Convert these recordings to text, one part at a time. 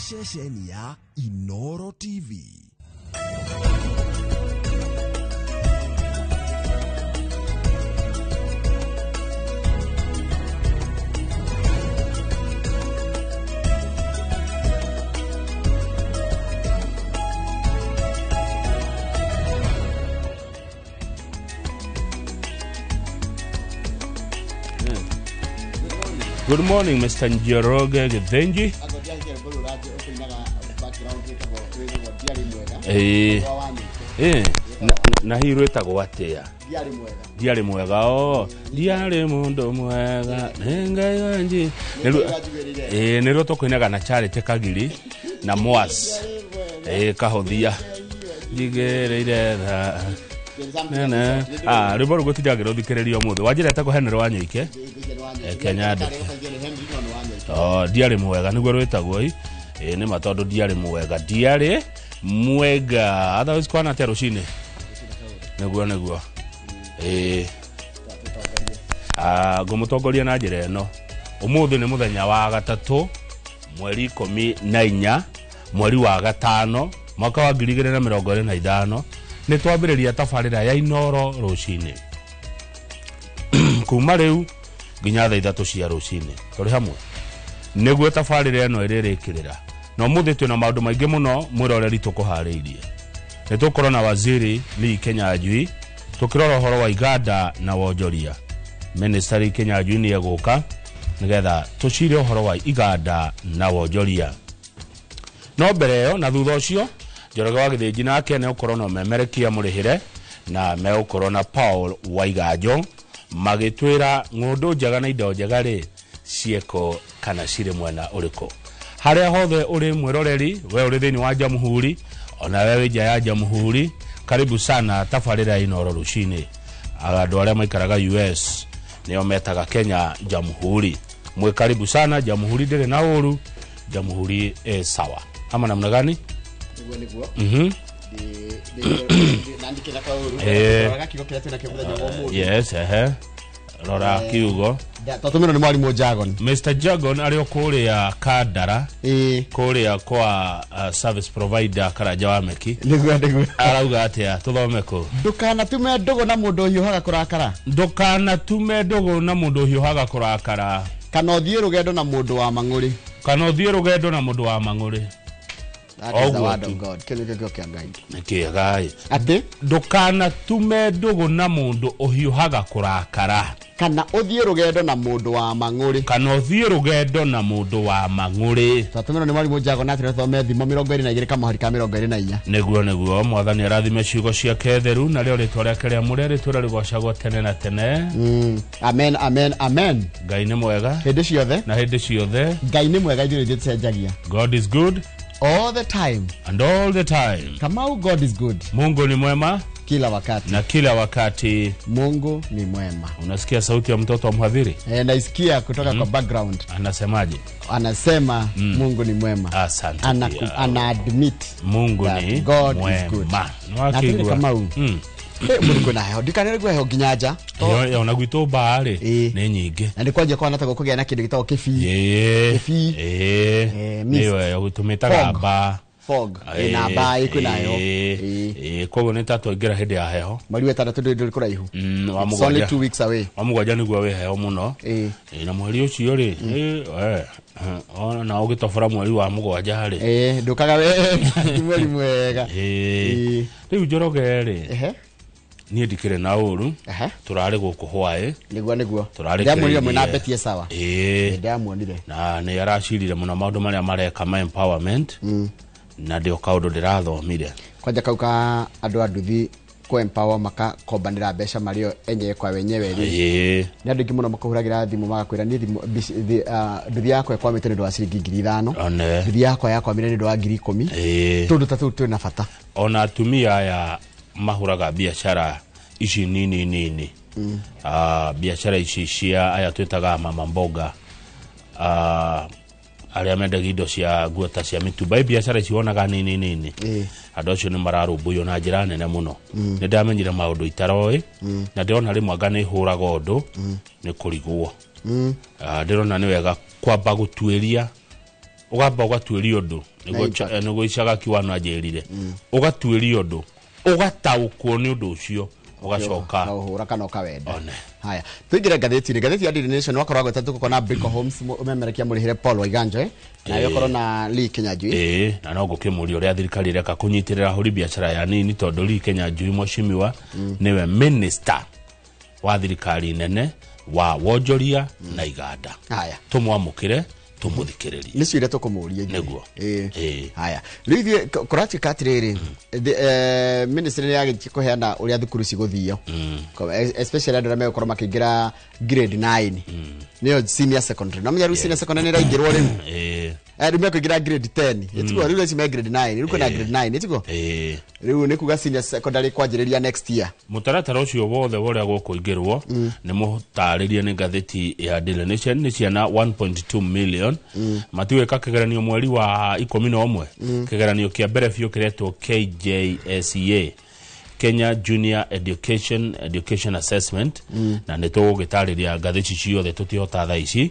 Ceceni ya Inoro TV. Good morning, Mr. Njoroge Githinji. Eh, eh, na hihi rwĩtagwo atĩa? Ndiarĩ mwega o ndiarĩ mũndũ mwega nĩ Ngai wanji. Ĩĩ, nĩruo tũkũinaga na Charity Kagiri na Mwas Kahũthia njigĩrĩire tha nene. Ah, rwĩmbo rũu gũtinda ngĩrũthikĩrĩria ũmũthĩ. Wanjĩra etagwo Henry Wanyoike. Kenya ndĩke. Oh, ndiarĩ mwega nĩguo rwĩtagwo i. Ĩĩ, nĩ ma tondũ ndiarĩ mwega, ndiarĩ mwega. Otherwise kwana atĩa rũcinĩ? Nĩguo nĩguo. Ĩĩ. Ah, ngũmũtongoria na njĩra ĩno. Ũmũthĩ nĩ mũthenya wa gatatũ, mweri 14, mweri wa gatano, mwaka wa 2025. Nĩ twambĩrĩria tabarĩra ya Inoro rũcinĩ. Kuma rĩu nginya thaa 3 cia rũcinĩ. Tũrĩ hamwe. Nĩguo tabarĩra ĩno ĩrĩrĩkĩrĩra. Na ũmũthĩ twĩna maũndũ maingĩ mũno mwĩroreri tũkũharĩirie. Nĩ tũkorwo na Waziri Lee Kinyanjui tũkĩrora ũhoro wa iganda na wonjoria. Minister Lee Kinyanjui nĩ egũka nĩgetha tũcire ũhoro wa iganda na wonjoria. No mbere ĩyo na thutha ũcio Njoroge wa Gĩthĩnji nake nĩ ũkorwo na ũmemerekia mũrĩhĩre na megũkorwo na Paul Waiganjo magĩtwĩra ng'ũndũ njega na indo njega rĩ ciĩkũ kana cirĩ mwena ũrĩkũ. Harĩa hothe ũrĩ mwĩroreri, we ũrĩ thĩinĩ wa Jamhuri, ona we wĩ nja ya Jamhuri, karibu sana tabarĩra ya Inoro rũcinĩ. Andũ arĩa maikaraga US nĩo metaga Kenya Jamhuri. Mwĩ karibu sana, Jamhuri ndĩrĩ na ũru, Jamhuri ĩ sawa. Ama namna gani? Nĩguo nĩguo. Nandikĩra kwa ũru. Roraga kiugo kĩrĩa twĩnakĩo mũthenya wa ũmũthĩ. Yes, ehe. Rora kiugo. Twatũmĩrwo nĩ mwarimũ Jagon. Mr. Jagon arĩ o kũrĩa Kandara, kũrĩa kwa service provider Karanja wa Meki. Nĩguo nĩguo. Arauga atĩa? Tũthome kũ? Ndũkanatume ndũgũ na mũndũ ũhiũhaga kũrakara. Ndũkanatume ndũgũ na mũndũ ũhiũhaga kũrakara. Kana ũthiĩ rũgendo na mũndũ wa mang'ũrĩ. Kana ũthiĩ rũgendo na mũndũ wa mang'ũrĩ. That is the Oguo word tu. of God. Kĩu nĩkĩo kiugo kĩa Ngai. Nĩ kĩega ĩ. Atĩ? Ndũkanatume ndũgũ na mũndũ ũhiũhaga kũrakara. Kana ũthiĩ rũgendo na mũndũ wa mang'ũrĩ. Kana ũthiĩ rũgendo na mũndũ wa mang'ũrĩ. Twatũmĩrwo nĩ mwarimũ Jago na atĩrĩ thome thimo 22 kamũhari ka 24. Nĩguo nĩguo mwathani arathime ciugo ciake theru na rĩo rĩtwa rĩake rĩamũre rĩtũre rĩgocagwo tene na tene. Amen, amen, amen. Ngai nĩ mwega. Hĩndĩ ciothe. Na hĩndĩ ciothe. Ngai nĩ mwega, ithuĩ nĩ ithuĩ tũcenjagia. God is good. All the time. And all the time. Kamau, God is good. Mungu ni mwema. Kila wakati. Na kila wakati. Mungu ni mwema. Unasikia sauti ya mtoto wa mhadhiri? Naisikia kutoka kwa background. Anasemaje? Anasema Mungu ni mwema. Asante. Ana admit Mungu that ni God is mwema. good. Nĩ Na atĩrĩrĩ wakĩigua? Kamau. Mũndũ kwĩna heho. Ndikanĩre kwĩ heho nginya nja. Yo, ona gwitũ mbaarĩ, nĩ nyingĩ. Na nĩ kwanjia kwana ta gũkũgĩa na kĩndũ gĩtagwo kĩbii. Kĩbii. Mist. Nĩyo ĩyo tũmĩtaga Fog. mbaa. Fog. Ĩna mbaa, kwĩna heho. Koguo nĩ ta twaingĩra hĩndĩ ya heho. Mweri wa ĩtandatũ ndũrĩ kũraihu. Wa It's only mũgwanja. 2 weeks away. Wa mũgwanja nĩguo wĩ heho mũno. Na mweri ũcio rĩ, ona na ũgĩtobora mweri wa mũgwanja rĩ. Ndũkaga we, ti mweri mwega. Rĩu Njoroge rĩ, niĩ ndikĩrĩ na ũru. Tũrarĩ gũkũ hwaĩ. Nĩguo, nĩguo. Tũrarĩ Ndĩramuonire kĩrĩirie. mwĩna Betty sawa. Ndĩramuonire. Na nĩ aracirire mũno maũndũ marĩa mareka ma empowerment. Na ndio kaũndũ ndĩrathomire. Kwanja kau ka andũ a nduthi kũ empower makakombanĩra mbeca marĩ o enyewe kwa wenyewe rĩ. Nĩ andũ aingĩ mũno makũhũragĩra thimũ magakwĩra niĩ thimũ, nduthi yakwa ĩkwamĩte nĩ ũndũ wa ciringi 5,000. Nduthi yakwa yakwamire nĩ ũndũ wa 10,000. Tũndũ ta tũu twĩna bata. Ona atumia aya mahũraga biacara ici nini nini. Biacara ici cia aya twĩtaga mama mboga. Arĩa mendagia indo cia nguo ta cia mĩtumba. Ĩ biacara ici wonaga nini nini. Andũ acio nĩ mararũmbũiyo na njĩra nene mũno. Nĩ ndamenyire maũndũ itaroĩ. Na ndĩrona rĩmwe anga nĩ hũraga ũndũ, nĩ kũrigwo. Ndĩrona nĩ wega kwamba gũtuĩria Ũgamba ũgatuĩria ũndũ nĩguo Icaga Kiwano anjĩrire. Ũgatuĩria ũndũ, ũgataũkwo nĩ ũndũ ũcio, ũgacoka ũhũra kana ũkawenda. Haya, tuingire ngathĩti-inĩ. Ngathĩti ya Daily Nation wakorwo gweta tũgũkorwo na Brico Homes ũmemerekia mũrĩhĩre Paul Waiganjo na yokorwo na Lee Kinyanjui. Na no ngũkĩmũria ũrĩa thirikari ĩreka kũnyitĩrĩra ahũri biacara ya nini tondũ Lee Kinyanjui mheshimiwa nĩwe minister wa thirikari nene wa wonjoria na iganda. Haya, tũmwamũkĩre tũmũthikĩrĩrie. Nĩcio iria tũkũmũria nĩguo. Haya, rĩu ithuĩ kũratuĩka atĩrĩrĩ, ministry nĩ yagĩtie kũheana ũrĩa thukuru cigũthio, especially andũ arĩa megũkorwo makĩingĩra grade 9 nĩyo senior secondary. Na menya rĩu senior secondary nĩ ĩraingĩrwo rĩu. Rĩu mekũingĩra grade 10. Ĩtiguo rĩu ici me grade 9, rĩu kwĩna grade 9 ĩtiguo. Rĩu nĩ kuga senior secondary kwanjĩrĩria next year. Mũtaratara ũcio wothe wa ũrĩa gũkũingĩrwo nĩ mũtarĩrie nĩ ngathĩti ya Daily Nation. Nĩ ciana 1.2 million matiwĩka kĩgeranio mweri wa 11. Kĩgeranio kĩa mbere biũ kĩretwo KJSEA, Kenya Junior Education Assessment, na nĩ tũgũgĩtarĩria ngathĩti ciothe tũtihota thaa ici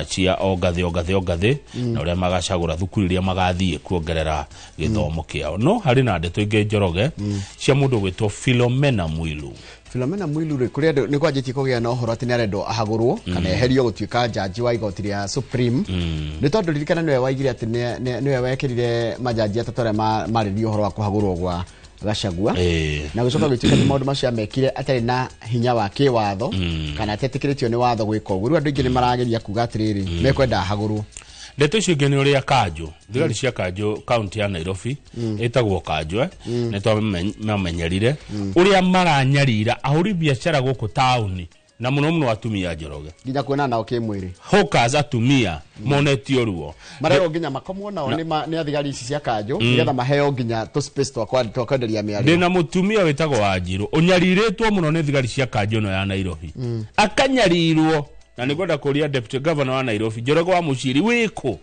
cia o ngathĩ o ngathĩ o ngathĩ na ũrĩa magacagũra thukuru iria magathiĩ kuongerera gĩthomo kĩao. No harĩ na ndeto ingĩ Njoroge cia mũndũ ũgwĩtwo Philomena Mwilu. Philomena Mwilu rĩ, kũrĩa andũ nĩ kwanjĩtie kũgĩa na ũhoro atĩ nĩ arendwo ahagũrwo kana eherio gũtuĩka jaji wa igoti rĩa Supreme. Nĩ tondũ ririkana nĩwe waigire atĩ nĩwe wekĩrire majaji atatũ arĩa marĩrĩirie ũhoro wa kũhagũrwo gwa Gachagua. Na gũcoka gwĩtuĩka atĩ maũndũ macio amekire atarĩ na hinya wa kĩwatho kana atetĩkĩrĩtio nĩ watho gwĩka ũguo. Rĩu andũ aingĩ nĩ marageria kuga atĩrĩrĩ, mekwenda ahagũrwo. Ndeto icio ingĩ nĩ ũrĩa kanjũ, thigari cia kanjũ kaunti ya Nairobi ĩtagwo kanjũ, nĩ twamenyerire ũrĩa maranyarira ahũri biacara gũkũ taũni na mũno mũno atumia Njoroge, nginya kuona nao kĩmwĩrĩ hawkers atumia monetio ruo marerwo nginya makomwo nao nĩ athigari ici cia kanjũ nĩgetha maheo nginya tũ space twa kwenderia mĩario. Ndĩna mũtumia wĩtagwo Wanjirũ ũnyarirĩtwo mũno nĩ thigari cia kanjũ ĩno ya Nairobi, akanyarirwo na nĩ ngwenda kũria deputy governor wa Nairobi Njoroge wa Mũciri wĩkũ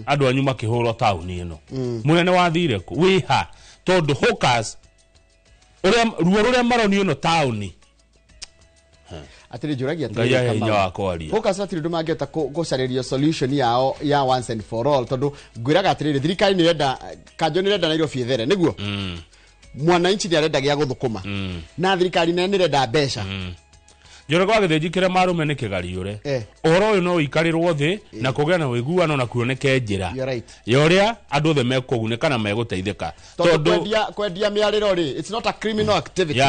andũ anyu makĩhũrwo taũni ĩno, mũnene wathire kũ wĩha, tondũ hawkers ũrĩa ruo rũrĩa maronio ĩno taũni atĩrĩ njũragia Ngai ahe hinya wa kwaria. Focus atĩrĩ ũndũ mangĩhota gũcarĩrio solution yao ya once and for all, tondũ ngwĩraga atĩrĩrĩ, thirikari nĩ ĩrenda kanjũ nĩ ĩrenda Nairobi ĩthere nĩguo, mwananchi nĩ arenda gĩa gũthũkũma na thirikari nene nĩ ĩrenda mbeca. Njoroge wa Gĩthĩnji kĩrĩa marũme nĩ kĩgariũre. Ũhoro ũyũ no ũikarĩrwo thĩ na kũgĩa na ũiguano na kuoneke njĩra ya ũrĩa andũ othe mekũgunĩka na megũteithĩka, tondũ kwendia mĩarĩro rĩ, it's not a criminal activity.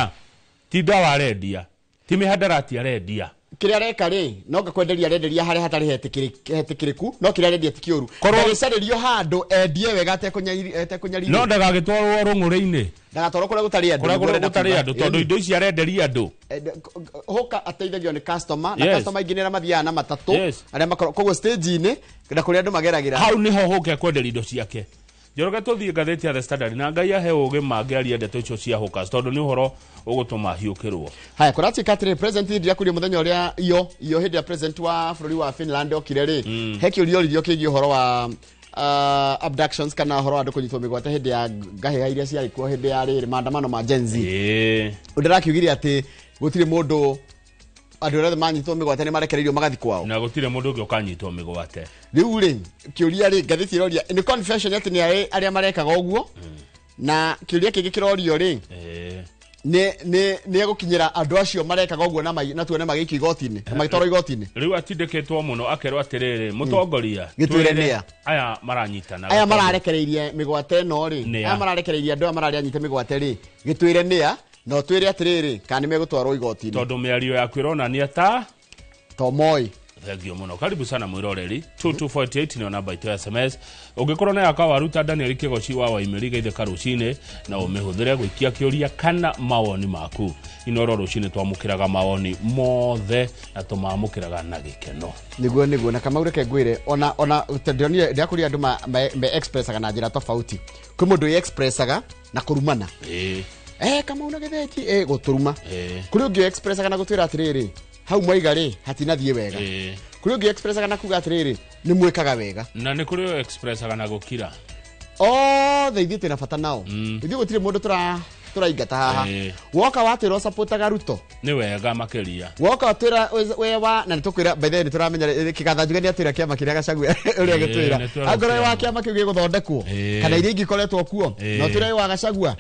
Ti ndawa arendia, ti mĩhandarati arendia, kĩrĩa areka rĩ no ngakwenderia arenderia harĩa hatarĩ hetĩkĩrĩku, no kĩrĩa arendia ti kĩũru. Ndagĩcarĩrio handũ endie wega atekũnyarirwo, no ndagagĩtwarwo rũng'ũrĩ-inĩ, ndagatwarwo kũrĩa gũtarĩ andũ, kũrĩa gũtarĩ andũ, tondũ indo ici arenderia andũ. Hũka ateithagio nĩ customer, na customer aingĩ nĩ arĩa mathiaga na matatũ, arĩa makoragwo koguo stage-inĩ na kũrĩa andũ mageragĩra, hau nĩho hũka ekwenderia indo ciake. Njoroge tũthiĩ ngathĩti ya The Standard na Ngai ahe ũgĩ mangĩaria ndeto icio cia hawkers tondũ nĩ ũhoro ũgũtũma hiũkĩrwo. Haya, kũratuĩka atĩrĩ, president hĩndĩ ĩrĩa kũrĩ mũthenya ũrĩa iyo hĩndĩ ya president wa bũrũri wa Finland okire rĩ, he kĩũria oririo kĩgiĩ ũhoro wa abductions kana ũhoro wa andũ kũnyitwo mĩgwate hĩndĩ ya ngahĩha iria ciarĩ kuo hĩndĩ ya rĩrĩ maandamano ma Gen Z. Ũndũ arakiugire atĩ gũtirĩ mũndũ, andũ arĩa manyitwo mĩgwate nĩ marekereirio magathi kwao, na gũtirĩ mũndũ ũngĩ ũkanyitwo mĩgwate. Rĩu rĩ, kĩũria rĩ, ngathĩti ĩroria nĩ confession atĩ nĩ arĩa marekaga ũguo, na kĩũria kĩngĩ kĩrorio rĩ, nĩ egũkinyĩra andũ acio marekaga ũguo na tuone magĩikio igoti-inĩ, magĩtwarwo igoti-inĩ. Rĩu atindĩkĩtwo mũno akerwo atĩrĩrĩ, mũtongoria, gĩtwĩre nĩa aya maranyitana, aya mararekereirie mĩgwate ĩno rĩ, aya mararekereirie andũ aya mararĩ anyite mĩgwate rĩ, gĩtwĩre nĩa na ũtwĩre atĩrĩrĩ kana nĩ megũtwarwo igoti-inĩ, tondũ mĩario yaku ĩronania ta to moi. Thengio mũno, karibu sana mwĩroreri. 2248 nĩyo namba itũ ya SMS. Ũngĩkorwo na yaka waruta Daniel Kĩgoci wa Waimĩri geithĩka rũcinĩ na ũmĩhũthĩre gũikia kĩũria kana mawoni maku. Inoro rũcinĩ twamũkĩraga mawoni mothe na tũmamũkĩraga na gĩkeno. Nĩguo na Kamau reke ngwĩre ona ndĩronire ndĩrakũria andũ me expressaga na njĩra tofauti. Kwĩ mũndũ expressaga na kũrumana. Kamau na Gĩthĩnji gũtũruma. Kũrĩ ũngĩ expressaga na gũtwĩra atĩrĩrĩ, hau mwaiga rĩ hatinathiĩ wega. Kũrĩ ũngĩ expressaga na kuga atĩrĩrĩ, nĩ mwĩkaga wega. Na nĩ kũrĩ expressaga na gũkira. Othe ithuĩ twĩna bata nao. Ithuĩ gũtirĩ mũndũ Tũraingata haha. Woka watwĩra ũsupportaga Ruto. Nĩ wega makĩria. Woka watwĩra we wa na nĩtũkwĩra by the way nĩtũramenya kĩgatha njuge nĩatwĩra kĩama kĩrĩa Gachagua ũrĩa gĩtwĩra. Angorwo wĩ wa kĩama kĩu gĩgũthondekwo kana iria ingĩ ikoretwo kuo na ũtwĩre wĩ wa Gachagua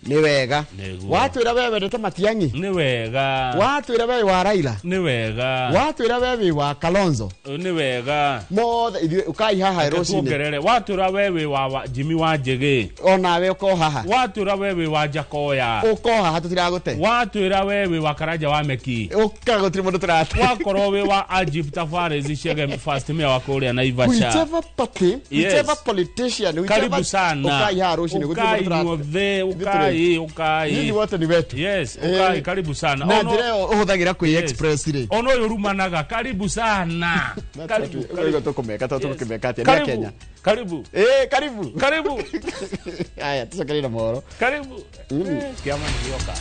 nĩ wega. Watwĩra we wendete Matiang'i nĩ wega. Watwĩra we wa Raila nĩ wega. Watwĩra we wĩ wa Kalonzo nĩ wega. Mothe ithuĩ ũkai haha rũcinĩ. Watwĩra we wĩ wa Jimmy wa Njĩgĩ onawe ũko haha. Watwĩra we wĩ wa Jakoya ũko haha tũtiragũte. Watwĩra we wĩ wa Karanja wa Meki ũka gũtirĩ mũndũ tũrate. Wakorwo wĩ wa Ajib Tafari Chege first mayor wa kũrĩa Naivasha. Whichever party, whichever politician, whichever, karibu sana. Ũkai haha rũcinĩ gũtirĩ mũndũ tũrate. Ũkai ũkai. Nyinyi wote ni wetu. Yes, ũkai karibu sana. Na njĩra ĩyo ũhũthagĩra kwĩ express rĩ. Ono ũyũ rumanaga karibu sana. Karibu. Karibu tũkũmeka tũkũmeka atĩa nĩ Kenya. Karibu. Karibu. Karibu. Aya, tucokereire na mohoro. Karibu. Kĩama nĩ gĩoka.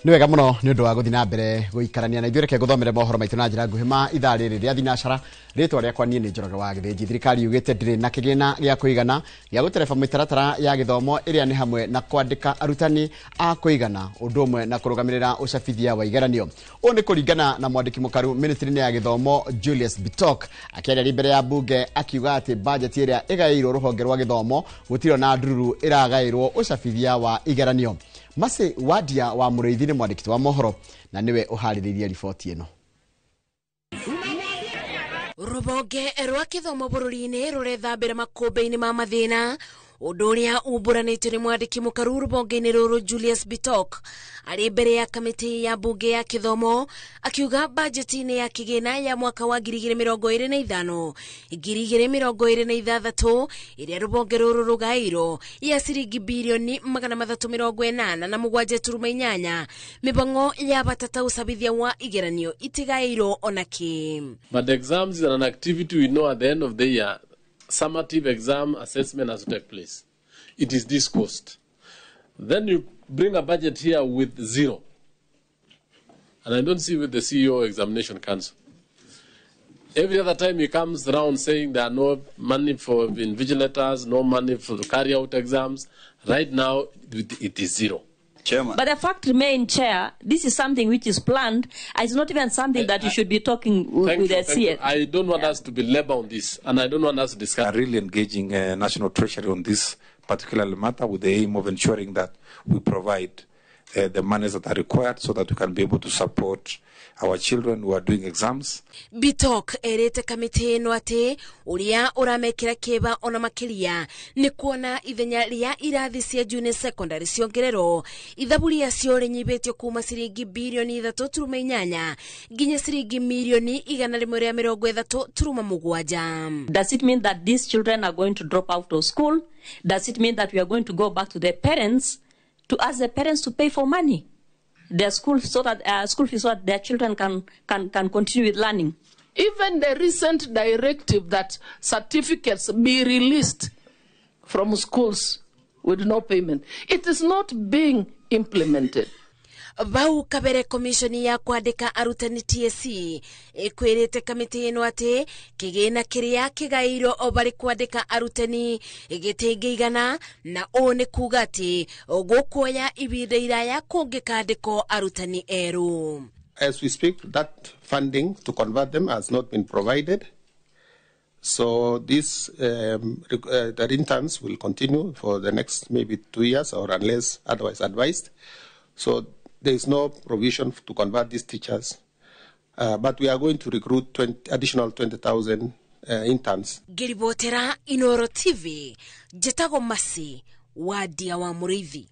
Nĩ wega mũno nĩ ũndũ wa gũthiĩ na mbere gũikarania na ithuĩ. Reke ngũthomere mohoro maitũ na njĩra nguhĩ ma ithaa rĩrĩ rĩa thinacara. Rĩtwa rĩakwa niĩ nĩ Njoroge wa Gĩthĩnji. Thirikari yugĩte ndĩrĩ na kĩgĩna gĩa kũigana gĩa gũtereba mĩtaratara ya gĩthomo ĩrĩa nĩ hamwe na kwandĩka arutani a kũigana ũndũ ũmwe na kũrũgamĩrĩra ũcabithia wa igeranio. Ũũ nĩ kũringana na mwandĩki mũkaru ministry-inĩ ya gĩthomo Julius Bitok akĩaria mbere ya bunge akiuga atĩ bajeti ĩrĩa ĩgaĩirwo rũhonge rwa gĩthomo gũtirĩ na ndururu ĩragaĩrwo ũcabithia wa igeranio. Masi Wadia wa Mũrĩithi nĩ mwandĩki wa mohoro na nĩwe ũharĩrĩirie riboti ĩno. Rũhonge rwa gĩthomo bũrũri-inĩ rũrethambĩra makũmbĩ-inĩ ma mathĩna ũndũ ũrĩa umbũranĩtio nĩ mwandĩki mũkaru rũhonge-inĩ rũrũ Julius Bitok arĩ mbere ya kamĩtĩ ya bunge ya gĩthomo akiuga bajeti-inĩ ya kĩgĩna ya mwaka wa 2025 2026 ĩrĩa rũhonge rũrũ rũgaĩirwo ya ciringi birioni 387.8 mĩbango ya bata ta ũcabithia wa igeranio itigaĩirwo ona kĩ. But exams is an activity we know at the end of the year. Summative exam assessment has to take place. It is this cost. Then you bring a budget here with zero. And I don't see with the CEO Examination Council. Every other time he comes around saying there are no money for invigilators, no money for to carry out exams. Right now, it is zero. Chairman. But the fact remains, Chair, this is something which is planned. It's not even something that you should be talking with the CS. I don't want us to belabor on this, and I don't want us to discuss. We are really engaging National Treasury on this particular matter with the aim of ensuring that we provide the monies that are required so that we can be able to support our children who are doing exams. Bitok erete kamĩtĩ ĩno atĩ ũrĩa ũramekĩra kĩeba ona makĩria nĩ kuona ithenya rĩa irathi cia junior secondary ciongererwo ithabu rĩacio rĩnyihĩtio kuma ciringi birioni 3.8 nginya ciringi mirioni 130.7. Does it mean that these children are going to drop out of school? Does it mean that we are going to go back to their parents to ask the parents to pay for money, their school, so that school fees, so that their children can continue with learning? Even the recent directive that certificates be released from schools with no payment, it is not being implemented. Bau kabere komishoni ya kwandĩka arutani TSC ĩkwĩrĩte kamĩtĩ ĩno atĩ kĩgĩna kĩrĩa kĩgaĩirwo o barĩ kwandĩka arutani gĩtingĩigana na ũũ nĩ kuga atĩ gũkuoya ibinda iraya kũngĩkandĩkwo arutani erũ. As we speak, that funding to convert them has not been provided. So this, the interns will continue for the next maybe 2 years or unless otherwise advised. So there is no provision to convert these teachers, but we are going to recruit additional 20,000 interns. Ngĩribotera Inoro TV, njĩtagwo Masi Wadia wa Mũrĩithi.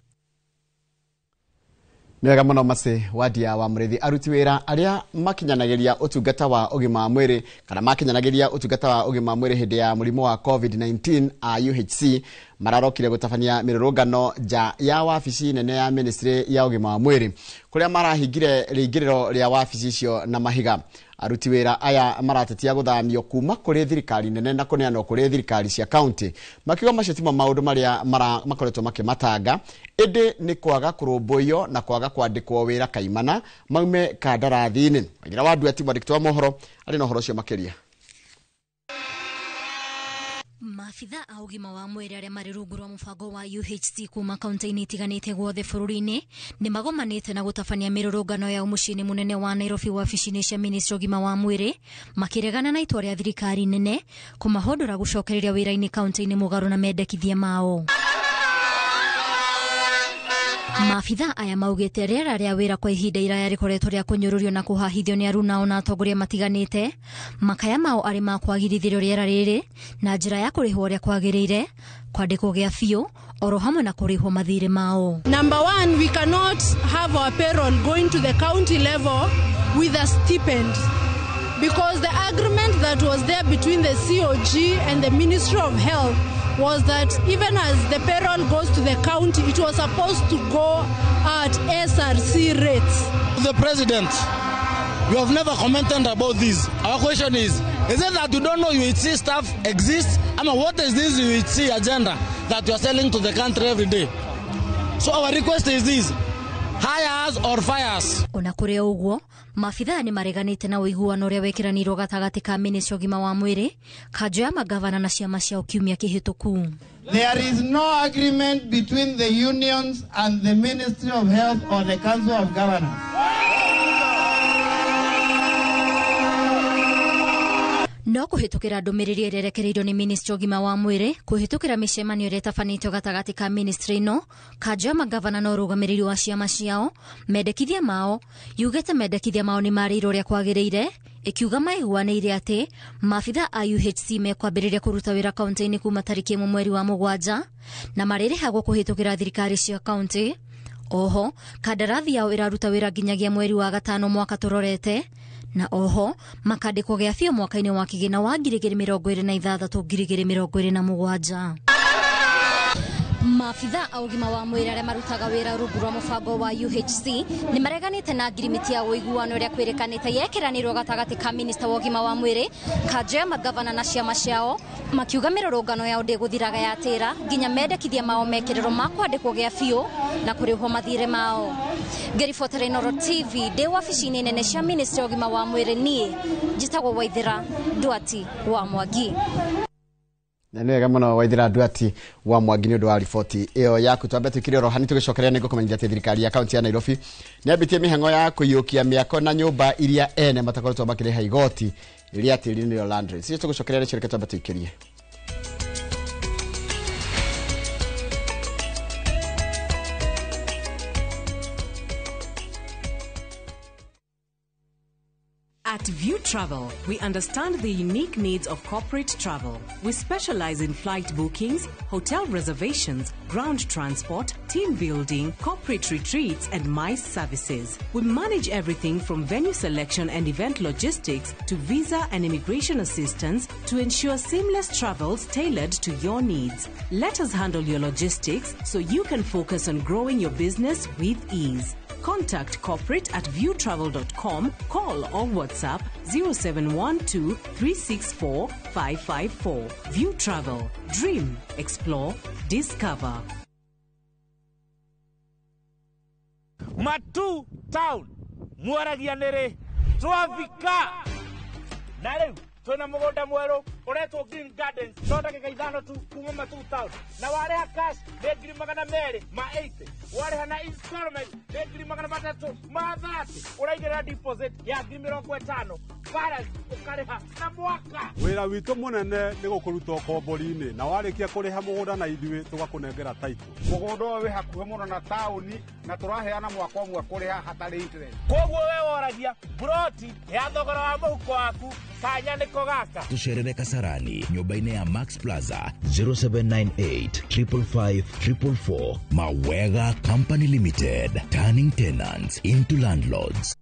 Nĩ wega mũno Macĩ Wandia wa Mũrĩithi. Aruti wĩra arĩa makinyanagĩria ũtungata wa ũgima wa mwĩrĩ kana makinyanagĩria ũtungata wa ũgima wa mwĩrĩ hĩndĩ ya mũrimũ wa COVID-19 a UHC mararokire gũtabania mĩrũrũngano nja ya wabici nene ya ministry ya ũgima wa mwĩrĩ kũrĩa marahingire rĩingĩrĩro rĩa wabici icio na mahiga. Aruti wĩra aya maratetia gũthamio kuma kũrĩ thirikari nene na kũneanwo kũrĩ thirikari cia kaunti, makiuga macio timo maũndũ marĩa makoretwo makĩmatanga, ĩndĩ nĩ kwaga kũrũmbũiyo na kwaga kwandĩkwo wĩra kaimana maume kandarathi-inĩ. Waithera wa Nduati, mwandĩki wa mohoro, arĩ na ũhoro ũcio makĩria. Maabitha a ũgima wa mwĩrĩ arĩa marĩ rungu rwa mũbango wa UHC kuma kaunti-inĩ itiganĩte guothe bũrũri-inĩ nĩ magomanĩte na gũtabania mĩrũrũngano yao mũciĩ-inĩ mũnene wa Nairobi wabici-inĩ cia ministry ũgima wa mwĩrĩ, makĩregana na itua rĩa thirikari nene kũmahondora gũcokereria wĩra-inĩ kaunti-inĩ mũgarũ na mendekithia mao. Maabitha aya maugĩte rĩera rĩa wĩra kwa ihinda iraya rĩkoretwo rĩa kũnyũrũrio na kũhahithio nĩ arunao na atongoria matiganĩte, makaya mao arĩ ma kwagĩrithĩrio rĩera rĩrĩ na njĩra ya kũrĩhwo ũrĩa kwagĩrĩire, kwandĩkwo gĩa biũ oro hamwe na kũrĩhwo mathirĩ mao. Number one, we cannot have our payroll going to the county level with a stipend, because the agreement that was there between the COG and the Ministry of Health was that even as the payroll goes to the county, it was supposed to go at SRC rates. The president, you have never commented about this. Our question is it that you don't know UHC staff exists? I mean, what is this UHC agenda that you are selling to the country every day? So our request is this: hire us or fire us. Ona kũrĩ o ũguo, maabithaa nĩ mareganĩte na ũiguano ũrĩa wekĩranirwo gatagatĩ ka ministry ũgima wa mwĩrĩ, kanjũ ya magavana na ciama ciao kiumia kĩhĩtũku. There is no agreement between the unions and the Ministry of Health or the Council of Governors. No kũhĩtũkĩra ndũmĩrĩri ĩrĩa ĩrekereirio nĩ ministry ũgima wa mwĩrĩ kũhĩtũkĩra mĩcemanio ĩrĩa ĩtabanĩtio gatagatĩ ka ministry ĩno, kanjũ ya magavana na ũrũgamĩrĩri wa ciama ciao, mendekithia mao yugĩte mendekithia mao nĩ marĩirwo ũrĩa kwagĩrĩire, ĩkiuga maiguanĩire atĩ maabitha a UHC mekwambĩrĩria kũruta wĩra kaunti-inĩ kuma tarĩki 1 mweri wa 7 na marĩrĩhagwo kũhĩtũkĩra thirikari cia kaunti. Oho kandarathi yao ĩraruta wĩra nginyagia mweri wa 5 mwaka tũrorete, na oho makandĩkwo gĩa biũ mwaka-inĩ wa kĩgĩna wa 2026 2027. Maabitha a ũgima wa mwĩrĩ arĩa marutaga wĩra rungu rwa mũbango wa UHC nĩ mareganĩte na ngirimiti ya ũiguano ĩrĩa kwĩrĩkanĩte yekĩranĩrwo gatagatĩ ka minista wa ũgima wa mwĩrĩ, kanjũ ya magavana na ciama ciao, makiuga mĩrũrũngano yao ndĩgũthiraga yatĩra nginya mendekithia mao mekĩrĩrwo ma kwandĩkwo gĩa biũ na kũrĩhwo mathirĩ mao. Ngĩribotera Inooro TV ndĩ wabici-inĩ nene cia ministry ya ũgima wa mwĩrĩ, niĩ njĩtagwo Waithera Nduati wa Mwangi. Na nĩ wega mũno Waithera Nduati wa Mwangi nĩ ũndũ wa riboti ĩyo yaku. Twambe twĩkire oro hani tũgĩcokeria nĩ ngũkũmenyithia atĩ thirikari ya kaunti ya Nairobi nĩ yambĩtie mĩhang'o ya kũiyũkia mĩako na nyũmba iria ene matakoretwo makĩrĩha igoti rĩa tĩri nĩrĩo land rates. Icio tũgũcokeria nĩcio, reke twambe tũikĩrie. At View Travel, we understand the unique needs of corporate travel. We specialize in flight bookings, hotel reservations, ground transport, team building, corporate retreats, and MICE services. We manage everything from venue selection and event logistics to visa and immigration assistance to ensure seamless travels tailored to your needs. Let us handle your logistics so you can focus on growing your business with ease. Contact corporate at viewtravel.com, call or WhatsApp 0712 364 554. View Travel. Dream, explore, discover. Matu Town, mwaragia nĩrĩ twavika na rĩu twĩna mũgũnda mwerũ ũretwo Green Gardens, no ndagĩka 5 tu kuma Matu Town, na warĩha cash nĩ 280,000, warĩha na installment nĩ 330,000, ũraigĩrĩra deposit ya 50,000. Balance ũkarĩha na mwaka. Wĩra witũ mũnene nĩ gũkũruta ũkombori-inĩ na warĩkia kũrĩha mũgũnda na ithuĩ tũgakũnengera title. Mũgũnda ũyũ wĩ hakuhĩ mũno na taũni na tũraheana mwaka ũmwe kũrĩha hatarĩ interest. Koguo we woragia broti ya thogora wa mũhuko waku kanya nĩko gaka. Tucerere Kasarani nyũmba-inĩ ya Max Plaza 0798 555 444. Mawega Company Limited, turning tenants into landlords.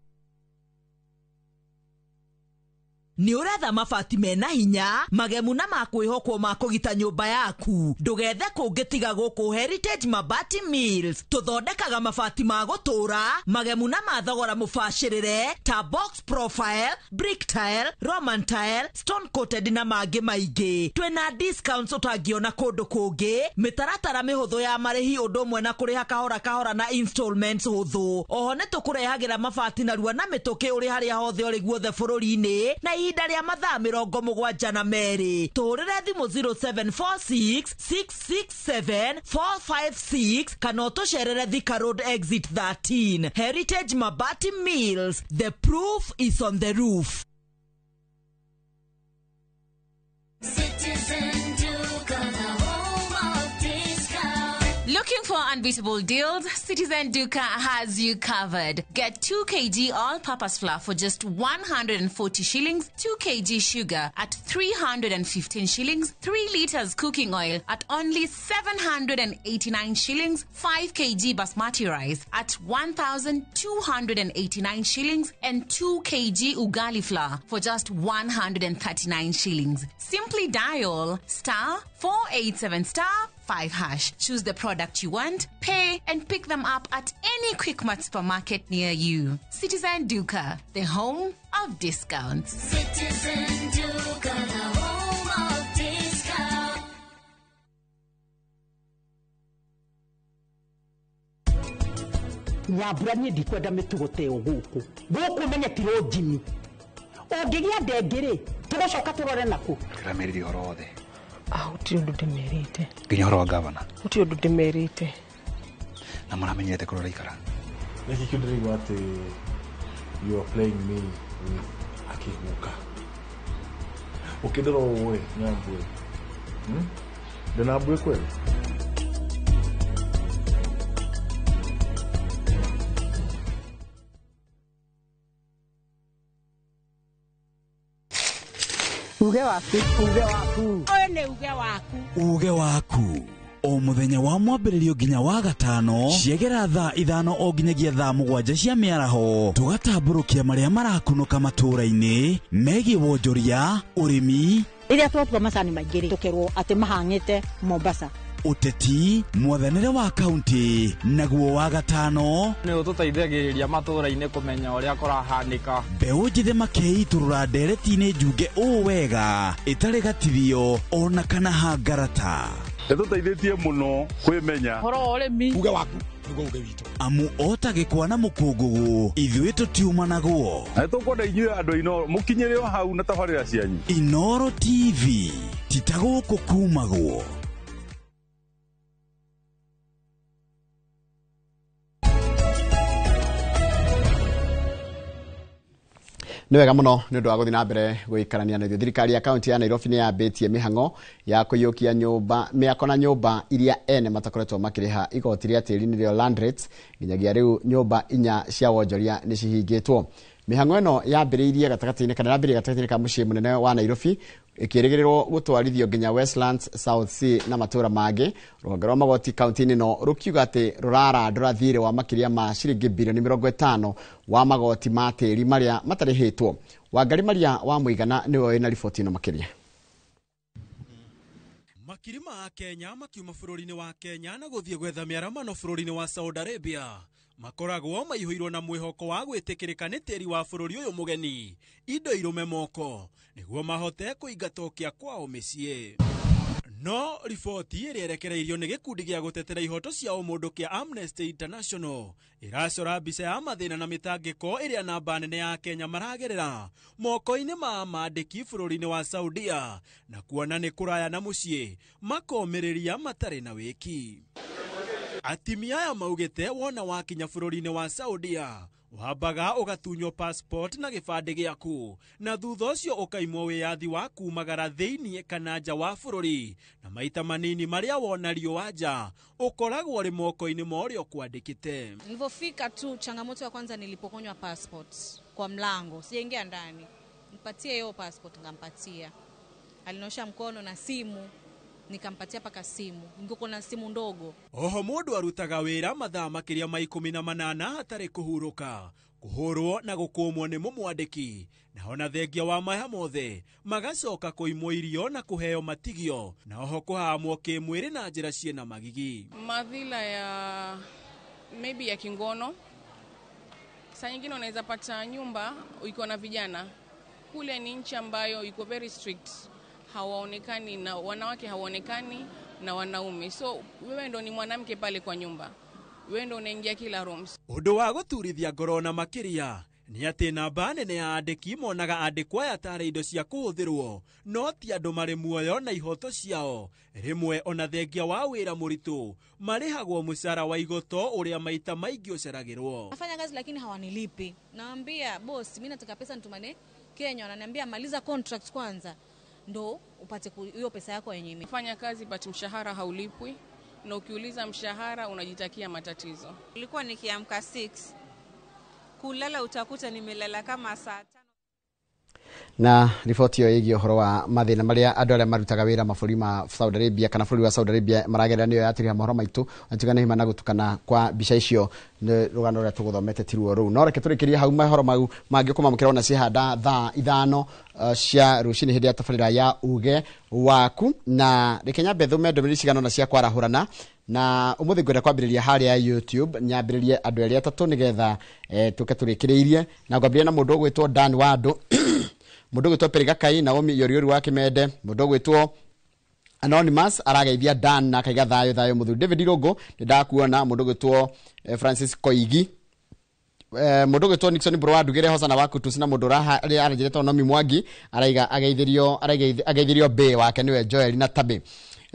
Nĩ ũretha mabati mena hinya magemu na makwĩhokwo ma kũgita nyũmba yaku. Ndũgethe kũngĩ tiga gũkũ Heritage Mabati Mills. Tũthondekaga mabati ma gũtũũra magemu na ma thogora mũbacĩrĩre ta box profile, brick tile, roman tile, stone coated na mangĩ maingĩ. Twĩna discounts ũtangĩona kũndũ kũngĩ, mĩtaratara mĩhũthũ ya marĩhi ũndũ ũmwe na kũrĩha kahora kahora na installments hũthũ. Oho nĩ tũkũrehagĩra mabati narua na mĩtũkĩ ũrĩ harĩa hothe ũrĩ guothe bũrũri-inĩ na ihinda rĩa mathaa 72. Tũhũrĩre thimũ 0746 667 456 kana ũtũcerere Thika Road exit 13. Heritage Mabati Mills, the proof is on the roof. Citizen Duka, the home of discount. Looking for unbeatable deals? Citizen Duka has you covered. Get 2 kg all-purpose flour for just 140 shillings, 2 kg sugar at 315 shillings, 3 liters cooking oil at only 789 shillings, 5 kg basmati rice at 1,289 shillings, and 2 kg ugali flour for just 139 shillings. Simply dial star 487 star 5 hash. Choose the product you want, pay, and pick them up at any Quickmart supermarket near you. Citizen Duka, the home of discounts. Citizen Duka, the home of discount. Nyambura niĩ ndikwenda mĩtugo ta ĩyo gũkũ gũkũ menye ti rũnjini ũngĩgĩa ndengĩ rĩ tũgũcoka tũrore nakũ. Ndĩramerire ũhoro wothe. Gũtirĩ ũndũ ndĩmerĩte. Nginya ũhoro wa gavana. Gũtirĩ ũndũ ndĩmerĩte. Na mũramenyete kũrĩa ũraikara. Nĩkĩ kĩu ndĩraigua atĩ you are playing me with akĩguka. Ũkĩndora ũũ ĩ Nyambui. Ndĩna mbui kweli? Uge waku, uge waku. Ũyũ nĩ uge waku. Uge waku. O mũthenya wa mwambĩrĩrio nginya wa gatano ciegera thaa 5 o nginyagia thaa 7 cia mĩaraho tũgatambũrũkia marĩa marakunũka matũũra-inĩ megiĩ wonjoria, ũrĩmi. Rĩrĩa twatua macani maingĩ rĩ tũkerwo atĩ mahang'ĩte Mombasa. Ũteti, mwathanĩre wa kaunti naguo wa gatano nĩ ũtũteithagĩrĩria matũũra-inĩ kũmenya ũrĩa kũrahanĩka. Mbeũ njĩthĩ makĩitũrũra ndereti-inĩ njunge ũũ wega ĩtarĩ gatithio ona kana hangarata. Ĩtũteithĩtie mũno kwĩmenya ũhoro wa ũrĩmi. Uge waku nĩguo uge witũ. Amu ota gĩkwa na mũkũngũgũ ithuĩ tũtiumanagwo. Na nĩtũkwenda inyuĩ andũ a Inooro mũkinyĩre o hau na tabarĩra cianyu. Inooro TV ti ta gũkũ kumagwo. Nĩ wega mũno nĩ ũndũ wa gũthiĩ na mbere gũikarania na ithuĩ. Thirikari ya kaunti ya Nairobi nĩ yambĩtie mĩhang'o ya kũiyũkia nyũmba mĩako na nyũmba iria ene matakoretwo makĩrĩha igoti rĩa tĩri nĩrĩo land rates. Nginyagia rĩu nyũmba 4 cia wonjoria nĩ cihingĩtwo. Mĩhang'o ĩno yambĩrĩirie gatagatĩ-inĩ kana yambĩrĩirie gatagatĩ-inĩ ka mũciĩ mũnene wa Nairobi ĩkĩrĩgĩrĩrwo gũtwarithio nginya Westlands, South C na matũũra mangĩ. Rũhonge rwa magoti kaunti-inĩ ĩno rũkiuga atĩ rũrarandũra thirĩ wa makĩria ma ciringi bilioni 50 wa magoti ma tĩri marĩa matarĩhĩtwo. Wangari Maria wa Mũigana nĩwe wĩna riboti ĩno makĩria. Makiri ma Kenya makiuma bũrũri-inĩ wa Kenya na gũthiĩ gwetha mĩaramano bũrũri-inĩ wa Saudi Arabia makoragwo maihũirwo na mwĩhoko wa gwĩtĩkĩrĩka nĩ tĩri wa bũrũri ũyũ mũgeni indo irũme moko nĩguo mahote kũingata ũkĩa kwao mĩciĩ. No riboti ĩrĩa ĩrekereirio nĩ gĩkundi gĩa gũtetera ihoto cia ũmũndũ kĩa Amnesty International ĩracora mbica ya mathĩna na mĩtangĩko ĩrĩa namba nene ya Kenya maragerera moko-inĩ ma mandĩki bũrũri-inĩ wa Saudia na kuona nĩ kũraya na mũciĩ makomĩrĩria matarĩ na wĩki. Atimia aya maugĩte wona wakinya bũrũri-inĩ wa Saudia Wambaga ũgatunywo passport na gĩbandĩ gĩaku, na thutha ũcio ũkaimwo wĩyathi wa kumagara thĩinĩ kana nja wa bũrũri, na maita manini marĩa wona riũa nja ũkoragwo ũrĩ moko-inĩ ma ũrĩa ũkwandĩkĩte. Nilipofika tu, changamoto ya kwanza nilipokonywa passport kwa mlango, sijaingia ndani. Nipatie hiyo passport, nikampatia. Alinosha mkono na simu, nikampatia paka simu. Ningekuwa na simu ndogo. Oho mũndũ arutaga wĩra mathaa makĩria ma 18 hatarĩ kũhurũka, kũhũrwo na gũkũmwo nĩ mũmwandĩki, na ona thengia wa maya mothe magacoka kũimwo irio na kũheo matigio, na oho kũhamwo kĩmwĩrĩ na njĩra ciĩna magigi. Madhila ya maybe ya kingono. Saa nyingine unaweza pata nyumba iko na vijana. Kule ni nchi ambayo iko very strict. Hawaonekani na wanawake, hawaonekani na wanaume. So wewe ndo ni mwanamke pale kwa nyumba. Wewe ndo unaingia kila rooms. Ũndũ wa gũturithia ngoro na makĩria nĩ atĩ namba nene ya andĩki monaga andĩkwo aya tarĩ indo cia kũhũthĩrwo, no ti andũ marĩ muoyo na ihoto ciao. Rĩmwe ona thengia wa wĩra mũritũ marĩhagwo mũcara wa igoto ũrĩa maita maingĩ ũceragĩrwo. Nafanya kazi lakini hawanilipi. Naambia boss, mimi nataka pesa nitumane Kenya, wananiambia maliza contract kwanza ndo upate hiyo pesa yako yenyewe. Fanya kazi but mshahara haulipwi, na ukiuliza mshahara unajitakia matatizo. Nilikuwa nikiamka 6, kulala utakuta nimelala kama saa 5. Na riboti ĩyo ĩgiĩ ũhoro wa mathĩna marĩa andũ arĩa marutaga wĩra mabũrũri ma Saudi Arabia kana bũrũri wa Saudi Arabia maragerera nĩyo yatũrĩha mohoro maitũ atigana hima na gũtukana kwa mbica icio nĩ rũgano rũrĩa tũgũthomete tiruo rũu. No reke tũrĩkĩrie hau mohoro mau mangĩ kũmamũkĩra ona cihanda thaa 5 cia rũcinĩ hĩndĩ ya tabarĩra ya uge waku. Na reke nyambe thome ndũmĩrĩri cigana ũna cia kwarahũrana, na ũmũthĩ ngwenda kwambĩrĩria harĩa YouTube nyambĩrĩrie andũ erĩ atatũ nĩgetha tũke tũrĩkĩrĩirie, na ngwambĩrĩria na mũndũ ũgwĩtwo Dan Wandũ, mũndũ ũgwĩtwo Periga Kai, Naomi Yoriori wa Kimende, mũndũ ũgwĩtwo Anonymous arageithia Dan na akaiga thayũ thayũ mũthuri David Irũngũ nĩ ndakuona, mũndũ ũgwĩtwo Francis Koigi, mũndũ ũgwĩtwo Nixon Mbũrũ wa Ndugĩre Hosana wa Kutusi, na mũndũ aranjĩrĩtwo Nomi Mwangi araiga ageithĩrio mbĩ wake nĩwe Joel na Tabe.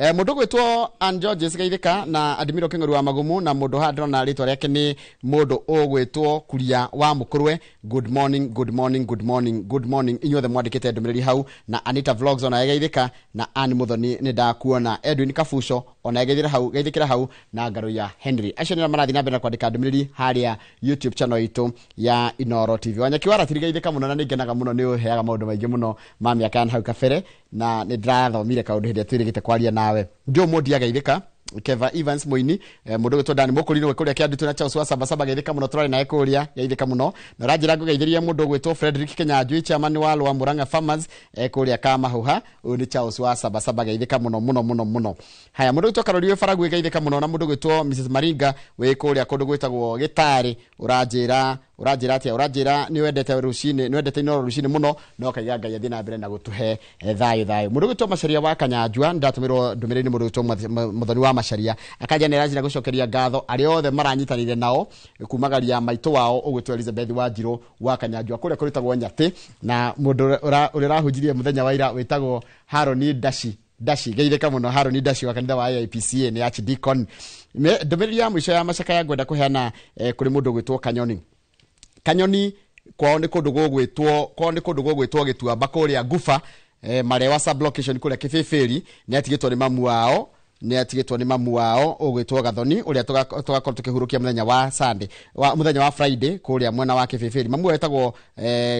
Mũndũ ũgwĩtwo Ann Georges Geithĩka na Admiro Kĩng'oru wa Magumu, na mũndũ haha ndĩrona rĩtwa rĩake nĩ mũndũ ũgwĩtwo Kuria wa Mũkũrwe. Good morning, good morning, good morning, good morning inyuothe mwandĩkĩte ndũmĩrĩri hau, na Anita Vlogs ona geithĩka, na Ann Muthoni nĩ ndakuona, Edwin Kabuco ona geithĩra hau, geithĩkĩra hau, na Ngaruya Henry. Acio nĩ marathiĩ na mbere na kwandĩka ndũmĩrĩri harĩa YouTube channel itũ ya Inooro TV. Wanyeki wa Ratiri geithĩka mũno, na nĩ ngenaga mũno nĩ ũheaga maũndũ maingĩ mũno ma mĩaka ya hau kabere, na nĩ ndĩrathomire kaũndũ hĩndĩ ĩrĩa twĩrĩgĩte kwaria nawe. Joe Mondi ageithĩka, Keva Evans Moini, mũndũ ũgwĩtwo Dan Mũkũrinũ wĩ kũrĩa Kĩandutu, na Charles wa Sabasaba geithĩka mũno, tũrarĩ naye kũrĩa geithĩka mũno. Na ũranjĩra ngũgeithĩrie mũndũ ũgwĩtwo Frederick Kenyanjui, chairman wa Lwa Murang'a Farmers kũrĩa Kamahuha. Ũyũ nĩ Charles wa Sabasaba geithĩka mũno mũno mũno mũno. Haya, mũndũ ũgwĩtwo Karori wĩ Faragwe geithĩka mũno, na mũndũ ũgwĩtwo Mrs Maringa wĩ kũrĩa kũndũ gwĩtagwo Gĩtarĩ, ũranjĩra atĩa? Ũranjĩra nĩ wendete rũcinĩ, nĩ wendete Inooro rũcinĩ mũno, no kaiga Ngai athiĩ na mbere na gũtũhe thayũ thayũ. Mũndũ ũgwĩtwo Macharia wa Kanyanjua, ndatũmĩrwo ndũmĩrĩri nĩ mũndũ ũgwĩtwo Mũthoni wa Macharia, akanja nĩ aranjĩra gũcokeria ngatho arĩa othe maranyitanĩire nao kumagaria maitũ wao ũgwĩtwo Elizabeth Wanjirũ wa Kanyanjua kũrĩa kũrĩtagwo Nyatĩ, na mũndũ ũrĩa ũrahunjirie mũthenya wa ira wĩtagwo Haroni Dashi Dashi geithĩka mũno Haroni Dashi wa kanitha wa AIPCA nĩ Archdeacon. Ndũmĩrĩri ya mũico ya macakaya ya ngwenda kũheana kũrĩ mũndũ ũgwĩtwo Kanyoni. Kanyoni kwao nĩ kũndũ gũgwĩtwo, kwao nĩ kũndũ gũgwĩtwo Gĩtuamba kũrĩa Nguba, Marewa sublocation kũrĩa Kĩbĩbĩri, nĩ atigĩtwo nĩ mamu wao, nĩ atigĩtwo nĩ mamu wao ũgwĩtwo Gathoni ũrĩa tũgakorwo tũkĩhurũkia mũthenya wa Sunday, wa mũthenya wa Friday kũrĩa mwena wa Kĩbĩbĩri. Mamu wao etagwo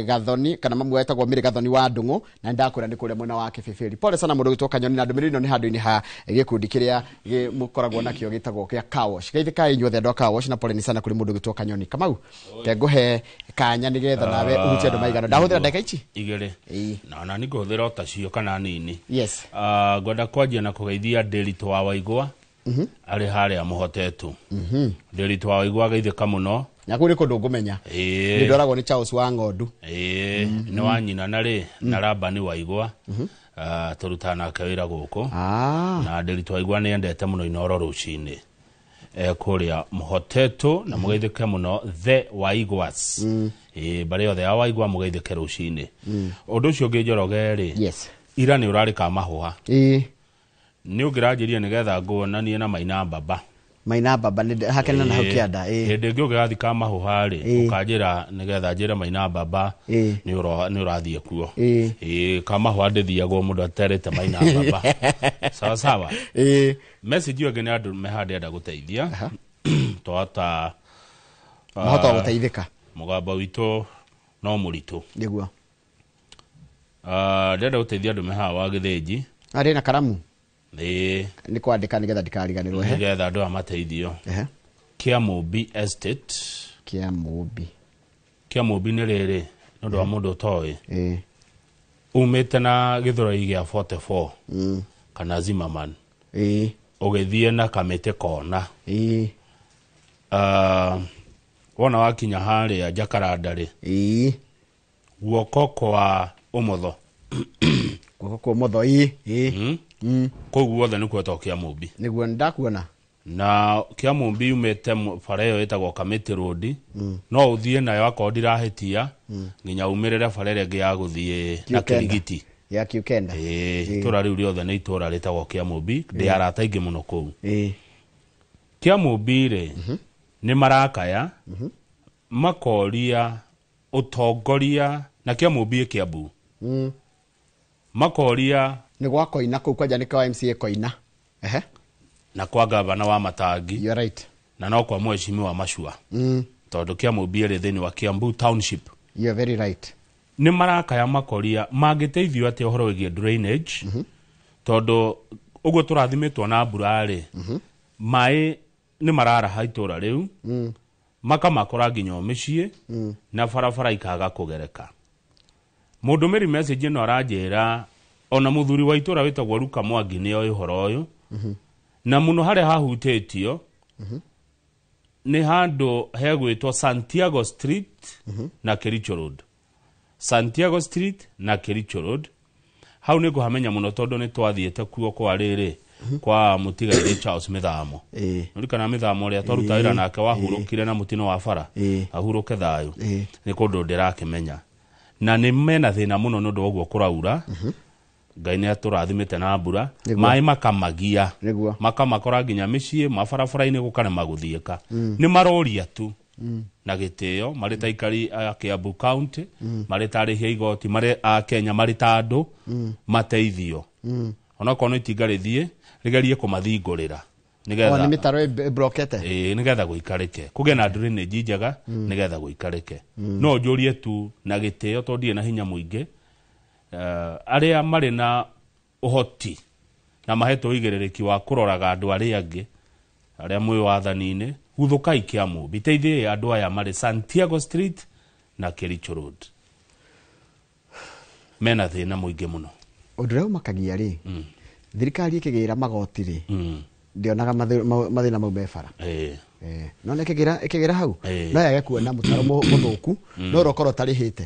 Gathoni, kana mamu wao etagwo Mĩrĩ Gathoni wa Ndung'u, na ndakwĩra nĩ kũrĩa mwena wa Kĩbĩbĩri. Pole sana mũndũ ũgwĩtwo Kanyoni, na ndũmĩrĩri ĩno nĩ handũ-inĩ ha gĩkundi kĩrĩa mũkoragwo nakĩo gĩtagwo kĩa Car Wash. Geithĩkai inyuothe andũ a Car Wash, na pole ni sana kũrĩ mũndũ ũgwĩtwo Kanyoni. Kamau, ngũhe kanya nĩgetha nawe ũhutie andũ maigana. Ndahũthĩra ndagĩka ici igĩrĩ, na ona nĩngũhũthĩra o tacio kana nini. Yes. Ngwenda kwanjia na kũgeithia Ndĩritũ wa Waigwa arĩ harĩa Mũhotetũ. Ndĩritũ wa Waigwa geithĩka mũno, na kũu nĩ kũndũ ngũmenya, nĩ ndwaragwo nĩ Charles wa Ng'ondu. Nĩ wa nyina na rĩ na Rabani Waigwa, tũrutaga nake wĩra gũkũ. Na Ndĩritũ Waigwa nĩ endete mũno Inooro rũcinĩ kũrĩa Mũhotetũ, na mũgeithĩke mũno the Waigwas. Mbarĩ yothe ya Waigwa mũgeithĩke rũcinĩ. Ũndũ ũcio ũngĩ Njoroge rĩ, ira nĩ ũrarĩ Kamahũha. Nĩ ũngĩranjĩria nĩgetha nguonanie na Maina Mbaba. Maina Baba nĩ hakena na hau kĩanda, ĩĩ. Hĩndĩ ĩngĩ ũngĩgathiĩ Kamahũha rĩ, Ĩĩ. ũkanjĩra nĩgetha njĩre Maina Baba Ĩĩ. nĩ ũrathiĩ kuo. Ĩĩ. Ĩĩ, Kamahũha ndĩthiagwo mũndũ aterĩte Maina Baba. Sawa sawa. Ĩĩ. Message ĩyo ĩngĩ nĩ andũ me haha ndĩrenda gũteithia. Twahota Mahota gũteithĩka. Mũgambo witũ no mũritũ. Nĩguo. Ndĩrenda gũteithia andũ me haha wa Gĩthĩnji. Arĩ na karamu? Ĩĩ. Nĩ kwandĩka nĩgetha ndikariganĩrwo, ehe. Nĩgetha andũ aya mateithio. Ehe. Kĩamũmbi Estate. Kĩamũmbi. Kĩamũmbi nĩ rĩrĩ, nĩ ũndũ wa mũndũ ũtoĩ. Ĩĩ. Umĩte na gĩthũrai gĩa 44. Kana Zimmerman. Ĩĩ. Ũgĩthiĩ na kamĩtĩ kona. Ĩĩ. Wona wakinya harĩa Jacaranda rĩ. Ĩĩ. Guoko kwa ũmotho. Guoko kwa ũmotho, ĩĩ, ĩĩ. Kũu guothe nĩ kwetwo Kĩamũmbi. Nĩguo ndakuona. Na Kĩamũmbi yumĩte bara ĩyo ĩtagwo Kamĩtĩ Road. No ũthiĩ nayo akorwo ndirahĩtia, nginya umĩrĩre bara ĩrĩa ĩngĩ ya gũthiĩ na Kiu kenda. Kĩrigiti. Ya Kiu kenda. Ĩĩ, itũra rĩu rĩothe nĩ itũra rĩtagwo Kĩamũmbi, ndĩ arata aingĩ mũno kũu. Ĩĩ. Kĩamũmbi rĩ, nĩ marakaya, makoria ũtongoria, na Kĩamũmbi ĩ Kĩambu. Makoria nĩ gwa Koina kũu kwanja nĩ kwa MCA Koina. Ehe. Na kwa gavana wa Matangi. You are right. Na no kwa mheshimiwa Machua. Tondũ Kĩamũmbi ĩrĩ thĩinĩ wa Kiambu Township. You are very right. Nĩ marakaya makoria mangĩteithio atĩa ũhoro wĩgiĩ drainage, tondũ ũguo tũrathimĩtwo na mbura rĩ, maĩ nĩ mararaha itũra rĩu, makamakora nginya o mĩciĩ, na barabara ikaga kũgereka. Mũndũmĩri message ĩno aranjĩra ona mũthuri wa itũra wĩtagwo Luka Mwangi nĩ oĩ ũhoro ũyũ, na mũno harĩa hahutĩtio nĩ handũ hegwĩtwo Santiago Street na Kericho Road. Santiago Street na Kericho Road hau nĩ ngũhamenya mũno tondũ nĩ twathiĩte kuo kwa rĩrĩ kwa mũtigairĩ Charles Mĩthamo. Nĩũririkana Mĩthamo ũrĩa twaruta wĩra nake wahurũkire na mũtino wa bara, ahurũke thayũ. Nĩ kũndũ ndĩrakĩmenya na nĩ mena thĩna mũno nĩ ũndũ wa ũguo kũraura. Ngai nĩ atũrathimĩte na mbura, maĩ makamagia, makamakora nginya mĩciĩ, mabarabara-inĩ gũkarema gũthiĩka. Nĩ maroria tu na gĩtĩo marĩ ta aikari a Kiambu County, marĩ ta arĩhi a igoti, marĩ a Kenya, marĩ ta andũ, mateithio. Onokorwo nĩ itinga rĩthiĩ rĩgerie kũmathingũrĩra O, nĩ mĩtaro ĩbrokete. Ĩĩ, nĩgetha gũikarĩke, kũgĩe na drainage njega, nĩgetha gũikarĩke. No njũrie tu na gĩtĩo tondũ ndirĩ na hinya mũingĩ, arĩa marĩ na ũhoti na mahetwo ũigĩrĩrĩki wa kũroraga andũ arĩa angĩ arĩa mwĩ wathani-inĩ, guthũkai Kĩamũmbi, teithiai andũ aya marĩ Santiago Street na Kericho Road, mena thĩna mũingĩ mũno. Ũndũ ũrĩa ũmakagia rĩ, thirikari ĩkĩgĩra magoti rĩ, ndionaga mathĩna mau me bara. No nĩ ĩkĩgĩra hau, no yage kuona mũtaro mũthũku, no ũrokorwo ũtarĩhĩte.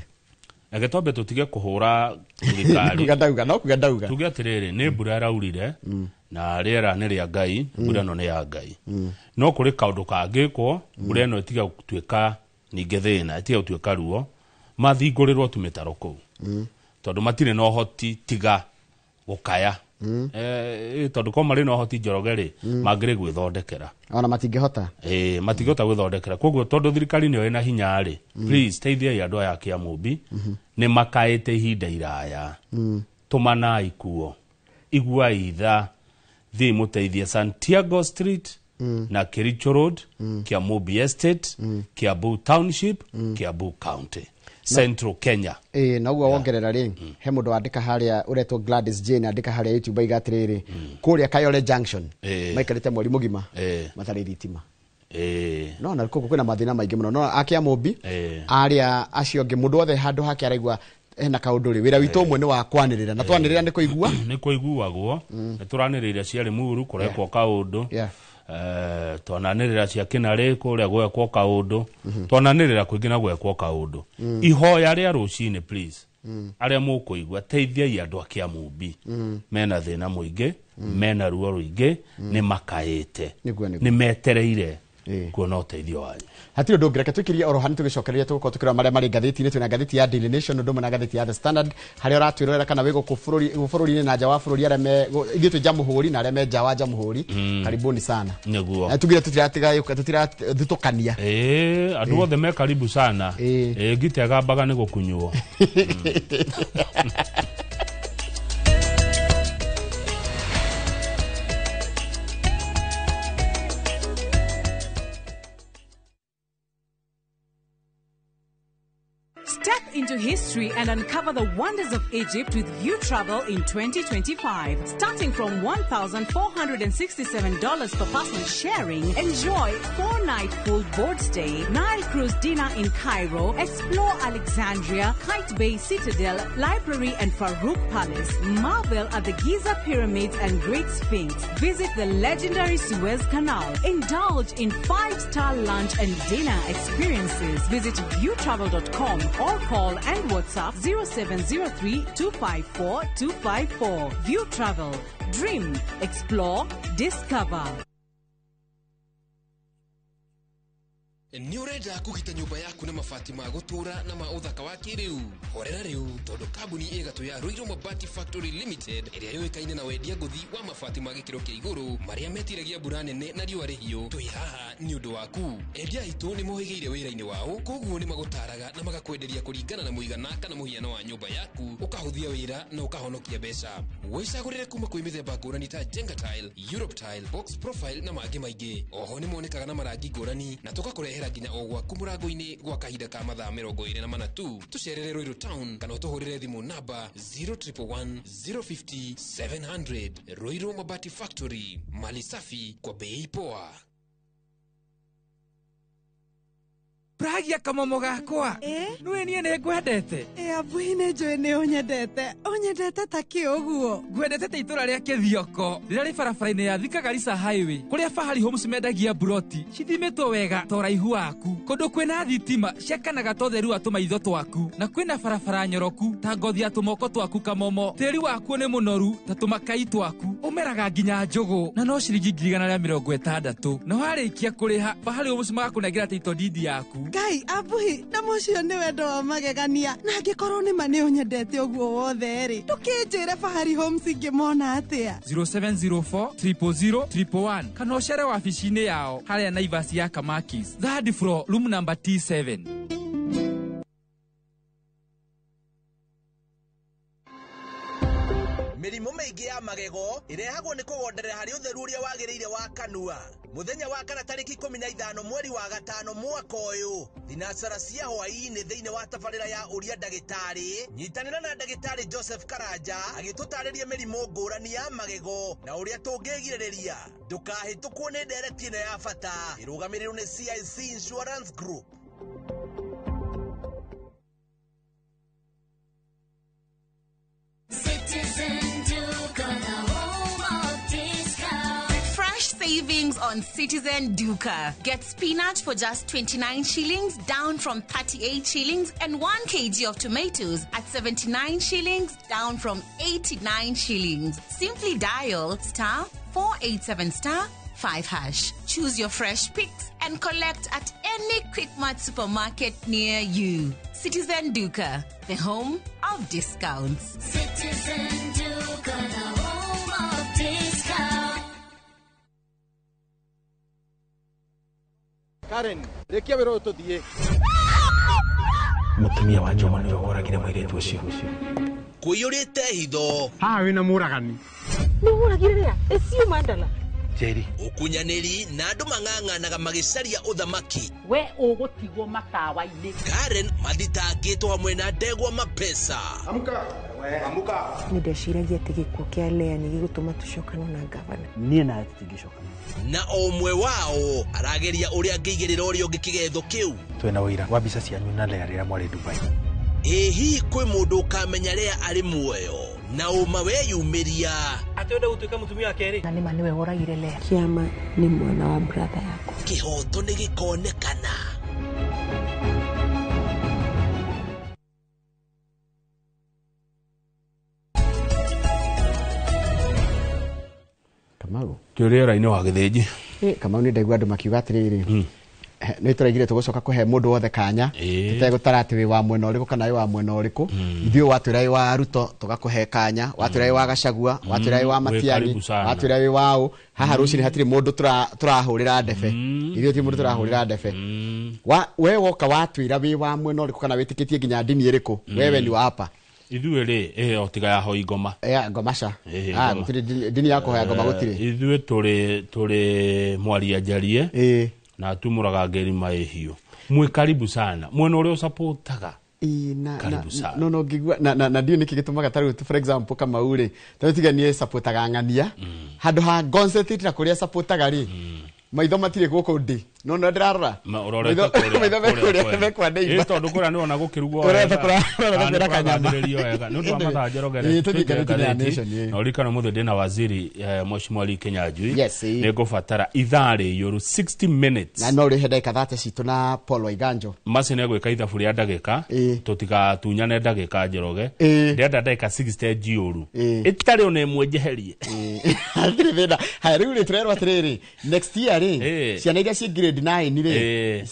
Reke twambe tũtige kũhũra thirikari. Kuga ndauga, no kuga ndauga. Tuge atĩrĩrĩ, nĩ mbura ĩraurire, na rĩera nĩ rĩa Ngai, mbura ĩno nĩ ya Ngai. No kũrĩ kaũndũ kangĩkwo, mbura ĩno ĩtige gũtuĩka ningĩ thĩna, ĩtige gũtuĩka ruo, mathingũrĩrwo tu mĩtaro kũu. Tondũ matirĩ na ũhoti tiga gũkaya. Tondũ korwo marĩ na ũhoti Njoroge rĩ, mangĩrĩ gwĩthondekera. Ona matingĩhota. Matingĩhota gwĩthondekera. Koguo tondũ thirikari nĩyo ĩna hinya rĩ, please teithiai andũ aya a Kĩamũmbi, nĩ makaĩte ihinda iraya. Tũmanai kuo, iguai tha, thiĩi mũteithie Santiago Street na Kericho Road, Kiambu Estate, Kiambu Township, Kiambu County, Central Kenya. Na ũguo wongerera rĩ, he mũndũ wandĩka harĩa ũretwo Gladys Jane, andĩka harĩa YouTube aiga atĩrĩrĩ, kũrĩa Kayole Junction, maikarĩte mweri mũgima, matarĩ thitima. No, na kũu kwĩna mathĩna maingĩ mũno. No a Kĩamũmbi, arĩa acio angĩ, mũndũ wothe handũ hake araigua hena kaũndũ rĩ, wĩra witũ ũmwe nĩ wa kwanĩrĩra, na twanĩrĩra nĩ kũigua. Nĩ kũiguagwo. Nĩ tũranĩrĩire ciarĩ Muru, kũrekwo kaũndũ. Twananĩrĩra cia Kĩnarĩ, kũrĩa gwekwo kaũndũ. Twananĩrĩra kũingĩ na gwekwo kaũndũ. Ihoya rĩa rũcinĩ, please. Arĩa mũkũigua, teithiai andũ a Kĩamũmbi. Mena thĩna mũingĩ, mena ruo rũingĩ, nĩ makaĩte. Nĩguo, nĩguo. Nĩ metereire. Kuona ũteithio wanyu. Hatirĩ ũndũ ũngĩ, reke tũikirie oro hani tũgĩcokereria tũgũkorwo tũkĩrora marĩa marĩ ngathĩti-inĩ. Twĩna ngathĩti ya Daily Nation ũndũ ũmwe na ngathĩti ya The Standard, harĩa ũratwĩrorera kana wĩ gũkũ bũrũri-inĩ na nja wa bũrũri, arĩa me ithuĩ twĩ Jamhuri na arĩa me nja wa Jamhuri. Karibuni sana. Nĩguo. Na tugire tutirathutũkania. Andũ othe me karibu sana. Ngite agambaga nĩ gũkunywo. Step into history and uncover the wonders of Egypt with View Travel in 2025. Starting from $1,467 per person sharing, enjoy 4-night full board stay, Nile cruise dinner in Cairo, explore Alexandria, Kite Bay Citadel, Library and Farouk Palace, marvel at the Giza Pyramids and Great Sphinx, visit the legendary Suez Canal, indulge in 5-star lunch and dinner experiences. Visit viewtravel.com or call and WhatsApp 0703 254 254. View Travel. Dream, explore, discover. Nĩ ũrenda kũgita nyũmba yaku na mabati ma gũtũũra na ma ũthaka wa kĩrĩu? Horera rĩu, tondũ kambuni ĩgatũ ya Ruiru Mabati Factory Limited ĩrĩa yũĩkaine na wendia ngũthi wa mabati ma gĩkĩro kĩa igũrũ marĩa metiragia mbura nene na riũa rĩhiũ, twĩ haha nĩ ũndũ waku. Endia aitũ nĩ mohĩgĩire wĩra-inĩ wao, koguo nĩ magũtaraga na magakwenderia kũringana na mũigana kana mũhiano wa nyũmba yaku, ũkahũthia wĩra na ũkahonokia mbeca. Wĩcagũrĩre kuma kwĩ mĩthemba ngũrani ta Jenga Tile, Europe Tile, Box Profile na mangĩ maingĩ. Oho nĩ monekaga na marangi ngũrani na tũgakũrehera nginya o gwaku mũrango-inĩ gwa kahinda ka mathaa 24 tu. Tũcerere Ruiru Town kana ũtũhũrĩre thimũ namba 0111 050 700. Ruiru Mabati Factory, mali safi kwa bei poa. Pragia kamomo gakwa. Nĩwe niĩ nĩ ngwendete. Abuhi nĩ njũĩ nĩ ũnyendete. Ũnyendete ta kĩ ũguo? Ngwendete ta itũra rĩa Kĩthioko rĩrĩa rĩ barabara-inĩ ya Thika Garissa Highway, kũrĩa Fahari Homes mendagia buroti cithimĩtwo wega ta ũraihu waku, kũndũ kwĩna thitima ciakanaga ta ũtheru wa tũmaitho twaku, na kwĩna barabara nyoroku ta ngothi ya tũmoko twaku kamomo. Tĩri wakuo nĩ mũnoru ta tũmakai twaku, ũmeraga nginya njũgũ na no ciringi 160,000. Na warĩkia kũrĩha, Fahari Homes magakũnengera title deed yaku. Ngai abuhi, na mũcio nĩ wendo wa magegania, na angĩkorwo nĩ ma nĩ ũnyendete ũguo wothe rĩ, ndũkĩnjĩre Fahari Homes ingĩmona atĩa? 0704 000 111 kana ũcere wabici-inĩ yao harĩa Naivas ya Kamakis, third floor, room number T7. Mĩrimũ mĩingĩ ya magego ĩrehagwo nĩ kũgonderera harĩ ũtheru ũrĩa wagĩrĩire wa kanua. Mũthenya wa kana tarĩki 15 mweri wa gatano mwaka ũyũ, thinacara cia hwaĩ-inĩ thĩinĩ wa tabarĩra ya ũria ndagĩtarĩ, nyitanĩra na ndagĩtarĩ Joseph Karanja agĩtũtarĩria mĩrimũ ngũrani ya magego na ũrĩa tũngĩgirĩrĩria. Ndũkahĩtũkwo nĩ ndereti ĩno ya bata ĩrũgamĩrĩirwo nĩ CIC Insurance Group. Citizen Duka, the home of discount. Fresh savings on Citizen Duka. Get spinach for just 29 shillings, down from 38 shillings, and 1 kg of tomatoes at 79 shillings, down from 89 shillings. Simply dial star 487 star 5 hash. Choose your fresh picks and collect at any Quickmart supermarket near you. Citizen Duka, the home of discounts. Citizen Duka, the home of discounts. Karen, rekia wĩra ũyũ tũthiĩ. Mũtumia wa Njoma nĩwe woragire mũirĩtu ũcio. Kũiyũrĩte hitho. Haha wĩna mũragani. Nĩ woragire rĩa? Ĩciũ Mandala. Njeri. Ũkunyanĩri na andũ mang'ang'anaga magĩcaria ũthamaki. We ũgũtigwo matawa-inĩ. Karen mathitangĩtwo hamwe na ndegwa mapesa. Amka. Amka. Nĩ ndeciragia atĩ gĩkuũ kĩa Lea nĩ gĩgũtũma tũcokane na gavana. Niĩ nawe tũtingĩcokana. Na o ũmwe wao arageria ũrĩa angĩigĩrĩra ũrĩa ũngĩ kĩgetho kĩu. Twĩna ũira wa mbica cianyu na Lea rĩrĩa mwarĩ Dubai. Ĩ hihi kwĩ mũndũ ũkamenya Lea arĩ muoyo na ũma weyumĩria atĩ ũrenda gũtuĩka mũtumia wa kerĩ? Na nĩma nĩwe woragire Lea. Kĩama nĩ mwana wa brother yakwa. Kĩhoto nĩ gĩkonekana. Kamau Twĩ rĩera-inĩ wa Gĩthĩnji. Kamau nĩ ndaigua andũ makiuga atĩrĩrĩ, nĩ tũraigire tũgũcoka kũhe mũndũ wothe kanya tũtegũtara atĩ wĩ wa mwena ũrĩkũ kana wĩ wa mwena ũrĩkũ. Ithuĩ watwĩra wĩ wa Ruto tũgakũhe kanya, watwĩra wĩ wa Gachagua, watwĩra wĩ wa Wĩ Matiang'i, karibu sana. watwĩra wĩ wa ũ. Haha rũcinĩ hatirĩ mũndũ tũrahũrĩra ndebe, ithuĩ ti mũndũ tũrahũrĩra ndebe. We woka watwĩra wĩ wa mwena ũrĩkũ kana wĩtĩkĩtie nginya ndini ĩrĩkũ, wewe ni wa hapa. Ithuĩ rĩ, o tiga ya hoi ngoma. Ya ngoma ca. Ĩĩ, Ah, ngoma. gũtirĩ ndini ya kũhoya ngoma gũtirĩ. Ithuĩ tũrĩ mwaria njarie na tumũraga ngeri maĩhiũ. Mwĩ karibu sana mwena ũrĩa ũcapotaga. Ĩĩ, na Karibu sana. No no ngigua na ndiũ nĩkĩ gĩtũmaga ta rĩu, for example, Kamau rĩ, ta rĩu tiga niĩ supportaga ng'ania handũ ha concentrate na kũrĩa supportaga rĩ, maitho matirĩ gũkũ ndĩ no no ndĩrarora. Ma, ũrorete Maitho kũrĩa- maitho me kũrĩa kũrĩa kwene. me kwa neighbor. Ĩ, tondũ kũrĩa nĩwona gũkĩrugwo Ũrorete wega. kũrĩa Kana kwĩna kanyama. nĩkũragathĩrĩrio wega. Nĩ ũndũ wa mathaa Njoroge Ĩ, tũthiĩ tũingĩre ngathĩti-inĩ ya ngathĩti. Nation, ĩ. Na ũririkane ũmũthĩ ndĩna waziri, Mheshimiwa Lee Kinyanjui. Yes, ĩ. Nĩ ngũbatara ithaa rĩiyũru, 60 minutes. Na no ũrĩhe ndagĩka 30 citũ na Paul Waiganjo. Maci nĩ egwĩka ithabu rĩa ndagĩka, tũtigatunyane ndagĩka Njoroge. Ndĩrenda ndagĩka 60 njiũru ĩtarĩ ona ĩmwe njeherie. Hatirĩ thĩna. Haya, rĩu rĩ, tũrerwo atĩrĩrĩ, next year rĩ, ciana iria ciĩ grade 9 rĩ,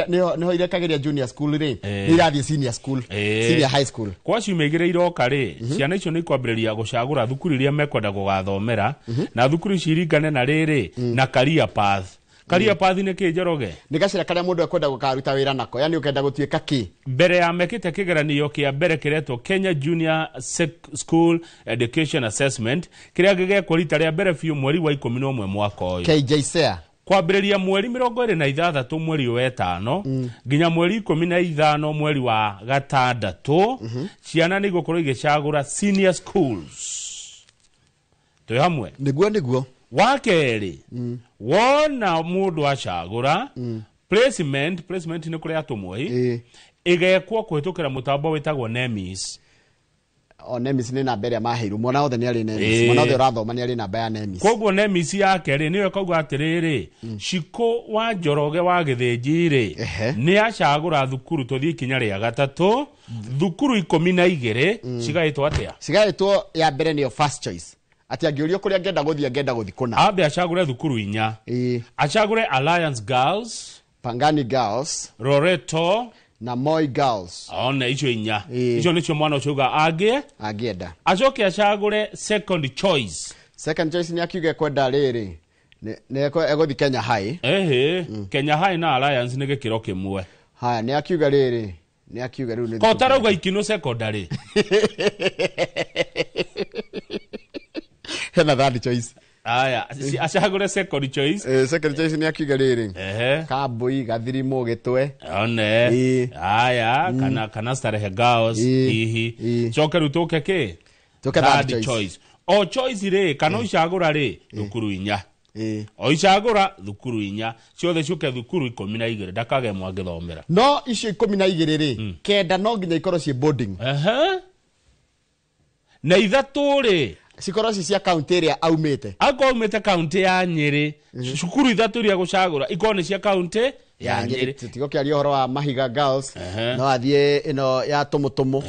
nĩho irekagĩria junior school rĩ, nĩ irathiĩ senior school, senior high school. Kwa ciumia igĩrĩ iroka rĩ, ciana icio nĩ ikwambĩrĩria gũcagũra thukuru iria mekwenda gũgathomera, na thukuru ici iringane na rĩrĩ na career path. Career path nĩ kĩ, Njoroge? Nĩ gacĩra karĩa mũndũ ekwenda gũkaruta wĩra nako, yani ũkenda gũtuĩka kĩ. Mbere ya mekĩte kĩgeranio kĩa mbere kĩretwo Kenya Junior School Education Assessment, kĩrĩa gĩgekwo rita rĩa mbere biũ mweri wa 11 mwaka ũyũ. KJSEA. Kwambĩrĩria mweri 26 mweri wa ĩtano nginya mweri 15 mweri wa gatandatũ, ciana nĩ igũkorwo igĩcagũra senior schools. Twĩ hamwe? Nĩguo, nĩguo. Wa kerĩ, wona mũndũ acagũra placement, placement nĩ kũrĩa atũmwo ĩgekwo kũhĩtũkĩra mũtambo wĩtagwo NEMIS. O NEMIS nĩ namba ĩrĩa maheirwo, mwana wothe nĩ arĩ NEMIS, mwana wothe ũrathoma nĩ arĩ namba ya NEMIS. Koguo NEMIS yake rĩ, nĩyo ĩkauga atĩrĩrĩ, Shiko wa Njoroge wa Gĩthĩnji rĩ, nĩ acagũra thukuru, tũthiĩ ikinya rĩa gatatũ, thukuru 12 cigaĩtwo atĩa? Cigaĩtwo ya mbere nĩyo first choice, atĩ angĩũrio kũrĩa angĩenda gũthiĩ, angĩenda gũthiĩ kũna. Ambe acagũre thukuru inya. Acagũre Alliance Girls, Pangani Girls, Loreto na Moi Girls. One icio inya. Icio nĩcio mwana ũcio uga angĩ angĩenda. Acoke acagũre second choice. Second choice nĩ akiuga ekwenda rĩrĩ, nĩ egũthiĩ Kenya High. Ehe, Kenya High na Alliance nĩ gĩkĩro kĩmwe. Haya, nĩ akiuga rĩrĩ, nĩ akiuga rĩu nĩ Ko tarauga Ikino Secondary. Hena third choice. Aya, acagũre second choice. Second choice nĩ akiuga rĩrĩ, Kambui, Gathirimu, Gĩtwe. One. Aya, kana Starehe Girls hihi. Coke rĩu tũke kĩ? Tũke third choice. O choice rĩ, kana ũcagũra rĩ, thukuru inya. O icagũra thukuru inya, ciothe ciũke thukuru 12, ndakage mwangĩthomera. No icio 12 rĩ, kenda no nginya ikorwo ciĩ boarding. Na ithatũ rĩ, cikorwo ci cia kaunti ĩrĩa aumĩte. Akorwo aumĩte kaunti ya Nyĩrĩ, cukuru ithatũ iria gũcagũra ikorwo nĩ cia kaunti ya Nyĩrĩ. Tũtigũkĩaria ũhoro wa Mahiga Girls, no athiĩ ĩno ya Tũmũtũmũ.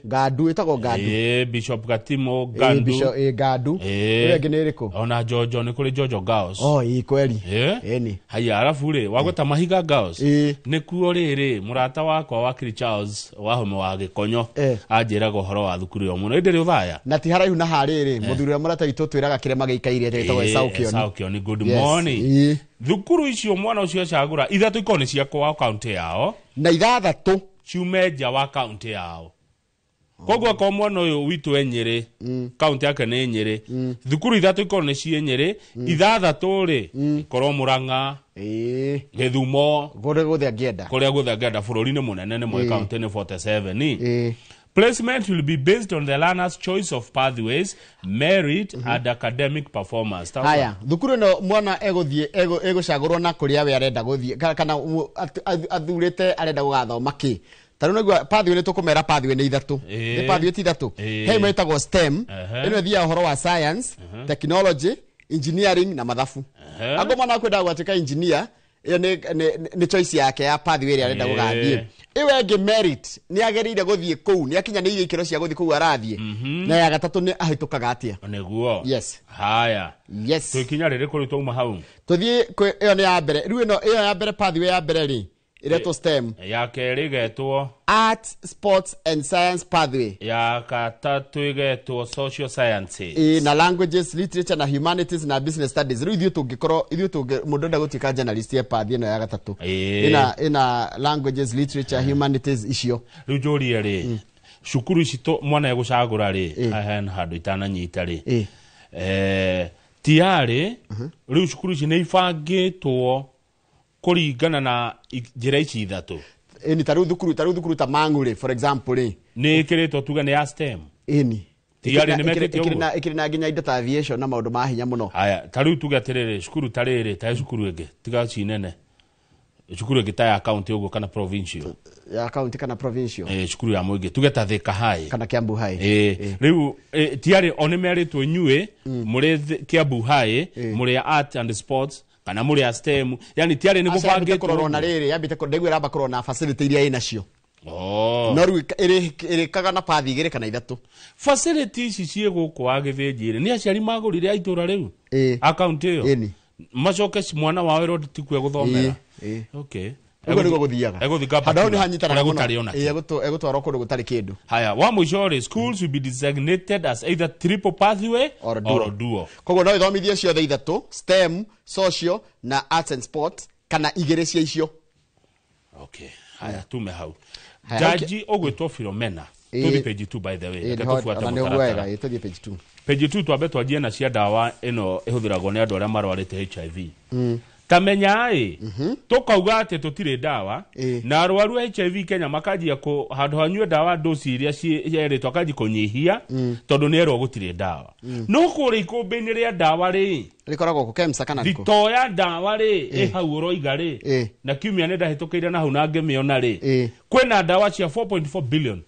Gandu, ĩtagwo Gandu. Bishop Gatimo, Gandu. Bishop, Gandu. Ĩrĩa ĩngĩ nĩ ĩrĩkũ? Ona Jojo, nĩ kũrĩ Jojo Girls. Oh, ĩ, kweli. Ĩni. Haya, arabu rĩ, wagweta Mahiga Girls. Nĩkuo rĩrĩ, mũrata wakwa wakiri Charles Wahome wa Gĩkonyo anjĩraga ũhoro wa thukuru ĩyo mũno. Ĩndĩ rĩ ũthaya? Na ti haraihu na harĩrĩ, mũthuri ũrĩa mũrata witũ twĩraga kĩrĩa magĩikaire ĩtagwo Esau Kĩoni. Esau Kĩoni, good Yes. morning. Thukuru icio mwana ũcio acagũra ithatũ ikorwo nĩ cia kwao kaunti yao na ithathatũ ciume nja wa kaunti yao. Koguo akorwo mwana ũyũ witũ e Nyĩrĩ, kaunti yake nĩ Nyĩrĩ, thukuru ithatũ ikorwo nĩ ciĩ Nyĩrĩ, ithathatũ rĩ ikorwo Mũrang'a, Gĩthumo, kũrĩa guothe angĩenda, kũrĩa guothe angĩenda bũrũri-inĩ mũnene nĩ mwĩ kaunti nĩ 47. Placement will be based on the learner's choice of pathways, merit, and academic performance. Haya, thukuru ĩno mwana egũthiĩ egũcagũrwo na kũrĩa we arenda gũthiĩ, kana athurĩte arenda gũgathoma kĩ. Ta rĩu nĩguo pathway nĩ tũkũmera pathway nĩ ithatũ. Nĩ pathway ti ithatũ. He ĩmwe ĩtagwo STEM, ĩno ĩthiaga ũhoro wa science, technology, engineering na mathabu. Angũ mwana akwendaga gũtuĩka engineer, Ĩyo nĩ choice yake ya pathway ĩrĩa arenda gũgathiĩ. Ĩyo ĩngĩ merit nĩ agĩrĩire gũthiĩ kũu, nĩ akinyanĩirie ikĩro cia gũthiĩ kũu arathiĩ. Na ya gatatũ nĩ ahĩtũkaga atĩa. Nĩguo. Yes. Haya. Yes. Tũikinya rĩrĩkũ rĩu twauma hau? Tũthiĩ ĩyo nĩ ya mbere. Rĩu ĩno ĩyo ya mbere, pathway ya mbere rĩ, ĩretwo STEM. Ya kerĩ ĩgetwo Art, Sports and Science pathway. Ya gatatũ ĩgetwo Social Sciences. Ĩ, na Languages, Literature na Humanities na Business Studies. Rĩu ithuĩ tũngĩkorwo ithuĩ tũngĩ mũndũ enda gũtuĩka journalist e path ĩno ya gatatũ. Ĩna Languages, Literature, Humanities icio. Rĩu njũrie rĩ, cukuru ici mwana egũcagũra rĩ, haha hena handũ itananyita rĩ, tiarĩ rĩu cukuru ici nĩ ibangĩtwo kũringana na njĩra ici ithatũ. Ĩni, ta rĩu thukuru ta Mang'u rĩ, for example rĩ, nĩ ĩkĩrĩtwo tuge nĩ ya STEM. Ĩni. Tiarĩ nĩ metĩtio Ĩkĩrĩ ũguo? na ĩkĩrĩ na nginya indo ta aviation na maũndũ ma hinya mũno. Haya, ta rĩu tuge atĩrĩrĩ, cukuru ta rĩrĩ, ta cukuru ĩngĩ tiga ci nene, cukuru ĩngĩ ta ya county ũguo kana provincial. Ya county kana provincial. Cukuru ya mũingĩ tuge ta Thika High kana Kiambu High. Rĩu tiarĩ o nĩ merĩtwo inyuĩ mũrĩ Kiambu High mũrĩ a Art and Sports kana mũrĩ a STEM, yani tiarĩ nĩ Aca, yambĩte gũbangĩtwo kũrorwo na ũguo. rĩrĩ, yambĩte ndaigua ĩramba kũrorwo na facility iria ĩnacio. Oh. No rĩu ĩrĩkaga na path igĩrĩ kana ithatũ. Facility ici ciĩ gũkũ wa gĩthĩnji rĩ, nĩ aciari magũrire a itũra rĩu akaunti ĩyo? Ĩni. Macoke mwana wao ĩrwo tikuo egũthomera? Okay. Ũguo nĩguo gũthiaga. Egũthiĩ Handũ hau nĩ Kapatula, hanyitanaga kũrĩa mũno. gũtarĩ ona Ĩ, egũtwarwo kũndũ gũtarĩ kĩndũ. Haya, wa mũico rĩ, schools will be designated as either triple pathway or dual. Or dual. Koguo no ithomithie ciothe ithatũ, STEM, social na Arts and Sports, kana igĩrĩ cia icio. Okay, haya, tume hau. Haya, Jaji ũgwĩtwo Philomena. Tũthiĩ page 2, by the way. Reke tũbuate Ona nĩ ũguo mũtaratara. wega, ĩ, tũthiĩ page 2. Page 2, twambe twanjie na cia ndawa ĩno ĩhũthĩragwo nĩ andũ arĩa marwarĩte HIV. Ta menya ĩ, tũkauga atĩ tũtirĩ ndawa na arwaru a HIV Kenya makanjia kũ handũ hanyue ndawa dosi iria cierĩtwo akanjia kũnyihia tondũ nĩ erwo gũtirĩ ndawa. No kũrĩa ikũmbĩ-inĩ rĩa ndawa rĩ, rĩkoragwo kũ KEMSA kana rĩkũ? Thitoo ya ndawa rĩ, ĩ hau ũroiga rĩ, na kiumia nĩ ndahĩtũkĩire na hau na ngĩmĩona rĩ, kwĩna ndawa cia 4.4 billion.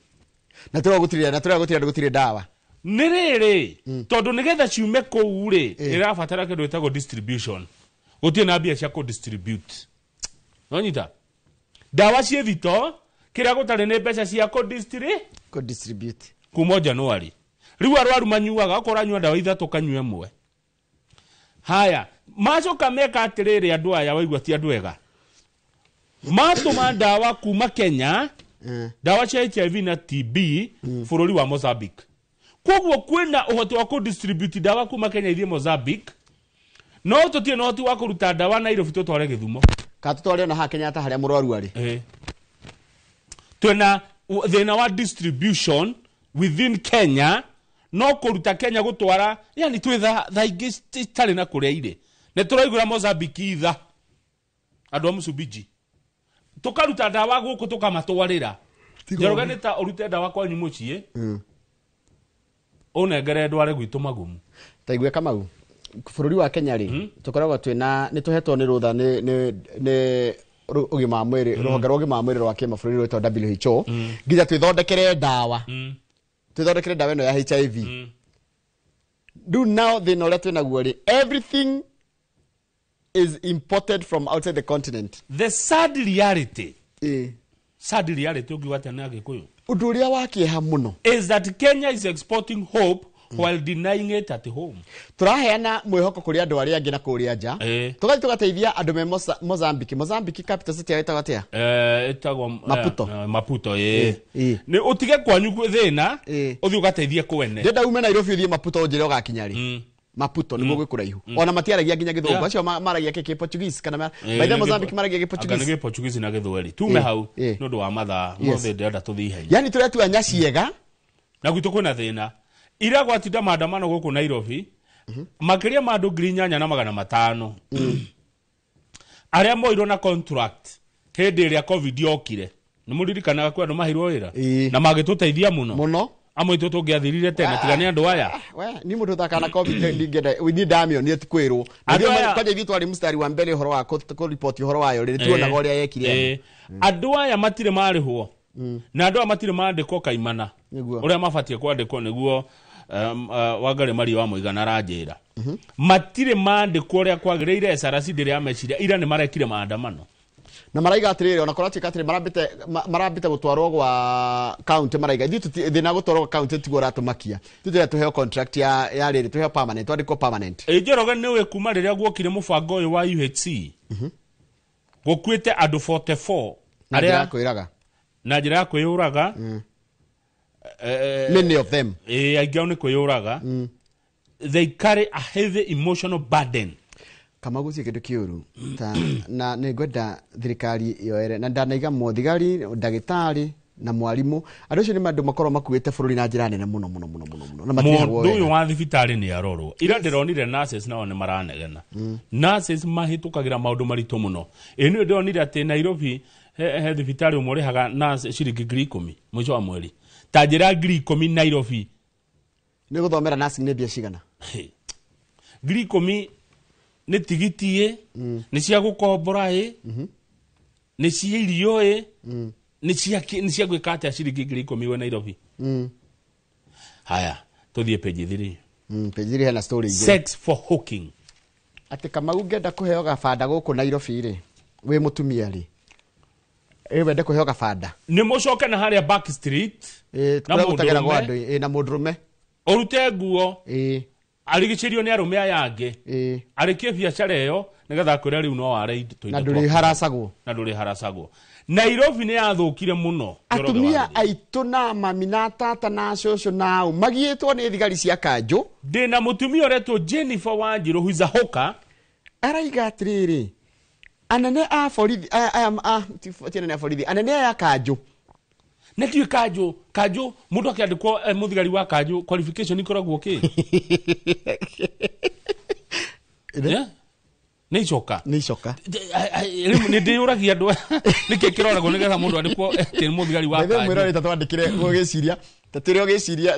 Na tũrĩa gũtirĩ, na tũrĩa gũtirĩ andũ, gũtirĩ ndawa. Nĩ rĩrĩ, tondũ nĩgetha ciume kũu rĩ, ĩrabatara kĩndũ gĩtagwo distribution. Gũtirĩ na mbia cia kũ-distribute. Nonyita ndawa ciĩ thito, kĩrĩa gũtarĩ nĩ mbeca cia kũ-distribute. Kuma January rĩu arwaru manyuaga, okorwo anyua ndawa ithatũ kanyua ĩmwe. Haya, macoka meka atĩrĩrĩ, andũ aya waigua ti andũ ega, matũma ndawa kuma Kenya, ndawa cia HIV na TB bũrũri wa Mozambique. Koguo kwĩna ũhoti wa kũ-distribute ndawa kuma Kenya ithiĩ Mozambique, no tũtirĩ na ũhoti wa kũruta ndawa Nairobi tũtware Gĩthumo. Kana tũtware ona haha Kenyatta harĩa mũrwaru arĩ. Twĩna thĩna wa distribution within Kenya, no kũruta Kenya gũtwara, yani twĩ tha ingĩ citarĩ na kũrĩa irĩ. Nĩ tũraigũra Mozambique itha andũ a Msumbiji, tũkaruta ndawa gũkũ tũkamatwarĩra. Njoroge, nĩ ta ũrute ndawa kwanyu mũciĩ ũnengere ndware gwitũ magumu. Ta igue Kamau, bũrũri wa Kenya rĩ, tũkoragwo twĩna nĩ tũhetwo nĩ rũtha nĩ ũgima wa mwĩrĩ, rũhonge rwa ũgima wa mwĩrĩ rwa kĩmabũrũri rwĩtwo WHO, nginya twĩthondekere ndawa, twĩthondekere ndawa ĩno ya HIV. Rĩu nao thĩna ũrĩa twĩnaguo rĩ, everything is imported from outside the continent. The sad reality, sad reality ũngiuga atĩa na Gĩkũyũ? Ũndũ ũrĩa wa kĩeha mũno is that Kenya is exporting hope while denying it at home. Tũraheana mwĩhoko kũrĩ andũ arĩa angĩ na kũrĩa nja, tũgathiĩ tũgateithia andũ me Mozambique. Mozambique capital city ĩtagwo atĩa? Ĩtagwo Maputo. Maputo, ĩ. Nĩ ũtige kwanyu kwĩ thĩna, ũthiĩ ũgateithie kwene. Ndĩrenda ume Nairobi ũthiĩ Maputo ũnjĩre ũgakinya rĩ. Maputo nĩguo gwĩ kũraihu. Ona matiaragia nginya Gĩthũngũ. Acio maragia kĩ Portuguese kana by the way, Mozambique maragia Anga nĩ Portuguese. Gĩportuguese na Gĩthweri. Tume hau nĩ ũndũ wa mathaa. Mothe ndĩrenda tũthiĩ ihenya. Yani tũretua nyaciega. Na gwitũ kwĩna thĩna. Ira gwatinda maandamano gũkũ Nairobi, makĩria ma andũ 8,500 arĩa moirwo na contract hĩndĩ ĩrĩa COVID yokire. Nĩ mũririkanaga kwĩ andũ maheirwo wĩra na magĩtũteithia mũno mũno. Amwe itũ tũngĩathirire tene tiga nĩ andũ aya. We ni mũndũ ũthakaga na COVID ndingĩenda niĩ ndamĩonire ti kwĩrwo. Andũ aya- Kwanja ithuĩ twarĩ mstari wa mbere ũhoro wa kũripoti ũhoro wayo rĩ, tuonaga ũrĩa yekire. Andũ aya matirĩ marĩhwo na andũ aya matirĩ mandĩkwo kaimana Nĩguo. ũrĩa mabatiĩ kwandĩkwo nĩguo Wangari Maria wa Mũigana aranjĩra matirĩ mandĩkwo ũrĩa kwagĩrĩire. SRC ndĩrĩ yameciria ira nĩ marekire maandamano. Na maraiga atiriri, ona korwo atuĩka atĩrĩ, marambĩte gũtwarwo gwa county, maraiga ithuĩ thĩna gũtwarwo gwa county tiguo ũratũmakia, ithuĩ tũrĩa tũheo contract ya rĩrĩ, tũheo permanent, twandĩkwo permanent. Ĩ Njoroge, nĩ ũĩ kuma rĩrĩa guokire mũbango ũyũ wa UHC gũkuĩte andũ 44 na njĩra ya kwĩraga, na njĩra ya kwĩyũraga. Many of them. Ĩ, aingĩ ao nĩ kwĩyũraga. They carry a heavy emotional burden. Kama gũtirĩ kĩndũ kĩũru ta na nĩ ngwenda thirikari yoere na ndanaiga mũthigari, ndagĩtarĩ na mwarimũ. Andũ acio nĩ andũ makorwo makuĩte bũrũri na njĩra nene mũno mũno mũno mũno mũno na matirĩhagwo Mũndũ ũyũ wega. wa thibitarĩ nĩ arorwo. Ira ndĩronire nurses nao nĩ maranegena. Nurses mahĩtũkagĩra maũndũ maritũ mũno. Ĩ nĩ ndĩronire atĩ Nairobi he thibitarĩ ũmwe ũrĩhaga nurse ciringi 10,000 mũico wa mweri. Ta njĩra 10,000 Nairobi. Nĩ gũthomera nursing nĩ mbia cigana? 10,000 nĩ tigiti ĩ, nĩ cia gũkombora ĩ, nĩ cia irio ĩ, nĩ cia gwĩka atĩa ciringi 10,000 we Nairobi? Haya, tũthiĩ page 3. Page 3 hena story ingĩ. Sex for hooking. Atĩ Kamau, ngenda kũheo gabanda gũkũ Nairobi rĩ, wĩ mũtumia rĩ, ĩ wende kũheo gabanda, nĩ mũcoke na harĩa back street na kũrĩa gũtageragwo mũndũrũme. Andũ ĩ, na mũndũrũme. Ũrute nguo, ĩ arigicĩrio nĩ arũme aya angĩ, ĩ arĩkie biacara ĩyo nĩgetha akwĩre rĩu no ware tũindo na twaku. ndũrĩ haracagwo. Na ndũrĩ haracagwo. Nairobi nĩ yathũkire mũno, Njoroge. Atumia wa aitũ na mami na tata na cũcũ nao magiĩtwo nĩ thigari cia kanjũ. Ndĩna mũtumia ũretwo Jennifer Wanjiru, who is a hooker. Araiga atĩrĩrĩ, anene a borithi aya ti anene a borithi, anene aya a kanjũ. Na ndiũĩ kanjũ mũndũ akĩandĩkwo mũthigari wa kanjũ, qualification ikoragwo kĩ? Yeah? Nĩ icoka. Nĩ icoka. Rĩu nĩ ndĩyũragia andũ nĩkĩ kĩroragwo nĩgetha mũndũ andĩkwo atĩ nĩ mũthigari wa Bethe kanjũ. mwĩroreri, ta twandĩkĩre ũgĩciria,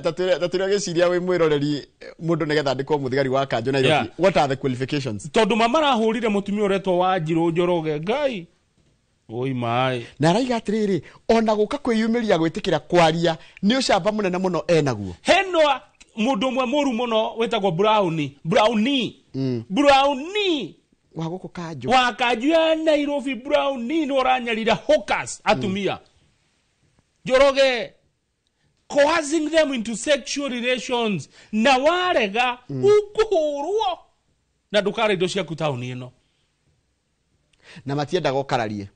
ta twĩre ũgĩciria wĩ mwĩroreri, mũndũ nĩgetha andĩkwo mũthigari wa kanjũ Nairobi, what are the qualifications? Tondũ ma marahũrire mũtumia ũretwo Wanjirũ, Njoroge, Ngai oi maĩ. Na araiga atĩrĩrĩ, ona gũka kwĩyumĩria gwĩtĩkĩra kwaria nĩ ũcamba mũnene mũno enaguo. Heno mũndũ ũmwe mũru mũno wĩtagwo Browni, Browni, Browni wa gũkũ kanjũ, wa kanjũ ya Nairobi. Browni nĩ ũranyarira hookers, atumia, Njoroge, coercing them into sexual relations, na warega ũkũhũrwo na ndũkara indo ciaku taũni ĩno. Na matiendaga ũkararie.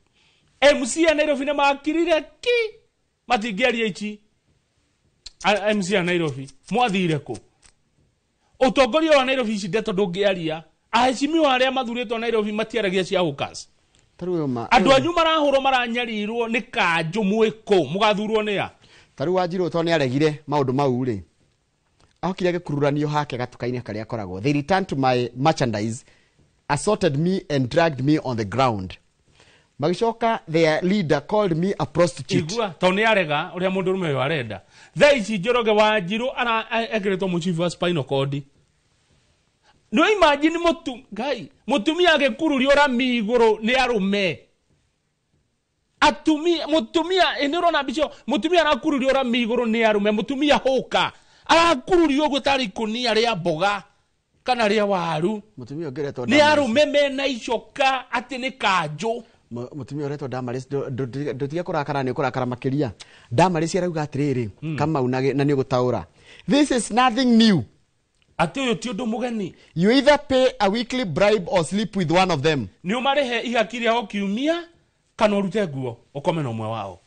MC ya Nairobi nĩ makirire ki, matingĩaria ici. MC ya Nairobi mwathire kũ? Ũtongoria wa Nairobi, ici ndeto ndũngĩaria. Aheshimiwa arĩa mathurĩtwo Nairobi matiaragia cia hookers. Ta rĩu ma Andũ anyu marahũrwo, maranyarirwo nĩ kanjũ, mwĩkũ mũgathurwo nĩ a? Ta rĩu Wanjirũ, tondũ nĩ aregire maũndũ mau rĩ, ahokire agĩkururanio hake gatuka-inĩ karĩa akoragwo. "They returned to my merchandise, assaulted me and dragged me on the ground. Magĩcoka their leader called me a prostitute." Igua, tondũ nĩ arega ũrĩa mũndũrũme ũyũ arenda. Thaa ici Njoroge Wanjirũ ekĩrĩtwo mũcibi wa spinal cord. No imagine mũtu Ngai, mũtumia agĩkururio rami igũrũ nĩ arũme atumia. Mũtumia ĩ, nĩ ũrona mbica ĩyo? Mũtumia arakururio rami igũrũ nĩ arũme. Mũtumia hũka arakururio ũguo tarĩ ikũnia rĩa mboga kana rĩa waru. Mũtumia ũngĩ ũretwo Nĩ Damaris. arũme mena icoka atĩ nĩ kanjũ. Mũtumia ũretwo Damaris, ndũtige kũrakara, nĩ ũkũrakara makĩria. Damaris arauga atĩrĩrĩ, Kamau, na nĩ ũgũtaũra, "This is nothing new." Atĩ ũyũ ti ũndũ mũgeni. "You either pay a weekly bribe or sleep with one of them." Nĩ ũmarĩhe ihaki rĩa o kiumia kana ũrute nguo ũkome na ũmwe wao.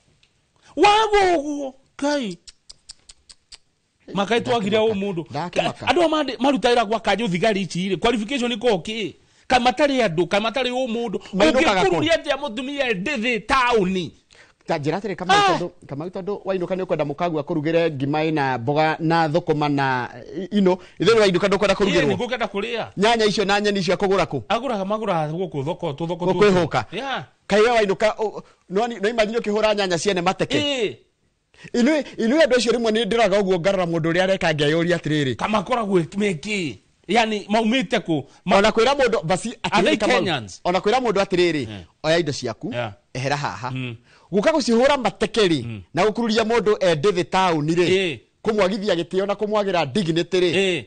Wago ũguo Ngai makai twagire å mũndũ. Ndakĩmaka. Andũ aya marutagĩra gwa kanjũ thigari ici rĩ, qualification ĩkoragwo kĩ? Kaĩ matarĩ andũ? Kaĩ matarĩ ũ mũndũ? Mainũkaga kũ? Ũngĩkururia atĩa mũtumia ndĩthĩ taũni? Ta njĩra atĩrĩ, Kamau, tondũ wainũka nĩ ũkwenda mũkagua kũrugĩre ngima ĩna mboga na thũkũma na ino ithe, wainũka ndũkwenda Ĩĩ, kũrugĩrwo. nĩngũkenda kũrĩa. Nyanya icio na nyeni icio akũgũra kũ? Agũraga, magũraga gũkũ thoko, tũthoko tũtũ. Gũkwĩhũka. Yeah. Kaĩ we wainũka no imagine ũkĩhũra nyanya ciene mateke. Ĩĩ. Inuĩ andũ acio, rĩmwe nĩ ndĩraga ũguo ngarora mũndũ ũrĩa areka ngeyũria atĩrĩrĩ, Kamakoragwo mekĩ, yani maumĩte kũ? Ona kwĩra mũndũ basi Are they atĩrĩrĩ, Kamau, Kenyans? ona kwĩra mũndũ atĩrĩrĩ, oya indo ciaku, ehera haha, gũka gũcihũra mateke rĩ, na gũkururia mũndũ endĩthĩ taũni rĩ. Kũmwagithia gĩtĩo na kũmwagĩra dignity rĩ.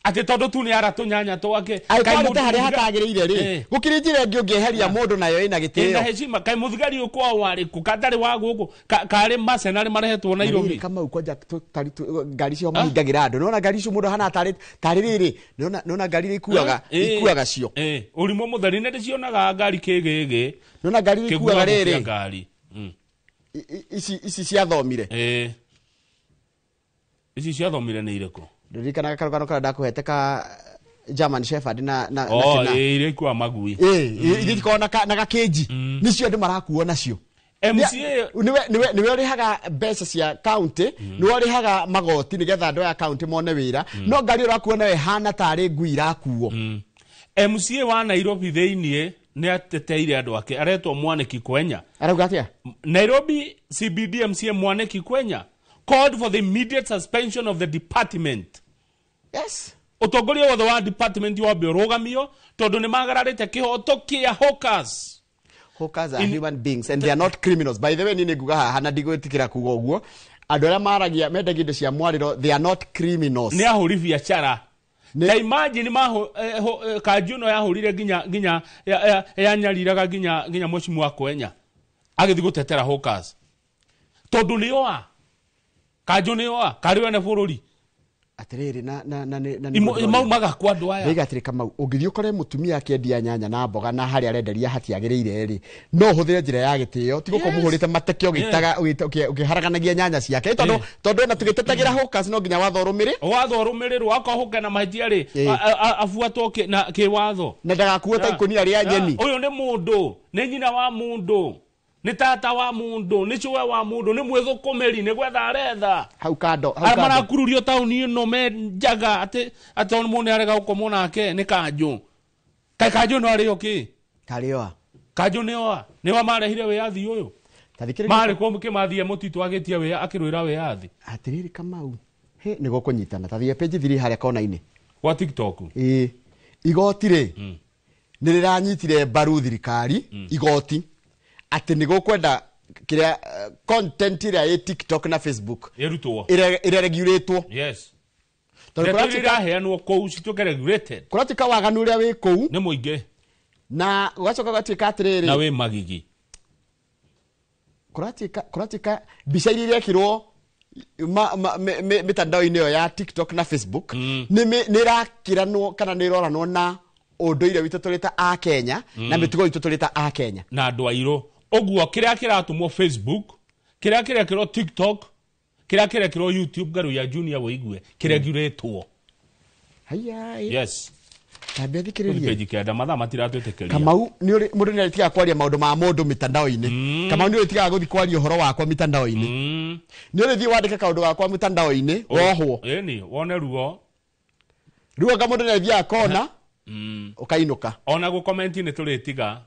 Atĩ tondũ tu nĩ ara tũnyanya twake. Angĩkorwo harĩa hatagĩrĩire rĩ, gũkĩrĩ njĩra ĩngĩ ũngĩeheria mũndũ nayo ĩna gĩtĩo. Ĩna heshima. Kaĩ mũthigari ũyũ kwao warĩ kũ? Katarĩ wa gũkũ? Karĩ mercenary marehetwo Nairobi? Kamau kwanja ngari icio mahingagĩra andũ. Nĩwona ngari icio mũndũ ahana tarĩ rĩrĩ. Nĩwona ngari iria ikuaga cio. Ũrimũ mũtheri nĩ ndĩcionaga ngari kĩgĩgĩ. Nĩwona ngari iria ikuaga rĩrĩ. Ici ciathomire. Ici ciathomire nĩ irĩkũ? Ndirikanaga karũgano karĩa ndakũhete ka German Shepherd na na iria ikuaga magui. Iria ikoragwo na gakĩnji. Nĩcio andũ marakuo nacio. MCA niwe ũrĩhaga mbeca cia county, niwe ũrĩhaga magoti nĩgetha andũ aya county mone wĩra. No ngari ũrakuo nayo ĩhana tarĩ ngui irakuo. MCA wa Nairobi thĩiniĩ nĩ ateteire andũ ake, aretwo Mwaniki Kwenya. Arauga atĩa? Nairobi CBD MCA Mwaniki Kwenya called for the immediate suspension of the department. Yes. Ũtongoria wothe wa department wambe ũrũgamio tondũ nĩ magararĩte kĩhoto kĩa hawkers. Hawkers are human beings and they are not criminals. By the way, nĩ nguga haha na ndigwĩtĩkĩra kuga ũguo. Andũ arĩa maragia mendagia indo cia mwarĩro, they are not criminals. Nĩ ahũri biacara. Ta imagine kanju ĩno yahũrire nginya yanyariraga nginya mheshimiwa Kwenya agĩthiĩ gũtetera hawkers. Tondũ nĩ oa. Kanju nĩ oa, karĩ wene bũrũri. Atĩrĩrĩ na maumaga kwa andũ aya. Ndaiga atĩrĩ Kamau, ũngĩthiĩ ũkore mũtumia akĩendia nyanya na mboga na harĩa arenderia hatiagĩrĩire rĩ, no ũhũthĩre njĩra ya gĩtĩo, ti gũkorwo mũhũrĩte mateke ũgĩitaga ũkĩharaganagia nyanya ciake. Tondũ ona tũgĩtetagĩra hawkers no nginya watho ũrũmĩrĩ. Watho ũrũmĩrĩrwo, akorwo hũke na mahĩtia rĩ, abuatwo na kĩwatho. Na ndagakuo ta ikũnia rĩa nyeni. Ũyũ nĩ mũndũ, nĩ nyina wa mũndũ. Nĩ tata wa mũndũ, nĩ cũwe wa mũndũ, nĩ mwĩthũkũmĩri, nĩ gwetha aretha. Hau kando, hau Arĩa kando. marakururio taũni ĩno me njaga atĩ mũndũ nĩ arega gũkomwo nake nĩ kanjũ. Kaĩ kanjũ no arĩo kĩ? Karĩ oa. Kanjũ nĩ oa. Nĩ oa marehire wĩyathi ũyũ. Marĩ kũu Kĩmathi e mũtitũ agĩtia wĩya akĩrũĩra wĩyathi. Atĩrĩrĩ Kamau, he nĩ gũkũnyitana. Ta thiĩ page 3 harĩa kona-inĩ. Gwa TikTok. Ĩĩ. Igoti rĩ, nĩ rĩranyitire mbaru thirikari, igoti. Atĩ nĩ gũkwenda kĩrĩa content ĩrĩa ĩ TikTok na Facebook ĩrutwo, ĩregulatwo. Yes. Tondũ Ndeto iria iraheanwo kũu cituĩke regulated. Kũratuĩka waganu ũrĩa wĩ kũu nĩ mũingĩ, na gũgacoka gũgatuĩka atĩrĩrĩ, na wĩ magigi. Kũratuĩka mbica iria irekĩrwo mĩtandao-inĩ ĩyo ya TikTok na Facebook nĩ ĩrakĩranwo kana nĩ ĩroranwo na ũndũire witũ tũrĩ ta a Kenya na mĩtugo itũ tũrĩ ta a Kenya na andũ airũ. Ũguo kĩrĩa kĩratũmwo Facebook, kĩrĩa kĩrekĩrwo TikTok, kĩrĩa kĩrekĩrwo YouTube Ngaruiya Junior wĩigue kĩregulatwo. Haiya. Yes. Tambia thikĩrĩrie. Page kenda mathaa matiratwĩtĩkĩria. Kamau nĩ ũrĩ mũndũ nĩ arĩtigaga kwaria maũndũ ma mũndũ mĩtandao-inĩ. Kamau nĩ ũrĩtigaga gũthiĩ kwaria ũhoro wakwa mĩtandao-inĩ. Nĩ ũrĩthiĩ wandĩke kaũndũ gakwa mĩtandao-inĩ wohwo. Ĩni wone ruo. Ruo anga mũndũ nĩ athiaga kona ũkainũka. Ona gũkomenti nĩ tũrĩtiga.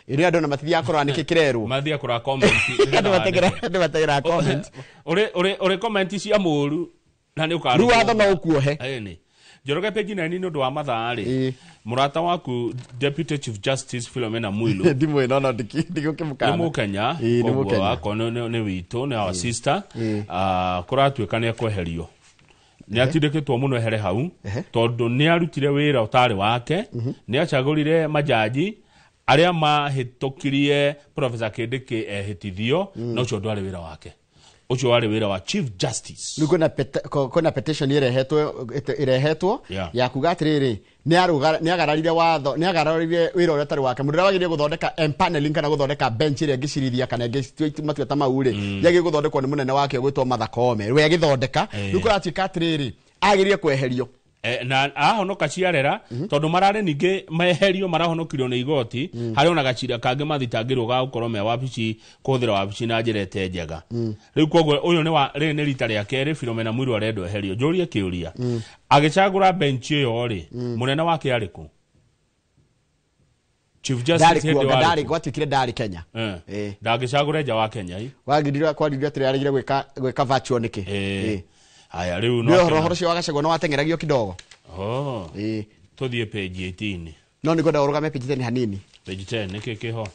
Ĩrĩa andũ na matithiaga kũrora nĩkĩ kĩrerwo. Mathiaga kũrora comment. Andũ mategeraga comment. Ũrĩ comment cia mũru na nĩ ũkarũmwo. Rĩu watho no ũkuohe. Ĩni. Njoroge page 9 nĩ ũndũ wa mathaa rĩ. Mũrata waku Deputy Chief Justice Philomena Mwilu. Ndimũĩ no ndigũkĩmũkana. Nĩ Mũkenya. Nĩ Mũkenya. Wakwa nĩ witũ, nĩ our sister. Kũratuĩka nĩ ekweherio. Nĩ atindĩkĩtwo mũno ehere hau tondũ nĩ arutire wĩra ũtarĩ wake, nĩ acagũrire majaji arĩa mahĩtũkirie Professor Kindiki ehĩtithio, na ũcio ndwarĩ wĩra wake. Ũcio warĩ wĩra wa Chief Justice. Rĩu kwĩna petition ĩrehetwo ya kuga atĩrĩrĩ, nĩ agararire watho, nĩ agararire wĩra ũrĩa ũtarĩ wake. Mũndũ ũrĩa wagĩrĩire gũthondeka empaneling kana gũthondeka bench ĩrĩa ĩngĩcirithia kana ĩngĩtua matua ta mau rĩ, yagĩrĩire gũthondekwo nĩ mũnene wake ũgwĩtwo Martha Koome. We agĩthondeka, rĩu kũratuĩka atĩrĩrĩ, agĩrĩire kweherio. Na ahonoka ciarera tondũ mararĩ ningĩ meherio marahonokirio nĩ igoti, harĩ ona gacira kangĩ mathitangĩrwo ga gũkorwo me wabici kũhũthĩra wabici na njĩra ĩte njega. Rĩu koguo ũyũ nĩ wa rĩrĩ nĩ rita rĩa kerĩ Philomena Mwilu arendwo eherio. Njũrie kĩũria, agĩcagũra bench ĩyo rĩ, mũnene wake arĩ kũ? Chief Justice hĩndĩ warĩ kũ? Gwatuĩkire ndarĩ Kenya. Ndangĩcagũra nja wa Kenya. Wagĩrĩirwo kwarĩrio atĩrĩ aregire gwĩka virtual nĩkĩ? Haya rĩu no ũhoro ũcio wa Gachagua no wateng'eragio kidogo. Tũthiĩ page 18. No nĩ ngwenda ũrũgame page 10 hanini. Page 10 nĩkĩ kĩho?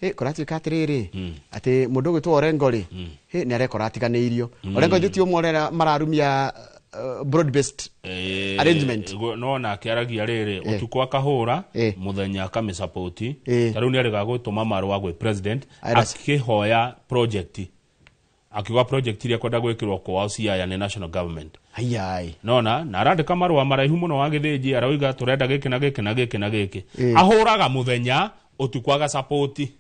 Kũratuĩka atĩrĩrĩ atĩ mũndũ ũgwĩtwo Orengo rĩ, nĩ arekora atiganĩirio. Orengo ithuĩ ti ũmwe ũrĩa mararumia broad based arrangement. No nake aragia rĩrĩ, ũtukũ akahũra, mũthenya akamĩsapoti. Ta rĩu nĩ arĩga gũtũma marũa gwĩ president akĩhoya project, akiuga project iria kwenda gwĩkĩrwo kwao Siaya nĩ national government. Ayai. Nona na arandĩka marũa maraihu mũno wa gĩthĩnji, arauga tũrenda gĩkĩ na gĩkĩ na gĩkĩ na gĩkĩ. Ahũraga mũthenya, ũtukũ agasapoti.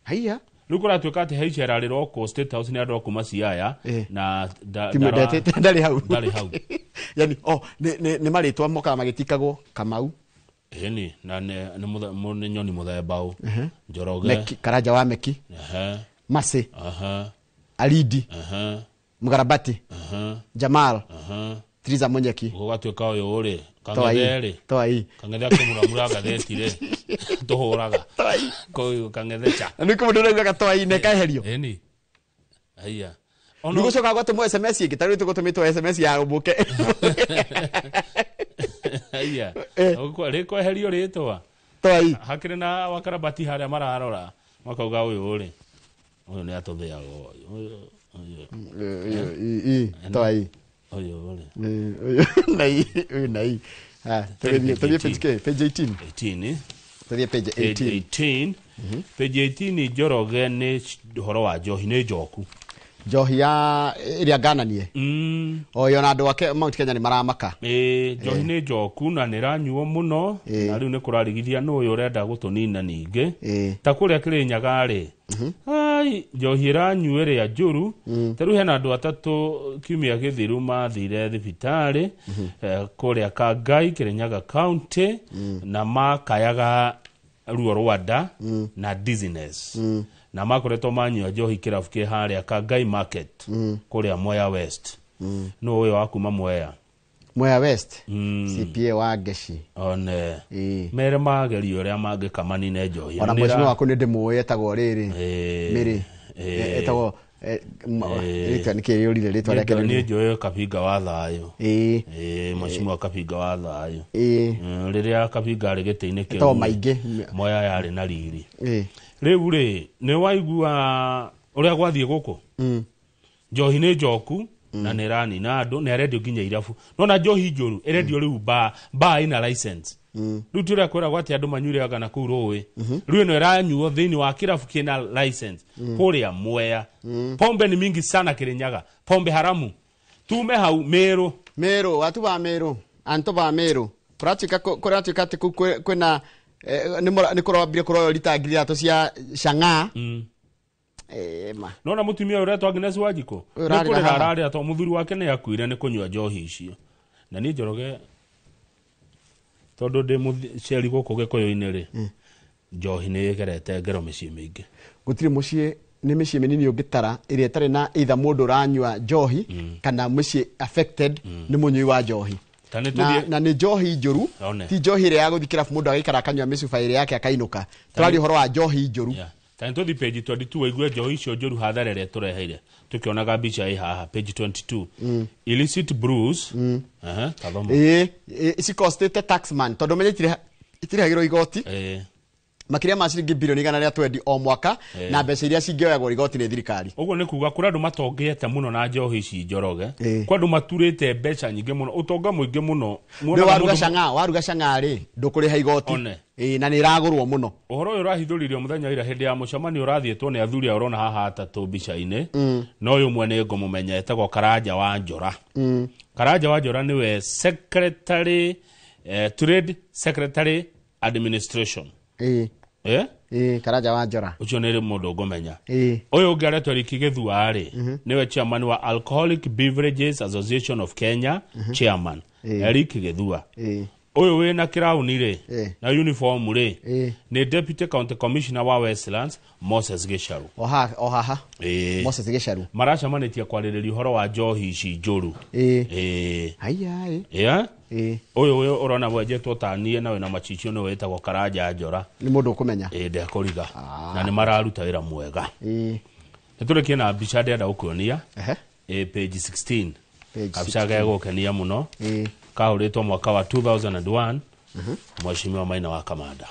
Haiya. Rĩu kũratuĩka atĩ he icera rĩrokwo State House nĩ andũ a kuma Siaya na ndarĩ hau. Ndarĩ hau. Yani nĩ marĩtwa mokaga magĩtikagwo Kamau. Ĩni na nĩ nyoni mũthemba ũ. Njoroge. Meki, Karanja wa Meki. Mase. Alidi. Mugarabati. Jamal. Triza Munyeki. Gũgatuĩka ũyũ rĩ, Kang'ethe rĩ. Toi. Kang'ethe akĩmuramura ngathĩti rĩ. Tũhũraga. Toi. Kũu Kang'ethe cha. Na nĩ kũmũndũ ũraugaga toi nĩ kaeherio. Ĩni. Haiya. Nĩ gũcoka gwatũmwo SMS ĩngĩ, ta rĩu tũgũtũmĩtwo SMS ya ũmũke. Haiya. Rĩkweherio rĩtwa. Toi. Hakĩrĩ na wakarabati harĩa mararora. Makauga ũyũ rĩ. Ũyũ nĩ atũthĩaga ũyũ. Toi. Ũyũ rĩ. Ũyũ na i, ũyũ na i. Tũgĩthiĩ page K, page 18. 18. Tũthiĩ page 18. 18. Page 18 Njoroge nĩ ũhoro wa njohi, nĩ njoku. Njohi ya ĩrĩa ngananie. O yo na andũ ake Mount Kenya nĩ maramaka. Njohi nĩ njoku na nĩ ĩranyuo mũno, na rĩu nĩ kũrarigithia nũ ũyũ ũrenda gũtũnina ningĩ. Ta kũrĩa Kĩrĩnyaga rĩ, ai njohi ĩranyuo ĩrĩa njũru. Ta rĩu hena andũ atatũ kiumia gĩthiru mathire thibitarĩ, kũrĩa Kangai, Kĩrĩnyaga County, na makayaga ruo rwa nda na dizziness. Na makoretwo manyua njohi kĩrabu kĩ harĩa Kangai Market, kũrĩa Mwea West. Nũ ũyũ wa kuma Mwea? Mwea West. CPA wa Ngeci. One. Mere magerio ũrĩa mangĩkamanine njohi. Ona mheshimiwa waku nĩ ndĩmũĩ etagwo rĩrĩ. Mĩrĩ. Etagwo rĩtwa nĩkĩ rĩũrire rĩtwa rĩake nĩ njũĩ Kabinga wa Thayũ. Mheshimiwa Kabinga wa Thayũ. Rĩrĩa Kabinga arĩ gĩtĩ-inĩ kĩu. Etagwo Maingĩ. Mwea yarĩ na riri. Rĩu rĩ, nĩ waigua ũrĩa gwathiĩ gũkũ? Njohi nĩ njoku na nĩ ĩranina andũ, nĩ arendio nginya irabu. No na njohi njũru ĩrendio rĩu bar ĩna license. Rĩu ti ũrĩa kwĩragwo atĩ andũ manyuire na kũu rũĩ. Rĩu ĩno ĩranyuo thĩinĩ wa kĩrabu kĩna license kũrĩa Mwea. Pombe ni mingi sana Kĩrĩnyaga, pombe haramu. Tume hau Meru. Meru, watu wa Meru, anto ba Meru. Kũratuĩka atĩ kũu kwĩna nĩ kũrambire kũroywo rita 3,000 cia chang'aa. Nona mũtumia ũrĩa ũretwo Agnes Wanjikũ nĩ kũrĩra ararĩra tondũ mũthuri wake nĩ akuire nĩ kũnyua njohi icio. Na niĩ Njoroge tondũ ndĩ mũciari gũkũ Gĩkũyũ-inĩ rĩ, njohi nĩ ĩgerete ngero mĩciĩ mĩingĩ. Gũtirĩ mũciĩ, nĩ mĩciĩ mĩnini ũngĩtara ĩrĩa ĩtarĩ na either mũndũ ũranyua njohi kana mũciĩ affected nĩ mũnyui wa njohi. Na nĩ njohi njũru, ti njohi ĩrĩa ya gũthiĩ kĩrabu mũndũ agaikara akanyua mĩcuba ĩrĩa yake akainũka. Tũraria ũhoro wa njohi njũru. Ta nĩ tũthiĩ page 22 waigue njohi icio njũru hathara ĩrĩa tũreheire. Tũkĩonaga mbica ĩ haha page 22. Illicit brews. Tathoma. Cicostĩte taxman tondũ menye itirĩhagĩrwo igoti. Makĩria ma ciringi bilioni 120 o mwaka na mbeca iria cingĩoyagwo igoti nĩ thirikari. Ũguo nĩ kuga kũrĩ andũ matongete mũno na njohi ici Njoroge. Kwĩ andũ maturĩte mbeca nyingĩ mũno, ũtonga mũingĩ mũno. Nĩ waruga chang'aa rĩ, ndũkũrĩha igoti. Na nĩ ĩragũrwo mũno. Ũhoro ũyũ ũrahithũririo mũthenya ira hĩndĩ ya mũcemanio ũrathiĩtwo nĩ athuri aya ũrona haha atatũ mbica-inĩ. No ũyũ ũmwe nĩ ngũmũmenya etagwo Karanja wa Njora. Karanja wa Njora nĩwe secretary, trade secretary administration. Karanja wa Njora. Ũcio nĩ mũndũ ngũmenya. Ũyũ ũngĩ aretwo Eric Gĩthua rĩ, nĩwe chairman wa Alcoholic Beverages Association of Kenya, chairman. Eric Gĩthua. Ũyũ wĩna kĩrauni rĩ, na uniform rĩ, nĩ deputy county commissioner wa Westlands, Moses Gĩcaru. O haha. Moses Gĩcaru. Maracemanĩtie kwarĩrĩria ũhoro wa njohi ici njũru. Haiya. Ũyũ ũrona wenjetwo ta niĩ na wĩna macicio nĩwe wĩtagwo Karanja Njora. Nĩ mũndũ ũkũmenya. Ndekũriga. Na nĩ mararuta wĩra mwega. Nĩ tũrĩkie na mbica ndĩrenda gũkuonia. Page 16. Kabica gegũkenia mũno. Kahũrĩtwo mwaka wa 2001. Mheshimiwa Maina wa Kamanda.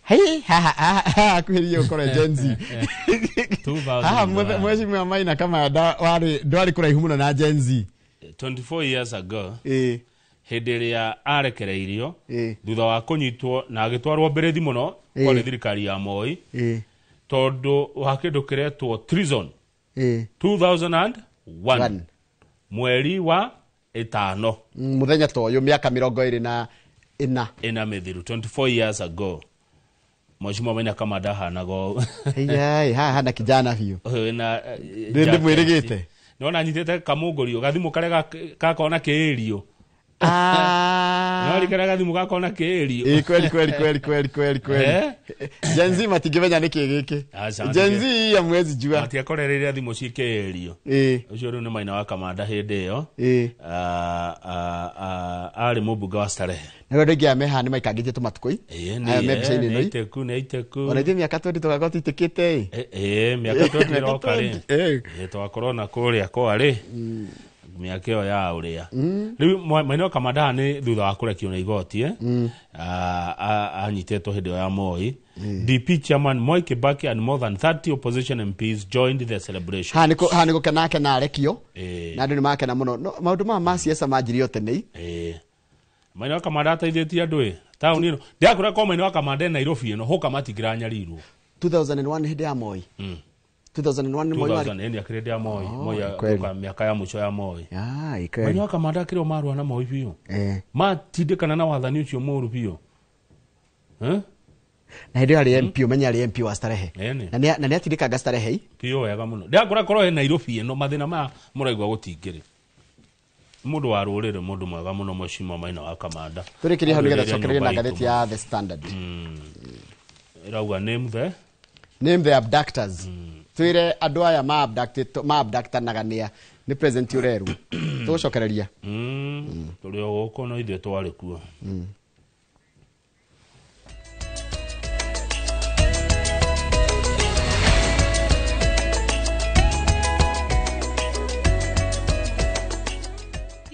Hei haha akuhĩrĩirie gũkorwo Gen Z. Haha mheshimiwa Maina Kamanda warĩ ndwarĩ kũraihu mũno na Gen Z. 24 years ago hĩndĩ ĩrĩa arekereirio thutha wa kũnyitwo na agĩtwarwo mbĩrĩthi mũno kwarĩ thirikari ya Moi tondũ wa kĩndũ kĩretwo treason 2001 mweri wa 5 muthenya ta ũyũ mĩaka 24 ĩna mĩthiru 24 years ago mheshimiwa Maina Kamanda ahanaga ũũ. Hei haha na kijana biũ. Ũyũ wĩna Ndĩmwĩrĩgĩte. Nĩwona anyitĩte kamũngũrio gathimũ karĩa gakona kĩĩrio. No rikara gathimũ gakona kĩĩrio. Ĩ kweli kweli kweli kweli kweli kweli. Gen Z matingĩmenya nĩkĩ gĩkĩ. Gen Z ya mwezi jua. Matiakorereire thimũ ci kĩĩrio. Ũcio rĩu nĩ Maina wa Kamanda hĩndĩ ĩyo. Arĩ mũmbunge wa Starehe. Na andũ aingĩ aya mehaha nĩ maikangĩtie tũmatukũ-i. Aya me mbica-inĩ ĩno. Nĩ aitĩku. Ona ithuĩ mĩaka 20 tũgakorwo tũitĩkĩte ĩ. Mĩaka 20 ĩroka rĩ. Tũgakorwo na kũrĩa kwarĩ. Mĩaka ĩyo ya ũrĩa. Rĩu Maina wa Kamanda nĩ thutha wa kũrekio na igoti anyitĩtwo hĩndĩ ĩyo ya Moi. DP chairman Moi Kibaki and more than 30 opposition MPs joined the celebration. Ha nĩ gũkena akena arekio. Na andũ nĩ makena mũno. Maũndũ maya ma siasa manjirie o tene. Maina wa Kamanda ateithĩtie andũ ĩ taũni ĩno. Ndĩrakũra kwa Maina wa Kamanda e Nairobi ĩno hũka matingĩranyarirwo. 2001 hĩndĩ ya Moi. 2001 nĩ Moi warĩ. 2000 akĩrĩ hĩndĩ ya Moi. Moi mĩaka ya mũico ya Moi. Maina wa Kamanda akĩrĩ o marũa na Moi biũ. Matindĩkana na wathani ũcio mũũru biũ. Na hĩndĩ ĩyo arĩ MP ũmenye arĩ MP wa Starehe. Na nĩ atindĩkanga Starehe. Biũ wega mũno. Ndĩrakũra korwo e Nairobi ĩno mathĩna maya mũraigua gũtingĩrĩ. Mũndũ wa rũrĩrĩ mũndũ mwega mũno mheshimiwa Maina wa Kamanda. Tũrĩkĩrie hau nĩgetha tũcokererie na ngathĩti ya The Standard. Ĩrauga name the abductors. Twĩre andũ aya ma abductanaga nĩa nĩ present ũrerwo. Tũgũcokereria. Tũrĩ o gũkũ no ithuĩ twarĩ kuo.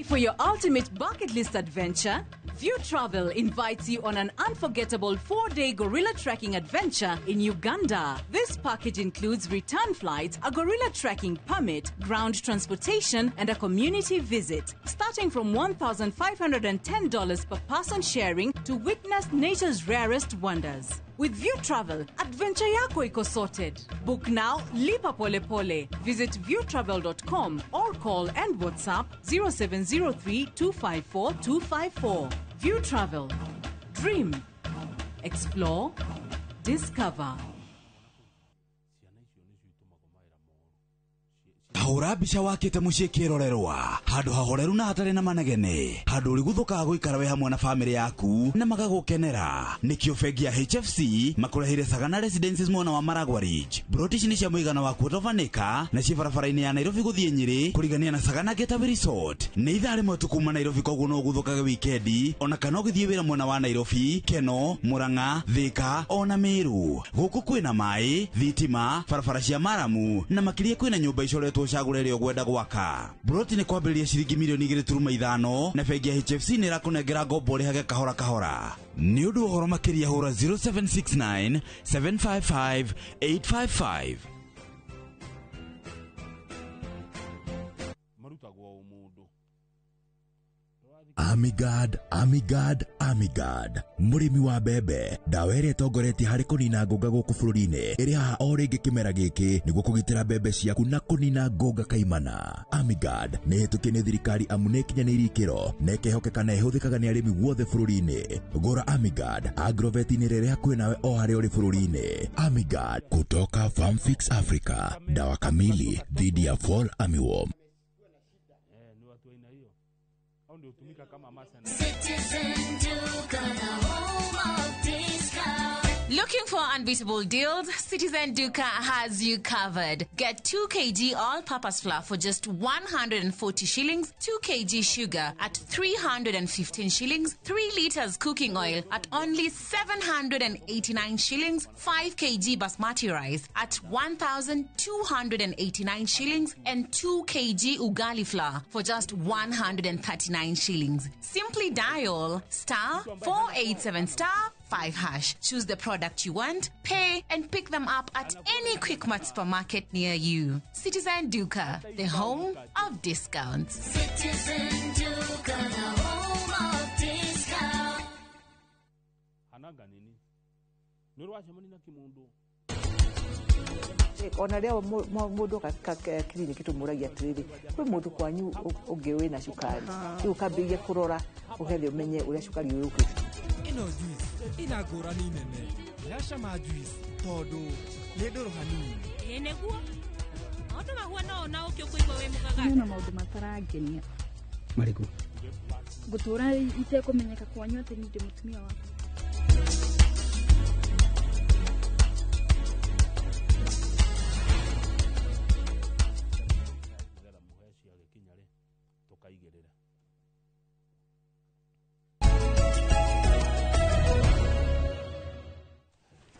For your ultimate bucket list adventure, View Travel invites you on an unforgettable 4-day gorilla trekking adventure in Uganda. This package includes return flights, a gorilla trekking permit, ground transportation, and a community visit. Starting from $1,510 per person sharing to witness nature's rarest wonders. With View Travel, adventure yako iko sorted. Book now, lipa pole pole. Visit viewtravel.com or call and WhatsApp 0703 254 254. View Travel. Dream. Explore. Discover. Hũra mbica wakĩte mũciĩ kĩrorerwa handũ hahoreru na hatarĩ na manegene handũ ũrĩguthũkaga gũikara wĩ hamwe na bamĩrĩ yaku na magagũkenera. Nĩkĩo bengi ya HFC makũreheire Sagana Residences mwena wa Maragwa Ridge. Broti ici nĩ cia mũigana wa quarter of an acre na ciĩ barabara-inĩ ya Nairobi gũthiĩ Nyĩrĩ kũrigania na Sagana Getaway Resort. Nĩ ithaa rĩmwe tu kuma Nairobi koguo no ũguthũkage wikendi ona kana ũgĩthiĩ wĩra mwena wa Nairobi, Keno, Murang'a, Thika ona Meru. Gũkũ kwĩna maĩ, thitima, barabara cia maramu na makĩria kwĩna nyũmba icoretwo ũcagũre ĩrĩa ũkwenda gwaka. Broti nĩ kwambĩrĩria ciringi milioni 2.5 na bengi ya HFC nĩ ĩrakũnengera ngombo ũrĩhage kahora kahora. Nĩ ũndũ wa ũhoro makĩria hũra 0769 755 855. Amigard, Amigard, Amigard. Mũrĩmi wa mbembe, ndawa ĩrĩa ĩtongoretie harĩ kũnina ngũnga gũkũ bũrũri-inĩ ĩrĩ haha o rĩngĩ kĩmera gĩkĩ nĩguo kũgitĩra mbembe ciaku na kũnina ngũnga kaimana. Amigard nĩ ĩhĩtũkie nĩ thirikari amu nĩ ĩkinyanĩirie ikĩro na ĩkehokeka na ĩhũthĩkaga nĩ arĩmi guothe bũrũri-inĩ. Gũra Amigard Agrovet-inĩ ĩrĩa ĩrĩ hakuhĩ nawe o harĩa ũrĩ bũrũri-inĩ. Amigard kutoka Farmfix Africa, dawa kamili dhidi ya fall armyworm. Looking for unbeatable deals? Citizen Duka has you covered. Get 2 kg all-purpose flour for just 140 shillings, 2 kg sugar at 315 shillings, 3 liters cooking oil at only 789 shillings, 5 kg basmati rice at 1,289 shillings, and 2 kg ugali flour for just 139 shillings. Simply dial star 487 star 5 hash. Choose the product you want, pay, and pick them up at any Quickmart supermarket near you. Citizen Duka, the home of discounts. Citizen Duka, the home of discounts. Hanaga nini? Nĩ ũracemania na kĩmũndũ. Ona rĩa mũndũ kiriniki tũmũragia atĩrĩrĩ, kwĩ mũndũ kwanyu ũngĩ wĩna cukari, rĩu ũkambĩrĩria kũrora ũgethe ũmenye ũrĩa cukari ũyũ ũkĩte. Ĩno juice ĩna ngũrani nene, ĩracama juice tondũ nĩ ndũrũ hanini. Ĩĩ nĩguo maũndũ mahuana ũũ na ũkĩ ũkũigua wĩ mũgagata. Niĩ na maũndũ matarangenia. Marĩkũ? Ngũtũra itekũmenyeka kwanyu atĩ niĩ ndĩ mũtumia waku.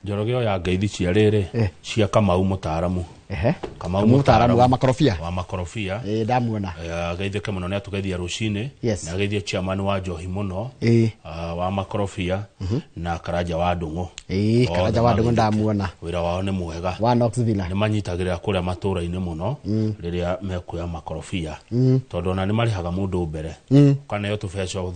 Njoroge oya ngeithi cia rĩrĩ cia Kamau mũtaaramu. Kamau mũtaaramu wa makorobia. Wa makorobia. Ndamuona. Ageithĩke mũno nĩ atũgeithia rũcinĩ. Na ageithie chairman wa njohi mũno. Wa makorobia na Karanja wa Ndung'u. Karanja wa Ndung'u ndamuona. Wĩra wao nĩ mwega. Wa Knoxville. Nĩ manyitagĩrĩra kũrĩa matũũra-inĩ mũno rĩrĩa mekuoya makorobia. Tondũ ona nĩ marĩhaga mũndũ mbere. Ũkaneo tũbeca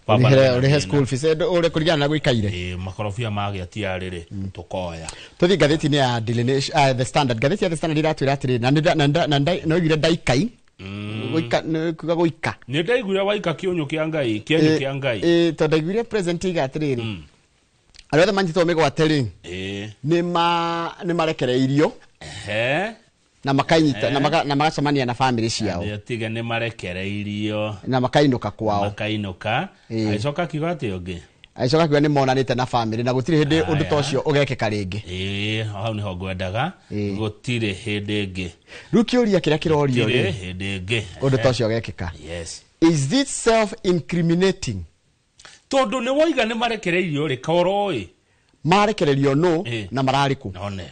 ũrĩhe school fees ũrĩa kũringana na gũikaire. Makorobia magĩa tiarĩ rĩ tũkoya. Tũthiĩ ngathĩti-inĩ ya Daily Nation, The Standard. Ngathĩti ya The Standard iratwĩra atĩrĩrĩ, na oigire ndaikai goika kuga goika nĩ ndaiguire waika kĩũnyũ kĩa Ngai kĩenyũ kĩa Ngai. Tondũ ndaiguire president iga atĩrĩrĩ, arĩa othe manyitĩtwo mĩgwate rĩ nĩ marekereirio na makainyita na magacemania na family ciao. Tiga nĩ marekereirio na makainũka kwao. Makainũka. Agĩcoka akiuga atĩ ũngĩ agĩcoka akiuga nĩ monanĩte na family na gũtirĩ hĩndĩ ũndũ ta ũcio ũgekĩka rĩngĩ. Hau nĩho ngwendaga, gũtirĩ hĩndĩ ĩngĩ. Rĩu kĩũria kĩrĩa kĩrorio rĩ, hĩndĩ ĩngĩ ũndũ ta ũcio ũgekĩka. Yes. Is it self incriminating? Tondũ nĩ woiga nĩ marekereirio rĩ, kaoroĩ marekererio nũ na mararĩ kũ? None.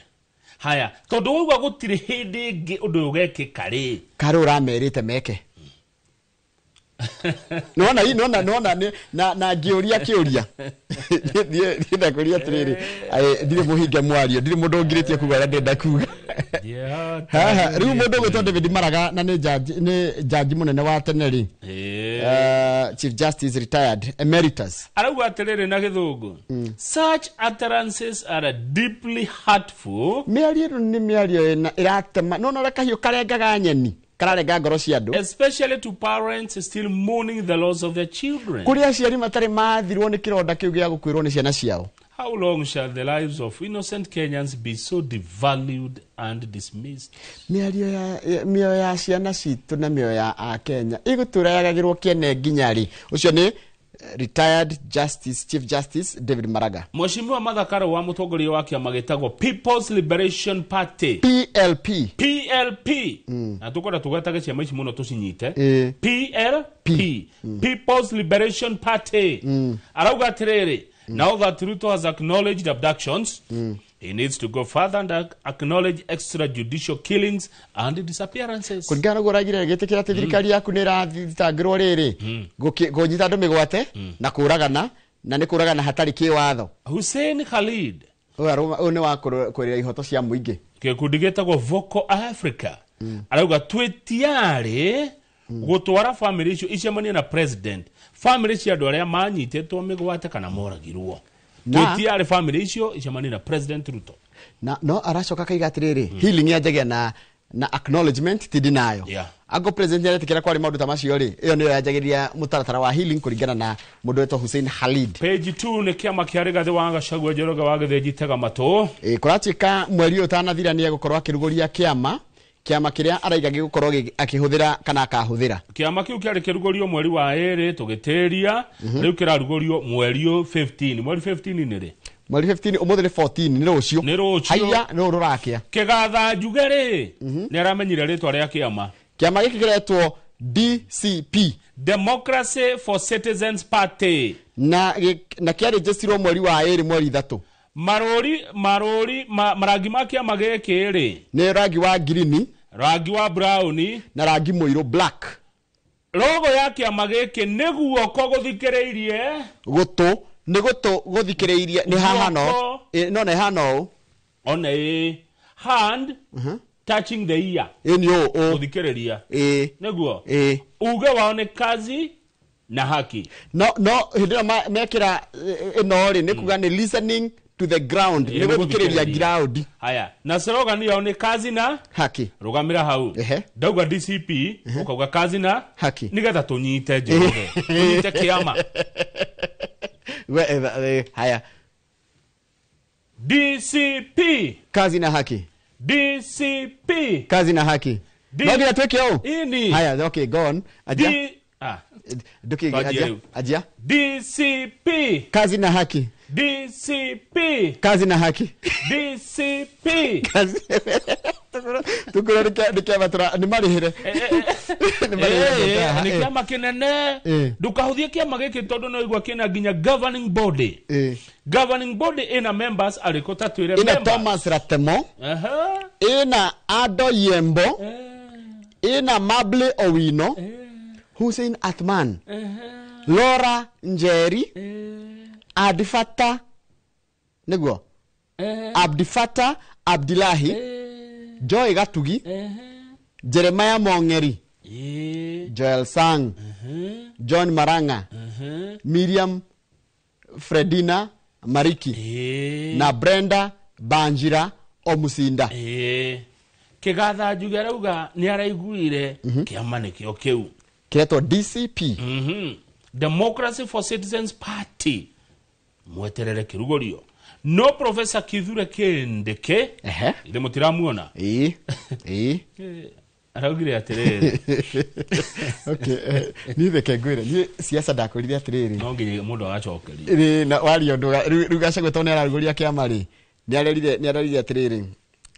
Haya, tondũ wauga gũtirĩ hĩndĩ ĩngĩ ũndũ ũyũ ũgekĩka rĩ, karĩ ũramerĩte meke. Nona hii nona nona na ngĩũria kĩũria niĩ ndakũria atĩrĩrĩ, ndirĩ mũhinge mwario, ndirĩ mũndũ ũngirĩtie kuga ũrĩa ndĩrenda kuga. Haha rĩu mũndũ ũgwĩtwo David Maraga na nĩ jaji mũnene wa tene rĩ, Chief Justice retired emeritus, arauga atĩrĩrĩ na gĩthũngũ, such utterances are deeply hurtful. Mĩario ĩno nĩ mĩario ĩratema, nona ũrĩa kahiũ karengaga nyeni, kararenga ngoro cia andũ, especially to parents still mourning the loss of their children. Kũrĩ aciari matarĩ mathirwo nĩ kĩronda kĩu gĩa gũkuĩrwo nĩ ciana ciao. How long shall the lives of innocent Kenyans be so devalued and dismissed? Mĩoyo ya ciana citũ na mĩoyo ya Akenya ĩgũtũra yagagĩrwo kĩene nginya rĩ? Ũcio nĩ retired Justice, Chief Justice David Maraga. Mheshimiwa Martha Karua wa mũtongoria wa kĩama gĩtagwo People's Liberation Party, PLP. PLP. Na tũkwenda tũgwetage ciama ici mũno tũcinyite. PLP, People's Liberation Party. Arauga atĩrĩrĩ, now that Ruto has acknowledged abductions, he needs to go further and acknowledge extrajudicial killings and disappearances. Kũringana na ũguo ũraigire gĩtĩkĩra atĩ thirikari yaku nĩ ĩrathitangĩrwo rĩrĩ kũnyita andũ mĩgwate na kũragana, na nĩ kũragana hatarĩ kĩwatho. Hussein Khalid ũyũ nĩ wa kũrĩra ihoto cia mũingĩ, gĩkundi gĩtagwo Vocal Africa, arauga twĩtiarĩ gũtwara family icio icemanie na president, family cia andũ arĩa manyitĩtwo mĩgwate kana moragirwo. Twĩtiarĩ family icio icemanie na President Ruto. Na no aracoka kaiga atĩrĩrĩ, healing yanjagia na acknowledgement ti denial. Ango president nĩaretĩkĩra kwarĩ maũndũ ta macio rĩ, ĩyo nĩyo yanjagĩrĩria mũtaratara wa healing kũringana na mũndũ wetwo Hussein Khalid. Page 2 nĩ kĩama kĩa Rigathĩ wa Gachagua Njoroge wa Gĩthĩnji Tega Matũ. Kũratuĩka mweri ũyũ ũtanathira nĩ egũkorwo akĩrugũria kĩama kĩama kĩrĩa araiga gĩgũkorwo akĩhũthĩra kana akahũthĩra. Kĩama kĩu kĩarĩ kĩrugũrio mweri wa 2 tũgĩtĩria, rĩu kĩrarugũrio mweri 15. Mweri 15 nĩ rĩ? Mweri 15 ũmũthĩ nĩ 14, nĩ rũciũ. Nĩ rũciũ. Haiya nĩ rũrakĩa. Kĩgatha njuge rĩ, nĩ aramenyire rĩtwa rĩa kĩama. Kĩama gĩkĩ kĩretwo DCP, Democracy for Citizens Party, na kĩarĩnjĩstirwo mweri wa 2 mweri 3. Marũri marangi ma kĩama gĩkĩ rĩ nĩ rangi wa green, rangi wa brown na rangi mũirũ black. Logo ya kĩama gĩkĩ nĩ guoko gũthikĩrĩirie gũtũ Nĩ gũtũ gũthikĩrĩirie nĩ haha no. Guoko. No nĩ hana ũũ. Ona ĩ hand touching the ear. Ĩ nĩ ũũ ũũ. Gũthikĩrĩria. Ĩ. Nĩguo. Ĩ. Uge wao nĩ kazi na haki. No hĩndĩ ĩyo mekĩra ĩno rĩ nĩ kuga nĩ listening to the ground. Ĩ, Nĩ gũthikĩrĩria ground. Haya, na slogan yao nĩ kazi na haki. Rũgamĩra hau. Ndauga DCP, ũkauga kazi na haki. Nĩgetha tũnyite Njoroge. Tũnyite kĩama. We, haya. DCP. Kazi na haki. DCP. Kazi na haki. No nginya twĩke ũũ? Ini. Haya, okay, go on. Ajia. D ah. Nduki Twanjie ajia. rĩu. Ajia. DCP. Kazi na haki. DCP. Kazi na haki. DCP. Kazi. Tukura nĩ kĩama nĩ marĩhĩre. Nĩ marĩhĩre. Nĩ kĩama kĩnene. Ndũkahũthie kĩama gĩkĩ tondũ no igua kĩna nginya governing body. Governing body ĩna members arĩkũ ta twĩre Ĩna members. Thomas Ratemo. Aha. Ĩna Ado Yembo. Ĩna Mable Owino. Hussein Athman. Laura Njeri. Adifata nĩguo Abdifata Abdillahi. Joy Gatugi. Jeremiah Mongeri. Joel Sang. John Maranga. Miriam Fredina Mariki. Na Brenda Banjira Omusinda. Kĩgatha Njuge arauga nĩ araiguire kĩama nĩkĩo kĩu. Kĩretwo DCP. Democracy for Citizens Party. Mweterere kĩrugũrio. No Professor Kithure Kindiki. Ithe mũtiramuona? Ĩĩ. Ĩĩ. Araugire atĩrĩrĩ. Okay, niĩ reke ngwĩre, niĩ siasa ndakwĩrire atĩrĩrĩ. No nginya mũndũ agacokeria. Ĩĩ, na waria ũndũ rĩu Gachagua tondũ nĩ ararugũria kĩama rĩ, nĩ arerire atĩrĩrĩ,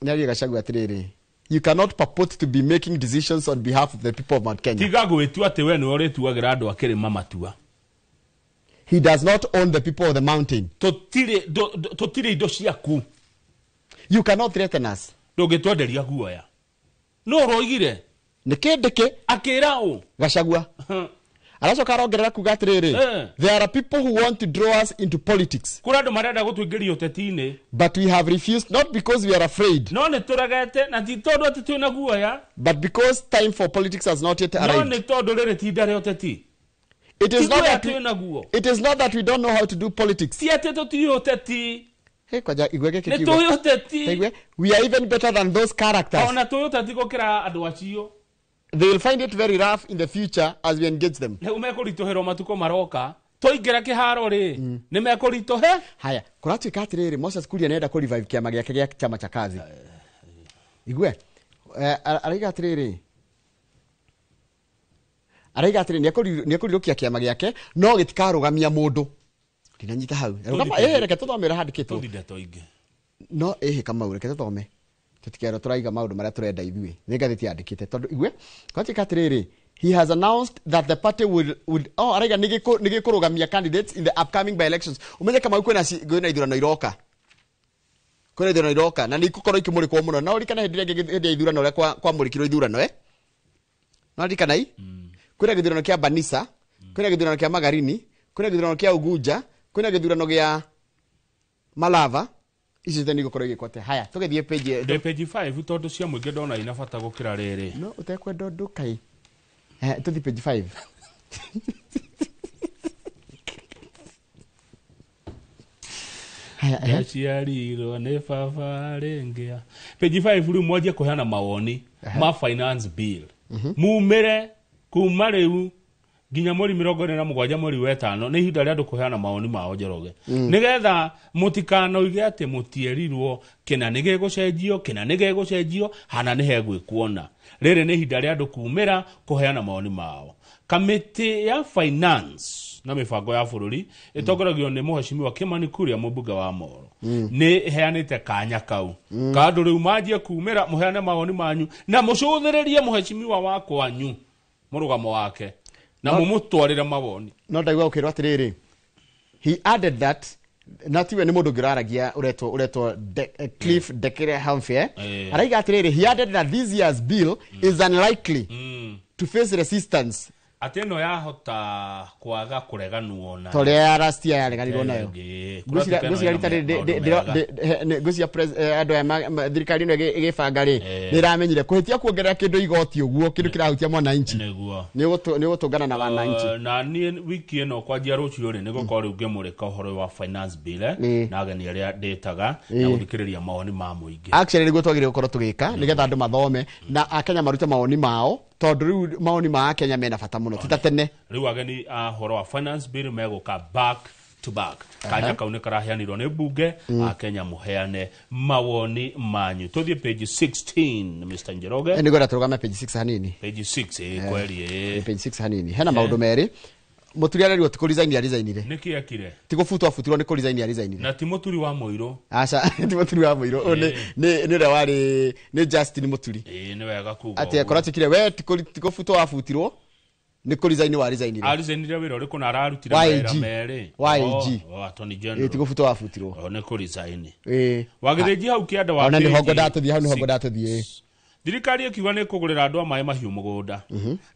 nĩ arerire Gachagua atĩrĩrĩ, you cannot purport to be making decisions on behalf of the people of Mount Kenya. Tiga gwĩtua atĩ we nĩwe ũrĩtuagĩra andũ a kĩrĩma matua. He does not own the people of the mountain. Tũtirĩ indo ciaku. You cannot threaten us. Ndũngĩtwenderia guoya. No ũroigire. Nĩ Kindiki. Akĩra ũ? Gachagua. Aracoka arongerera kuga atĩrĩrĩ, there are people who want to draw us into politics. Kũrĩ andũ marenda gũtũingĩria ũteti-inĩ. But we have refused, not because we are afraid. No nĩ tũregete na ti tondũ atĩ twĩna guoya. But because time for politics has not yet arrived. No nĩ tondũ rĩrĩ ti ihinda rĩa ũteti. It is not that we, it is not that we don't know how to do politics. Ti atĩ tũtiũĩ ũteti. Hey, kwaja igwe gĩkĩ Nĩ tũĩ ũteti. We are even better than those characters. Ona tũĩ ũteti gũkĩra andũ acio. They will find it very rough in the future as we engage them. Nĩ mekũritũhĩrwo matukũ maroka. Twaingĩra kĩharo rĩ, nĩ mekũritũhe. Haya, kũratuĩka atĩrĩrĩ, Moses Kuria nĩarenda kũ revive kĩama gĩake gĩa chama cha kazi. Igue, araiga atĩrĩrĩ, araiga atĩrĩrĩ, nĩekũrirũkia kĩama gĩake, no gĩtikarũgamia mũndũ. Ndinanyita hau. Reke tũthome ũrĩa handĩkĩtwo. Tũthi ndeto ingĩ. No ĩhĩ Kamau, reke tũthome. Tũtikerwo tũraiga maũndũ marĩa tũrenda ithuĩ. Nĩ ngathĩti yandĩkĩte tondũ igue, kwatuĩka atĩrĩrĩ, he has announced that the party will oh araiga nĩ gĩkũrũgamia candidates in the upcoming by elections. Ũmenye Kamau kwĩna ithurano iroka. Kwĩna ithurano iroka na nĩ ikũkorwo ikĩmũrĩkwo mũno. Na ũririkane hĩndĩ ĩrĩa hĩndĩ ya ithurano ũrĩa kwamũrĩkirwo ithurano No ririkana i? Kwĩna gĩthurano kĩa Banisa, kwĩna gĩthurano kĩa Magarini, kwĩna gĩthurano kĩa Ugunja, kwĩna gĩthurano gĩa Malava. Ici ciothe nĩ igũkorwo igĩkwo atĩa. Haya, tũgĩthiĩ page ndĩ page 5 tondũ cia mũingĩ ndona ina bata gũkĩra rĩrĩ. No ũtekwenda ũndũ kai. Tũthiĩ page 5. Haya, Ndaciarirwo nĩ baba rĩngĩ. Page 5 rĩu mwanjie kũheana mawoni ma finance bill. Mumĩre kuma rĩu nginya mweri 27 mweri wa 5 nĩ ihinda rĩa andũ kũheana mawoni mao Njoroge. Nĩgetha mũtikanoige atĩ mũtierirwo kĩna nĩ gĩgũcenjio, kĩna nĩ gĩgũcenjio, hana nĩ hegwĩkuona. Rĩrĩ nĩ ihinda rĩa andũ kumĩra kũheana mawoni mao. Kamĩtĩ ya finance na mĩbango ya bũrũri ĩtongoragio nĩ mũhecimiwa Kimani Kuria mũmbunge wa Moro. Nĩ ĩheanĩte kanya kau. Ka andũ rĩu manjie kumĩra mũheane mawoni manyu na mũcũthĩrĩrie mũhecimiwa wa kwanyu mũrũgamo wake. Na mũmũtwarĩre mawoni. No ndaigua ũkĩrwo atĩrĩrĩ, he added that na tiwe nĩ mũndũ ũngĩ ũraragia ũretwo Cliff Dekere Humphrey. Araiga atĩrĩrĩ, he added that this year's bill is unlikely to face resistance Atĩ ĩno yahota kwaga kũreganwo na ta ũrĩa ya last year yareganirwo nayo. Ĩngĩ. Ngwĩciria Kũratuĩka ngwĩciria ĩno rita ĩna rĩrĩ maũndũ mega. ngwĩciria andũ aya thirikari ĩno ĩgĩbanga rĩ, nĩ ĩramenyire kũhĩtia kuongerera kĩndũ igoti ũguo, kĩndũ kĩrahutia mwananchi, nĩguo nĩ ũgũtũngana na wananchi. Na niĩ wiki ĩno kwanjia rũciũ rĩ, nĩgũkorwo rĩu ngĩmũrĩka ũhoro wa finance bill na ageni arĩa ndĩtaga na gũthikĩrĩria mawoni ma mũingĩ. Actually nĩguo twagĩrĩire gũkorwo tũgĩka nĩgetha andũ mathome na akenya marute mawoni mao, tondũ rĩu mawoni ma akenya mena bata mũno ti ta tene. Rĩu ageni a ũhoro wa finance bill megũka back to back. Kanya kau nĩ karaheanirwo nĩ mbunge, akenya mũheane mawoni manyu. Tũthiĩ page 16, Mr. Njoroge. Nĩngwenda tũrũgame page 6 hanini. Page 6, kweli. Page 6 hanini hena maũndũ merĩ. Mũturi arerirwo ti kũresign aresignire. Nĩkĩ ekire? Ti gũbutwo abutirwo, nĩ kũresign aresignire. Na ti mũturi wa mũirũ? Aca, ti mũturi wa mũirũ. Ũyũ nĩ ũrĩa warĩ nĩ Justin Mũturi. Ĩĩ, nĩ wega kuga atĩ ũguo. akorwo atikire we ti kũbutwo wabutirwo, nĩ kũresign waresignire. Aresignire wĩra ũrĩkũ na ararutire Wa mawĩra AG. merĩ? Wa AG. Oh, Attorney General. Ĩĩ, ti kũbutwo wabutirwo. Oh, nĩ kũresign. Ĩĩ. Wagĩthĩnji hau kĩanda wa Ona nĩho page ngwendaga tũthiĩ, hau nĩho six. ngwendaga tũthiĩ. Thirikari ĩkiuga nĩ kũgũrĩra andũ a maĩ mahiũ mũgũnda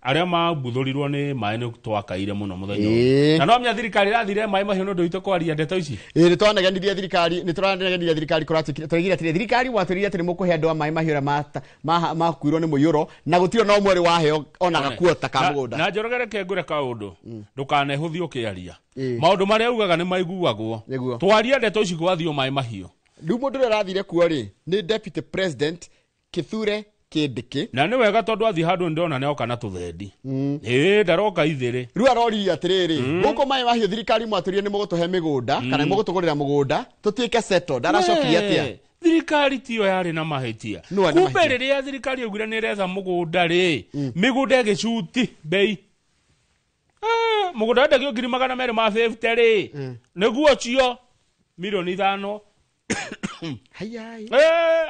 arĩa mambuthũrirwo nĩ maĩ, nĩ twakaire mũno mũthenya ũyũ. Na no menya thirikari ĩrathire maĩ mahiũ nĩ ũndũ witũ kwaria ndeto ici. Ĩĩ, nĩtwanegenire thirikari, nĩtũranegenire thirikari. Kũratuĩkire tũraigire atĩrĩ, thirikari mwatwĩrire atĩ nĩmũkũhe andũ a maĩ mahiũ arĩa makuirwo nĩ mũiyũro, na gũtirĩ ona ũmwe ũrĩ waheo ona gakuota ka mũgũnda. Na Njoroge, reke ngwĩre kaũndũ, ndũkanehũthie ũkĩaria. Maũndũ marĩa ugaga nĩ maiguagwo. Nĩguo. Twaria ndeto ici gwathio maĩ mahiũ. Rĩu mũndũ ũrĩa ũrathire kuo rĩ, nĩ Deputy President Kithure Kindiki. Na nĩ wega tondũ athiĩ handũ nĩndona nĩoka na tũthendi. Ĩĩ, ndaroka ithĩrĩ. Rĩu aroririe atĩrĩrĩ, gũkũ maĩ mahiũ thirikari mwatwĩrire nĩ mũgũtũhe mĩgũnda kana nĩ mũgũtũgũrĩra mũgũnda tũtuĩke settled, aracokirie atĩa? We, thirikari tiyo yarĩ na mahĩtia. Nũ arĩ na Kumbe mahĩtia? rĩrĩa thirikari yaugire nĩ ĩretha mũgũnda rĩ, mĩgũnda ĩgĩcuti bei. Mũgũnda wendagio 250,000 rĩ, nĩguo ũcio 5 mirioni. Hayai.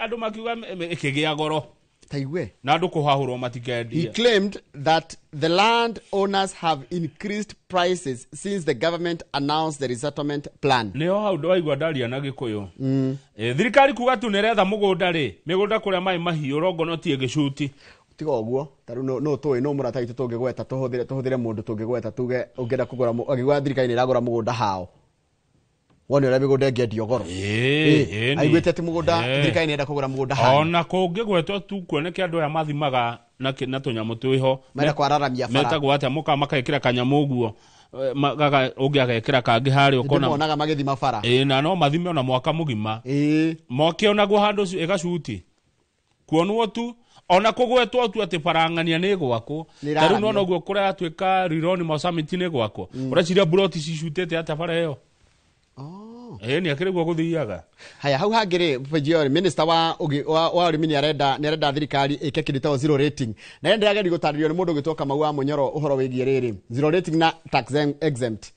Andũ makiuga ĩkĩgĩa goro. Taigue. Na andũ kũhahũrwo He matikendie. claimed that the land owners have increased prices since the government announced the resettlement plan. Nĩho hau waigua ndaria na gĩkũyũ. Thirikari kuga tu nĩretha mũgũnda rĩ, mĩgũnda kũrĩa maĩ mahiũ rongono ĩgĩcuti. Tiga ũguo, ta rĩu no tũĩ no mũrata witũ tũngĩgweta, tũhũthĩre mũndũ tũngĩgweta tuge ũngĩenda kũgũra angĩgwa thirikari nĩ ĩragũra mũgũnda hao, wone ũrĩa mĩgũnda ĩngĩendio goro. Ĩĩ, ĩni. Aiguĩte atĩ mũgũnda thirikari nĩ ĩrenda kũgũra mũgũnda hao. Ona kũngĩgwetwo tu kuoneke andũ aya mathimaga na tũnyamũ twĩho. Marenda kwararamia bara. Metagwo atĩa, mũka makekĩra kanyamũ ũguo, ũngĩ agekĩra kangĩ harĩa ũkona. Ndĩmonaga magĩthima bara. Ĩĩ, na no mathime ona mwaka mũgima mokĩonagwo handũ ĩgacuti kuonwo tu, ona kũgwetwo tu atĩ barang'ania nĩ gwakwo. Nĩ Ta rĩu ĩraramio. nona ũguo kũratuĩka Rironi Mau Summit nĩ gwakwo, ũreciria buroti cicutĩte atĩa bara ĩyo? Ĩĩ, nĩ akĩrĩ guo gũthiaga. Haya, hau hangĩ rĩ, page ĩyo rĩ, minister wa ũrĩmi nĩ arenda thirikari ĩke kĩndũ gĩtagwo zero rating, na rĩrĩa ndĩrageria gũtarĩrio nĩ mũndũ ũgĩtwo Kamau wa Mũnyoro ũhoro wĩgiĩ rĩrĩ zero rating na tax exempt.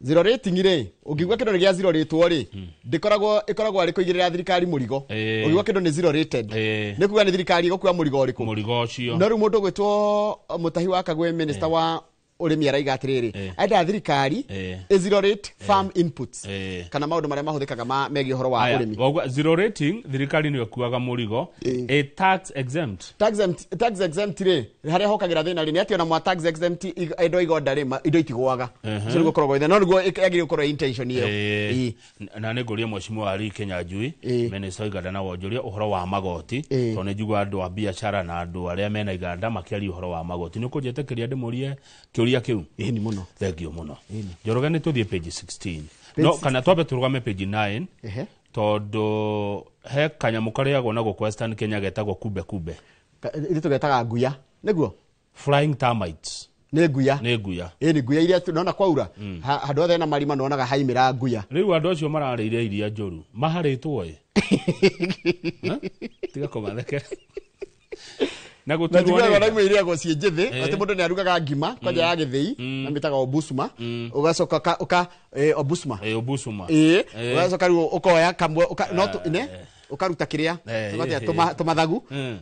Zero rating rĩ, ũngĩigua kĩndũ nĩ gĩa zero ratwo rĩ, ndĩkoragwo ĩkoragwo arĩ kũigĩrĩra thirikari mũrigo. Ũngĩigua kĩndũ nĩ zero rated, nĩ kuga nĩ thirikari ĩgũkua mũrigo ũrĩkũ? Mũrigo ũcio. No rĩu mũndũ ũgwĩtwo Mũtahi wa Kagwe, minister wa ũrĩmi, araiga atĩrĩrĩ, endaga thirikari ĩ zero rate farm inputs kana maũndũ marĩa mahũthĩkaga megiĩ ũhoro wa Aya, ũrĩmi. wauga zero rating thirikari nĩyo ĩkuaga mũrigo, a tax exempt. Tax exempt rĩ, harĩa hokagĩra thĩna rĩ, nĩ atĩ ona mwa tax exempt indo igonda rĩ, indo itigũaga. Ũcio nĩguo ũkoragwo wĩ thĩna, no nĩguo yagĩrĩirwo gũkorwo intention ĩyo. Na nĩ ngũrie mheshimiwa Ali Kinyanjui, minister wa iganda na wonjoria, ũhoro wa magoti, tondũ nĩ njiguaga andũ a biacara na andũ arĩa mena iganda makĩaria ũhoro wa magoti. Nĩ ũkũnjĩtĩkĩria ndĩmũrie kĩũria kĩu? Ĩni mũno. Thank you mũno, Njoroge. Nĩ tũthiĩ page 16. Page No 16. kana twambe tũrũgame page 9, tondũ he kanyamũ karĩagwo na gũkũ Western Kenya getagwo kumbe kumbe. Ithuĩ tũgetaga nguya nĩguo. Flying termites. Nĩ nguya. Nĩ nguya. Ĩ, nĩ nguya iria nona kwaura handũ hothe hena marima nĩwonaga haimĩra nguya. Rĩu andũ acio mararĩire iria njũru maharĩtwo ĩ. Tiga kũmathekera na Na gũturwo njiguaga nĩ ona imwe irĩagwo ciĩ njĩthĩ, atĩ mũndũ nĩ arugaga ngima kwanja ya gĩthĩi na mĩtaga obusuma, ũgacoka ũka obusuma. Obusuma. Ĩĩ, ũgacoka rĩu ũkoya kamwe no ne ũkaruta kĩrĩa tũgatia tũmathagu,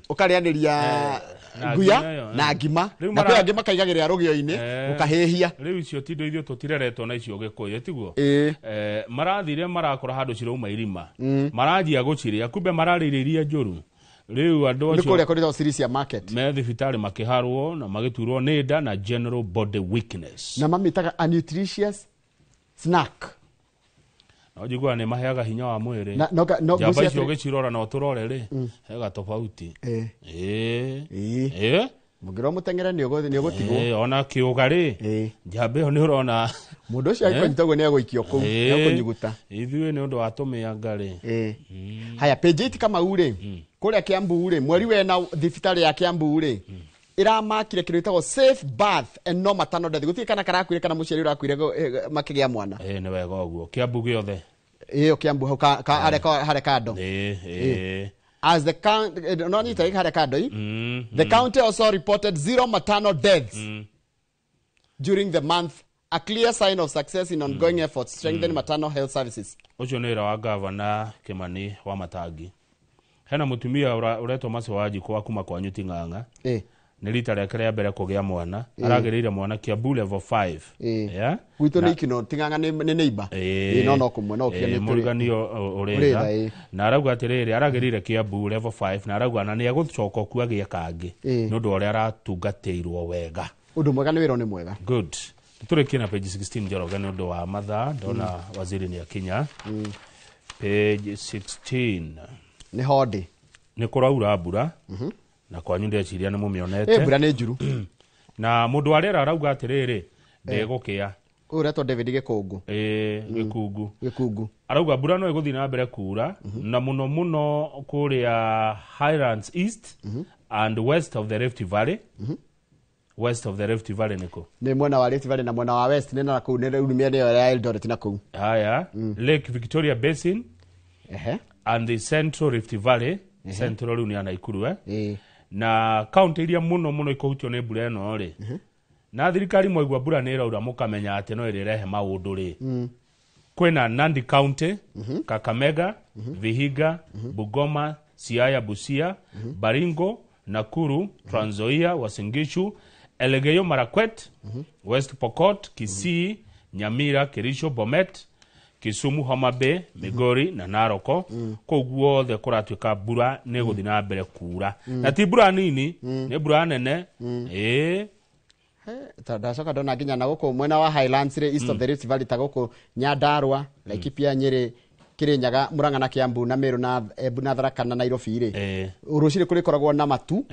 ũkarĩanĩria Na nguya ngima ĩyo, na ngima. Rĩu Na kwĩ angĩ makaigagĩrĩra rũgĩo-inĩ ũkahĩhia. Rĩu icio ti indo ithuĩ tũtireretwo na icio gĩkũyũ, tiguo? Ĩĩ. Marathire marakora handũ cirauma irima, maranjia gũcirĩa, kumbe mararĩire iria njũru. Rĩu andũ Nĩ acio kũrĩa kũrĩ Sirisia market. Me thibitarĩ makĩharwo na magĩturwo nĩ nda na general body weakness. Na mamĩtaga a nutritious snack. No njiguaga nĩ maheaga hinya wa mwĩrĩ. Na- no- no- Njamba ngwĩciria icio atĩrĩ- ũgĩcirora na ũtũrore rĩ, hega tofauti. Ĩĩ. Ĩĩ. Mũngĩrwo mũteng'ere nĩ ũgũtigwo. Ĩĩ, ona kĩũga rĩ, njamba ĩyo nĩ ũrona. Mũndũ ũcio angĩkũnyita ũguo nĩ egũikio kũu, nĩ egũkũnyuguta. Ithuĩ nĩ ũndũ wa tũmĩanga rĩ. Haya, page 8 Kamau rĩ, kũrĩa Kiambu rĩ, mweri wena thibitarĩ ya Kiambu rĩ, ĩramakire kĩndũ gĩtagwo safe birth and no maternal death. Gũtirĩ kana karakuire kana mũciari ũrakuire makĩgĩa mwana. Ĩĩ, nĩ wega ũguo. Kiambu gĩothe. Ĩyo Kiambu hau harĩa kando. Ĩĩ, ĩĩ. As the count, no nyita harĩa kando i. The county also reported zero maternal deaths during the month, a clear sign of success in ongoing efforts to strengthen maternal health services. Ũcio nĩ wĩra wa gavana Kimani wa Matangi. Hena mũtumia ũretwo Mercy Wanjikũ wa kuma kwanyu Ting'ang'a. Nĩ rita rĩake rĩa mbere kũgĩa mwana. Aragĩrĩire mwana Kiambu level 5. Yeah? Gwitũ nĩ ikino Ting'ang'a nĩ neighbor. Ĩĩ, no kũmwe no kĩo nĩ tũrĩ. Mũrigani Ũrĩ ũrĩ tha, tha. ĩĩ. Na arauga atĩrĩrĩ, aragĩrĩire Kiambu level 5 na arauga na nĩ egũcoka kuo agĩe kangĩ nĩ ũndũ wa ũrĩa aratungatĩirwo wega. Ũndũ mwega nĩ wĩra nĩ mwega. Good. Tũrĩkie na page 16 Njoroge nĩ ũndũ wa mathaa ndona waziri nĩ akinya. Page 16. Nĩ hondĩ. Nĩ kũraura mbura. Na kwanyu ndeciria nĩ mũmĩonete. Mbura nĩ njuru. Na mũndũ wa rĩera arauga atĩrĩrĩ, ndĩgũkĩa. Ũyũ ũretwo David Gĩkũngũ. Ĩĩ, Gĩkungu. Gĩkungu. Arauga mbura no ĩgũthiĩ na mbere kura na mũno mũno kũrĩa Highlands East and west of the Rift Valley. West of the Rift Valley nĩkũ? Nĩ mwena wa Rift Valley na mwena wa West nĩ na kũu nĩ rĩu mĩena ĩyo ya Eldoret na kũu. Haya, Lake Victoria Basin and the Central Rift Valley. Central rĩu nĩ ya Naikuru Na kaunti iria mũno mũno ikũhutio nĩ mbura ĩno rĩ. Na thirikari mwaigua mbura nĩ ĩraura mũkamenya atĩ no ĩrĩrehe maũndũ rĩ. Kwĩna Nandi County, Kakamega, Vihiga, Bungoma, Siaya, Busia, Baringo, Nakuru, Trans Nzoia, Uasin Gishu, Elgeyo Marakwet, West Pokot, Kisii, Nyamira, Kericho, Bomet, Kisumu, Homa Bay, Migori na Narok. Kũu guothe kũratuĩka mbura nĩ ĩgũthiĩ na mbere kura. Na ti mbura nini, nĩ mbura nene. Ĩĩ. Ndacoka ndona nginya na gũkũ mwena wa Highlands rĩ, east of the Rift Valley ta gũkũ Nyandarua, Laikipia, Nyĩrĩ, Kirinyaga, Murang'a na Kiambu na Meru na Embu na Tharaka na Nairobi rĩ. Rũcinĩ kũrĩkoragwo na matu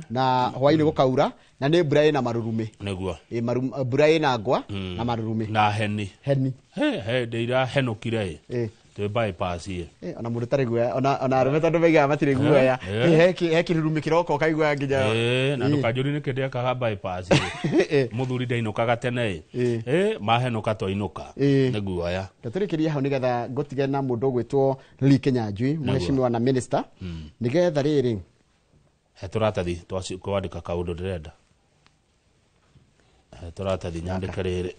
na hwaĩ-inĩ gũkaura na nĩ mbura ĩna marurumĩ. Nĩguo. Ĩ, mbura ĩna ngwa na marurumĩ. Na heni. Heni. He, he, ndĩ irahenũkire ĩ. Twĩ bypass ĩ. Ona mũndũ tarĩ guoya, ona arũme tondũ maigaga matirĩ guoya. He kĩrurumĩ kĩroka ũkaigua nginya. Na ndũkanjũrie nĩkĩ ndekaga bypass ĩ. Mũthuri ndainũkaga tene ĩ. Mahenũka twainũka. Nĩ guoya. Ndatũrĩkĩria hau nĩgetha ngũtige na mũndũ ũgwĩtwo Lee Kinyanjui, mheshimiwa na minister. Nĩgetha rĩrĩ. He tũratathi twandĩka kaũndũ ndĩrenda. He tũratathi nyandĩke rĩrĩ.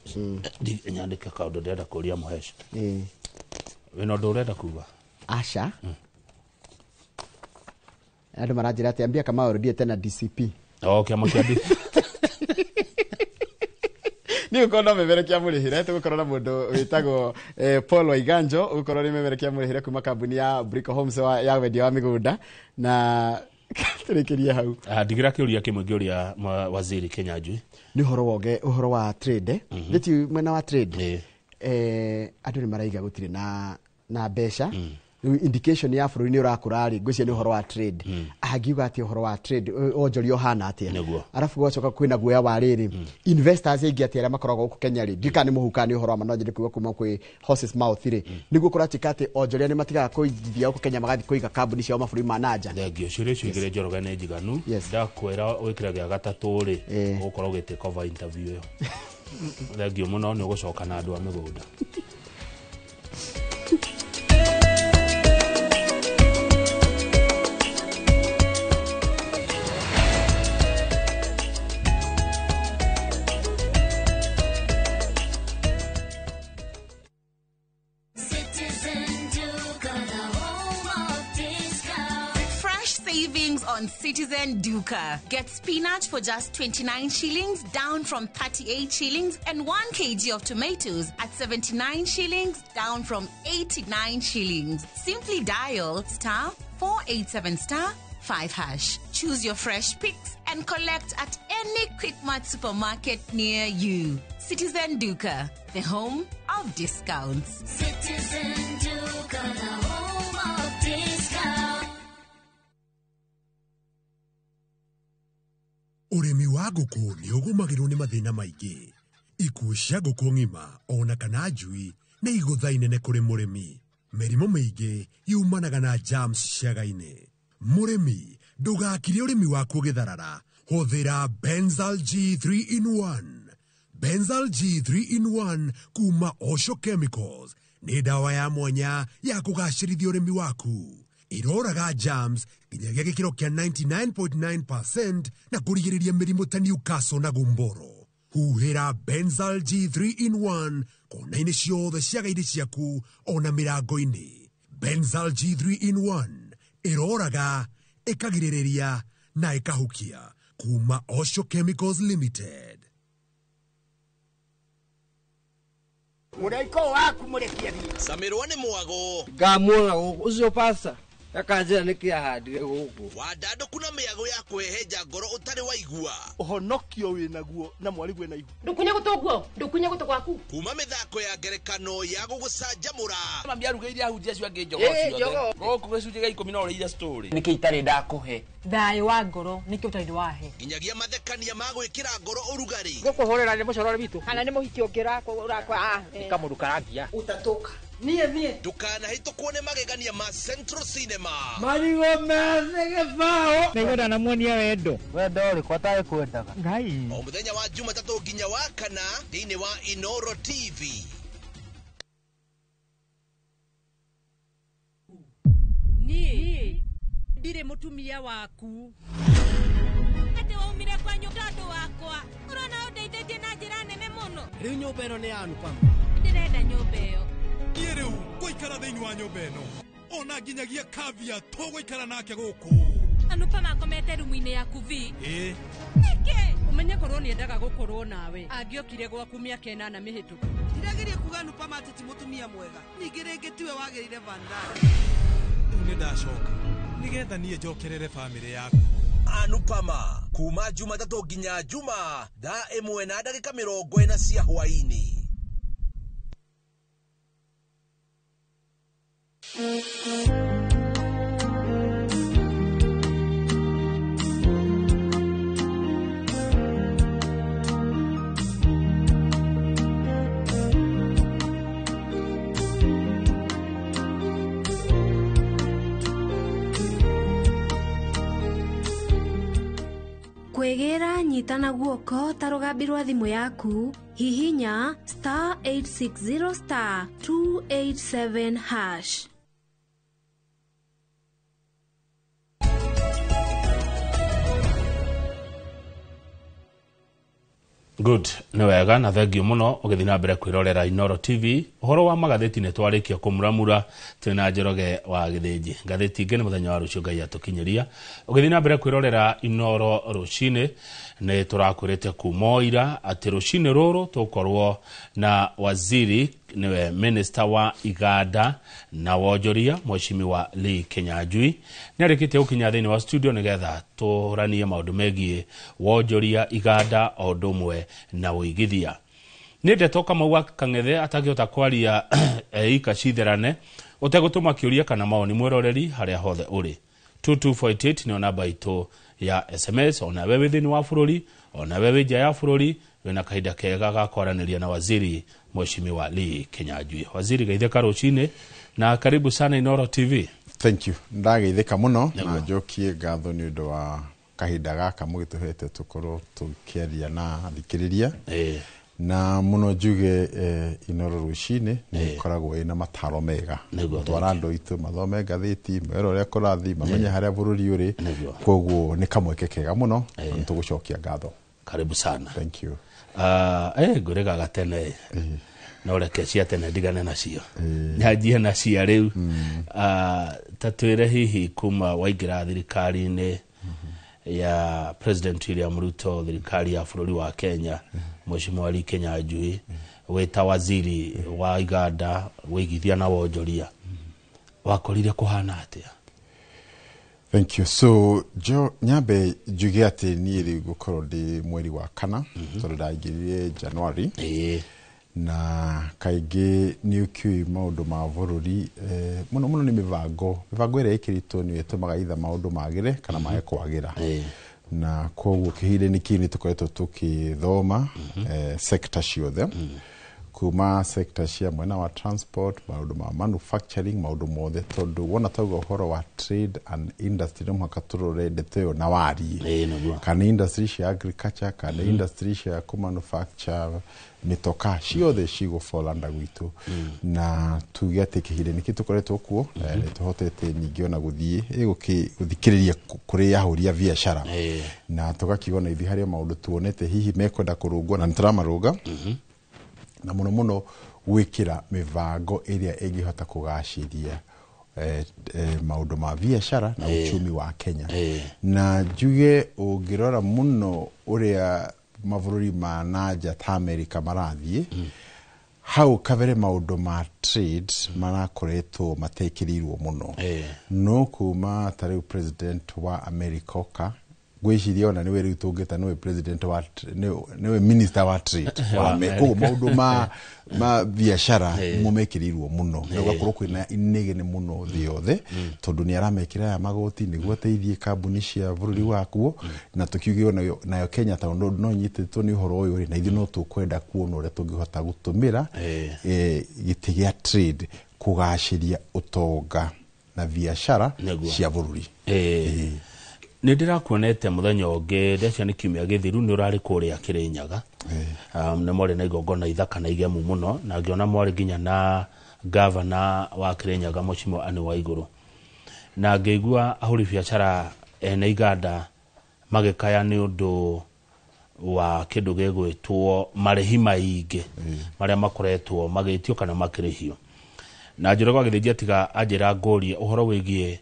Nyandĩke kaũndũ ndĩrenda kũria mũheci. Wĩna ũndũ ũrenda kuga? Aca. Andũ maranjĩra atĩ ambia Kamau ũrũdie tena DCP. O, kĩama kĩa D- Nĩ gũkorwo no memerekia mũrĩhĩre, tũgũkorwo na mũndũ wĩtagwo Paul Waiganjo, ũgũkorwo nĩ memerekia mũrĩhĩre kuma kambuni ya Brico Homes ya wendia wa mĩgũnda na tũrĩkĩrie hau. Ndigĩra kĩũria kĩmwe ngĩũria waziri Kinyanjui. Nĩ ũhoro woge, ũhoro wa trade. Nĩ ti mwena wa trade. Andũ nĩ maraiga gũtirĩ na mbeca. Rĩu indication ya bũrũri nĩ ũrakũra rĩ, ngwĩciria nĩ ũhoro wa trade. Angiuga atĩ ũhoro wa trade, wonjoria ũhana atĩa? Nĩguo. Arabu gwacoka kwĩna guoya wa rĩrĩ. Investors aingĩ atĩ arĩa makoragwo gũkũ Kenya rĩ, ndiũĩ kana nĩ mũhu kana nĩ ũhoro wa ma, no nyende kuigua kuma kwĩ horses mouth rĩ. Nĩguo kũratuĩka atĩ onjoria nĩ matigaga kũigithia gũkũ Kenya magathiĩ kũiga kambuni ciao mabũrũri ma na nja. Thengio, ciũria icio igĩrĩ Njoroge nĩ njiganu. Ndakwĩra wĩkĩre gĩa gatatũ rĩ, ũgũkorwo ũgĩ take over interview ĩyo. Thengio mũno, nĩ ũgũcoka na andũ a mĩgũnda. On Citizen Duka. Get spinach for just 29 shillings, down from 38 shillings, and 1 kg of tomatoes at 79 shillings, down from 89 shillings. Simply dial star 487 star 5 hash. Choose your fresh picks and collect at any Quickmart supermarket near you. Citizen Duka, the home of discounts. Citizen Duka, the home of discounts. Ũrĩmi wa ngũkũ nĩ ũgũmagĩrwo nĩ mathĩna maingĩ. Ikuũ cia ngũkũ ng'ima ona kana njui nĩ igũtha inene kũrĩ mũrĩmi. Mĩrimũ mĩingĩ yumanaga na germs ciaga-inĩ. Mũrĩmi, ndũgakire ũrĩmi waku ũgĩtharara. Hũthĩra Benzal G3 in 1. Benzal G3 in 1 kuma Osho Chemicals nĩ ndawa ya mwanya ya kũgacĩrithia ũrĩmi waku. Iroraga germs nginyagia gĩkĩro kĩa 99.9% na kũrigĩrĩria mĩrimũ ta Newcastle na gumboro. Huhĩra Benzal G3 in 1 kona-inĩ ciothe ciaga-inĩ ciaku ona mĩrango-inĩ. Benzal G3 in 1 ĩroraga, ĩkagirĩrĩria na ĩkahukia kuma Osho Chemicals Limited. Mũraiko waku mũrekie thiĩ. Samirwo nĩ mwago. Ngamuona gũkũ ũcio pasta akanjĩra nĩkĩ ahandire gũkũ. Wandandũku na mĩago ya kũhehenja ngoro ũtarĩ waigua. Ũhonokio wĩnaguo na mwarigwe na ihu. Ndũkunye gũtũ guo, ndũkunye gũtũ gwaku. Kuma mĩthako ya ngerekano ya gũgũcanjamũra. Mami arugĩire ahunjia acio angĩ njogoo ciothe. Gũkũ gĩcunjĩ gĩa 10 no ũrĩire story. Nĩkĩ itarĩ ndakũhe? Thayũ wa ngoro nĩkĩ ũtarĩ wahe. Nginyagia mathekania ma gwĩkĩra ngoro ũrugarĩ. Gũkũhũrĩra nĩ mũcorore witũ. Kana nĩ mũhiki ũngĩ ũrakwa. Nĩ kamũndũ karangia. Utatoka. Niĩ niĩ. Ndũkanahĩtũkwo nĩ magegania ma Central Cinema. Marigũ methĩ gĩbaũ. Nĩguo ndanamuonia wendo. Wendo ũrĩkũ atarĩ kwendaga. Ngai. O mũthenya wa Jumatatũ nginya wa kana thĩinĩ wa Inoro TV. Niĩ ndirĩ mũtumia waku. Atĩ waumire kwanyu tondũ wakwa. Ũrona ũndeithĩtie na njĩra nene mũno. Rĩu nyũmba ĩno nĩ ya Anupama. Ndĩrenda nyũmba ĩyo. Niĩ rĩu ngũikara thĩinĩ wa nyũmba ĩno. Ona nginyagia Kavya tũgũikara nake gũkũ. Anupama akomete rumu-inĩ yaku vi. Ĩĩ. Nĩkĩ? Ũmenye korwo nĩendaga gũkorwo nawe. Angĩokire gwaku mĩaka 8 mĩhĩtũku. Ndirageria kuga Anupama atĩ ti mũtumia mwega. Ningĩ rĩngĩ tiwe wagĩrĩire Vandana. Rĩu nĩ ndacoka. Nĩgetha niĩ njokerere bamĩrĩ yaku. Anupama kuma Jumatatũ nginya Juma thaa 1:40 cia hwaĩ-inĩ. Kwĩgĩra nyita na guoko ta rũgambi rwa thimũ yaku hihinya star 860 star 287 hash. Good, nĩ wega na thengio mũno ũgĩthiĩ na mbere kwĩrorera Inoro TV. Ũhoro wa magathĩti nĩ twarĩkia kũmuramura twĩ na Njoroge wa Gĩthĩnji. Ngathĩti ingĩ nĩ mũthenya wa rũciũ Ngai atũkinyĩria. Ũgĩthiĩ na mbere kwĩrorera Inoro rũcinĩ nĩ tũrakwĩrĩte kuma ira atĩ rũcinĩ rũrũ tũkorwo na waziri niwe minister wa iganda na wonjoria Mheshimiwa Lee Kinyanjui. Nĩ arĩkĩtie gũkinya thĩinĩ wa studio nĩgetha tũranie maũndũ megiĩ wonjoria, iganda o ũndũ ũmwe na ũigithia. Nĩ ndeto Kamau wa Kang'ethe atangĩhota kwaria ika citherane ũtegũtũma kĩũria kana mawoni mwĩroreri harĩa hothe ũrĩ. 2248 nĩyo namba itũ ya SMS. Ona we wĩ thĩinĩ wa bũrũri, ona we wĩ nja ya bũrũri, wĩna kahinda kega ga kwaranĩria na waziri Mheshimiwa Lee Kinyanjui. Waziri, geithĩka rũcinĩ na karibu sana Inoro TV. Thank you. Ndageithĩka mũno na njokie ngatho nĩ ũndũ wa kahinda gaka mũgĩtũhete tũkorwo tũkĩaria na athikĩrĩria. Na mũno njuge Inoro rũcinĩ nĩ ĩkoragwo ĩna mataro mega. Twara andũ aitũ mathome ngathĩti, mere ũrĩa kũrathiĩ, mamenye harĩa bũrũri ũrĩ. Koguo nĩ kamweke kega mũno na nĩtũgũcokia ngatho. Karibu sana. Thank you. Ngũrĩgaga tene no reke cia tene ndigane nacio nyanjie na cia rĩu. Ta twĩre hihi kuma waingĩra thirikari-inĩ ya President William Ruto, thirikari ya bũrũri wa Kenya, Mheshimiwa Lee Kinyanjui wĩ ta waziri wa iganda wĩigithia na wonjoria, wakorire kũhana atĩa? Thank you. So jo nyambe njuge atĩ niĩ rĩu ngũkorwo ndĩ mweri wa kana, tondũ ndaingĩrire January. Na kaingĩ nĩ ũkĩũĩ maũndũ ma bũrũri, mũno mũno nĩ mĩbango ĩrĩa ĩkĩrĩtwo nĩyo ĩtũmaga either maũndũ magĩre kana mage kwagĩra. Na koguo kĩhinda-inĩ kĩu nĩ tũkoretwo tũkĩthoma sector ciothe, kuma sector cia mwena wa transport, maũndũ ma manufacturing, maũndũ mothe, tondũ wona tauga ũhoro wa trade and industry no mũhaka tũrore ndeto ĩyo na wariĩ, kana industry cia agriculture, kana industry cia kũmanufacture mĩtoka, ciothe cigũ fall under gwitũ. Na tuge atĩ kĩhinda-inĩ kĩu tũkoretwo kuo, nĩ tũhotete ningĩ ona gũthiĩ gũthikĩrĩria kũrĩ ahũri a biacara, na tũgakiuga ona ithuĩ harĩ maũndũ tuonete hihi mekwenda kũrũngwo na nĩ tũramarũnga, na mũno mũno gwĩkĩra mĩbango ĩrĩa ĩngĩhota kũgacĩria maũndũ ma biacara na uchumi wa Kenya. Na njuge ũngĩrora mũno ũrĩa mabũrũri ma nanja ta America marathiĩ, hau kabere maũndũ ma trade marakoretwo matekĩrĩirwo mũno. No kuma ta rĩu president wa America oka, ngwĩciria ona nĩwe rĩu tũngĩta nĩwe president wa nĩwe minister wa trade wa America. Koguo maũndũ ma biacara nĩmo mekĩrĩirwo mũno, na gũgakorwo kwĩna inegene mũno thĩ yothe, tondũ nĩ aramekĩra aya magoti nĩguo ateithie kambuni cia bũrũri wakuo. Na tũkiuge nayo Kenya tondũ no nyitĩtwo nĩ ũhoro ũyũ rĩ, na ithuĩ no tũkwenda kuona ũrĩa tũngĩhota gũtũmĩra gĩtĩ gĩa trade kũgacĩria ũtonga na biacara cia bũrũri. Nĩ ndĩrakuonete mũthenya ũngĩ, ndecia nĩ kiumia gĩthiru, nĩ ũrarĩ kũrĩa Kĩrĩnyaga. Nĩ mwarĩ na igongona ithaka na igemu mũno, na ngĩona mwarĩ nginya na gavana wa Kĩrĩnyaga Mheshimiwa Anne Waigũrũ. Na ngĩigua ahũri biacara ene iganda magĩkaya nĩ ũndũ wa kĩndũ gĩgwĩtwo marĩhi maingĩ marĩa makoretwo magĩtio kana makĩrĩhio. Na njũra gwa gĩthĩnjia tiga anjĩra ngũrie ũhoro wĩgiĩ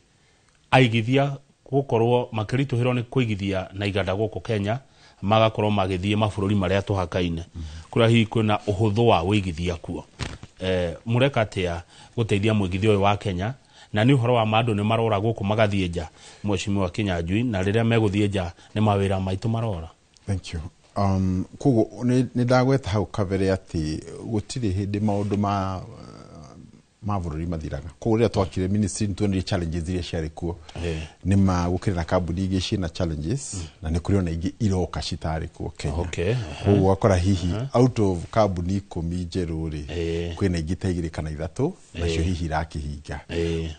aigithia gũkorwo makĩritũhĩrwo nĩ kũigithia na iganda gũkũ Kenya, magakorwo magĩthiĩ mabũrũri marĩa tũhakaine kũrĩa hihi kwĩna ũhũthũ wa wĩigithia kuo. Mũreka atĩa gũteithia mũigithia ũyũ wa Kenya? Na nĩ ũhoro wa ma andũ nĩ marora gũkũ magathiĩ nja, Mheshimiwa Kinyanjui, na rĩrĩa megũthiĩ nja nĩ mawĩra maitũ marora. Thank you. Koguo nĩ ndagweta hau kabere atĩ gũtirĩ hĩndĩ maũndũ ma bũrũri mathiraga. Koguo rĩrĩa twakire ministry nĩ tuonire challenges iria ciarĩ kuo. Nĩ ma gũkĩrĩ na kambuni ingĩ ciĩna challenges, na nĩ kũrĩ ona ingĩ iroka citarĩ kuo Kenya. Koguo ũgakora hihi out of kambuni 10 njerũ rĩ, kwĩna ingĩ ta 2 kana 3 nacio hihi irakĩhinga.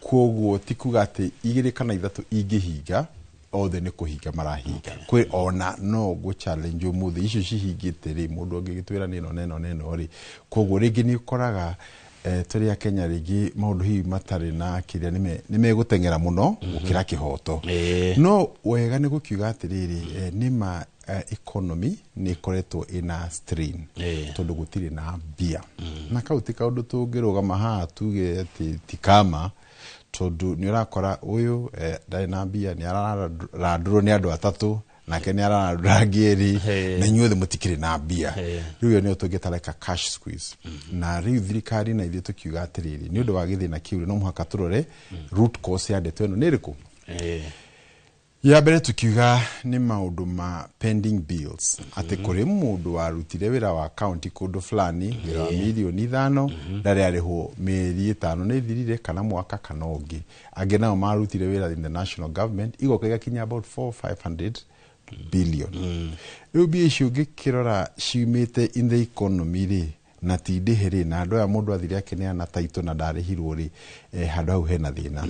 Koguo ti kuga atĩ 2 kana 3 ingĩhinga othe nĩ kũhinga marahinga. Kwĩ ona no ngũ challenge ũmũthĩ icio cihingĩte rĩ, mũndũ angĩgĩtwĩra nĩ ĩno na ĩno na ĩno rĩ. Koguo rĩngĩ nĩ ũkoraga tũrĩ a Kenya rĩngĩ maũndũ hihi matarĩ na kĩrĩa nĩ megũteng'era mũno gũkĩra kĩhoto. No wega nĩ gũkiuga atĩrĩrĩ, nĩ ma economy nĩ ĩkoretwo ĩna strain, tondũ gũtirĩ na mbia. Na kau ti kaũndũ tũngĩrũgama haha tuge atĩ ti kama, tondũ nĩ ũrakora ũyũ ndarĩ na mbia, nĩ ararandũrwo nĩ andũ 3, nake nĩ ararandũra angĩ 2, na inyuothe mũtikĩrĩ na mbia. Rĩu ĩyo nĩyo tũngĩta like a cash squeeze. Na rĩu thirikari na ithuĩ tũkiuga atĩrĩrĩ, nĩ ũndũ wa gĩthĩna kĩu no mũhaka tũrore root cause ya ndeto ĩno nĩ ĩrĩkũ. Ya mbere tukiuga nĩ maũndũ ma pending bills, atĩ kũrĩ mũndũ warutire wĩra wa county kũndũ fulani, wĩra wa mirioni 5, ndarĩ arĩhwo mĩeri 5 nĩ ĩthirire, kana mwaka kana ũngĩ. Angĩ nao marutire wĩra in the national government, igoka igakinya about 400-500 billion. Rĩu mbia icio ũngĩkĩrora ciumĩte in the economy rĩ, na ti ndĩhe rĩ, na andũ aya mũndũ athire akĩneana taitũ na ndarĩhirwo rĩ, handũ hau hena thĩna.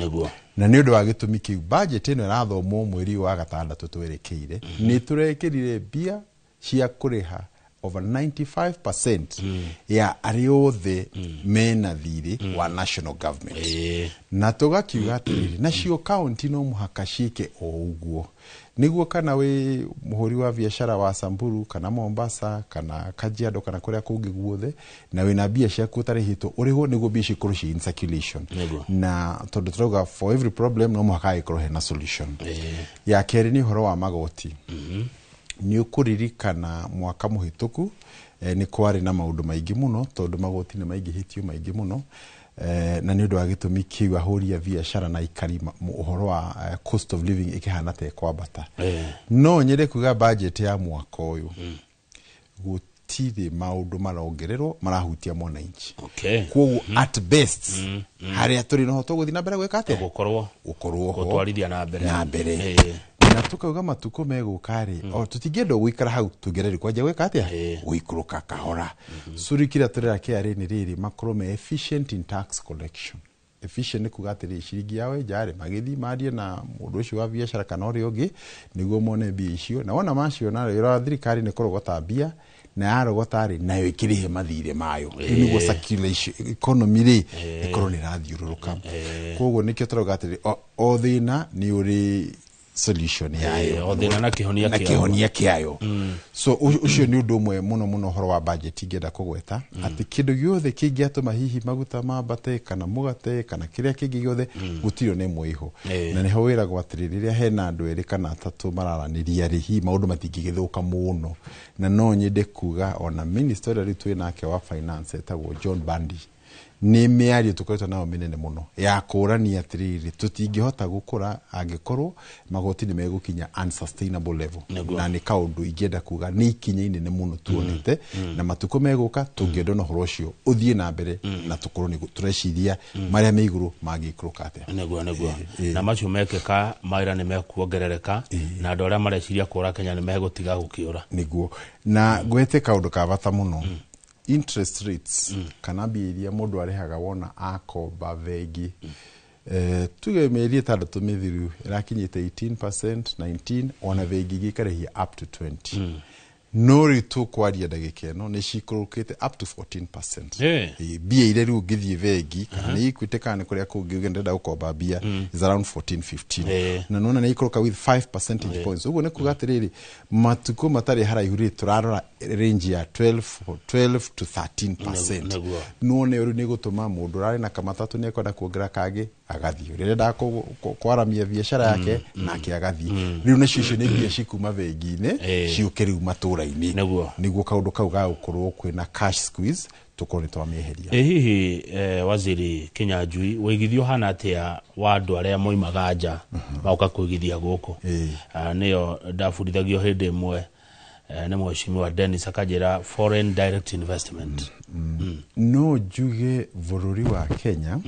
Na nĩ ũndũ wa gĩtũmi kĩu budget ĩno ĩrathomwo mweri wa 6 twerekeire, nĩ tũrekĩrire mbia cia kũrĩha over 95% ya arĩa othe mena thirĩ wa national government. Na tũgakiuga atĩrĩrĩ, nacio county no mũhaka ciĩke o ũguo, nĩguo kana wĩ mũhũri wa biacara wa Samburu kana Mombasa kana Kajiado kana kũrĩa kũngĩ guothe, na wĩna mbia ciaku ũtarĩhĩtwo ũrĩhwo, nĩguo mbia icio ikorwo ciĩ in circulation. Na tondũ tũrauga for every problem no mũhaka hagĩkorwo hena solution. Ya kerĩ nĩ ũhoro wa magoti. Nĩ ũkũririkana mwaka mũhĩtũku nĩ kwarĩ na maũndũ maingĩ mũno, tondũ magoti nĩ maingĩhĩtio maingĩ mũno. Na nĩ ũndũ wa gĩtũmi kĩu ahũri a biacara na aikari ũhoro wa cost of living ĩkĩhana ta ĩkwambata. No nyende kuga budget ya mwaka ũyũ gũtirĩ maũndũ marongererwo marahutia mwananchi. Koguo at best harĩa tũrĩ no tũgũthiĩ na mbere gwĩka atĩa, gũkorwo ho gũtwarithia na mbere na mbere. Na tukauga matukũ megũka rĩ, o tũtingĩenda gũikara hau, tũngĩenda kwanjia gwĩka atĩa, gũikũrũka kahora. So rĩu kĩrĩa tũrera KRA nĩ rĩrĩ, makorwo me efficient in tax collection. Efficient nĩ kuga atĩrĩ, ciringi yao ĩnja rĩ, magĩthiĩ marie na mũndũ ũcio wa biacara kana ũrĩa ũngĩ nĩguo mone mbia icio, na wona maciona rĩ, wĩra wa thirikari nĩ kũrogota mbia, na yarogota rĩ, nayo ĩkĩrĩhe mathirĩ mayo. Rĩu nĩguo circulation economy rĩ ĩkorwo nĩ ĩrathiũrũrũka. Koguo nĩkĩo tũrauga atĩrĩ, o thĩna nĩ ũrĩ solution yayo, o thĩna na kĩhonia na kĩayo. Kĩhonia kĩayo. So ũcio nĩ ũndũ ũmwe mũno mũno ũhoro wa budget ingĩenda kũgweta, atĩ kĩndũ gĩothe kĩngĩatũma hihi maguta mambate kana mũgate kana kĩrĩa kĩngĩ gĩothe, gũtirĩ ona ĩmwe ĩho. Na nĩho wĩragwo atĩrĩ, rĩrĩa hena andũ erĩ kana atatũ mararanĩria rĩ, hihi maũndũ matingĩgĩthũka mũno. Na no nyende kuga ona minister ũrĩa rĩu twĩ nake wa finance etagwo John Bandi, nĩ mĩario tũkoretwo nayo mĩnene mũno ya kũrania atĩrĩrĩ, tũtingĩhota gũkũra angĩkorwo magoti nĩ megũkinya unsustainable level. Na nĩ kaũndũ ingĩenda kuga nĩ ikinya inene mũno tuonete, na matukũ megũka tũngĩenda ona ũhoro ũcio ũthiĩ na mbere, na tũkorwo nĩ tũreciria marĩa me igũrũ mangĩikũrũka atĩa. Nĩguo na macio mekĩka, mawĩra nĩ mekuongerereka na andũ arĩa mareciria kũra Kenya nĩ megũtiga gũkĩũra. Nĩguo, na ngwete kaũndũ ka bata mũno, interest rates kana mbia iria mũndũ arĩhaga wona akomba bengi. Tuge mĩeri 6 mĩthiru ĩrakinyĩte 18%, 19, ona bengi ingĩ ikarĩhia up to 20. No rĩu tũkwaria ndagĩka ĩno nĩ cikũrũkĩte up to 14%. Mbia iria rĩu ũngĩthiĩ bengi kana nĩ Equity kana nĩ kũrĩa kũngĩ uge ndĩrenda gũkomba mbia is around 14, 15, na nona nĩ ikũrũka with 5 percentage points. Ũguo nĩ kuga atĩrĩrĩ, matukũ matarĩ haraihu rĩ, tũrarora range ya 12 to 13%. None rĩu nĩ gũtũma mũndũ ũrarĩ na kamatatũ nĩ ekwenda kuongerera kangĩ agathiĩ, ũrĩa ũrenda kwaramia biacara yake nake agathiĩ. Rĩu nacio icio nĩ mbia cikuma bengi-inĩ ciũke rĩu matũra-inĩ, nĩguo kaũndũ kau ga gũkorwo kwĩna cash squeeze tũkorwo nĩ twamĩeheria. Ĩ hihi waziri Kinyanjui, wĩigithia ũhana atĩa wa andũ arĩa moimaga nja magoka kũigithia gũkũ? Nĩyo ndabundithagio hĩndĩ ĩmwe nĩ mheshimiwa Dennis, akanjĩra foreign direct investment. No njuge bũrũri wa Kenya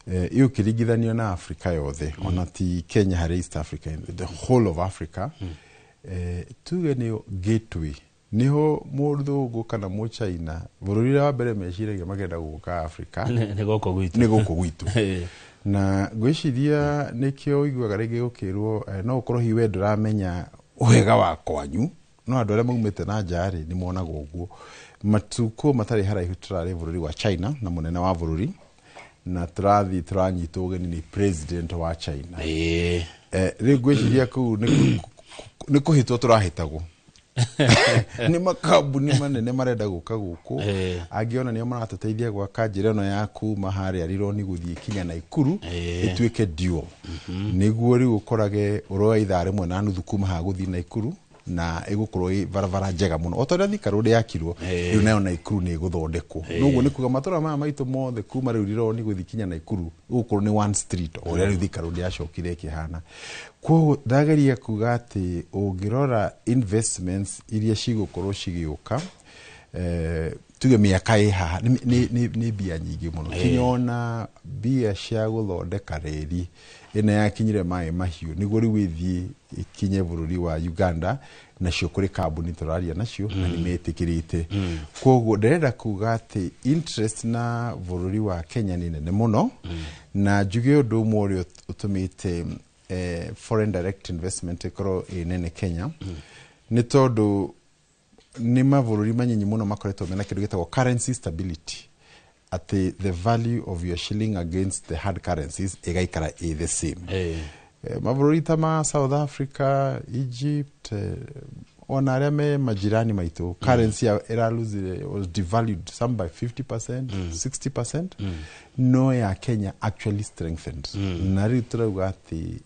ĩyo ũkĩringithanio na Africa yothe, ona ti Kenya harĩ East Africa, the whole of Africa, tuge nĩyo gateway, niho mũthũngũ kana mũchaina bũrũri ũrĩa wa mbere meciragia makĩenda gũka Africa Nĩ gũkũ gwitũ. Nĩ gũkũ gwitũ. Na ngwĩciria nĩkĩo ũiguaga rĩngĩ gũkĩrwo no ũkorwo hihi we ndũramenya wega wa kwanyu, no andũ arĩa maumĩte na nja rĩ nĩ monaga ũguo. Matukũ matarĩ haraihu tũrarĩ bũrũri wa China na mũnene wa bũrũri, na tũrathiĩ tũranyitwo ũgeni nĩ president wa China. Rĩu ngwĩciria kũu nĩ kũhĩtwo tũrahĩtagwo nĩ makambuni manene marenda gũka gũkũ, angĩ ona nĩo maratũteithia gwaka njĩra ĩno ya kuma harĩa Rironi gũthiĩ kinya Naikuru ĩtuĩke dual, nĩguo rĩu ũkorage ũroya ithaa 1.5 kuma haha gũthiĩ Naikuru, na ĩgũkorwo ĩ barabara njega mũno o ta ũrĩa Thika Road yakirwo. Rĩu nayo Naikuru nĩ ĩgũthondekwo. Noguo nĩ kuga matũra maya maitũ mothe kuma rĩu Rironi gũthiĩ kinya Naikuru ĩgũkorwo nĩ one street, o ũrĩa rĩu Thika Road yacokire ĩkĩhana. Koguo ndageria kuga atĩ ũngĩrora investments iria cigũkorwo cigĩũka, tuge mĩaka ĩ haha, nĩ mbia nyingĩ mũno, kinya ona mbia cia gũthondeka reri ĩno yakinyire maĩ mahiũ nĩguo rĩu ĩthiĩ ĩkinye bũrũri wa Uganda, nacio kũrĩ kambuni tũraria nacio na nĩ metĩkĩrĩte. Koguo ndĩrenda kuga atĩ interest na bũrũri wa Kenya nĩ nene mũno. Na njuge ũndũ ũmwe ũrĩa ũtũmĩte foreign direct investment ĩkorwo ĩ nene Kenya nĩ tondũ nĩ mabũrũri manyinyi mũno makoretwo mena kĩndũ gĩtagwo currency stability, atĩ the value of your shilling against the hard currencies ĩgaikara ĩ the same. Mabũrũri ta ma South Africa, Egypt, ona arĩa me majirani maitũ, currency yao ĩralosire, was devalued some by 50%, 60%, no ya Kenya actually strengthened. Na rĩu tũrauga atĩ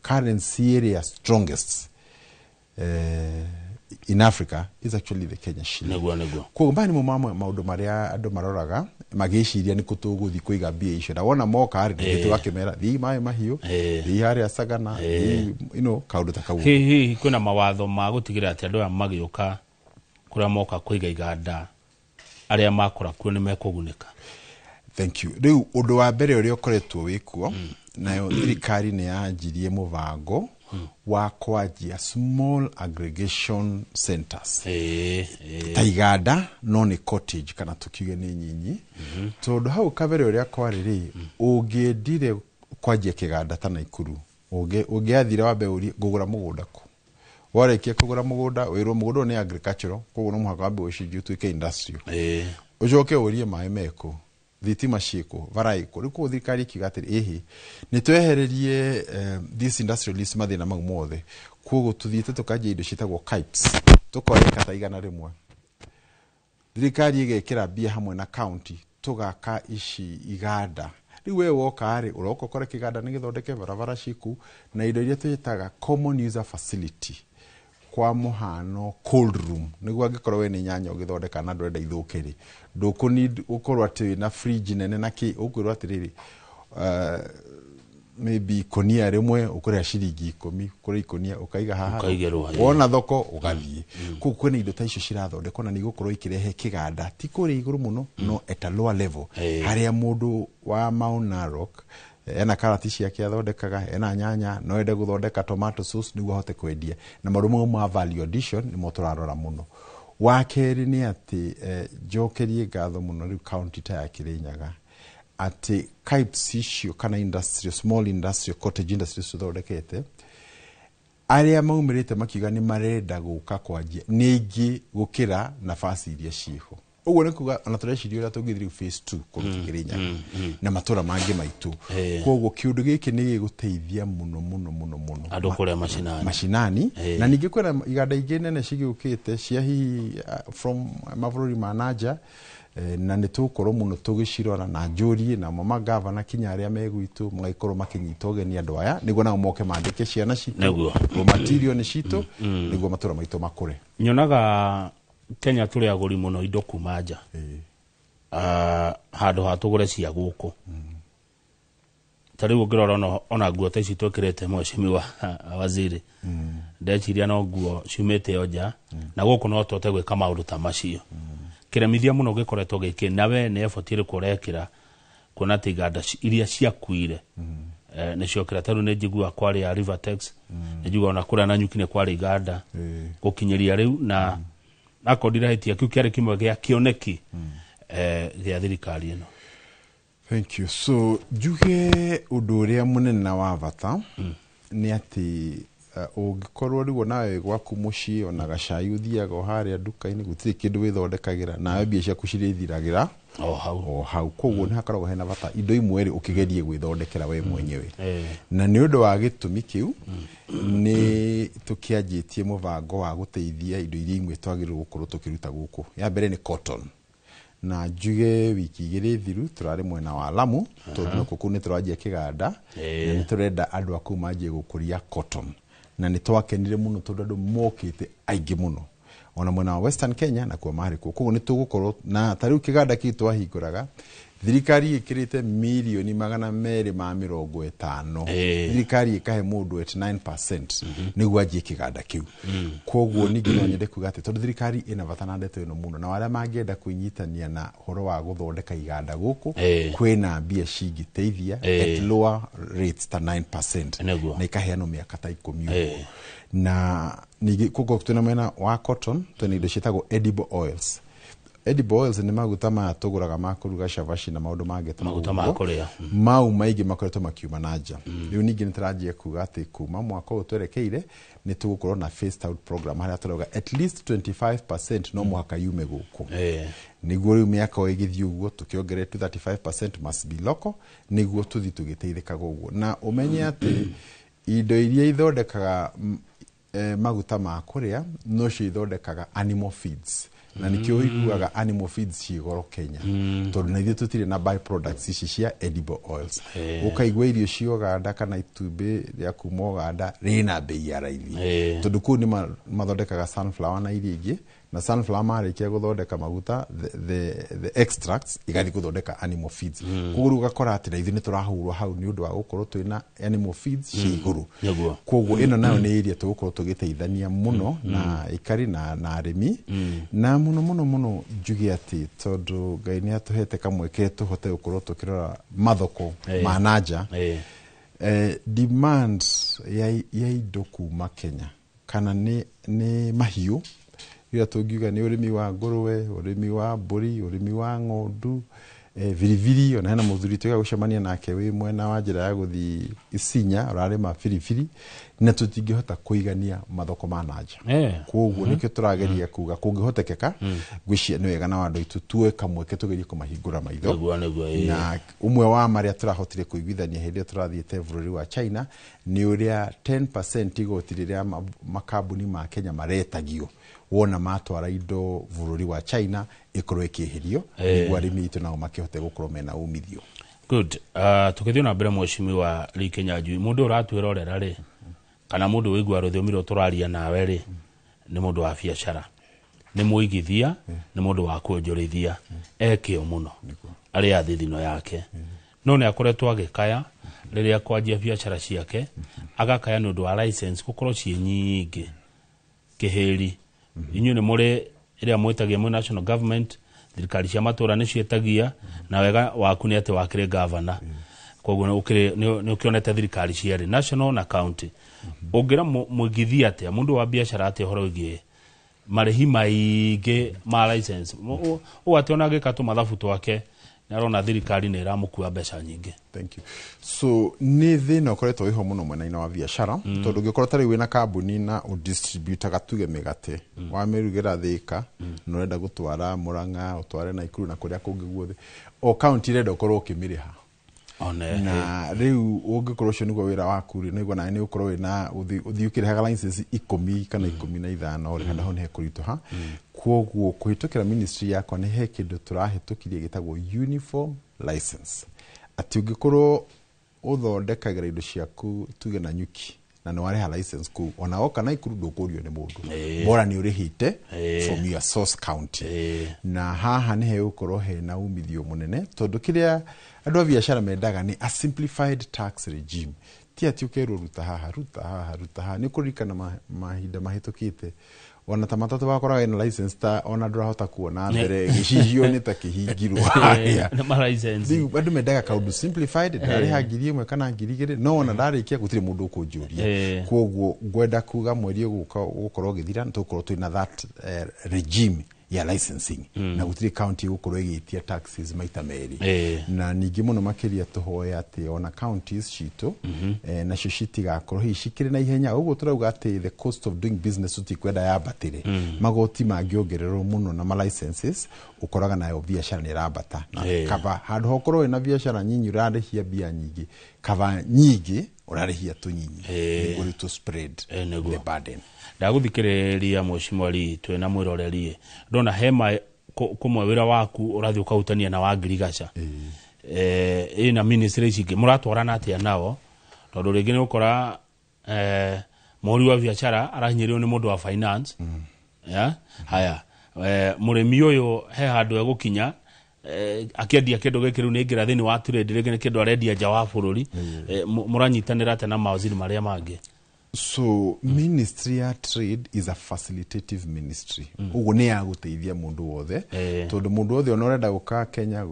currency ĩrĩa strongest in Africa is actually the Kenya shilling. Nĩguo. Koguo maya nĩmo mamwe maũndũ marĩa andũ maroraga. Magĩciria nĩ kũ tũgũthiĩ kũiga mbia icio, na wona moka rĩ, tũgakĩmera thiĩ maĩ mahiũ, thiĩ harĩa Sagana, thiĩ, kaũndũ ta kau. Hihi kwĩna mawatho ma gũtigĩrĩra atĩ andũ aya magĩũka kũrĩa moka kũiga iganda, arĩa makũra kuo nĩ mekũgunĩka? Thank you. Rĩu ũndũ wa mbere ũrĩa ũkoretwo wĩkuo, nayo thirikari nĩ yanjirie mũbango wa kwanjia small aggregation centers ta iganda, no nĩ cottage kana tukiuge nĩ nyinyi, tondũ hau kabere ũrĩa kwarĩ rĩ, ũngĩendire kwanjia kĩganda ta Naikuru, ũngĩathire wambe ũrie ngũgũra mũgũnda kũ. Warĩkia kũgũra mũgũnda, wĩrwo mũgũnda ũyũ nĩ agricultural, koguo no mũhaka wambe ũcenjie ũtuĩke industrial, ũcoke ũrie maĩ mekũ, thitima ciĩkũ, bara ĩkũ. Rĩu koguo thirikari ĩkiuga atĩrĩ, ĩhĩ, nĩ twehererie this industrialist mathĩna mau mothe. Koguo tũthiĩte tũkanjia indo ciĩtagwo KIPES, tũkoya ĩka ta 100, thirikari ĩgekĩra mbia hamwe na county, tũgaka ici iganda. Rĩu we woka rĩ, ũroka ũkore kĩganda nĩ gĩthondeke, barabara ciku, na indo iria twĩtaga common user facility, kwa mũhano cold room, nĩguo angĩkorwo we nĩ nyanya ũgĩthondeka na ndũrenda ithũke rĩ, ndũkũ need ũkorwo atĩ wĩna fridge nene na kĩ. Ũkwĩrwo atĩrĩrĩ, maybe ikonia rĩmwe ũkũrĩha ciringi 10 kũrĩ ikonia, ũkaiga haha. Ũkaigĩrwo, wona thoko ũgathiĩ. Koguo kwĩna indo ta icio cirathondekwo na nĩ igũkorwo ikĩrehe kĩganda ti kũrĩa igũrũ mũno, no at a lower level, harĩa mũndũ wa Mount Narok ena karati ciake athondekaga, ena nyanya, no ende gũthondeka tomato sauce nĩguo ahote kwendia, na maũndũ mau ma value addition nĩmo tũrarora mũno. Wa kerĩ nĩ atĩ njokerie ngatho mũno rĩu county ta ya Kirinyaga atĩ KIPES icio kana industrial, small industrial cottage industries tũthondekete, arĩa maumĩrĩte makiuga nĩ marenda gũka kwanjia nĩ aingĩ gũkĩra nafasi iria ciĩho. Ũguo nĩ kuga ona tũreciria ũrĩa tũngĩthiĩ rĩu phase 2 kũndũ Kirinyaga na matũra mangĩ maitũ. Koguo kĩũndũ gĩkĩ nĩ gĩgũteithia mũno mũno mũno mũno andũ kũrĩa macinani. Macinani. Na ningĩ kwĩna iganda ingĩ nene cigĩũkĩte cia hihi from mabũrũri ma nanja, na nĩ tũgũkorwo mũno tũgĩcirora na njũrie namo magavana kinya arĩa me gwitũ magĩkorwo makĩnyita ũgeni andũ aya nĩguo nao moke mandĩke ciana citũ, raw material nĩ citũ, nĩguo matũra maitũ makũre. Nyonaga Kenya tũrĩ agũri mũno indo kuma nja, handũ ha tũgũre cia gũkũ. Ta rĩu ũngĩrora ona nguo ta ici twĩkĩrĩte, mheshimiwa waziri, ndeciria no nguo ciumĩte o nja, na gũkũ no tũhote gwĩka maũndũ ta macio. Kĩremithia mũno gĩkoretwo gĩkĩ, na we nĩ effort ĩrĩkũ ũrekĩra kuona atĩ iganda iria ciakuire nĩ ciokĩra? Ta rĩu nĩ njiguaga kwarĩ ya Rivertex, nĩ njiguaga ona kũrĩa Nanyuki nĩ kwarĩ iganda gũkinyĩria rĩu, na akorwo ndirahĩtia kĩu kĩarĩ kĩmwe gĩa kĩoneki gĩa thirikari ĩno. Thank you. So njuge ũndũ ũrĩa mũnene na wa bata nĩ atĩ ũngĩkorwo rĩu nawe gwaku mũciĩ ona gacai ũthiaga o harĩa nduka-inĩ, gũtirĩ kĩndũ wĩthondekagĩra, nawe mbia ciaku cirĩthiragĩra o hau. O hau. Koguo nĩ hakoragwo hena bata indo imwe rĩ ũkĩgerie gwĩthondekera we mwenyewe, na nĩ ũndũ wa gĩtũmi kĩu nĩ tũkĩanjĩtie mũbango wa gũteithia indo iria imwe twagĩrĩirwo gũkorwo tũkĩruta gũkũ. Ya mbere nĩ cotton, na njuge wiki 2 thiru tũrarĩ mwena wa Lamu, tondũ nakuo kũu nĩ tũranjia kĩganda na nĩ tũrenda andũ a kũu manjie gũkũria cotton, na nĩ twakenire mũno tondũ andũ mokĩte aingĩ mũno ona mwena wa Western Kenya nakuo marĩ kuo. Koguo nĩ tũgũkorwo na ta rĩu kĩganda kĩu twahingũraga, thirikari ĩkĩrĩte mirioni 250, thirikari ĩkahe mũndũ at 9% nĩguo anjie kĩganda kĩu. Koguo ningĩ no nyende kuga atĩ tondũ thirikari ĩna bata na ndeto ĩno mũno, na arĩa mangĩenda kwĩnyitania na ũhoro wa gũthondeka iganda gũkũ, kwĩna mbia cingĩteithia at lower rates ta 9% na ikaheanwo mĩaka ta 10 ũguo. Na ningĩ koguo twĩna mwena wa cotton, twĩna indo ciĩtagwo edible oils. Edible oils nĩ maguta maya tũgũraga ma kũruga cabaci na maũndũ mangĩ ta maguta ma ũguo. kũrĩa. Mau maingĩ makoretwo makiuma na nja. Rĩu ningĩ nĩ tũranjia kuga atĩ kuma mwaka ũyũ twerekeire nĩ tũgũkorwo na phased out program harĩa tũrauga at least 25% no mũhaka yume gũkũ, nĩguo rĩu mĩaka o ĩgĩthiĩ ũguo tũkĩongerere to 35% must be local, nĩguo tũthiĩ tũgĩteithĩkaga ũguo. Na ũmenye atĩ indo iria ithondekaga maguta ma kũrĩa nocio ithondekaga animal feeds, na nĩkĩo ũiguaga animal feeds ciĩ goro Kenya, tondũ na ithuĩ tũtirĩ na by products ici cia edible oils. Ũkaigua irio cia Ũganda kana itumbĩ rĩa kuma Ũganda rĩna bei ya raithi, tondũ kũu nĩ mathondekaga sunflower na iria ingĩ Na sunflower marĩkia gũthondeka maguta, the extracts igathiĩ gũthondeka animal feeds. Koguo rĩu ũgakora atĩ na ithuĩ nĩ tũrahũrwo hau nĩ ũndũ wa gũkorwo twĩna animal feeds ci igũrũ. Koguo ĩno nayo nĩ area tũgũkorwo tũgĩteithania mũno na ikari na arĩmi. Na mũno mũno mũno njuge atĩ tondũ Ngai nĩ atũhete kamweke tũhote gũkorwo tũkĩrora mathoko ma nanja. Demand ya indo kuma Kenya kana nĩ mahiũ ira tũngiuga nĩ ũrĩmi wa ngũrũwe, ũrĩmi wa mbũri, ũrĩmi wa ng'ondu, biribiri. Ona hena mũthuri twĩga gũcemania nake wĩ mwena wa njĩra ya gũthiĩ Isinya ũrarĩma biribiri, na tũtingĩhota kũigania mathoko ma nanja. Koguo nĩkĩo tũrageria kuga kũngĩhotekeka ngwĩciria nĩ wega na andũ aitũ tuoe kamweke tũgerie kũmahingũra maitho. Na ũmwe wa marĩa tũrahotire kũiguithania hĩndĩ ĩyo tũrathiĩte bũrũri wa China nĩ ũrĩa 10% igoti rĩrĩa makambuni ma Kenya maretagio wona matwara indo bũrũri wa China ĩkorwo ĩkĩeherio nĩguo arĩmi aitũ nao makĩhote gũkorwo mena umithio. Good. Tũgĩthiĩ na mbere mheshimiwa Lee Kinyanjui, mũndũ ũratwĩrorera rĩ kana mũndũ wĩigua rũthiomi rũrũ tũraria nawe rĩ nĩ mũndũ wa biacara, nĩ mũigithia, nĩ mũndũ wa kuonjorithia, ekĩo mũno arĩa thithino yake, no nĩ akoretwo agĩkaya rĩrĩa kwanjia biacara ciake, agakaya nĩ ũndũ wa license gũkorwo ciĩ nyingĩ kĩhĩri. Inyuĩ nĩ mũrĩ ĩrĩa mwĩtagia mwĩ national government, thirikari cia matũra nĩ ciĩtagia, na wega waku nĩ atĩ wakĩrĩ governor, koguo nĩ ũkĩonete thirikari cierĩ national na county. Ũngĩra mũigithia atĩa mũndũ wa biacara atĩa ũhoro wĩgiĩ marĩhi maingĩ ma license? Ũũ atĩ ona agĩka tũmathabu twake nĩ arona thirikari nĩ ĩramũkua mbeca nyingĩ. Thank you. So nĩ thĩna ũkoretwo wĩho mũno mwena-inĩ wa biacara, tondũ ũngĩkorwo ta rĩu wĩna kambuni na ũdistributaga tuge mĩgate, wamĩrugĩra Thĩka na ũrenda gũtwara Mũrang'a, ũtware Naikuru na kũrĩa kũngĩ guothe, o county ĩrenda ũkorwo ũkĩmĩrĩha. Na rĩu ũngĩkorwo ũcio nĩguo wĩra waku rĩ, nĩguo nawe nĩ ũkorwo wĩna ũthiĩ ũkĩrĩhaga license 10 kana 15 rĩ, handũ hau nĩ hekũritũha. Koguo kũhĩtũkĩra ministry yakwa nĩ he kĩndũ tũrahĩtũkirie gĩtagwo uniform license, atĩ ũngĩkorwo ũthondekagĩra indo ciaku tuge na nyuki na nĩ warĩha license kũu, ona woka Naikuru ndũkũrio nĩ mũndũ, bora nĩ ũrĩhĩte from your source county. Na haha nĩ hegũkorwo hena umithio mũnene, tondũ kĩrĩa andũ a biacara mendaga nĩ a simplified tax regime. Ti atĩ ũkerwo ruta haha, ruta haha, ruta haha. Nĩ kũririkana mahinda mahĩtũkĩte ona ta matatũ wakoraga ina license ta ona ndũrahota kuona mbere gĩcicio nĩ ta kĩhingirwo harĩa. Rĩu andũ mendaga kaũndũ simplified, ndarĩha 1,000 kana 2,000 no ona ndarĩkia gũtirĩ mũndũ ũkũnjũria. Koguo ngwenda kuga mweri ũgũkorwo ũgĩthira nĩ tũgũkorwo twĩna that regime ya licensing, na gũtirĩ county gũkorwo ĩgĩtia taxes maita merĩ. Na ningĩ mũno makĩria tũhoe atĩ ona counties citũ nacio citigakorwo hihi cikĩrĩ na ihenya. Ũguo tũrauga atĩ the cost of doing business tũtikwenda yambatĩre, magoti mangĩongererwo mũno na ma licenses ũkoraga nayo biacara nĩ ĩrambata. Na kaba handũ hokorwo wĩna biacara nyinyi ũrarĩhia mbia nyingĩ, kaba nyingĩ ũrarĩhia tũnyinyi nĩguo rĩu tũ spread the burden. Ndagũthikĩrĩria mheshimiwa Lee twĩna mwĩroreri, ndona hema kũmwe wĩra waku ũrathiĩ ũkahutania na wa ngirigaca ĩna ministry ici ingĩ mũratwarana atĩa nao? Tondũ rĩngĩ nĩ ũkora mũhũri wa biacara arahinyĩrĩrio nĩ mũndũ wa finance. Haya, mũrĩmi ũyũ he handũ egũkinya akĩendia kĩndũ gĩkĩ rĩu nĩ aingĩra thĩinĩ wa trade, rĩngĩ nĩ kĩndũ arendia nja wa bũrũri. Mũranyitanĩra atĩa na mawaziri marĩa mangĩ? So ministry ya trade is a facilitative ministry. Ũguo nĩ ya gũteithia mũndũ wothe, tondũ mũndũ wothe ona ũrenda gũka Kenya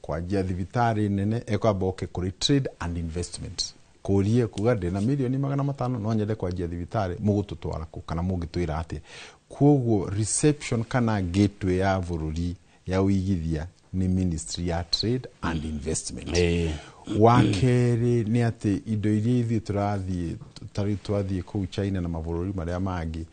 kwanjia thibitarĩ nene ekwamba oke kũrĩ trade and investment, kũrie kuga ndĩna 500,000,000 no nyende kwanjia thibitarĩ, mũgũtũtwara kũ kana mũngĩtwĩra atĩa? Koguo reception kana gateway ya bũrũri ya ũigithia nĩ ministry ya trade and investment. Wa kerĩ nĩ atĩ indo iria ithuĩ tũrathiĩ tarĩu twathiĩ kũu China na mabũrũri marĩa mangĩ,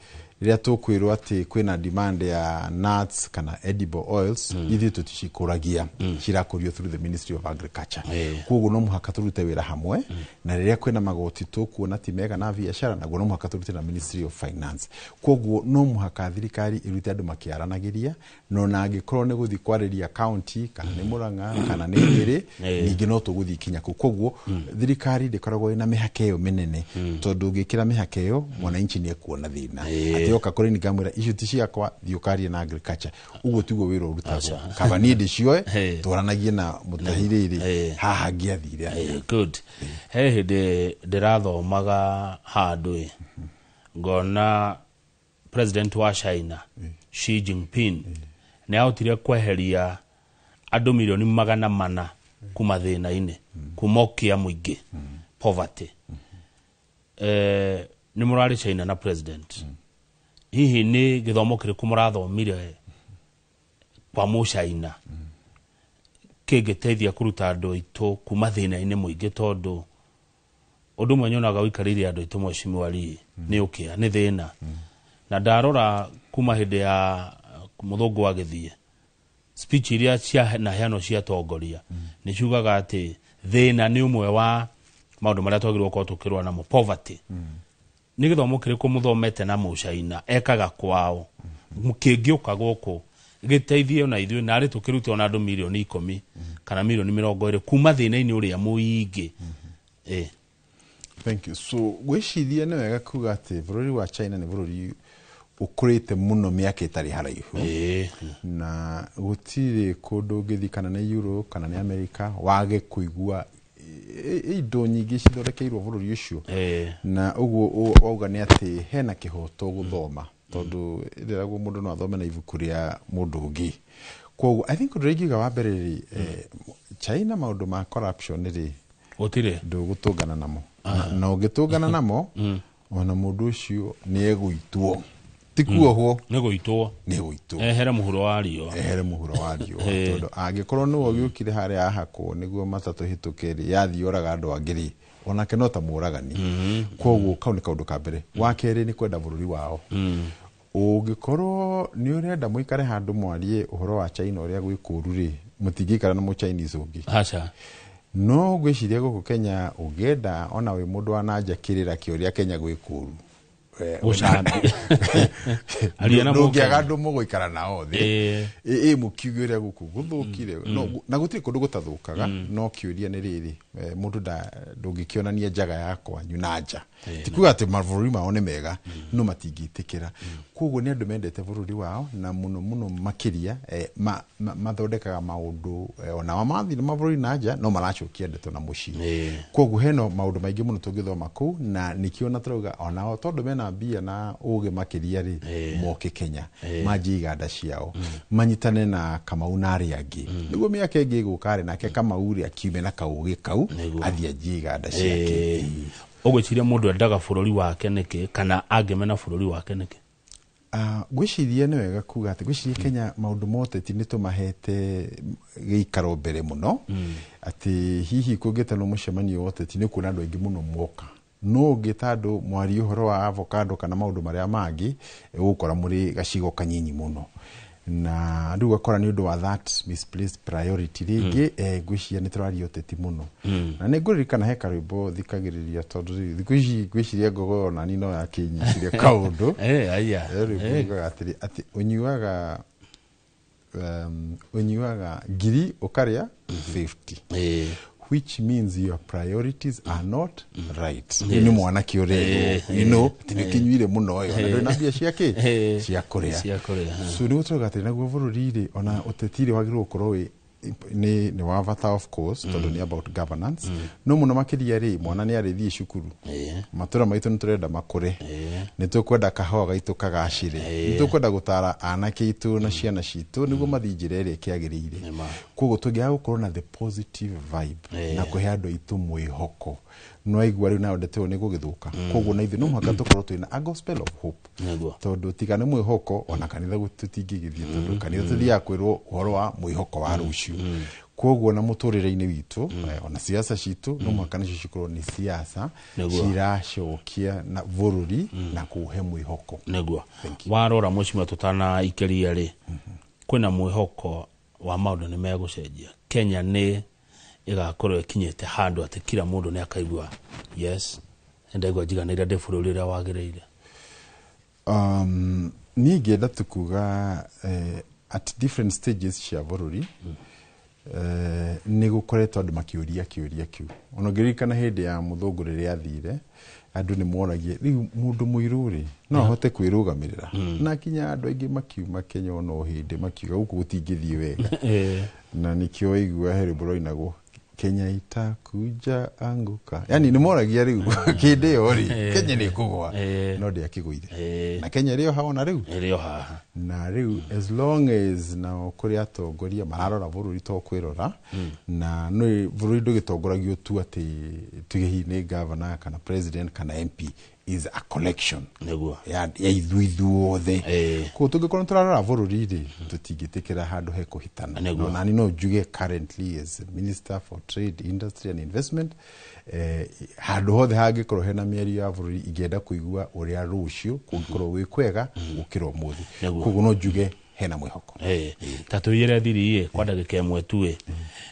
rĩrĩa tũkwĩrwo atĩ kwĩna demand ya nuts kana edible oils, ithuĩ tũticikũragia, cirakũrio through the Ministry of Agriculture. Koguo no mũhaka tũrute wĩra hamwe, na rĩrĩa kwĩna magoti tũkuona ti mega na biacara, naguo no mũhaka tũrute na Ministry of Finance. Koguo no mũhaka thirikari ĩrute andũ makĩaranagĩria, no na angĩkorwo nĩ gũthiĩ kwarĩria county kana nĩ Murang'a kana nĩ Nyĩrĩ, ningĩ no tũgũthiĩ kinya kũu. Koguo thirikari ndĩkoragwo ĩna mĩhaka ĩyo mĩnene, tondũ ũngĩkĩra mĩhaka ĩyo mwananchi nĩ ekuona thĩna. Atĩ Yoka kũrĩ niĩ ngamwĩra icio ti ciakwa, thiĩ ũkarie na agriculture. Ũguo tiguo wĩra ũrutagwo. Kaba niĩ ndĩcioe, twaranagie na mũtahi rĩrĩ haha ngĩathire atĩa. Good. He hĩndĩ ndĩrathomaga handũ ĩ ngona president wa China Xi Jinping nĩ ahotire kweheria andũ 400,000,000 kuma thĩna-inĩ, kuma ũkĩa mũingĩ, poverty. Nĩ mũrarĩ China na president, hihi nĩ gĩthomo kĩrĩkũ mũrathomire kwa mũcaina kĩngĩteithia kũruta andũ aitũ kuma thĩna-inĩ mũingĩ? Tondũ ũndũ ũmwe nyonaga ũikarĩire andũ aitũ, mheshimiwa Lee, nĩ ũkĩa, nĩ thĩna. Na ndarora kuma hĩndĩ ya mũthũngũ agĩthiĩ, speech iria cianaheanwo cia atongoria nĩ ciugaga atĩ thĩna nĩ ũmwe wa maũndũ marĩa twagĩrĩirwo gũkorwo tũkĩrũa namo, poverty. Nĩ gĩthomo kĩrĩkũ mũthomete na mũcaina ekaga kwao kĩngĩũka gũkũ gĩteithie ona ithuĩ narĩ tũkĩrute ona andũ 10,000,000 kana 20,000,000 kuma thĩna-inĩ ũrĩa mũingĩ? Thank you. So gwĩciria nĩ wega kuga atĩ bũrũri wa China nĩ bũrũri ũkũrĩte mũno mĩaka ĩtarĩ haraihu, na gũtirĩ kũndũ ũngĩthiĩ kana nĩ Europe kana nĩ America wage kũigua indo nyingĩ cithondekeirwo bũrũri ũcio. Na ũguo wauga nĩ atĩ hena kĩhoto gũthoma, tondũ ĩreragwo mũndũ no athome na ibuku rĩa mũndũ ũngĩ. Koguo I think ũndũ ũrĩa ingiuga wa mbere rĩ, China maũndũ ma corruption rĩ, gũtirĩ, ndũgũtũngana namo. Na ũngĩtũngana namo, ona mũndũ ũcio nĩ egũitwo, ti kuohwo, nĩ gũitwo, nĩ gũitwo, ehere mũhuro wa riũa, ehere mũhuro wa riũa. Tondũ angĩkorwo nĩwe ũgĩũkire harĩa ahakwo nĩguo matatũ hĩtũke rĩ, yathiĩ oraga andũ angĩ rĩ, onake no ta mũragani. Koguo kau nĩ kaũndũ ka mbere. Wa kerĩ nĩ kwenda bũrũri wao. Ũngĩkorwo nĩ ũrenda mũikare handũ mwarie ũhoro wa China ũrĩa gwĩ kũũru rĩ, mũtingĩikara na mũ Chinese ũngĩ. Aca. No ngwĩciria gũkũ Kenya ũngĩenda ona wĩ mũndũ wa nanja kĩrĩra kĩa ũrĩa Kenya gwĩ kũũru, Aria na ndũngĩaga Mũkenya. andũ mũgũikara nao thĩ ĩ mũkiuge ũrĩa gũkũ gũthũkire. Na gũtirĩ kũndũ gũtathũkaga, no kĩũria nĩ rĩrĩ, mũndũ ndũngĩkĩonania njaga yakwa na nja. Ti kuga atĩ mabũrũri mao nĩ mega, no matingĩtĩkĩra. Koguo nĩ andũ mendete bũrũri wao, na mũno mũno makĩria mathondekaga maũndũ, ona mathiĩ mabũrũri na nja no maracokia ndeto na mũciĩ. Koguo hena maũndũ maingĩ mũno tũngĩthoma kũu, na nĩkĩo na tũrauga onao tondũ mena mbia na ũgĩ makĩria rĩ, moke Kenya manjie iganda ciao, manyitane na Kamau na arĩa angĩ, nĩguo mĩaka ĩngĩ ĩgũka rĩ, nake Kamau rĩ akiume na kaũgĩ kau athiĩ anjie iganda ciake. Ũgwĩciria mũndũ endaga bũrũri wake nĩkĩ, kana angĩmena bũrũri wake nĩkĩ? Ngwĩciria nĩ wega kuga atĩ ngwĩciria Kenya maũndũ ma ũteti nĩ tũmahete gĩikaro mbere mũno, atĩ hihi kũngĩtanwo mũcemanio wa ũteti nĩ ũkuona andũ aingĩ mũno moka, no ũngĩta andũ mwarie ũhoro wa avocado kana maũndũ marĩa mangĩ, ũgũkora mũrĩ gacigo kanyinyi mũno. Na rĩu ũgakora nĩ ũndũ wa that misplaced priority rĩngĩ, ngwĩciria nĩ tũraria ũteti mũno. Na nĩ ngũririkana he karwĩmbo thikagĩrĩria, tondũ rĩu thikũ ici ngwĩciria ngogoyo nani no yakĩnyitire kaũndũ. Aya. Rwĩmbo rugaga atĩrĩ, atĩ ũnyuaga ngiri ũkarĩa 50, which means your priorities are not right. Nĩ mwanake ũrerwo, atĩ nĩ ũkĩnyuire mũno ĩ, ona ndũrĩ na mbia cia kĩ? Cia kũrĩa. Cia kũrĩa. So nĩ gũtũraga atĩ naguo bũrũri rĩ, ona ũteti rĩ wagĩrĩirwo gũkorwo wĩ nĩ wa bata of course, tondũ nĩ about governance, no mũno makĩria rĩ, mwana nĩ arĩthiĩ cukuru, matũra maitũ nĩ tũrenda makũre, nĩ tũkwenda kahũa gaitũ kagacĩre, nĩ tũkwenda gũtara anake aitũ na ciana citũ nĩguo mathiĩ njĩra ĩrĩa ĩkĩagĩrĩire. Koguo tũngĩaga gũkorwo na the positive vibe na kũhe andũ aitũ mwĩhoko, no aigua rĩu nayo ndeto ĩyo nĩ gũgĩthũka. Koguo na ithuĩ no mũhaka tũkorwo twĩna a gospel of hope, tondũ tiga nĩ mwĩhoko ona kanitha tũtingĩgĩthiĩ, tondũ kanitha tũthiaga kwĩrwo ũhoro wa mwĩhoko wa rũciũ. Koguo na mũtũrĩre-inĩ witũ, ona siasa citũ no mũhaka nacio cikorwo nĩ siasa ciracokia na bũrũri na kũhe mwĩhoko. Nĩguo warora mũcima tũtanaikĩria rĩ, kwĩna mwĩhoko wa maũndũ nĩ megũcenjia? Kenya nĩ ĩgakorwo ĩkinyĩte handũ atĩ kila mũndũ nĩ akaigua yes, nĩndaigua njiganĩire ndĩ bũrũri ũrĩa wagĩrĩire? Niĩ ingĩenda tu kuga at different stages cia bũrũri, Nĩ gũkoretwo andũ makĩũria kĩũria kĩu. Ona ũngĩririkana hĩndĩ ya mũthũngũ rĩrĩa athire, andũ nĩ moragia rĩu mũndũ mũirũ rĩ no ahote kwĩrũgamĩrĩra, na kinya andũ aingĩ makiuma Kenya ona o hĩndĩ makiuga gũkũ gũtingĩthiĩ wega. Na nĩkĩo waigua he rwĩmbo rwainagwo Kenya itakuja anguka, yani nĩ moragia rĩu kĩndĩ ĩyo rĩ Kenya nĩ ĩkũgwa, no ndĩakĩgũire, na Kenya ĩrĩ o haha ona rĩu ĩrĩ o haha. Na rĩu as long as nao kũrĩ atongoria mararora bũrũri to kwĩrora, na nĩ bũrũri ndũgĩtongoragio tu atĩ tuge hihi nĩ governor kana president kana MP, is a collection nĩguo ya ithuĩ ithuothe. Koguo tũngĩkorwo tũrarora bũrũri rĩ, tũtingĩtĩkĩra handũ hekũhĩtana. Nĩguo. No nani no njuge currently as Minister for Trade, Industry and Investment, handũ hothe hangĩkorwo hena mĩario ya bũrũri, ingĩenda kũigua ũrĩa rũciũ kũngĩkorwo gwĩ kwega gũkĩra ũmũthĩ. Koguo no njuge hena mwĩhoko. Ta tũiyĩre thiri ĩ kwa ndagĩka ĩmwe tu ĩ,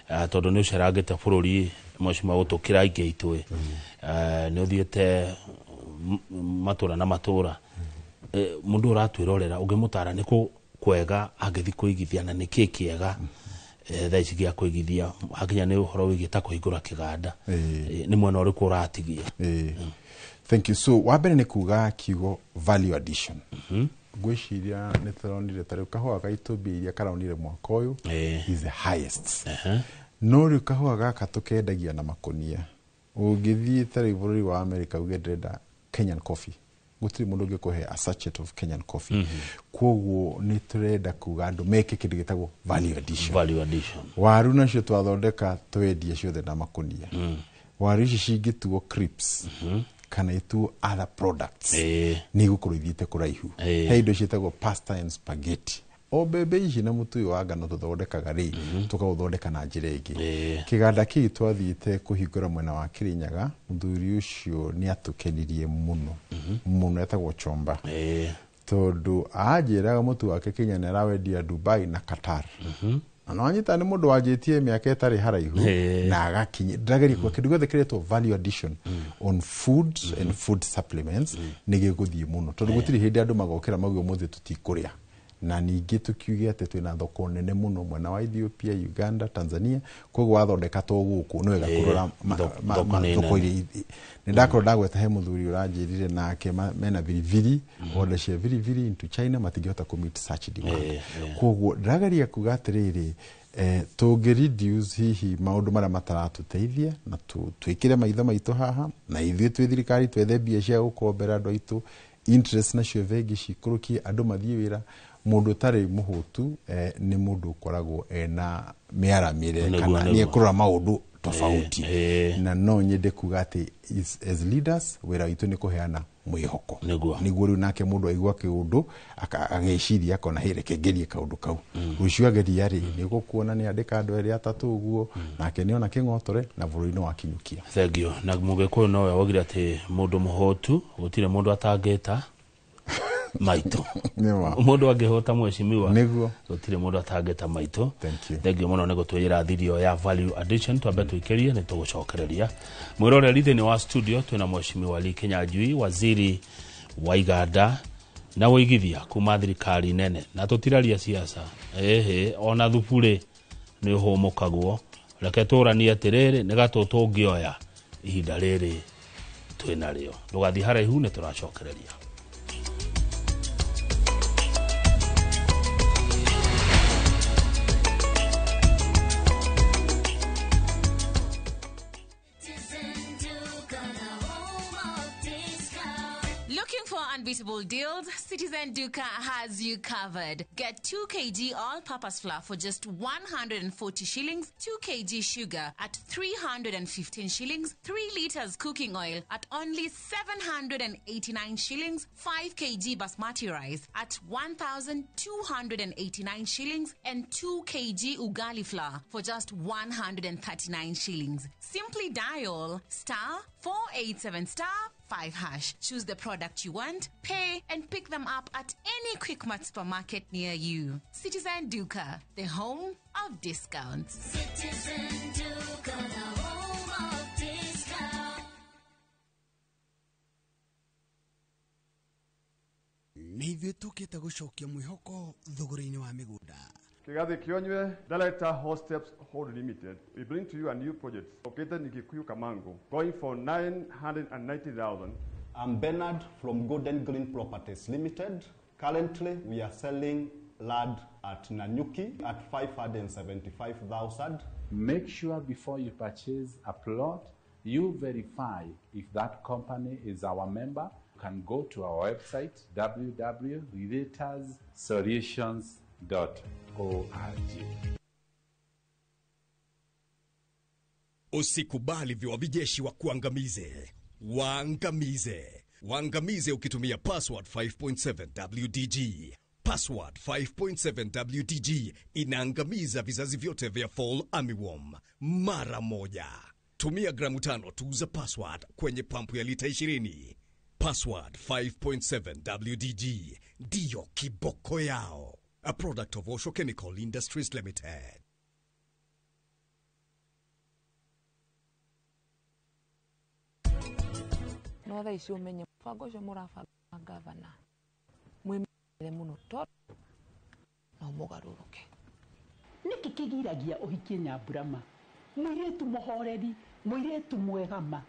tondũ nĩ ũcerangĩte bũrũri mheshimiwa gũtũkĩra aingĩ aitũ ĩ, nĩ ũthiĩte matũra na matũra. Mũndũ ũratwĩrorera ũngĩmũtara nĩ kũ kwega angĩthiĩ kũigithia, na nĩ kĩ kĩega thaa ici gĩa kũigithia hakinya nĩ ũhoro wĩgiĩ ta kũhingũra kĩganda? Nĩ mwena ũrĩkũ ũratigia? Thank you. So wa mbere nĩ kuga kiugo value addition. Ngwĩciria nĩ tũronire ta rĩu kahũa gaitũ mbia iria karaonire mwaka ũyũ is the highest. No rĩu kahũa gaka tũkendagia na makũnia. Ũngĩthiĩ ta rĩu bũrũri wa America uge ndĩrenda Kenyan coffee, gũtirĩ mũndũ ũngĩkũhe a sachet of Kenyan coffee. Koguo nĩ tũrenda kuga andũ meke kĩndũ gĩtagwo value addition. Value addition. Waru nacio twathondeka twendie ciothe na makũnia. Waru ici cingĩtuo crisps kana ituo other products, nĩ igũkorwo ithiĩte kũraihu. He indo ciĩtagwo pasta and spaghetti, o mbembe ici na mũtu ũyũ wa ngano tũthondekaga rĩ, tũkaũthondeka na njĩra ĩngĩ. Kĩganda kĩu twathiĩte kũhingũra mwena wa Kĩrĩnyaga, mũthuri ũcio nĩ atũkenirie mũno mũno, etagwo Chomba, tondũ anjĩraga mũtu wake Kenya nĩ arawendia Dubai na Qatar. Na nĩwanyita nĩ mũndũ wanjĩtie mĩaka ĩtarĩ haraihu na agakinya. Ndĩrageria kuga kĩndũ gĩothe kĩretwo value addition on food and food supplements nĩ gĩgũthiĩ mũno, tondũ gũtirĩ hĩndĩ andũ magokĩra mauge ũmũthĩ tũtikũrĩa. Na ningĩ tũkiuge atĩ twĩna thoko nene mũno mwena wa Ethiopia, Uganda, Tanzania. Koguo wathondeka to gũkũ nĩ wega kũrora thoko nĩ thoko nene. iria nĩ ndakorwo ndagweta. He mũthuri ũranjĩrire nake mena biribiri, order cia biribiri into China matingĩhota kũ meet such demand. Koguo ndĩrageria kuga atĩrĩrĩ, tũngĩ reduce hihi maũndũ marĩa mataratũteithia na twĩkĩre maitho maitũ haha, na ithuĩ twĩ thirikari twethe mbia cia gũkombera andũ aitũ, interest nacio bengi cikũrũkie, andũ mathiĩ wĩra. Mũndũ ũtarĩ mũhũtu nĩ mũndũ ũkoragwo ena mĩaramĩre kana nĩ ekũrora maũndũ tofauti. Na no nyende kuga atĩ as leaders wĩra witũ nĩ kũheana mwĩhoko, nĩguo rĩu nake mũndũ aigua kĩũndũ ageciria akona, "Hĩ, reke ngerie kaũndũ kau." Rũciũ ageria rĩ, nĩ ũgũkuona nĩ andĩka andũ erĩ atatũ ũguo, nake nĩona kĩng'otore na bũrũri nĩ wakinyũkia. Thengiũ. Na mũgĩkũyũ nowe waugire atĩ mũndũ mũhũtu gũtirĩ mũndũ atangĩta maitũ. Nĩma. Mũndũ angĩhũta mheshimiwa, Nĩguo. gũtirĩ mũndũ atangĩta maitũ. Thank you. Thengiũ mũno nĩ gũtwĩra thirio ya value addition. Twambe tũikĩrie nĩ tũgũcokereria. Mwĩroreri, thĩinĩ wa studio twĩna Mheshimiwa Lee Kinyanjui, waziri wa iganda na ũigithia kuma thirikari nene, na tũtiraria siasa ĩhĩ, ona thuburĩ nĩ ũhũmũkagwo. Reke tũranie atĩrĩrĩ, nĩ gatũ tũngĩoya ihinda rĩrĩ twĩnarĩo. Ndũgathiĩ haraihu, nĩ tũracokereria. Looking for unbeatable deals? Citizen Duka has you covered. Get 2 kg all-purpose flour for just 140 shillings, 2 kg sugar at 315 shillings, 3 liters cooking oil at only 789 shillings, 5 kg basmati rice at 1,289 shillings, and 2 kg ugali flour for just 139 shillings. Simply dial star 487 star 5 hash. Choose the product you want, pay, and pick them up at any Quickmart supermarket near you. Citizen Duka, the home of discounts. Citizen Duka, the home of discount. Nĩ ithuĩ tũkĩte gũcokia mwĩhoko thogora-inĩ wa mĩgũnda. Kigathi Kionywe, Director, Hot Steps Hold Limited. We bring to you a new project located in Kikuyu Kamango, going for 990,000. I'm Bernard from Golden Green Properties Limited. Currently, we are selling land at Nanyuki at 575,000. Make sure before you purchase a plot, you verify if that company is our member. You can go to our website, www.realtorssolutions.org. Usikubali viwavijeshi wa kuangamize. Waangamize. Waangamize ukitumia Password 5.7 WDG. Password 5.7 WDG inaangamiza vizazi vyote vya fall armyworm mara moja. Tumia gramu 5 tu za Password kwenye pampu ya lita 20. Password 5.7 WDG ndiyo kiboko yao. A product of Osho Chemical Industries Limited. No thaa ici ũmenye mũbango ũcio mũrabanga gavana mwĩmenyerere mũno tondũ no mũgarũrũke. Nĩkĩ kĩgiragia ũhikie Nyamburama, mũirĩtu mũhoreri, mũirĩtu mwega ma,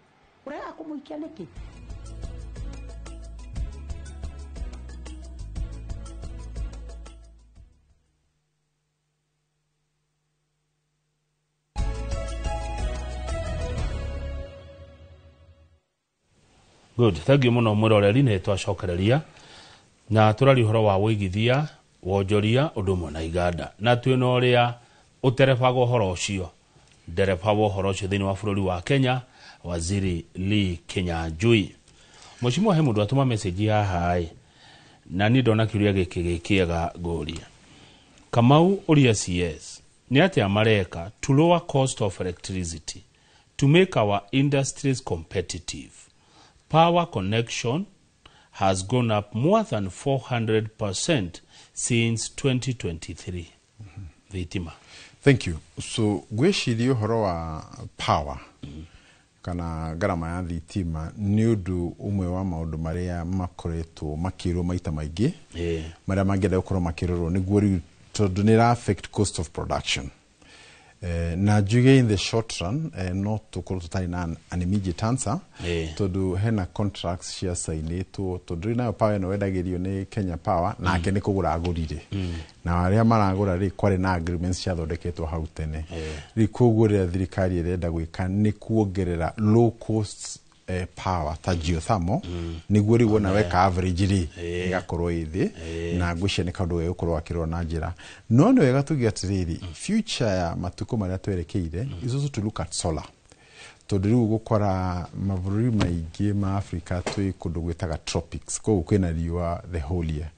ũrega kũmũhikia nĩkĩ? Good, thank you muno mwiroreri ni twacokereria na turari uhoro wa wigithia wonjoria undu umwe na iganda na twina uria uterebaga uhoro ucio ndereba wa uhoro ucio thiini wa bururi wa Kenya Waziri Lee Kinyanjui. Mheshimiwa, he mundu atuma message haha na ni ndona kiuria giki gikiega nguria Kamau uria CS ni atia mareka to lower cost of electricity to make our industries competitive. Power connection has gone up more than 400% since 2023. Thitima. Thank you. So gweciria uhoro wa power kana garama ya thitima ni undu umwe wa maundu maria makoretwo makirwo maita maingi maria mangĩenda gukorwo makirorwo niguo riu tondu ni affect cost of production. Na njuge in the short run no tukorwo tutari na an immediate answer tondu hena contracts cia sainĩtwo tondu rĩu nayo power ĩno wendagĩrio nĩ Kenya Power nake nĩ kũgũra agũrire na arĩa maragũra rĩ kwarĩ na agreements ciathondeketwo hau tene rĩu koguo rĩrĩa thirikari ĩrenda gwĩka nĩ kuongerera low cost power ta geothermal niguo rĩu wona weka average rĩ ĩgakorwo ĩ thĩ na ngwĩciria nĩ kaũndũ gegũkorwo gakĩrorwo na njĩra no nĩ wega tuge atĩrĩrĩ future ya matukũ marĩa twerekeire is also to look at solar tondũ rĩu gũkora mabũrũri maingĩ ma Africa twĩ kũndũ gwĩtaga tropics koguo kwĩna riũa the whole year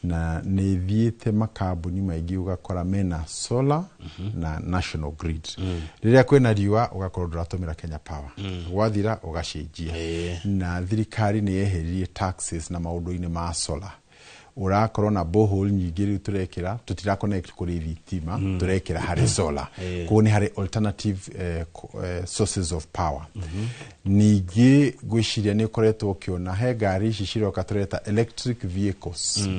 na nĩ thiĩte makambuni maingĩ ũgakora mena solar na national grid rĩrĩa kwĩna riũa ũgakorwo ndũratũmĩra Kenya Power gwathira ũgacenjia na thirikari nĩ yeheririe taxes na maũndũ-inĩ ma solar urakorwo na borehole nyingĩ rĩu tũrekĩra tũtira connect kũrĩ thitima tũrekĩra harĩ solar koguo nĩ harĩ alternative sources of power. Ningĩ ngwĩciria nĩ ũkoretwo ũkĩona he ngari ici ciroka tũreta electric vehicles.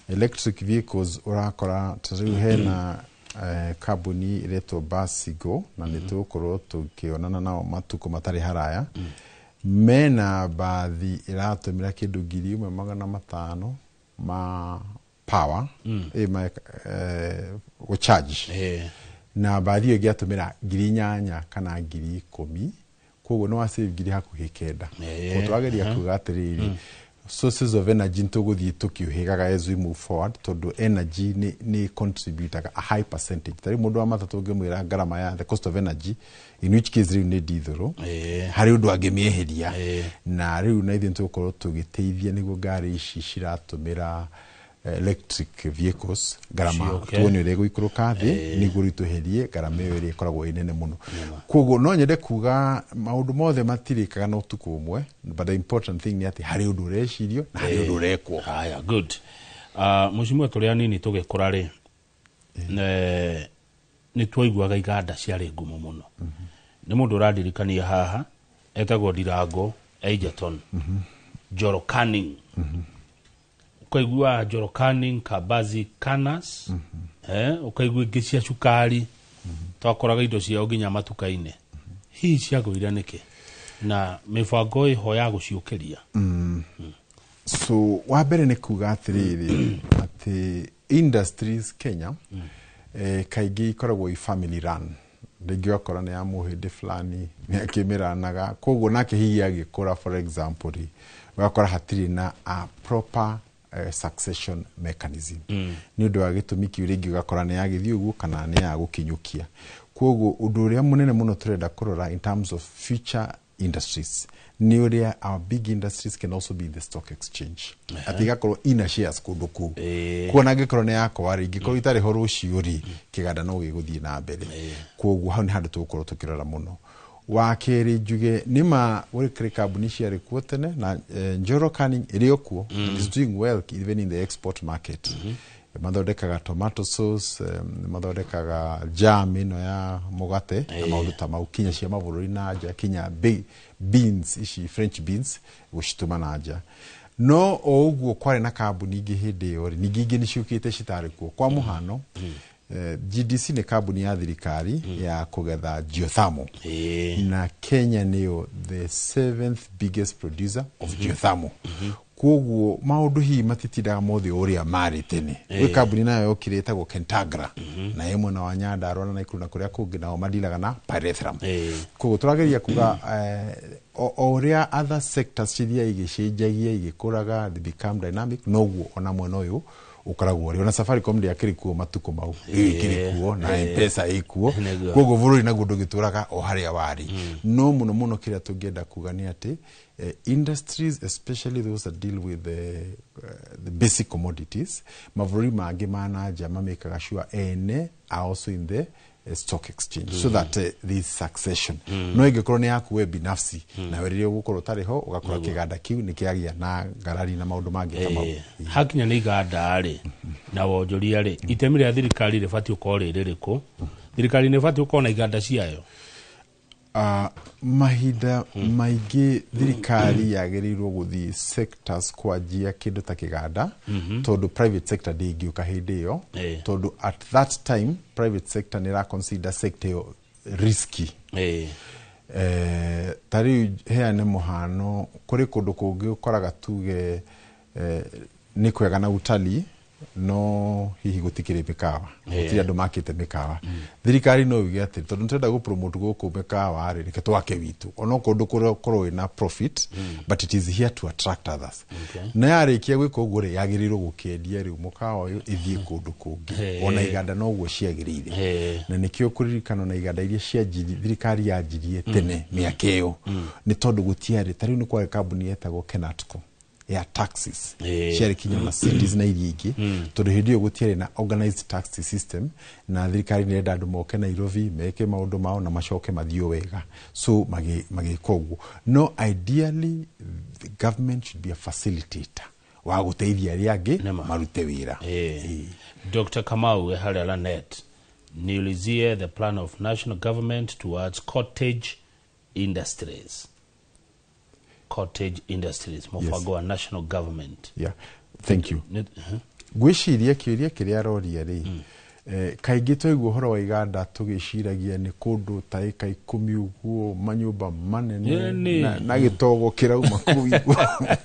Electric vehicles ũrakora ta rĩu hena kambuni ĩretwo Basigo na nĩ tũgũkorwo tũkĩonana nao matukũ matarĩ haraya mena bathi ĩratũmĩra kĩndũ 1500 ma power ma gũcharge na bathi ĩyo ĩngĩatũmĩra 8,000 kana 10,000 koguo nĩ wa save 9,000. Koguo tũrageria kuga atĩrĩrĩ sources of energy nĩtũgũthiĩ tũkĩũhĩgaga as we move forward tondũ energy nĩ contributaga a high percentage. Ta rĩu mũndũ wa matatũ ũngĩmwĩra ngarama ya the cost of energy in which case rĩu nĩ ndithũrũ harĩ ũndũ angĩmĩeheria na rĩu na ithuĩ nĩtũgũkorwo tũgĩteithia nĩguo ngari ici ciratũmĩra electric vehicles ngarama tuone ũrĩa ĩgũikũrũka thĩ nĩguo rĩu tweherie ngarama ĩyo ĩrĩa ĩkoragwo ĩ nene mũno. Koguo no nyende kuga maũndũ mothe matirĩkaga na ũtukũ ũmwe but the important thing nĩ atĩ harĩ ũndũ ũrecirio na harĩ ũndũ ũrekwo. Haya, good. Mheshimiwa, tũrĩ anini tũgĩkũra rĩ nĩ twaiguaga iganda ciarĩ ngumo mũno. Nĩ mũndũ ũrandirikania haha etagwo Ndirango Egerton Njoro Canning Ũkaigua Njoro Canning, Kabazi Canas, ũkaigua ingĩ cia cukari, twakoraga indo ciao nginya matuka-inĩ. Hihi ciagũire nĩkĩ na mĩbango ĩho ya gũciũkĩria? So wa mbere nĩ kuga atĩrĩrĩ, atĩ industries Kenya kaingĩ ikoragwo i family run. Rĩngĩ ũgakora nĩ ya mũhĩndĩ fulani nĩ akĩmĩranaga, koguo nake hihi agĩkũra, for example rĩ, ũgakora hatirĩ na a proper succession mechanism. Nĩ ũndũ wa gĩtũmi kĩu, rĩngĩ ũgakora nĩ yagĩthiĩ ũguo kana nĩ ya gũkinyũkia. Koguo ũndũ ũrĩa mũnene mũno tũrenda kũrora in terms of future industries nĩ ũrĩa our big industries can also be in the stock exchange, atĩ igakorwo ina shares kũndũ kũu. Kuona angĩkorwo nĩ yakwa rĩ, ingĩkorwo itarĩ ho rũciũ rĩ, kĩganda no gĩgũthiĩ na mbere. Koguo hau nĩ handũ tũgũkorwo tũkĩrora mũno. Wa kerĩ, njuge nĩma gũkĩrĩ kambuni ciarĩ kuo tene na Njoro Canning ĩrĩ o kuo and is doing well even in the export market. Mathondekaga tomato sauce, mathondekaga jam ĩno ya mũgate na maũndũ ta mau, kinya cia mabũrũri na nja, kinya beans ici, French beans, gũcitũma na nja. No o ũguo kwarĩ na kambuni ingĩ hĩndĩ ĩyo rĩ, ningĩ ingĩ nĩ ciũkĩte citarĩ kuo. Kwa mũhano, GDC nĩ kambuni ya thirikari ya kũgetha geothermal, na Kenya nĩyo the seventh biggest producer of geothermal. Koguo maũndũ hihi matitindaga mothe o ũrĩa marĩ tene. Gwĩ kambuni nayo yokire ĩtagwo Kentagra, na ĩ mwena wa Nyandarua na Nakuru na kũrĩa kũngĩ, nao mandilaga na pyrethrum. Koguo tũrageria kuga o ũrĩa other sectors cithiaga igĩcenjagia, igĩkũraga, they become dynamic, noguo ona mwena ũyũ ũkoragwo ũrĩ. Ona Safaricom ndĩakĩrĩ kuo matukũ mau, rĩu ĩkĩrĩ kuo, na M-Pesa ĩkuo. Koguo bũrũri naguo ndũgĩtũraga o harĩa warĩ. No mũno mũno kĩrĩa tũngĩenda kuga nĩ atĩ industries, especially those that deal with the basic commodities, mabũrũri mangĩ ma na nja mamĩkaga sure ene are also in the stock exchange so that there is succession. No ĩngĩkorwo nĩ yaku we binafsi, nawe rĩrĩa ũgũkorwo ũtarĩ ho, ũgakora kĩganda kĩu nĩ kĩagĩa na ngarari na maũndũ mangĩ ta mau. Hakinya nĩ iganda rĩ na wonjoria rĩ, itemi rĩa thirikari rĩbatiĩ gũkorwo rĩ rĩrĩkũ? Thirikari nĩ ĩbatiĩ gũkorwo na iganda ciayo? Mahinda maingĩ thirikari yagĩrĩirwo gũthiĩ sectors kwanjia kĩndũ ta kĩganda, tondũ private sector ndĩngĩũka hĩndĩ ĩyo, tondũ at that time private sector nĩ ĩra consider sector ĩyo risky. Ta rĩu heane mũhano, kũrĩ kũndũ kũngĩ ũkoraga tuge nĩ kwega na utalii, no hihi gũtikĩrĩ mĩkawa, gũtirĩ andũ makĩte mĩkawa. Thirikari no yuge atĩ tondũ nĩtũrenda gũ promote gũkũ mĩkawa rĩ, reke twake witũ, onokorwo ndũkũrwo wĩna profit, but it is here to attract others. Na yarĩkia gwĩka ũguo rĩ, yagĩrĩirwo gũkĩendia rĩu mũkawa ũyũ ĩthiĩ kũndũ kũngĩ. Ona iganda noguo ciagĩrĩire, na nĩkĩo kũririkana na iganda iria cianjirie, thirikari yanjirie tene mĩaka ĩyo, nĩ tondũ gũtiarĩ. Ta rĩu nĩ kwarĩ kambuni yetagwo Kenatco ya taxis, ciarĩ kinya Mercedes na iria ingĩ, tondũ hĩndĩ ĩyo gũtiarĩ na organized taxi system, na thirikari nĩ ĩrenda andũ moke Nairobi meke maũndũ mao na macoke mathiĩ o wega, so magĩka ũguo. No ideally the government should be a facilitator wa gũteithia arĩa angĩ marute wĩra. Dr. Kamau harĩa Lanet, niulizie the plan of national government towards cottage industries. Cottage industries, mũbango wa national government. Yeah, thank you. Ngwĩciria kĩũria kĩrĩa aroria rĩ, kaingĩ twaigua ũhoro wa iganda tũgĩciragia nĩ kũndũ ta ĩka 10 ũguo, manyũmba manene na gĩtogo kĩrauma kũu igũrũ.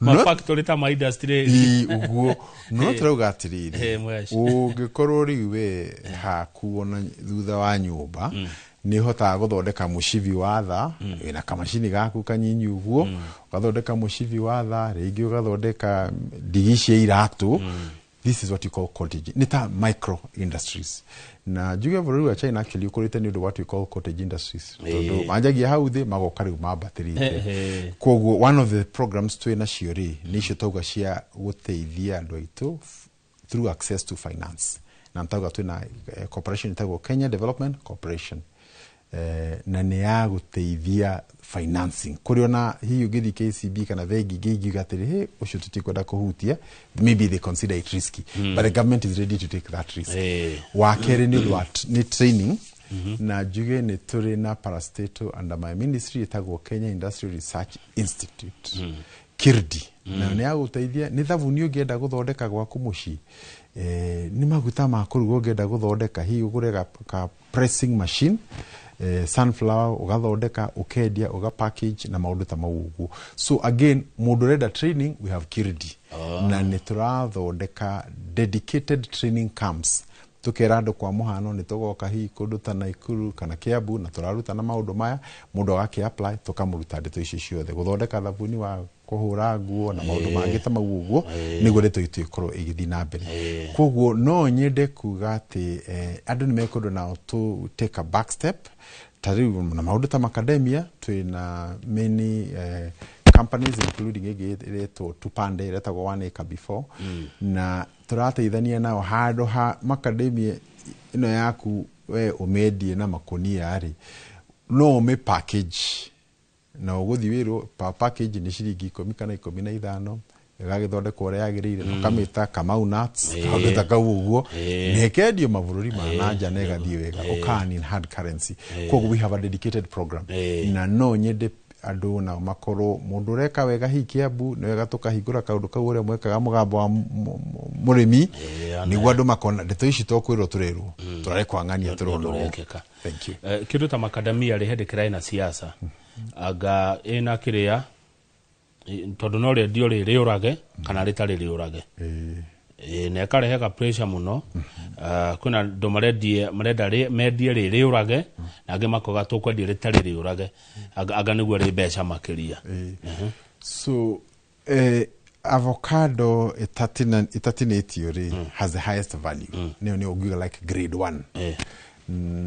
Ma factory ta ma industry. Ĩ, ũguo no tũrauga atĩrĩrĩ, mwesh. Ũngĩkorwo rĩu we haku ona thutha wa nyũmba nĩ ũhotaga gũthondeka mũcibi wa tha, wĩna kamacini gaku kanyinyi ũguo, ũgathondeka mũcibi wa tha, rĩngĩ ũgathondeka ndigi cia iratũ, this is what you call cottage, nĩ ta micro industries. Na njuge bũrũri wa China actually ũkũrĩte nĩ ũndũ what we call cottage industries, tondũ manjagia hau thĩ, magoka rĩu mambatĩrĩte. Koguo one of the programs twĩ nacio rĩ, nĩ icio tauga cia gũteithia andũ aitũ through access to finance, na tauga twĩna corporation ĩtagwo Kenya Development Corporation, na nĩ ya gũteithia financing kũrĩ ona hihi ũngĩthiĩ KCB kana bengi ingĩ ingiuga atĩrĩ, "Hey, ũcio tũtikwenda kũhutia," maybe they consider it risky, but the government is ready to take that risk. Wa kerĩ nĩ ũndũ wa nĩ training, na njuge nĩ tũrĩ na parastatal under my ministry ĩtagwo Kenya Industrial Research Institute, KIRDI. Nayo nĩ yagũteithia, nĩ thabuni ũngĩenda gũthondeka gwaku mũciĩ, nĩ maguta ma kũruga ũngĩenda gũthondeka, hihi ũgũre ka pressing machine, sunflower ũgathondeka, ũkendia, ũga package na maũndũ ta mau ũguo. So again, mũndũ ũrenda training, we have Kirdi. Na nĩ tũrathondeka dedicated training camps, tukera andũ kwa mũhano nĩ tũgoka hihi kũndũ ta Nakuru kana Kiambu na tũrarutana maũndũ maya, mũndũ agakĩ apply, tũkamũruta ndeto icio ciothe, gũthondeka thabuni wa kũhũra nguo na maũndũ mangĩ ta mau ũguo, nĩguo ndeto itũ ĩkorwo ĩgĩthiĩ na mbere. Koguo no nyende kuga atĩ andũ nĩ mekwendwo nao to take a back step ta rĩu na maũndũ ta macadamia. Twĩna many companies, including ĩngĩ ĩretwo Tupande, ĩretagwo One Acre before, na tũrateithania nao. Handũ ha macadamia ĩno yaku we ũmĩendie na makonia rĩ, no ũmĩ package na ũgũthiĩ wĩrwo pa package nĩ ciringi 10 kana 15, ĩgagĩthondekwo ũrĩa yagĩrĩire, ũkamĩta Kamau Nuts, kaũndũ ta kau ũguo, na ĩkendio mabũrũri ma nanja na ĩgathiĩ wega, ũka in hard currency. Koguo we have a dedicated program, na no nyende andũ nao makorwo mũndũ ũreka wega hihi Kiambu, nĩ wega tũkahingũra kaũndũ kau ũrĩa mwekaga mũgambo wa mũrĩmi, nĩguo andũ makona ndeto ici to kwĩrwo tũrerwo, tũrarekwo ang'ania tũronwo. Ũrekĩka. Thank you. Kĩndũ ta macadamia rĩ, hĩndĩ kĩrarĩ na siasa anga ĩna kĩrĩa, tondũ no rĩendio rĩ rĩũrage kana rĩtarĩ rĩũrage. Na ĩkarehe ka pressure mũno. Kwĩna andũ marendie, marenda mendie rĩ rĩũrage, na angĩ makoga tũkwendia rĩtarĩ rĩũrage, anga nĩguo rĩ mbeca makĩria. So avocado ĩtatinĩtio rĩ has the highest value, nĩyo nĩyo ũngiuga like grade one,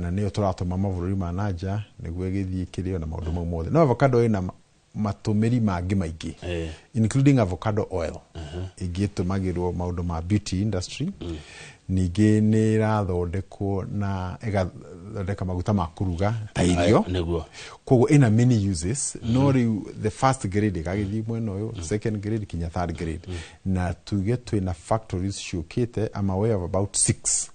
na nĩyo tũratũma mabũrũri ma nanja nĩguo ĩgĩthiĩ kĩrĩo na maũndũ mau mothe. No avocado ĩna matũmĩri mangĩ maingĩ, including avocado oil ĩngĩ ĩtũmagĩrwo maũndũ ma beauty industry. Ningĩ nĩ ĩrathondekwo na ĩgathondeka maguta ma kũruga ta irio. Koguo ĩna many uses. No rĩu the first grade ĩgagĩthiĩ mwena ũyũ, second grade kinya third grade, na tuge twĩna factories ciũkĩte. I'm aware of about six,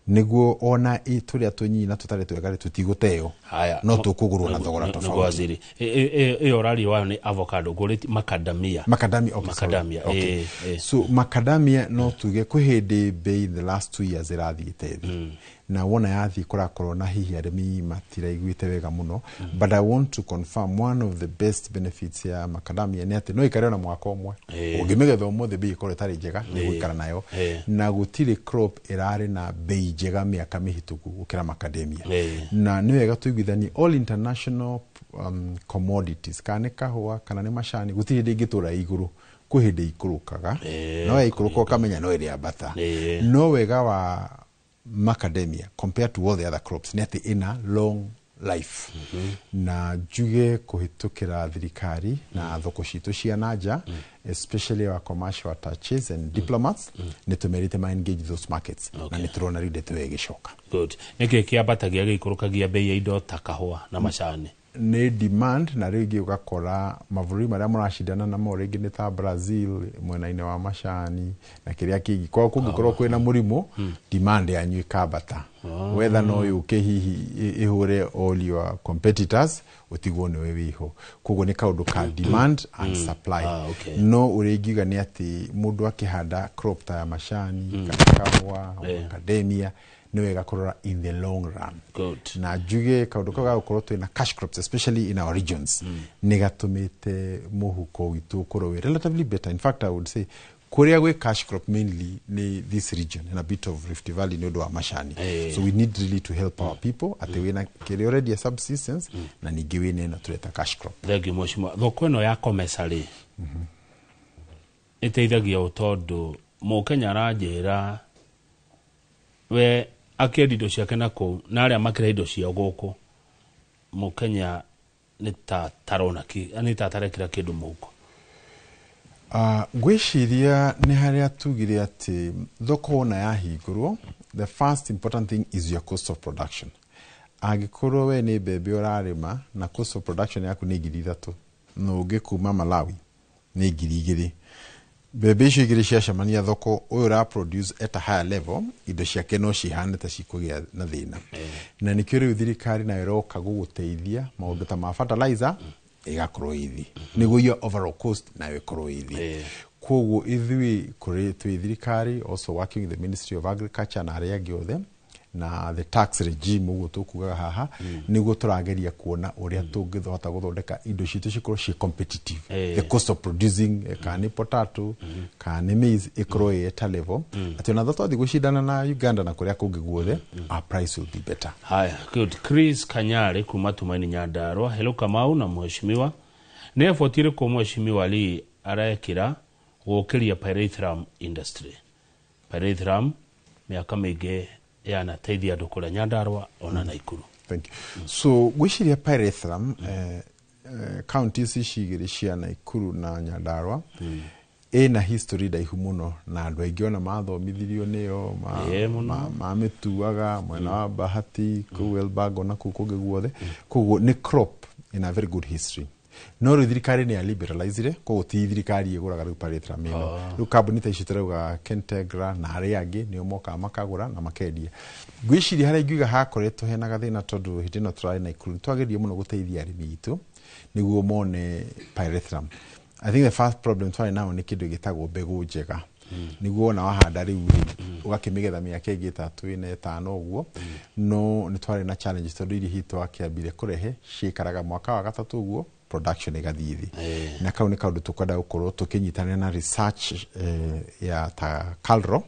nĩguo ona tũrĩa tũnyinyi na tũtarĩ twega rĩ, tũtigũteo, Haya. no tũkũgũrwo na thogora Nĩguo tofauti. Waziri, ĩyo ũraria wayo nĩ avocado, ngũrĩti macadamia. Macadamia, okay, sorry. Macadamia. Okay. Ĩ. So macadamia, no tuge kwĩ hĩndĩ bei the last 2 years ĩrathiĩte thĩ, na wona yathiĩ kũrakorwo na hihi arĩmi matiraiguĩte wega mũno, but I want to confirm one of the best benefits ya macadamia nĩ atĩ no ĩikare ona mwaka ũmwe. Ũngĩmĩgetha ũmũthĩ, bei ĩkorwo ĩtarĩ njega, nĩ gũikara nayo, na gũtirĩ crop ĩrarĩ na bei njega mĩaka mĩhĩtũku gũkĩra macadamia. Na nĩ wega tũiguithanie all international commodities, kana nĩ kahũa kana nĩ macani, gũtirĩ hĩndĩ ĩngĩtũra igũrũ, kwĩ hĩndĩ ikũrũkaga. No yaikũrũka ũkamenya no ĩrĩambata. No wega wa macadamia compared to all the other crops nĩ atĩ ĩna long life, na njuge kũhĩtũkĩra thirikari na thoko citũ cia nanja, especially our commercial attaches and diplomats, nĩ tũmerĩte ma engage those markets, na nĩ tũrona rĩu ndeto ĩyo ĩgĩcoka. Good. Nĩkĩ kĩambatagia gĩikũrũkagia bei ya indo ta kahũa na macani? Nĩ demand, na rĩngĩ ũgakora mabũrũri marĩa mũracindana namo rĩngĩ nĩ ta Brazil mwena-inĩ wa macani na kĩrĩa kĩngĩ. Kwa kũngĩkorwo kwĩna mũrimũ, demand yanyu ĩkambata. Wetha no yũke hihi ĩhũre all your competitors, ũtigwo nĩwe wĩho. Koguo nĩ kaũndũ ka demand and supply. No ũrĩa ingiuga nĩ atĩ mũndũ akĩhanda crop ta ya macani kana kahũa, macadamia, nĩ wega kũrora in the long run. Na njuge kaũndũ kau ga gũkorwo twĩna cash crops, especially in our regions, nĩ gatũmĩte mũhuko witũ ũkorwo wĩ relatively better. In fact, I would say kũrĩa gwĩ cash crop mainly nĩ this region and a bit of Rift Valley nĩ ũndũ wa macani. So we need really to help our people atĩ wĩna kĩrĩa ũrendia subsistence, na ningĩ wĩna ĩno tũreta cash crop. Thank you, mheshimiwa. Thoko ĩno ya COMESA rĩ, ĩteithagia ũ? Tondũ mũkenya aranjĩra we akĩendia indo ciake na kũu, na arĩa makĩrehe indo ciao gũkũ, mũkenya nĩ ta tarona nĩ ta tarekĩra kĩndũ mũhuko. Ngwĩciria nĩ harĩa tugire atĩ thoko wona yahingũrwo, the first important thing is your cost of production. Angĩkorwo we nĩ mbembe ũrarĩma na cost of production yaku nĩ 3,000, na ũngĩ kuma Malawi nĩ 2,000, mbembe icio igĩrĩ ciacemania thoko, ũyũ ũra produce at a higher level, indo ciake no cihane ta cikũgĩa na thĩna. Na nĩkĩo rĩu thirikari nayo ĩroka gũgũteithia maũndũ ta ma fertilizer. ĩgakorwo ĩ thĩ, nĩguo your overall cost nayo ĩkorwo ĩ thĩ. Koguo ithuĩ kũrĩ twĩ thirikari, also working with the Ministry of Agriculture na arĩa angĩ othe na the tax regime ũguo tũkugaga haha, nĩguo tũrageria kuona ũrĩa tũngĩhota gũthondeka indo citũ cikorwo ciĩ competitive. The cost of producing, kana nĩ potato kana nĩ maize, ĩkorwo ĩ at a level atĩ ona twathiĩ gũcindana na Uganda na kũrĩa kũngĩ guothe, our price will be better. Haya, good. Chris Kanyari kuma Tumaini Nyandarua. Hello Kamau na mheshimiwa. Nĩ effort ĩrĩkũ mheshimiwa Lee arekĩra gũkĩria pyrethrum industry? Pyrethrum mĩaka mĩingĩ yanateithia andũ kũrĩa Nyandarua ona Naikuru. Thank you. So gwĩciria pyrethrum, county ici cigĩrĩ cia Naikuru na Nyandarua ĩna history ndaihu mũno, na andũ aingĩ ona mathomithirio nĩyo mamĩtuaga mwena wa Bahati kũu Elbago na kũu kũngĩ guothe. Koguo nĩ crop in a very good history, no rĩu thirikari nĩ ya liberalizire, koguo ti thirikari ĩgũraga rĩu pyrethrum ĩno. Rĩu kambuni ta ici tũrauga Kentegra na arĩa angĩ nĩo mokaga makagũra na makendia. Ngwĩciria harĩa ingiuga hakoretwo hena gathĩna, tondũ hĩndĩ ĩno tũrarĩ Naikuru nĩtwageririe mũno gũteithia arĩmi aitũ nĩguo mone pyrethrum. I think the first problem twarĩ nao nĩ kĩndũ gĩtagwo mbegũ njega, nĩguo wona wahanda rĩu rĩ, ũgakĩmĩgetha mĩaka ĩngĩ 3, 4, 5 ũguo. No nĩ twarĩ na challenge tondũ iria hihi twakĩambire kũrehe ciikaraga mwaka wa gatatũ ũguo, production ĩgathiĩ thĩ. Na kau nĩ kaũndũ tũkwenda gũkorwo tũkĩnyitanĩra na research ya ta KALRO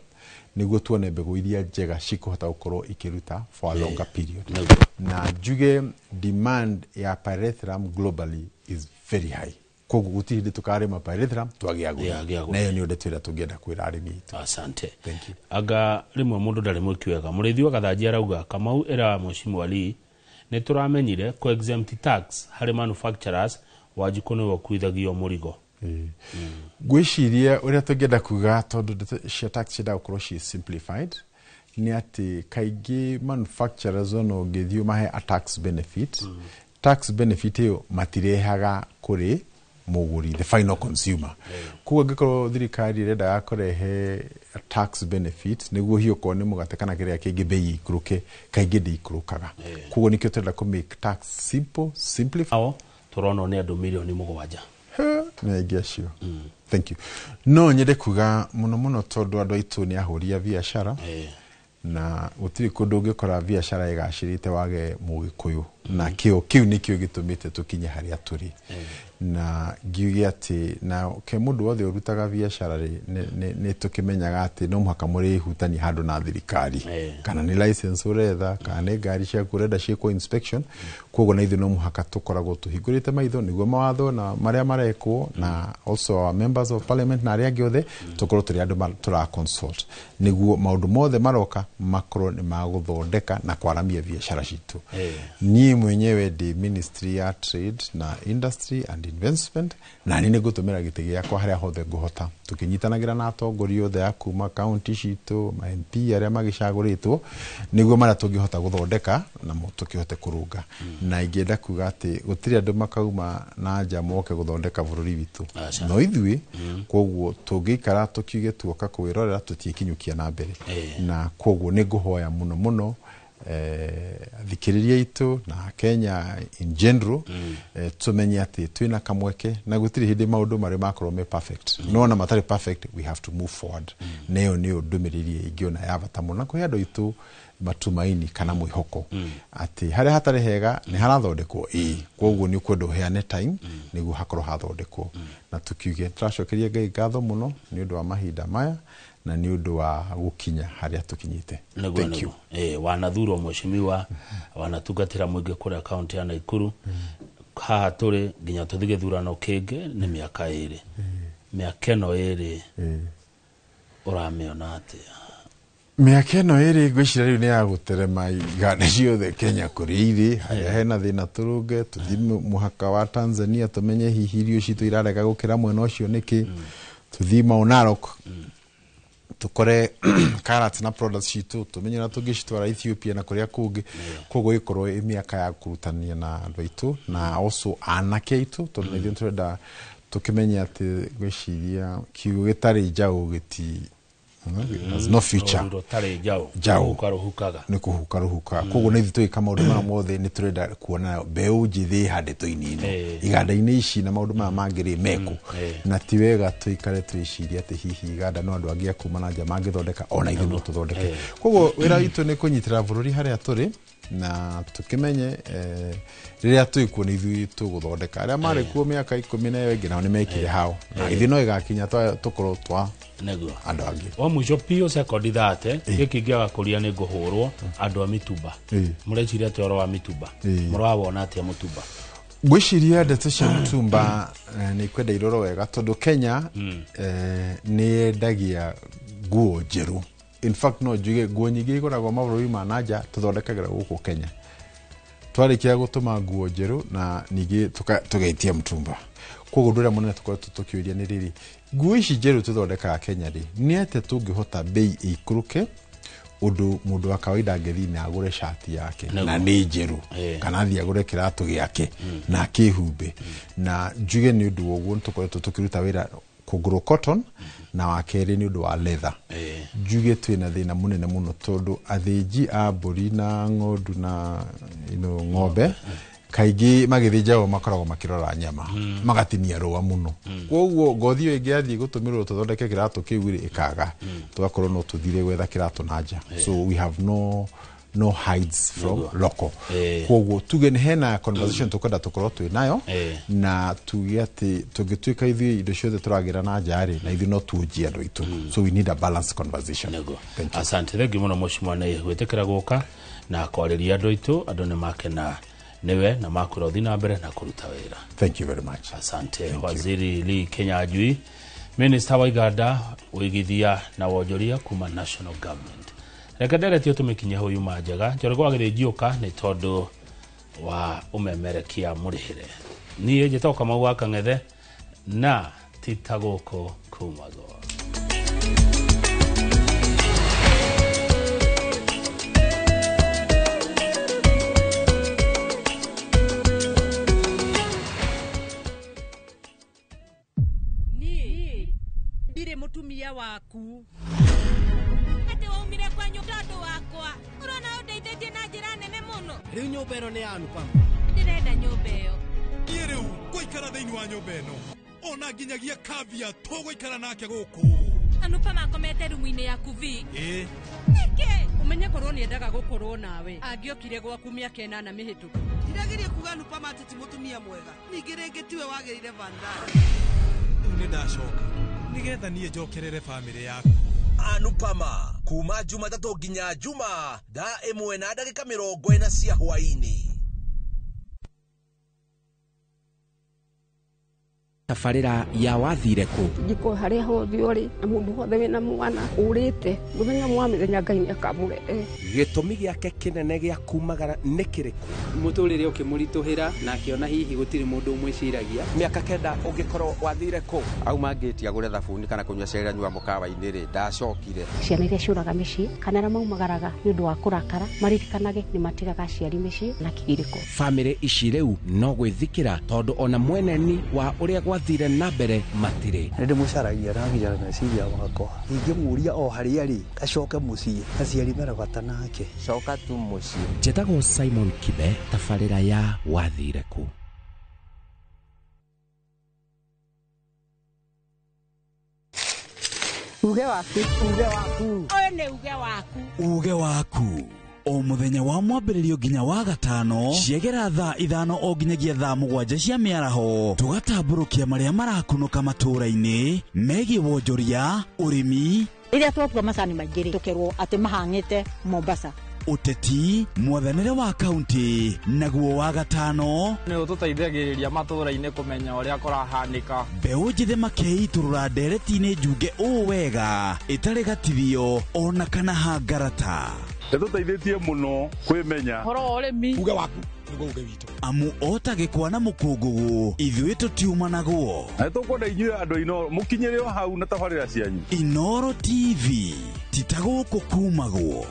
nĩguo tuone mbegũ iria njega cikũhota gũkorwo ikĩruta for a longer period. Na njuge demand ya pyrethrum globally is very high, koguo gũtirĩ hĩndĩ tũkarĩma pyrethrum twage agũri. Age agũri. Na ĩyo nĩyo ndeto ĩrĩa tũngĩenda kwĩra arĩmi aitũ. Asante. Thank you. Anga rĩmwe mũndũ ndarĩ mwĩki wega. Mũrĩithi wa Gathanji arauga Kamau ĩra mheshimiwa Lee nĩ tũramenyire kũ exempt tax harĩ manufacturers, Wanjikũ nĩwe ũkuithagio mũrigo. Ngwĩciria ũrĩa tũngĩenda kuga, tondũ ndeto cia tax ciendaga gũkorwo ciĩ simplified, nĩ atĩ kaingĩ manufacturers ona ũngĩthiĩ ũmahe a tax benefit, tax benefit ĩyo matirehaga kũrĩ mũgũri, the final consumer. Koguo angĩkorwo thirikari ĩrendaga kũrehe a tax benefit nĩguo hihi okorwo nĩ mũgate kana kĩrĩa kĩngĩ bei ikũrũke, kaingĩ ndĩikũrũkaga. Koguo nĩkĩo tũrenda kũ make tax simple, simplify. Nao tũronwo nĩ andũ 7 million. Nĩ aingĩ acio. Thank you. No nyende kuga mũno mũno tondũ andũ aitũ nĩ ahũri a biacara, na gũtirĩ kũndũ ũngĩkora biacara ĩgacĩrĩte wage mũgĩkũyũ, na kĩo kĩu nĩkĩo gĩtũmĩte tũkinye harĩa tũrĩ. Na ngiuge atĩ na ke mũndũ wothe ũrutaga biacara rĩ, nĩ tũkĩmenyaga atĩ no mũhaka mũrĩhutania handũ na thirikari, kana nĩ license ũretha, kana nĩ ngari ciaku ũrenda ciĩkwo inspection. Koguo na ithuĩ no mũhaka tũkoragwo tũhingũrĩte maitho nĩguo mawatho na marĩa marekwo, na also our members of parliament na arĩa angĩ othe tũkorwo tũrĩ andũ tũra consult nĩguo maũndũ mothe maroka makorwo nĩ magũthondeka na kwaramia biacara citũ. Niĩ mwenyewe ndĩ ministry ya trade na industry and investment, na niĩ nĩngũtũmĩra gĩtĩ gĩakwa harĩa hothe ngũhota, tũkĩnyitanagĩra na atongoria othe a kuma kaunti citũ, ma MP arĩa magĩcagũrĩtwo, nĩguo marĩa tũngĩhota gũthondeka namo tũkĩhote kũrũnga. Na ingĩenda kuga atĩ gũtirĩ andũ makauma na nja moke gũthondeka bũrũri witũ no ithuĩ. Koguo tũngĩikara tũkiuge tuoka kwĩrorera, tũtiĩkinyũkia na mbere. Na koguo nĩ ngũhoya mũno mũno athikĩrĩria aitũ na Kenya in general, tũmenye atĩ twĩna kamweke, na gũtirĩ hĩndĩ maũndũ marĩa makorwo me perfect, no ona matarĩ perfect, we have to move forward. Na ĩyo nĩyo ndũmĩrĩri ingĩona ya bata mũno na kũhe andũ aitũ matumaini kana mwĩhoko atĩ harĩa hatarĩ hega nĩ harathondekwo. Ĩĩ, koguo nĩ ũkwenda ũheane time nĩguo hakorwo hathondekwo. Na tukiuge tũracokeria Ngai ngatho mũno nĩ ũndũ wa mahinda maya na nĩ ũndũ wa gũkinya harĩa tũkinyĩte. Thank you. Wanathurwo mheshimiwa, wanatungatĩra mũingĩ kũrĩa kaunti ya Naikuru. Haha tũrĩ nginya tũthiĩ gĩthurano kĩngĩ nĩ mĩaka 2. Mĩaka ĩno 2 ũramĩona atĩa? Mĩaka ĩno 2 ngwĩciria rĩu nĩ ya gũterema iganda ciothe Kenya kũrĩa irĩ, harĩa hena thĩna tũrũnge, tũthiĩ mũhaka wa Tanzania tũmenye hihi irio citũ irarega gũkĩra mwena ũcio nĩkĩ, tũthiĩ Mau Narok tũkore carrots na products citũ, tũmenye ũrĩa tũngĩcitwara Ethiopia na kũrĩa kũngĩ. Koguo ĩkorwo ĩ mĩaka ya kũrutania na andũ aitũ na also anake aitũ, tondũ na ithuĩ tũrenda tũkĩmenye atĩ ngwĩciria kiugo gĩtarĩ njaũ gĩti There's no future. Rũtarĩ njaũ. Njaũ. Kũhuka rũhukaga. Nĩ kũhuka rũhukaga. Koguo na ithuĩ tũgĩka maũndũ maya mothe nĩ tũrenda kuona mbeũ njĩthĩ ĩha ndeto-inĩ ĩno. Iganda-inĩ ici na maũndũ maya mangĩ rĩ mekũ. Na ti wega tũikare twĩcirie atĩ hihi iganda no andũ angĩ a kuma na nja mangĩthondeka, ona ithuĩ no tũthondeke. Koguo wĩra witũ nĩ kũnyitĩrĩra bũrũri harĩa tũrĩ na tũkĩmenye rĩrĩa twĩ kuo nĩ ithuĩ tũgũthondeka. Arĩa marĩ kuo mĩaka 10 na ĩyo ĩngĩ nao nĩ mekire hao. Na ithuĩ no ĩgakinya tũkorwo twa Nĩguo. andũ angĩ. Wa mũico biũ sekondi 30 gĩkĩ ingĩaga kũria nĩ ngũhũrwo andũ a mĩtumba. Mũreciria atĩa ũhoro wa mĩtumba? Mũrawona atĩa mũtumba? Ngwĩciria ndeto cia mũtumba nĩ ikwenda irorwo wega tondũ Kenya nĩ yendagia nguo njerũ. In fact no njuge nguo nyingĩ igũragwo mabũrũri ma na nja tũthondekagĩra gũkũ Kenya. Twarĩkia gũtũma nguo njerũ na ningĩ tũgetia mũtumba. Koguo ũndũ ũrĩa mũnene tũkoretwo tũkĩũria nĩ rĩrĩ, nguo ici njerũ tũthondekaga Kenya rĩ, nĩ atĩa tũngĩhota bei ĩikũrũke ũndũ mũndũ wa kawaida angĩthiĩ na agũre cati yake na nĩ njerũ, kana athiĩ agũre kĩratũ gĩake na akĩhumbe. Na njuge nĩ ũndũ wa ũguo nĩ tũkoretwo tũkĩruta wĩra kũgũrũ cotton na wa kerĩ nĩ ũndũ wa leather. Njuge twĩna thĩna mũnene mũno tondũ athĩnji a mbũri na ng'ondu na ng'ombe kaingĩ magĩthĩnjagwo makoragwo makĩrora nyama, magatinia rũa mũno. Koguo ngothi ĩyo ĩngĩathiĩ gũtũmĩrwo tũthondeke kĩratũ kĩu rĩ ĩkaga, tũgakorwo no tũthire gwetha kĩratũ na nja. So we have no hides from local. Koguo tuge nĩ hena conversation tũkwenda tũkorwo twĩ nayo, na tuge atĩ tũngĩtuĩka ithuĩ indo ciothe tũragĩra na nja rĩ, na ithuĩ no tuonjie andũ aitũ. So we need a balanced conversation. Asante, thengiũ mũno mheshimiwa nĩ gwĩtĩkĩra gũka na kwarĩria andũ aitũ. Andũ nĩ makena niwe na makwĩra ũthiĩ na mbere na kũruta wĩra. Thank you very much. Asante. Waziri Lee Kinyanjui, Minister wa iganda, ũigithia na wonjoria kuma national government. Reke nderetio tũmĩkinye hau yuma njega. Njoroge wa Gĩthĩnji ũka nĩ tondũ wa ũmemerekia mũrĩhĩre. Niĩ njĩtagwo Kamau wa Kang'ethe na ti ta gũkũ kumagwo. Mutumia waku atĩ waumire kwanyu tondũ wakwa ũrona ũndeithĩtie na njĩra nene mũno. Rĩu nyũmba ĩno nĩ ya Anupama. Ndĩrenda nyũmba ĩyo. Niĩ rĩu ngũikara thĩinĩ wa nyũmba ĩno ona nginyagia kavia tũgũikara nake gũkũ. Anupama akomete rumu-inĩ yaku vi. Nĩkĩ? Ũmenye korwo nĩendaga gũkorwo nawe angĩokire gwaku mĩaka 8 mĩhĩtũku. Ndirageria kuga Anupama atĩ ti mũtumia mwega, ningĩ rĩngĩ tiwe wagĩrĩire Vandana. Rĩu nĩ ndacoka nigetha niĩ njokerere bamĩrĩ yaku. Anupama kuma Jumatatũ nginya Juma thaa 1:40 cia hwaĩ-inĩ. Tabarĩra ya wathire kũ? Njiko harĩa hothe ũrĩ na mũndũ wothe wĩna mwana ũrĩte mũthenya mwa mĩthenya Ngai nĩakamũrehe. Gĩtũmi gĩake kĩnene gĩa kumagara nĩ kĩrĩkũ? Mũtũrĩre ũkĩmũritũhĩra na akĩona hihi gũtirĩ mũndũ ũmwĩciragia. Mĩaka 9 ũngĩkorwo wathire kũ? Auma ngĩti agũre thabuni kana kũnyua cai anyua mũkawa-inĩ rĩ, ndacokire. Ciana iria ciũraga mĩciĩ kana arĩa maumagaraga nĩ ũndũ wa kũrakara maririkanage nĩ matigaga aciari mĩciĩ na kĩgirĩko. Bamĩrĩ ici rĩu no gwĩthikĩra tondũ ona mweneni wa ũrĩa gwathire na mbere matirĩ. Nĩ ndĩmũcaragia na nginya meciria makwa. Ingĩmũria o harĩa rĩ, acoke mũciĩ, aciari mena bata nake. Coka tu mũciĩ. Njĩtagwo Simon Kibe, tabarĩra ya wathire kũ? Uge waku, uge waku. Ũyũ nĩ uge waku. Uge waku. O mũthenya wa mwambĩrĩrio nginya wa gatano ciegera thaa 5 o nginyagia thaa 7 cia mĩaraho tũgatambũrũkia marĩa marakunũka matũũra-inĩ megiĩ wonjoria, ũrĩmi. Rĩrĩa twatua macani maingĩ rĩ, tũkerwo atĩ mahang'ĩte Mombasa. Ũteti, mwathanĩre wa kaunti, naguo wa gatano nĩ ũtũteithagĩrĩria matũũra-inĩ kũmenya ũrĩa kũrahanĩka. Mbeũ njĩthĩ makeitũrũra ndereti-inĩ njunge ũũ wega ĩtarĩ gatithio ona kana hangarata. Ĩtũteithĩtie mũno kwĩmenya ũhoro wa ũrĩmi. Uge waku nĩguo uge witũ. Amu ota gĩkwa na mũkũngũgũ ithuĩ tũtiumanagwo. Na nĩtũkwenda inyuĩ andũ a Inooro mũkinyĩre o hau na tabarĩra cianyu. Inooro TV ti ta gũkũ kumagwo.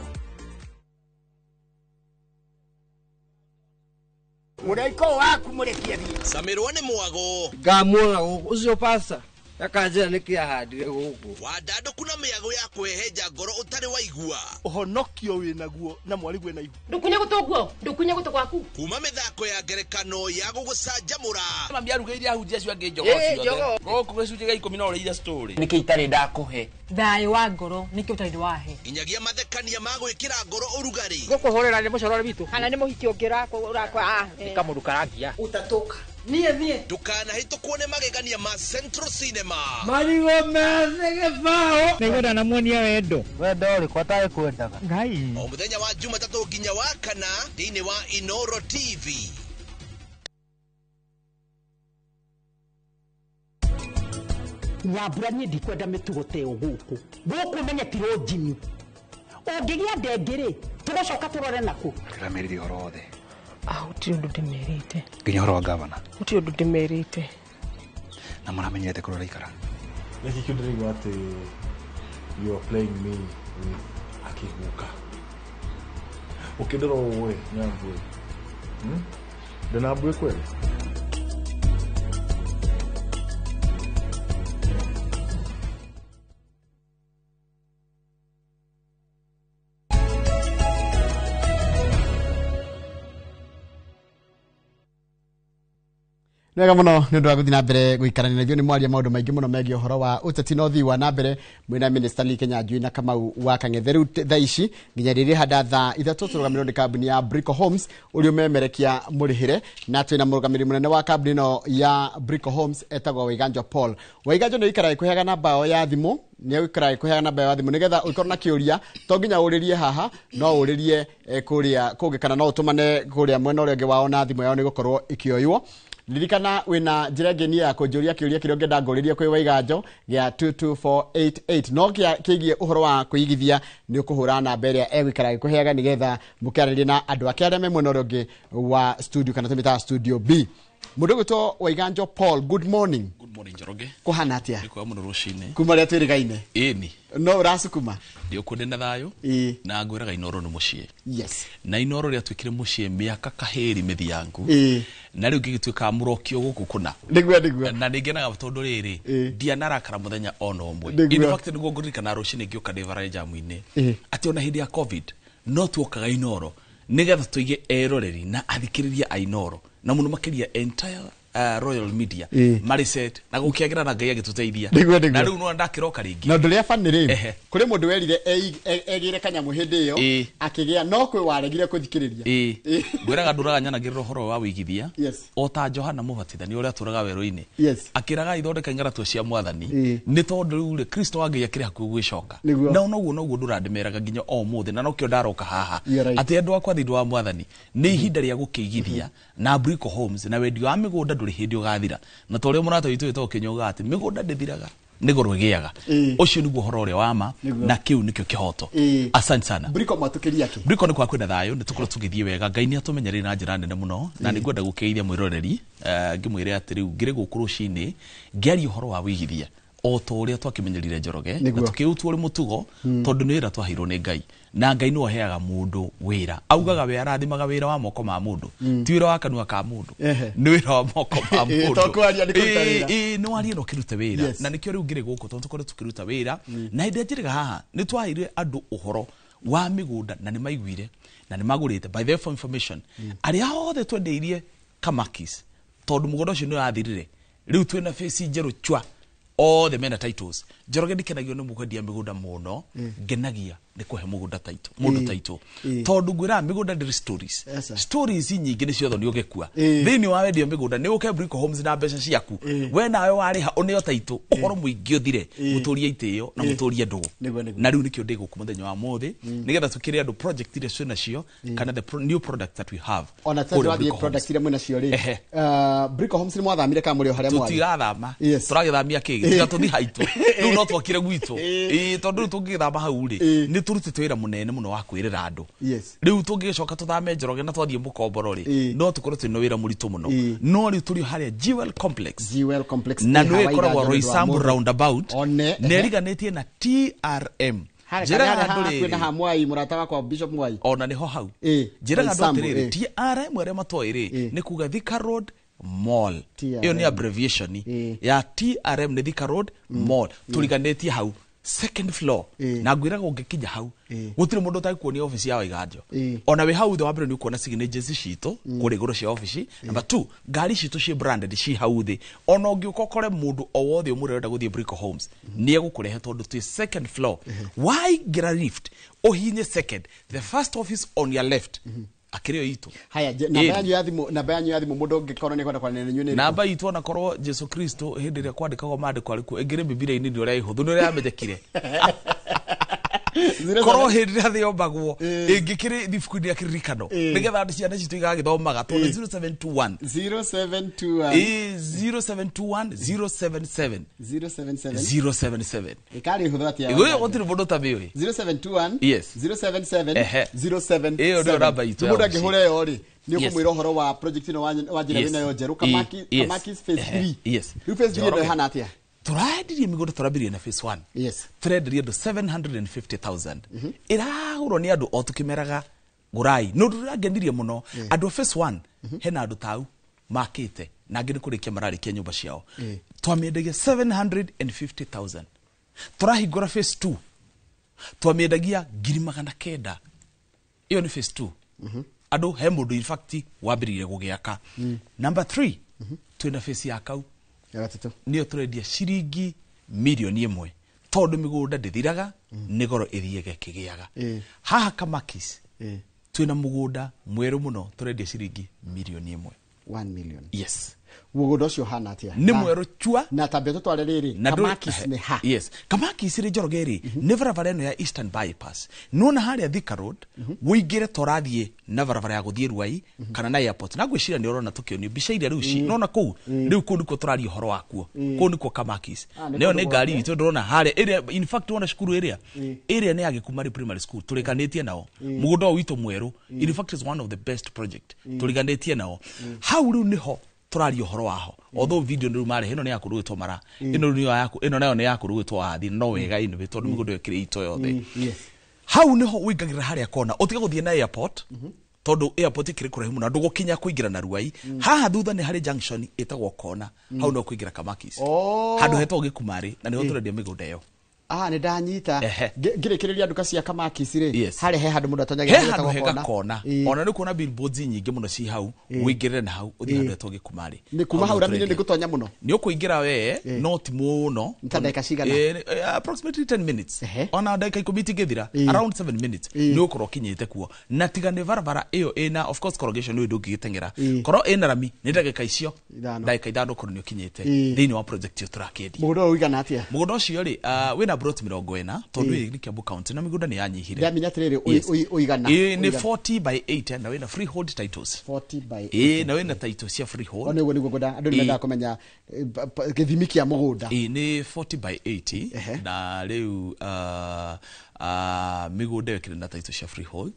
Mũraika waku mũrekie thiĩ. Camirwo nĩ mwago. Ngamuona gũkũ ũcio pasta. Akanjĩra nĩkĩ ahandire gũkũ. Wandandũku na mĩago ya kwĩhenja ngoro ũtarĩ waigua. Ũhonokio wĩnaguo na mwarĩguo ena ihu. Ndũkunye gũtũ guo, ndũkunye gũtũ gwaku. Kuma mĩthako ya ngerekano ya gũgũcanjamũra. Mami arugĩire ahunjia acio angĩ njogoo ciothe. Gũkũ gĩcunjĩ gĩa 10 no ũrĩire story. Nĩkĩ itarĩ ndakũhe? Thayũ wa ngoro nĩkĩ ũtarĩ wahe. Nginyagia mathekania ma gwĩkĩra ngoro ũrugarĩ. Gũkũhũrĩra nĩ mũcorore witũ. Kana nĩ mũhiki ũngĩ ũrakwa. Nĩ kamũndũ karangia. Utatoka. Niĩ niĩ. Ndũkanahĩtũkwo nĩ magegania ma Central Cinema. Marigũ methĩ gĩbaũ. Nĩngwenda namuonia wendo. Wendo ũrĩkũ atarĩ kwendaga? Ngai. O mũthenya wa Jumatatũ nginya wa kana thĩinĩ wa Inoro TV. Nyambura niĩ ndikwenda mĩtugo ta ĩyo gũkũ. Gũkũ ũmenye ti rũnjini. Ũngĩgĩa ndengĩ rĩ, tũgũcoka tũrore nakũ. Ndĩramerire ũhoro wothe. Gũtirĩ ũndũ ndĩmerĩte. Nginya ũhoro wa gavana. Gũtirĩ ũndũ ndĩmerĩte. Na mũramenyete kũrĩa ũraikara. Nĩkĩ kĩu ndĩraigua atĩ you are playing me with akĩguka. Ũkĩndora ũũ ĩ Nyambui. Ndĩna mbui kweli? Nĩ wega mũno nĩ ũndũ wa gũthiĩ na mbere gũikarania na ithuĩ nĩ mwaria maũndũ maingĩ mũno megiĩ ũhoro wa ũteti na ũthii wa na mbere mwĩna Minister Lee Kinyanjui na Kamau wa Kang'ethe. Rĩu thaa ici nginya rĩrĩ handa thaa 3 tũrũgamĩrĩrwo nĩ kambuni ya Brico Homes ũrĩa ũmemerekia mũrĩhĩre, na twĩna mũrũgamĩrĩri mũnene wa kambuni ĩno ya Brico Homes etagwo Waiganjo Paul. Waiganjo nĩ ũikaraga ĩkũheaga namba yao ya thimũ, nĩ ũikaraga ĩkũheaga namba yao ya thimũ nĩgetha ũkorwo na kĩũria to nginya ũrĩrie haha, no ũrĩrie kũrĩa kũngĩ kana no ũtũmane kũrĩa mwena ũrĩa ũngĩ wao na thimũ yao nĩ gũkorwo ĩkĩoywo. Ririkana wĩna njĩra ĩngĩ niĩ ya kũnjũria kĩũria kĩrĩa ũngĩenda ngũrĩrie kwĩ Waiganjo gĩa 22488 no kĩgiĩ ũhoro wa kwĩigithia nĩ ũkũhũra namba ĩrĩa egũikara gĩkũheaga nĩgetha mũkĩaranĩrie na andũ ake arĩa me mwena ũrĩa ũngĩ wa studio kana tũmĩtaga studio B. Mũndũ ũgwĩtwo Waiganjo Paul, good morning. Good morning Njoroge. Kũhana atĩa? Nĩ kwega mũno rũcinĩ. Kuma rĩrĩa twĩrĩgaine? Ĩni. No ũracukuma? Ndĩ ũkuo ndĩna thayũ. Na ngwĩraga Inoro nĩ mũciĩ. Yes. Na Inoro rĩatuĩkire mũciĩ mĩaka kahĩri mĩthiangu. Na rĩu ngĩgĩtuĩka mũrokio gũkũ kũna. Nĩguo nĩguo. Na nĩngenaga tondũ rĩrĩ ndianarakara mũthenya ona ũmwe. In fact nĩguo ngũririkana rũcinĩ ngĩũka ndĩ bara jamu-inĩ. Atĩ ona hĩndĩ ya COVID no tuokaga Inoro nĩgetha tũige eroreri na athikĩrĩria a Inoro na mũno makĩria entire Royal Media marĩ set na gũkĩagĩra na Ngai agĩtũteithia na rĩu no ndakĩroka rĩngĩ. Na ũndũ ũrĩa funny rĩ, kũrĩ mũndũ werire egĩre kanyamũ hĩndĩ ĩyo akĩgĩa no kwĩ waregire kũthikĩrĩria. Ngwĩraga ndũraga nyanagĩrĩra ũhoro wa wĩigithia o ta Johana Mũbatithania ũrĩa atũraga werũ-inĩ akĩraga ithondeka ing'aratua cia mwathani nĩ tondũ rĩu rĩ Kristo wa Ngai akĩrĩ hakuhĩ gwĩcoka. Na onoguo noguo ndũrandĩmeraga nginya o mũthĩ na nokĩo ndaroka haha atĩ andũ akwa thĩinĩ wa mwathani nĩ ihinda rĩa gũkĩigithia na Brico Homes na wendia wa mĩgũnda ndũrĩ hĩndĩ ũgathira. Na ta ũrĩa mũrata witũ wĩtagwo Kĩnyũga atĩ mĩgũnda ndĩthiraga nĩ goro ĩgĩaga. Ũcio nĩguo ũhoro ũrĩa wa ma na kĩu nĩkĩo kĩhoto. Asante sana. Brico matũkĩria kĩ? Brico nĩ kwa kwĩna thayũ nĩ tũkorwo tũgĩthiĩ wega. Ngai nĩ atũmenyereire na njĩra nene mũno na nĩ ngwenda gũkĩgeithia mwĩroreri ngĩmwĩre atĩ rĩu ngĩrĩ gũkũ rũcinĩ ngĩaria ũhoro wa wĩigithia o ta ũrĩa twakĩmenyerire Njoroge na tũkĩũtua ũrĩ mũtugo tondũ nĩ wĩra twaheirwo nĩ Ngai na Ngai nĩwe ũheaga mũndũ wĩra. Augaga we arathimaga wĩra wa moko ma mũndũ ti wĩra wa kanua ka mũndũ nĩ wĩra wa moko ma mũndũ. Nĩ warie na ũkĩrute wĩra na nĩkĩo rĩu ngĩrĩ gũkũ tondũ tũkorwo tũkĩruta wĩra na hĩndĩ ĩrĩa njĩrĩga haha nĩ twaheire andũ ũhoro wa mĩgũnda na nĩ maiguire na nĩ magũrĩte. By the way, for information arĩa othe twendeirie Kamakis tondũ mũgũnda ũcio nĩ ũrathirire rĩu twĩna face njerũ chwa othe mena titles. Njoroge ndikenagio nĩ mũkwendia mĩgũnda mũno, ngenagia nĩ kũhe mũgũnda title mũndũ title tondũ ngwĩraga mĩgũnda ndĩrĩ stories. Stories nyingĩ nĩ ciothe nĩ ũgĩkua thĩinĩ wa wendia mĩgũnda nĩ ũke Brico Homes na mbeca ciaku we nawe warĩha ũneo title ũhoro mũingĩ ũthire mũtũrie itĩo na mũtũrie ndũgũ. Na rĩu nĩkĩo ndĩ gũkũ mũthenya wa mũthĩ nĩgetha tũkĩre andũ project iria twĩ nacio kana the new product that we have. Ona tũrathiĩ product iria mwĩ nacio rĩ, Brico Homes nĩ mwathamire kana mũrĩ o harĩa mwarĩ? Tũtirathama, tũragĩthamia kĩ tiga tũthiĩ haitũ rĩu no twakire gwitũ tondũ rĩu tũngĩgĩthama hau rĩ nĩ tũrutĩte wĩra mũnene mũno wa kwĩrĩra andũ. Rĩu tũngĩgĩcoka tũthame Njoroge na twathiĩ mũkomboro rĩ no tũkorwo twĩna wĩra mũritũ mũno. No rĩu tũrĩ harĩa Jewel Complex na nĩyo ĩkoragwo Roysambu roundabout na ĩriganĩtie na TRM. Njĩraga andũ rĩrĩ kwĩna ha Mwai mũrata wakwa Bishop Mwai ona nĩho hau. Njĩraga andũ atĩrĩrĩ TRM arĩa matoĩ rĩ nĩ kuga Thika Road Mall. TRM. Ĩyo nĩ abbreviation ya TRM, nĩ Thika Road Mall. Tũriganĩtie hau second floor, na ngwĩraga ũngĩkinya hau gũtirĩ mũndũ ũtagĩkuonia obici ya Waiganjo. Ona wĩ hau thĩ, wa mbere nĩ ũkuona signatures citũ kũrĩa igũrũ cia obici. Number 2, ngari citũ ciĩ branded ci hau thĩ. Ona ũngĩũka ũkore mũndũ o wothe ũmũre ũrenda gũthiĩ Brico Homes, nĩ egũkũrehe tondũ twĩ second floor. Waingĩra lift, ũhinye second, the first office on your left akĩrĩ yo itũ. Haya, namba yanyu ya thimũ, namba yanyu ya thimũ, mũndũ ũngĩkorwo nĩ kwenda kwaranĩria na inyuĩ nĩ ĩrĩkũ? Namba itũ, onakorwo Jesu Kristo hĩndĩ ĩrĩa kwandĩkagwo maandĩko arĩkuo, ĩngĩrĩ Bibilia-inĩ nĩ ũrĩa ĩhũthũ, nĩ ũrĩa yamenyekire. Korwo hĩndĩ ĩrĩa thĩ yombagwo ĩngĩkĩrĩ ibuku-inĩ rĩa kĩririkano, nĩgetha andũ ciana citũ igagĩthomaga, tondũ 0721 0721 Ĩ, 0721 077 077 077. Ĩkarĩ hũthũ atĩa? Ĩyo gũtirĩ mũndũ ũtamĩũĩ. 0721 Yes. 077 Ehe. 077. Ĩyo nĩyo namba itũ ya Mũndũ obici. angĩhũra ĩyo rĩ, nĩ Yes. ũkũmwĩra ũhoro wa project ĩno wanjĩra wĩnayo njerũ, Kamaki, Kamakis phase 3. Rĩu phase 3 ĩno Njoroge. ĩhana atĩa? Tũrendirie mĩgũnda, tũrambirie na phase 1. Yes. Tũrenderia andũ 750,000, ĩragũrwo nĩ andũ o tũkĩmeraga gũrai. Nĩ ũndũ ũrangenirie mũno, andũ a phase 1 hena andũ tau makĩte na angĩ nĩ kũrĩkia mararĩkia nyũmba ciao. Twamĩendagia 750,000. Tũrahingũra phase 2, twamĩendagia 900,000. Ĩyo nĩ phase 2. Andũ he mũndũ in fact wambĩrĩirie gũgĩaka. Number 3, twĩna phase ya kau ya gatatũ, nĩyo tũrendia ciringi 1 mirioni, tondũ mĩgũnda ndĩthiraga, nĩ goro ĩthiĩge ĩkĩgĩaga. Haha Kamakis twĩna mũgũnda mwerũ mũno, tũrendia ciringi 1 mirioni. 1 million? Yes. Mũgũnda ũcio ũhana atĩa? Nĩ mwerũ chua. Na tambia tũtware rĩrĩ. Na Kamakis nĩ ha? Yes, Kamakis rĩ, Njoroge rĩ, nĩ barabara ĩno ya Eastern Bypass. Nĩwona harĩa Thika Road, wũingĩre torathiĩ na barabara ya gũthiĩ Ruai kana na airport, na ngwĩciria nĩ ũrona tũkĩonio mbica iria rĩu ci nona kũu. Rĩu kũu nĩkuo tũraria ũhoro wakuo, kũu nĩkuo Kamakis. Ah, nĩ Nĩyo kũndũ nĩ ngari gwake. itũ ndĩrona harĩa ĩrĩa. In fact, wona cukuru ĩrĩa ĩrĩa nĩ ya Gĩkumari Primary School, tũrĩkanĩtie nao mũgũnda ũyũ witũ mwerũ. In fact, is one of the best project tũriganĩtie nao hau. Rĩu nĩho tũraria ũhoro waho, although video nĩ rĩu marehe ĩno nĩ ya kũndũ gwĩtwo mara, ĩno rĩu nĩyo yaku, ĩno nayo nĩ ya kũndũ gwĩtwo wathi. No wega anyway, tondũ mĩgũnda ĩyo ĩkĩrĩ itũ yothe. Hau nĩho ũingagĩrĩra harĩa kona, ũtige gũthiĩ na airport, tondũ airport ĩkĩrĩ kũraihu mũno, ndũgũkinya kũingĩra na Ruai. Haha thutha nĩ harĩ junction ĩtagwo kona, hau no kũingĩra Kamakis, handũ hetagwo Gĩkumarĩ, na nĩho tũrendia mĩgũnda ĩyo. Ah, nĩ ndanyita. Ehe. Ngĩrĩkĩrĩria nduka cia Kamakis rĩ, Yes. harĩa he handũ mũndũ atonyagira He handũ hetagwo hega kona. kona. Ona nĩ kuona billboards nyingĩ mũno ci hau, ũingĩrĩre na hau, ũthiĩ handũ hetagwo Gĩkumarĩ. Nĩ kuma hau rami-inĩ nĩ gũtonya mũno? Nĩ ũkũingĩra we, no ti mũno. Nĩ ta ndagĩka cigana? Approximately 10 minutes, ona ndagĩka 10 itingĩthira, around 7 minutes nĩ ũgũkorwo ũkinyĩte kuo. Na tiga nĩ barabara ĩyo ĩna of course corrugation, ĩyo ndũngĩgĩteng'era. Korwo ĩna rami nĩ ndagĩka icio, Ithano. ndagĩka 5 ũkorwo nĩ ũkinyĩte thĩinĩ wa project ĩyo tũrakĩendia. Mũgũnda ũyũ ũigana atĩa? Mũgũnda ũcio rĩ, wĩna plot 40, tondũ ĩ nĩ Kiambu County na mĩgũnda nĩ yanyihire. Ndamenya atĩrĩrĩ, Yes. ũigana Ĩ, nĩ ũigana. 40 by 8, na wĩna freehold titles. 40 by Ĩ, na wĩna title cia freehold. O nĩguo nĩguo ngwenda andũ nĩ mendaga kũmenya gĩthimi kĩa mũgũnda. Ĩ, nĩ 40 by 80, na rĩu mĩgũnda ĩyo ĩkĩrĩ na title cia freehold.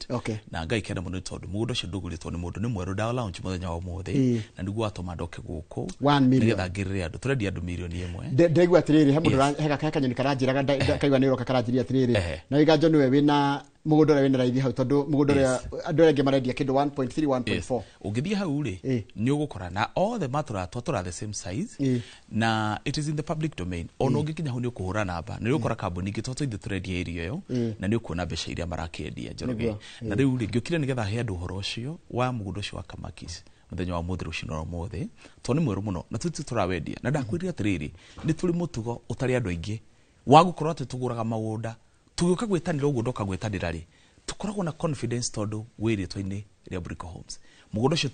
Na Ngai kenda mũno nĩ tondũ mũgũnda ũcio ndũgũrĩtwo nĩ mũndũ, nĩ mwerũ, ndawa launch mũthenya wa ũmũthĩ. Na nĩguo watũma ndoke gũkũ 1 million. nĩgetha ngĩrĩre andũ tũrendia andũ 1 mirioni. Ndaigua atĩrĩrĩ, he mũndũ Yes. he kanyoni karanjĩraga kaigua nĩ ũroka, karanjĩria atĩrĩrĩ, na Waiganjo nĩwe wĩna mũgũnda ũrĩa wĩna raithi hau, tondũ mũgũnda ũrĩa andũ arĩa angĩ marendia kĩndũ 1.3, 1.4. Ũngĩthiĩ hau rĩ, nĩ ũgũkora na othe matũra twatũra the same size, na it is in the public domain. Ona ũngĩkinya hau nĩ ũkũhũra namba, nĩ ũgũkora kambuni ingĩ tondũ ithuĩ tũrendia area ĩyo, na nĩ ũkuona mbeca iria marakĩendia, Njoroge. Nĩguo, Na rĩu rĩ, ngĩũkire nĩgetha he andũ ũhoro ũcio wa mũgũnda ũcio wa Kamakis mũthenya wa mũthĩ, rũcinĩ rwa ũmũthĩ, tondũ nĩ mwerũ mũno na tũtĩ tũrawendia. Na ndakwĩrire atĩrĩrĩ, nĩ tũrĩ mũtugo ũtarĩ andũ aingĩ wa gũkorwo atĩ tũgũraga magũnda tũgĩũka gwĩtanĩra ũguo. Ndoka gwĩtanĩra rĩ, tũkoragwo na confidence tondũ wĩ rĩtwa-inĩ rĩa Brico Homes. Mũgũnda ũcio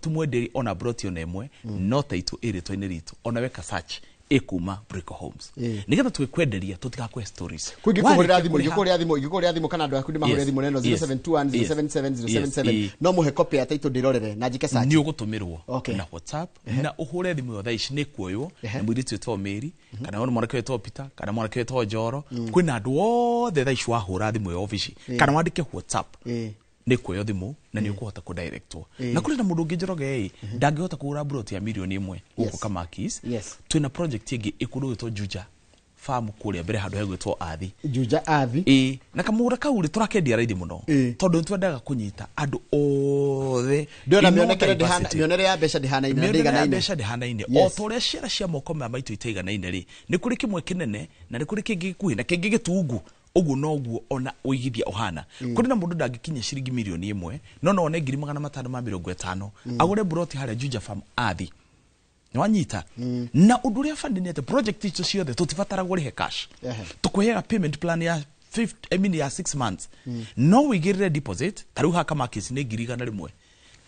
ti mwenderi ona broti ona ĩmwe, no taitũ ĩ rĩtwa-inĩ ritũ. Ona weka search ĩkuma Brico Homes, nĩgetha tũgĩkwenderia tũtigakũhe stories. Kwingĩkũhũrĩra Warĩkia thimũ, kũrĩha- ingĩkũhũrĩra thimũ, ingĩkũhũrĩra thimũ kana andũ aku nĩ mahũrĩre thimũ neno 0721 077 077, no mũhe copy ya title ndĩrorere na njĩke search? Nĩ ũgũtũmĩrwo na WhatsApp, na ũhũre thimũ ĩyo thaa ici nĩ kuoywo na mũirĩtu wĩtagwo Mary, kana ona mwanake wĩtagwo Peter, kana mwanake wĩtagwo Njoro. Kwĩna andũ othe thaa ici wahũra thimũ ya obici kana wandĩke WhatsApp, nĩ kuoyo thimũ na nĩ ũkũhota kũdirectwo. Na kũrĩ na mũndũ ũngĩ, Njoroge, ĩ ndangĩhota kũgũra broti ya 1 mirioni gũkũ Kamakis. Twĩna project ĩngĩ ĩkũndũ gwĩtwo Juja Farm kũrĩa mbere handũ hegwĩtwo Athi. Juja Athi. Ĩĩ, na kamũgũnda kau rĩ tũrakendia raithi mũno tondũ nĩtwendaga kũnyita andũ othe. Ndĩrona In all mĩonekere ndĩhana diversity. mĩonere ya mbeca ndĩhanaine na Mĩonere ya ndĩiganaine. mbeca ndĩhanaine. Yes. O ta ũrĩa ciara cia moko ma maitũ itaiganaine rĩ, nĩ kũrĩ kĩmwe kĩnene na nĩ kũrĩ kĩngĩ gĩkuhĩ na kĩngĩ gĩtungu. Ũguo noguo ona ũigithia ũhana. Kũrĩ na mũndũ ndangĩkinyia ciringi 1 mirioni no one 550,000 agũre buroti harĩa Juja Farm Athi. Nĩwanyita? Na ũndũ ũrĩa bani nĩ atĩ project icio ciothe tũtibataragwo rĩhe cash. Tũkũheaga payment plan ya 50, I mean ya 6 months. No wĩigĩrĩre deposit ta rĩu haha Kamakis nĩ 100,000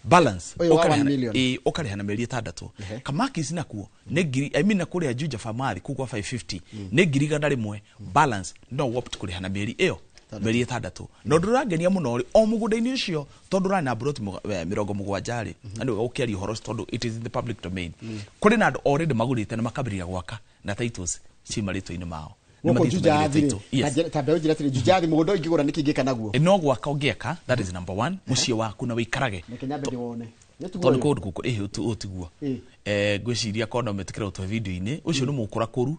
balance Ũyũ wa ũkarĩha 1 million. Ĩĩ, ũkarĩha na mĩeri 6. Kamakis nakuo nĩ ngiri, I mean na kũrĩa Juja Farm Athi kũu kwa 550 nĩ 100,000 balance no opt kũrĩha na mĩeri ĩyo mĩeri 6. Na ũndũ ũrangenia mũno rĩ, o mũgũnda-inĩ ũcio tondũ ũrarĩ na buroti 70 rĩ, na nĩ wega gũkĩaria ũhoro ũcio tondũ it is in the public domain. Kũrĩ na andũ already magũrĩte na makambĩrĩria gwaka na titles ci marĩtwa-inĩ mao. Nĩ Gũkũ mathiĩte Juja magĩrĩte Athi rĩ, title. Yes. ta mbeũ njĩra atĩrĩ, Juja Athi mũgũnda ũyũ ingĩgũra nĩkĩ ingĩka naguo? No gwaka ũngĩaka, that is number one, mũciĩ waku na wĩikarage. Reke nyambe ndĩwone. Nĩ tiguo Tondũ ũyũ? kũndũ gũkũ ĩhĩ ũyũ tiguo. Ngwĩciria korwo no metĩkĩre gũtũhe video-inĩ ũcio nĩ mũkũra kũru.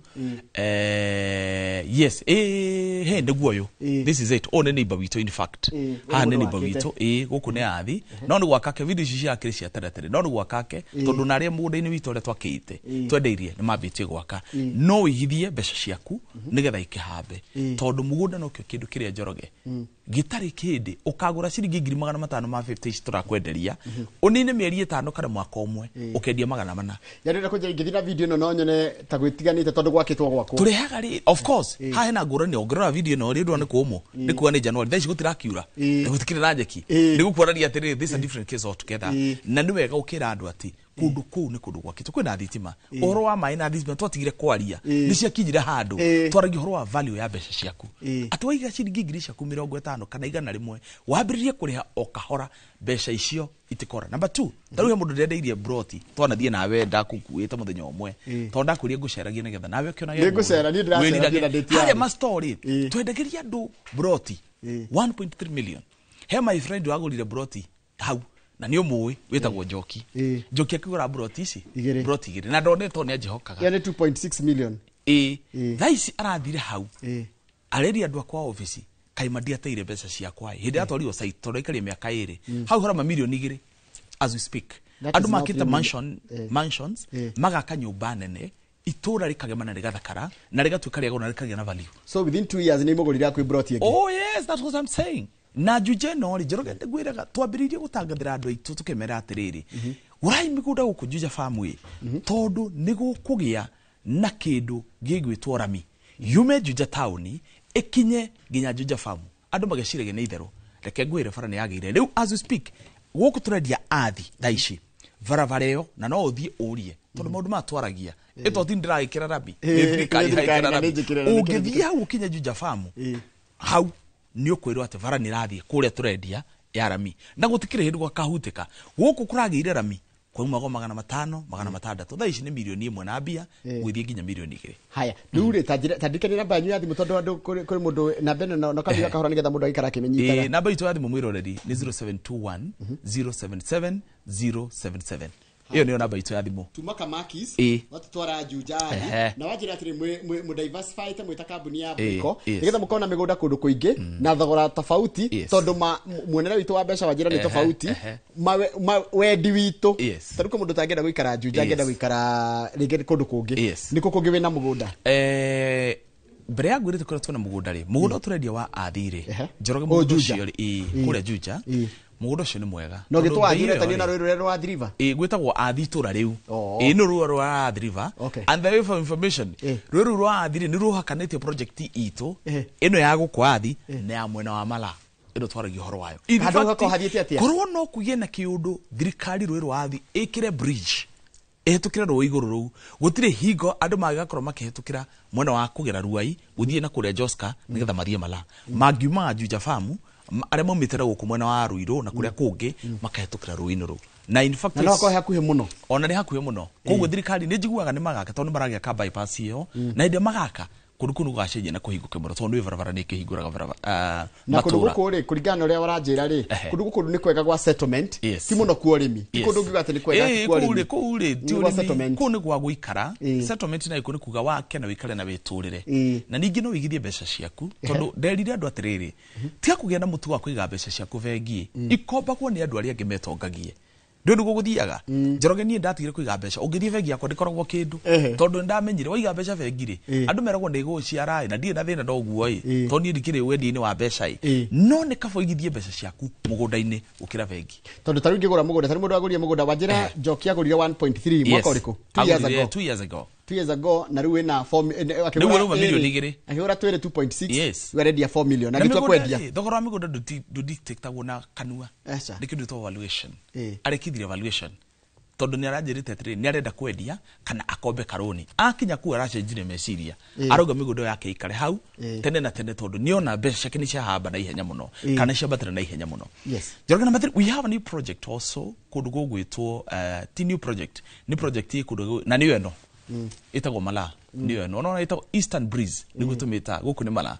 Yes, he nĩguo ũyũ. This is it. Ũyũ nĩ neighbor witũ in fact. Haha nĩ Ũyũ mũndũ neighbor wakĩte. witũ. Ĩĩ, gũkũ nĩ Athi. No nĩ gwakake video ici ciakĩrĩ cia tene tene. No nĩ gwakake tondũ narĩa mũgũnda-inĩ witũ ũrĩa twakĩte twendeirie nĩ mambĩtie gwaka. No ũigithie mbeca ciaku nĩgetha ikĩhambe tondũ mũgũnda nokĩo kĩndũ kĩrĩa Njoroge gĩtarĩ kĩndĩ ũkagũra ciringi 550,000 ici tũrakwenderia ũnine mĩeri 5 kana mwaka ũmwe ũkendia 400. Ya ndĩrenda kũnjĩra ingĩthiĩ na video ĩno no nyone ta gwĩtiganĩte tondũ gwakĩtwo gwakwo. Tũrehaga rĩ, of course haha hena ngũrani. Ũngĩrora video ĩno rĩ, ndũrona nĩ kũmũ nĩ kuga nĩ January, thaa ici gũtirakiura na gũtikĩrĩ na nyeki, nĩ gũkuonania atĩrĩrĩ, this is a different case altogether. Na nĩ wega ũkĩra andũ atĩ kũndũ kũu nĩ kũndũ gwakĩtwo kwĩna thitima. Ũhoro wa maĩ na thitima twatigire kwaria nĩ ciakinyire handũ twaragia ũhoro wa value ya mbeca ciaku, atĩ waiga ciringi 50,000 ciaku kana 100 wambĩrĩrie kũrĩha o kahora, mbeca icio itikora. Number two, ta rĩu he mũndũ ndĩrendeirie broti twanathiĩ nawe ndakũkuĩte mũthenya ũmwe tondũ ndakwĩrire ngũceragie nĩgetha nawe ũkĩonage. Nĩngũcera, niĩ ndĩracera, Wĩrirage. niĩ na ndĩ Harĩa tiari. mastori twendagĩria andũ broti 1.3 million. He my friend wagũrire broti hau na nĩ ũmũĩ wĩtagwo Njoki. Njoki akĩgũra broti ici Igĩrĩ. broti igĩrĩ na ndonetwo nĩ anjĩhokaga. Ĩyo nĩ 2.6 million. Ĩĩ, thaa ici arathire hau areria andũ akwa obici kaima ndiateire mbeca ciakwa ĩ. Hĩndĩ yatwarirwo site tondũ aikarie mĩaka 2 hau harama 2 mirioni as we speak. That Andũ is now makĩte 3 million. mansion, mansions, magaka nyũmba nene, itũra rĩkagema na rĩgathakara na rĩgatuĩka rĩa goro na rĩkagĩa na value. So within 2 years nĩ imũgũrire akwĩ broti ĩngĩ. Oh yes, that's what I'm saying. Na Juja ĩno rĩ, Njoroge, ngwĩraga twambĩrĩirie gũtangathĩra andũ aitũ tũkĩmera atĩrĩrĩ, gũrai mĩgũnda gũkũ Juja Farm ĩ, tondũ nĩ gũkũgĩa na kĩndũ gĩgwĩtwo rami yume Juja taũni ĩkinye nginya Juja Farm. Andũ mageciragia nĩ itherũ. Reke ngwĩre, bara nĩ yagĩire. Rĩu as we speak gũkũ tũrendia Athi thaa ici barabara ĩyo, na no ũthiĩ ũrie tondũ maũndũ maya twaragia ĩto ti ndĩragĩkĩra rami, nĩ thirikari Nĩ thirikari ĩragĩkĩra na rami. nĩ njĩkĩre na nĩ Ũngĩthiĩ hau ũkinye Juja Farm hau nĩ ũkwĩrwo atĩ bara nĩ ĩrathiĩ kũrĩa tũrendia ya rami na gũtikĩrĩ hĩndĩ gwakahutĩka. Gũkũ kũragĩire rami kwaumagwo 500, 600, thaa ici nĩ 1 mirioni na mbia gũthiĩ nginya 2 mirioni. Haya, rĩu rĩ, ta ndirikania namba yanyu ya thimũ tondũ andũ kũrĩ mũndũ namba ĩno na kambiga kahora nĩgetha mũndũ agĩikara akĩmĩnyitaga. Ĩĩ, namba itũ ya thimũ mwĩroreri nĩ 0721 077 077. Ĩyo nĩyo namba itũ ya thimũ. Tuma Kamakis watutwara Juja Athi na wanjĩra atĩrĩ mũ diversify ta mwĩta kambuni ya Brico nĩgetha mũkorwo na mĩgũnda kũndũ kũingĩ na thogora tofauti tondũ muonere witũ wa mbeca wanjĩra nĩ tofauti wendi witũ. Ta rĩu kwĩ mũndũ ũtangĩenda gũikara Juja, angĩenda gũikara rĩngĩ kũndũ kũngĩ, nĩkũ kũngĩ wĩna mũgũnda? Mbere ya ngwĩrĩte kũrĩa twĩna mũgũnda rĩ, mũgũnda ũyũ tũrendia wa Athi rĩ, Njoroge, Oh, mũgũnda Juja. ũcio rĩ, ĩĩ, kũrĩa Juja mũgũnda ũcio nĩ mwega. No Tondũ gĩtwa bei Athi ĩyo ũretanio na rĩ, rũĩ rũrĩa rwa Athi River? Ĩĩ, gwĩtagwo Athi itũra rĩu. Ĩĩ, nĩ rũa rwa Athi River. And the way for information, rũĩ rũu rwa Athi rĩ nĩ rũhakanĩtie project itũ ĩno ya gũkũ Athi na ya mwena wa Mala ĩno twaragia ũhoro wayo. In Handũ fact, hakorwo hathiĩte atĩa? korwo no kũgĩe na kĩũndũ thirikari rũĩ rwa Athi ĩkĩre bridge ĩhĩtũkĩre rũĩ igũrũ rũu, gũtirĩ hingo andũ mangĩgakorwo makĩhĩtũkĩra mwena wa kũgera Ruai gũthiĩ na kũrĩa Joska nĩgetha mathiĩ Mala. Mangiumaga Juja Farm, arĩa maumĩte na gũkũ mwena wa Ruiru na kũrĩa kũngĩ makahĩtũkĩra rũĩ-inĩ rũu na in fact Na no hakorwo hakuhĩ mũno. Ona nĩ hakuhĩ mũno. Koguo thirikari nĩ njiguaga nĩ magaka tondũ nĩ maragĩaka bypass ĩyo, na hĩndĩ ĩrĩa magaka Kũndũ kũu nĩ gũgacenjia na kũhingũke mũno tondũ nĩ barabara nĩ ĩkĩhingũraga barabara na kũndũ gũkũ rĩ kũringana na ũrĩa waranjĩra rĩ kũndũ gũkũ nĩ kwega gwa settlement ti mũno kwa ũrĩmi ti kũndũ ũngiuga atĩ nĩ kwega kwa ũrĩmi kũu rĩ ti ũrĩmi kũu nĩ gwa gũikara settlement nayo nĩ kuga wake na wĩikare na wĩtũrĩre na ningĩ no ũigithie mbeca ciaku tondũ nderire andũ atĩrĩrĩ tiga kũgĩa na mũtugo wa kũiga mbeca ciaku bengi ikombagwo nĩ andũ arĩa angĩ metongagie ndå nä guo gå thiaga Njoroge niä ndatigire kå iga mbeca å ngä thiä bengi yakwa ndä kä ndå tondå nä ndamenyire waiga mbeca bengi rä andå meragwo nä gå ciara na ndirä na thä na noguo ä tondå niä ndikärä wendia-inä wa mbeca ä no nä kaba ũigithie mbeca ciaku må gå nda-inä gå kä ra bengi tondå tarä u ingä gå ra må gå nda tarä må ndå agårire må gå nda wa njä Njoki agårire 1.3 mwaka å rä kå 2 years ago 2 years ago na rä u ä na milioni igä agä gå ra twä rä 2.6 rä arendia 4 million agä kwendia thogora wa mä gå nda ndå dictatagwo na kanua nä kä ndå ĩtagwo valuation arekithirie valuation tondå nä aranjä rä te atä nä arenda kwendia kana akombe karoni akinya kuu aracenjirie meciria arauga mä gå nda yake ikare hau tene na tene tondå nä ona mbeca ciake nä ciahamba na ihenya må no kana ciambatĩra na ihenya må no Njoroge number 3 we have a new project also kũndũ gũgwĩtwo ti new project nĩ project ĩ kũndũ na nĩyo ĩno ĩtagwo Malaa nĩyo ĩno ona ĩtagwo Eastern Breeze nĩguo tũmĩtaga gũkũ nĩ Malaa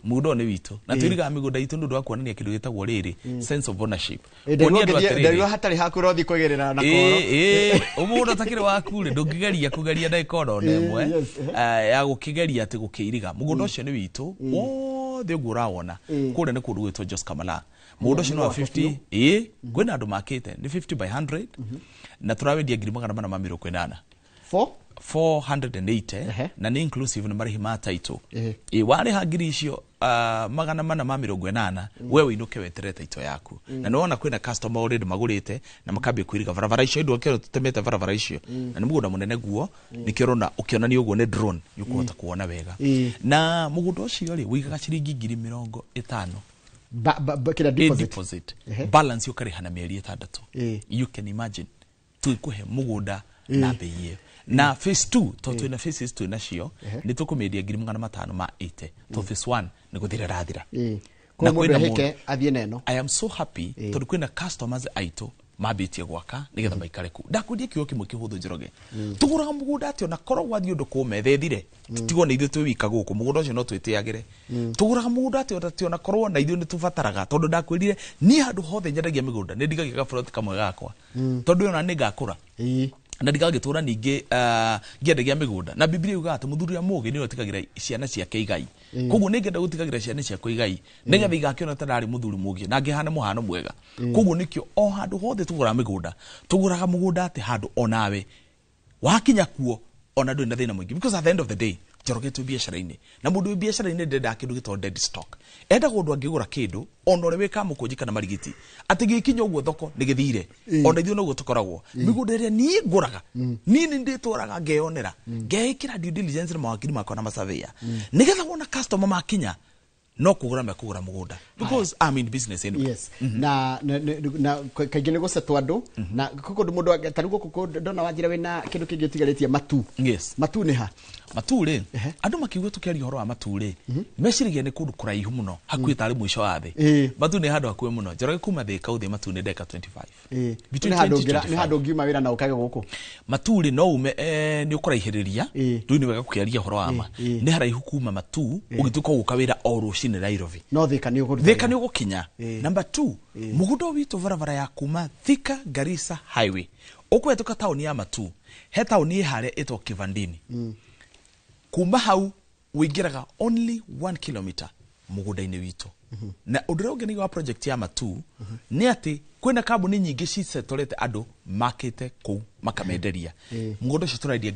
mũgũnda ũyũ nĩ witũ na twĩrigaga mĩgũnda itũ nĩ ũndũ wa kuonania kĩndũ gĩtagwo rĩrĩ sense of ownership ndarigwo hatarĩ haku ũrothiĩ kwĩgĩrĩra na koro mũgũnda ũtakĩrĩ waku rĩ ndũngĩgeria kũgeria ndagĩka ona ĩmwe ya gũkĩgeria atĩ gũkĩiriga mũgũnda ũcio nĩ witũ wothe ũguo ũrawona kũrĩa nĩ kũndũ gwĩtwo Joska Malaa mũgũnda ũcio nĩ wa 50 ĩ kwĩna andũ makĩte nĩ 50 by 100 na tũrawendia 480 480 na nĩ inclusive na marĩhi ma title ĩ warĩha ngiri icio 480 we wĩinũke weterere title yaku na nĩwona kwĩna customer already magũrĩte na makambia kwĩriga barabara icio indo kĩro tũtemete barabara icio na nĩ mũgũnda mũnene guo nĩkĩo ũrona ũkĩonania ũguo nĩ drone nĩ ũkũhota kuona wega na mũgũnda ũcio rĩ wĩigaga ciringi 50,000 kĩrĩa deposit balance ũkarĩha na mĩeri 6 you can imagine twĩkũhe mũgũnda na bei ĩyo na phase 2 to twina phases twina nacio nĩ tũkũmĩendia 580 to phase 1 nĩ gũthira rathira na kwĩna mũndũ athiĩ neno I am so happy tondũ kwĩna customers aitũ mambĩtie gwaka nĩgetha maikare kuu ndakwendia kiugo kĩmwe kĩhũthũ Njoroge tũgũraga mũgũnda atĩ ona korwo gwathiĩ ũndũ kũmetha ĩthire tigwo nĩ ithuĩ twĩ wika gũkũ mũgũnda ũcio no twĩtĩagĩre tũgũraga mũgũnda atĩ ona korwo na ithuĩ nĩ tũbataraga tondũ ndakwĩrire niĩ handũ hothe nyendagia mĩgũnda nĩ ndigagia gaburoti kamwe gakwa tondũ ona nĩ ngakũra na ndigagĩtũra ningĩ ngĩendagia mĩgũnda na Biblia yugaga atĩ mũthuri ũrĩa mũũgĩ nĩwe ũtigagĩra ciana ciake igai koguo nĩngĩenda gũtigagĩra ciana ciakwa igai nĩgetha igakĩona ta ndarĩ mũthuri mũũgĩ na ngĩhana mũhano mwega koguo nĩkĩo o handũ hothe tũgũraga mĩgũnda tũgũraga mũgũnda atĩ handũ onawe wakinya kuo ona ndũrĩ na thĩna mũingĩ because at the end of the day Njoroge twĩ biacara-inĩ na mũndũ wĩ biacara-inĩ ndendaga kĩndũ gĩtagwo dead stock endaga ũndũ angĩgũra kĩndũ ona ũrĩa wĩ kamũkũnji kana marigiti atĩ gĩkinya ũguo thoko nĩ gĩthire ona ithuĩ noguo tũkoragwo mĩgũnda ĩrĩa niĩ ngũraga niĩ nĩ ndĩtwaraga ngeyonera ngeĩkĩra due diligence na mawakiri makwa na masurveyor nĩgetha wona customer makinya no kũgũra mekũgũra mũgũnda because I'm in business anyway. Yes. Na kaingĩ nĩ gũcetwo andũ na kũndũ mũndũ ta rĩu gũkũ ndona wanjĩra wĩna kĩndũ kĩngĩ ũtigarĩtie Matu. Yes. Matu nĩ ha? Matu rĩ andũ makiuga tũkĩaria ũhoro wa Matu rĩ meciragia nĩ kũndũ kũraihu mũno hakuhĩ tarĩ mũico wa thĩ. Matu nĩ handũ hakuhĩ mũno Njoroge kuma Thĩka ũthiĩ Matu nĩ ndagĩka 25. Nĩ handũ ũngiuma wĩra na ũkage gũkũ. Matu rĩ no ume nĩ ũkũraihĩrĩria rĩu nĩ wega gũkĩaria ũhoro wa ma nĩ haraihu kuma Matu ũgĩtuĩka ũgũka wĩra o rũcinĩ Nairobi. No Thĩka nĩ ũgũruta. Thĩka nĩ ũgũkinya. Number 2 mũgũnda witũ barabara ya kuma Thika Garissa Highway ũkũhetũka taũni ya Matu he taũni ĩ harĩa ĩtagwo Kivandini kuma hau ũingĩraga only 1 kilometer mũgũnda-inĩ witũ na ũndũ ũrĩa ũngenagia wa project ya Matu nĩ atĩ kwĩna kambuni nyingĩ cicetorete andũ makĩte kũu makamenderia mũgũnda ũcio tũrendia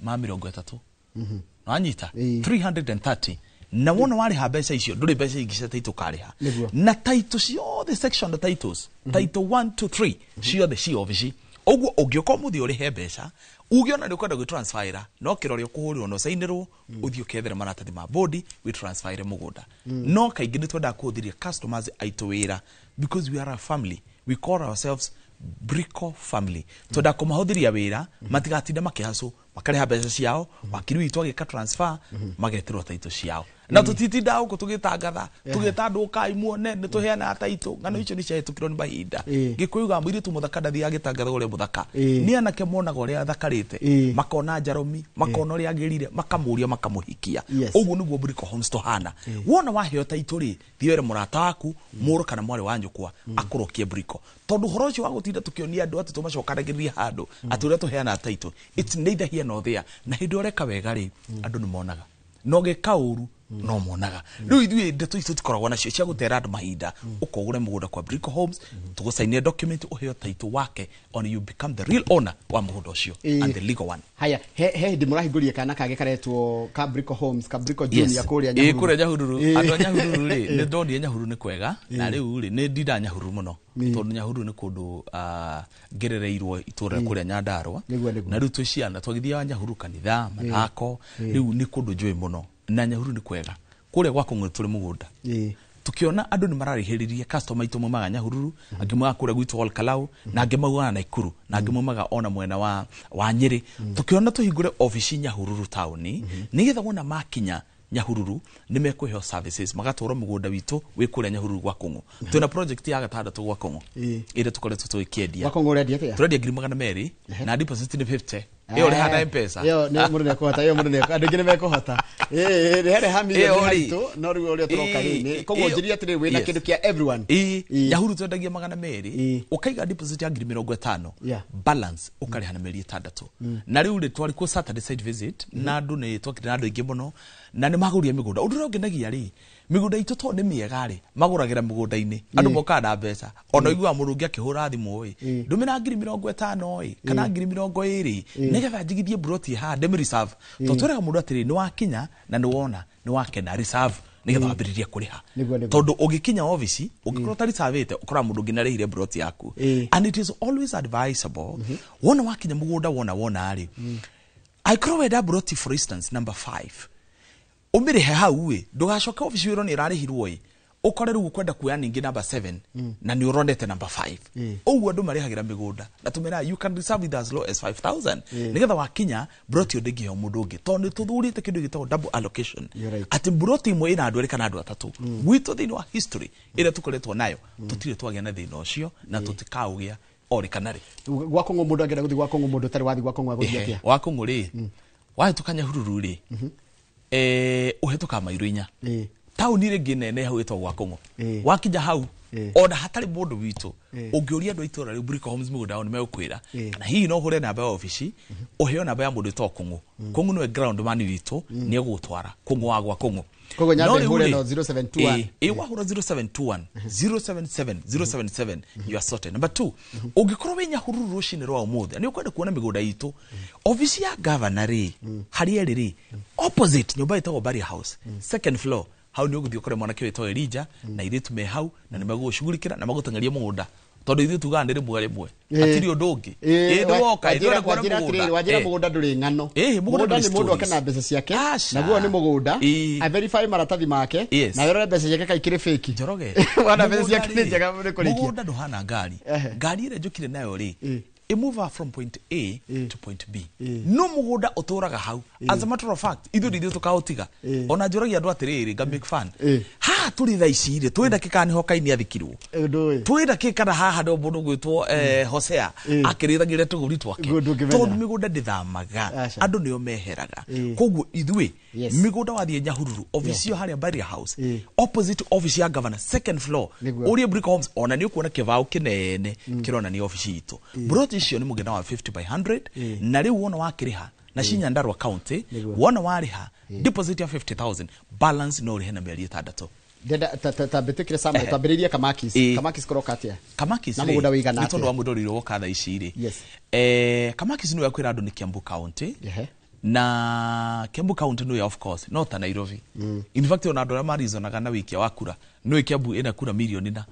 330 wanyita 330 na wona warĩha mbeca icio ndũrĩ mbeca ingĩ cia title ũkarĩha na title ciothe section na titles title 1 2 3 ciothe ci obici ũguo ũngĩũka ũmũthĩ ũrĩhe mbeca uge ona nĩ ũkwenda gwĩtransferĩra no kĩrore ũkũhũrĩrwo na ũcainĩrwo ũthiĩ ũkethere maratathi ma bodi wĩtransferĩre mũgũnda no kaingĩ nĩ twendaga kũhũthĩria customers aitũ wĩra because we are a family we call ourselves Brico family twendaga kũmahũthĩria wĩra matigatinda makĩhacũ makarĩha mbeca ciao wakiri witũ agĩka transfer magetĩrwo title ciao Na tũtitindaga gũkũ tũgĩtangatha, tũgĩta andũ, "Ũkai muone nĩ tũheanaga taitũ." Ng'ano icio nĩ ciahĩtũkirwo nĩ mahinda. Gĩkũyũ ga mũirĩtu mũthaka ndathiaga agĩtangatha ũrĩa mũthaka. Nĩ anake monaga ũrĩa athakarĩte, makona njaromi, makona ũrĩa agĩrire, makamũria, makamũhikia. Ũguo nĩguo Brico Homes tũhana. Wona waheo taitũ rĩ, thiĩ wĩre mũrata waku, mũrũ kana mwarĩ wa nyũkwa, akũrokie Brico, tondũ ũhoro ũcio wa gũtinda tũkĩonia andũ atĩ tũmacokanagĩrĩria handũ atĩ ũrĩa tũheanaga taitũ, it's neither here nor there. Na hĩndĩ ĩrĩa ũreka wega rĩ, andũ nĩ monaga, na ũgĩka ũru no monaga. Rĩu ithuĩ ndeto icio tũtikoragwo nacio cia gũtera andũ mahinda. Ũkogũre mũgũnda kwa Brico Homes, tũgũcainie document, ũheo taitũ wake, on you become the real owner wa mũgũnda ũcio and the legal one. Haya, he hĩndĩ mũrahingũrire kana kangĩ karetwo ka Brico Homes, ka Brico Junior kũrĩa Ĩĩ, kũrĩa Nyahururu. Andũ a Nyahururu rĩ, nĩ ndonire Nyahururu nĩ kwega, na rĩu rĩ, nĩ ndindaga Nyahururu mũno, tondũ Nyahururu nĩ kũndũ ngerereirwo itũra kũrĩa Nyandarua. Nĩguo, nĩguo. Na rĩu twĩ ciana twagĩthiaga Nyahururu kanitha, mathako. Rĩu nĩ kũndũ njũĩ mũno, na Nyahururu nĩ kwega. Kũrĩa gwa Kũng'ũ tũrĩ mũgũnda. Tukiona andũ nĩ mararĩhĩrĩria customer aitũ maumaga Nyahururu, angĩ maumaga kũrĩa gwitũ Ol Kalou, na angĩ maumaga Naikuru, na angĩ maumaga ona mwena wa Nyĩrĩ. Tukiona tũhingũre obici Nyahururu taũni, nĩgetha wona makinya Nyahururu nĩ mekũheo services, magatwarwo mũgũnda witũ wĩ kũrĩa Nyahururu gwa Kũng'ũ. Twĩna project ya gatandatũ gwa Kũng'ũ ĩrĩa tũkoretwo tũgĩkĩendia. Gwa Kũng'ũ ũrendia atĩa? Tũrendia 200,000 na deposit nĩ 50. Ĩyo ũrĩha na M-Pesa. Ĩyo nĩ mũndũ nĩekũhota, ĩyo mũndũ andũ aingĩ nĩmekũhota. Ĩĩ, nĩ harĩa ha mirioni Ĩyo rĩ. haitũ, no rĩu ũrĩa tũroka rĩ, koguo njĩrire atĩrĩrĩ, wĩna kĩndũ kĩa everyone. Ĩĩ, Nyahururu twendagia 200, ũkaiga deposit ya 50,000, balance ũkarĩha na mĩeri 6. Na rĩu rĩ, twarĩ kuo Saturday site visit, na andũ nĩ twakire na andũ aingĩ mũno, na nĩ magũrire mĩgũnda. Ũndũ ũrĩa ũngenagia rĩ, mĩgũnda itũ tondũ nĩ mĩega rĩ, magũragĩra mĩgũnda-inĩ. Andũ mokaga na mbeca, ona ũiguaga mũndũ ũngĩ akĩhũra thimũ ĩ, "Ndũmĩra 50,000 ĩ, kana 20,000 nĩgetha njigithie mburoti haha, ndĩmĩ reserve." Tondũ twĩraga mũndũ atĩrĩ, nĩ wakinya na nĩ wona nĩ wakena, reserve nĩgetha wambĩrĩrie kũrĩha. Nĩguo, nĩguo. Tondũ ũgĩkinya obici ũngĩkorwo ũtareservĩte, ũkoraga mũndũ ũngĩ nĩarĩhire mburoti yaku. And it is always advisable, wona wakinya mũgũnda, wona rĩ, angĩkorwo wenda mburoti for instance number 5, ũmĩrĩhe hau ĩ, ndũgacoke obici wĩrwo nĩ ĩrarĩhirwo ĩ, ũkore rĩu ũkwenda kuoya ningĩ number 7 na nĩ ũronete number 5. Ũguo andũ marĩhagĩra mĩgũnda, na tũmeraga you can reserve with as low as 5000, nĩgetha wakinya mburoti ĩyo ndĩngĩheo mũndũ ũngĩ, tondũ nĩ tũthurĩte kĩndũ gĩtagwo double allocation, You're right. atĩ mburoti ĩmwe ĩna andũ erĩ kana andũ atatũ. Gwitũ thĩinĩ wa history ĩrĩa tũkoretwo nayo, tũtirĩ twagĩa na thĩna ũcio, na tũtikaũgĩa orĩ kana rĩ. Gwa Kũng'ũ, mũndũ angĩenda gũthiĩ gwa Kũng'ũ, mũndũ ũtarĩ wathiĩ gwa Kũng'ũ agũthiĩ atĩa? Wa Kũng'ũ rĩ, wahĩtũka Nyahururu rĩ, ũhĩtũkaga mairo 4, taũni rĩngĩ nene hau ĩtagwo gwa Kũng'ũ. Wakinya hau, ona hatarĩ mũndũ witũ, ũngĩũria andũ a itũra rĩu Brico Homes mĩgũnda yao, nĩ megũkwĩra. Kana hihi no ũhũre namba ya obici, ũheo namba ya mũndũ wĩtagwo Kũng'ũ. Kũng'ũ nĩwe ground man witũ, nĩ egũgũtwara Kũng'ũ wa gwa Kũng'ũ. Koguo nyambe No rĩu hũre rĩ, no 0721. Ĩĩ, wahũra 0721 077 077, you are sorted. Number 2, ũngĩkorwo wĩ Nyahururu rũcinĩ rwa ũmũthĩ nĩ ũkwenda kuona mĩgũnda itũ, obici ya governor rĩ, harĩa ĩrĩ rĩ, opposite nyũmba ĩtagwo Barrier House, second floor, hau nĩ ũgũthiĩ ũkore mwanake wĩtagwo Elijah na airĩtu me hau, na nĩ megũgũcugurikĩra na magũteng'eria mũgũnda, tondũ ithuĩ tugaga nĩ rĩmwe rĩmwe, hatirĩ ũndũ ũngĩ. Ĩĩ, nĩ woka, ĩ, ndĩrenda kuona Wanjĩra atĩrĩrĩ, mũgũnda. wanjĩra mũgũnda ndũrĩ ng'ano. Ĩĩ, mũgũnda Mũgũnda ndũrĩ nĩ mũndũ oke stories. na mbeca ciake, Aca. naguo nĩ mũgũnda, a verify maratathi make, na werore mbeca ciake kai ikĩrĩ fake. Njoroge. Wana mbeca Mũgũnda ciake nĩ rĩ, njega nĩ kũrĩkia. Mũgũnda ndũhana ngari. Ngari ĩrĩa njũkire nayo rĩ, ĩmove from point A to point B, no mũgũnda ũtũraga hau. As a matter of fact, ithuĩ nĩ ithuĩ tũkaũtiga. Ona njũragia andũ atĩrĩrĩ, nga make fun, haha tũrĩ thaa ici rĩ, twĩ ndakĩka nĩho Kaini athikirwo? Twĩ ndakĩka kana haha nĩho mũndũ gwĩtwo Hosea akĩrĩithagĩria tũgũri twake? Ndũngĩmenya. Tondũ mĩgũnda ndĩthamaga, Aca. andũ nĩo meheraga. Koguo ithuĩ mĩgũnda, wathiĩ Nyahururu obici ĩyo harĩa Barrier House, opposite office ya governor, second floor, ũrie Brico Homes, ona nĩ ũkuona kĩbaũ kĩnene kĩronania obici itũ. Mburoti icio nĩ mũgenda wa 50 by 100, na rĩu wona wakĩrĩha na ci Nyandarua County, wona warĩha deposit ya 50,000, balance no ũrĩhe na mĩeri 6. Ndenda ta mbĩtũkĩre summary, twambĩrĩrie Kamakis. Kamakis kũroka atĩa? Kamakis Na rĩ, mũgũnda wĩigana nĩ tondũ atĩa? wa mũndũ ũrĩa woka thaa ici rĩ, Kamakis nĩwe kwĩra andũ nĩ Kiambu County, na Kiambu County nĩyo of course no ta Nairobi. In fact, ona andũ arĩa marizonaga na wĩikia wa kura nĩũĩ Kiambu ĩna kura mirioni, na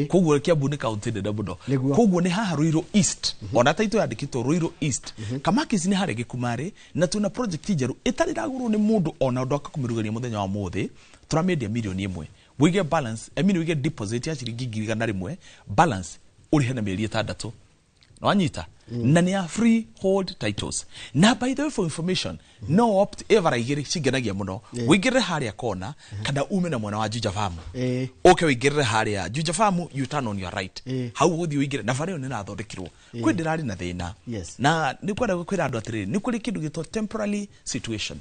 koguo Kiambu nĩ kaunti nene mũno. Koguo nĩ haha Ruiru East, ona taitũ yandĩkĩtwo Ruiru East. Kamakis nĩ harĩa Gĩkumarĩ, na twĩna project njerũ ĩtarĩ ĩragũrwo nĩ mũndũ ona ũndũ akakũmĩrugĩria. Mũthenya wa mũthĩ tũramĩendia 1,000,000. Wĩige balance, I mean, wĩige deposit ya ciringi 100,000, balance ũrĩhe na mĩeri 6. Nĩwanyita? Na nĩ ya freehold titles. Na by the way, for information, no opt ĩvara igĩrĩ cingenagia mũno. Wĩingĩrĩre harĩa kona kana ume na mwena wa Juja Farm, ũke wĩingĩrĩre harĩa Juja Farm, you turn on your right. Hau ũgũthiĩ ũingĩre na bara ĩyo nĩ ĩrathondekirwo. Kwĩ ndĩrarĩ na thĩna. Na nĩ kwenda kwĩra andũ atĩrĩrĩ, nĩ kũrĩ kĩndũ gĩtwo temporary situation.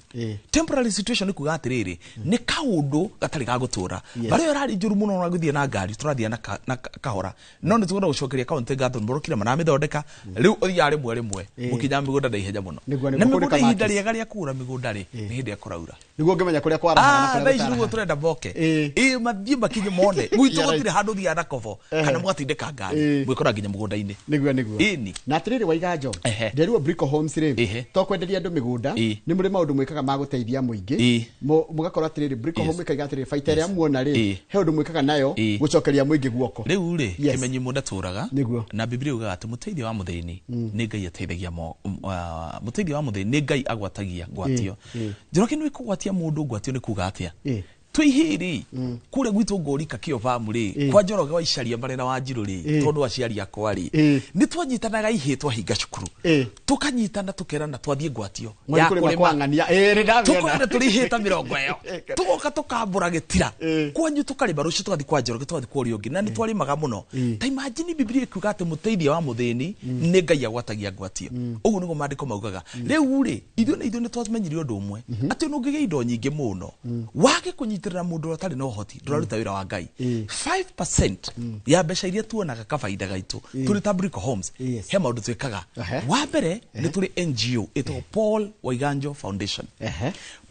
Temporary situation nĩ kuga atĩrĩrĩ, nĩ kaũndũ gatarĩ ga gũtũra. Bara ĩyo ĩrarĩ njũru mũno na gũthiĩ na ngari tũrathiĩ na kahora, no nĩ tũkwenda gũcokeria kaunti ngatho nĩ mũrokire maramĩthondeka. Rĩu ũthiaga rĩmwe rĩmwe, mũkinya mĩgũnda na ihenya mũno. Nĩguo, Na kũrĩ mĩgũnda, ihinda kamakis. rĩega rĩa kũgũra mĩgũnda rĩ, nĩ hĩndĩ ĩrĩa kũraura. Nĩguo ngĩmenya kũrĩa kwarahaga na Ah, kũrĩa thaa ici nĩguo gũtarahaga. tũrenda moke ĩ mathiĩ makinye mone gwitũ. Gũtirĩ handũ ũthiaga na kobo kana mũgatindĩka ngari, mwĩkora nginya mũgũnda-inĩ. Nĩguo. Ĩni. Na atĩrĩrĩ, Waiganjo, nderuo Brico Homes rĩ, to kwenderia andũ mĩgũnda, nĩ mũrĩ maũndũ mwĩkaga ma gũteithia mũingĩ. Mũgakorwo atĩrĩrĩ, Brico Home ĩkaiga atĩrĩrĩ, baita ĩrĩa muona rĩ, he ũndũ mwĩkaga nayo gũcokeria mũingĩ guoko. Rĩu rĩ, kĩmenyi mũndũ atũraga. Na Biblia yugaga atĩ mũteithio wa mũthĩni nĩ Ngai ateithagia mũteithio wa mũthĩni nĩ Ngai agwatagia ngwatio. Njoroge, nĩ kũgwatia mũndũ ngwatio nĩ kuga atĩa? Twĩ ihĩrĩ kũrĩa gwitũ ngorika kĩo bamu rĩ, kwa Njoroge wa Icaria marĩ na Wanjirũ rĩ, tondũ aciari akwa rĩ, nĩ twanyitanaga ihĩ twahinga cukuru, tũkanyitana tũkerana twathiĩ ngwatio Mwathiĩ ya kũrĩma kũrĩma. kwa ng'ania. Nĩ ndamĩona. Tũkona tũrĩ ihĩ ta 20 ĩyo, tũgoka tũkambũra gĩtira kwanyu tũkarĩma, rũciũ tũgathiĩ kwa Njoroge, tũgathiĩ kwa ũrĩa ũngĩ, na nĩ twarĩmaga mũno. Ta imagine Biblia ĩkiuga atĩ mũteithia wa mũthĩni nĩ Ngai agwatagia ngwatio. Ũguo nĩguo maandĩko maugaga. Rĩu rĩ, ithuĩ na ithuĩ nĩ twamenyire ũndũ ũmwe, atĩ ona ũngĩgĩa indo nyingĩ mũno, wage kũnyitĩrĩra mũndũ ũrĩa ũtarĩ na ũhoti, ndũraruta wĩra wa Ngai. 5% ya mbeca iria tuonaga kabaida gaitũ tũrĩ ta Brico Homes, he maũndũ twĩkaga. Wa mbere, nĩ tũrĩ NGO ĩtagwo Paul Waiganjo Foundation.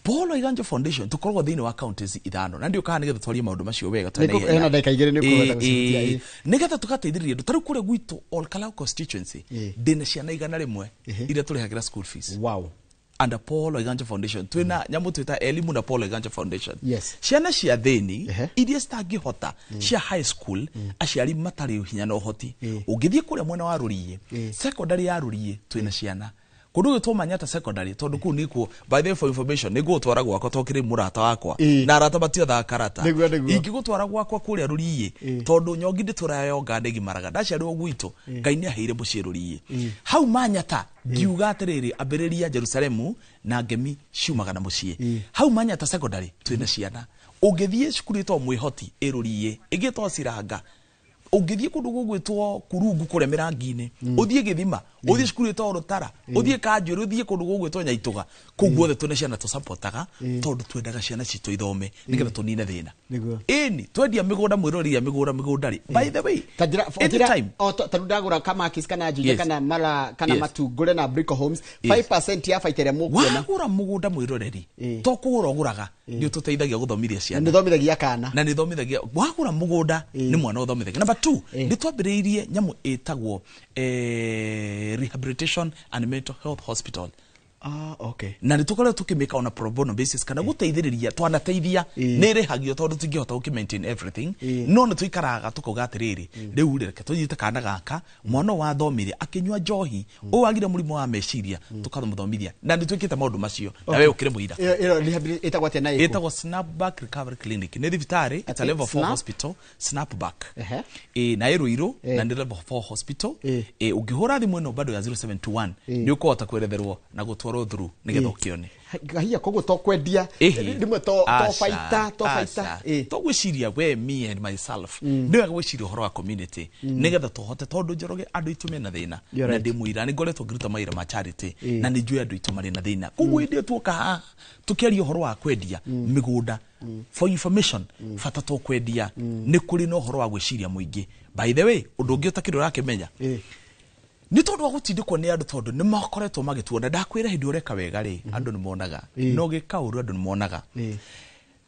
Paul Waiganjo Foundation tũkoragwo thĩinĩ wa counties ithano, na ndiũkaga nĩgetha twarie maũndũ macio wega twarĩ na ihenya. Hena ndagĩka 2 nĩ ũkũhota gũcihutia, ĩĩ. Nĩgetha tũgateithĩrĩria andũ. Tarĩu kũrĩa gwitũ Olkalau constituency, ndĩna ciana 100 iria tũrĩhagĩra school fees under Paul Waiganjo Foundation. Twĩna nyamũ twĩta Elimu na Paul Waiganjo Foundation. Ciana cia thĩni iria citangĩhota cia high school, aciari matarĩ hinya na ũhoti. Ũngĩthiĩ kũrĩa mwena wa Rũriĩ, secondary ya Rũriĩ, twĩna ciana kũndũ gwĩtwo Manyata Secondary, tondũ kũu nĩkuo, by the way, for information, nĩngũgũtwara gwakwa tondũ kĩrĩ mũrata wakwa na arata matiothaga karata. Nĩguo. Ingĩgũtwara gwakwa kũrĩa Rũriĩ, tondũ nyongi ndĩtũraga yonga ndĩgimaraga, ndaciarirwo gwitũ, Ngai nĩ aheire mũciĩ Rũriĩ hau Manyata. Ngiuga atĩrĩrĩ, ambĩrĩria Jerusalemu na ngemi ciumaga na mũciĩ. Hau Manyata Secondary twĩna ciana. Ũngĩthiĩ cukuru ĩtagwo Mwĩhoti ĩ Rũriĩ, ĩngĩ ĩtagwo Ciranga, ũngĩthiĩ kũndũ gũgwĩtwo Kurungu kũrĩa Mĩrangi-inĩ, ũthiĩ Gĩthima, ũthiĩ cukuru ĩtagwo Rũtara, ũthiĩ Kanjũrĩ, ũthiĩ kũndũ gũgwĩtwo Nyaitũga, kũu guothe twĩna ciana tũcapotaga, tondũ twendaga ciana citũ ithome nĩgetha tũnine thĩna. Ĩni twendia mĩgũnda, mwĩroreri mĩgũnda rĩ, by the way, Ta njĩra anytime. O ta rĩu ndagũra kamakis kana Juja kana mara kana matungũre na Brico Homes, 5% ya baita ĩrĩa mũkuona. Wagũra mũgũnda, mwĩroreri, to kũgũra ũgũraga, nĩ ũtũteithagia gũthomithia ciana. Nĩ thomithagia kana. Na nĩ thomithagia. Wagũra mũgũnda nĩ mwana ũthomithagia. Number two, nĩ twambĩrĩirie nyamũ ĩtagwo rehabilitation and mental health hospital. Ah, okay. Na nĩ tũkoretwo tũkĩmĩka on a pro bono basis kana gũteithĩrĩria twanateithia. Nĩ ĩrĩhagio tondũ tũtingĩhota gũkĩ maintain everything, no nĩ tũikaraga tũkauga atĩrĩrĩ, rĩu rĩ, reke tũnyite kana gaka, mwana ũyũ wathomire akĩnyua njohi, ũyũ wagire mũrimũ wa meciria, tũkamũthomithia, na nĩ twĩkĩte maũndũ macio na we ũkĩrĩ mũira. Ĩyo ĩtagwo atĩa na ĩkũ? Ĩtagwo Snapback Recovery Clinic, nĩ thibitarĩ, it's a Atĩ level 4 Snap? hospital, Snapback. Ĩ na ĩ Ruiru, na nĩ level 4 hospital. Ĩ ũngĩhũra thimũ ĩno bado ya 0721, nĩ ũkũhota kweretherwo na gũtwarwo through nĩgetha ũkĩone. Haiya, koguo to kwendia Ĩhĩ. rĩmwe to Aca, baita to baita. aca. To gwĩciria we, me and myself, nĩ wega gwĩciria ũhoro wa community nĩgetha tũhote, tondũ Njoroge, andũ aitũ mena thĩna. You're Na right. ndĩ mũira, nĩ ngoretwo ngĩruta mawĩra ma charity na nĩ njũĩ andũ aitũ marĩ na thĩna. Koguo hĩndĩ ĩyo tuoka haha tũkĩaria ũhoro wa kwendia mĩgũnda, for information, bata to kwendia, nĩ kũrĩ na ũhoro wa gwĩciria mũingĩ. By the way, ũndũ ũngĩ ũtakĩrĩ ũrakĩmenya, nĩ tondũ wa gũtindĩkwo nĩ andũ, tondũ nĩ makoretwo magĩtuona. Ndakwĩra, hĩndĩ ũreka wega rĩ, andũ nĩ monaga, na ũgĩka ũru andũ nĩ monaga.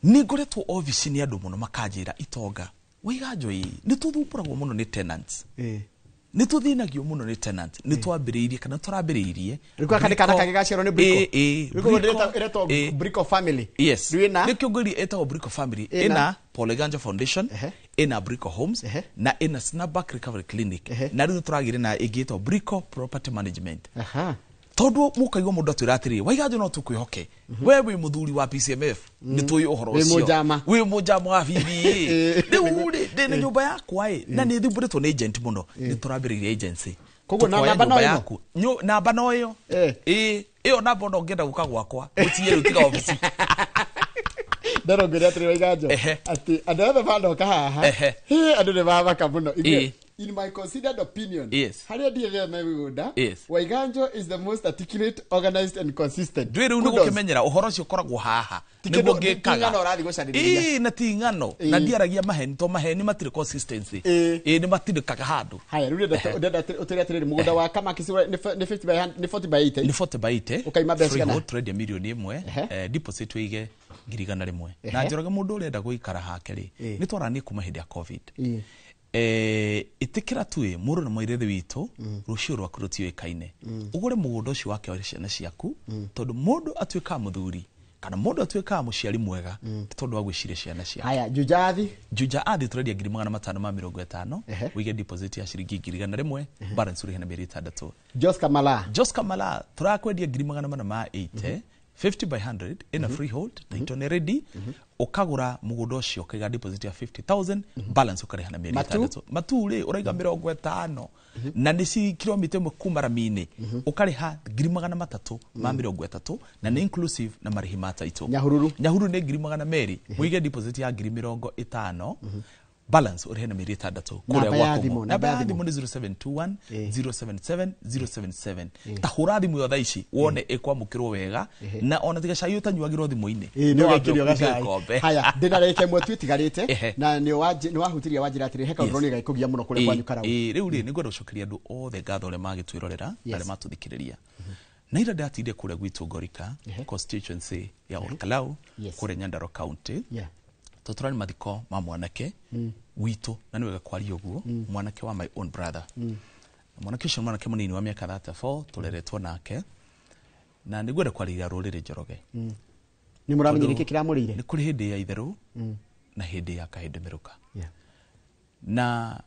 Nĩ ngoretwo ofici nĩ andũ mũno makanjĩra, itonga Waiganjo ĩ nĩ tũthumbũragwo mũno nĩ tenants, nĩ tũthĩnagio mũno nĩ tenant. Nĩ twambĩrĩirie kana tũrambĩrĩirie Rĩu gaka nĩ kana kangĩ gaciarwo nĩ Brico. Ĩ, Rĩu koguo Brico, ĩretwo Brico Family. Yes. Rĩu ĩna? Nĩkĩo ngwĩrire ĩtagwo Brico Family. Ĩna? Ĩna Paul Waiganjo Foundation, ĩna Brico Homes, na ĩna Snapback Recovery Clinic, na rĩu nĩ tũragĩre na ĩngĩ ĩtagwo Brico Property Management. Tondũ mũkaigua mũndũ atwĩra atĩrĩrĩ, Waiganjo, no tũkwĩhoke, we wĩ mũthuri wa PCMF, nĩ tũĩ ũhoro Wĩ ũcio. mũnjama. Wĩ mũnjama wa BBA. Rĩu rĩ, ndĩ na nyũmba yakwa ĩ, na nĩ thumbũrĩtwo nĩ agent mũno. Nĩ tũrambĩrĩirie agency. Koguo na namba no ĩno? Namba no ĩyo. Ĩĩ, ĩyo namba ona ũngĩenda gũka gwakwa gũtiĩ rĩu tiga obici. Ndero ngwĩre atĩrĩ Waiganjo atĩ andũ othe manoka haha andũ nĩ mamaka mũno. In my considered opinion, yes, harĩa ndiĩgĩa mĩgũnda, yes, Waiganjo is the most articulate, organized and consistent. Ndwĩ rĩu nĩ gũkĩmenyera ũhoro ũcio ũkoragwo haha nĩguo ngĩkaga. Ĩĩ, na ti ng'ano na ndiaragia maheni to maheni matirĩ consistency. Ĩĩ, nĩ matindĩkaga handũ. Haya, rĩu ndĩrenda ũtwĩre atĩrĩrĩ, mũgũnda wa Kamakisi nĩ 50 by 100, nĩ 40 by 80. Nĩ 40 by 80. Ũkaima mbeca cigana? Tũrendia mirioni 1, deposit wĩige 100,000. Na Njoroge mũndũ ũrenda gũikara hake rĩ, nĩ twaranie kuma hĩndĩ ya COVID. Ĩtĩkĩra tu ĩ mũrũ na mwairĩthi witũ rũciũ rwaku rũtiũĩkaine. Ũgũre mũgũnda ũcio wake wa ciana ciaku tondũ mũndũ atuĩkaga mũthuri kana mũndũ atuĩkaga mũciari mwega nĩ tondũ wa gwĩciria ciana ciake. Haya, Juja Athi. Juja Athi tũrendia 550,000, wĩige deposit ya ciringi 100,000, balance ũrĩhe na mĩeri 6. Joska Malaa. Joska Malaa tũrakwendia 480,000, 50 by 100 ina freehold, title nĩ ready. Ukagura mũgũnda ũcio ũkaiga deposit ya 50,000, balance ũkarĩha na mĩeri 6. Matu rĩ ũraiga 50 na nĩ ci kilomita 1 kuma rami-inĩ, ũkarĩha 330 na nĩ inclusive na marĩhi ma title. Nyahururu. Nyahururu nĩ 200,000, ũige deposit ya 50,000, balance ũrĩhe na mĩeri 6 kũrĩa gwaku. Namba ya thimũ nĩ 0721 077 077. Ta hũra thimũ ĩyo thaa ici wone ĩkwamũkĩrwo wega na ona tiga cai ũtanyuagĩrwo thimũ-inĩ. Ĩĩ, nĩ ũgekĩrio gacai. Haya, ndĩna rĩka ĩmwe tu ĩtigarĩte na nĩ wahutirie wanjĩra atĩrĩ he kaũndũ nĩ gaikũgia mũno kũrĩa kwanyu Karau. Ĩĩ, rĩu rĩ nĩ ngwenda gũcokeria andũ othe ngatho arĩa magĩtwĩrorera na arĩa matũthikĩrĩria. Na ira ndatinde kũrĩa gwitũ Ngorika constituency ya Olkalau kũrĩa Nyandarua County. Tũtũrani mathiko ma mwanake witũ na nĩ wega kwaria ũguo, mwanake wa my own brother. Mwanake ũcio mwanake mũnini wa mĩaka 34 tũreretwo nake na nĩ ngwenda kwarĩria rũrĩrĩ Njoroge. Nĩ mũramenyire kĩ kĩramũrĩire? Nĩ kũrĩ hĩndĩ ya itherũ na hĩndĩ ya kahĩndĩ mĩrũka. Na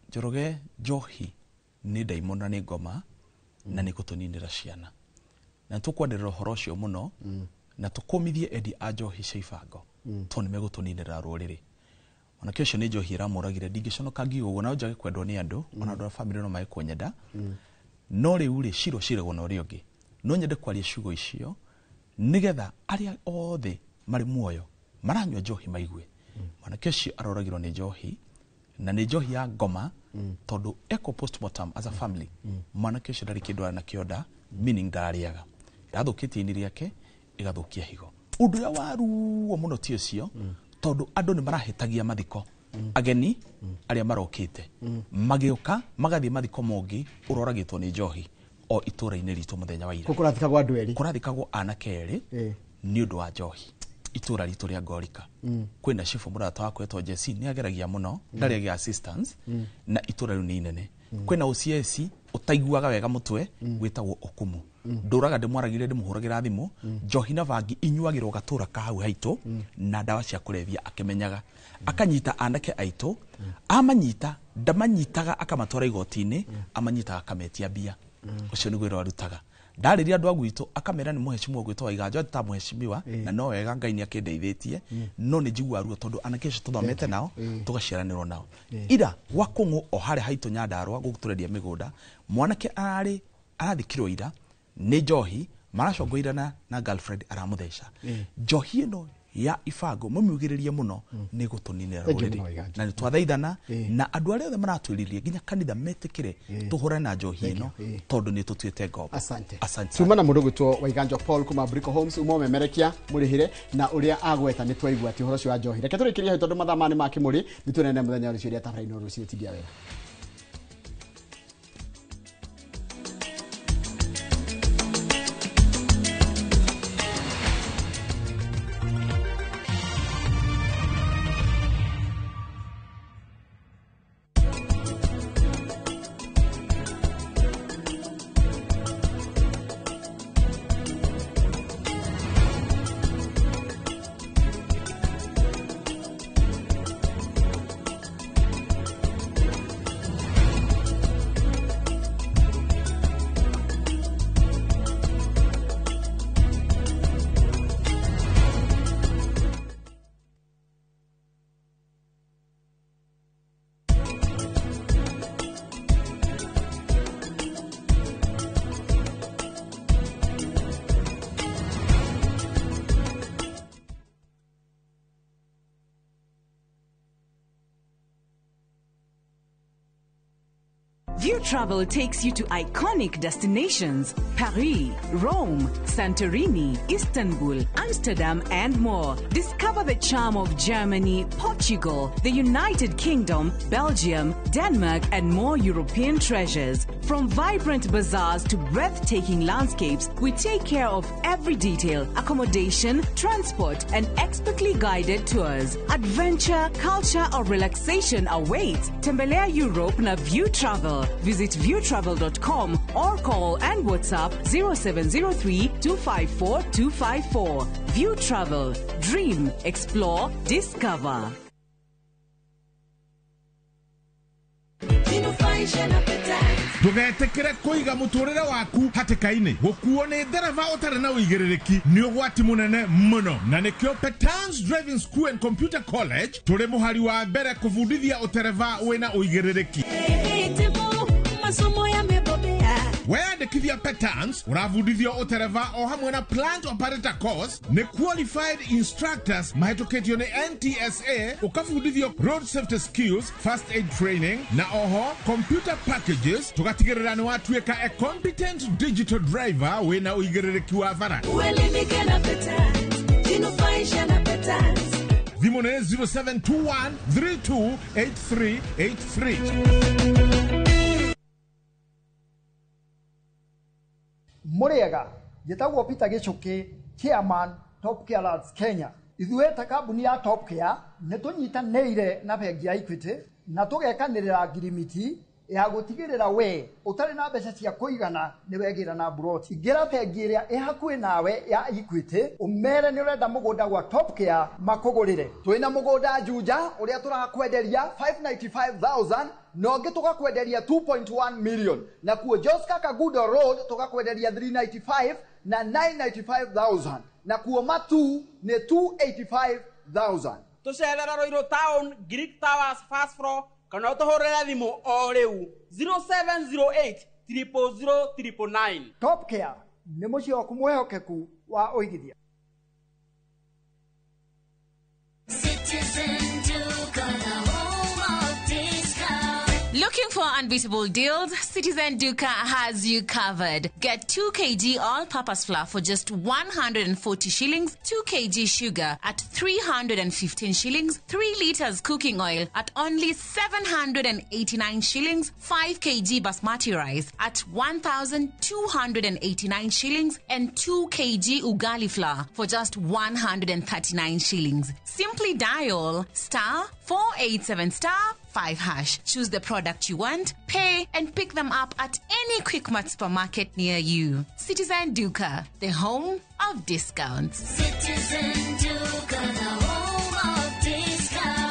Njoroge, njohi nĩ ndaimono na nĩ ngoma na nĩ gũtũninĩra ciana. Na tũkwanĩrĩra ũhoro ũcio mũno na tũkũmithie endi a njohi cia ibango tondũ nĩ megũtũninĩra rũrĩrĩ. Mwanake ũcio nĩ njohi ĩramũragire, ndingĩconoka ngiuga ũguo na njage kwendwo nĩ andũ ona andũ a bamĩrĩ no mage kũnyenda. No rĩu rĩ cira ũciragwo na ũrĩa ũngĩ. No nyende kwaria ciugo icio nĩgetha arĩa othe marĩ muoyo maranyua njohi maigue. Mwanake ũcio aroragirwo nĩ njohi na nĩ njohi ya ngoma tondũ eko postmortem as a family mwanake ũcio ndarĩ kĩndũ arĩ nakĩo nda, meaning ndararĩaga. Ĩrathũkĩtie ini rĩake ĩgathũkia higo. Ũndũ ũrĩa wa ruo mũno ti ũcio tondũ andũ nĩ marahĩtagia mathiko. Ageni arĩa marokĩte magĩũka magathiĩ mathiko mongĩ ũroragĩtwo nĩ njohi o itũra-inĩ ritũ mũthenya wa ira. Kũrathikagwo andũ erĩ. Kũrathikagwo anake erĩ nĩ ũndũ wa njohi itũra ritũ rĩa Ngorika. Kwĩna cibũ mũrata wakwa etwo Jesse nĩ ageragia mũno ndarĩ agĩa assistance na itũra rĩu nĩ inene. Kwĩna OCS ũtaiguaga wega mũtwe wĩtagwo Okumu. Ndũraga ndĩmwaragĩria ndĩmũhũragĩra thimũ njohi na bangi inyuagĩrwo gatũra ka hau haitũ na ndawa cia kũrebia akĩmenyaga. Akanyita anake aitũ, amanyita ndamanyitaga akamatwara igoti-inĩ, amanyitaga akametia mbia. Ũcio nĩguo wĩra arutaga. Ndarĩria andũ a gwitũ akamera nĩ mũhecimiwa gwitũ Waiganjo ta mũhecimiwa na no wega Ngai nĩ akĩndeithĩtie no nĩ njiguaga ruo tondũ anake acio tũthomete nao tũgaciaranĩrwo nao. Ira gwa Kũng'ũ o harĩa haitũ Nyandarua gũkũ tũrendia mĩgũnda, mwanake ararĩ arathikirwo ira nĩ njohi maracongoira na girlfriend aramũtheca. Njohi ĩno ya ibango mũmiugĩrĩrie mũno nĩ gũtũninĩra rũrĩrĩ na nĩ twathaithana na andũ arĩa othe maratwĩrĩria nginya kanitha metĩkĩre tũhũrane na njohi ĩno tondũ nĩ tũtuĩte ngombo. Asante. Asante. Tuma na mũndũ gwĩtwo Waiganjo Paul kuma Brico Homes uma ũmemerekia mũrĩhĩre na ũrĩa agweta nĩ twaigua atĩ ũhoro ũcio wa njohi. Reke tũrĩkĩrie hau tondũ mathaa maya nĩ ma kĩmũrĩ, nĩ tuonane mũthenya wa rũciũ rĩa tabarĩra-inĩ rũciũ tindia wega. Travel takes you to iconic destinations Paris, Rome, Santorini, Istanbul, Amsterdam, and more. Discover the charm of Germany, Portugal, the United Kingdom, Belgium, Denmark, and more European treasures. From vibrant bazaars to breathtaking landscapes, we take care of every detail: accommodation, transport, and expertly guided tours. Adventure, culture, or relaxation awaits. Tembelea Europe na View Travel. Visit viewtravel.com or call and WhatsApp 0703 254 254. View Travel. Dream, explore, discover. Ndũgetĩkĩre kũiga mũtũrĩre waku hatĩka-inĩ. Gũkuo nĩ ndereba ũtarĩ na ũigĩrĩrĩki nĩ ũgwati mũnene mũno, na nĩkĩo Petans Driving School and Computer College tũrĩ mũhari wa mbere kũbundithia ũtereba wĩna ũigĩrĩrĩki. Masomo yamebobea. Weyandĩkithia Petans ũrabundithio ũtereba o hamwe na plant operator course nĩ qualified instructors mahĩtũkĩtio nĩ NTSA, ũkabundithio road safety skills, first aid training na oho computer packages, tũgatigĩrĩra nĩ watuĩka a competent digital driver wĩna ũigĩrĩrĩki wa bara. Uelimike na Petans, jinufaishe na Petans. Thimũ nĩ 0721 328383. Mũrĩega, njĩtagwo Peter Gĩchũkĩ, chairman Top Care Lads Kenya. Ithuĩ ta kambuni ya Top Care nĩ tũnyitanĩire na bengi ya Equity na tũgekanĩrĩra ngirimiti ya gũtigĩrĩra we ũtarĩ na mbeca cia kũigana nĩ wegĩra na mburoti. Ingĩra bengi ĩrĩa ĩ hakuhĩ nawe ya Equity ũmere nĩ ũrenda mũgũnda gwa Top Care makũgũrĩre. Twĩna mũgũnda Juja ũrĩa tũrakwenderia 595,000 na ũngĩ tũgakwenderia 2.1 million, na kuo Joska Kagudo Road tũgakwenderia 395 na 995,000, na kuo Matu nĩ 285,000. Tũcerera Ruiru Town, Greek Towers first floor, kana ũtũhũrĩre thimũ o rĩu 0708 000 999. Top Care nĩ mũciĩ waku mwĩhokeku wa ũigithia. Looking for unbeatable deals? Citizen Duka has you covered. Get 2 kg all-purpose flour for just 140 shillings, 2 kg sugar at 315 shillings, 3 liters cooking oil at only 789 shillings, 5 kg basmati rice at 1,289 shillings, and 2 kg ugali flour for just 139 shillings. Simply dial star 487 star 5 hash. Choose the product you want, pay, and pick them up at any Quickmart supermarket near you. Citizen Duka, the home of discounts. Citizen Duka, the home of discounts.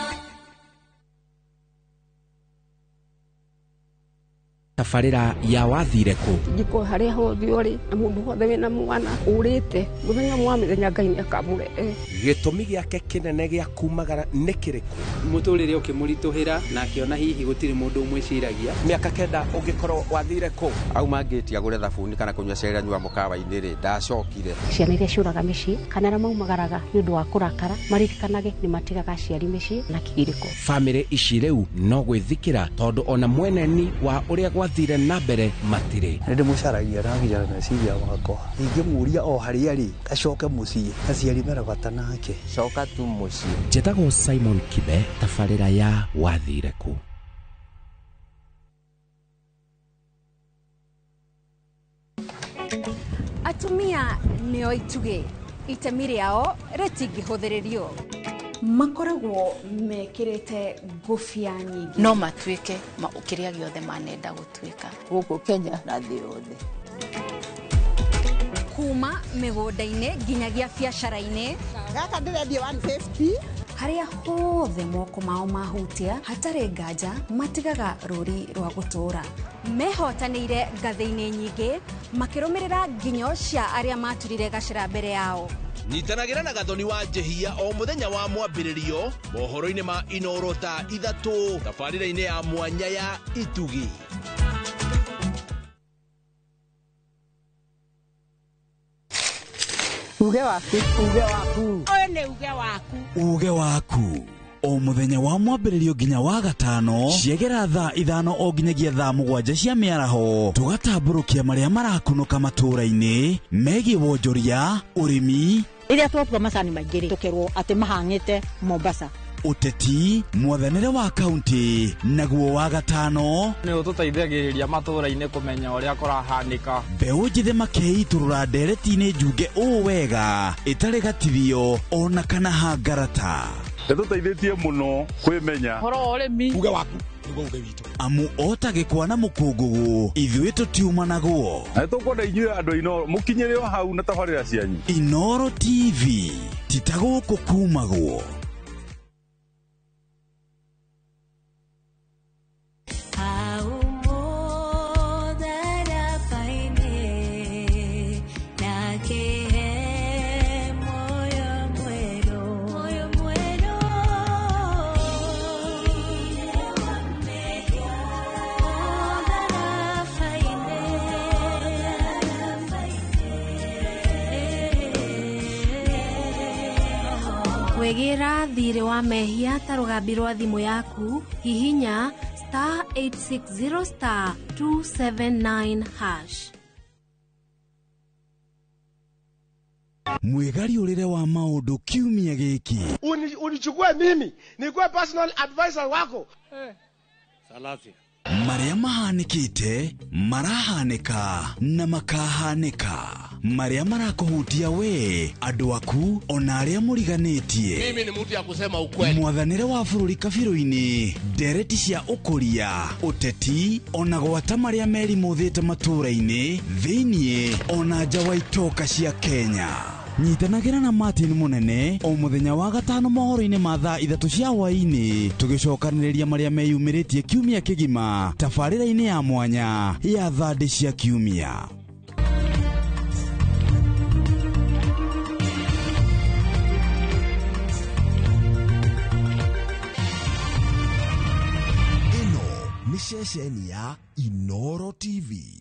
Tabarĩra ya wathire kũ? Njiko harĩa hothe ũrĩ na mũndũ wothe wĩna mwana ũrĩte mũthenya ũmwe wa mĩthenya Ngai nĩakamũrehe. Gĩtũmi gĩake kĩnene gĩa kumagara nĩ kĩrĩkũ? Mũtũrĩre ũkĩmũritũhĩra na akĩona hihi gũtirĩ mũndũ ũmwĩciragia. Mĩaka 9 ũngĩkorwo wathire kũ? Auma ngĩti agũre thabuni kana kũnyua cai anyua mũkawa-inĩ rĩ, ndacokire. Ciana iria ciũraga mĩciĩ kana arĩa maumagaraga nĩ ũndũ wa kũrakara maririkanage nĩ matigaga aciari mĩciĩ na kĩgirĩko. Bamĩrĩ ici rĩu no gwĩthikĩra tondũ ona mweneni wa ũrĩa gwathire na mbere matirĩ. Nĩ ndĩmũcaragia na nginya meciria makwa. Ingĩmũria o harĩa arĩ acoke mũciĩ, aciari mena bata nake. Coka tu mũciĩ. Njĩtagwo Simon Kibe, tabarĩra ya wathire kũ. Atumia nĩo itugĩ, itemi rĩao rĩtingĩhũthĩrĩrio. Makoragwo mekĩrĩte ngũbia nyingĩ. No matuĩke kĩrĩa gĩothe manenda gũtuĩka. Gũkũ Kenya na thĩ yothe. Kuma mĩgũnda-inĩ nginyagia biacara-inĩ. Gaka ndĩrendia 150. Harĩa hothe moko mao mahutia hatarĩ nganja matigaga rũri rwa gũtũũra. Mehotanĩire ngathĩ-inĩ nyingĩ makĩrũmĩrĩra nginyo cia arĩa maturire gacĩra mbere yao. Nyitanagĩra na Gathoni wa Njehia o mũthenya wa mwambĩrĩrio mohoro-inĩ ma Inoro thaa 3 tabarĩra-inĩ ya mwanya ya Itugi. Uge waku, uge waku. Ũyũ nĩ uge waku. Uge waku. O mũthenya wa mwambĩrĩrio nginya wa gatano ciegera thaa 5 o nginyagia thaa 7 cia mĩaraho tũgatambũrũkia marĩa marakunũka matũũra-inĩ megiĩ wonjoria, ũrĩmi, rĩrĩa twatua macani maingĩ rĩ tũkerwo atĩ mahang'ĩte Mombasa, ũteti, mwathanĩre wa kaunti, naguo wa gatano nĩ ũtũteithagĩrĩria matũũra-inĩ kũmenya ũrĩa kũrahanĩka. Mbeũ njĩthĩ makeitũrũra ndereti-inĩ njunge ũũ wega ĩtarĩ gatithio ona kana hangarata. Nĩtũteithĩtie mũno kwĩmenya ũhoro wa ũrĩmi, uge waku nĩguo uge witũ, amu ota gĩkwa na mũkũngũgũ ithuĩ tũtiumanagwo. Na nĩtũkwenda inyuĩ andũ Inooro mũkinyĩre o hau na tabarĩra cianyu. Inooro TV ti ta gũkũ kumagwo. Wĩgĩra thirĩ wa mehia ta rũgambi rwa thimũ yaku, hihinya *860 *279#. Mwĩgariũrĩre wa maũndũ kiumia gĩkĩ. Unichukue mimi nikuwe personal advisor wako. Salasia. Marĩa mahanĩkĩte, marahanĩka na makahanĩka. Marĩa marakũhutia we, andũ aku, ona arĩa mũriganĩtie. Mimi ni mtu ya kusema ukweli. Mwathanĩre wa bũrũri kabirũ-inĩ, ndereti cia ũkũria, ũteti, ona gwata marĩa merimũthĩte matũũra-inĩ, thĩiniĩ, ona nja wa itoka cia Kenya. Nyitanagĩra na Martin Mũnene o mũthenya wa gatano mohoro-inĩ ma thaa 3 cia hwaĩ-inĩ tũgĩcokanĩrĩria marĩa meyumĩrĩtie kiumia kĩgima tabarĩra-inĩ ya mwanya ya thandĩ cia kiumia. Ĩno nĩ ceceni ya Inooro TV.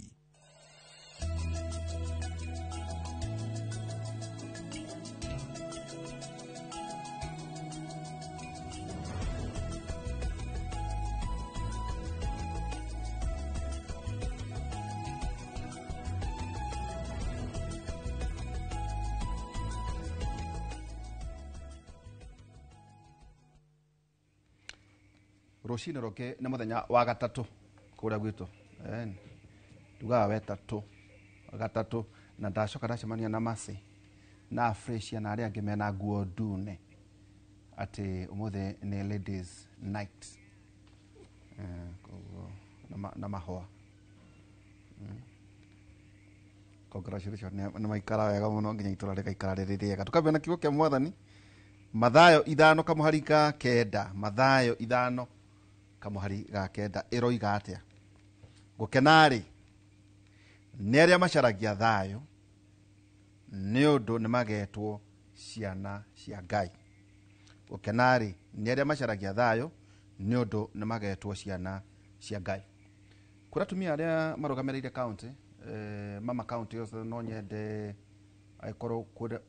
Rũcinĩ rũngĩ nĩ mũthenya wa gatatũ kũrĩa gwitũ, tugaga wetatũ gatatũ, na ndacoka ndacemania na Mercy na Fresia na arĩa angĩ mena nguo ndune atĩ ũmũthĩ nĩ ladies night, koguo na mahũa. Congratulations, nĩ maikara wega mũno nginya itũra rĩgaikara rĩrĩ rĩega. Tũkambia na kiugo kĩa Mwathani, Mathayo 5:9, Mathayo 5:9 ĩroiga atĩa? Gũkena-rĩ nĩ arĩa macaragia thayũ, nĩ ũndũ nĩ magetwo ciana cia Ngai. Gũkena-rĩ nĩ arĩa macaragia thayũ, nĩ ũndũ nĩ magetwo ciana cia Ngai. Kũrĩ atumia arĩa marũgamĩrĩire county, mama county yothe, no nyende angĩkorwo kũrĩ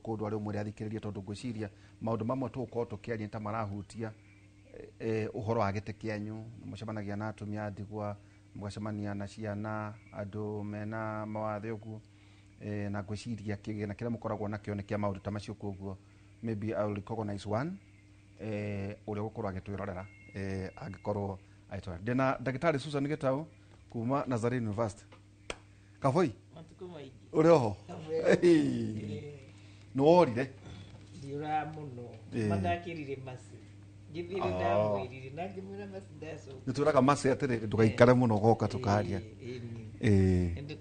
kũndũ arĩ ũmwe athikĩrĩrie, tondũ ngwĩciria maũndũ mamwe tũgũkorwo tũkĩaria ta marahutia ũhoro wa gĩtĩ kĩanyu. Mũcemanagia na atumia a ndigwa, mũgacemania na ciana, andũ mena mawathe ũguo, na ngwĩciria kĩgĩna kĩrĩa mũkoragwo nakĩo nĩ kĩa maũndũ ta macio. Koguo maybe I will recognize one ũrĩa ũgũkorwo agĩtwĩrorera angĩkorwo agĩtwĩrorera. Ndĩna ndagĩtarĩ Susan Gĩtaũ kuma Nazarene University. Kaboi, ũrĩ oho? Nĩ worire? Ndiũraga mũno. Mathakĩrire Mercy. Ngĩthiĩ ndamwĩrire na ngĩmwĩra Mercy ndacoka. Nĩ twĩraga Mercy atĩrĩrĩ, ndũgaikare mũno goka tũkaria.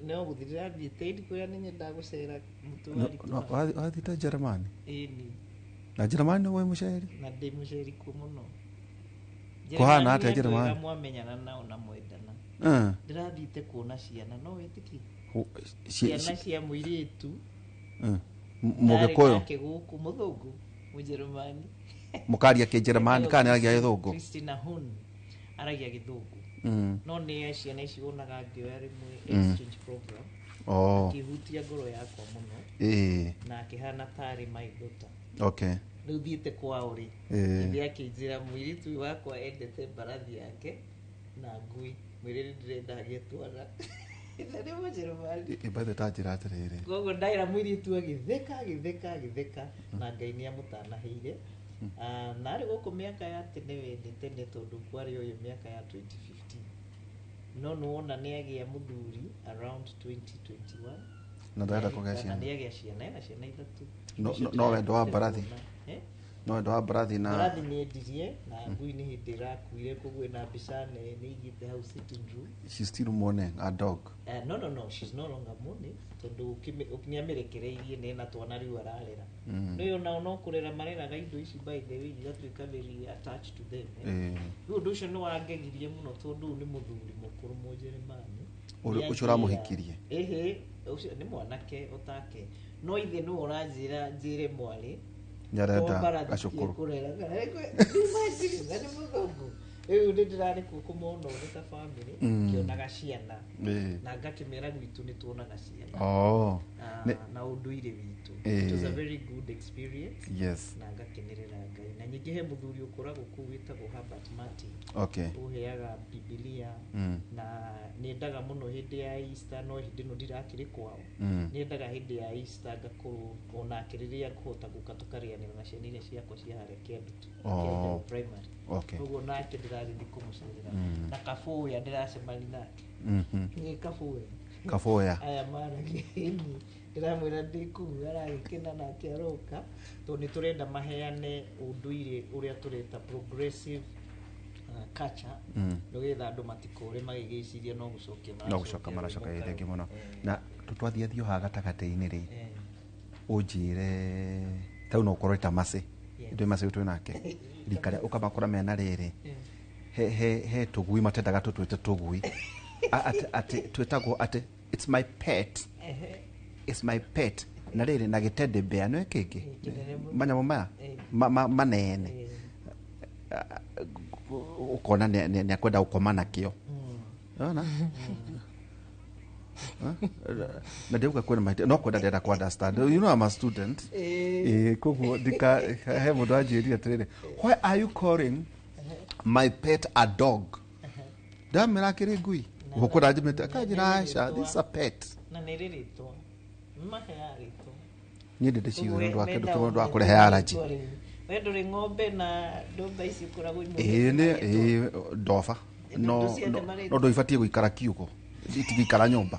No gũthiĩ ndĩrathiĩte ĩndĩ kũrĩa nĩ nyendaga gũcera mũtwarĩ. Wathiĩte Jeremani? Ĩni. Na Jeremani nĩ wĩ mũceri? Na ndĩ mũceri kuo mũno. Kũhana atĩa Jeremani? Mwamenyana nao na mwendana. Ndĩrathiĩte kuona ciana, no wĩtĩkie? Ciana cia mũirĩtu Mũgĩkũyũ gũkũ mũthũngũ Mũjerumani. Mũkaria kĩnjerumani kana nĩaragia gĩthũngũ? Christina Hun aragia gĩthũngũ. No nĩ ciana ici wonaga ngĩoya rĩmwe exchange program. Akĩhutia ngoro yakwa mũno. Na akĩhana tarĩ my daughter. Okay. Rĩu thiĩte kwao rĩ, ithe akĩnjĩra mũirĩtu ũyũ wakwa endete mbarathi yake na ngui, mwĩrĩ nĩ ndĩrenda agĩe twana. Ithe nĩ Mũjerumani. Ĩmbathe ta njĩra atĩrĩrĩ. Koguo ndaĩra mũirĩtu agĩtheka agĩtheka agĩtheka, na Ngai nĩ amũtanahĩire. Ah, na arĩ gũkũ mĩaka ya tene we nĩ tene, tondũ kwarĩ ũyũ mĩaka ya 2015, no nĩwona nĩ agĩa mũthuri around 2021. Na ndarenda kũgĩa Na ciana. nĩ agĩa ciana, ena ciana ithatũ. No, no wendo wa mbarathi. Eh? No wendo wa mbarathi na Mbarathi nĩ endirie, na ngui nĩ hĩndĩ ĩrakuire, koguo ĩna mbica nene ĩigĩte hau sitting room. She's still mourning a dog. No, she's no longer mourning, tondũ nĩ amĩrekereirie na ena twana rĩu ararera. Nĩ onao no kũrera mareraga indo ici, by the way, igatuĩka very attached to them, eh. Rĩu ũndũ ũcio nĩ wangegirie mũno, tondũ ũyũ nĩ mũthuri mũkũrũ Mũjerumani. Ũcio ũramũhikirie? Ĩhĩ, ũcio nĩ mwanake otake, no ithe nĩwe ũranjĩra njĩre mwarĩ Nĩarenda to mbarathi gacũkũrũ. kũrera. Imagine, na nĩ mũthũngũ. Rĩu nĩ ndĩrarĩ kuo kũmona ũrĩ ta family, ngĩonaga ciana, na ngakĩmera gwitũ nĩ tuonaga ciana. Oh. Ah, na ũndũire witũ. It was a very good experience. Na ngakenerera Ngai. Na ningĩ he mũthuri ũkoragwo kũu wĩtagwo Herbert Martin, ũheaga Bibilia, na nĩendaga mũno hĩndĩ ya Easter, no hĩndĩ ĩno ndirakĩrĩ kwao. Nĩendaga hĩndĩ ya Easter ngakorwo onake rĩrĩa ngũhota gũka tũkarĩanĩra na ciana iria ciakwa cia harĩa Kĩandutu, Kĩanjaru Primary. Koguo nake ndĩragĩthiĩ kũmũcerera. Na Kabũya ndĩracemania nake. Nĩ Kabũya. Kabũya. Aya maragia ĩni, ndĩramwĩra ndĩ kũu, aragĩkena nake aroka, tondũ nĩ tũrenda maheane ũndũire ũrĩa tũreta progressive culture, nĩgetha andũ matikore magĩgĩciria no gũcokia. No gũcoka maracoka. Ĩ, thengi mũno. Na twathiĩ haha gatagatĩ-inĩ rĩ, ũnjĩre ta rĩu no ũkorwo ta macĩ ndĩ macĩ twĩ nake rika rĩa ũkamakora mena rĩrĩ, he tũgui matendaga tũtwĩte tũgui. Atĩ twĩtagwo atĩ it's my pet, it's my pet, na rĩrĩ na gĩteddy bear nĩ kĩngĩ. Kĩnene mũno. Manyamũ maya manene ũkona nĩ akwenda gũkoma nakĩo. Ona na ndĩauga kwĩna mahĩtia, no kwenda ndĩrenda ku understand. You know I'm a student. Koguo ndika he mũndũ anjĩrire atĩrĩrĩ, "Why are you calling my pet a dog?" Ndamĩra akĩrĩ ngui gũkũ njimĩte, akanjĩra aca, this is a pet. Na nĩ rĩ rĩtwa maheaga rĩtwa. Niĩ ndĩ ndĩciũĩ nĩ ũndũ wa kĩndũ kĩmwe, ũndũ wa kũrehe allergy. We ndũrĩ ng'ombe na ndũmba ici ũkoragwo Ĩĩ, nĩ ĩĩ, ndoba no Ndũciende marĩtwa. No ndũibatiĩ gũikara kiugo, itigĩikara nyũmba.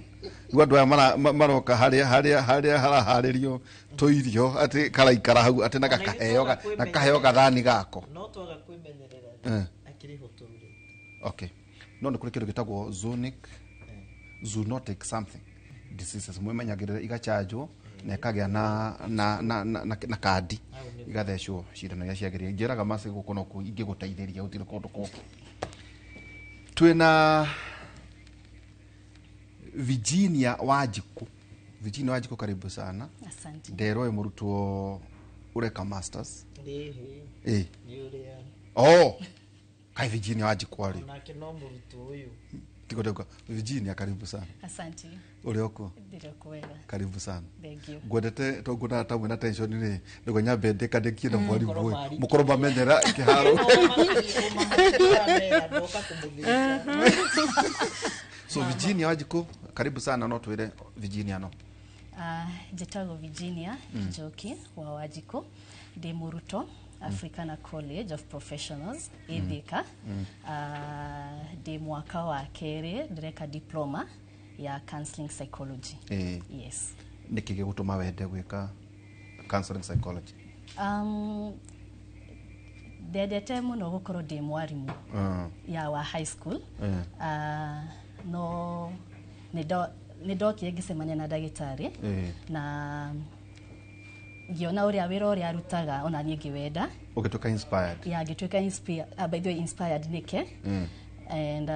Rĩu andũ aya maroka harĩa haraharĩrio tũirio atĩ karaikara hau atĩ na gakaheo gathani gako. No twaga kwĩmenyerera akĩrĩ ho tũrĩ. Okay, no nĩ kũrĩ kĩndũ gĩtagwo zoonotic something diseases, mwĩmenyagĩrĩre, igachanjwo na ĩkagĩa na kandi, igathecwo cindano iria ciagĩrĩire. Njĩraga macĩ gũkũ no kuo ingĩgũteithĩria, gũtirĩ kũndũ kũngĩ. Twĩna Virginia Wanjiku. Virginia Wanjiku, karibu sana. Asante. Nderwo wĩ mũrutwo ũreka masters. Ĩhĩ. Nĩ ũrĩa. Oh, kai Virginia Wanjiku arĩ Nake no mũrutwo ũyũ. Tiko ndauga Virginia, karibu sana. Asante. Ũrĩ okuo? Ndĩrĩ kwega. Karibu sana. Thank you. Ngwendete to nguona ta mwĩna tension rĩ, nĩguo nyambe ndĩkandĩkie na mwarimũ Mũkorwo ũyũ mariki. mũkorwo mamenyera kĩharo. Ndoka kũmũthĩnja. So Virginia Wanjiku, karibu sana. No twĩre Virginia no Njĩtagwo Virginia Njoki wa Wanjikũ, ndĩ mũrutwo Africana College of Professionals ĩ Thika. Ndĩ mwaka wa kerĩ, ndĩreka diploma ya counseling psychology. Yes. Nĩkĩ gĩgũtũma wende gwĩka counseling psychology? Ndendete mũno gũkorwo ndĩ mwarimũ ya wa high school. No nĩ ndokire ngĩcemania na ndagĩtarĩ na ngĩona ũrĩa wĩra ũrĩa arutaga, ona niĩ ngĩwenda. Ũgĩtuĩka inspired. Ya, ngĩtuĩka by the way, inspired nĩke and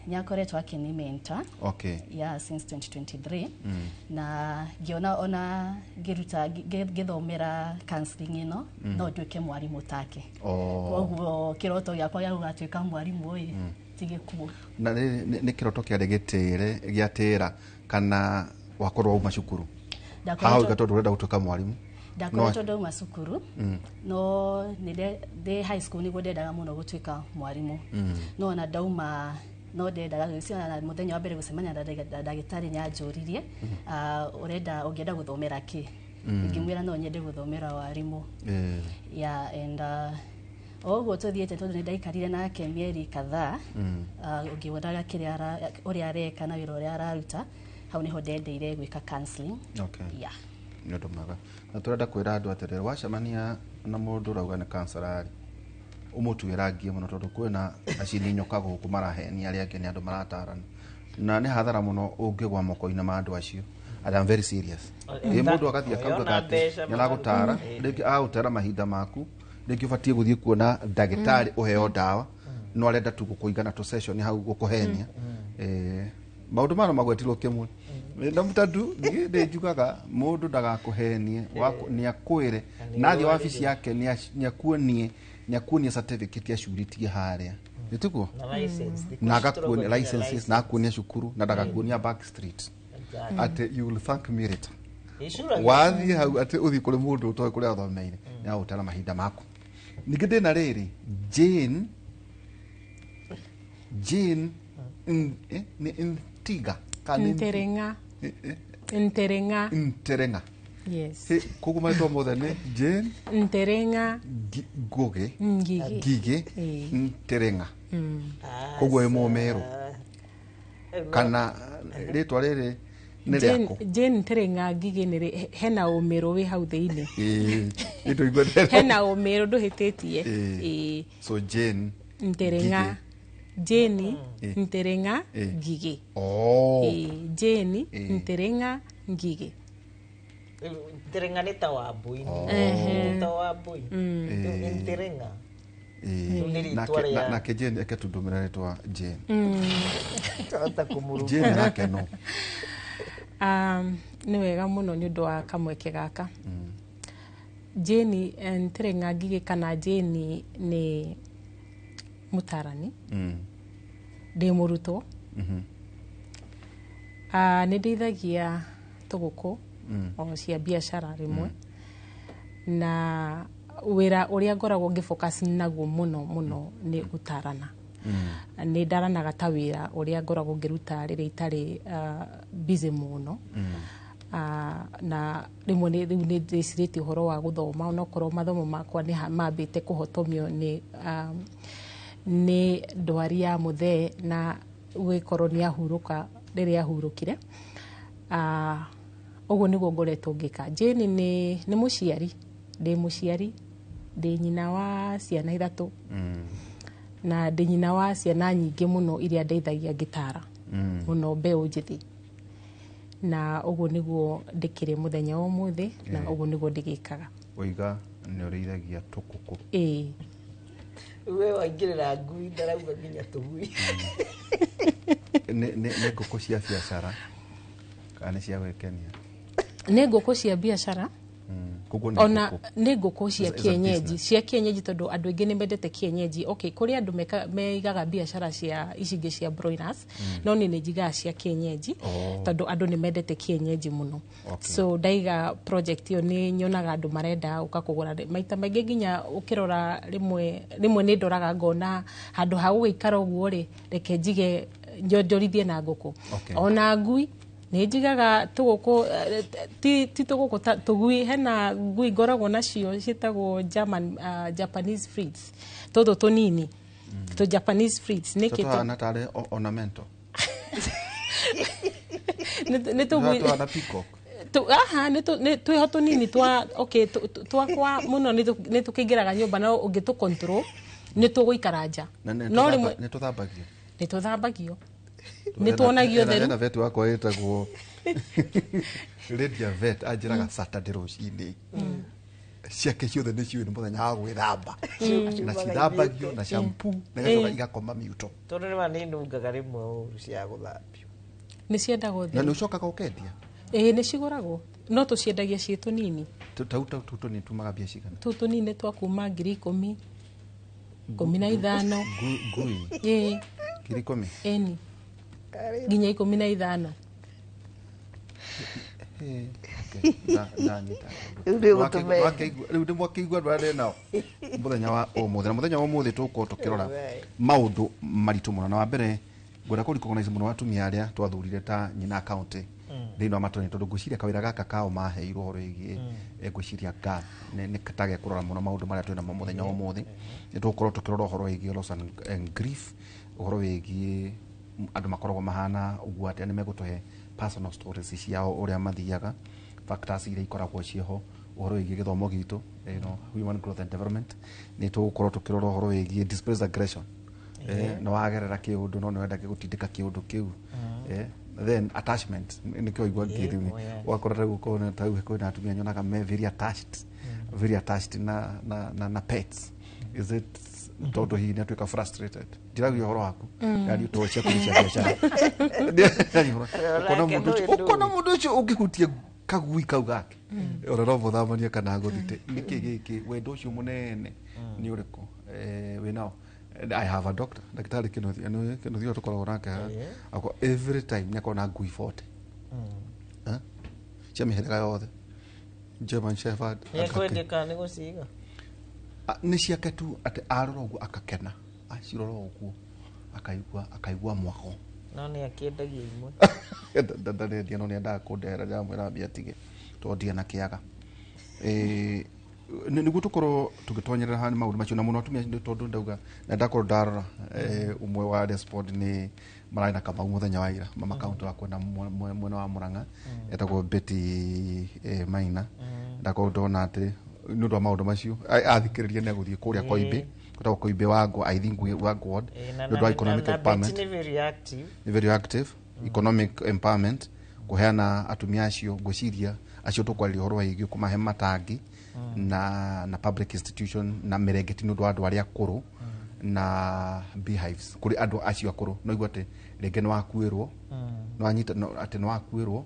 nĩ akoretwo akĩni mentor, yeah, since 2023, na ngĩona ona ngĩruta ngĩthomera counseling ĩno, no nduĩke mwarimũ take. Koguo kĩroto gĩakwa gĩa gũgatuĩka mwarimũ ĩ ti gĩkuũ. Na nĩ kĩroto kĩarĩ gĩtĩre gĩatĩra kana wakorwo wauma cukuru haha ũiga tondũ ũrenda gũtuĩka mwarimũ? Ndakoretwo ndauma cukuru no nĩ ndĩ high school nĩguo ndendaga mũno gũtuĩka mwarimũ. No ona ndauma no ndendaga gwĩciria, na mũthenya wa mbere gũcemania na ndagĩtarĩ nĩanjũririe, ũrenda ũngĩenda gũthomera kĩ? Ngĩmwĩra no nyende gũthomera warimũ. Yeah, and o ũguo tũthiĩte, tondũ nĩ ndaikarire nake mĩeri kadhaa, ngĩonaga kĩrĩa ũrĩa areka na wĩra ũrĩa araruta, hau nĩho ndendeire gwĩka counseling. Yeah. Nĩ ũndũ mwega, na tũrenda kwĩra andũ atĩrĩrĩ, wacemania na mũndũ ũrauga nĩ counselor rĩ, ũmũtuĩrangie mũno, tondũ kwĩna acini nyoka gũkũ marahenia arĩa angĩ nĩ andũ maratarana, na nĩ hathara mũno ũngĩgwa moko-inĩ ma andũ acio. And I'm very serious. Ĩ mũndũ agathiĩ akaugaga atĩ nĩ aragũtara, rĩngĩ agũtara mahinda maku, rĩngĩ ũbatiĩ gũthiĩ kuona ndagĩtarĩ ũheo ndawa, no arenda tu gũkũiga na tũ session hau gũkũhenia. Maũndũ maya no magwetirwo kĩmwe na mũtatu. Niĩ ndĩ njugaga mũndũ ndagakũhenie, nĩ akwĩre na athiĩ wabici yake nĩ akuonie certificate acurĩtie harĩa, nĩ tiguo? Na license. Thikũ Na ici agakuonia tũrauga nginya licenses, na akuonia cukuru, na ndagakuonia back street, atĩ you will thank me later. Icuragia. Wathiĩ hau atĩ ũthiĩ kũrĩ mũndũ ũtoĩ kũrĩa athomeire, nĩ agũtara mahinda maku. Ningĩ ndĩna rĩrĩ Jane nĩ Ntiga kana nĩ Nterenga. Nterenga. Nterenga. Yes. Koguo marĩtwa mothe nĩ Jane Nterenga. Ngũgĩ. Ngigĩ. Ngigĩ. Ĩĩ. Nterenga. Koguo wĩ Mũmerũ kana rĩtwa rĩrĩ nĩ rĩakũ? Jane Nterenga Ngigĩ nĩ hena ũmĩrũ wĩ hau thĩinĩ. Ĩĩ, nĩtũigua. Hena ũmĩrũ, ndũhĩtĩtie. Ĩĩ. Ĩĩ. So Jane Nterenga. Jane Ĩĩ. Nterenga Ĩĩ. Ngigĩ. Oh. Ĩĩ, Jane Ĩĩ. Nterenga Ngigĩ. Nterenga nĩ ta Wambui. Ehe. Ta Wambui. Ĩĩ. Nterenga. Ĩĩ. Rĩu nĩ rĩtwa Nake Jane, eke tundũmĩra rĩtwa Jane. Twahota kũmũruma. Jane nake no Nĩ wega mũno nĩ ũndũ wa kamweke gaka. Jane Nterenga Ngigĩ kana Jane nĩ mũtarani, ndĩ mũrutwo. Nĩ ndeithagia tũgũkũ o cia biacara rĩmwe, na wĩra ũrĩa ngoragwo ngĩfocus naguo mũno mũno nĩ gũtarana. Nĩ ndaranaga ta wĩra ũrĩa ngoragwo ngĩruta rĩrĩa itarĩ busy mũno. Na rĩmwe rĩu nĩ ndĩcirĩtie ũhoro wa gũthoma, onokorwo mathomo makwa nĩ mambĩte kũhotomio nĩ ndwari ya mũthee, na gũgĩkorwo nĩ ahurũka rĩrĩa ahurũkire. Ũguo nĩguo ngoretwo ngĩka. Jane nĩ mũciari, ndĩ mũciari, ndĩ nyina wa ciana 3, na ndĩ nyina wa ciana nyingĩ mũno iria ndeithagia ngĩtara mũno mbeũ njĩthĩ, na ũguo nĩguo ndĩkĩrĩ mũthenya wa ũmũthĩ, na ũguo nĩguo ndĩgĩkaga. Ũiga nĩ ũrĩithagia tũkũkũ? Ĩĩ. We waingĩrĩra ngui, ndarauga nginya tũgui. Nĩ ngũkũ cia biacara kana nĩ cia gwĩkenia? Nĩ ngũkũ cia biacara. Koguo nĩ Ona ngũkũ. nĩ ngũkũ cia It's a kienyeji. business. Cia kienyeji, tondũ andũ aingĩ nĩ mendete kienyeji. Okay, kũrĩ andũ meigaga biacara cia ici ingĩ cia broilers, no niĩ nĩ njigaga cia kienyeji, tondũ andũ nĩ mendete kienyeji mũno. So ndaiga project ĩyo, nĩ nyonaga andũ marenda gũka kũgũra maita maingĩ, nginya ũkĩrora rĩmwe rĩmwe nĩ ndoraga ngona handũ ha gũgĩikara ũguo rĩ, reke njige njonjorithie na ngũkũ. Ona ngui nĩ njigaga tũgũkũ, ti tũgũkũ ta tũgui, hena ngui ngoragwo nacio ciĩtagwo German, Japanese Fritz, tũtũ tũnini tũ Japanese Fritz nĩkĩ Tũhana tarĩ ornamental. Nĩ tũgui. Tũhana peacock. Aha, nĩ twĩho tũnini twa, okay, twakwa mũno nĩ tũkĩingĩraga nyũmba, no ũngĩtũ control nĩ tũgũikara nja. Na nĩ No rĩmwe nĩ tũthambagio? Nĩ tũthambagio, nĩ tuonagio Hena theru. Hena vet wakwa ĩtagwo Lydia vet, anjĩraga Saturday rũcinĩ ciake ciothe nĩ ciũĩ nĩ mũthenya wa gwĩthamba, na cithambagio na shampoo na igacoka igakoma miuto. Tondũ nĩma nĩ nungaga rĩmwe ũru cia gũthambio. Nĩ ciendagwo Na nĩ theru. ũcokaga ũkendia? Ĩĩ, nĩ cigũragwo, no tũciendagia ciĩ tũnini. Tau tũ tũnini tumaga mbia cigana? Tũu tũnini twa kuma 10,000, 15. Ngui? Ĩĩ. 10,000? Ĩni, nginya 15. Ndanyita rĩu nĩ mwakĩigua andũ arĩa nao mũthenya wa ũmũthĩ, na mũthenya wa ũmũthĩ tũgũkorwo tũkĩrora maũndũ maritũ mũno. Na wa mbere ngwenda kũ recognize mũno atumia arĩa twathurire ta nyina county thĩinĩ wa matũra, tondũ ngwĩciria kawĩra gaka kao maheirwo ũhoro wĩgiĩ ngwĩciria ga nĩ tage kũrora mũno maũndũ marĩa twĩ namo mũthenya wa ũmũthĩ. Nĩ tũgũkorwo tũkĩrora ũhoro wĩgiĩ loss and grief, ũhoro wĩgiĩ andũ makoragwo mahana ũguo atĩa, nĩ megũtũhe personal stories ciao ũrĩa mathiaga, factors iria ikoragwo ciĩho, ũhoro wĩgiĩ gĩthomo gitũ, you know, human growth and development. Nĩ tũgũkorwo tũkĩrora ũhoro wĩgiĩ displaced aggression, nĩ wagerera kĩũndũ no nĩ wenda gũtindĩka kĩũndũ kĩu, then attachment nĩkĩo igua ngĩrĩ wakora rĩu ũkona ta rĩu kwĩna atumia nyonaga me very attached, very attached na pets. Is it tondũ hihi nĩ atuĩka frustrated? Ndiragia ũhoro waku yaani to cia kũruta biacara, ũkona mũndũ ũcio ũngĩhutia kagui kau gake ona no mũthamanie kana gũthite nĩkĩ gĩkĩ wendo ũcio mũnene nĩ ũrĩkũ wĩnao. I have a doctor, daktari Kinothi, Kinothi ũrĩa tũkoragwo nake haha, every time nĩ akoragwo na ngui 40 cia mĩhĩrĩga yothe, German Shepherd. Nĩekwendeka nĩ gũciga nĩ ciake tu, atĩ arora ũguo akakena, acirora ũguo akaigua mwako. No nĩ akĩendagia imwe ndarendia, no nĩendaga kũndehera, ndĩramwĩra ambie atige tondũ ndirĩ na kĩaga. Nĩguo tũkorwo tũgĩtonyerera haha nĩ maũndũ macio na mũno atumia, tondũ ndauga na ndakorwo ndarora ũmwe wa respond nĩ mararĩ na Kamau mũthenya wa ira, mama county wa kwena mwena wa Murang'a etagwo Betty Maina, ndakorwo ndona atĩ nĩ ũndũ wa maũndũ macio athikĩrĩria nĩ agũthiĩ kũrĩa Koimbĩ, gwĩtagwo Koimbĩ Wangũ, I think Wangũ ward, nĩ ũndũ wa economic empowerment. Nĩ very active economic empowerment, kũheana atumia acio, ngwĩciria acio tũkwarĩria ũhoro wĩgiĩ kũmahe matangi na public institution na mĩrengeti nĩ ũndũ wa andũ arĩa akũrũ na beehives kũrĩ andũ acio akũrũ. No igua atĩ rĩngĩ nĩ wakuĩrwo, nĩ wanyita atĩ nĩ wakuĩrwo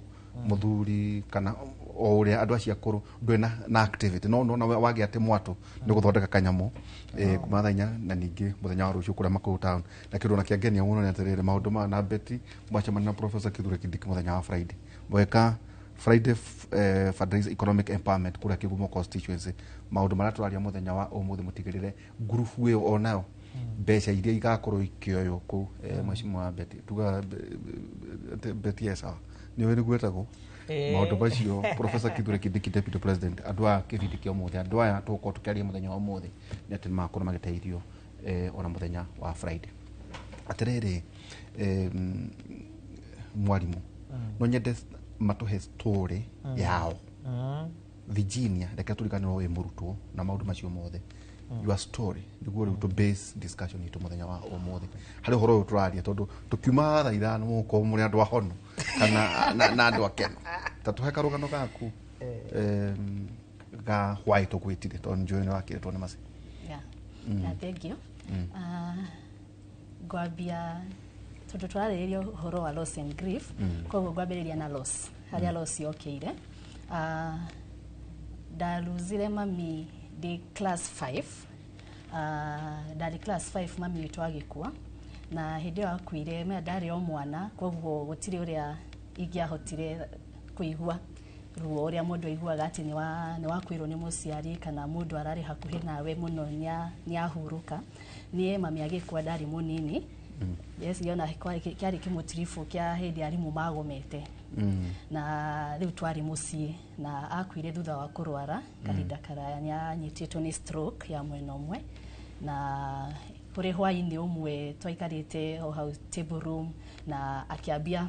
mũthuri kana o ũrĩa andũ acio akũrũ ndũrĩ na activity, no nona wagĩa atĩ mwatũ nĩ gũthondeka kanyamũ kuma thaa inya na ningĩ mũthenya wa rũciũ kũrĩa Makũyũ town. Na kĩndũ ona kĩangenia mũno nĩ atĩrĩrĩ, maũndũ maya na Betty mwacemania na Professor Kithure Kindiki mũthenya wa Friday, mweka Friday fundraise economic empowerment kũrĩa Kĩgumo constituency. Maũndũ marĩa tũraria mũthenya wa ũmũthĩ, mũtigĩrĩre ngurubu ĩyo onayo mbeca iria igakorwo ikĩoywo kũu. Mheshimiwa Betty, tuga Betty esawa nĩ nĩguo etagwo maũndũ macio. Professor Kithure Kindiki deputy president, andũ aya kĩbindi kĩa ũmũthĩ, andũ aya tũgũkorwo tũkĩaria mũthenya wa ũmũthĩ nĩ atĩ nĩmagakorwo magĩteithio ona mũthenya wa Friday. Atĩrĩrĩ, mwarimũ, no nyende matũhe story yao. Virginia, reke tũriganĩrwo wĩ mũrutwo na maũndũ macio mothe, your story nĩguo rĩu tũ base discussion itũ mũthenya wa ũmũthĩ harĩ ũhoro ũyũ tũraria, tondũ tũkiuma thaa ithano mũgũkorwo mũrĩ andũ ahonu kana na andũ akenu. Ta tũhe karũgano gaku ga why tũgwĩtire, tondũ njũĩ nĩ wakĩrĩtwo nĩ maci. Yeah, thank you. Ngwambia tondũ tũrarĩrĩria ũhoro wa loss and grief, koguo ngwambĩrĩria na loss, harĩa loss yokĩire. Ndaruzire mami ndĩ class 5. Ndarĩ class 5 mami witũ agĩkua, na hĩndĩ ĩyo akuire mea ndarĩ o mwana, koguo gũtirĩ ũrĩa ingĩahotire kũigua ruo ũrĩa mũndũ aiguaga atĩ nĩ wakuĩrwo nĩ mũciari kana mũndũ ararĩ hakuhĩ nawe mũno nĩ ahurũka. Niĩ mami agĩkua ndarĩ mũnini. Yes, yona kĩarĩ kĩmũtiribũ kĩa hĩndĩ arimũ magomete, na rĩu twarĩ mũciĩ, na akuire thutha wa kũrwara kahinda karaya. Nĩ anyitĩtwo nĩ stroke ya mwena ũmwe, na kũrĩ hwaĩ-inĩ ũmwe twaikarĩte o hau table room, na akĩambia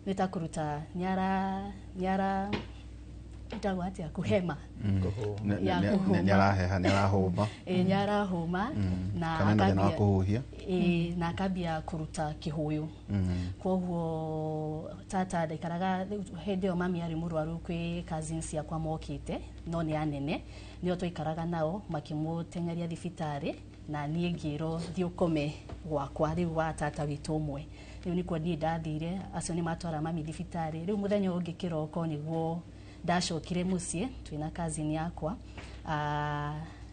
nĩ ta kũruta nĩara ĩtagwo atĩa, kũhema, nĩaraheha, nĩarahũma, nĩarahũma, na akambia kũruta kĩhũyũ. Koguo tata ndaikaraga hĩndĩ ĩyo mami arĩ mũrwaru, kwĩ cousins ciakwa mokĩte no nĩ anene, nĩo twaikaraga nao, makĩmũteng'eria thibitarĩ, na niĩ ngĩrwo thiĩ ũkome gwakwa rĩu wa tata witũ ũmwe. Rĩu nĩkuo niĩ ndathire, acio nĩ matwara mami thibitarĩ. Rĩu mũthenya ũngĩ kĩroko nĩguo ndacokire mũciĩ twĩna cousin yakwa,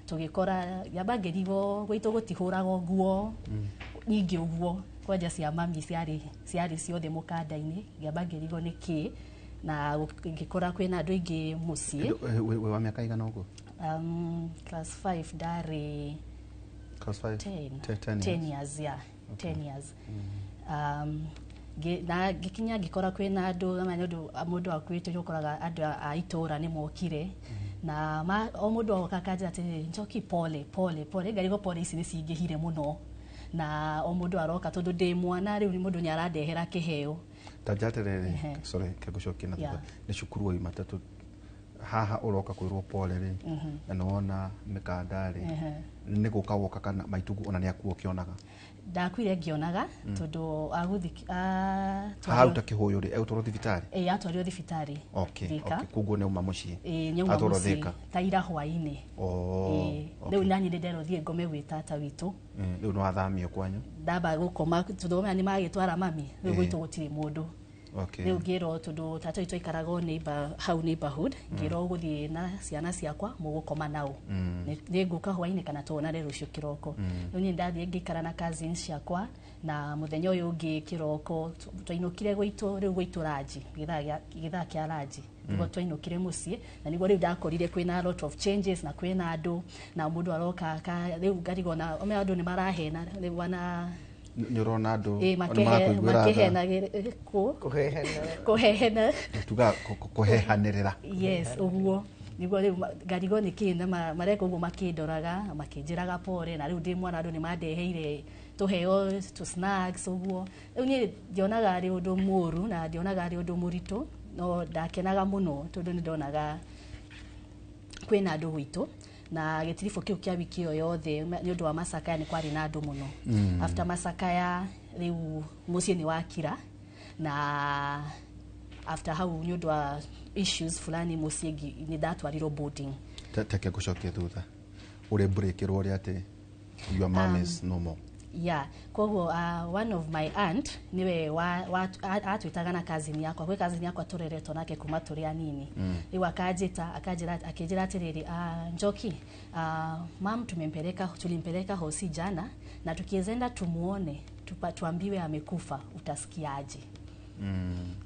tũgĩkora yamba ngĩrigwo gwitũ gũtihũragwo nguo nyingĩ ũguo, Kwanja cia mami ciarĩ ciothe mũkanda-inĩ, ngĩamba ngĩrigwo nĩ kĩ, na ngĩkora kwĩna andũ aingĩ mũciĩ. Wĩ wa mĩaka igana ũguo? Class 5 ndarĩ. Class 5? 10. 10 years, yeah. Okay. 10 years. Na ngĩkinya ngĩkora kwĩna andũ, nĩ ũndũ mũndũ akuĩte ũkoraga andũ a itũũra nĩ mokire. Na o mũndũ oka akanjĩra atĩrĩrĩ, Njoki pole pole pole, ngarigwo pole ici nĩ cingĩhire mũno. Na o mũndũ aroka tondũ ndĩ mwana rĩu mũndũ nĩ arandehera kĩheo. Ta njaterere, sorry, kegũcokia na thutha. Nĩ cukuru wauma tondũ haha ũroka kwĩrwo pole rĩ, na nĩ wona mĩkanda rĩ, nĩ gũka woka kana maitugu ona nĩ akuo ũkĩonaga? Ndakuire ngĩonaga tondũ aruta kĩhũyũ rĩ, egũtwarwo thibitarĩ? Ĩĩ, atwarirwo thibitarĩ. Okay, koguo nĩ auma mũciĩ. Ĩĩ, nĩ auma mũciĩ ta ira hwaĩ-inĩ. Rĩu naniĩ nĩ nderwo thiĩ ngome gwĩ tata witũ. Rĩu nĩ wathamio kwanyu? Ndamba gũkoma tondũ nĩ magĩtwara mami, rĩu gwitũ gũtirĩ mũndũ. Rĩu ngĩrwo tondũ tata witũ aikaraga o neighbor hau neighborhood, ngĩrwo gũthiĩ na ciana ciakwa mũgũkoma nao. Nĩ ngũka hwaĩ-inĩ kana tuonane rũciũ kĩroko. Rĩu niĩ ndathiĩ ngĩikara na cousins ciakwa, na mũthenya ũyũ ũngĩ kĩroko twainũkire gwitũ, rĩu gwitũ ranji, gĩthaa kĩa ranji. Nĩguo twainũkire mũciĩ, na nĩguo rĩu ndakorire kwĩna a lot of changes na kwĩna andũ, na mũndũ aroka rĩu ngarigwo na andũ nĩ marahena rĩu wana nĩ ũrona andũ makĩhena kũhehena tuga kũhehanĩrĩra. Yes, ũguo nĩguo rĩu ngarigwo nĩ kĩ na mareka ũguo makĩndoraga makĩnjĩraga pole, na rĩu ndĩ mwana andũ nĩ mandeheire tũheo tũ snacks ũguo. Rĩu niĩ ndionaga arĩ ũndũ mũũru na ndionaga arĩ ũndũ mũritũ, no ndakenaga mũno tondũ nĩ ndonaga kwĩna andũ gwitũ. Na gĩtiribũ kĩu kĩa wiki ĩyo yothe nĩ ũndũ wa macakaya nĩ kwarĩ na andũ mũno. After macakaya rĩu mũciĩ nĩ wakira, na after hau nĩ ũndũ wa issues fulani mũciĩ nĩ ndatwarirwo boarding. Teke ngũcokie thutha, ũrĩ mbũrĩkĩrwo ũrĩa atĩ your mom is no more? Yeah, koguo one of my aunt niwe atwĩtaga na cousin yakwa, gwĩ cousin yakwa tũreretwo nake kuma tũrĩ anini. Rĩu akanjĩta akĩnjĩra atĩrĩrĩ, Njoki, mam tulimpeleka hosi jana na tukienda tumuone tuambiwe amekufa, utasikiaje?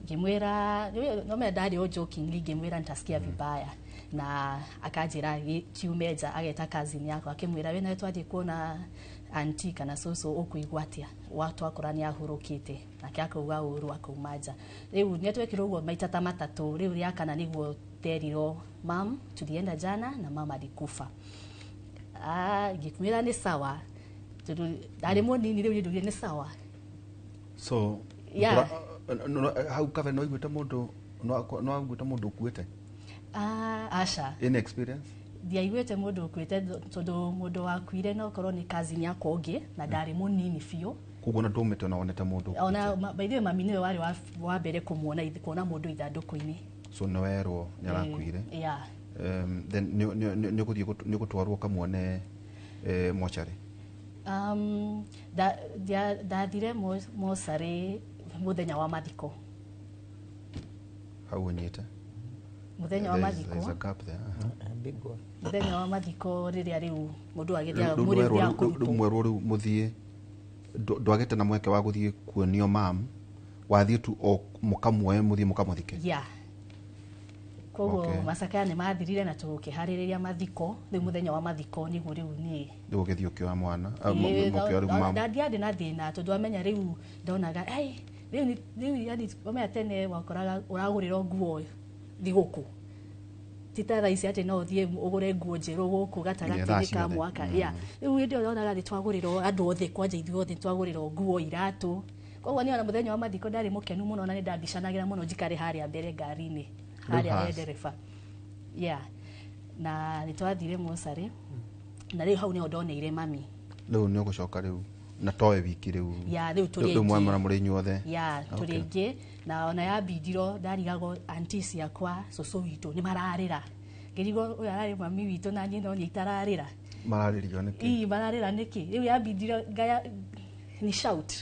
Ngĩmwĩra no me ndarĩ o jokingly, ngĩmwĩra nitasikia vibaya. Na akanjĩra kiume nja, ageta cousin yakwa akĩmwĩra we nawe twathiĩ kuona anti kana cũcũ ũkũigua atĩa, twakora nĩ ahurũkĩte, nake akauga ũru akauma nja. Rĩu nĩ twekirwo ũguo maita ta matatũ, rĩu rĩa kana nĩguo nderirwo mam tulienda jana na mama alikufa. Ngĩmwĩra nĩ sawa tondũ ndarĩ mũnini, rĩu nĩ nĩ sawa. So yeah, hau kabere no iguĩte mũndũ no aiguĩte mũndũ ũkuĩte? Aca. Any experience? Ndiaiguĩte mũndũ ũkuĩte tondũ mũndũ wakuire no korwo nĩ cousin yakwa ũngĩ na ndarĩ mũnini biũ. Koguo na ndũmĩte ona wonete mũndũ ũkuĩte? Ona by the way mami nĩwe warĩ wa mbere kũmuona kuona mũndũ ithandũkũ-inĩ. So nĩ werwo nĩ arakuire? Yeah. Then nĩ ũgũtwarwo ũkamuone mocarĩ? Ndathire mocarĩ mũthenya wa mathiko. Hau ũnyite? Mũthenya wa mathiko. Mũthenya wa mathiko rĩrĩa rĩu mũndũ agĩthiaga mũrĩthi akũrutwo. Rĩu mwerwo rĩu mũthiĩ, ndwagĩte na mweke wa gũthiĩ kuonio mam, wathiĩ tu o mũkamuoe mũthiĩ mũkamũthike? Yeah. Koguo macakaya nĩ mathirire na tũkĩharĩrĩria mathiko. Rĩu mũthenya wa mathiko nĩguo rĩu niĩ rĩu ũgĩthiĩ ũkĩoya mwana, mũkĩoya rĩu mam. Ndiarĩ na thĩna tondũ amenya rĩu ndonaga rĩu rĩu yani wamenya tene wakoraga ũragũrĩrwo nguo thigũkũ, ti ta thaa ici atĩ no ũthiĩ ũgũre nguo njerũ gũkũ gatagatĩ-inĩ ka mwaka. Rĩu hĩndĩ ĩyo ndonaga nĩ twagũrĩrwo andũ othe, kwanja ithuĩ othe twagũrĩrwo nguo, iratũ. Koguo niĩ ona mũthenya wa mathiko ndarĩ mũkenu mũno na nĩ ndambicanagĩra mũno njikare harĩa mbere ngari-inĩ, harĩa he ndereba. Yeah. Na nĩ twathire mocarĩ, na rĩu hau nĩho ndoneire mami. Rĩu nĩ ũgũcoka rĩu na towe wiki rĩu? Yeah, rĩu tũrĩ aingĩ. Rĩu mwamũra mũrĩ inyuothe? Yeah, tũrĩ aingĩ. Na ona yambindirwo ndarigagwo anti ciakwa, cũcũ witũ nĩ mararĩra. Ngĩrigwo ũyũ ararĩ mami witũ na niĩ no niĩ itararĩra. Mararĩrio nĩkĩ? Ii, mararĩra nĩkĩ? Rĩu yambindirwo ngaya ni shout.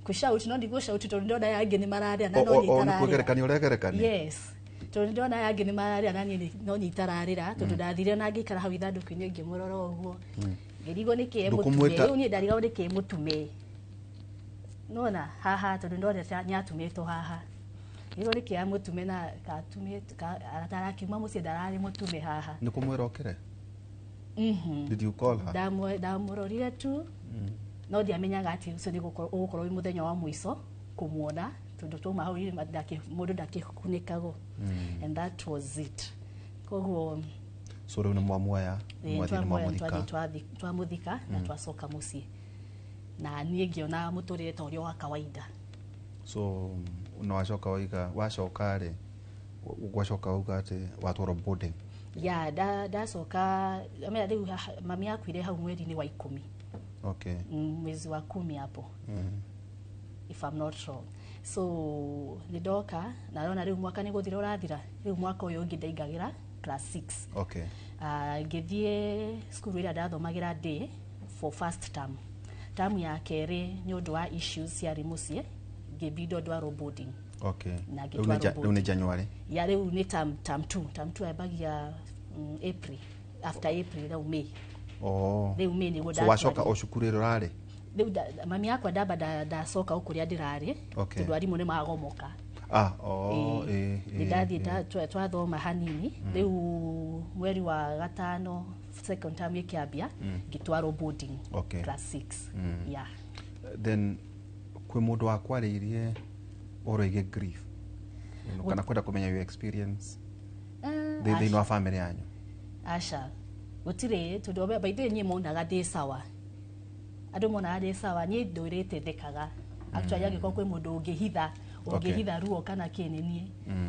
Kũshout no ndigũ shout tondũ ndona aya angĩ nĩ mararĩra na no niĩ itararĩra. O nĩ kwĩgerekania ũregerekania? Yes. Tondũ ndona aya angĩ nĩ mararĩra na niĩ no niĩ itararĩra tondũ ndathire na ngĩikara hau ithandũkũ-inĩ ngĩmũrora ũguo. Ngĩrigwo nĩkĩ mũtume. Rĩu niĩ ndarigagwo nĩkĩ mũtume. Nona haha tondu ndonete nĩatumĩtwo haha. Ngĩrwo nĩkĩ amũtume na katumĩtwo atarakiuma mũciĩ ndararĩ mũtume haha. Nĩ kũmwĩra okĩre? Did you call her? Ndamũrorire tu. No ndiamenyaga atĩ ũcio nĩ ũgũkorwo wĩ mũthenya wa mũico kũmuona tondũ twauma hau mũndũ ndakĩkunĩkagwo. And that was it. Koguo so rĩu nĩ mwamuoya mwathiĩ twamũthika na twacoka mũciĩ na niĩ ngĩona mũtũrĩre ta ũrĩa wa kawaida. So na wacoka waiga wacoka rĩ gwacoka uga atĩ watwarwo boarding? Ya ndacoka rĩu mami akuire hau mweri-inĩ wa 10. Okay. Mwezi wa 10 hapo. If I'm not wrong. So nĩndoka na rona rĩu mwaka nĩ gũthira ũrathira rĩu mwaka ũyũ ũngĩ ndaingagĩra class 6. Okay. Ngĩthiĩ cukuru ĩrĩa ndathomagĩra day for first term. Term ya kerĩ nĩ ũndũ wa issues ciarĩ mũciĩ ngĩbindwo ndwarwo boarding. Okay. Rĩu nĩ January? Ya rĩu nĩ term 2. Term 2 yambagia April. After April rĩu May. Oh. Rĩu May nĩguo So wacoka o cukuru ĩrĩa ũrarĩ? Rĩu mami yakwa ndamba ndacoka o kũrĩa ndĩrarĩ tondũ arimũ nĩ magomoka. Ndathiĩ twathoma hanini rĩu mweri wa 5 second term ĩkĩambia ngĩtwarwo boarding. Okay. Class 6. Yeah. Then kwĩ mũndũ wakwarĩirie ũhoro wĩgiĩ grief kana kwenda kũmenya your experience thĩinĩ wa family yanyu? Aca gũtirĩ tondũ by the way niĩ monaga ndĩ sawa. Andũ monaga ndĩ sawa niĩ ndũrĩte thekaga. Actually angĩkorwo kwĩ mũndũ ũngĩhitha ruo kana kĩ nĩ niĩ.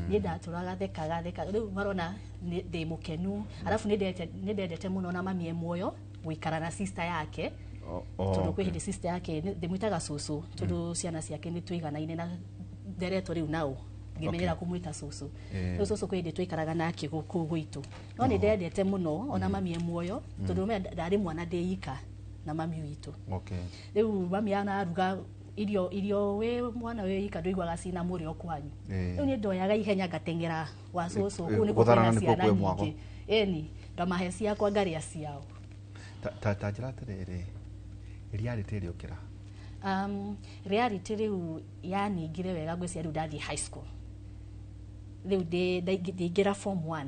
Niĩ ndatũraga thekaga rĩu marona ndĩ mũkenu. Arabu nĩ ndendete mũno na mami e muoyo gũikara na sister yake. Tondũ kwĩ hĩndĩ sister yake ndĩmwĩtaga cũcũ tondũ ciana ciake nĩ tũiganaine na nderetwo rĩu nao ngĩmenyera kũmwĩta cũcũ. Rĩu cũcũ kwĩ hĩndĩ twaikaraga nake kũu gwitũ. No nĩ ndendete mũno ona mami e muoyo tondũ ndarĩ mwana ndĩ ika na mami witũ. Rĩu mami anaruga irio wĩ mwana wĩ ika ndũiguaga cina mũrĩo kwanyu. Rĩu niĩ ndoyaga ihenya ngateng'era gwa cũcũ kũu nĩkuo kwĩna ciana nyingĩ. Ĩni ngamahe ciakwa ngarĩa ciao. Ta njĩra atĩrĩrĩ, reality ĩrĩũkĩra? Reality rĩu yaningire wega ngwĩciria rĩu ndathiĩ high school. Rĩu ndĩingĩra form 1.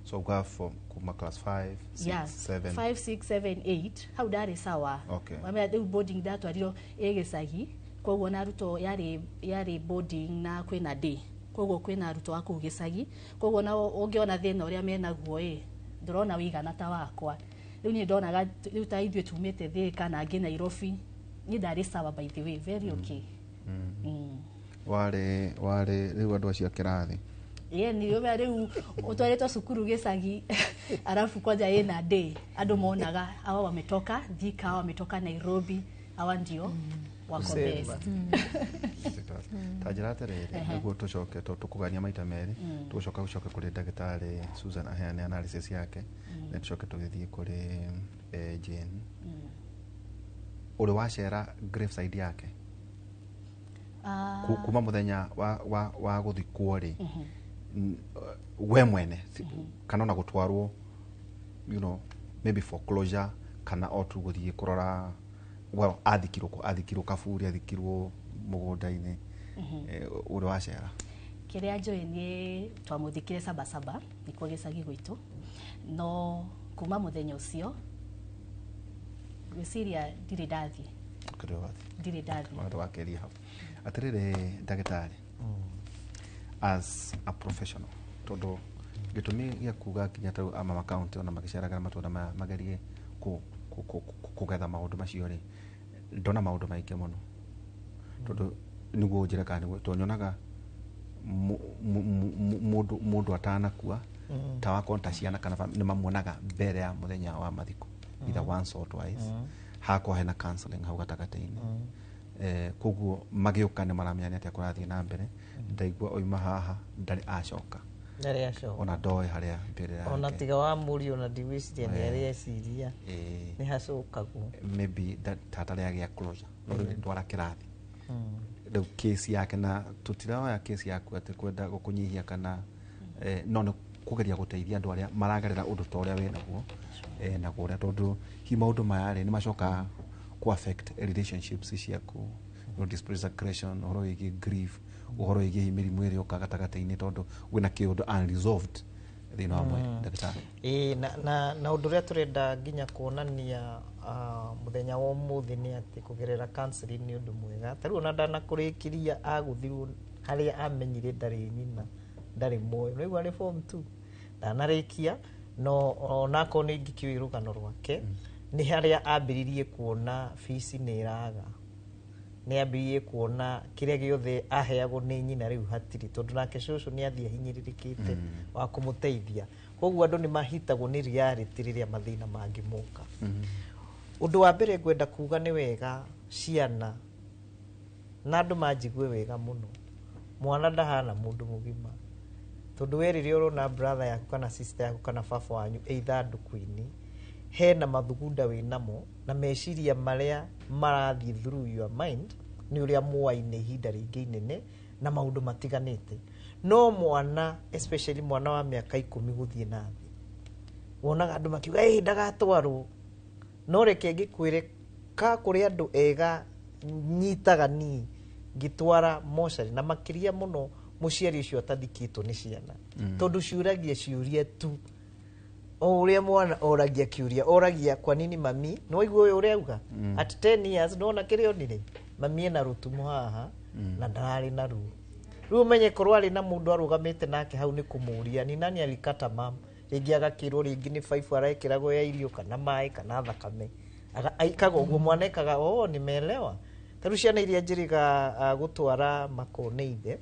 So uga form kuma class 5, 6, 7. 5, 6, 7, 8 hau ndarĩ sawa. Okay. Rĩu boarding ndatwarirwo ĩ gĩcagi koguo na arutwo yarĩ boarding na kwĩna day koguo kwĩna arutwo a kũu gĩcagi koguo na ũngĩona thĩna ũrĩa menaguo ĩ ndũrona wĩigana ta wakwa. Rĩu niĩ ndonaga rĩu ta ithuĩ tumĩte Thika na angĩ Nairobi niĩ ndarĩ sawa by the way very okay. Warĩ rĩu andũ acio a kĩrathi? Ĩĩ nĩ rĩu ũtwarĩtwo cukuru gĩcagi arabu kwanja ĩna day andũ monaga hawa wametoka Thika hawa wametoka Nairobi hawa ndio wako best. Ta njĩra atĩrĩrĩ nĩguo tũcoke tũkũgania maita merĩ tũgũcoka gũcoka kũrĩ ndagĩtarĩ Susan aheane analysis yake na tũcoke tũgĩthiĩ kũrĩ Jane. Ũrĩ wacera graveside yake kuma mũthenya wa gũthikwo rĩ we mwene kana ona gũtwarwo you know maybe for closure kana o tu gũthiĩ kũrora well athikirwo kaburi athikirwo mũgũnda-inĩ ũrĩ wacera? Kĩrĩa njũĩ nĩ twamũthikire Sabasaba nĩkuo gĩcagi gwitũ no kuma mũthenya ũcio ngwĩciria ndirĩ ndathiĩ. Ndirĩ ndathiĩ. Wakeria hau. Atĩrĩrĩ ndagĩtarĩ, as a professional tondũ gĩtũmi gĩa kuga nginya ta rĩu ama county ona magĩceragĩra matũra maya magerie kũgetha maũndũ macio rĩ ndona maũndũ maingĩ mũno tondũ nĩguo njĩra kana nĩguo tondũ nyonaga mũndũ atanakua ta wakorwo ta ciana kana nĩ mamuonaga mbere ya mũthenya wa mathiko either once or twice hakorwo hena counseling hau gatagatĩ-inĩ koguo magĩũka nĩ maramenya nĩ atĩa kũrathiĩ na mbere ndaigua oima haha ndarĩ acoka ona ndoĩ harĩa mbere yake ona tiga wa mũriũ ona ndigwĩciria nĩ arĩa eciria nĩ hacokagwo maybe tata rĩa closure no rĩu ndwara kĩrathi rĩu case yake na tũtiraoya case yaku atĩ kwenda gũkũnyihia kana no nĩ kũgeria gũteithia andũ arĩa maragerera ũndũ ta ũrĩa wĩnaguo naguo ũrĩa tondũ hi maũndũ maya rĩ nĩ macokaga ku affect relationships ciaku Displays aggression, ũhoro wĩgiĩ grief, ũhoro wĩgiĩ mĩrimũ ĩrĩa ĩũkaga gatagatĩ-inĩ tondũ wĩna kĩũndũ unresolved thĩinĩ wa mwĩrĩ. Ndagĩtarĩ. Ĩĩ, na ũndũ ũrĩa tũrenda nginya kuonania mũthenya wa ũmũthĩ nĩ atĩ kũgerera counseling nĩ ũndũ mwega. Ta rĩu ona ndanakũrĩkĩria agũthirwo harĩa amenyire ndarĩ nyina, ndarĩ muoyo. Nĩwaigua nĩ form 2 ndanarĩkia, no onakorwo nĩ ingĩkĩũĩ rũgano rwake, nĩ harĩa ambĩrĩrie kuona bici nĩ ĩraga, nĩ ambĩrĩrie kuona kĩrĩa gĩothe aheagwo nĩ nyina rĩu hatirĩ, tondũ nake cũcũ nĩ athiĩ ahinyĩrĩrĩkĩte wa kũmũteithia. Koguo andũ nĩ mahitagwo nĩ reality rĩrĩa mathĩna mangĩ moka. Ũndũ wa mbere ngwenda kuga nĩ wega ciana na andũ manjigue wega mũno, mwana ndahana mũndũ mũgima, tondũ we rĩrĩa ũrona brother yaku kana sister yaku kana baba wanyu ĩ ithandũkũ-inĩ, hena mathugunda wĩnamo na meciria marĩa marathiĩ through your mind nĩ ũrĩa muaine ihinda rĩngĩ inene na maũndũ matiganĩte. No mwana, especially mwana wa mĩaka 10 gũthiĩ na thĩ, wonaga andũ makiuga ĩ ndagatwarwo. No reke ngĩkwĩre ka kũrĩ andũ ega nyitaga niĩ ngĩtwara mocarĩ, na makĩria mũno mũciari ũcio atathikĩtwo nĩ ciana, tondũ ciũragia ciũria tu. O ũrĩa mwana oragia kĩũria, oragia kwa nini mami, nĩ waigua ũyũ ũrĩa auga? At 10 years nĩwona kĩrĩa onire, mami ena rũtumo haha na ndararĩ na ruo. Rĩu ũmenye korwo arĩ na mũndũ arũgamĩte nake hau nĩ kũmũria ni nani alikata mam, rĩngĩ agakĩrwo rĩngĩ nĩ baibũ arekĩragwo ya irio kana maĩ kana thakame. Aikaga ũguo, mwana ekaga oh nimeelewa. Ta rĩu ciana iria njĩrĩga gũtwara makone ithe,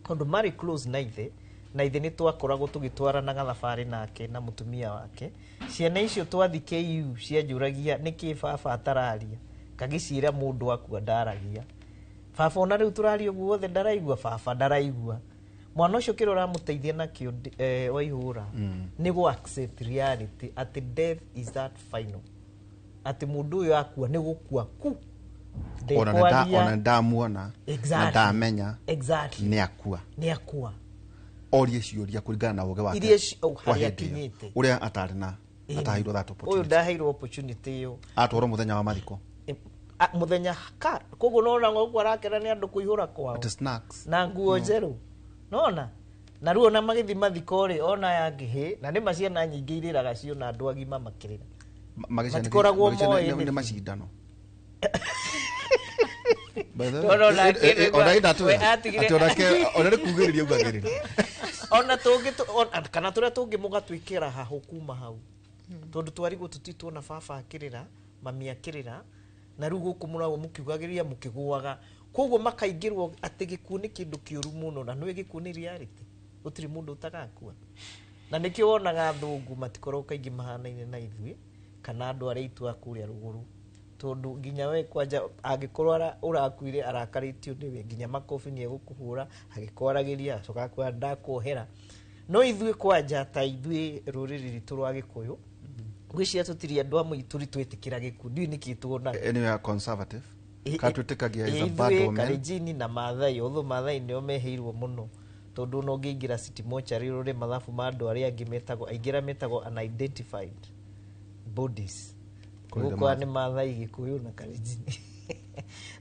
tondũ marĩ close na ithe, na ithe nĩ twakoragwo tũgĩtwaranaga thabarĩ nake na mũtumia wake. Ciana icio twathi KU cianjũragia nĩkĩ baba atararia, ngagĩciĩra mũndũ akua ndaragia. Baba ona rĩu tũraria ũguo wothe ndaraigua, baba ndaraigua. Mwana ũcio kĩrĩa ũramũteithia nakĩo Waihũra nĩ gũ accept reality atĩ death is that final, atĩ mũndũ ũyũ akua nĩ gũkua ku. Ona ndamuona na ndamenya nĩ akua, nĩ akua. Orie ciũria kũringana na ũgĩ wake harĩa akinyĩte, ũrĩa atarĩ na ataheirwo that opportunity. Ũyũ ndaheirwo opportunity ĩyo, atwarwo mũthenya wa mathiko mũthenya ka koguo nona ũguo arakena nĩ andũ kũihũra kwao na nguo njerũ, nona na rĩu ona magĩthiĩ mathiko rĩ, ona yangĩhĩ na nĩ ma ciana nyingĩ irĩraga cio na andũ agima makĩrĩra, matikoragwo moĩ nĩ macindano. Ona tũngĩ kana tũrĩa tũngĩ mũgatwĩkĩra hahũ kuma hau, tondũ twarigwo tũtituona baba akĩrĩra, mami akĩrĩra, na rĩu gũkũ mũragwo mũkiugagĩrĩria mũkĩgũaga. Koguo makaingĩrwo atĩ gĩkuũ nĩ kĩndũ kĩũru mũno, na nĩũĩ gĩkuũ nĩ reality, gũtirĩ mũndũ ũtagakua. Na nĩkĩo wonaga athũngũ matikoragwo kaingĩ mahanaine na ithuĩ kana andũ arĩa aitũ a kũrĩa rũgũrũ, tondũ nginya we kwanja angĩkorwo ũrakuire arakarĩtio nĩwe, nginya makobi nĩ egũkũhũra agĩkwaragĩria acoka akwĩra ndakuohera. No ithuĩ kwanja ta ithuĩ rũrĩrĩ rwitũ rwa Gĩkũyũ, ngwĩciria tũtirĩ andũ amwe tũrĩ twĩtĩkĩra gĩkuũ, ndiũĩ nĩkĩ tuonaga. Anyway, conservative ka twĩtĩkagia is a bad woman. Kalenjin na Maathai, although Maathai nĩo meheirwo mũno, tondũ no ũngĩingĩra city mortuary ũrore mathabu ma andũ arĩa angĩ metagwo, aingĩ arĩa metagwo unidentified bodies, gũkũ nĩ Maathai, Gĩkũyũ na Kalenjin.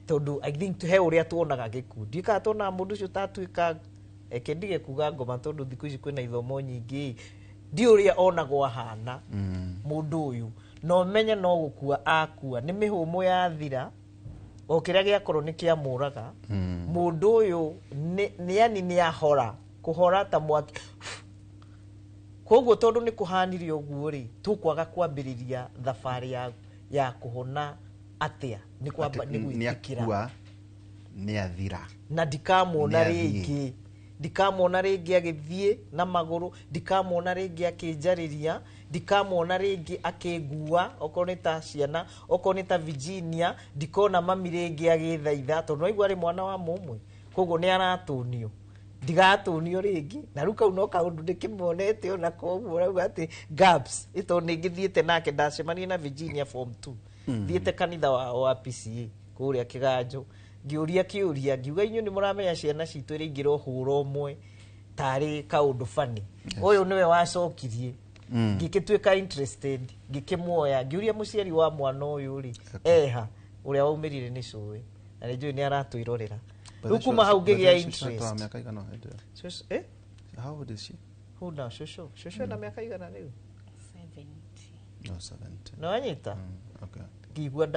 Tondũ I think he ũrĩa tuonaga gĩkuũ, ndiũĩ kana tuonaga mũndũ ũcio tatuĩka, eke ndige kuga ngoma tondũ thikũ ici kwĩna ithomo nyingĩ, ndi ũrĩa onagwo ahana mũndũ ũyũ, no menye no gũkua akua, nĩ mĩhũmũ yathira, o kĩrĩa gĩakorwo nĩ kĩamũraga mũndũ ũyũ nĩ yani nĩ ahora, kũhora ta mwaki. Koguo tondũ nĩ kũhanire ũguo rĩ, tũkwaga kwambĩrĩria thabarĩ ya kũhona atĩa? Nĩ kwamba nĩ gwĩtĩkĩra nĩ athira, na ndikamuona rĩngĩ, ndikamuona rĩngĩ agĩthiĩ na magũrũ, ndikamuona rĩngĩ akĩnjarĩria, ndikamuona rĩngĩ akĩngua, okorwo nĩ ta ciana, okorwo nĩ ta Virginia, ndikona mami rĩngĩ agĩthaitha, tondũ waigua arĩ mwana wa mũmwe, koguo nĩ aratũnio, ndigatũnio rĩngĩ. Na rĩu kau no kaũndũ ndĩkĩmonete ona koguo rauga atĩ gaps tondũ nĩ ngĩthiĩte nake, ndacemania na Virginia form 2, thiĩte kanitha wao wa PCA kũrĩa Kĩganjo, ngĩũria kĩũria ngiuga inyuĩ nĩ mũramenya ciana citũ iria ingĩrohũra ũmwe tarĩ kaũndũ bani, ũyũ nĩwe wacokirie, ngĩgĩtuĩka interested, ngĩkĩmuoya, ngĩũria mũciari wa mwana ũyũ rĩ eha, ũrĩa waumĩrire nĩ cũĩ, Na nĩ njũĩ nĩ aratwĩrorera. Rĩu kuma hau ngĩgĩa interest. Mĩaka igana hĩndĩ ĩyo? Cũcũ, eh? How old is she? Who now? Cũcũ. Cũcũ ena mĩaka igana rĩu? 70. No, 70. Nĩ wanyita? Okay. Ngĩigua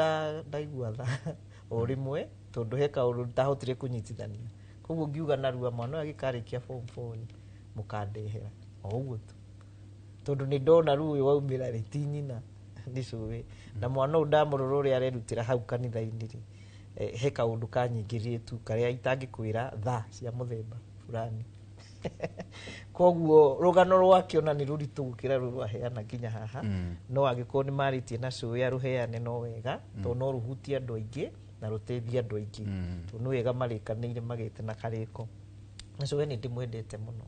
ndaigua tha o rĩmwe tondũ he kaũndũ ndahotire kũnyitithania. Koguo ngiuga narua mwana ũyũ agĩkarĩkia form 4 rĩ, mũkandehera o ũguo tu. Tondũ nĩ ndona rĩu ũyũ waumĩra rĩ ti nyina nĩ cũĩ. Na mwana ũyũ ndamũrora ũrĩa arerutĩra hau kanitha-inĩ rĩ, he kaũndũ kanyingĩrire tu karĩa itangĩkwĩra tha cia mũthemba fulani. Koguo rũgano rwake ona nĩ rũritũ gũkĩra rũrũ aheana nginya haha. No angĩkorwo nĩ marĩtie na cũĩ arũheane no wega, tondũ no rũhutie andũ aingĩ na rũteithie andũ aingĩ. Tondũ nĩ wega marĩkanĩire magĩte na karĩko. Na cũĩ nĩ ndĩmwendete mũno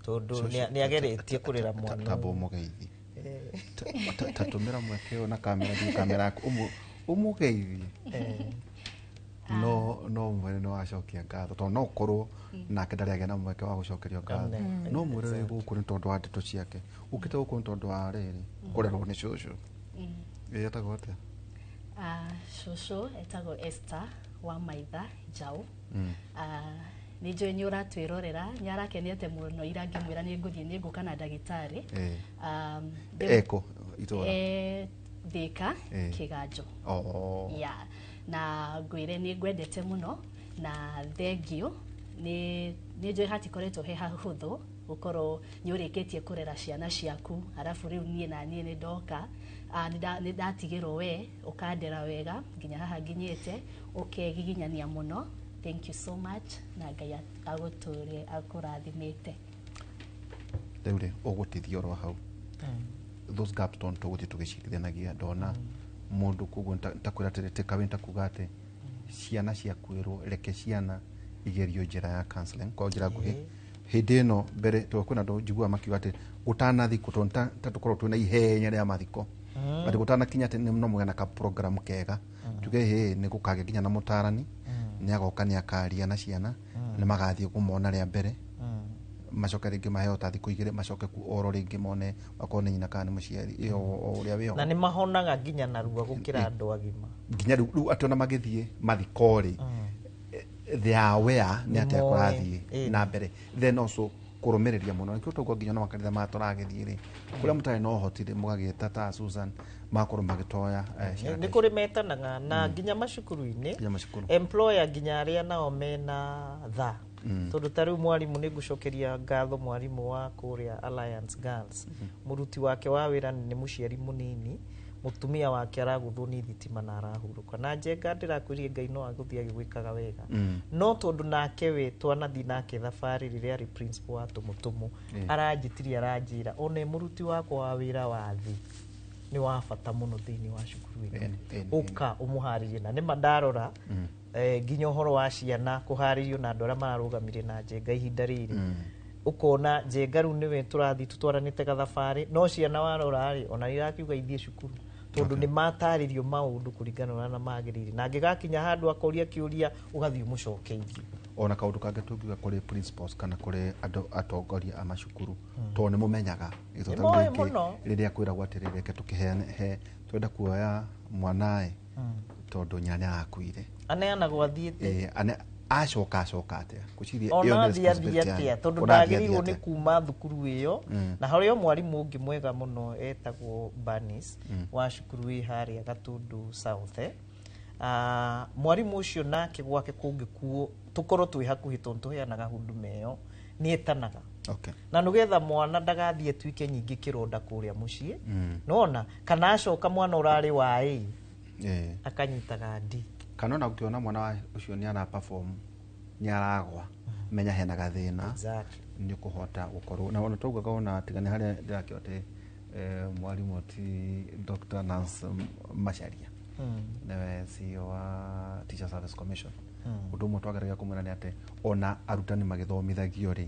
tondũ nĩ ageretie kũrera mwana. Tamba ũmũgeithie. Tatũmĩra mweke ũyũ na kamera thiĩ kamera yaku ũmũgeithie. No mwĩre nĩ wacokia ngatho tondũ no ũkorwo nake ndarĩ agĩa na mweke wa gũcokerio ngatho. No mwĩre wĩ gũkũ nĩ tondũ wa ndeto ciake. Ũkĩte gũkũ nĩ tondũ wa rĩrĩ kũrerwo nĩ cũcũ. Ĩ etagwo atĩa? Cũcũ etagwo Esther wa Maitha Njaũ. Nĩ njũĩ nĩ ũratwĩrorera, nĩ arakenete mũno ira ngĩmwĩra nĩ ngũthiĩ nĩ ngũka na ndagĩtarĩ. Eko itũra? Thika Kĩganjo. Yeah. Na ngwĩre nĩ ngwendete mũno na thengio nĩ njũĩ hatikoretwo he hahũthũ gũkorwo nĩ ũrĩkĩtie kũrera ciana ciaku arabu rĩu niĩ na niĩ nĩ ndoka nĩ ndatigĩrwo we ũkandera wega nginya haha nginyĩte ũkegiginyania mũno. Thank you so much na Ngai agũtũre akũrathimĩte. Rĩu rĩ ũgũtithia oro hau those gaps don't tũgũthiĩ tũgĩcirithanagia ndona mũndũ koguo ntakwĩra atĩrĩ takeaway ntakuga atĩ ciana ciakuĩrwo reke ciana igerio njĩra ya counseling kwa njĩra nguhĩ hĩndĩ ĩno mbere tondũ kwĩna andũ njiguaga makiuga atĩ gũtanathikwo tondũ ta tũkorwo twĩna ihenya rĩa mathiko atĩ gũtanakinya atĩ no mũgĩe na ka program kega tuge hĩ nĩ gũkagĩa nginya na mũtarani nĩ agoka nĩ akaria na ciana nĩ magathiĩ kũmona rĩa mbere macoke rĩngĩ maheo ta thikũ igĩrĩ macoke ku oro rĩngĩ mone akorwo nĩ nyina kana nĩ mũciari ĩyo o ũrĩa wĩho na nĩ mahonaga nginya narua gũkĩra andũ agima nginya rĩu atĩ ona magĩthiĩ mathiko rĩ they are aware nĩ atĩa kũrathiĩ na mbere then also kũrũmĩrĩria mũno nĩkĩo tũguo nginya no makanitha maya tũragĩthiĩ rĩ kũrĩa mũtarĩ na ũhoti rĩ mũgagĩta ta Susan magakorwo magĩtoya nĩ kũrĩ metanaga na nginya macukuru-inĩ employer nginya arĩa nao mena tha tondũ ta rĩu mwarimũ nĩ ngũcokeria ngatho mwarimũ wa kũrĩa Alliance Girls mũruti wake wa wĩra nĩ mũciari mũnini mũtumia wake aragũthwo nĩ thitima na arahurũka na Njenga ndĩrakwĩrie Ngai no agũthiĩ agĩgwĩkaga wega no tondũ nake we twanathiĩ nake thabarĩ rĩrĩa arĩ principal wa Tũmũtũmũ aranjĩtirie aranjĩra ona mũruti wakwa wa wĩra wa thĩ nĩ wa bata mũno thĩinĩ wa cukuru ĩno ũka ũmũharĩrie na nĩma ndarora nginya ũhoro wa ciana kũharĩrio na andũ arĩa mararũgamire na Njenga ihinda rĩrĩ ũkona Njenga rĩu nĩwe tũrathiĩ tũtwaranĩte gathabarĩ no ciana warora rĩ ona irakiuga ithiĩ cukuru tondũ nĩ matarĩrio maũndũ kũringana na magĩrĩire na angĩgakinya handũ akoria kĩũria ũgathiĩ ũmũcokeirie ona kaũndũ kangĩ tũngiuga kũrĩ principals kana kũrĩ andũ atongoria a macukuru tondũ nĩ mũmenyaga rĩrĩa kwĩragwo atĩrĩrĩ reke tũkĩheane twenda kuoya mwanaĩ tondũ nyina nĩ arakuire aneanagwo athiĩte acoka acoka atĩa ngwĩciria ĩyo nĩ responsibility atĩa tondũ ndagĩrĩirwo nĩ kuma thukuru ĩyo na harĩ o mwarimũ ũngĩ mwega mũno etagwo Bernice wa cukuru ĩ harĩa Gatundu South mwarimũ ũcio nake gwake kũngĩkuo tũkorwo twĩ hakuhĩ tondũ tũheanaga huduma ĩyo nĩ etanaga na nĩgetha mwana ndagathiĩ atuĩke nyingĩ kĩronda kũrĩa mũciĩ nĩwona kana acoka mwana ũrarĩ wa A akanyitaga D kana ona ũngĩona mwana ũcio nĩ ara perform nĩ aragwa menya hena gathĩna nĩ ũkũhota gũkorwo na ona taugaga ona tiga nĩ harĩa ndĩrakĩo atĩ mwarimũ ti Dr. Nance Macharia nĩwe CEO wa Teacher Service Commission ũndũ ũmwe twageragia kũmwĩra nĩ atĩ ona arutani magĩthomithagio rĩ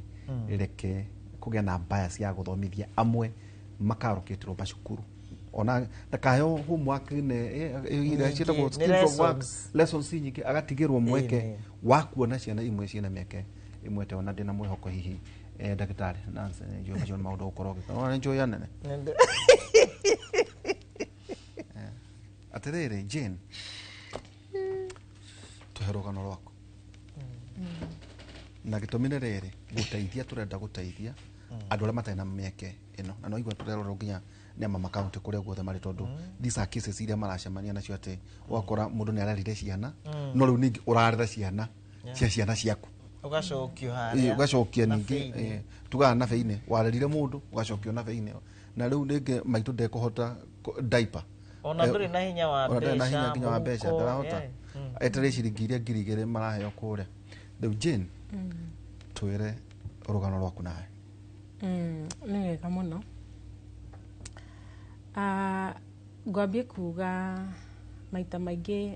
reke kũgĩa na bias ya gũthomithia amwe makarũkĩtĩrwo macukuru ona ndakaheo homework ira ciĩtagwo skills of work lessons nyingĩ agatigĩrwo mweke wa kuona ciana imwe ciĩna mĩeke ĩmwe te ona ndĩna mwĩhoko hihi ndagĩtarĩ Nancy nĩ njũĩ macio nĩ maũndũ ũkorwo ũgĩka ona nĩ njũĩ ya nene atĩrĩrĩ Jane Tũhe rũgano rwaku. Na gĩtũmi nĩ rĩrĩ, gũteithia tũrenda gũteithia andũ arĩa matarĩ na mĩeke ĩno, na no igua tũrerorwo nginya nĩ ama makaunti kũrĩa guothe marĩ, tondũ these are cases iria maracemania nacio, atĩ ũgakora mũndũ nĩ arerire ciana, no rĩu ningĩ ũrarera ciana cia ciana ciaku. Ũgacokio harĩa. Ũgacokia na ningĩ bĩinĩ. Tugaga na bĩinĩ warerire mũndũ, ũgacokio na bĩinĩ, na rĩu rĩngĩ maitũ ndekũhota diaper. Ona ndũrĩ na hinya wa Ona ndarĩ na hinya mbeca, nginya wa mbeca, mũhuko, ndarahota. Eterere ciringi iria 2000 maraheo kũrĩa. Rĩu Jane, twĩre rũgano rwaku nawe. Nĩ wega mũno. Ngwambie kuga maita maingĩ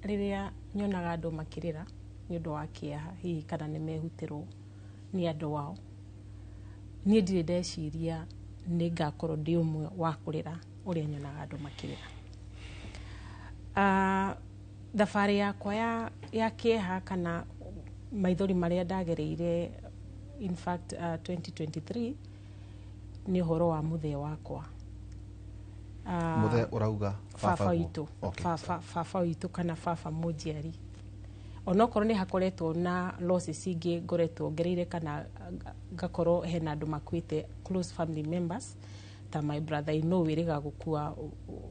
rĩrĩa nyonaga andũ makĩrĩra nĩ ũndũ wa kĩeha, hihi kana nĩ mehutĩrwo nĩ andũ ao, niĩ ndirĩ ndeciria nĩ ngakorwo ndĩ ũmwe wa kũrĩra ũrĩa nyonaga andũ makĩrĩra. Thabarĩ yakwa ya kĩeha kana maithori marĩa ndagereire, in fact 2023, nĩ ũhoro wa mũthee wakwa. Mũthee ũrauga baba baba witũ. Okay. Baba witũ kana baba mũnjiari, onokorwo nĩ hakoretwo na losses ingĩ ngoretwo ngereire kana ngakorwo hena andũ makuĩte, close family members, ta my brother in law wĩrĩga gũkua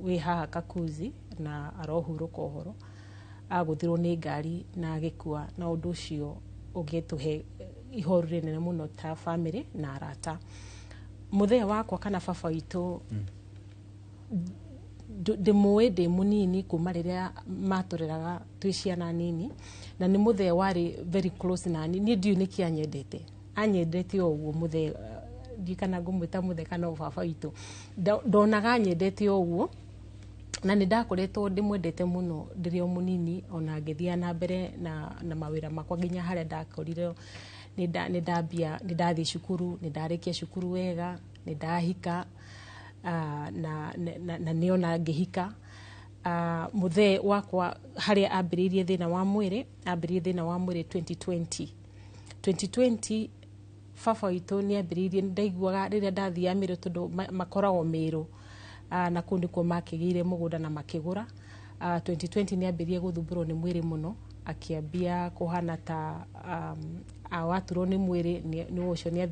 wĩ haha Kakuzi na arohurũka ũhoro, agũthirwo nĩ ngari na agĩkua, na ũndũ ũcio ũgĩtũhe ihoru rĩnene mũno ta family na arata. Mũthee wakwa kana baba witũ, ndĩmũĩ ndĩ mũnini, kuma rĩrĩa matũreraga twĩ ciana nini, na nĩ mũthee warĩ very close nani. Niĩ ndiũĩ nĩkĩ anyendete, anyendete o ũguo mũthee, ndiũĩ kana ngũmwĩta mũthee kana o baba witũ. Ndonaga anyendete o ũguo, na nĩ ndakoretwo ndĩmwendete mũno ndĩrĩ o mũnini, ona ngĩthiaga na mbere na mawĩra makwa nginya harĩa ndakorire nĩ ndambia, nĩ ndathiĩ cukuru, nĩ ndarĩkia cukuru wega, nĩ ndahika, na nĩona ngĩhika. Mũthee wakwa harĩa ambĩrĩirie thĩna wa mwĩrĩ, ambĩrĩirie thĩna wa mwĩrĩ 2020. 2020 baba witũ nĩ ambĩrĩirie, ndaiguaga rĩrĩa ndathiaga Mĩrũ, tondũ makoragwo Mĩrũ, na kũu nĩkuo makĩgĩire mũgũnda na makĩgũra. 2020 nĩ ambĩrĩirie gũthumbũrwo nĩ mwĩrĩ mũno, akĩambia kũhana ta awaturwo nĩ mwĩrĩ. Nĩ ũcio nĩ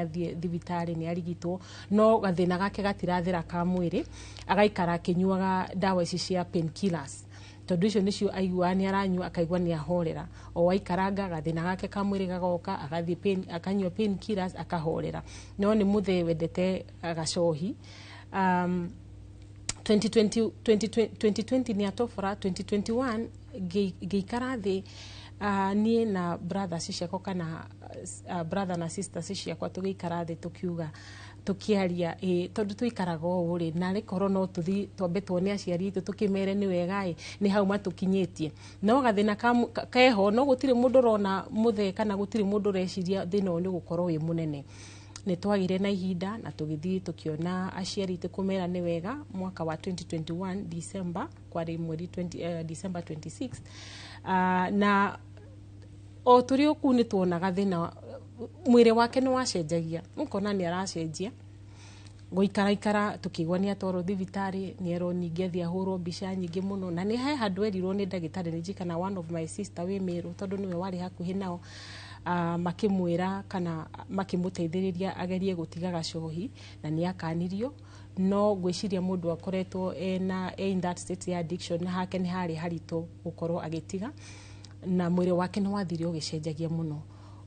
athiĩ thibitarĩ, nĩ arigitwo, no gathĩna gake gatirathira ka mwĩrĩ. Agaikara akĩnyuaga ndawa ici cia painkillers, tondũ icio nĩcio aiguaga nĩ aranyua akaigua nĩ ahorera. O waikaranga, gathĩna gake ka mwĩrĩ gagoka, agathiĩ akanyua painkillers akahorera. No nĩ mũthee wendete gacohi. 2020, 2020 nĩ atobora. 2021 ngĩikara thĩ, niĩ na brothers ciakwa kana brother na sisters ciakwa, tũgĩikara thĩ tũkiuga, tũkĩaria, ĩ tondũ tũikaraga ũũ rĩ, na rĩkorwo no tũthi twambe tuone aciari aitũ, tũkĩmere nĩ wega ĩ nĩ hau matũkinyĩtie, no gathĩna keho, no gũtirĩ mũndũ ũrona mũthee kana gũtirĩ mũndũ ũreciria thĩna ũyũ nĩ ũgũkorwo wĩ mũnene. Nĩ twagĩire na ihinda na tũgĩthiĩ tũkĩona aciari aitũ kũmera nĩ wega mwaka wa 2021 December, kwarĩ mweri 20, December 26, na o tũrĩ o kũu nĩ tuonaga thĩna mwĩrĩ wake nĩ wacenjagia, ũkona nĩ aracenjia. Gũikaraikara tũkĩigua nĩ atwarwo thibitarĩ, nĩ erwo ningĩ athiĩ ahũrwo mbica nyingĩ mũno, na nĩ he handũ erirwo nĩ ndagĩtarĩ, nĩ njikana one of my sister wĩ Mĩrũ, tondũ nĩwe warĩ hakuhĩ nao, makĩmwĩra kana makĩmũteithĩrĩria agerie gũtiga gacohi, na nĩ akanirio. No ngwĩciria mũndũ akoretwo ena in that state ya addiction, na hake nĩ harĩ haritũ gũkorwo agĩtiga, na mwĩrĩ wake nĩ wathire ũgĩcenjagia mũno.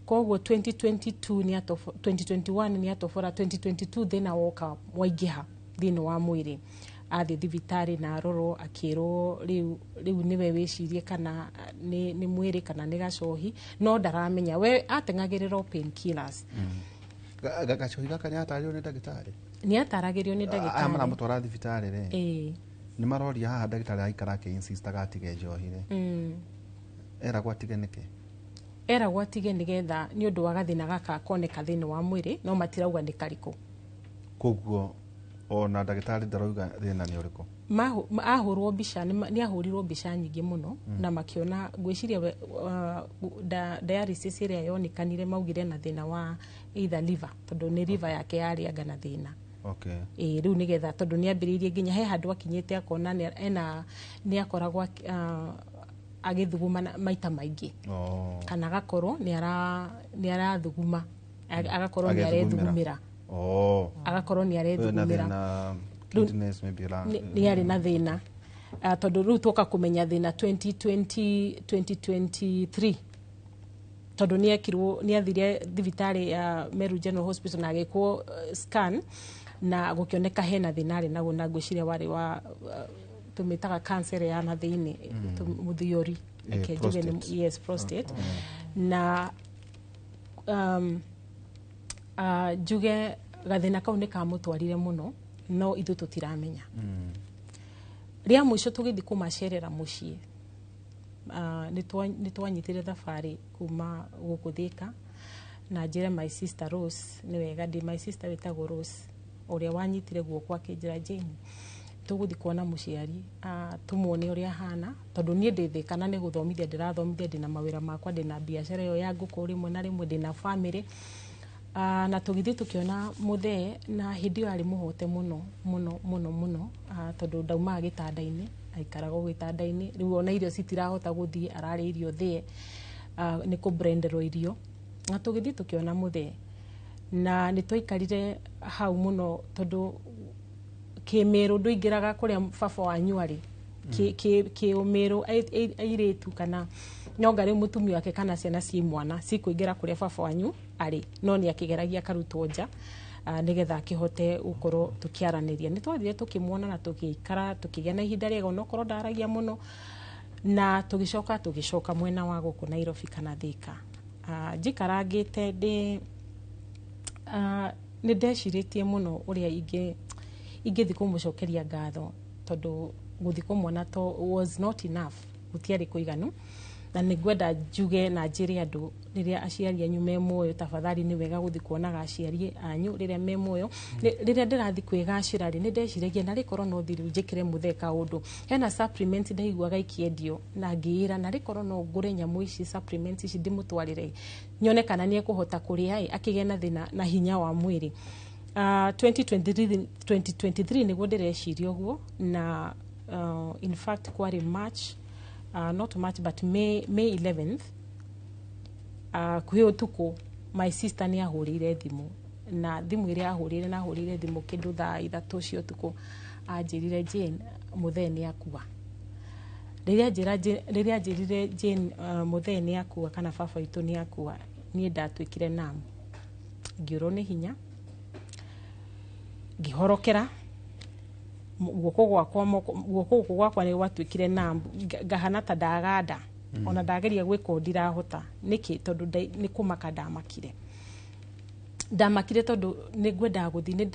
Koguo 2022 nĩ 2021 nĩ atobora. 2022 thĩna woka waingĩha thĩinĩ wa mwĩrĩ, athiĩ thibitarĩ na arorwo, akĩrwo rĩu nĩwe wĩcirie kana nĩ mwĩrĩ kana nĩ gacohi, no ndaramenya we ateng'agĩrĩra o painkillers. Gacohi gaka nĩ atarĩrio nĩ ndagĩtarĩ? Nĩ ataragĩrio nĩ Aya ndagĩtarĩ. Maramũtwara thibitarĩ rĩ, nĩ maroria haha ndagĩtarĩ aikara akĩ-insist atige njohi rĩ, eragwo atige nĩkĩ? Eragwo atige nĩgetha nĩ ũndũ wa gathĩna gaka koneka thĩinĩ wa mwĩrĩ, no matirauga nĩ karĩkũ. Koguo ona ndagĩtarĩ ndarauga thĩna nĩ ũrĩkũ? Ahũrwo mbica, nĩ ahũrirwo mbica nyingĩ mũno, na makĩona, ngwĩciria dialysis ĩrĩa yonekanire, maugire na thĩna wa either liver, tondũ nĩ liver yake yarĩanga na thĩna. Ĩĩ, rĩu nĩgetha tondũ nĩ ambĩrĩirie nginya he handũ akinyĩte akona ena nĩ akoragwo agĩthuguma maita maingĩ. Kana agakorwo nĩ arathuguma, agakorwo nĩ arethugumĩra. Agakorwo nĩ arethugumĩra. Nĩ arĩ na thĩna. Tondũ rĩu twoka kũmenya thĩna 2023 tondũ nĩ athire thibitarĩ ya Meru General Hospital na agĩkwo scan na gũkĩoneka hena thĩna arĩ naguo, na ngwĩciria warĩ wa tũmĩtaga cancer ya na thĩinĩ, mũthiori. Yes, prostate. Na njuge gathĩna kau nĩ kamũtwarire mũno, no ithuĩ tũtiramenya. Rĩa mũico tũgĩthiĩ kũmacerera mũciĩ, nĩ twanyitire thabarĩ kuma gũkũ Thika, na njĩre my sister Rose, nĩ wega ndĩ my sister wĩtagwo Rose, ũrĩa wanyitire guoko akĩnjĩra, Jane, tũgũthiĩ kuona mũciari, tũmuone ũrĩa ahana, tondũ niĩ ndĩ Thika na nĩ gũthomithia ndĩrathomithia, ndĩna mawĩra makwa, ndĩna biacara ĩyo ya ngũkũ rĩmwe na rĩmwe, ndĩna family. Na tũgĩthiĩ tũkĩona mũthee, na hĩndĩ ĩyo arĩ mũhote mũno mũno mũno mũno, tondũ ndaumaga gĩtanda-inĩ, aikaraga o gĩtanda-inĩ, rĩu ona irio citirahota gũthiĩ, ararĩa irio thĩe, nĩ kũbrenderwo irio. Na tũgĩthiĩ tũkĩona mũthee, na nĩ twaikarire hau mũno, tondũ kĩmĩrũ ndũingĩraga kũrĩa baba wanyu arĩ, kĩũmĩrũ airĩtu kana nyonga rĩu mũtumia wake kana ciana ci mwana cikũingĩra kũrĩa baba wanyu arĩ, no nĩ akĩgeragia akarutwo nja nĩgetha akĩhote gũkorwo tũkĩaranĩria. Nĩ twathire tũkĩmuona na tũgĩikara tũkĩgĩa na ihinda rĩega, onokorwo ndaragia mũno, na tũgĩcoka tũgĩcoka mwena wa gũkũ Nairobi kana Thika. Njikarangĩte ndĩ nĩ ndecirĩtie mũno ũrĩa ingĩthiĩ kũmũcokeria ngatho, tondũ gũthiĩ kũmuona to was not enough, gũtiarĩ kũiganu. Na nĩ ngwenda njuge na njĩre andũ, rĩrĩa aciari anyu me muoyo, tafadhali nĩ wega gũthiĩ kuonaga aciari anyu rĩrĩa me muoyo. Rĩrĩa ndĩrathiĩ kwĩgacĩra rĩ, nĩ ndeciragia narĩ korwo no thiĩ rĩu njĩkĩre mũthee kaũndũ. Hena supplement ndaiguaga ikĩendio na ngĩĩra narĩ korwo no ngũre nyamũ ici, supplement ici ndĩmũtwarĩre, nyone kana nĩ ekũhota kũrĩa ĩ, akĩgĩe na thĩna na hinya wa mwĩrĩ. 2023 nĩguo ndĩreciria ũguo, na in fact kwarĩ March, not March but May 11th, kwĩ ũtukũ my sister nĩ ahũrĩire thimũ, na thimũ ĩrĩa ahũrĩire, na ahũrĩire thimũ kĩndũ thaa 3 cia ũtukũ, anjĩrire Jane, mũthee nĩ akua. Rĩrĩa anjĩrire Jane, mũthee nĩ akua kana baba witũ nĩ akua, niĩ ndatuĩkire nam, ngĩũrwo nĩ hinya, ngĩhorokera guoko gwakwa, guoko gũkũ gwakwa nĩ gwatuĩkire nam, ngahana ta ndaganda, ona ndageria gwĩka ndirahota. Nĩkĩ? Tondũ nĩ kũmaka ndamakire, tondũ nĩ ngwendaga gũthiĩ, nĩ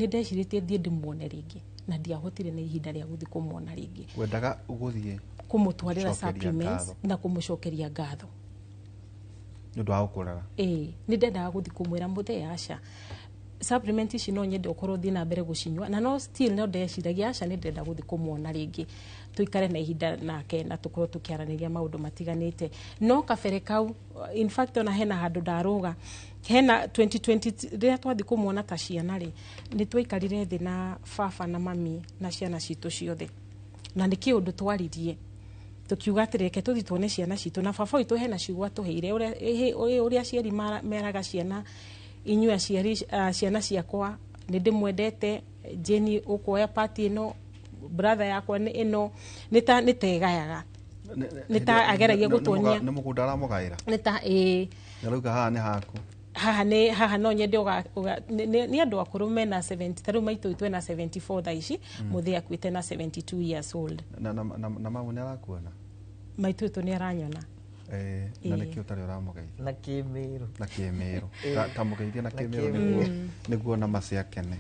ndecirĩtie thiĩ ndĩmuone rĩngĩ, na ndiahotire na ihinda rĩa gũthiĩ kũmuona rĩngĩ. Wendaga gũthiĩ kũmũtwarĩra supplements na kũmũcokeria ngatho nĩ ũndũ wa gũkũrera. Ĩĩ, nĩ ndendaga gũthiĩ kũmwĩra mũthee, aca, supplement ici no nyende ũkorwo thiĩ na mbere gũcinyua, na no still no ndeciragia aca, nĩ ndĩrenda gũthiĩ kũmuona rĩngĩ, tũikare na ihinda nake na tũkorwo tũkĩaranĩria maũndũ matiganĩte. No kabere kau, in fact ona hena handũ ndarũga, hena 2020 rĩrĩa twathiĩ kũmuona ta ciana rĩ, nĩ twaikarire thĩ na baba na mami na ciana citũ ciothe, na nĩ kĩũndũ twaririe tukiuga atĩrĩ, reke tũthiĩ tuone ciana citũ, na baba witũ hena ciugo atũheire, ũrĩa aciari meraga ciana, inyuĩ aciari, ciana ciakwa nĩ ndĩmwendete, Jane ũkuoya party ĩno, brother yakwa nĩ ĩno, nĩ ta ĩgayaga, nĩ ta ageragia gũtuonia nĩ mũgũnda aramũgaĩra, nĩ ta ĩĩ, arauga haha nĩ haku, haha nĩ haha, no nyende nĩ andũ akũrũ mena 70, ta rĩu maitũ witũ ena 74 thaa ici, mũthee akuĩte na 72 years old. Na mamu nĩ arakuona? Maitũ witũ nĩ aranyona. Na nĩkĩo ũtarĩ ũramũgeithia? Na kĩmĩrũ. Na kĩmĩrũ. Ta mũgeithie na kĩmĩrũ nĩguo na maci akene.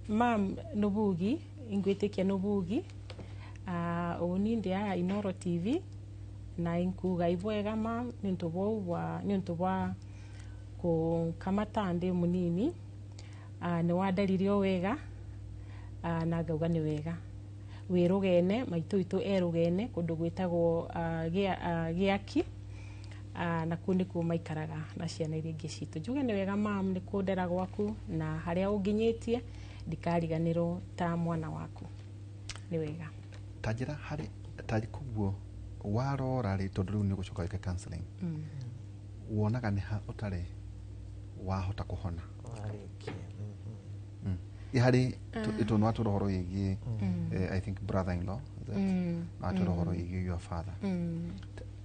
Mam Nubugi, ingwĩtĩkia Nubugi, ũũ ndi ya Inoro TV, na inkuga ibwega mam, nĩ ũndũ bwa kũnkamata ndĩ mũnini, nĩ wanderire o wega, na ngauga nĩ wega. Wĩ rũgene, maitũ witũ e rũgene, kũndũ gwĩtagwo Gĩaki, na kũu nĩkuo maikaraga na ciana iria ingĩ citũ. Njuge nĩ wega mam, nĩ kũndera gwaku, na harĩa ũnginyĩtie ndikariganĩrwo ta mwana waku. Nĩ wega. Ta njĩra harĩ Ta koguo warora rĩ, tondũ rĩu nĩ ũgũcoka wĩke counseling, wonaga nĩ ha ũtarĩ wahota kũhona? Warĩkia. Harĩ tondũ nĩ watwĩra ũhoro wĩgiĩ I think brother in law, is it? Nĩ watwĩra ũhoro wĩgiĩ your father.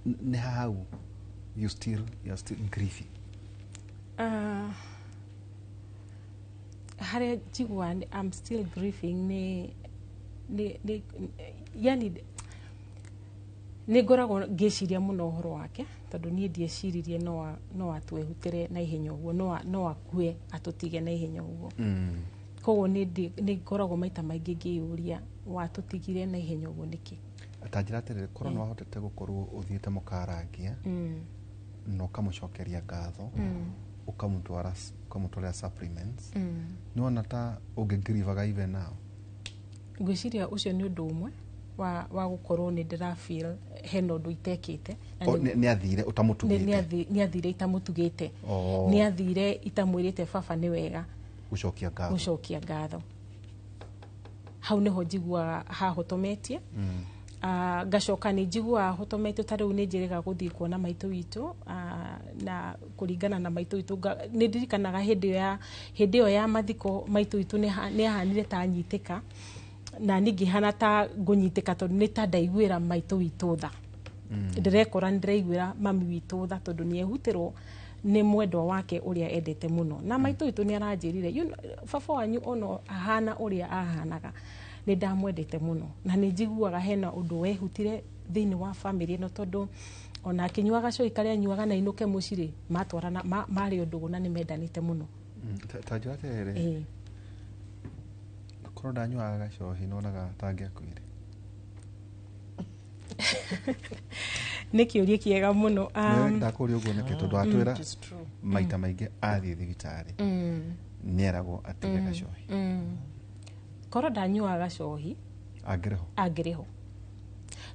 Nĩ hau you are still grieving? Harĩa njiguaga I'm still grieving nĩ yani nĩ ngoragwo ngĩciria mũno ũhoro wake, tondũ niĩ ndieciririe no atwehutĩre na ihenya ũguo, no akue atũtige na ihenya ũguo. Koguo nĩ ngoragwo maita maingĩ ngĩyũria, watũtigire na ihenya ũguo nĩkĩ? Ta njĩra atĩrĩrĩ, korwo nĩ wahotete gũkorwo ũthiĩte mũkarangia na ũkamũcokeria ngatho, ũkamũtwara, ũkamũtwarĩra supplements, nĩ wona ta ũngĩngirivaga even now? Ngwĩciria ũcio nĩ ũndũ ũmwe wa gũkorwo nĩ ndĩra feel hena ũndũ itekĩte. Na Nĩ athire ũtamũtugĩte? Nĩ athire itamũtugĩte. Nĩ athire itamwĩrĩte baba nĩ wega gũcokia ngatho. Gũcokia ngatho. Hau nĩho njiguaga hahotometie. Ngacoka nĩ njiguaga hotometio, ta rĩu nĩ njĩrĩga gũthiĩ kuona maitũ witũ, na kũringana na maitũ witũ, nĩ ndirikanaga hĩndĩ ĩyo ya mathiko maitũ witũ nĩ ahanire ta anyitĩka, na niĩ ngĩhana ta ngũnyitĩka, tondũ nĩ ta ndaiguĩra maitũ witũ tha. Ndĩrekora nĩ ndĩraiguĩra mami witũ tha, tondũ nĩ ehutĩrwo nĩ mwendwa wake ũrĩa endete mũno. Na maitũ witũ nĩ aranjĩrire, "You know, baba wanyu ono ahana ũrĩa ahanaga, nĩ ndamwendete mũno." Na nĩ njiguaga hena ũndũ wehutire thĩinĩ wa family ĩno, tondũ ona akĩnyuaga cai karĩa anyuaga na inũke mũciĩ rĩ, matwarana marĩ ũndũgũ na nĩ mendanĩte mũno. Ta njĩra atĩrĩrĩ, korwo ndanyuaga gacohi, nĩwonaga tangĩakuire? Nĩ kĩũria kĩega mũno. Ndakũria ũguo nĩkĩ? Tondũ atwĩra It is true. maita maingĩ athiĩ thibitarĩ nĩeragwo atige gacohi. Korwo ndanyuaga gacohi, angĩrĩ ho? Angĩrĩ ho,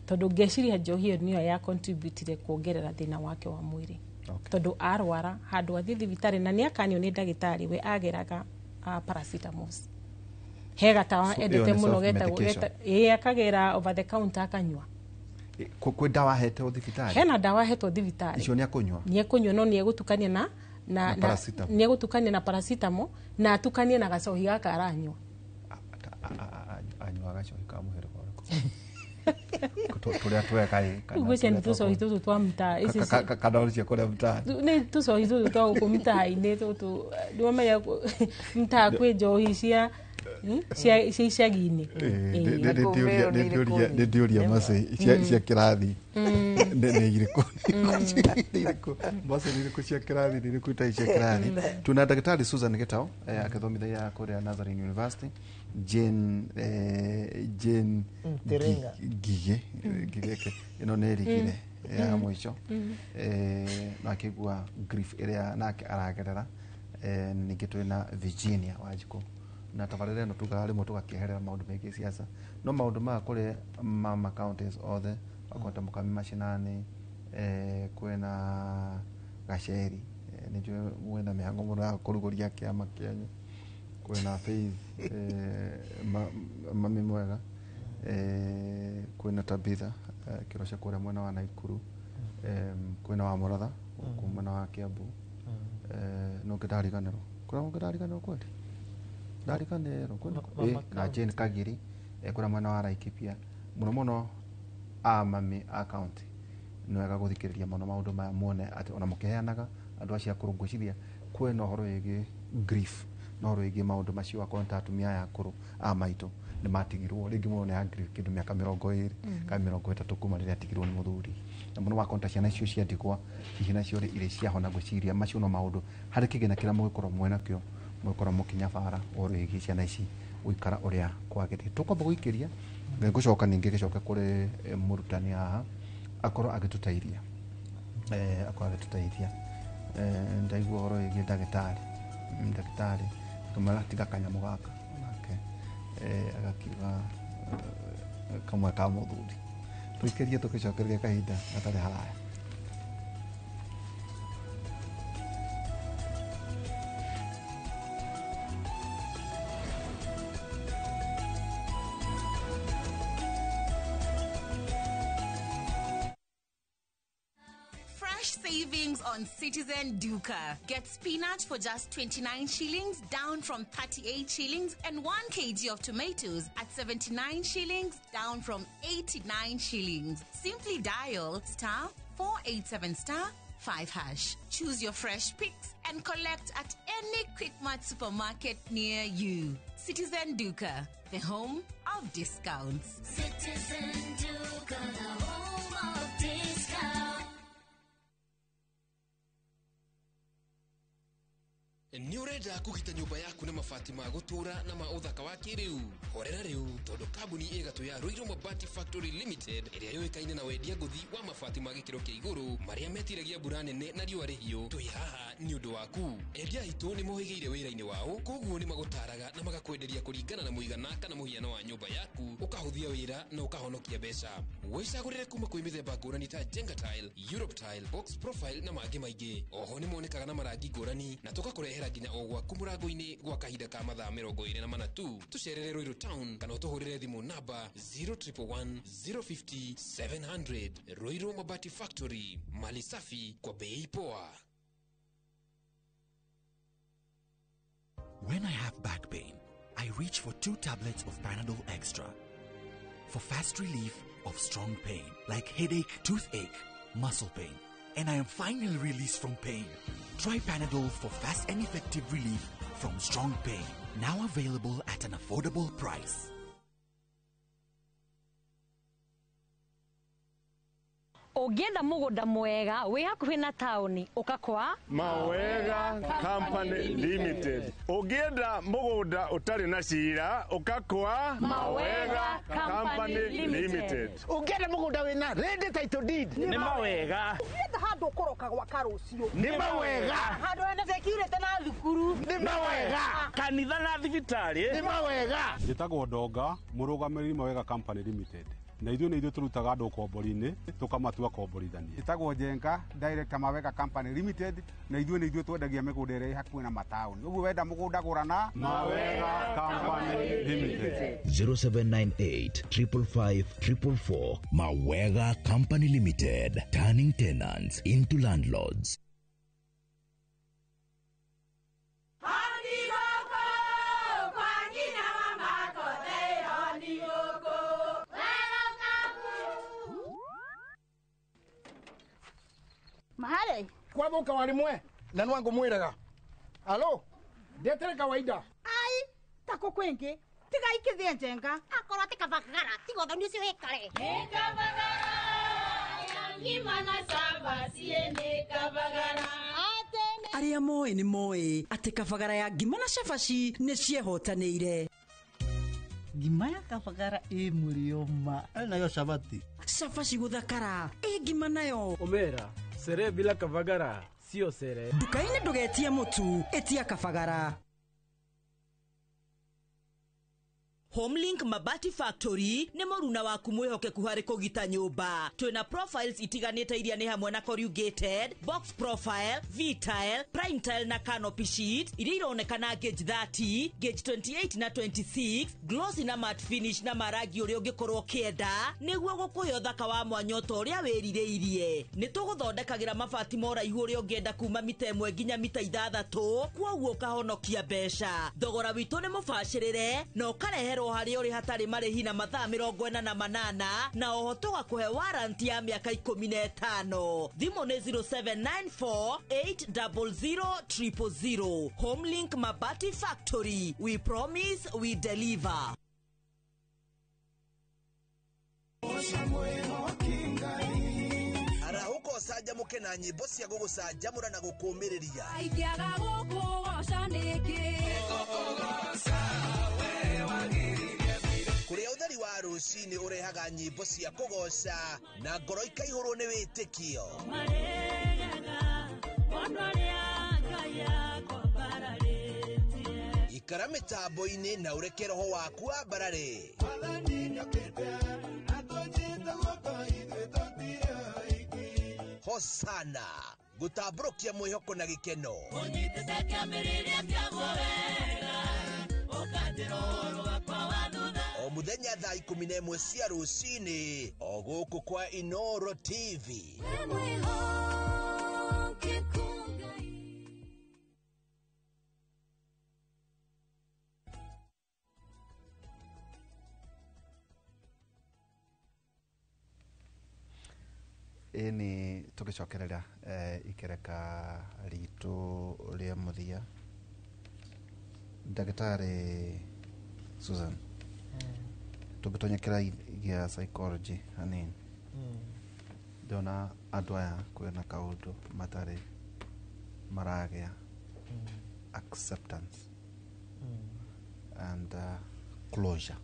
tondũ ngeciria njohi ĩyo nĩyo ya contributire kuongerera thĩna wake wa mwĩrĩ. Tondũ arwara handũ athiĩ thibitarĩ na nĩ akanio nĩ ndagĩtarĩ, we ageraga paracetamols, he gatawa So, ĩyo endete nĩ mũno getagwo self-medication? Ĩĩ, akagera over the counter akanyua. Kwĩ ndawa ahetwo thibitarĩ? Hena ndawa ahetwo thibitarĩ. Icio nĩ akũnyua? Nĩ ekũnyua, no nĩ egũtukania na Na paracetamol. Nĩ egũtukania na paracetamol na atukanie na gacohi gaka aranyua. Anyuaga gacohi ka mũhĩrĩga ũrĩkũ? Tũrĩa tweka ĩ, kana Rĩu ngwĩciria nĩ tũrĩa tũcohi tũtũ twa mtaa ici kana ũcio kũrĩa mtaani? Nĩ tũcohi tũtũ twa gũkũ mtaa-inĩ tũtũ. Nĩwamenya mtaa kwĩ njohi cia icagi-inĩ. Nĩ ndĩũria maci cia kĩrathi nĩ irĩkũ, nĩ irĩkũ maci, nĩ irĩkũ cia kĩrathi, nĩ irĩkũ itarĩ cia kĩrathi. Tuna ndagĩtarĩ Susan Gitau, akĩthomithia kũrĩa Nazarene University, Jane Jane Terenga. Ngigĩ Ngigĩ ĩno nĩ ĩrigire ya mũico, na akĩigua grief ĩrĩa nake aragerera. Ningĩ twĩna Virginia Wanjikũ, na tabarĩra ĩno tugaga rĩmwe tũgakĩeherera maũndũ megiĩ siasa, no maũndũ maya kũrĩ mama counties othe, akorwo ta mũkami macinani, kwĩna Gaceri, nĩ njũĩ mwĩna mĩhango mũno ya kũrugũria kĩama kĩanyu, kwĩna Faith, mami mwega, kwĩna Tabitha, Kĩroce kũrĩa mwena wa Naikuru, kwĩna wa Mũratha gũkũ mwena wa Kiambu, no ngĩndariganĩrwo kũrĩa ũngĩndariganĩrwo kweli ndariganĩrwo kwĩna Mama na Jane Kagiri, kũrĩa mwena wa Laikipia. Mũno mũno a mami a county, nĩ wega gũthikĩrĩria mũno maũndũ maya, muone atĩ ona mũkĩheanaga andũ acio akũrũ, ngwĩciria kwĩna ũhoro wĩgiĩ grief na ũhoro wĩgiĩ maũndũ macio. Akorwo nĩ ta atumia aya akũrũ a maitũ nĩ matigirwo rĩngĩ mũno nĩ grief kĩndũ mĩaka 20 kana 30 kuma rĩrĩa atigirwo nĩ mũthuri, na mũno wakorwo ta ciana icio cia ndigwa hihi nacio rĩ irĩ ciahona. Ngwĩciria macio no maũndũ harĩ kĩgĩna kĩrĩa mũgĩkorwo mwena kĩo, mũgĩkorwo mũkĩnyabara ũhoro wĩgiĩ ciana ici gũikara ũrĩa kwagĩrĩire. Tũkwamba gũikĩria, ngũcoka ningĩ gĩcoke kũrĩ mũrutani haha akorwo agĩtũteithia, akorwo agĩtũteithia. Ndaigua ũhoro wĩgiĩ ndagĩtarĩ. Ndagĩtarĩ akĩmwĩra tiga kanyamũ gaka, nake agakiuga kamwe ka mũthuri. Tũikĩrie, tũgĩcokereria kahinda gatarĩ haraya. Fresh savings on Citizen Duka. Get spinach for just 29 shillings, down from 38 shillings, and 1 kg of tomatoes at 79 shillings, down from 89 shillings. Simply dial star 487 star 5 hash. Choose your fresh picks and collect at any Quickmart supermarket near you. Citizen Duka, the home of discounts. Citizen Duka, the home of discounts. Nĩ ũrenda kũgita nyũmba yaku na mabati ma gũtũũra na ma ũthaka wa kĩrĩu? Horera rĩu, tondũ kambuni ĩgatũ ya Ruiru Mabati Factory Limited, ĩrĩa yũĩkaine na wendia ngũthi wa mabati ma gĩkĩro kĩa igũrũ marĩa metiragia mbura nene na riũa rĩhiũ, twĩ haha nĩ ũndũ waku. Endia aitũ nĩ mohĩgĩire wĩra-inĩ wao, koguo nĩ magũtaraga na magakwenderia kũringana na mũigana kana mũhiano wa nyũmba yaku, ũkahũthia wĩra na ũkahonokia mbeca. Wĩcagũrĩre kuma kwĩ mĩthemba ngũrani ta Jenga Tile, Europe Tile, Box Profile na mangĩ maingĩ. Oho nĩ monekaga na marangi ngũrani na tũgakũrehera nginya o gwaku mũrango-inĩ gwa kahinda ka mathaa 24 tu. Tũcerere Ruiru Town kana ũtũhũrĩre thimũ namba 0111 050 700. Ruiru Mabati Factory, mali safi kwa bei poa. When I have back pain, I reach for 2 tablets of Panadol Extra for fast relief of strong pain like headache, toothache, muscle pain, and I am finally released from pain. Try Panadol for fast and effective relief from strong pain. Now available at an affordable price. Ũngĩenda mũgũnda mwega wĩ hakuhĩ na taũni, ũka kwa Mawega Company Limited. Ũngĩenda mũgũnda ũtarĩ na cira, ũka kwa Mawega Company Limited. Ũngĩenda mũgũnda wĩna ready title deed, Nĩ Mawega. Ũngĩenda handũ ũkũroka gwaka rũciũ, Nĩ Mawega. Handũ hena security na thukuru, Nĩ Mawega. Kanitha na thibitarĩ, Nĩ Mawega. Njĩtagwo Ndonga, mũrũgamĩrĩri Mawega Company Limited. Na ithuĩ nĩ ithuĩ tũrutaga andũ ũkombori-inĩ tũkamatua komborithania. Njĩtagwo Njenga, director Mawega Company Limited, na ithuĩ nĩ ithuĩ twendagia mĩgũnda ĩrĩa ĩ hakuhĩ na mataũni. Ũguo wenda mũgũnda gũra na Mawega Company Limited. 0798 555 444. Mawega Company Limited, turning tenants into landlords. Mahare kwathuka warimwe na nwangu mwiraga alo ndetere kawaida ai tako kwingi tiga ikithie njenga akorwo ti kabagara tiga ũthoni ũcio wĩkare. Nĩ kabagara ya ngima na cabaci nĩ kabagara. Arĩa moĩ nĩ moĩ atĩ kabagara ya ngima na cabaci nĩ ciehotanĩire. Ngima ya kabagara ĩ mũrĩo ma nayo cabati cabaci gũthakara ĩ ngima nayo Omera, sere bila kabagara sio sere. Nduka-inĩ ndũgetie mũtu, ĩtia kabagara. Homelink Mabati Factory nĩ mũruna waku mwĩhokeku harĩ kũgita nyũmba. Twĩna profiles itiganĩte iria nĩ hamwe na corrugated, box profile, V-tile, prime tile na canopy sheet iria ironekana gauge 30, gauge 28 na 26, glossy na matte finish na marangi ũrĩa ũngĩkorwo ũkĩenda nĩguo gũkũhe ũthaka wa mwanya ta ũrĩa wĩrirĩirie. Nĩ tũgũthondekagĩra mabati ma ũraihu ũrĩa ũngĩenda kuma mita 1 nginya mita 6, kwoguo ũkahonokia mbeca. Thogora witũ nĩ mũbacĩrĩre na ũkareherwo harĩa ũrĩ hatarĩ marĩhi na mathaa 48 na oho tũgakũhe warranty ya mĩaka 15. Thimũ nĩ 0794 800 000. Homelink Mabati Factory, we promise we deliver. Arahũka ũcanjamũke na nyĩmbo cia gũgũcanjamũra na gũkũũmĩrĩria. Ingĩaga gũkũgoca nĩkĩ? Kũrĩa ũtheri wa rũcinĩ ũrehaga nyĩmbo cia kũgoca na ngoro ikaihũrwo nĩ wĩtĩkio. Ikara mĩtambo-inĩ na ũreke roho waku wambarare. Hosana gũtambũrũkia mwĩhoko na gĩkeno. Ũnyitĩte kĩambĩrĩria kĩa wega, ũkanjĩra ũhoro wakwa wa thutha. O mũthenya thaa 11 cia rũcinĩ o gũkũ kwa Inoro TV. Wĩ mwĩhokeku. Ĩni tũgĩcokerera ikereka ritũ rĩa mũthia, ndagĩtarĩ Susan, tũngĩtonya kĩrathi gĩa psychology hanini, ndona andũ aya kwĩna kaũndũ matarĩ maragĩa acceptance and closure.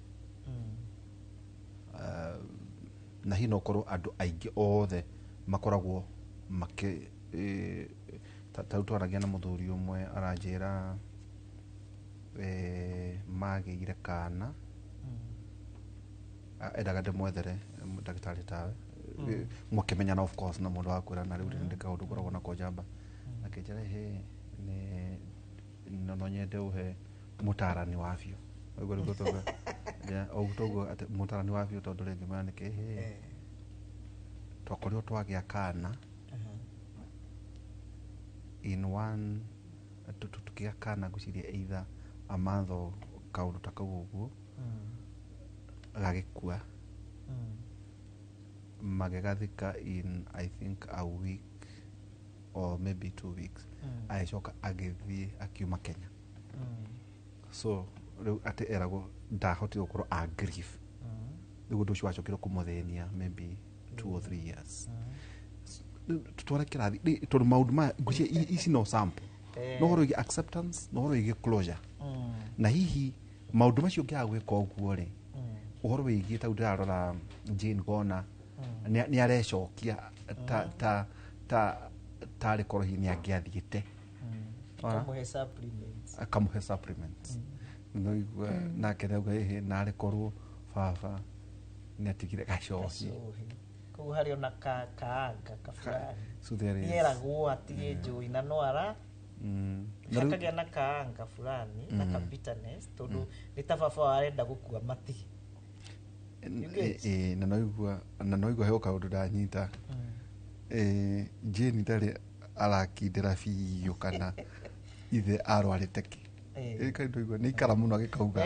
Na hihi no korwo andũ aingĩ othe makoragwo makĩ ta rĩu twaragia na mũthuri ũmwe aranjĩra magĩire kana endaga ndĩmwethere ndagĩtarĩ tawe mwakĩmenyana of course na mũndũ wa kwĩra na rĩu ndĩ kaũndũ ngoragwo nako njamba, akĩnjĩra hĩ nĩ no nyende ũhe mũtarani wa biũ ũguo nĩguo tauga ũguo toguo atĩ mũtarani wa biũ tondũ rĩngĩ maya nĩkĩ hĩ twakorirwo twagĩa kana in one tukĩgĩa kana ngwĩciria either a month or kaũndũ ta kau ũguo gagĩkua, magĩgathika in I think a week or maybe 2 weeks, agĩcoka agĩthiĩ akiuma Kenya. So rĩu atĩ eragwo ndahotire gũkorwo a grief, rĩu ũndũ ũcio wacokire kũmũthĩnia maybe 2 or 3 years. Tutware kĩrathi tondũ maũndũ maya ngwĩciria ici no sample, no ũhoro wĩgiĩ acceptance no ũhoro wĩgiĩ closure, na hihi maũndũ macio ũngĩaga gwĩka ũguo rĩ, ũhoro wĩgiĩ tau ndĩrarora Jane ngona nĩ arecokia ta ta ta tarĩ korwo hihi nĩ angĩathiĩte akamũhe supplements no igua nake nĩauga ĩhĩ narĩ korwo baba nĩ atigire gacohi koguo harĩ ona kaanga kabulani nĩeragwo atige njũi na no ara akagĩa na kaanga fulani na ka bitterness tondũ nĩ ta baba arenda gũkua matige. Na no igua he kaũndũ ndanyita Jane ndarĩ arakindĩra biũ kana ithe arwarĩte kĩ nĩ ikara mũno agĩkauga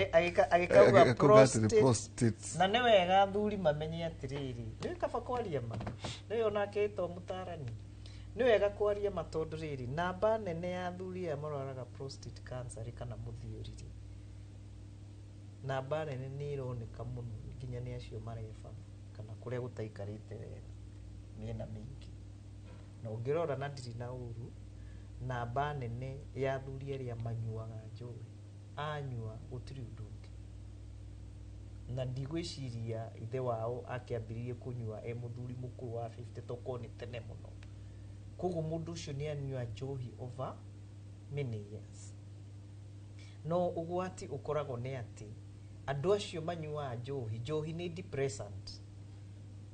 agĩkauga prostate. Na nĩ wega athuri mamenye atĩrĩrĩ, nĩ kaba kwaria ma nĩ onake to mũtarani, nĩ wega kwaria ma tondũ rĩrĩ namba nene ya athuri aya marwaraga prostate cancer rĩ kana mũthiũri rĩ, namba nene nĩ ĩroneka mũno nginya nĩ acio mareba kana kũrĩa gũtaikarĩte wega mĩena mĩingĩ. Na ũngĩrora na ndirĩ na ũru, namba nene ya athuri arĩa manyuaga njohi anyua gũtirĩ ũndũ ũngĩ, na ndigwĩciria ithe wao akĩambĩrĩirie kũnyua e mũthuri mũkũrũ wa 50 tokorwo nĩ tene mũno. Koguo mũndũ ũcio nĩ anyua njohi over many years. No ũgwati ũkoragwo nĩ atĩ andũ acio manyuaga njohi, njohi nĩ depressant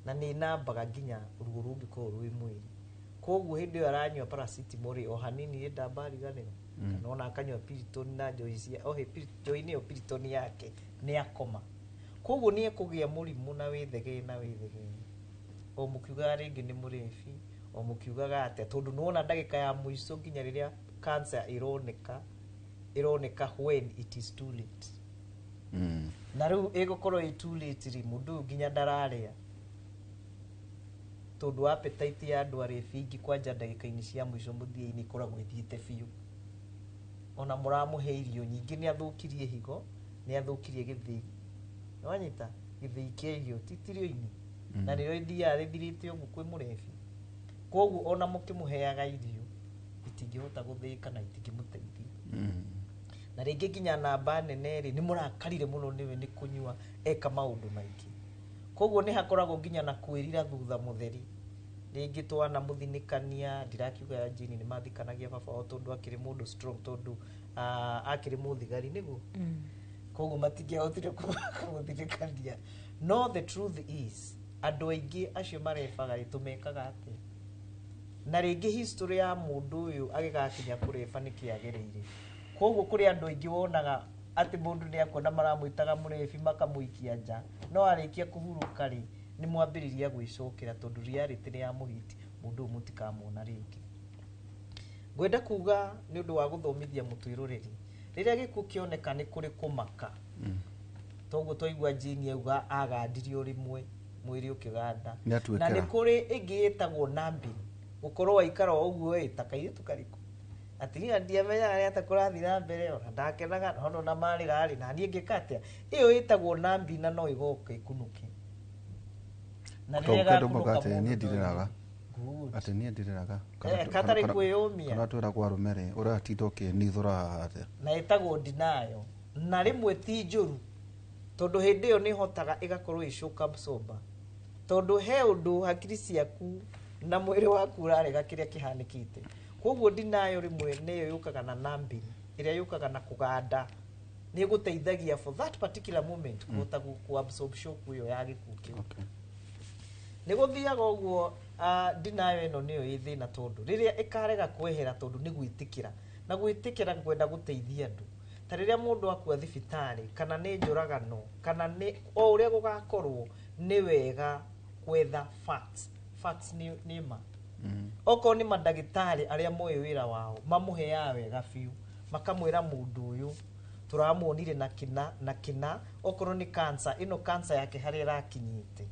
na nĩ nambaga nginya ruo rũngĩkorwo rwĩ mwĩrĩ. Koguo hĩndĩ ĩyo aranyua paracetamol o hanini ndamba ariganĩrwo, kana ona akanyua Piriton na njohi cia ohe njohi nĩyo Piriton yake nĩ akoma. Koguo nĩ ekũgĩa mũrimũ na wĩthegee na wĩthegee, o mũkiugaga rĩngĩ nĩ mũrebi, o mũkiugaga atĩa, tondũ nĩwona ndagĩka ya mũico nginya rĩrĩa cancer ĩroneka, ĩroneka when it is too late. Na rĩu ĩgũkorwo ĩ too late rĩ, mũndũ ũyũ nginya ndararĩa tondũ appetite ya andũ arĩa aingĩ kwanja ndagĩka-inĩ cia mũico mũthia-inĩ ĩkoragwo ĩthiĩte biũ. Ona mũramũhe irio nyingĩ nĩ athũkirie higo, nĩ athũkirie gĩthĩi, nĩwanyita gĩthĩi kĩa irio ti tirio-inĩ, na nĩrĩo ĩthiaga rĩthirĩte ũguo kwĩ mũrebi. Koguo ona mũkĩmũheaga irio itingĩhota gũthĩĩka na itingĩmũteithia. Na rĩngĩ nginya namba nene rĩ, nĩ mũrakarire mũno nĩwe nĩ kũnyua eka maũndũ maingĩ. Koguo nĩ hakoragwo nginya na kwĩrira thutha mũtheri, rĩngĩ twana mũthinĩkania, ndirakiuga Jane nĩ mathikanagia baba wao tondũ akĩrĩ mũndũ strong, tondũ akĩrĩ mũthigari nĩguo, koguo matingĩahotire kũmũthinĩkania. No the truth is andũ aingĩ acio marebaga rĩ, tũmekaga atĩa? Na rĩngĩ history ya mũndũ ũyũ agĩgakinya kũreba nĩ kĩagereire. Koguo kũrĩ andũ aingĩ wonaga atĩ mũndũ nĩ akuona maramwĩtaga mũrebi makamũikia nja, no arĩkia kũhurũka rĩ, nĩ mwambĩrĩria gwĩcokera tondũ reality nĩ ya mũhiti, mũndũ ũyũ mũtikamuona rĩngĩ. Ngwenda kuga nĩ ũndũ wa gũthomithia mũtwĩroreri, rĩrĩa gĩkuũ kĩoneka nĩ kũrĩ kũmaka, toguo twaigua Jane auga agandirio rĩmwe Mwĩrĩ ũkĩganda. Nĩ Na nĩ atuĩkĩra. kũrĩ ĩngĩ ĩtagwo numbing, gũkorwo waikara o ũguo ĩ ta kairĩtu karĩkũ atumia ndiamenyaga nĩ atĩa kũrathiĩ na mbere, ona ndakenaga no na marĩra rĩ, na niĩ ngĩka atĩa. Ĩyo ĩtagwo numbing na no ĩgoka ĩkunũke na rĩrĩa Tondũ ĩgakunũka mauga atĩ mũndũ niĩ ndirĩraga. Good. Atĩ niĩ ndirĩraga. Katarĩ kwĩyũmia. Kana twĩragwo arũme rĩ, ũratinda ũkĩnithũra haha atĩa? Na ĩtagwo denial, na rĩmwe ti njũru tondũ hĩndĩ ĩyo nĩ ĩhotaga ĩgakorwo ĩ shock absorber, tondũ he ũndũ hakiri ciaku na mwĩrĩ waku ũrarega kĩrĩa kĩhanĩkĩte. Koguo denial rĩmwe nĩyo yũkaga na numbing, ĩrĩa yũkaga na kũganda, nĩ ĩgũteithagia for that particular moment kũhota ku absorb shock ĩyo ya gĩkuũ kĩu. Nĩ gũthiaga ũguo. Denial ĩno nĩyo ĩ thĩna, tondũ rĩrĩa ĩkarega kwehera, tondũ nĩ gwĩtĩkĩra na gwĩtĩkĩra kwenda gũteithia andũ, ta rĩrĩa mũndũ akua thibitarĩ kana nĩ njũragano kana nĩ o ũrĩa gũgakorwo, nĩ wega gwetha facts. Facts nĩ ma. Okorwo nĩ mandagĩtarĩ arĩa moĩ wĩra wao, mamũheaga wega biũ, makamwĩra mũndũ ũyũ tũramuonire na kĩna na kĩna, okorwo nĩ cancer ĩno, cancer yake harĩa ĩrakinyĩte,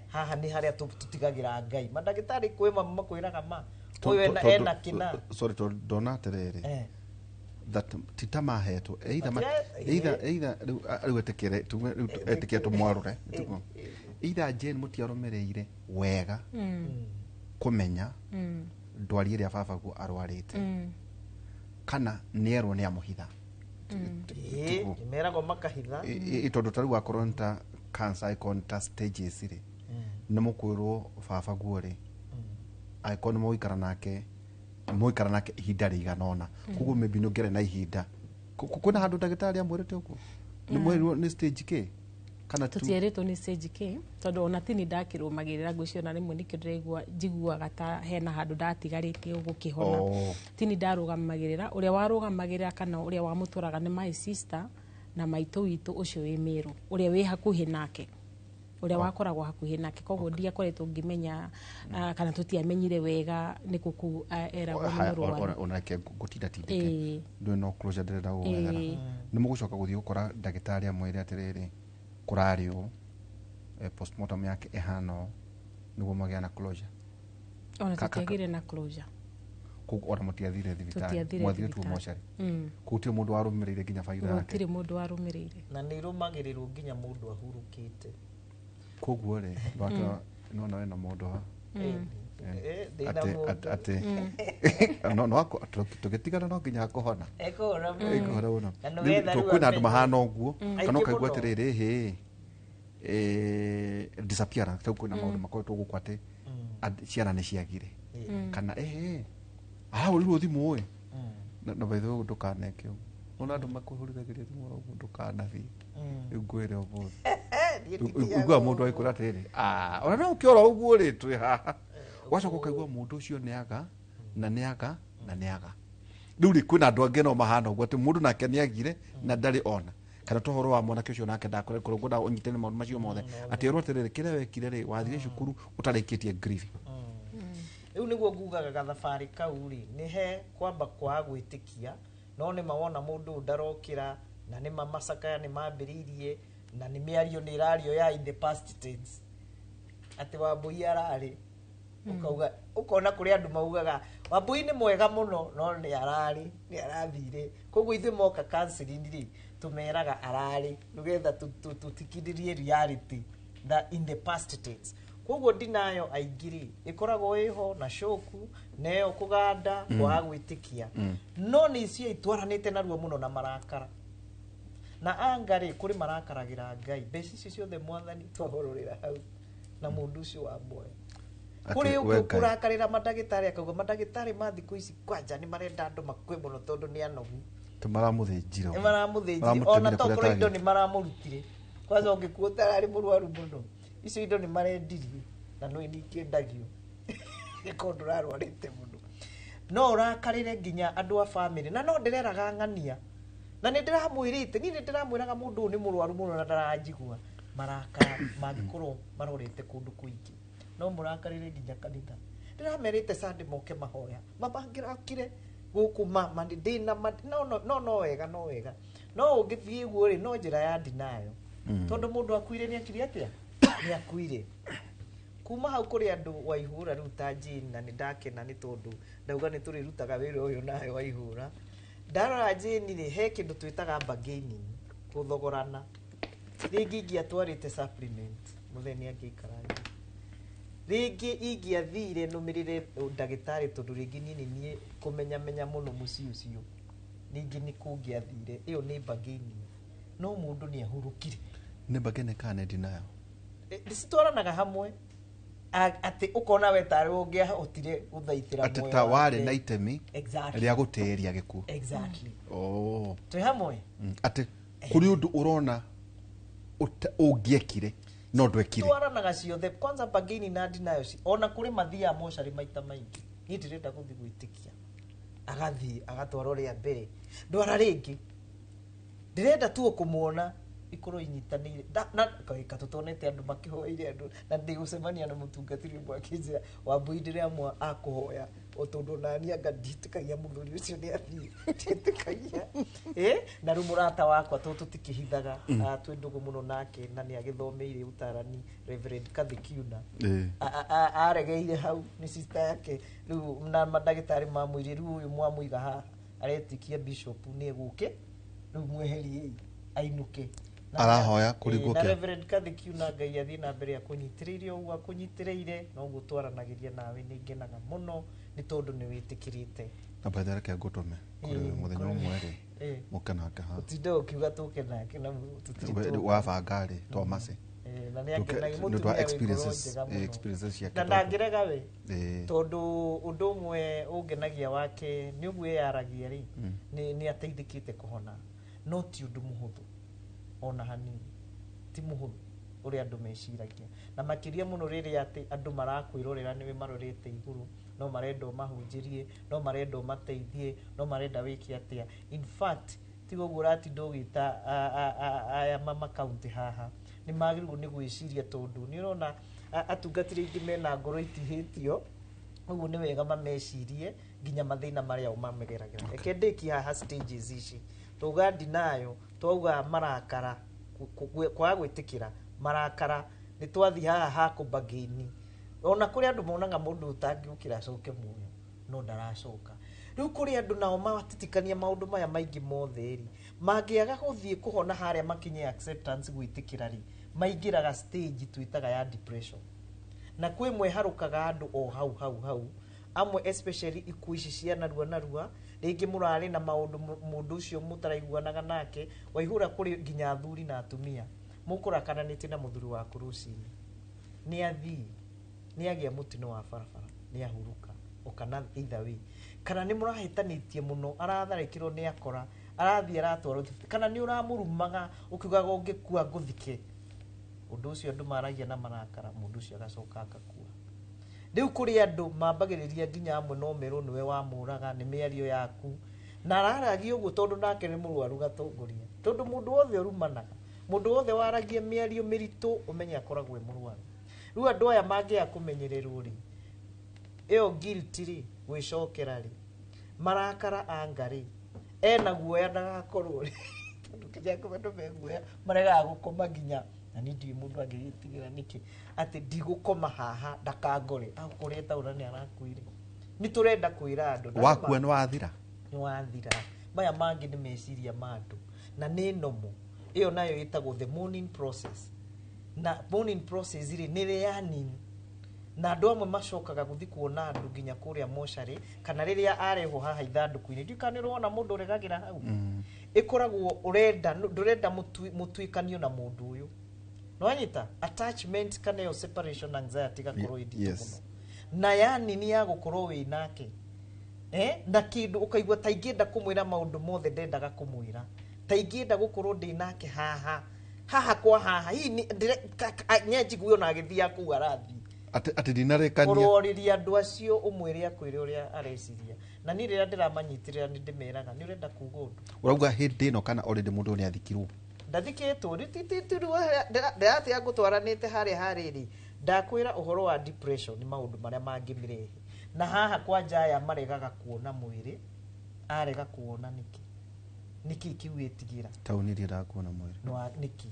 haha nĩ harĩa tũtigagĩra Ngai. Mandagĩtarĩ kwĩ makwĩraga ma ũyũ ena kĩna. Sorry, tondũ ndona atĩrĩrĩ, that ti ta mahetwo either either either rĩu etĩkĩre tuge rĩu etĩkĩre tũmwarũre tiguo? Either Jane mũtiarũmĩrĩire wega kũmenya ndwari ĩrĩa baba guo arwarĩte, kana nĩerwo nĩ amũhitha. Ĩĩ, nĩmeragwo makahitha. Tondũ ta rĩu akorwo nĩ ta cancer, ĩkorwo nĩ ta stages rĩ, nĩ mũkwĩrwo baba guo rĩ, angĩkorwo nĩ mũgũikara nake, mũgũikara nake ihinda rĩigana ũna. Koguo maybe nĩ ũngĩarĩ na ihinda. Kwĩna handũ ndagĩtarĩ amwĩrĩte ũguo nĩ mwĩrirwo nĩ stage k kana tu? Tũtierĩtwo nĩ stage k, tondũ ona tini ndakĩrũmagĩrĩra ngwĩciria ona rĩmwe nĩkĩo ndĩraigua njiguaga ta hena handũ ndatigarĩtie gũkĩhona. Oh. Tini ndarũgamagĩrĩra, ũrĩa warũgamagĩrĩra kana ũrĩa wamũtwaraga nĩ my sister na maitũ witũ ũcio wĩ Mĩrũ, ũrĩa wĩ hakuhĩ nake, ũrĩa wakoragwo hakuhĩ nake. Koguo ndiakoretwo ngĩmenya, kana tũtiamenyire wega nĩ kũkũ eragwo nĩ Haya, mũrwaru. Ona reke ngũtinda tindĩke. Ndũĩ no closure ndĩrenda gũgwethera. Nĩ mũgũcoka gũthiĩ gũkora ndagĩtarĩ amwĩre atĩrĩrĩ, kũrarĩ ũũ, postmortem yake ĩhana ũũ, nĩguo magĩa na closure? Ona tũtiagĩire na closure. Koguo ona mũtiathire thibitarĩ? Tũtiathire Mwathire tu thibitarĩ. mocarĩ? Koguo gũtirĩ mũndũ warũmĩrĩire nginya baitha yake? Gũtirĩ mũndũ warũmĩrĩire. Na nĩ irũmagĩrĩrwo nginya mũndũ ahurũkĩte. Koguo rĩ, nona wena mũndũ ha. Ndĩna Atĩ mũndũ. Atĩ no no tũgĩtigana no nginya akũhona. Ekũhona mũno. Ĩkũhona mũno. Na Rĩu nĩgetha rĩu kwĩna andũ amenye. mahana ũguo, kana Aingĩ ũkaigua mũno. atĩrĩrĩ, hĩ, disappearance. Rĩu kwĩna maũndũ makoretwo gũkũ atĩ ciana nĩ ciagire, kana ĩhĩ arahũrirwo thimũ ĩ, na by the way ndũkaneke ũguo, ona andũ makũhũrithagĩria thimũ oro ũguo, ndũkanathiĩ. Rĩu ngwĩre ũmũthĩ. Niĩ ndithiaga. Ũiguaga mũndũ agĩkwĩra atĩrĩrĩ, "Ah, ona no ũkĩora ũguo rĩ, twĩ haha." Ũgacoka ũkaigua mũndũ ũcio nĩ aga na nĩ aga na nĩ aga. Rĩu rĩ, kwĩna andũ angĩ no mahana ũguo, atĩ mũndũ nake nĩ agire na ndarĩ ona kana tohoro wa mwanake ũcio nake ndakoretwo ngwenda ũnyite nĩ maũndũ macio mothe, atĩ erwo atĩrĩrĩ, kĩrĩa wekire rĩ, wathire cukuru ũtarĩkĩtie grief. Rĩu nĩguo ngugaga gathabarĩ kau rĩ, nĩ he kwamba kwaga gwĩtĩkia, no nĩ mawona mũndũ ũyũ ndarokĩra, na nĩ ma macakaya nĩ mambĩrĩirie, na nĩ mĩario nĩ ĩrario ya in the past tense atĩ Wambũi ararĩ, ũkauga ũkona kũrĩ andũ maugaga Wambũi nĩ mwega mũno, no nĩ ararĩ, nĩ arathire. Koguo ithuĩ moka counseling rĩ, tũmeraga ararĩ, nĩgetha tũtikindĩrie reality that in the past tense. Koguo denial aingĩ rĩ ĩkoragwo ĩho na shoku na ĩyo kũganda, kwaga gwĩtĩkia, no nĩ icio itwaranĩte narua mũno na marakara na anga rĩ, kũrĩ marakaragĩra Ngai, mbeca icio ciothe Mwathani twahororera hau na mũndũ ũcio wa muoyo. Atĩ Kũrĩ we ũngĩ Ngai. ũkũrakarĩra mandagĩtarĩ, akauga mandagĩtarĩ ma thikũ ici kwanja nĩ marenda andũ makue mũno tondũ nĩ anogu. Tĩ maramũthĩnjire Nĩ maramũthĩnjire, ona Maramũtemire tokorwo kũrĩa indo tagĩte. nĩ maramũrutire kwanza, ũngĩkuo ũtararĩ mũrwaru mũno, icio indo nĩ marendirie na nĩ ikĩendagio ĩkorwo ndũrarwarĩte mũno. No ũrakarĩre nginya andũ a bamĩrĩ, na no ndĩreraga ng'ania na nĩ ndĩramwĩrĩte, niĩ nĩ ndĩramwĩraga mũndũ ũyũ nĩ mũrwaru mũno na ndaranjigua. Marakara mangĩkorwo marorete kũndũ kũingĩ, no mũrakarĩre nginya kanitha. Ndĩramerĩte Sunday moke mahoya mabangĩrakire gũkũ ma ndĩna no no no no wega, no wega, no ũngĩthiĩ guo rĩ, no njĩra ya denial, tondũ mũndũ akuire nĩ akiri atĩa. Nĩ akuire. Kuma hau kũrĩ andũ Waihũra rĩu ta Jane, na nĩ ndakena nĩ tondũ ndauga nĩ tũrĩrutaga wĩra ũyũ nawe Waihũra. Ndarora Jane rĩ, he kĩndũ twĩtaga bargaining, gũthogorana. Rĩngĩ ingĩatwarĩte supplement, mũthee nĩ angĩaikarangire. Rĩngĩ ingĩathire nũmĩrĩre ndagĩtarĩ, tondũ rĩngĩ niĩ nĩ niĩ kũmenyamenya mũno mũciĩ ũcio, rĩngĩ nĩ kũngĩathire. Ĩyo nĩ bargaining, no mũndũ nĩ ahurũkire. Nĩ bargaining kana nĩ denial? Citwaranaga hamwe. Atĩ ũkona we tarĩ ũngĩahotire gũthaitĩra atĩ muoyo ta warĩ wake. Na itemi rĩa gũtĩĩria gĩkuũ. Exactly. Oh. Twĩ hamwe. Atĩ kũrĩ ũndũ ũrona ũngĩekire no ndwekire. Twaranaga ciothe. Kwanza bargaining na denial ona kũrĩ mathiaga mocarĩ maita maingĩ, niĩ ndĩrenda gũthiĩ gwĩtĩkia, agathiĩ agatwarwo rĩa mbere, ndwara rĩngĩ, ndĩrenda tu kũmuona, ikorwo inyitanĩire. Na kaĩ tũtonete andũ makĩhoeire andũ, na ndĩgũcemania na mũtungatĩri ũmwe akĩnjĩra, Wambui, ndĩramwa akũhoya o tondũ nani anga ndiĩtĩkagia mũthuri ũcio nĩ athiĩ, ndiĩtĩkagia. Na rĩu mũrata wakwa tondũ tũtikĩhithaga, twĩ ndũgũ mũno nake na nĩ agĩthomeire ũtarani, Reverend Kathy Kiuna. Aregeire hau nĩ sister yake rĩu, na mandagĩtarĩ mamwĩrire rĩu ũyũ mwamũiga haha aretĩkia bishop nĩ egũke, rĩu mweheriei ainũke. Arahoya kũringwo Na kĩa? Reverend Kathy Kiuna, Ngai athiĩ na mbere akũnyitĩrĩire ũguo akũnyitĩrĩire, noguo twaranagĩria nawe nĩ ngenaga mũno nĩ tondũ nĩ wĩtĩkĩrĩte. Na by reke ngũtũme kũrĩ mũthenya ũmwe rĩ, mũke nake haha. Ũtinde ũkiuga tũke nake na tũtirĩ tũke. Wabanga rĩ, twamace. Na nĩ akenagia nĩ ũndũ wa mũtumia wĩ ngoro experiences njega mũno. Experiences ciake Na ndangĩrega we, tondũ ũndũ ũmwe ũngenagia wake nĩ ũguo eyaragia rĩ, nĩ ateithĩkĩte kũhona, no ti ũndũ mũhũthũ ona hanini, ti mũhũthũ ũrĩa andũ meciragia, na makĩria mũno rĩrĩa atĩ andũ marakwĩrorera nĩwe marorete igũrũ, no marenda ũmahunjĩrie, no marenda ũmateithie, no marenda wĩke atĩa. In fact, tiga ũguo ũratinda ũgĩta aya mama county haha, nĩ magĩrĩirwo nĩ gwĩciria, tondũ nĩ ũrona atungatĩri aingĩ mena ngoro itihĩtio ũguo, nĩ wega mamecirie nginya mathĩna marĩa o mamegeragĩra. Reke ndĩkie haha stages ici. Twauga denial, twauga marakara, kwaga gwĩtĩkĩra, marakara, nĩ twathiĩ haha ha kũbagĩni. Ona kũrĩ andũ monaga mũndũ ũtangĩũkĩra acoke muoyo, no ndaracoka. Rĩu kũrĩ andũ nao matitikania maũndũ maya maingĩ mothe rĩ, mangĩaga gũthiĩ kũhona harĩa makinye acceptance, gwĩtĩkĩra rĩ, maingĩraga stage twĩtaga ya depression. Na kwĩ mweharũkaga andũ o hau hau hau, amwe especially ikuũ ici cia narua narua, rĩngĩ mũrarĩ na maũndũ mũndũ ũcio mũtaraiguanaga nake. Waihũra, kũrĩ nginya athuri na atumia mũkũrakaranĩtie na mũthuri waku, rũcinĩ nĩ athiĩ, nĩ agĩa mũtino wa barabara, nĩ ahurũka, kana either way, kana nĩ mũrahĩtanĩtie mũno, aratharĩkĩrwo nĩ akora, arathiĩ aratwarwo thibitarĩ, kana nĩ ũramũrumaga ũkiugaga ũngĩkua ngũthike. Ũndũ ũcio andũ maragia na marakara, mũndũ ũcio agacoka agakua. Rĩu kũrĩ andũ mambagĩrĩria nginya amwe no merwo nĩwe wamũraga nĩ mĩario yaku, na araragia ũguo tondũ nake nĩ mũrwaru gatongoria, tondũ mũndũ wothe ũrumanaga, mũndũ wothe waragia mĩario mĩritũ, ũmenye akoragwo e mũrwaru. Rĩu andũ aya mangĩaga kũmenyererwo rĩ, ĩyo guilt rĩ, gwĩcokera rĩ, marakara, anga rĩ, ena guoya ndagakorwo rĩ, tondũ kĩrĩa andũ me guoya maregaga gũkoma nginya, na niĩ ndiũĩ mũndũ angĩgĩtigĩra nĩkĩ atĩ ndigũkoma haha ndakangore akũrĩa taũra nĩ arakuire. Nĩ tũrenda kwĩra andũ na Wakua nĩ wathira. Nĩ wathira. Maya mangĩ nĩ meciria ma andũ na nĩ nomo. Ĩyo nayo ĩtagwo the mourning process, na mourning process rĩ, nĩ rĩanin, na andũ amwe macokaga gũthiĩ kuona andũ nginya kũrĩa mocarĩ, kana rĩrĩa arehwo haha ithandũkũ-inĩ. Ndiũĩ kana nĩ ũrona mũndũ ũregagĩra hau, ĩkoragwo ũrenda ndũrenda mũtuĩkanio na mũndũ ũyũ, nĩwanyita attachment kana ĩyo separation anxiety ĩgakorwo ĩ nditũ mũno, na yani nĩ ya gũkorwo wĩ nake, na kĩndũ ũkaigua ta ingĩenda kũmwĩra maũndũ mothe ndendaga kũmwĩra, ta ingĩenda gũkorwo ndĩ nake haha haha kwa haha, hihi nyenjigue ona agĩthiaga kũu arathiĩ. Atĩ ndinarĩkania. Ũrorĩria andũ acio, ũmwĩre akwĩre ũrĩa areciria, na niĩ rĩrĩa ndĩramanyitĩrĩra nĩ ndĩmeraga nĩ ũrenda kuga ũndũ. Ũrauga hĩndĩ ĩno kana already mũndũ nĩ athikirwo? Ndathikĩtwo ndĩratia ngũtwaranĩte harĩa harĩrĩ, ndakwĩra ũhoro wa depression nĩ maũndũ marĩa mangĩmĩrehe, na haha kwanja aya maregaga kuona mwĩrĩ, arega kuona nĩkĩ, nĩkĩ kĩu wĩtigĩra? Taũni ndiendaga kuona mwĩrĩ. Nĩkĩ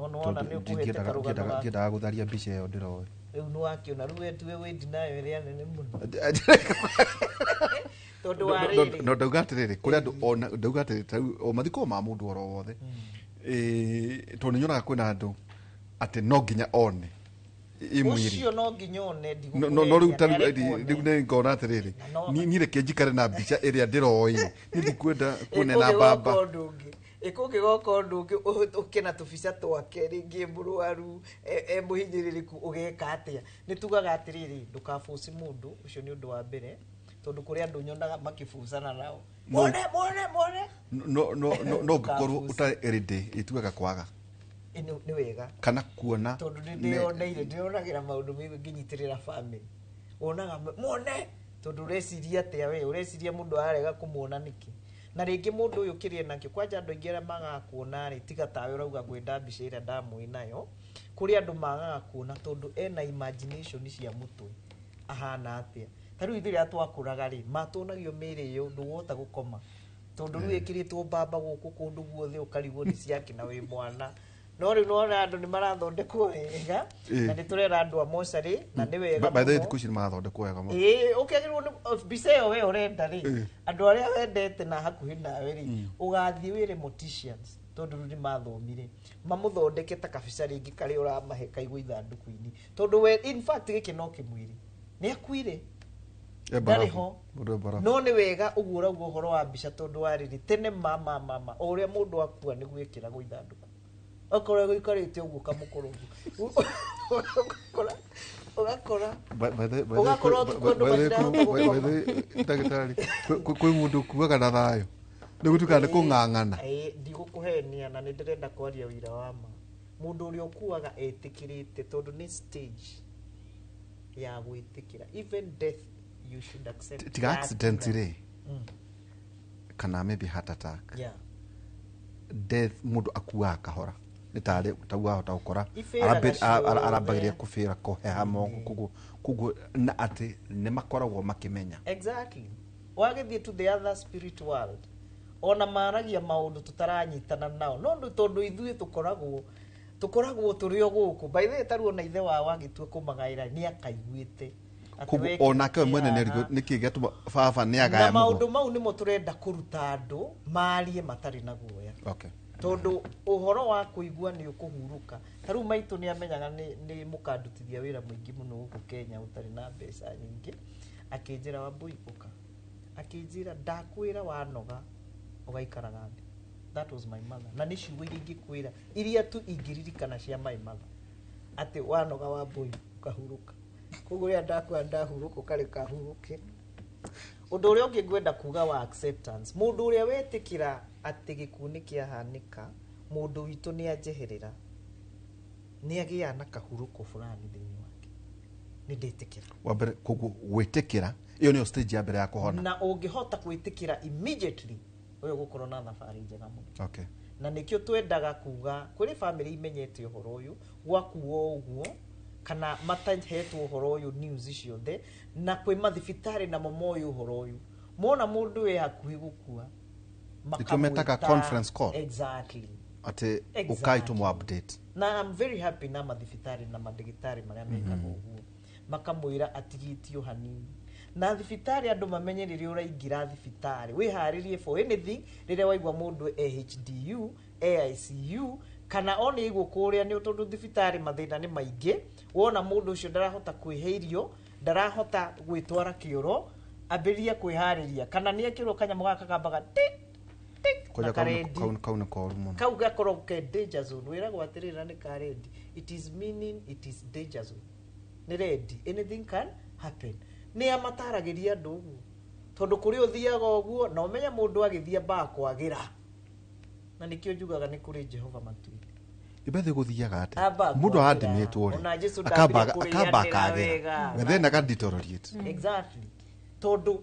No nĩwona nĩ ũkũhete karũgano gaku. Ndiendaga gũtharia mbica ĩyo ndĩroĩ. Rĩu nĩwakĩona rĩu we tiwe wĩ denial ĩrĩa nene mũno tondũ wa rĩrĩ. No ndauga atĩrĩrĩ, kũrĩ andũ ona ndauga atĩrĩrĩ, ta rĩu o mathiko ma mũndũ oro wothe, tondũ nĩnyonaga kwĩna andũ atĩ no nginya one ĩ mwĩrĩ. Ũcio no nginya one. No rĩu ta rĩu nĩ ngona atĩrĩrĩ, niĩ reke njikare na mbica ĩrĩa ndĩroĩ, niĩ ndikwenda kuonena baba. Ĩkũngĩgoka ũndũ ũngĩ ũke na tũbica twake rĩngĩ mũrwaru e mũhinyĩrĩrĩku, ũgeka atĩa? Nĩ tugaga atĩrĩrĩ, ndũkabuci mũndũ ũcio nĩ ũndũ wa mbere, tondũ kũrĩ andũ nyonaga makĩbucana nao, mone mone mone. No ũngĩkorwo ũtarĩ ready, ĩtuaga kwaga. Nĩ wega kana kuona. Tondũ nĩ ndĩyoneire, ndĩyonagĩra maũndũ maingĩ ngĩnyitĩrĩra family, wonaga mone tondũ ũreciria atĩa we, ũreciria mũndũ ararega kũmuona nĩkĩ? Na rĩngĩ mũndũ ũyũ kĩrĩa nakĩo kwanja andũ aingĩ arĩa magaga kuona rĩ, tiga tawe ũrauga ngwenda mbica ĩrĩa ndamũĩ nayo, kũrĩ andũ magaga kuona tondũ ena imagination cia mũtwe ahana atĩa. Ta rĩu ithuĩ rĩrĩa twakũraga rĩ, matuonagio mĩĩrĩ ĩyo ndũhota gũkoma tondũ rĩu ĩkĩrĩtwo mbamba gũkũ kũndũ guothe, ũkarigwo nĩ ciake na wĩ mwana. No rĩu nĩwona andũ nĩ marathondekwo wega na nĩ tũrera andũ a mocarĩ na nĩ wega. By the way, thikũ ici nĩ marathondekwo wega mũno. Ĩĩ, ũkĩagĩrĩirwo nĩ mbica ĩyo we ũrenda rĩ, andũ arĩa wendete na hakuhĩ nawe rĩ, ũgathiĩ wĩre morticians, tondũ rĩu nĩ mathomire, mamũthondeke ta kabica rĩngĩ karĩa ũramahe kaigwo ithandũkũ-inĩ, tondũ we in fact gĩkĩ no kĩmwĩrĩ nĩ akuire ndarĩ ho. No nĩ wega ũguo ũrauga ũhoro wa mbica, tondũ wa rĩrĩ tene mama o ũrĩa mũndũ akua nĩ gwĩkĩragwo ithandũkũ, okorwo gũikarĩte ũguo kamũkoro ũguo ũgakora ũgakora ũtukũ andũ matirahota gũkoma. Ndagĩtarĩ, kwĩ mũndũ ũkuaga na thayũ nĩ gũtuĩkaga nĩ kũng'ang'ana. Ndigũkũhenia na nĩ ndĩrenda kwaria wĩra wa ma, mũndũ ũrĩa ũkuaga etĩkĩrĩte, tondũ nĩ stage ya gwĩtĩkĩra, even death you should accept. Tiga accident rĩ, kana maybe heart attack, death mũndũ akuaga kahora, nĩ tarĩ tau wahota gũkora arambagĩrĩria kũbĩra kũheha moko koguo, na atĩ nĩ makoragwo makĩmenya. Exactly, wagĩthiĩ to the other spirit world, ona maragia maũndũ tũtaranyitana nao, no tondũ ithuĩ tũkoragwo tũrĩ o gũkũ. By the way, tarĩu ona ithe wao agĩtua kũmagaĩra nĩ akaiguĩte. Onake we mwene nĩkĩ gĩatũma baba nĩ agaya. Na maũndũ mau nĩmo tũrenda kũruta andũ marie matarĩ na guoya. Tondũ ũhoro wa kũigua nĩ ũkũhurũka. Ta rĩu maitũ nĩ amenyaga nĩ mũkandutithia wĩra mũingĩ mũno gũkũ Kenya ũtarĩ na mbeca nyingĩ, akĩnjĩra Wambui ũka, akĩnjĩra ndakwĩra wanoga ũgaikaraga thĩ. That was my mother. Na nĩ ciugo iria ingĩkwĩra iria tu ingĩririkana cia my mother, atĩ wanoga Wambui ũkahurũka. Koguo rĩrĩa ndakua ndahurũka ũkareka hurũke. Ũndũ ũrĩa ũngĩ ngwenda kuga wa acceptance, mũndũ ũrĩa wetĩkĩra atĩ gĩkuũ nĩ kĩahanĩka, mũndũ witũ nĩ anjeherera, nĩ agĩaga na kahurũko fulani thĩinĩ wake, nĩ ndetĩkĩra. Wa mbere koguo gwĩtĩkĩra ĩyo nĩyo stage ya mbere ya kũhona. Na ũngĩhota gwĩtĩkĩra immediately, ũyũ ũgũkorwo na thabarĩ njega mũno. Na nĩkĩo twendaga kuga kũrĩ family imenyete ũhoro ũyũ gwakuo ũguo, kana matahetwo ũhoro ũyũ news ciothe, na kwĩ mathibitarĩ namo moĩ ũhoro ũyũ, mona mũndũ wĩ hakuhĩ gũkua nĩkĩo metaga conference call. Exactly, atĩ ũkai tũmũ update. Na I'm very happy na mathibitarĩ na mandagĩtarĩ marĩa mekaga ũguo, makamwĩra atigĩtio hanini na thibitarĩ, andũ mamenye rĩrĩa ũraingĩra thibitarĩ wĩharĩrie for anything. Rĩrĩa waigua mũndũ e HDU, e ICU, kana ona igũ kũrĩa, nĩ tondũ thibitarĩ mathĩna nĩ maingĩ, wona mũndũ ũcio ndarahota kwĩhe irio, ndarahota gwĩtwara kĩoro, ambĩrĩria kwĩharĩria, kana nĩ ekĩrwo kanyamũ gaka kambaga tik tik na karendi. Kau nĩ koru mũno. Kau gakoragwo ke danger zone, wĩragwo atĩrĩrĩ na nĩ ka rendi, it is meaning it is danger zone, nĩ rendi, anything can happen. Nĩ amataragĩria andũ ũguo, tondũ kũrĩ ũthiaga ũguo na ũmenye mũndũ agĩthiĩ ambaga kwagĩra, na nĩkĩo njugaga nĩ kũrĩ Jehova matu-inĩ. Ibethe gũthiaga atĩa Amba mũndũ kwagĩra. andimĩtwo rĩ, Ona Jesu akamba ndambire akamba kũrĩanĩra akagĩra wega. then aka deteriorate. Exactly, tondũ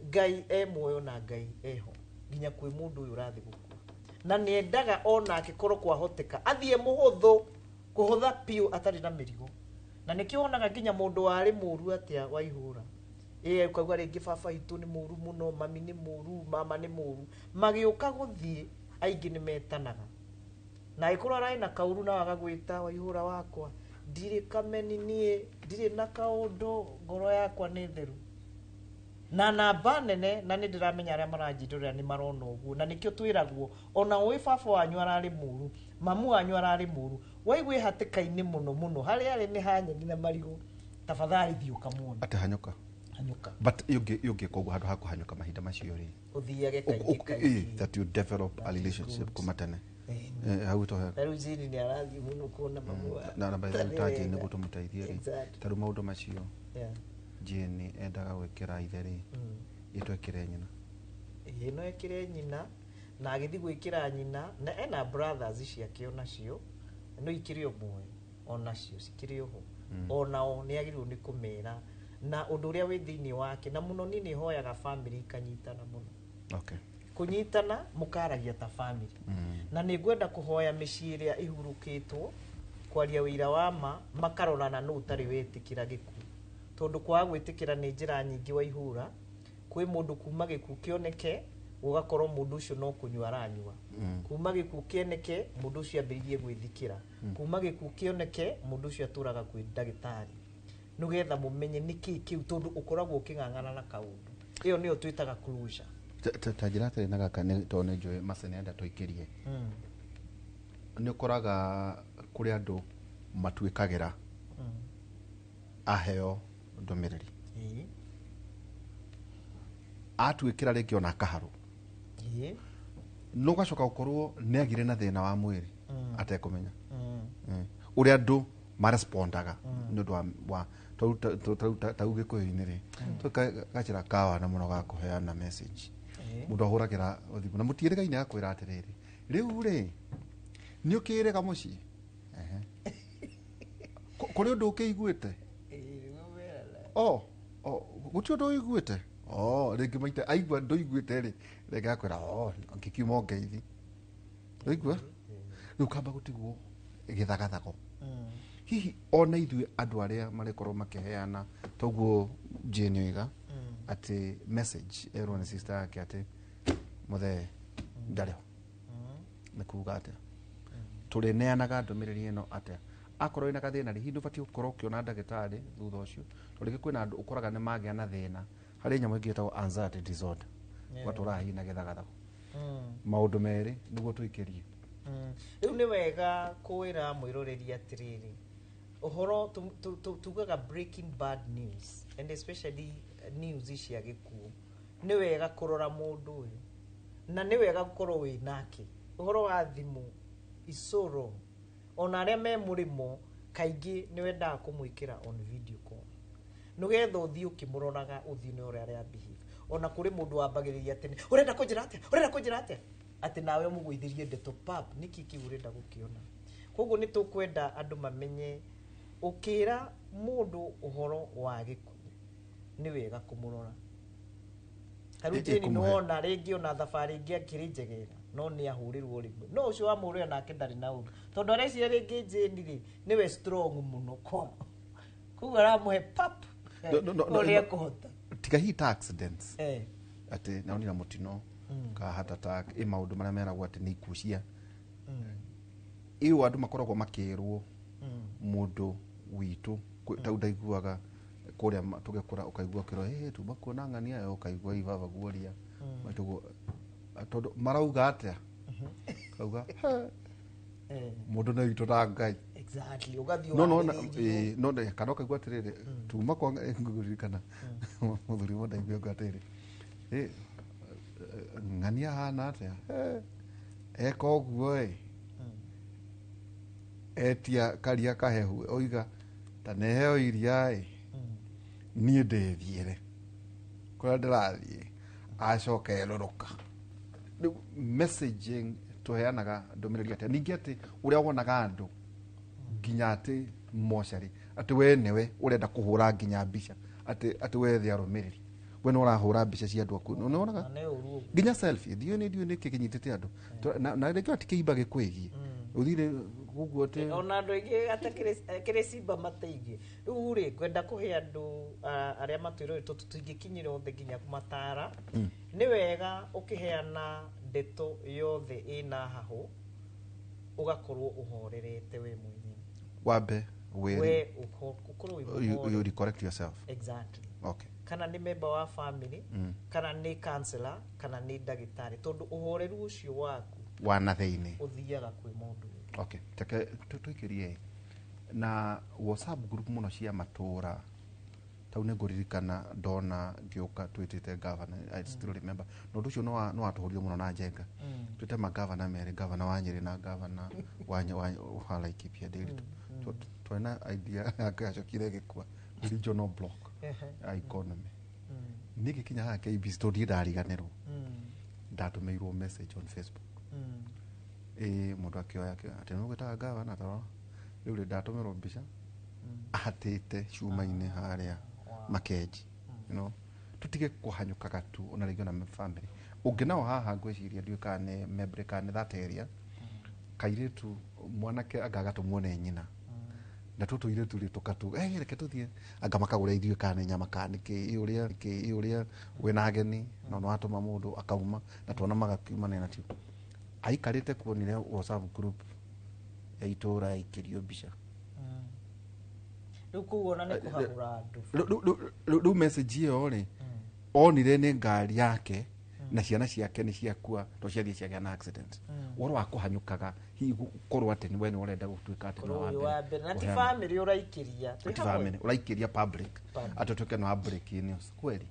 Ngai e muoyo na Ngai eho nginya kwĩ mũndũ ũyũ ũrathiĩ gũkua, na nĩendaga onake korwo kwahoteka athiĩ mũhũthũ, kũhũtha biũ atarĩ na mĩrigo. Na nĩkĩo wonaga nginya mũndũ warĩ mũru atĩa wa ihũra, ĩĩ ũkauga rĩngĩ baba witũ nĩ mũru mũno, mami nĩ mũru, mama nĩ mũru, magĩũka gũthiĩ aingĩ nĩ metanaga. Na angĩkorwo ararĩ na kaũru na agagwĩta waihũra wakwa, ndirĩ kameni niĩ, ndirĩ na kaũndũ, ngoro yakwa nĩ theru. Na namba nene, na nĩ ndĩramenya arĩa maranjindũrĩra nĩ marona ũguo, na nĩkĩo twĩragwo ona ũĩ baba wanyu ararĩ mũru, mamu wanyu ararĩ mũru, waigua hatĩka-inĩ mũno mũno, harĩa arĩ nĩ hanyeni na marigũ, tafadhali thiĩ ũkamuone. Atĩ hanyũka. Hanyũka. But ũngĩka ũguo handũ ha kũhanyũka mahinda macio rĩ, ũthiage kaingĩ kaingĩ. That you develop a relationship kuma tene. Hau to Na rĩu Jane nĩ arathiĩ mũno kuona mamu wa na by the way ta Jane nĩguo tũmũteithie rĩ, Exactly. ta rĩu maũndũ macio Yeah. Jane endaga gwĩkĩra ithe rĩ, ĩtwekĩre nyina. Ĩĩ no ekĩre nyina, na agĩthiĩ gwĩkĩra nyina, na ena brothers ciake onacio, no ikĩrĩ o muoyo, onacio cikĩrĩ oho. Onao nĩ agĩrĩirwo nĩ kũmera na ũndũ ũrĩa wĩ thĩinĩ wake, na mũno niĩ nĩ hoyaga family ikanyitana mũno. Okay. Kũnyitana mũkaragia ta family. Na nĩ ngwenda kũhoya mĩciĩ ĩrĩa ĩhurũkĩtwo kwaria ũira wa ma, makarorana nũ ũtarĩ wetĩkĩra gĩkuũ, tondũ kwaga gwĩtĩkĩra nĩ njĩra nyingĩ waihũra. Kwĩ mũndũ kuma gĩkuũ kĩoneke gũgakorwo mũndũ ũcio no kũnyua aranyua. Kuma gĩkuũ kĩoneke mũndũ ũcio ambĩrĩirie gwĩthikĩra. Kuma gĩkuũ kĩoneke mũndũ ũcio atũraga kwĩ ndagĩtarĩ, nĩgetha mũmenye nĩkĩĩ kĩu, tondũ ũkoragwo ũkĩng'ang'ana na kaũndũ. Ĩyo nĩyo twĩtaga closure. Ta njĩra atĩrĩ na gaka nĩ tondũ nĩ njũĩ Mercy nĩ enda tũikĩrie. Nĩ ũkoraga kũrĩ andũ matuĩkagĩra aheo ndũmĩrĩri, atuĩkĩra rĩngĩ ona akaharwo, no ũgacoka gũkorwo nĩ agire na thĩna wa mwĩrĩ atekũmenya. Ũrĩa andũ marespondaga nĩ ũndũ wa tau gĩkũyũ-inĩ rĩ, gacĩra kawana mũno ga kũheana message. Mũndũ ahũragĩra thimũ na mũtiĩrĩgaine akwĩra atĩrĩrĩ, rĩu rĩ nĩ ũkĩrĩga mũciĩ? Kũrĩ ũndũ ũkĩiguĩte? O gũtirĩ ũndũ ũiguĩte? Rĩngĩ maita aigua ndũiguĩte rĩ, rĩngĩ akwĩra ngĩkiuma ũngeithi. Ũigua? Rĩu kamba gũtigwo gĩthagathago. Hihi ona ithuĩ andũ arĩa marĩkorwo makĩheana toguo Jane oiga atĩ message erwo nĩ sister yake atĩ mũthee ndarĩ ho, nĩ kuga atĩa? Tũrĩneanaga ndũmĩrĩri ĩno atĩa? Akorwo wĩna gathĩna rĩ, hihi ndũbatiĩ gũkorwo ũkĩona ndagĩtarĩ thutha ũcio, tondũ rĩngĩ kwĩna andũ ũkoraga nĩ magĩa na thĩna harĩ nyamũ ĩngĩ ĩtagwo anxiety disorder, ũgatũra hihi na gĩthagathago. Maũndũ merĩ nĩguo tũikĩrie. Rĩu nĩ wega kwĩra mwĩroreri atĩrĩrĩ, ũhoro tugaga breaking bad news, and especially news cia gĩkuũ, nĩ wega kũrora mũndũ ũyũ, na nĩ wega gũkorwo wĩ nake. Ũhoro wa thimũ is so wrong. Ona arĩa me mũrĩmo kaingĩ nĩ wendaga kũmwĩkĩra on video call, nĩgetha ũthiĩ ũkĩmũroraga ũthiũ nĩ ũrĩa arĩa behave. Ona kũrĩ mũndũ wambagĩrĩria atĩ ũrenda kũnjĩra atĩa, ũrenda kũnjĩra atĩa, atĩ nawe ũmũgũithĩrie ndeto pap, nĩkĩ kĩu ũrenda gũkĩona. Koguo nĩ tũkwenda andũ mamenye ũkĩra mũndũ ũhoro wa gĩkuũ nĩ wega kũmũrora. Tarĩu Jane nĩwona rĩngĩ ona thabarĩ ĩngĩ akĩrĩ njegega, no nĩ ahũrĩrwo rĩmwe, no ũcio wamũhũrĩra nake ndarĩ na ũru, tondũ areciria rĩngĩ Jane rĩ nĩwe strong mũno kwao, koguo aramũhe pap ũrĩa ekũhota. Tiga hihi ta accidents atĩ naonire mũtino ka heart attack, ĩ maũndũ marĩa meragwo atĩ nĩ ikuũ cia ĩyo andũ makoragwo makĩrwo mũndũ witũ tau ndaiguaga kũrĩa tũgĩkũra ũkaigua ũkĩrwo ĩ tuma kuona ng'ania ĩyo, ũkaigua ibaba guoria maitũguo, tondũ marauga atĩa? Kauga mũndũ nĩ witũ na Ngai. Exactly, ũgathiĩ No no no kana ũkaigua atĩrĩrĩ, tuma kwa ngũririkana mũthuri ũmwe ndaigua atĩrĩrĩ, ng'ania hana atĩa? Eka ũguo ĩ, etia karia kahehu oiga ta neheo iria ĩ, niĩ ndĩthiĩre kũrĩa ndĩrathiĩ, acoka erũrũka. Rĩu messaging tũheanaga ndũmĩrĩri atĩa? Ningĩ atĩ ũrĩa wonaga andũ nginya atĩ mocarĩ atĩ we nĩwe ũrenda kũhũra nginya mbica atĩ wethe arũmĩrĩri, we nĩ ũrahũra mbica cia andũ aku, nĩ wonaga nginya selfie ndiũĩ nĩ ndiũĩ nĩkĩ kĩnyitĩte andũ na rĩngĩ ti kĩimba gĩkwĩgiĩ ũthire ũguo atĩ ona andũ aingĩ atakĩrĩ cimba mateithie. Rĩu rĩ ngwenda kũhe andũ arĩa matwĩrorete tondũ tũtingĩkinyĩra othe nginya kũmatara, nĩ wega ũkĩheana ndeto yothe ĩna hahũ Ũgakorwo ũhorerete we mwenyewe. Wambe wĩri We ũkorwo wĩ you, mũhoreru. you recorrect yourself. Exactly. Okay. Kana nĩ member wa family, kana nĩ counselor, kana nĩ ndagĩtarĩ, tondũ ũhoreru ũcio waku Wana thĩinĩ. Ũthiaga kwĩ mũndũ ũyũ. Okay, teke tũikĩrie na WhatsApp group mũno cia matũra tau nĩ ngũririkana ndona ngĩũka twĩtĩte governor, I still remember, na ũndũ ũcio nĩ watũhũrire mũno na njenga. Twĩte magavana merĩ, gavana wa Nyĩrĩ na gavana wa Laikipia Ndiritu. Twarĩ na idea yake yacokire ĩgĩkua regional block ya economy. Niĩ ngĩkinya haha KBC tondũ ndirĩ ndariganĩrwo, ndatũmĩirwo message on Facebook. Ĩ mũndũ akĩoya atĩ nĩ ũgwĩtaga gavana tarora rĩu rĩ ndatũmĩrwo mbica ahatĩte cuma-inĩ harĩa makenji, tũtige kũhanyũkaga tu ona rĩngĩ ona family ũngĩ nao haha ngwĩciria ndiũĩ kana nĩ membre kana nĩ that area kairĩtu mwanake anga agatũmwo nĩ nyina na tũtũ tũirĩtu rĩ tũkatu reke tũthiĩ anga makagũra irio kana nĩ nyama kana nĩ kĩ ũrĩa kĩ ũrĩa wĩna ageni no nĩ watũma mũndũ akauma na tuona magakiumania natio aikarĩte kuonire WhatsApp group ya itũra yaikĩrio mbica. Rĩu kũu ona nĩ kũhagũra andũ. Rĩu message ĩyo rĩ onire nĩ ngari yake na ciana ciake nĩ ciakua to ciathiĩ ciagĩa na accident. Ũhoro wa kũhanyũkaga hihi gũkorwo atĩ nĩ we nĩ ũrenda gũtuĩka atĩ nĩ Korwo ũyũ wa mbere na ti kũheana. Family ũraikĩria. Ti family ũraikĩria public. Public. Atĩ ũtuĩke nĩ wa break news kweli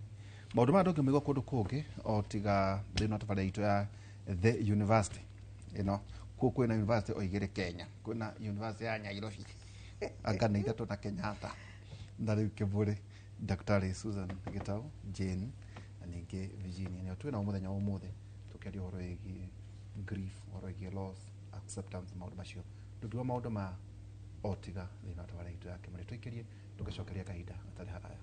maũndũ maya ndũngĩmaigua kũndũ kũngĩ o tiga thĩinĩ wa tabarĩra itũ ya the university ĩno kuo kwĩna university o igĩrĩ Kenya, kwĩna university ya Nairobi anga nĩ ithatũ na Kenyatta na rĩu Kĩbũrĩ Dr. Susan Gitau Jane na ningĩ Virginia nĩo twĩnao mũthenya wa ũmũthĩ tũkĩaria ũhoro wĩgiĩ grief, ũhoro wĩgiĩ loss, acceptance, maũndũ macio ndũngiuga maũndũ ma o tiga thĩinĩ wa tabarĩra itũ ya Kĩmũrĩ tũikĩrie tũgĩcokeria kahinda gatarĩ haraya.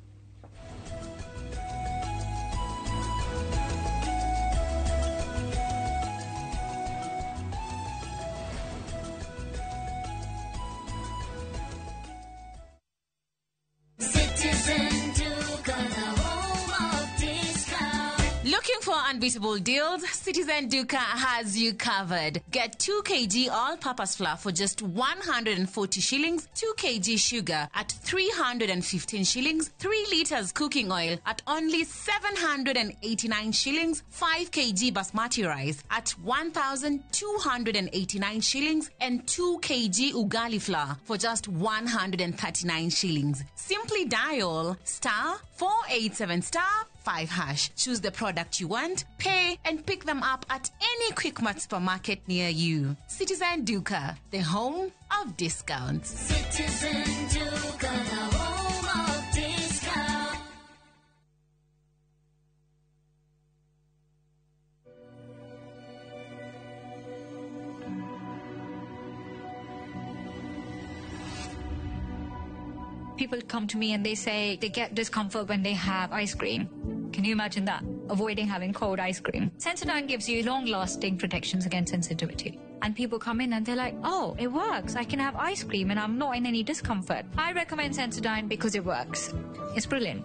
Citizen Duka, the home of discount. Looking for unbeatable deals? Citizen Duka has you covered. Get 2 kg all-purpose flour for just 140 shillings, 2 kg sugar at 315 shillings, 3 liters cooking oil at only 789 shillings, 5 kg basmati rice at 1,289 shillings, and 2 kg ugali flour for just 139 shillings. Simply dial star 487 star 5 hash. Choose the product you want, pay, and pick them up at any Quickmart supermarket near you. Citizen Duka, the home of discounts. Citizen Duka, the home of discount. People come to me and they say they get discomfort when they have ice cream. Can you imagine that? Avoiding having cold ice cream. Sensodyne gives you long-lasting protections against sensitivity. And people come in and they're like, oh, it works. I can have ice cream and I'm not in any discomfort. I recommend Sensodyne because it works. It's brilliant.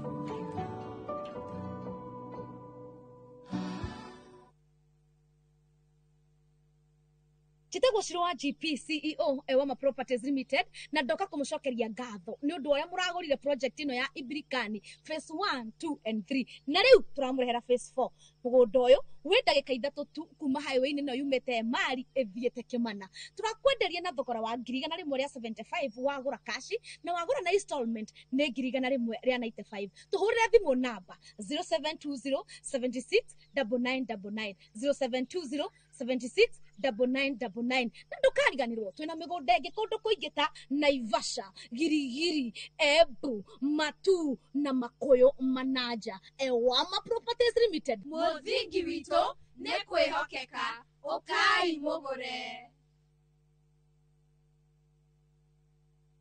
Njĩtagwo Shiro wa GP CEO Ewama Properties Limited na ndoka kũmũcokeria ngatho nĩ ũndũ ũrĩa mũragũrire project ĩno ya Ibirikani phase 1 2 and 3 na rĩu tũramũrehera phase 4. Mũgũnda ũyũ wĩ ndagĩka 3 tu kuma highway-inĩ ĩno yumĩte Emali ĩthiĩte Kĩmana. Tũrakwenderia na thogora wa 175,000 wagũra kashi na wagũra na installment nĩ 195,000. Tũhũrĩre thimũ namba 0720 76 9999 0720 76 9999 na ndũkariganĩrwo twĩna mĩgũnda ĩngĩ kũndũ kũingĩ ta Naivasha, Girigiri, Embu, Matu na Makuyu Manaja. Ewama Properties Limited, Mũthingi witũ nĩ kwĩhokeka, ũkai mũgũre.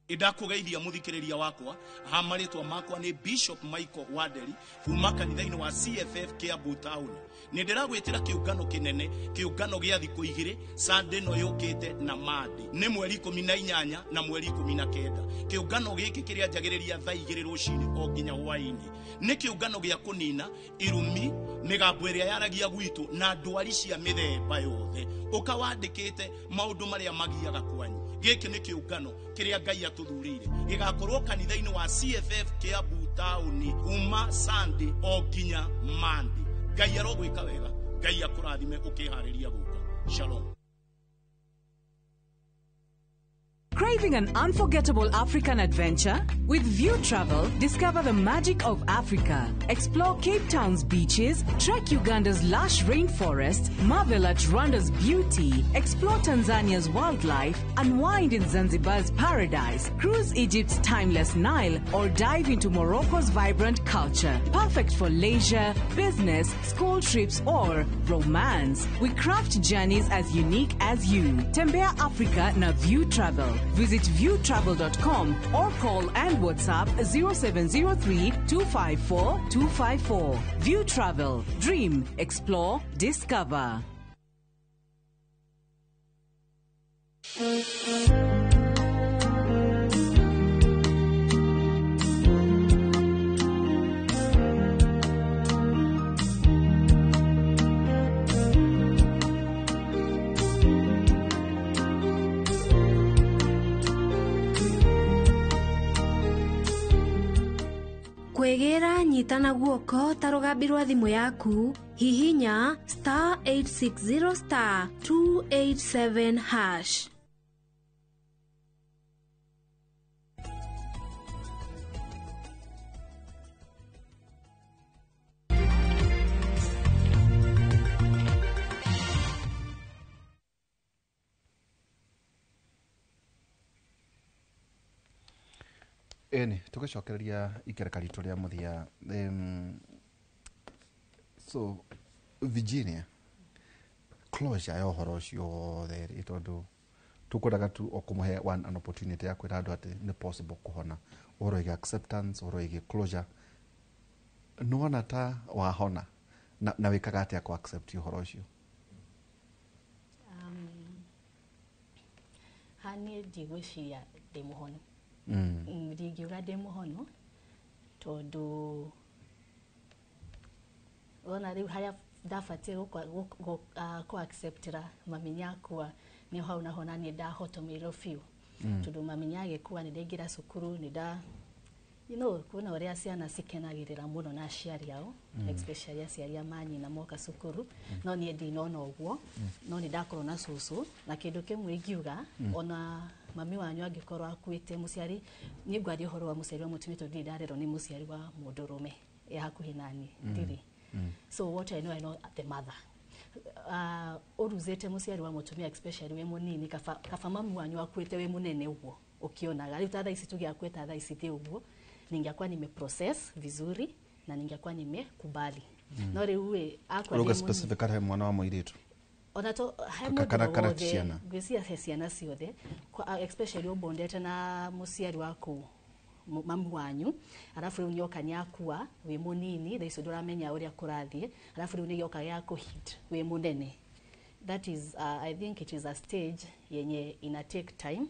Ndakũgeithia mũthikĩrĩria wakwa ha marĩtwa makwa nĩ Bishop Michael Wanderi kuma kanitha-inĩ wa CFF Kiambu Town. Nĩ ndĩragwĩtĩra kĩũngano kĩnene, kĩũngano gĩa thikũ 2 Sunday ĩno yũkĩte na Monday nĩ mweri 18 na mweri 19. Kĩũngano gĩkĩ kĩrĩa njagĩrĩria thaa 2 rũcinĩ o nginya hwaĩ-inĩ. Nĩ kĩũngano gĩa kũnina irumi, mĩgambo ĩrĩa yaragia gwitũ na ndwari cia mĩthemba yothe. Ũka wandĩkĩte maũndũ marĩa magiaga kwanyu. Gĩkĩ nĩ kĩũngano kĩrĩa Ngai atũthurĩire. Gĩgakorwo kanitha-inĩ wa CFF Kiambu taũni kuma Sunday o nginya Monday. Ngai arogwĩka wega. Ngai akũrathime ũkĩharĩria gũka. Shalom. Craving an unforgettable African adventure? With View Travel, discover the magic of Africa. Explore Cape Town's beaches, trek Uganda's lush rainforest, marvel at Rwanda's beauty, explore Tanzania's wildlife, unwind in Zanzibar's paradise, cruise Egypt's timeless Nile, or dive into Morocco's vibrant culture. Perfect for leisure, business, school trips, or romance. We craft journeys as unique as you. Tembea Africa na View Travel. Visit viewtravel.com or call and WhatsApp 0703 254 254. View Travel. Dream, explore, discover. Kwĩgĩra nyita na guoko ta rũgambi rwa thimũ yaku hihinya star 860 star 287 hash. Eni tugicokereria ikereka ritu ria muthia. So Virginia, closure ya uhoro ucio wothe ri tondu tukwendaga tu o kumuhe one an opportunity ya kwira andu ati ni possible kuhona uhoro igi acceptance, uhoro igi closure. Nĩwona ta wahona na wikaga atia ku accept uhoro ucio? Hani ndigwiciria ndi muhonu. Ndingiuga ndĩ mũhonu tondũ wona rĩu harĩa ndabatiĩ kũ acceptĩra mami nĩakua nĩ hau naho na niĩ ndahotomeirwo biũ. Tondũ mami nĩagĩkua nĩ ndaingĩra cukuru nĩ nda you know kuona ũrĩa ciana cikenagĩrĩra mũno na aciari ao, especially aciari a manyina moka cukuru. No niĩ ndinona ũguo, no nĩ ndakorwo na cũcũ na kĩndũ kĩmwe ingiuga, ona mami wanyu angĩkorwo akuĩte mũciari, niĩ ngwaria ũhoro wa mũciari wa mũtumia tondũ ndirĩ ndarerwo nĩ mũciari wa mũndũrũme e hakuhĩ naniĩ, ndirĩ. So what I know the mother ũruzĩte mũciari wa mũtumia especially wĩ mũnini, kaba mami wanyu akuĩte wĩ mũnene ũguo ũkĩonaga rĩu ta thaa ici tuge akuĩte thaa ici thĩ ũguo, ningekuwa nimeprocess vizuri na ningekuwa nimekubali. No rĩu ĩ akwa Ũrauga specific he mwana wa mũirĩtu ona to he mũndũ wothe ngwĩciria he ciana ciothe, especially ũbondete na mũciari waku mamu wanyu, arafu rĩu nĩoka nĩakua wĩ mũnini, thaa icio ndũramenya ũrĩa kũrathiĩ, arafu rĩu nĩgĩoka gĩa kũhit wĩ mũnene. That is I think it is a stage yenye ina take time,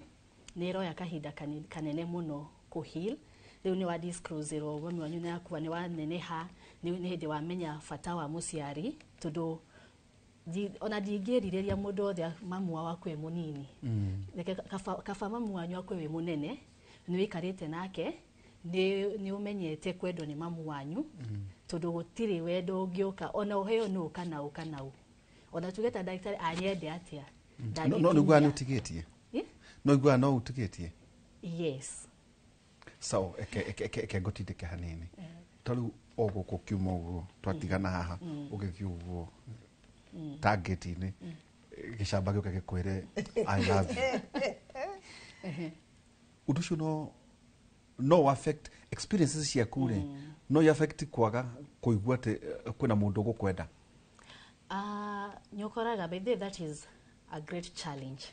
nĩ ĩroya kahinda kanene mũno kũheal. Rĩu nĩ wa disclose-rwo mami wanyu nĩakua, nĩ waneneha, nĩ hĩndĩ wamenya bata wa mũciari, tondũ ona ndingĩrirĩria mũndũ wothe mamu wao akue mũnini. Reke kaba mamu wanyu akue wĩ mũnene, nĩ wĩikarĩte nake, nĩ ũmenyete kwendwo nĩ mamu wanyu, tondũ gũtirĩ wendo ũngĩũka ona ũheo nũ kana ũ kana ũ. Ona tuge ta ndagĩtarĩ anyende atĩa, No nĩguo nĩ ũtigĩtie? No nĩguo no ũtigĩtie? Yes. So eke ngũtindĩke hanini. Ta rĩu o gũkũ kiuma ũguo twatigana haha ũgĩthiĩ ũguo ta ngĩti-inĩ gĩcamba gĩũke gĩkwĩre I love you. Ũndũ ũcio no affect experiences ciaku rĩ, no affect kwaga kũigua atĩ kwĩna mũndũ ũgũkwenda. Nĩ ũkoraga by the way, that is a great challenge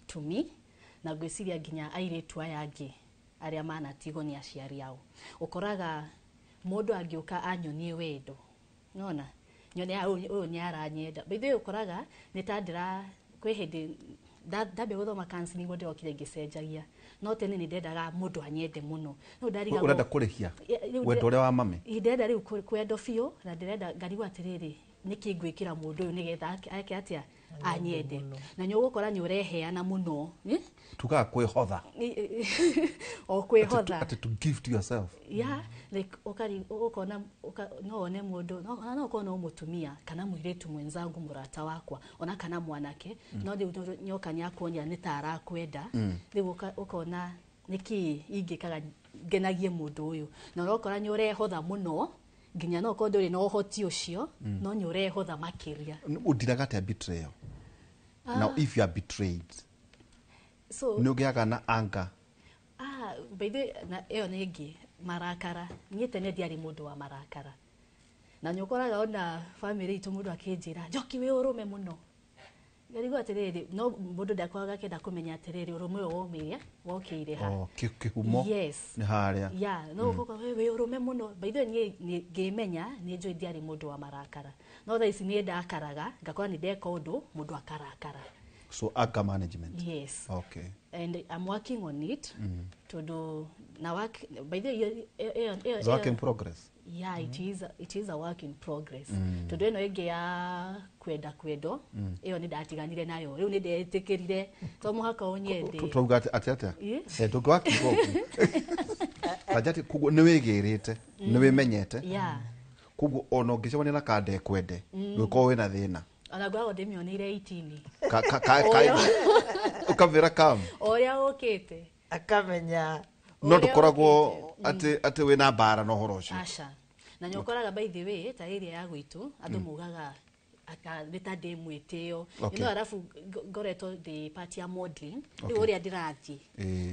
to me, na ngwĩciria nginya airĩtu aya angĩ arĩa manatigwo nĩ aciari ao. Ũkoraga mũndũ angĩũka anyonie wendo, nona nyone ũyũ nĩ aranyenda. By the way, ũkoraga nĩ ta ndĩra kwĩ hĩndĩ ndambia gũthoma counseling nĩguo ndĩrokire ngĩcenjagia, no tene nĩ ndendaga mũndũ anyende mũno. No ndarigagwo ũrenda kũrĩhia wendo ũrĩa wa mami? Ndĩrenda rĩu kwendwo biũ, na ndĩrenda ngarigwo atĩrĩrĩ, Nĩkĩ ngwĩkĩra mũndũ ũyũ nĩgetha ake atĩa anyende? Na nĩ ũgũkora nĩ ũreheana mũno, eh? Tugaga kwĩhotha. O kwĩhotha. Atĩ to give to yourself. Yeah, like ukari ukona no one mundu no no ukorwo no mutumia kana muiritu mwenzangu, murata wakwa, ona kana mwanake. No riu nyoka ni akuonia ni ta arakwenda. Riu ukona niki ingikaga ngenagie mundu uyu, na urokora ni urehotha muno nginya no ukorwo nduri na uhoti ucio. No ni urehotha makiria. Ũndiraga atĩa betrayal? Now if you are betrayed, so nĩ ũgĩaga na anger? Ah, by the way, na ĩyo nĩ ĩngĩ marakara. Niĩ tene ndiarĩ mũndũ wa marakara, na nĩ ũkoraga ona bamĩrĩ itũ mũndũ akĩnjĩra, "Njoki, wĩ ũrũme mũno." Ngarigwo atĩrĩrĩ, no mũndũ ndakoragwo akĩenda kũmenya atĩrĩrĩ, ũrũme ũyũ waumĩire wokĩire ha? Oh, kĩhumo. Yes. Nĩ harĩa. Yeah, no ũkoka we wĩ ũrũme mũno. By the way, niĩ ngĩmenya nĩ njũĩ ndiarĩ mũndũ wa marakara, no thaa ici niĩ ndakaraga ngakora nĩ ndeka ũndũ mũndũ akarakara. So anger management. Yes. Okay. And I'm working on it, tondu na work, by the way, ĩyo It's a work in progress. Yeah, it is a work in progress. Tondu ĩno ĩngĩ ya kwenda kwendo, ĩyo nĩ ndatiganire nayo. Rĩu nĩ ndetĩkĩrire to mũhaka ũnyende. Twauga atĩ atĩa? Yes. Eh, tũngĩwakiuga ũguo kanja atĩ koguo nĩ wĩgĩrĩte, nĩ wĩmenyete. Koguo ona ũngĩcemania na kanda ĩkwende, ndũgĩkorwo wĩna thĩna. Ona ngoragwo ndĩmĩoneire itini. Ũkamĩra kam. O ũrĩa ũkĩte. Akamenya. No Ũrĩa ndũkoragwo ũkĩte. atĩ wĩna mbara na ũhoro ũcio. Aca, na nĩ ũkoraga, by the way, ta area ya gwitũ andũ mugaga nĩ ta ndĩ mwĩtĩo. No arabu ngoretwo ndĩ part ya modeling rĩu, ũrĩa ndĩrathiĩ.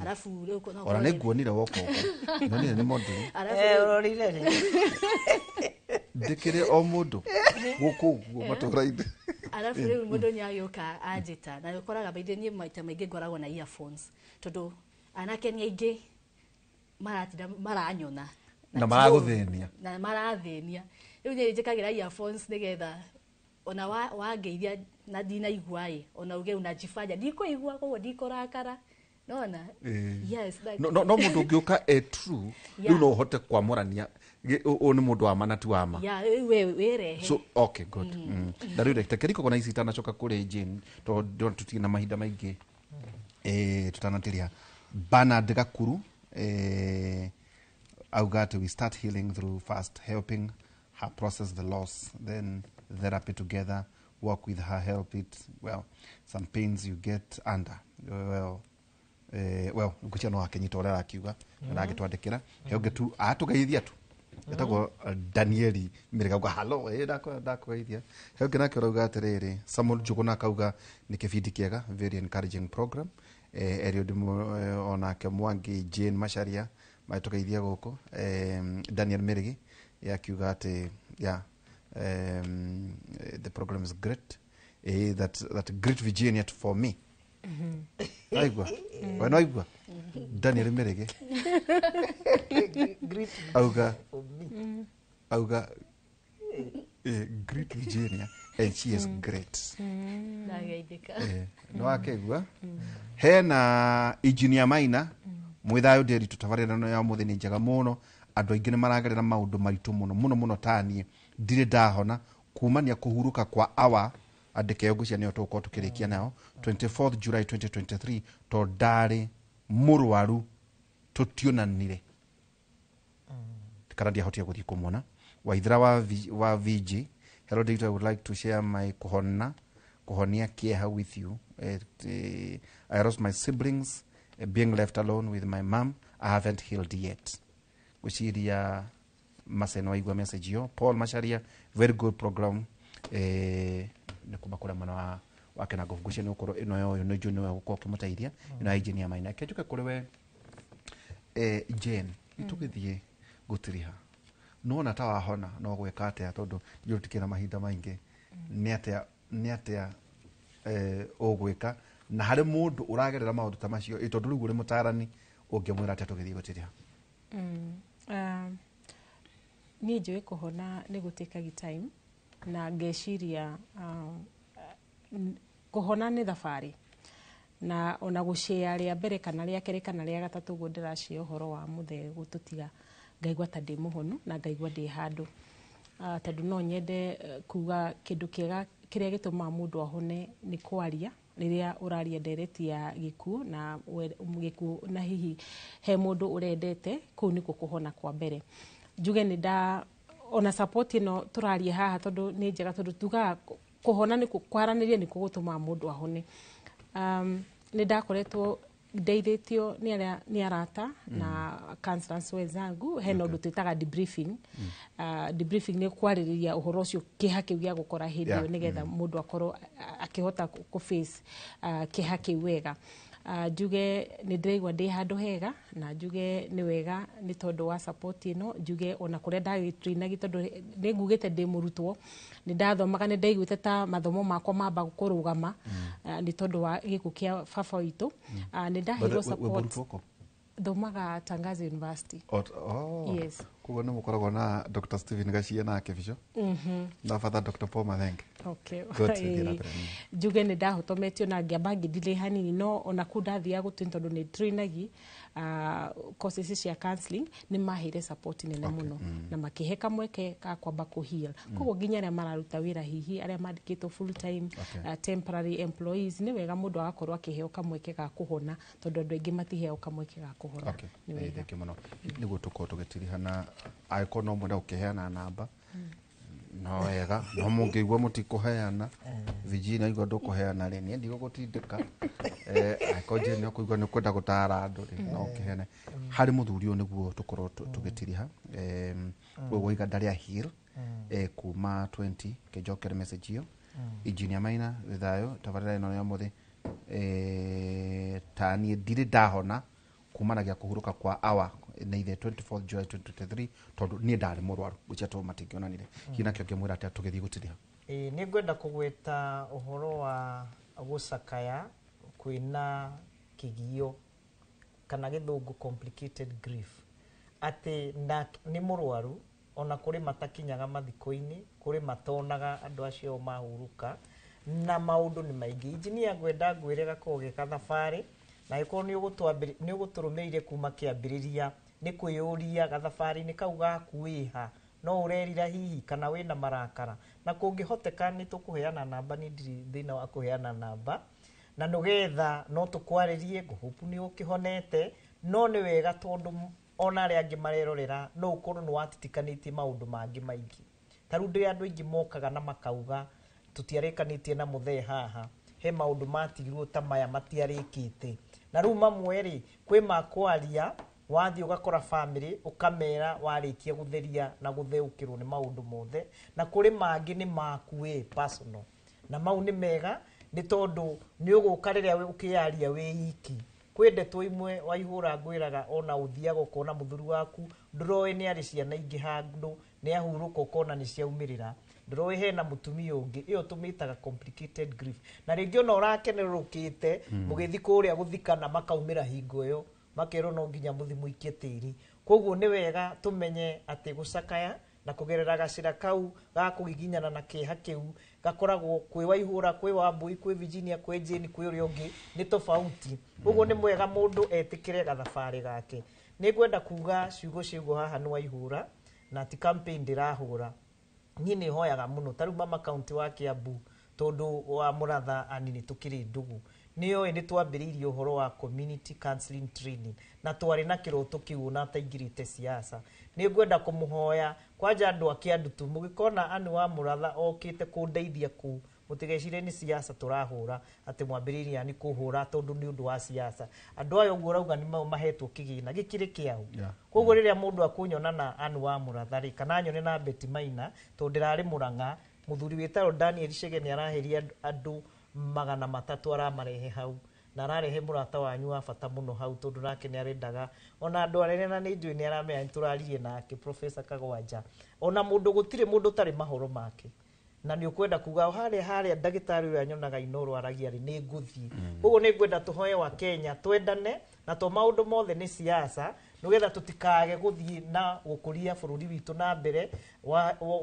Arabu rĩu no Ona ũkorwo nĩ nguonire woka ũguo, nonire nĩ modeling. Arabu Eh, ũrorire rĩ? Ndĩkĩrĩ o mũndũ gũkũ ũguo matũra-inĩ. Arabu rĩu mũndũ nĩ agĩũka anjĩta, na ũkoraga, by the way, niĩ maita maingĩ ngoragwo na earphones, tondũ anake nĩ aingĩ maratinda maranyona. Na maragũthĩnia. Na marathĩnia. Rĩu niĩ njĩkagĩra earphones nĩgetha ona wangeithia na ndinaigua ĩ, ona uge unajifanya ndikũigua, koguo ndikũrakara, nona. Yes, like, No mũndũ ũngĩũka e true, rĩu no ũhote kwamũrania ũyũ nĩ mũndũ wa ma na ti wa ma. Yeah, rĩu we wĩrehe. So okay, good. Na rĩu reke riko na ici itanacoka kũrĩ Jane, tondũ ndĩrona tũtirĩ na mahinda maingĩ. Tũtanatĩria Bernard Gakuru auga atĩ we start healing through first helping her process the loss, then therapy together, work with her, help it well. Some pains you get under well, well, ngwĩciria no akĩnyita ũrĩa arakiuga na agĩtwandĩkĩra. He ũngĩ tu atũgeithia tu, etagwo Danieli Mĩrĩga, auga halo. Ndakũgeithia. He ũngĩ nake ũrauga atĩrĩrĩ, Samuel Njũgũna, akauga nĩ kĩbindi kĩega, very encouraging program. Eliud onake Mwangi, Jane Macharia magĩtũgeithia gũkũ. Daniel Mĩrĩgi akiuga atĩ yeah, the program is great, that great Virginia for me. Aigua we no aigua Daniel Mĩrĩgi Greet auga for me. Auga great Virginia and she is great. Ndageithĩka. Nĩ wakĩigua hena engineer Maina mwĩthayũ ndĩri tũtabarĩra ĩno ya ũmũthĩ nĩ njega mũno. Andũ aingĩ nĩ maragerera maũndũ maritũ mũno mũno mũno, taniĩ ndirĩ ndahona kumania kũhurũka kwa awa andĩke ngũcia nĩyo tũgũkorwo tũkĩrĩkia nayo 24th July 2023, tondũ ndarĩ mũrwaru, tũtionanire kana ndiahotire gũthiĩ kũmuona. Waithira wa VG, hello Dictor, I would like to share my kuhona kuhonia kieha with you. I lost my siblings, being left alone with my mom. I haven't healed yet. Gwĩciria Maseno waigua message ĩyo. Paul Macharia, very good program. Nĩ kuma kũrĩa mwena wa Kenango. Ngwĩciria nĩ gũkorwo ĩno yoyo nĩ njũĩ nĩwe gũkorwo ũkĩmũteithia ĩno ya engineer Maina. Reke njũke kũrĩ we, Jane, itũgĩthiĩ gũtiriha nona ta wahona no gwĩka atĩa, tondũ ithuĩ tũtikĩrĩ na mahinda maingĩ. Nĩ atĩa ũgwĩka na harĩ mũndũ ũragerera maũndũ ta macio, tondũ rĩu ũrĩ mũtarani, ũngĩmwĩra atĩa tũgĩthiĩ gũtiriha? Niĩ njũĩ kũhona nĩ gũtĩkagi time, na ngeciria kũhona nĩ thabarĩ, na ona gũcĩa rĩa mbere kana rĩa kerĩ kana rĩa gatatũ ũguo ndĩracia ũhoro wa mũthee gũtũtiga, ngaigua ta ndĩ mũhonu na ngaigua ndĩ handũ. Tondũ no nyende kuga kĩndũ kĩega kĩrĩa gĩtũmaga mũndũ ahone nĩ kwaria. Rĩrĩa ũraria ndereti ya gĩkuũ na gĩkuũ na hihi he mũndũ ũrendete, kũu nĩkuo kũhona kwa mbere. Njuge nĩ nda ona support ĩno tũraria haha tondũ nĩ njega, tondũ tugaga kũhona nĩ kwaranĩria nĩkuo gũtũmaga mũndũ ahone. Nĩ ndakoretwo ndeithĩtio nĩ arĩa nĩ arata na counselors wenzangu. Hena ũndũ twĩtaga debriefing. Debriefing nĩ kwarĩrĩria ũhoro ũcio, kĩeha kĩu gĩa gũkora hĩndĩ ĩyo, nĩgetha mũndũ akorwo akĩhota kũ face kĩeha kĩu wega. Njuge nĩ ndĩraigua ndĩ handũ hega, na njuge nĩ wega nĩ tondũ wa support ĩno. Njuge ona kũrĩa ndagĩtrainagi, tondũ nĩ ngugĩte ndĩ mũrutwo, nĩ ndathomaga, nĩ ndaiguĩte ta mathomo makwa mamba kũrũgama nĩ tondũ wa gĩkuũ kĩa baba witũ. Nĩ ndaheirwo support. Thomaga Tangaza University. Oh. Yes. Koguo nĩ mũkoragwo na Dr. Stephen Gachie nake bico na Father Dr. Paul Mathenge. Okay. Good, thiĩ na mbere. Njuge nĩ ndahotometio na ngĩamba ngĩdilĩ hanini, no ona kũu ndathiaga gũtwin, tondũ nĩ trainagi courses cia counseling, nĩ maheire support nene mũno na makĩhe kamweke ka kwamba kũ heal. Koguo nginya arĩa mararuta wĩra, hihi arĩa mandĩkĩtwo full time, temporary employees, nĩ wega mũndũ agakorwo akĩheo kamweke ga kũhona, tondũ andũ aingĩ matiheagwo kamweke ga kũhona. Nĩ wega. Thank you mũno. Nĩguo tũkorwo tũgĩtirihana, angĩkorwo no mwende gũkĩheana namba no wega, no mũngĩigua mũtikũheana, Virginia igua ndũkũheana rĩ, niĩ ndigũgũtindĩka. Angĩkorwo Jane nĩ ũkũigua nĩ ũkwenda gũtara andũ rĩ, no ũkĩheane harĩ mũthuri ũyũ nĩguo tũkorwo tũgĩtiriha. Ũguo waiga ndarĩ a heal kuma 20 kĩnjokere message ĩyo. Engineer Maina wĩ thayũ, tabarĩra ĩno ya ũmũthĩ, ta niĩ ndirĩ ndahona kumanagia kũhurũka kwa awa nĩ ithe 24 July 2023, tondũ niĩ ndarĩ mũrwaru, gwĩcia tondũ matingĩonanire. Hihi nakĩo ngĩmwĩra atĩa tũgĩthiĩ gũtiriha? Ĩĩ, nĩ ngwenda kũgweta ũhoro wa gũcakaya kwĩna kĩgio, kana gĩthũngũ complicated grief, atĩ na nĩ mũrwaru, ona kũrĩ matakinyaga mathiko-inĩ, kũrĩ matonaga andũ acio mahurũka, na maũndũ nĩ maingĩ. Injinia, ngwenda ngwĩre gakoragwo ge gathabarĩ, na angĩkorwo nĩ ũgũtũrũmĩrĩire kuma kĩambĩrĩria, nĩ kwĩyũria gathabarĩ-inĩ kau gaku wĩha, no ũrerira hihi kana wĩna marakara, na kũngĩhoteka nĩ tũkũheana namba. Nĩ ndirĩ thĩna wa kũheana namba, na nĩgetha no tũkwarĩrie. Ngũhũpu nĩ ũkĩhonete, no nĩ wega tondũ ona arĩa angĩ marerorera, no ũkorwo nĩ watitikanĩtie maũndũ mangĩ maingĩ. Ta rĩu ndĩ andũ aingĩ mokaga na makauga tũtiarĩkanĩtie na mũthee haha, he maũndũ matigirwo ta maya matiarĩkĩte, na rĩu mamwe rĩ kwĩ makwaria, wathiĩ ũgakora family ũkamera warĩkia gũtheria na gũtheũkĩrwo nĩ maũndũ mothe, na kũrĩ mangĩ nĩ maku wĩ personal, na mau nĩ mega nĩ tondũ nĩ ũgũka rĩrĩa ũkĩyaria wĩ iki. Kwĩ ndeto imwe Waihũra ngwĩraga, ona ũthiaga ũkona mũthuri waku ndũroĩ nĩ arĩ ciana ingĩ handũ, nĩ ahurũka, ũkona nĩ ciaumĩrĩra, ndũroĩ hena mũtumia ũngĩ. Ĩyo tũmĩtaga complicated grief. Na rĩngĩ ona ũrakenerũkĩte mũgĩthiĩ kũrĩa gũthikana, makaumĩra hingo ĩyo, makerwo no nginya mũthi mũikie tĩri. Koguo nĩ wega tũmenye atĩ gũcakaya na kũgerera gacĩra kau ga kũgiginyana na kĩeha kĩu gakoragwo kwĩ Waihũra, kwĩ Wambui, kwĩ Virginia, kwĩ Jane, kwĩ ũrĩa ũngĩ nĩ tofauti. Koguo nĩ mwega mũndũ etĩkĩre gathabarĩ gake. Nĩ ngwenda kuga ciugo ciugo haha nĩ Waihũra, na ti campaign ndĩrahũra. Niĩ nĩ hoyaga mũno ta rĩu mama kaunti wa Kiambu, tondũ wa Mũratha ani nĩ tũkĩrĩ ndũgũ, nĩoĩ nĩ twambĩrĩirie ũhoro wa community counseling training, na twarĩ na kĩroto kĩu ona ataingĩrĩte siasa. Nĩ ngwenda kũmũhoya kwanja andũ a Kĩandutu, mũgĩkona ani wa Mũratha okĩte kũndeithia kũu, mũtigecirie nĩ siasa tũrahũra, atĩ mwambĩrĩirie ani kũhũra tondũ nĩ ũndũ wa siasa. Andũ aya ũguo ũrauga nĩ mahetwo kĩgĩna gĩkĩrĩ kĩao. Koguo rĩrĩa mũndũ akũnyona na Ann wa Mũratha rĩ, kana anyone na Betty Maina, tondũ ndĩrarĩ Mũrang'a, mũthuri wĩtagwo Daniel Chege nĩ araheria andũ 300 aramarehe hau, na ararehe mũrata wanyu wa bata mũno hau, tondũ nake nĩ arendaga ona andũ anene, na nĩ njũĩ nĩ aramenya, nĩ tũraririe nake Professor Kagwanja. Ona mũndũ, gũtirĩ mũndũ ũtarĩ mahoro make, na nĩ ũkwenda kuga harĩa harĩa ndagĩtarĩ ũrĩa nyonaga Inoro aragia rĩ, nĩ ngũthiĩ. Koguo nĩ ngwenda tũhoe wa Kenya twendane, na to maũndũ mothe nĩ siasa. Nĩgetha tũtikage gũthiĩ na gũkũria bũrũri witũ na mbere.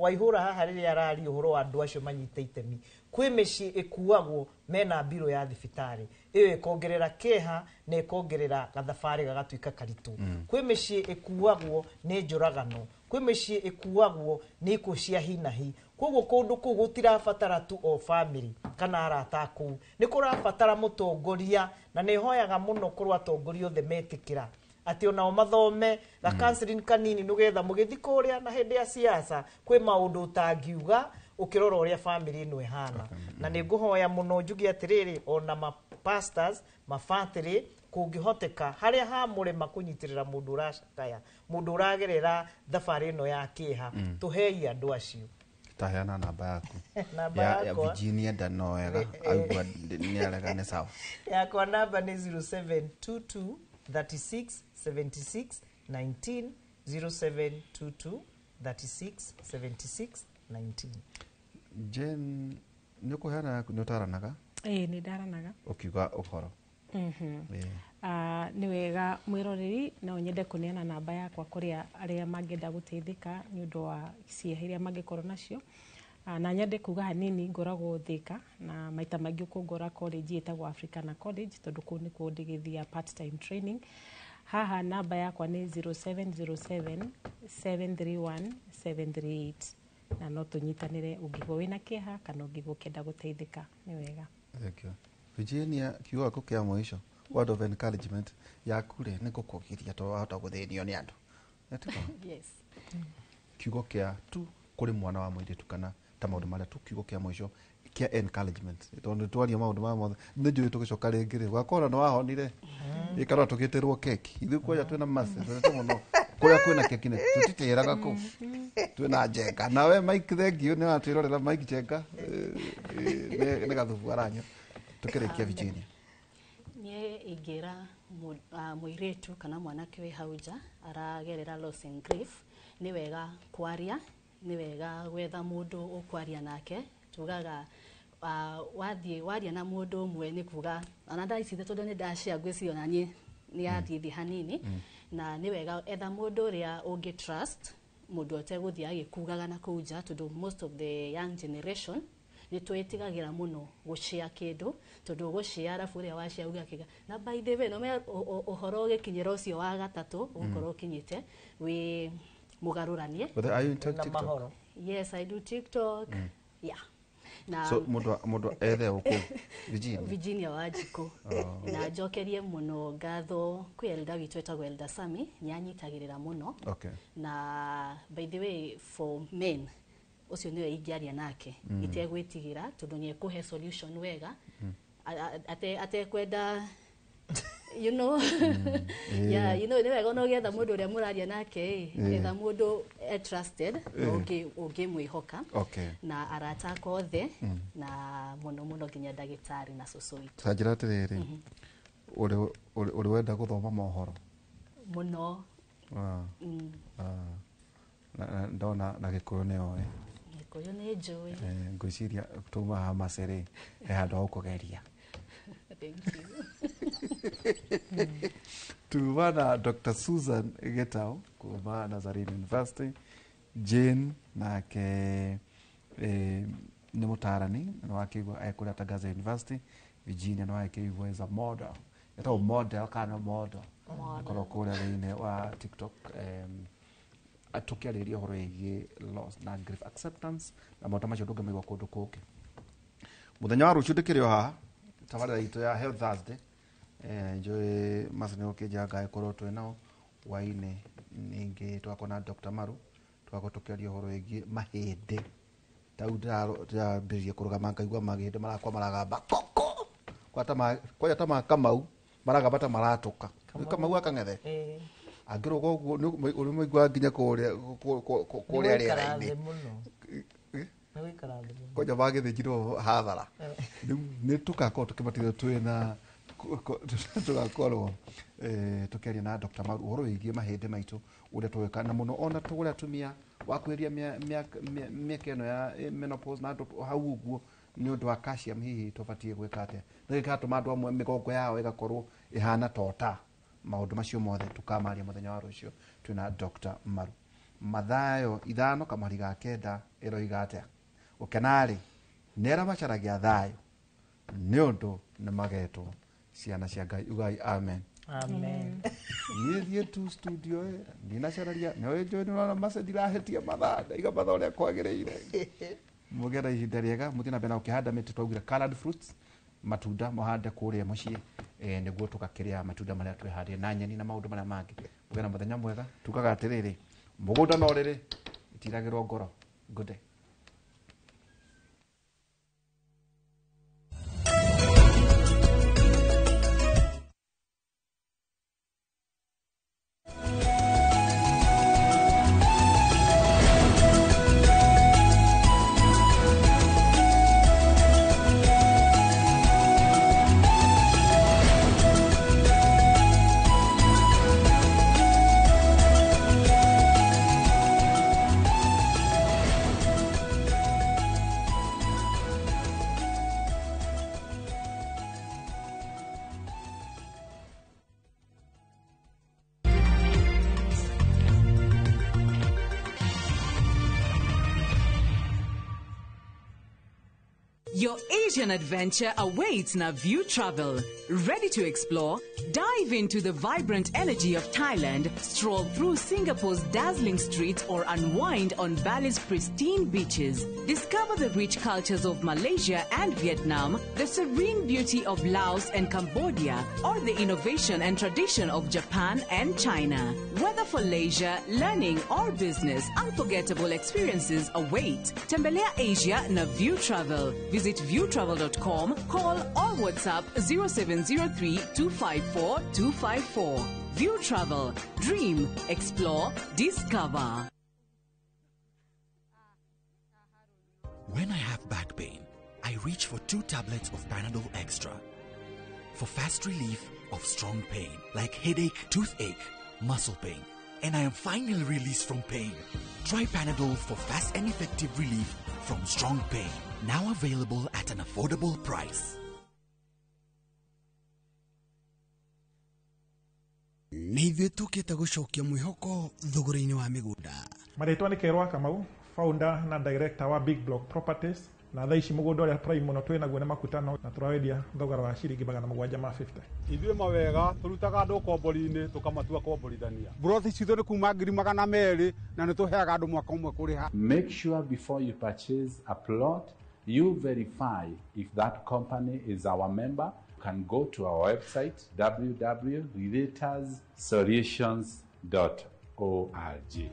Waihũra haha rĩrĩa araria ũhoro wa andũ acio manyite itemi, kwĩ mĩciĩ ĩkuagwo mena mbirũ ya thibitarĩ ĩyo ĩkongerera kĩeha na ĩkongerera gathabarĩ gagatuĩka karitũ. Kwĩ mĩciĩ ĩkuagwo nĩ njũragano, kwĩ mĩciĩ ĩkuagwo nĩ ikuũ cia hinahi. Koguo kũndũ kũu gũtirabatara tu o family kana arata a kũu, nĩ kũrabatara mũtongoria, na nĩ hoyaga mũno korwo atongoria othe metĩkĩra atĩ onao mathome ga counseling kanini, nĩgetha mũgĩthiĩ kũrĩa na hĩndĩ ya siasa kwĩ maũndũ ũtangiuga ũkĩrora ũrĩa family ĩno ĩhana. Na nĩ ngũhoya mũno njuge atĩrĩrĩ, ona ma pastors, mabatĩrĩ, kũngĩhoteka harĩa hamũrema kũnyitĩrĩra mũndũ ũracakaya, mũndũ ũragerera thabarĩ ĩno ya kĩeha, tũhei andũ acio. Taheana namba yaku. Namba ya yakwa. Virginia ndano wega aigua nĩ arega nĩ sawa. Yakwa namba nĩ 0722 36 76 19, 0722 36 76 19. Jane, nĩ ũkũheana yaku? Nĩ ũtaranaga? Ĩĩ, nĩ ndaranaga. Ũkiuga ũhoro. Nĩ wega mwĩroreri, no nyende kũneana namba yakwa kũrĩa arĩa mangĩenda gũteithĩka nĩ ũndũ wa ciĩha iria mangĩkorwo nacio. Na nyende kuga hanini, ngoragwo Thika na maita maingĩ ũkũngora college ĩtagwo Africana College, tondũ kũu nĩkuo ndĩgĩthia part time training. Haha namba yakwa nĩ 0707 731 738, na no tũnyitanĩre ũngĩigua wĩna kĩeha kana ũngĩigua ũkĩenda gũteithĩka. Nĩ wega. Thank you. Virginia, kiugo gĩaku kĩa mũico, word of encouragement yaku rĩ, nĩ ngũkũgiria tondũ wahota gũthĩnio nĩ andũ. Nĩtiguo? Yes. Kiugo kĩa tu kũrĩ mwana wa mũirĩtu kana ta maũndũ marĩa tu, kiugo kĩa mũico kĩa encouragement, tondũ twaria maũndũ maya mothe nĩ njũĩ tũgĩcoka rĩngĩ rĩ, ũgakora nĩ wahonire, ĩkarora tũgĩtĩrwo keki. Ithuĩ kwanja twĩna mace twendete mũno kũrĩa kwĩna keki nĩ tũtitĩraga kũu twĩna Njenga. Nawe Mike, thank you nĩ watwĩrorera. Mike Njenga, nĩ gathubu aranyua. Tũkĩrĩkia, Virginia. Niĩ ingĩra mũirĩtu kana mwanake wĩ hau nja aragerera loss and grief, nĩ wega kwaria, nĩ wega gwetha mũndũ ũkwaria nake. Tugaga wathiĩ waria na mũndũ ũmwe nĩ kuga ona thaa ici, tondũ nĩ ndashare, ngwĩciria ona niĩ nĩ yathiĩ thĩ hanini. Na nĩ wega etha mũndũ ũrĩa ũngĩ trust, mũndũ ũtegũthiĩ agĩkugaga na kũu nja, tondũ most of the young generation nĩ twĩtigagĩra mũno gũshare kĩndũ, tondũ ũgũshare arabu ũrĩa washare uge akĩga na by the way no me ũhoro ũgĩkinyĩra ũcio wa gatatũ ũgũkorwo ũkinyĩte wĩ mũgarũranie. But are you into TikTok? Yes, I do TikTok. Yeah. Na So mũndũ ethe ũkũ Virginia. Virginia Wanjikũ. Oh. Na njokerie mũno ngatho kwĩ elder witũ etagwo Elder Sami, nĩ anyitagĩrĩra mũno. Na by the way, for men, ũcio nĩwe ingĩaria nake itegwĩtigĩra, tondũ nĩ ekũhe solution wega atekwenda yeah, nĩ wega ona ũgĩetha mũndũ ũrĩa mũraria nake ĩ, etha mũndũ e trusted na ũngĩmwĩhoka. Na arata akwa othe, na mũno mũno nginya ndagĩtarĩ na cũcũ witũ. Ta njĩra atĩrĩrĩ, ũrĩ wenda gũthoma mohoro? Mũno. Na ndona na Gĩkũyũ nĩ oĩ. Gĩkũyũ nĩ njũĩ. Ngwĩciria tuma haha macerĩ he handũ ha gũkũgeria. Thank you. Tuma na Dr. Susan Gitau kuma Nazarene University, Jane nake nĩ mũtarani nĩ wakĩigua ekũrĩa Tangaza University, Virginia nĩ wakĩigua is a model, etagwo model kana model? Model. Akorwo kũrĩa thĩinĩ wa TikTok. Tũkĩarĩrĩria ũhoro wĩgiĩ loss na grief acceptance na maũndũ macio ndũngĩmaigua kũndũ kũngĩ. Mũthenya wa rũciũ ndĩkĩrĩ o haha tabarĩra itũ ya Health Thursday. Njũĩ maca nĩ gũkĩnjĩra ngagĩkorwo twĩ nao hwainĩ, ningĩ tũgakorwo na Dr. Maru, tũgakorwo tũkĩaria ũhoro wĩgiĩ mahĩndĩ. Ta rĩu ndĩrambĩrĩria kũrũgama ngaigua mahĩndĩ marakwa maragamba koko, kwanja ta ma Kamau maragamba ta maratũka. Nĩ Kamau akang'ethe angĩrũga ũguo ũrĩmũiguaga nginya kũrĩa Nĩ gũikara rĩera-inĩ. thĩ mũno. Nĩ gũikara thĩ mũno. Kwanja magĩthĩnjirwo hathara. Rĩu nĩ tũgakorwo tũkĩbatithio twĩna tũgakorwo tũkĩaria na Dr. Maru ũhoro wĩgiĩ mahĩndĩ maitũ, ũrĩa tũgwĩka na mũno ona tũgũrĩa atumia wakuhĩrĩria mĩaka ĩno ya menopause na andũ hau ũguo, nĩ ũndũ wa calcium hihi tũbatiĩ gwĩka atĩa, nĩ gĩgatũma andũ amwe mĩgongo yao ĩgakorwo ĩhana tota. Maũndũ macio mothe tukamaria mũthenya wa rũciũ twĩna Dr. Maru. Mathayo 5 kamũhari ga 9 ĩroiga atĩa? Gũkena-rĩ nĩ arĩa macaragia thayũ, nĩ ũndũ nĩ magetwo ciana cia Ngai. Ugai amen. Amen. Niĩ thiĩ tu studio ĩ, ndinacararia nĩ njũĩ nĩ ũrona mace ndirahĩtia mathaa, ndaiga mathaa ũrĩa kwagĩrĩire. Mũgĩe na ihinda rĩega, mũthiĩ na mbere na gũkĩhanda mĩtĩ. Twaugire colored fruits, matunda mũhande kũrĩa mũciĩ, nĩguo tũgakĩrĩa matunda marĩa twĩhandire na nyeni na maũndũ marĩa mangĩ. Mũgĩe na mũthenya mwega. Tugaga atĩrĩrĩ, mũgũnda no rĩrĩ itiragĩrwo ngoro. Good day. Your Asian adventure awaits na View Travel. Ready to explore? Dive into the vibrant energy of Thailand, stroll through Singapore's dazzling streets, or unwind on Bali's pristine beaches. Discover the rich cultures of Malaysia and Vietnam, the serene beauty of Laos and Cambodia, or the innovation and tradition of Japan and China. Whether for leisure, learning, or business, unforgettable experiences await. Tembelea Asia na View Travel. Visit viewtravel.com, call or WhatsApp 0703 254 254. View Travel. Dream, explore, discover. When I have back pain, I reach for 2 tablets of Panadol Extra for fast relief of strong pain like headache, toothache, muscle pain, and I am finally released from pain. Try Panadol for fast and effective relief from strong pain. Now available at an affordable price. Nĩ ithuĩ tũkĩte gũcokia mwĩhoko thogora-inĩ wa mĩgũnda. Marĩtwa nĩ Kerwa Kamau, founder na director wa Big Block Properties, na thaa ici mũgũnda ũrĩa prime mũno twĩ naguo nĩ Makutano, na tũrawendia thogora wa ciringi 750. Ithuĩ mawega tũrutaga andũ kombori-inĩ tũkamatua komborithania. Mburoti citũ nĩ kuma 200,000 na nĩ tũheaga andũ mwaka ũmwe kũrĩha. Make sure before you purchase a plot, you verify if that company is our member. You can go to our website www.realtorsolutions.org.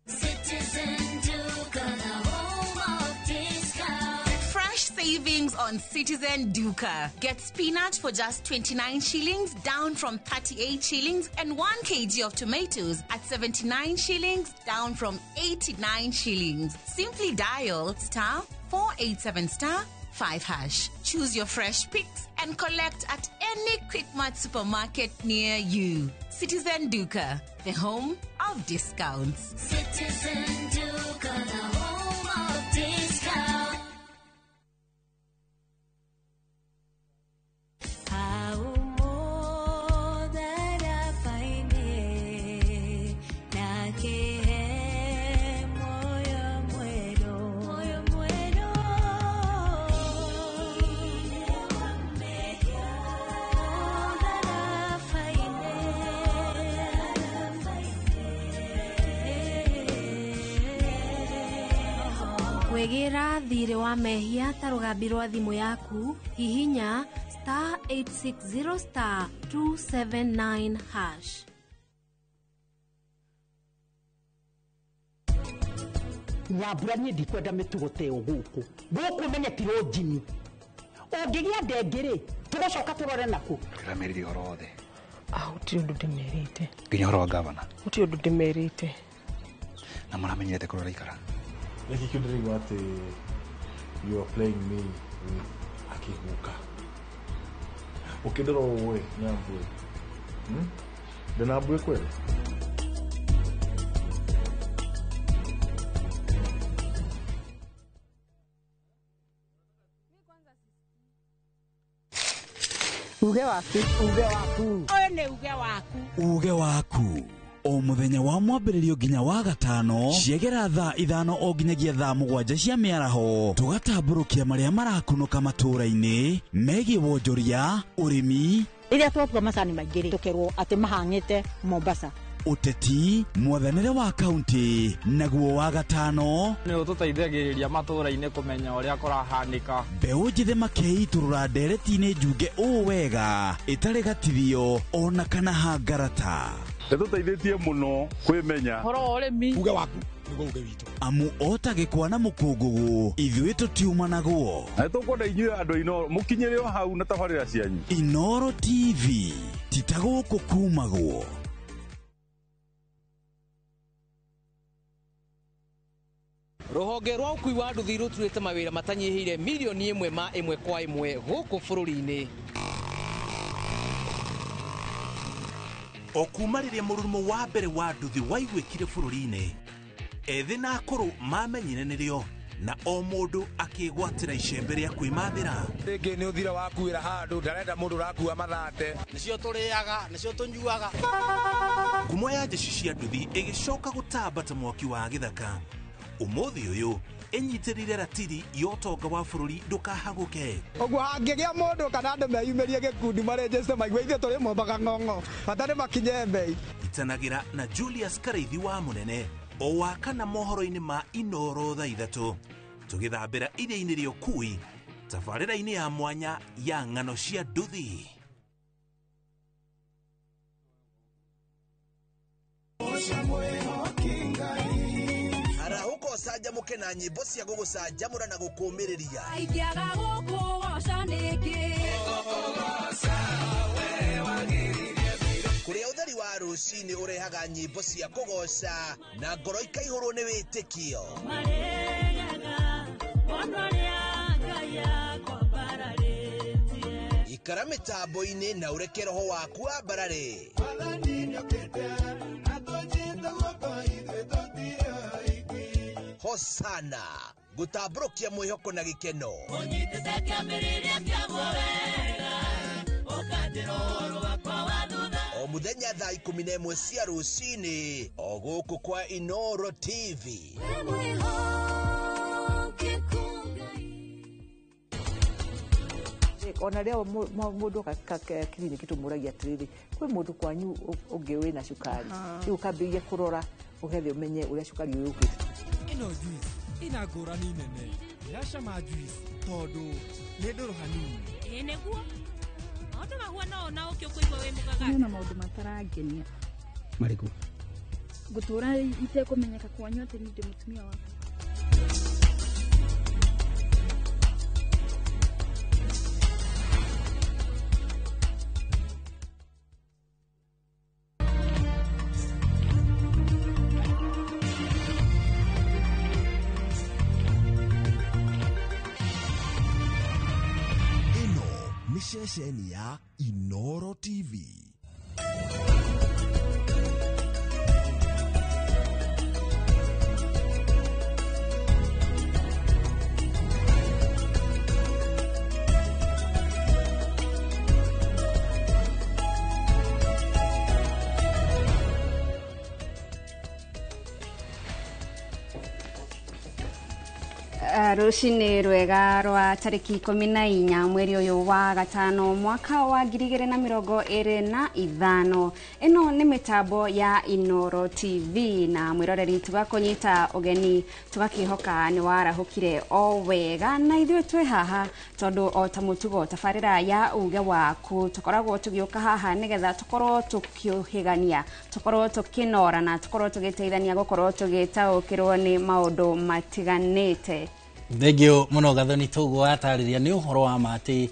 Citizen Duka, the home of discount. Fresh savings on Citizen Duka. Get spinach for just 29 shillings, down from 38 shillings, and 1 kg of tomatoes at 79 shillings, down from 89 shillings. Simply dial star 487 star 5#. Choose your fresh picks and collect at any Quickmart supermarket near you. Citizen Duka, the home of discounts. Citizen Duka, the home of discounts. Kwĩgĩra thirĩ wa mehia ta rũgambi rwa thimũ yaku, hihinya star 860 star 279 hash. Nyambura niĩ ndikwenda mĩtugo ta ĩyo gũkũ. Gũkũ menye ti rũnjini. Ũngĩgĩa ndengĩ rĩ, tũgũcoka tũrore nakũ. Ndĩramerire ũhoro wothe. Gũtirĩ ũndũ ndĩmerĩte. Nginya ũhoro wa gavana. Gũtirĩ ũndũ ndĩmerĩte. Na maramenyete kũrĩa ũraikara. Nĩkĩ kĩu ndĩraigua atĩ you are playing me with akĩguka. Ũkĩndora ũũ ĩ, Nyambui. Ndĩna mbui kweli? Uge waku. Uge waku. Ũyũ nĩ uge waku. Uge waku o muthenya wa mwambĩrĩrio nginya wa gatano ciegera thaa 5 o nginyagia thaa 7 cia mĩaraho tũgatambũrũkia marĩa marakunũka matũũra-inĩ megiĩ wonjoria ũrĩmi rĩrĩa twatua macani maingĩ rĩ tũkerwo atĩ mahang'ĩte Mombasa ũteti mwathanĩre wa kaunti naguo wa gatano nĩ ũtũteithagĩrĩria matũũra-inĩ kũmenya ũrĩa kũrahanĩka mbeũ njĩthĩ makeitũrũra ndereti-inĩ njunge ũũ wega ĩtarĩ gatithio ona kana hangarata nĩtũteithĩtie mũno kwĩmenya ũhoro wa ũrĩmi uge waku nĩguo uge witũ amu ota gĩkwa na mũkũngũgũ ithuĩ tũtiumanagwo na nĩtũkwenda inyuĩ andũ a Inooro mũkinyĩre o hau na tabarĩra cianyu Inooro TV ti ta gũkũ kumagwo. Rũhonge rwa ũkui wa nduthi rũturĩte mawĩra matanyihĩire milioni 1 ma 1 kwa 1 gũkũ bũrũri-inĩ. O kuma rĩrĩa mũrurumo wa mbere wa nduthi waiguĩkire bũrũri-inĩ ethĩ na akũrũ mamenyire nĩrĩo na o mũndũ akĩgwatĩra icembe rĩa kwĩmathĩra. Rĩngĩ nĩ ũthira wakuĩra handũ ndarenda mũndũ ũrakua mathate nĩcio tũrĩaga nĩcio tũnyuaga. Ngumo ya njeci cia nduthi ĩgĩcoka gũtamba ta mwaki wa gĩthaka. Ũmũthĩ ũyũ ĩnyitĩrĩire ratiri ya ũtonga wa bũrũri ndũkahagũke. Ũguo hangĩgĩa mũndũ kana andũ meyumĩrie gĩkundi marĩnjĩte maigue ithuĩ tũrĩ mombaga ng'ong'o bata nĩ makinye mbei. Itanagĩra na Julius Karaithi wa Mũnene o wa kana mohoro-inĩ ma Inooro thaa 3 tũgĩthambĩra iria-inĩ rĩa ũkui tabarĩra-inĩ ya mwanya ya ng'ano cia nduthi. Ũcanjamũke na nyĩmbo cia gũgũcanjamũra na gũkũũmĩrĩria. Ingĩaga gũkũgoca nĩkĩ? Kũrĩa ũtheri wa rũcinĩ ũrehaga nyĩmbo cia kũgoca na ngoro ikaihũrwo nĩ wĩtĩkio. Ikara mĩtambo-inĩ na ũreke roho waku wambarare. Hosana gũtambũrũkia mwĩhoko na gĩkeno. Ũnyitĩte kĩambĩrĩria kĩaguo wega, ũkanjĩra ũhoro wakwa wa thutha. O mũthenya thaa 11 cia rũcinĩ o gũkũ kwa Inooro TV. Ona rĩo mũndũ kiriniki tũmũragia atĩrĩrĩ kwĩ mũndũ kwanyu ũngĩ wĩna cukari rĩu ũkambĩrĩria kũrora ũgethe ũmenye ũrĩa cukari ũyũ ũkĩte. Ĩno juice ĩna ngũrani nene ĩracama juice tondũ nĩ ndũrũ hanini. Ĩĩ nĩguo maũndũ mahuana o na ũkĩ ũkũigua wĩ mũgagati. Nĩ na maũndũ matarangenia. Marĩkũ? Ngũtũra itekũmenyeka kwanyu atĩ niĩ ndĩ mũtumia waku. Ceceni ya Inooro TV. Rũcinĩ rwega rwa tarĩki 14 mweri ũyũ wa gatano mwaka wa 2025. Ĩno nĩ mĩtambo ya Inooro TV na mwĩroreri tũgakũnyita ũgeni tũgakĩhoka nĩ warahũkire o wega na ithuĩ twĩ haha tondũ o ta mũtugo tabarĩra ya uge waku tũkoragwo tũgĩũka haha nĩgetha tũkorwo tũkĩũhĩgania tũkorwo tũkĩnorana tũkorwo tũgĩteithania gũkorwo tũgĩtaũkĩrwo nĩ maũndũ matiganĩte. Thengio muno Gathoni toguo atariria ni uhoro wa ma ati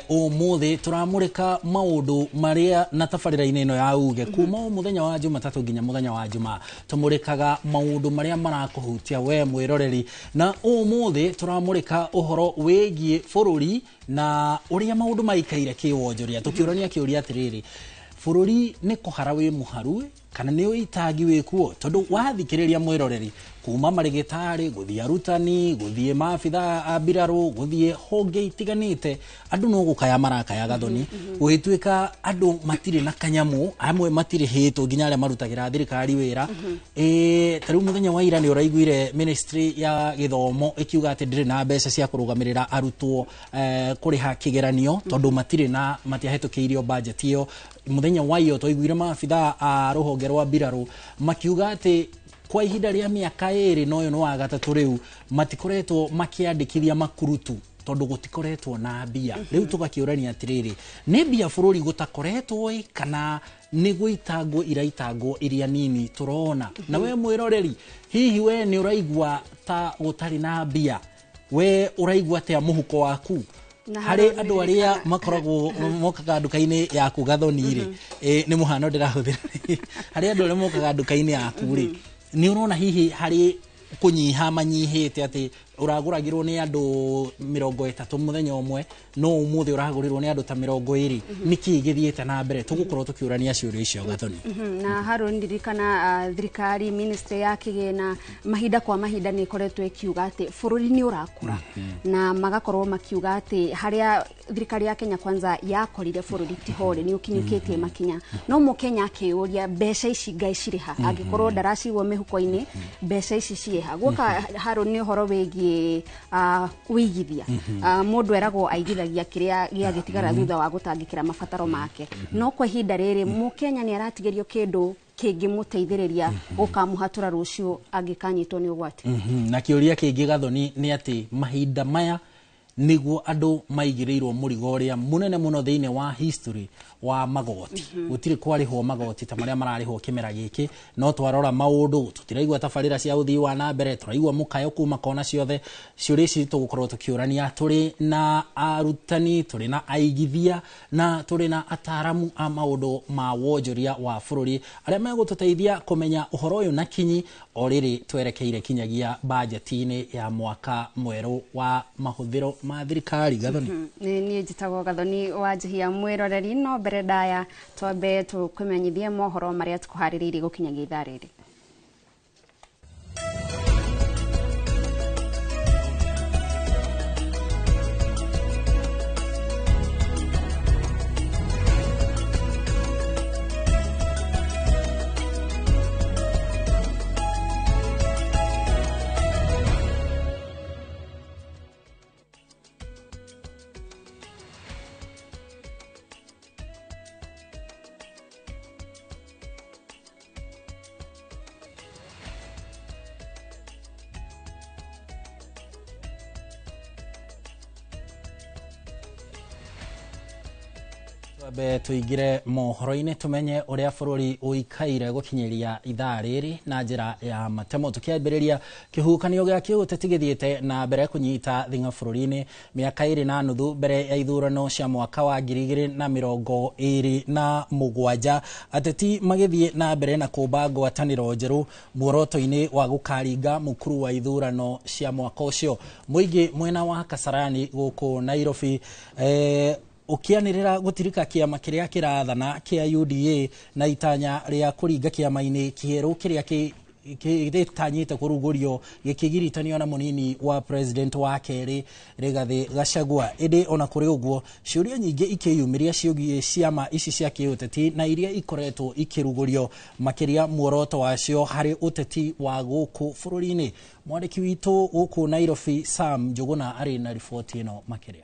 umuthi turamurika maundu maria na tabarira-ini ino ya uge kuma muthenya wa Jumatatu nginya muthenya wa Jumaa tumurikaga maundu maria marakuhutia we mwiroreri na umuthi turamurika uhoro wigie bururi na uria maundu maikaire kiwonjoria tukiurania kiuria atiriri bururi ni kuhara wi muharu Kana nĩ ũitangi wĩkuo? Tondũ wathikĩrĩria mwĩroreri, kuma marĩgĩtarĩ gũthiĩ arutani, gũthiĩ maabitha a mbirarũ, gũthiĩ honge itiganĩte, andũ no gũkaya marakaya Gathoni, gũgĩtuĩka andũ matirĩ na kanyamũ, amwe matirĩ hĩtwo, nginya arĩa marutagĩra thirikari wĩra. Ta rĩu mũthenya wa ira nĩ ũraiguire ministry ya gĩthomo ĩkiuga atĩ ndĩrĩ na mbeca cia kũrũgamĩrĩra arutwo kũrĩha kĩgeranio, tondũ matirĩ na matiahĩtũkĩirio budget ĩyo. Mũthenya wa iyo twaiguire maabitha a rũhonge rwa mbirarũ makiuga atĩ kwa ihinda rĩa mĩaka 2 na ũyũ nĩ wa gatatũ rĩu matikoretwo makĩandĩkithia makurutu tondũ gũtikoretwo na mbia. Rĩu tũgakĩũrania atĩrĩrĩ, nĩ mbia bũrũri gũtakoretwo ĩ, kana nĩ gũitangwo iraitangwo iria nini tũrona? Na we mwĩroreri, hihi we nĩ ũraigua ta gũtarĩ na mbia? We ũraigua atĩa mũhuko waku? Harĩ andũ arĩa makoragwo mokaga nduka-inĩ yaku Gathoni rĩ, nĩ mũhano ndĩrahũthĩra, harĩ andũ arĩa mokaga nduka-inĩ yaku rĩ, nĩ ũrona hihi harĩ kũnyiha manyihĩte, atĩ ũragũragĩrwo nĩ andũ 30 mũthenya ũmwe, no ũmũthĩ ũragũrĩrwo nĩ andũ ta 20? Nĩkĩ gĩthiĩte na mbere? Tũgũkorwo tũkĩũrania ciũria icio, Gathoni. Na Harũ, ndirikana thirikari, ministry ya kĩgĩna, mahinda kwa mahinda nĩ ĩkoretwo ĩkiuga atĩ bũrũri nĩ ũrakũra, na magakorwo makiuga atĩ harĩa thirikari ya Kenya Kwanza yakorire bũrũri tiho rĩ, nĩ ũkinyũkĩtie makinya. No mũkenya akĩũria, mbeca ici ngai cirĩ ha? Angĩkorwo ndaracigwo mĩhuko-inĩ, mbeca ici ciĩ ha? Guoka Harũ, nĩ ũhoro wĩgiĩ wĩigithia. Mũndũ eragwo aigithagia kĩrĩa gĩagĩtigara thutha wa gũtangĩkĩra mabataro make, no kwa ihinda rĩrĩ mũkenya nĩ aratigĩrio kĩndũ kĩngĩmũteithĩrĩria gũkamũhatũra rũciũ angĩkanyitwo nĩ ũgwati? Na kĩũria kĩngĩ, Gathoni, nĩ atĩ mahinda maya nĩguo andũ maigĩrĩirwo mũrigo ũrĩa mũnene mũno thĩinĩ wa history wa magoti. Gũtirĩ kwarĩhwo magoti ta marĩa mararĩhwo kĩmera gĩkĩ, no twarora maũndũ tũtiraigua tabarĩra cia ũthii wa na mbere, tũraigua mũkayo kuma kona ciothe. Ciũria ici tũgũkorwo tũkĩũrania tũrĩ na arutani, tũrĩ na aigithia, na tũrĩ na ataramu a maũndũ ma wonjoria wa bũrũri arĩa megũtũteithia kũmenya ũhoro ũyũ na kinyi, o rĩrĩ twerekeire kinyagia bajeti-inĩ ya mwaka mwerũ wa mahũthĩro ma thirikari. Gathoni. Niĩ njĩtagwo Gathoni wa Njihia. Mwĩroreri, no mbere ndaya twambe tũkũmenyithie mohoro marĩa tũkũharĩrĩirie gũkinyagia ithaa rĩrĩ. Twambe tũingĩre mohoro-inĩ, tũmenye ũrĩa bũrũri ũikaire gũkinyĩria ithaa rĩrĩ na njĩra ya matemo. Tũkĩambĩrĩria, kĩhuhũkanio gĩa kĩũteti gĩthiĩte na mbere kũnyita thing'a bũrũri-inĩ mĩaka 2.5 mbere ya ithurano cia mwaka wa 2027, ateti magĩthiĩ na mbere na kũmba ngwatanĩro njerũ muoroto-inĩ wa gũkaringa mũkuru wa ithurano cia mwaka ũcio. Mũingĩ mwena wa Kasarani gũkũ Nairobi ũkĩanĩrĩra gũtirika kĩama kĩrĩa kĩrathana kĩa UDA na itanya rĩa kũringa kĩama-inĩ kĩerũ kĩrĩa gĩtanyĩte kũrugũrio gĩkĩgiritanio na mũnini wa president wa kerĩ Rigathĩ Gachagua. Ĩndĩ ona kũrĩ ũguo, ciũria nyingĩ ikĩyumĩria ciĩgiĩ ciama ici cia kĩũteti na iria ikoretwo ikĩrugũrio, makĩria muoroto wacio harĩ ũteti wa gũkũ bũrũri-inĩ. Mwandĩki witũ gũkũ Nairobi Sam Njũgũna arĩ na riboti ĩno makĩria.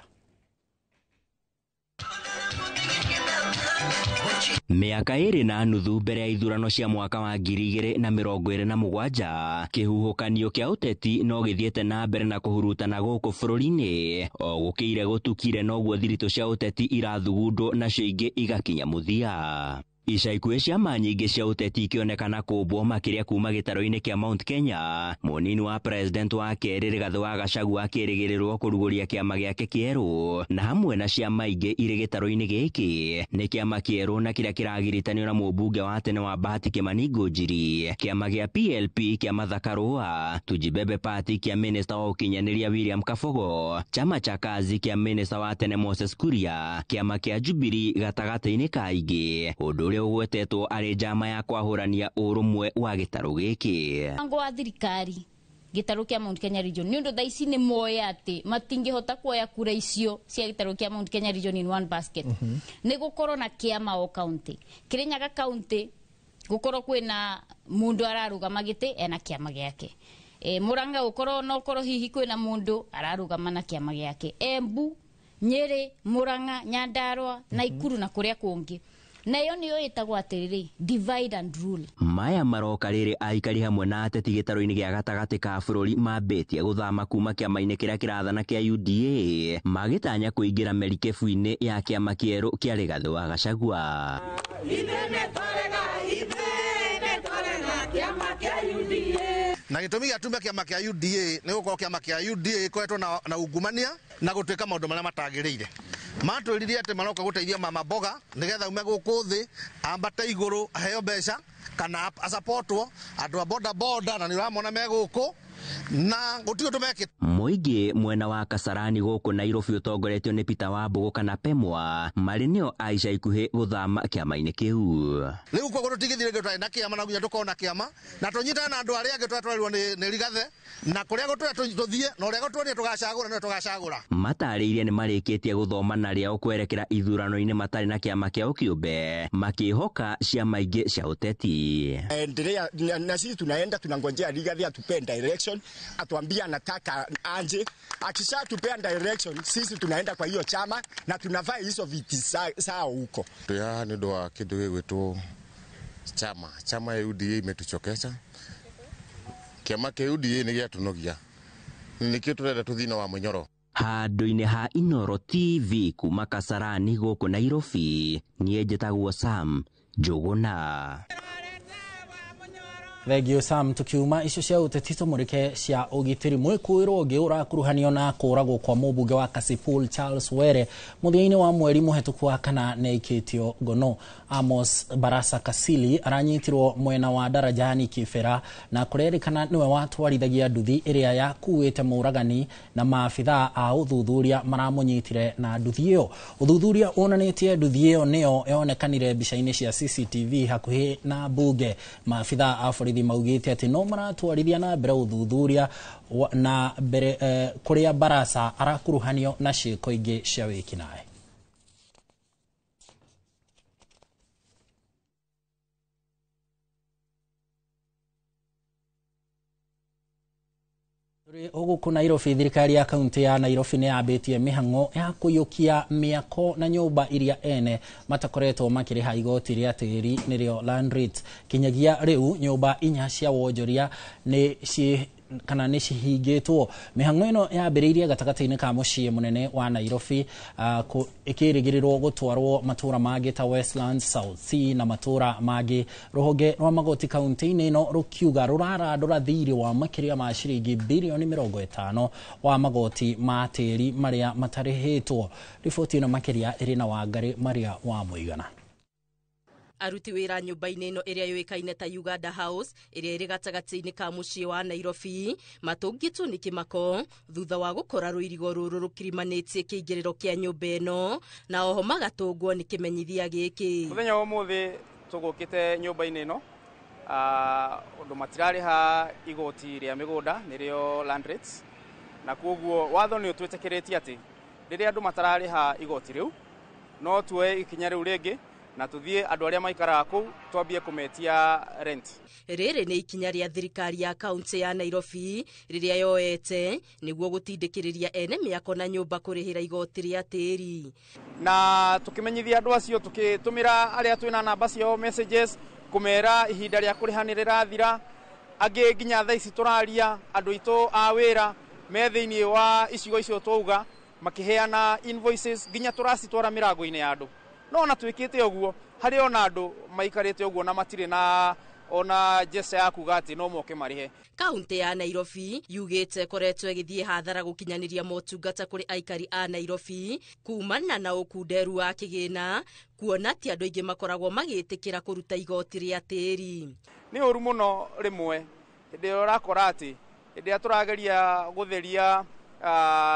Mĩaka 2.5 mbere ya ithurano cia mwaka wa 2027, kĩhuhũkanio kĩa ũteti no gĩthiĩte na mbere na kũhurutana gũkũ bũrũri-inĩ. O gũkĩire gũtukire, noguo thiritũ cia ũteti irathugundwo nacio ingĩ igakinya mũthia. Ica ikuhĩ ciama nyingĩ cia ũteti ikĩonekana kũmbwo, makĩria kuma gĩtarũ-inĩ kĩa Mount Kenya. Mũnini wa president wa kerĩ Rigathĩ wa Gachagua akĩrĩgĩrĩrwo kũrugũria kĩama gĩake kĩerũ, na hamwe na ciama ingĩ irĩ gĩtarũ-inĩ gĩkĩ nĩ kĩama kĩerũ na kĩrĩa kĩragiritanio na mũmbunge wa tene wa Bahati Kĩmani Ngũnjiri, kĩama gĩa PLP kĩa Martha Karua, Tujibebe Party kĩa minista wa ũkinyanĩria William Kabogo, chama cha Kazi kĩa minista wa tene Moses Kuria, kĩama kĩa Jubilee gatagatĩ-inĩ ka ingĩ. Ũndũ ũrĩa ũrĩa ũgwetetwo arĩ njama ya kwahũrania ũrũmwe wa gĩtarũ gĩkĩ. Mũbango wa thirikari gĩtarũ kĩa Mount Kenya region nĩ ũndũ thaa ici nĩ moĩ atĩ matingĩhota kuoya kura icio cia gĩtarũ kĩa Mount Kenya region in one basket. Nĩ gũkorwo na kĩama o county. Kirinyaga county gũkorwo kwĩna mũndũ ararũgama gĩtĩ ena kĩama gĩake. Murang'a gũkorwo no korwo hihi kwĩna mũndũ ararũgama na kĩama gĩake. Embu, Nyeri, Murang'a, Nyandarua, Naikuru na kũrĩa kũngĩ. Na ĩyo nĩyo ĩtagwo atĩrĩrĩ divide and rule. Maya maroka rĩrĩ aikari hamwe na ateti gĩtarũ-inĩ gĩa gatagatĩ ka bũrũri mambĩtie gũthama kuma kĩama-inĩ kĩrĩa kĩrathana kĩa UDA magĩtanya kũingĩra merikebu-inĩ ya kĩama kĩerũ kĩa Rigathĩ wa Gachagua. Na gĩtũmi gĩa tume kĩama kĩa UDA nĩ gũkorwo kĩama kĩa UDA gĩkoretwo na ungumania na gũtuĩka maũndũ marĩa matagĩrĩire. Matwĩrire atĩ maroka gũteithia mama mboga nĩgetha ume gũkũ thĩ ambate igũrũ aheo mbeca kana acapotwo andũ a boda boda na nĩ ũramona me gũkũ na gũtirĩ ũndũ mekĩte. Mũingĩ mwena wa Kasarani gũkũ Nairobi ũtongoretio nĩ Peter Wambũgũ kana Pemwa marĩ nĩo a ica ikuhĩ gũthama kĩama-inĩ kĩu. Rĩu koguo tũtingĩthiĩ rĩngĩ tũtarĩ na kĩama na nginya tũkorwo na kĩama na tũnyitane na andũ arĩa angĩ tũrĩa twarirwo nĩ Rigathĩ na kũrĩa gũtũrĩa tũthiĩ na ũrĩa gũtũrĩa tũgacagũra nĩwe tũgacagũra. Matarĩirie nĩ marĩkĩtie gũthoma na rĩao kwerekera ithurano-inĩ matarĩ na kĩama kĩao kĩũmbe makĩhoka ciama ingĩ cia ũteti. Endelea na sisi tunaenda tunangojea Rigathĩ atupee direction, atuambia anataka anje. Akishatupea direction sisi tunaenda kwa hiyo chama na tunavaa hizo viti sao huko. Ya ni ndo wa kĩndũ gĩgwĩtwo chama. Chama ya UDA imetuchokesha. Kĩama kĩa UDA nĩ gĩatunogia. Nĩkĩo tũrenda tũthiĩ na wa Mũnyoro. Handũ-inĩ ha Inooro TV kuma Kasarani gũkũ Nairobi, niĩ njĩtagwo Sam Njũgũna. Thengio Sam. Tukiuma icio cia ũteti tũmũrĩke cia ũgitĩri. Mwĩkũĩrwo ũngĩ ũrakuruhanio na kũragwo kwa mũmbunge wa Kasipul Charles Were mũthia-inĩ wa mweri mũhetũku wa kana nĩaikĩtio ngono. Amos Barasa Kasili aranyitirwo mwena wa Darajani Kibera na kũrerĩkana nĩwe watwarithagia nduthi ĩrĩa yakuĩte mũragani na maabithaa a ũthuthuria maramũnyitire na nduthi ĩyo. Ũthuthuria wonanĩtie nduthi ĩyo nĩyo yonekanire mbica-inĩ cia CCTV hakuhĩ na mbunge. Maabithaa a borithi maugĩte atĩ no maratwarithia na mbere ũthuthuria na mbere kũrĩa Barasa arakuruhanio na ciĩko ingĩ cia wĩkinaĩ. Gũkũ Nairobi, thirikari ya kaunti ya Nairobi nĩ yambĩtie mĩhang'o ya kũiyũkia mĩako na nyũmba iria ene matakoretwo makĩrĩha igoti rĩa tĩri nĩrĩo land rate. Kinyagia rĩu nyũmba inya cia wonjoria nĩ kana nĩ cihingĩtwo. Mĩhang'o ĩno yambĩrĩirie gatagatĩ-inĩ ka mũciĩ mũnene wa Nairobi, ĩkĩrĩgĩrĩrwo gũtwarwo matũra mangĩ ta Westlands, South C na matũra mangĩ. Rũhonge rwa magoti kaunti-inĩ ĩno rũkiuga rũrarandũra thirĩ wa makĩria ma ciringi birioni 50 wa magoti ma tĩri marĩa matarĩhĩtwo. Riboti ĩno makĩria ĩrĩ na Wangarĩ Maria wa Mũigana. Aruti wĩra nyũmba-inĩ ĩno ĩrĩa yũĩkaine ta Uganda House ĩrĩa ĩrĩ gatagatĩ-inĩ ka mũciĩ wa Nairobi matũngĩtwo nĩ kĩmako thutha wa gũkora rũirigo rũrũ rũkirimanĩtie kĩingĩrĩro kĩa nyũmba ĩno na oho magatũngwo nĩ kĩmenyithia gĩkĩ. Mũthenya wa ũmũthĩ tũgũkĩte nyũmba-inĩ ĩno ũndũ matirarĩha igoti rĩa mĩgũnda nĩrĩo land rates, na kwoguo watho nĩ ũtwĩtĩkĩrĩtie atĩ rĩrĩa andũ matararĩha igoti rĩu no tuoe ikinya rĩu rĩngĩ na tuthiĩ andũ arĩa maikaraga kũu twambie kũmetia rent. Rĩrĩ nĩ ikinya rĩa thirikari ya kaunti ya Nairobi rĩrĩa yoete nĩguo gũtindĩkĩrĩria ene mĩako na nyũmba kũrĩhĩra igoti rĩa tĩri. Na tũkĩmenyithia andũ acio tũkĩtũmĩra arĩa twĩna namba ciao messages kũmera ihinda rĩa kũrĩha nĩ rĩrathira. Angĩ nginya thaa ici tũraria andũ aitũ a wĩra me thĩinĩ wa icigo icio twauga makĩheana invoices nginya tũracitwara mĩrango-inĩ ya andũ. No ona twĩkĩte ũguo harĩ ona andũ maikarĩte ũguo na matirĩ na ona njece ya kuga atĩ no moke marĩhe. Kaunti ya Nairobi yugĩte ĩkoretwo ĩgĩthiĩ hathara gũkinyanĩria motungata kũrĩ aikari a Nairobi kumana na ũkunderu wa kĩgĩna, kuona atĩ andũ aingĩ makoragwo magĩtĩkĩra kũruta igoti rĩa tĩri. Nĩ ũru mũno rĩmwe hĩndĩ ĩrĩa ũrakora atĩ hĩndĩ ĩrĩa tũrageria gũtheria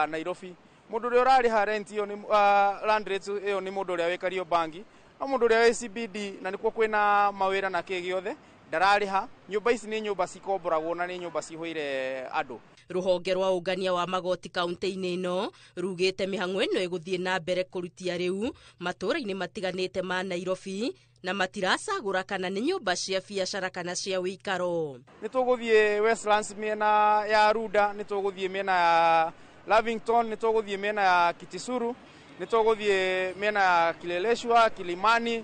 Nairobi mũndũ ũrĩa ũrarĩha rent ĩyo nĩ land rate ĩyo nĩ mũndũ ũrĩa wĩ Kariobangi, No mũndũ ũrĩa wĩ CBD na nĩkuo kwĩna mawĩra na kĩ gĩothe ndararĩha. Nyũmba ici nĩ nyũmba cikomboragwo na nĩ nyũmba cihũire andũ. Rũhonge rwa ũngania wa magoti kaunti-inĩ ĩno rugĩte mĩhang'o ĩno ĩgũthiĩ na mbere kũrutia rĩu matũũra-inĩ matiganĩte ma Nairobi na matiracagũra kana nĩ nyũmba cia biacara kana cia wĩikaro. Nĩ tũgũthiĩ Westlands mĩena ya Runda, nĩ tũgũthiĩ mĩena ya Lavington, nĩ tũgũthiĩ mĩena ya Kitisuru, nĩ tũgũthiĩ mĩena ya Kileleshwa, Kilimani,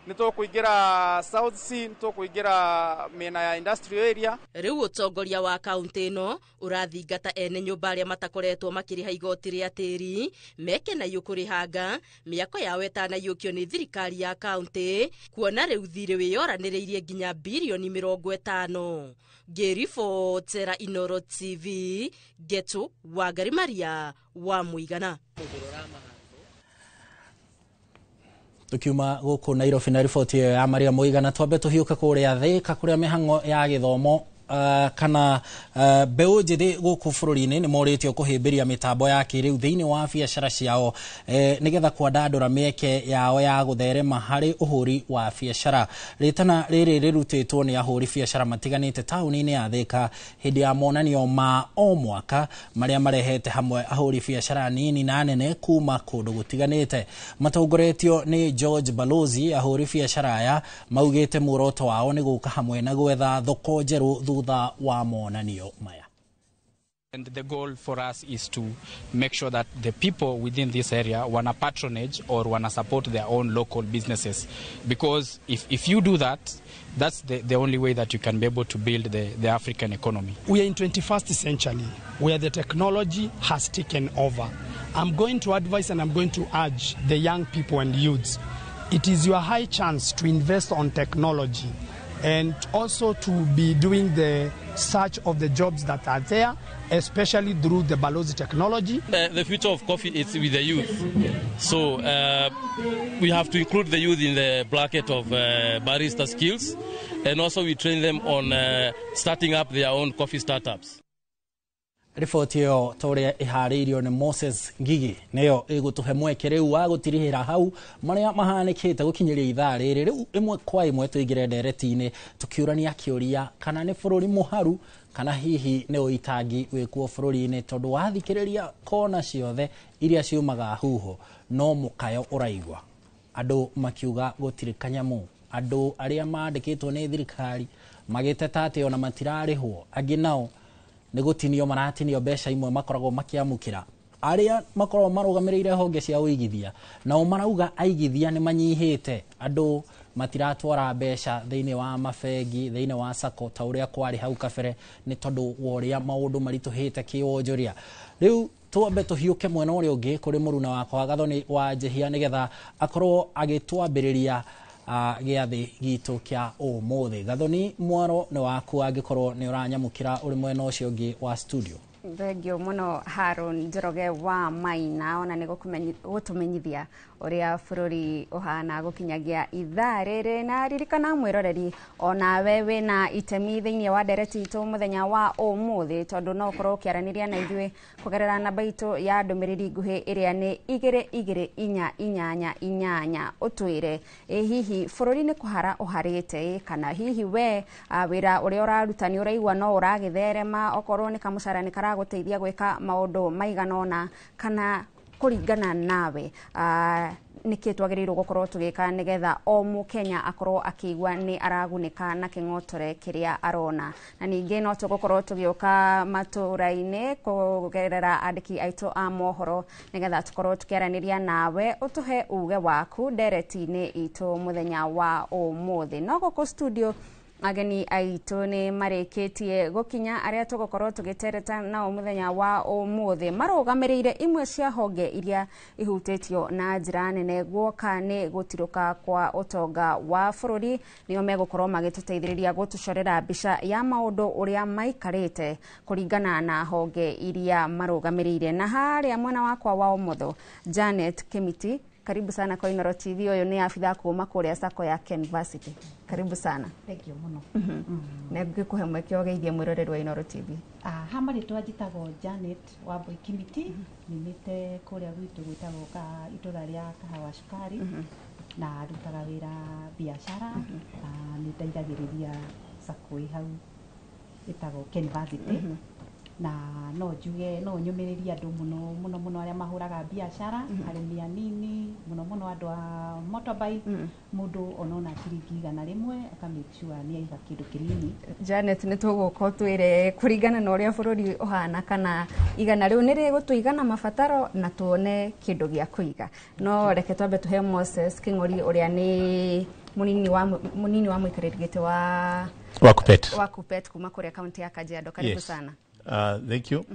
nĩ tũkũingĩra South C, nĩ tũkũingĩra mĩena ya industrial area. Rĩu ũtongoria wa kaunti ĩno ũrathingata ene nyũmba arĩa matakoretwo makĩrĩha igoti rĩa tĩri meke na kũrĩhanga mĩako yao ĩtanaiyũkio nĩ thirikari ya kaunti, kuona rĩu thirĩ wĩyoranĩrĩirie nginya birioni 50. Ngĩribotera Inoro TV, Getu Wangari Maria wa Mũigana. Tukiuma gũkũ Nairobi na riboti ĩyo ya Maria Mũigana, twambe tũhiũke kũrĩa Thĩka kũrĩa mĩhang'o ya gĩthomo kana mbeũ njĩthĩ gũkũ bũrũri-inĩ nĩ morĩtio kũhĩmbĩria mĩtambo ya kĩrĩu thĩinĩ wa biacara ciao nĩgetha kwandandũra mĩeke yao ya gũtherema harĩ ũhũri wa biacara. Rĩtana rĩrĩ rĩrutĩtwo nĩ ahũri biacara matiganĩte taũni-inĩ ya Thĩka hĩndĩ ya monanio ma o mwaka marĩa marehete hamwe ahũri biacara nini na nene kuma kũndũ gũtiganĩte. Matongoretio nĩ George Balozi, ahũri biacara aya maugĩte muoroto wao nĩ gũka hamwe na gwetha thoko njerũ thutha wa monanio maya. And the goal for us is to make sure that the people within this area wanna patronage or wanna support their own local businesses. Because if you do that, that's the only way that you can be able to build the African economy. We are in 21st century where the technology has taken over. I'm going to advise and I'm going to urge the young people and youths. It is your high chance to invest on technology and also to be doing the search of the jobs that are there, especially through the Balozi technology. The future of coffee is with the youth. So we have to include the youth in the bracket of barista skills, and also we train them on starting up their own coffee startups. Riboti ĩyo ta ũrĩa ĩharĩirio nĩ Moses Ngigi nĩyo ĩgũtũhe mweke rĩu wa gũtirihĩra hau marĩa mahanĩkĩte gũkinyĩria ithaa rĩrĩ. Rĩu ĩmwe kwa ĩmwe tũingĩre ndereti-inĩ tũkĩũrania kĩũria kana nĩ bũrũri mũharu kana hihi nĩ ũitangi wĩkuo bũrũri-inĩ, tondũ wathikĩrĩria kona ciothe iria ciumaga huho no mũkayo ũraigua andũ makiuga gũtirĩ kanyamũ, andũ arĩa mandĩkĩtwo nĩ thirikari magĩteta atĩ ona matirarĩhwo, angĩ nao nĩ gũtinio maratinio mbeca imwe makoragwo makĩamũkĩra. Arĩa makoragwo marũgamĩrĩire honge cia ũigithia nao marauga aigithia nĩ manyihĩte, andũ matiratwara mbeca thĩinĩ wa mabengi, thĩinĩ wa sacco ta ũrĩa kwarĩ hau kabere nĩ tondũ wa ũrĩa maũndũ maritũhĩte kĩwonjoria. Rĩu twambe tũhiũke mwena ũrĩa ũngĩ kũrĩ mũruna wakwa Gathoni wa Njehia nĩgetha akorwo agĩtwambĩrĩria gĩathĩ gitũ kĩa ũmũthĩ. Gathoni, mwaro nĩ waku angĩkorwo nĩ ũranyamũkĩra ũrĩ mwena ũcio ũngĩ wa studio. Thengio mũno Haron Njoroge wa Maina, ona nĩ gũtũmenyithia ũrĩa bũrũri ũhana gũkinyagia ithaa rĩrĩ. Na ririkana mwĩroreri onawe wĩna itemi thĩinĩ wa ndereti itũ mũthenya wa ũmũthĩ, tondũ no ũkorwo ũkĩaranĩria na ithuĩ kũgerera namba itũ ya ndũmĩrĩri nguhĩ ĩrĩa nĩ 2 2 4 8 8. Ũtwĩre ĩ hihi bũrũri nĩ kũhara ũharĩte, kana hihi we wĩra ũrĩa ũraruta nĩ ũraigua no ũragĩtherema, okorwo nĩ kamũcara nĩ karagũteithia gwĩka maũndũ maigana ũna, kana kũringana nawe nĩkĩ twagĩrĩirwo gũkorwo tũgĩka nĩgetha o mũkenya akorwo akĩigua nĩ aragunĩka na kĩng'otore kĩrĩa arona. Na ningĩ no tũgũkorwo tũgĩũka matũra-inĩ kũgerera andĩki aitũ a mohoro nĩgetha tũkorwo tũkĩaranĩria nawe ũtũhe uge waku ndereti-inĩ itũ mũthenya wa ũmũthĩ. No gũkũ studio ageni aitũ nĩ marĩkĩtie gũkinya arĩa tũgũkorwo tũgĩtereta nao mũthenya wa ũmũthĩ. Marũgamĩrĩire imwe cia honge iria ihutĩtio na njĩra nene guoka nĩ gũtirũka kwa ũtonga wa bũrũri, nĩo megũkorwo magĩtũteithĩrĩria gũtũcorera mbica ya maũndũ ũrĩa maikarĩte kũringana na honge iria marũgamĩrĩire. Na harĩa mwena wakwa wa ũmotho, Janet Kimiti Karibu sana kwa Inooro TV. Ũyũ nĩ abitha kuma kũrĩa sacco ya Kenversity. Karibu sana. Thank you mũno. Na ngĩkũhe mweke ũgeithie mwĩroreri wa Inooro TV. Ha marĩtwa njĩtagwo Janet Wambui Kimiti, nyumĩte kũrĩa gwitũ gwĩtagwo ka itũra rĩa Kahawa Cukari, na ndutaga wĩra biacara, na nĩ ndeithagĩrĩria sacco ĩ hau ĩtagwo Kenversity. Na no njuge no nyũmĩrĩrie andũ mũno mũno mũno arĩa mahũraga biacara, arĩmi anini mũno mũno, andũ a motorbike, mũndũ onona ciringi 100 aka make sure nĩ aiga kĩndũ kĩnini. Janet, nĩ tũgũka ũtwĩre kũringana na ũrĩa bũrũri ũhana kana 100 rĩu nĩ rĩgũtũigana mabataro na tuone kĩndũ gĩa kũiga. No reke twambe tũhe Moses Kĩng'ori, ũrĩa nĩ mũnini wa mũikarĩri gĩtĩ wa Wa Kuppet. Wa Kuppet kuma kũrĩa kaunti ya Kajiado. Karibu sana. Thank you.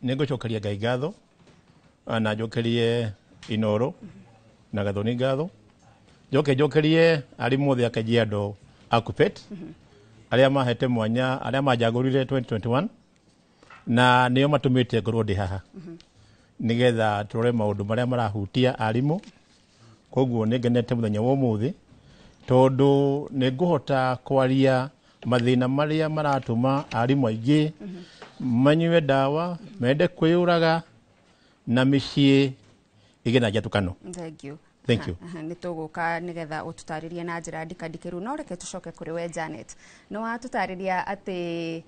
Nĩ ngũcokeria Ngai ngatho, na njokerie Inooro na Gathoni ngatho, njoke njokerie arimũ othe a Kajiado a Kuppet arĩa mahete mwanya, arĩa manjagũrire 2021 na nĩo matũmĩte ngorwo ndĩ haha nĩgetha tũrore maũndũ marĩa marahutia arimũ. Koguo nĩ ngenete mũthenya wa ũmũthĩ tondũ nĩ ngũhota kwaria mathĩna marĩa maratũma arimũ aingĩ manyue ndawa, mende kwĩyũraga na mĩciĩ ĩgĩe na njatũkano. Thank you. Thank you. Aha, nĩ tũgũka nĩgetha ũtũtarĩrie na njĩra ndikandikĩru, no reke tũcoke kũrĩ we Janet. Nĩ watũtarĩria atĩ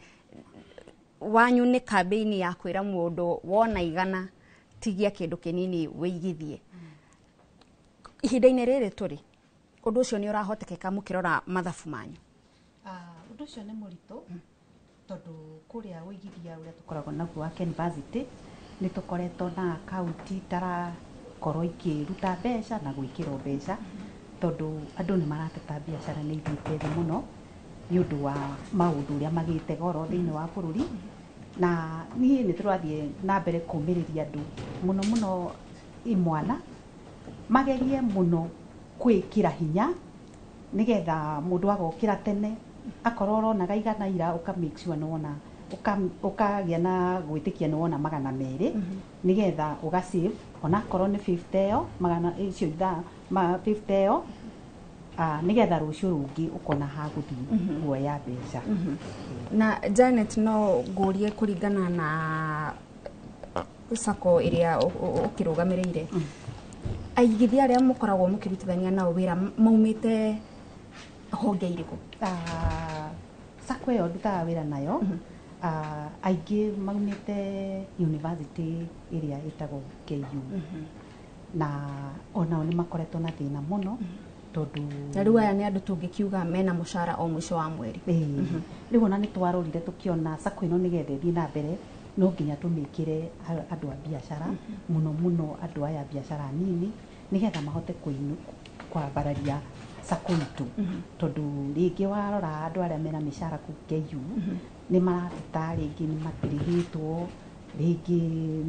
wanyu nĩ kambĩini ya kwĩra mũndũ wona 100 tigia kĩndũ kĩnini wĩigithie. Ihinda-inĩ rĩrĩ tũrĩ, ũndũ ũcio nĩ ũrahotekeka mũkĩrora mathabu manyu? Ũndũ ũcio nĩ mũritũ tondũ kũrĩa ũigithia ũrĩa tũkoragwo naguo wa Kenversity nĩ tũkoretwo na akaunti itarakorwo ikĩruta mbeca na gwĩkĩrwo mbeca, tondũ andũ nĩ marateta biacara nĩ ithiĩte thĩ mũno nĩ ũndũ wa maũndũ ũrĩa magĩte goro thĩinĩ wa bũrũri. Na niĩ nĩ tũrathiĩ na mbere kũmĩrĩria andũ mũno mũno imwana magerie mũno kwĩkĩra hinya nĩgetha mũndũ agokĩra tene, akorwo ũronaga 100 ira, ũka make sure nĩwona ũkagĩa na gwĩtĩkia nĩwona 200 nĩgetha ũga save onakorwo nĩ 50 ĩyo magana icio ithaa ma 50 ĩyo, nĩgetha rũciũ rũngĩ ũkona ha gũthiĩ kuoya mbeca. Na Janet, no ngũrie, kũringana na sacco ĩrĩa ũkĩrũgamĩrĩire, aigithia arĩa mũkoragwo mũkĩrutithania nao wĩra maumĩte honge irĩkũ? Sacco ĩyo ndutaga wĩra nayo, aingĩ maumĩte university ĩrĩa ĩtagwo KU, na onao nĩ makoretwo na thĩna mũno tondũ Na rĩu aya nĩ andũ tũngĩkiuga mena mũcara o mũico wa mweri? Ĩĩ. Rĩu ona nĩ twarorire tũkĩona sacco ĩno nĩgetha ĩthiĩ na mbere no nginya tũmĩkĩre andũ a biacara, mũno mũno andũ aya a biacara nini, nĩgetha mahote kwambararia sacco itũ, tondũ rĩngĩ warora andũ arĩa mena mĩcara kũu KU nĩ marateta, rĩngĩ nĩ matirĩhĩtwo, rĩngĩ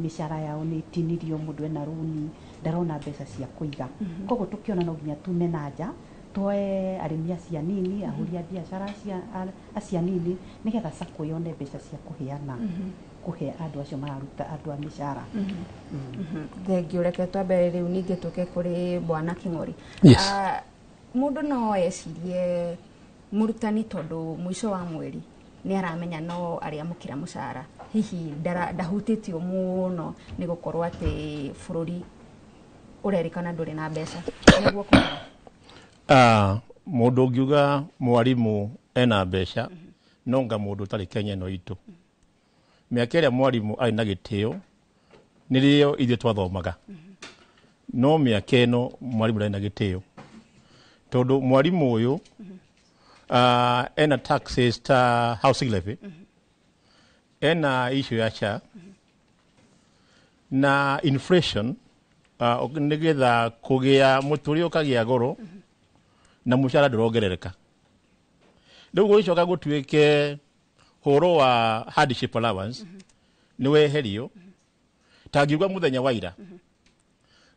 mĩcara yao nĩ ĩtinirio, mũndũ ena rũni ndarona mbeca cia kũiga. Koguo tũkĩona no nginya tume na nja tuoe arĩmi acio anini, ahũri a biacara acio anini, nĩgetha sacco yone mbeca cia kũheana kũhe andũ acio mararuta, andũ a mĩcara. Thengiũ. Reke twambe rĩu ningĩ tũke kũrĩ bwana Kĩng'ori. Yes. Mũndũ no ecirie mũrutani, tondũ mũico wa mweri nĩ aramenya no arĩamũkĩra mũcara, hihi ndahutĩtio mũno nĩ gũkorwo atĩ bũrũri ũrerĩkana ndũrĩ na mbeca, nĩguo kũhana? Mũndũ ũngiuga mwarimũ ena mbeca no nga mũndũ ũtarĩ Kenya ĩno itũ. Mĩaka ĩrĩa mwarimũ arĩ na gĩtĩo nĩrĩo ithuĩ twathomaga, no mĩaka ĩno mwarimũ ndarĩ na gĩtĩo, tondũ mwarimũ ũyũ ena taxes ta housing levy, ena issue ya SHA na inflation, nĩgetha kũgĩa mũtũrĩre ũkagĩa goro na mũcara ndũrongerereka. Rĩu gũgĩcoka gũtuĩke hũro wa hardship allowance nĩ weherio. Tangiuga mũthenya wa ira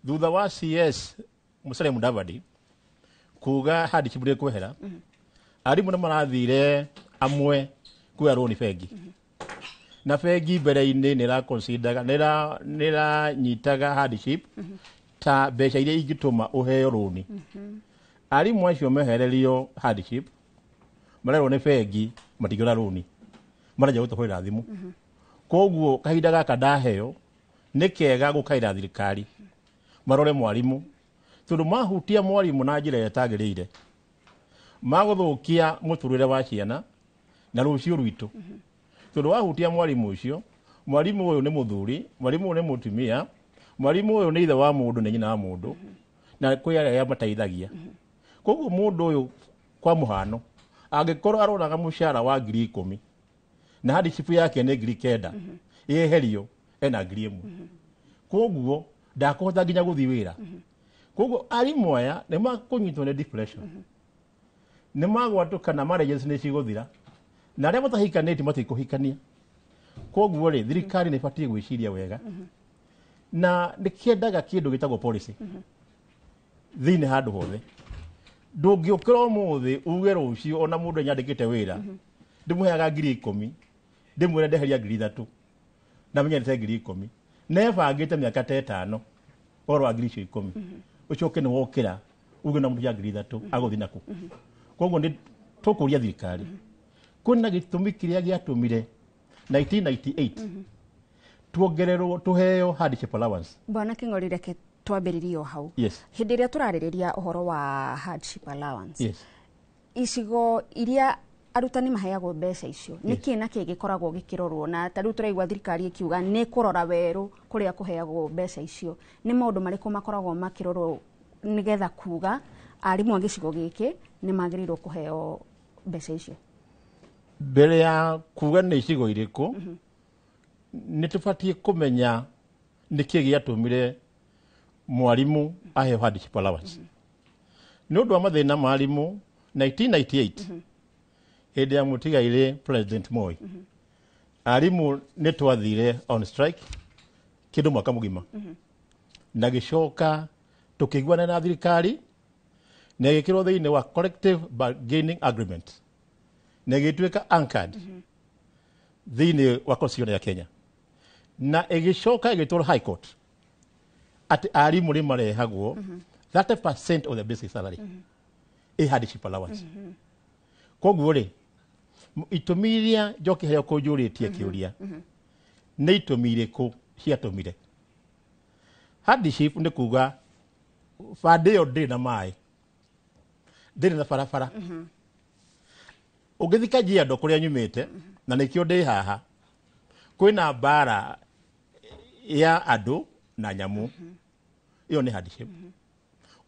thutha wa CS Musalia Mudavadi kuga hardship ndĩkwehera, arimũ nĩ marathire amwe kuoya rũni bengi, na bengi mbere-inĩ nĩ ĩraconsideraga, nĩ ĩranyitaga hardship. Ta mbeca iria ingĩtũma ũheo rũni. Arimũ acio mehererio hardship, marerwo nĩ bengi matingĩona rũni, maranjia gũtũhũrĩra thimũ. Koguo kahinda gaka ndaheo nĩ kega gũkaĩra thirikari marore mwarimũ, tondũ mahutia mwarimũ na njĩra ĩrĩa ĩtagĩrĩire, magũthũkia mũtũrĩre wa ciana na rũciũ rwitũ. Tondũ wahutia mwarimũ ũcio, mwarimũ ũyũ nĩ mũthuri, mwarimũ ũyũ nĩ mũtumia, mwarimũ ũyũ nĩ ithe wa mũndũ, nĩ nyina wa mũndũ, na kwĩ arĩa mateithagia. Koguo mũndũ ũyũ, kwa mũhano, angĩkorwo aronaga mũcara wa 10,000 na hardship yake nĩ 9,000, yeherio ena 1,000, koguo ndakũhota nginya gũthiĩ wĩra. Koguo arimũ aya nĩ makũnyitwo nĩ depression, nĩ magwatũkana, marriages nĩ cigũthira, na arĩa matahikanĩtie matikũhikania. Koguo rĩ, thirikari nĩ ĩbatiĩ gwĩciria wega, na nĩ kĩendaga kĩndũ gĩtagwo policy thĩinĩ handũ hothe. Ndũngĩũkĩra ũmũthĩ uge rũciũ ona mũndũ anyandĩkĩte wĩra ndĩmũheaga 10,000, ndĩmwĩre ndeheria 3,000 na menyete 10,000, nebangĩte mĩaka ta 5 ũhoro wa 10,000 icio, ũcoke nĩ wokĩra uge na mũndũ ya 3,000 agũthiĩ naku. Koguo nĩ tũkũria thirikari, kwĩna gĩtũmi kĩrĩa gĩatũmire 1998 tuongererwo, tuheo hardship allowance. Bwana King'ori, reke twambĩrĩrie o hau. Yes. Hĩndĩ ĩrĩa tũrarĩrĩria ũhoro wa hardship allowance, icigo iria arutani maheagwo mbeca icio, nĩ kĩ na kĩ gĩkoragwo gĩkĩrorwo? Na ta rĩu tũraigua thirikari ĩkiuga nĩ kũrora werũ kũrĩa kũheagwo mbeca icio, nĩ maũndũ marĩkũ makoragwo makĩrorwo nĩgetha kuga arimũ a gĩcigo gĩkĩ nĩ magĩrĩirwo kũheo mbeca icio? Mbere ya kuga nĩ icigo irĩkũ, nĩ tũbatiĩ kũmenya nĩkĩ gĩatũmire mwarimũ aheo hardship allowance. Nĩ ũndũ wa mathĩna ma arimũ 1998, hĩndĩ ya mũtigairĩ President Moi, arimũ nĩ twathire on strike kĩndũ mwaka mũgima, na gĩcoka tũkĩiguana na thirikari na ĩgĩkĩrwo thĩinĩ wa collective bargaining agreement na ĩgĩtuĩka anchored thĩinĩ wa constitution ya Kenya, na ĩgĩcoka ĩgĩtwarwo high court atĩ arimũ nĩ marehagwo 30% of the basic salary ĩ hardship allowance. Koguo rĩ, itũmi iria njoki harĩa kũnjũrĩtie kĩũria, nĩ itũmi irĩkũ ciatũmire hardship? Nĩ kuga bandĩ ĩyo ndĩrĩ na maĩ, ndĩrĩ na barabara. Ũngĩthiĩ Kajiado kũrĩa nyumĩte, na nĩkĩo ndĩ haha, kwĩna mbara ya andũ na nyamũ. Ĩyo nĩ hardship.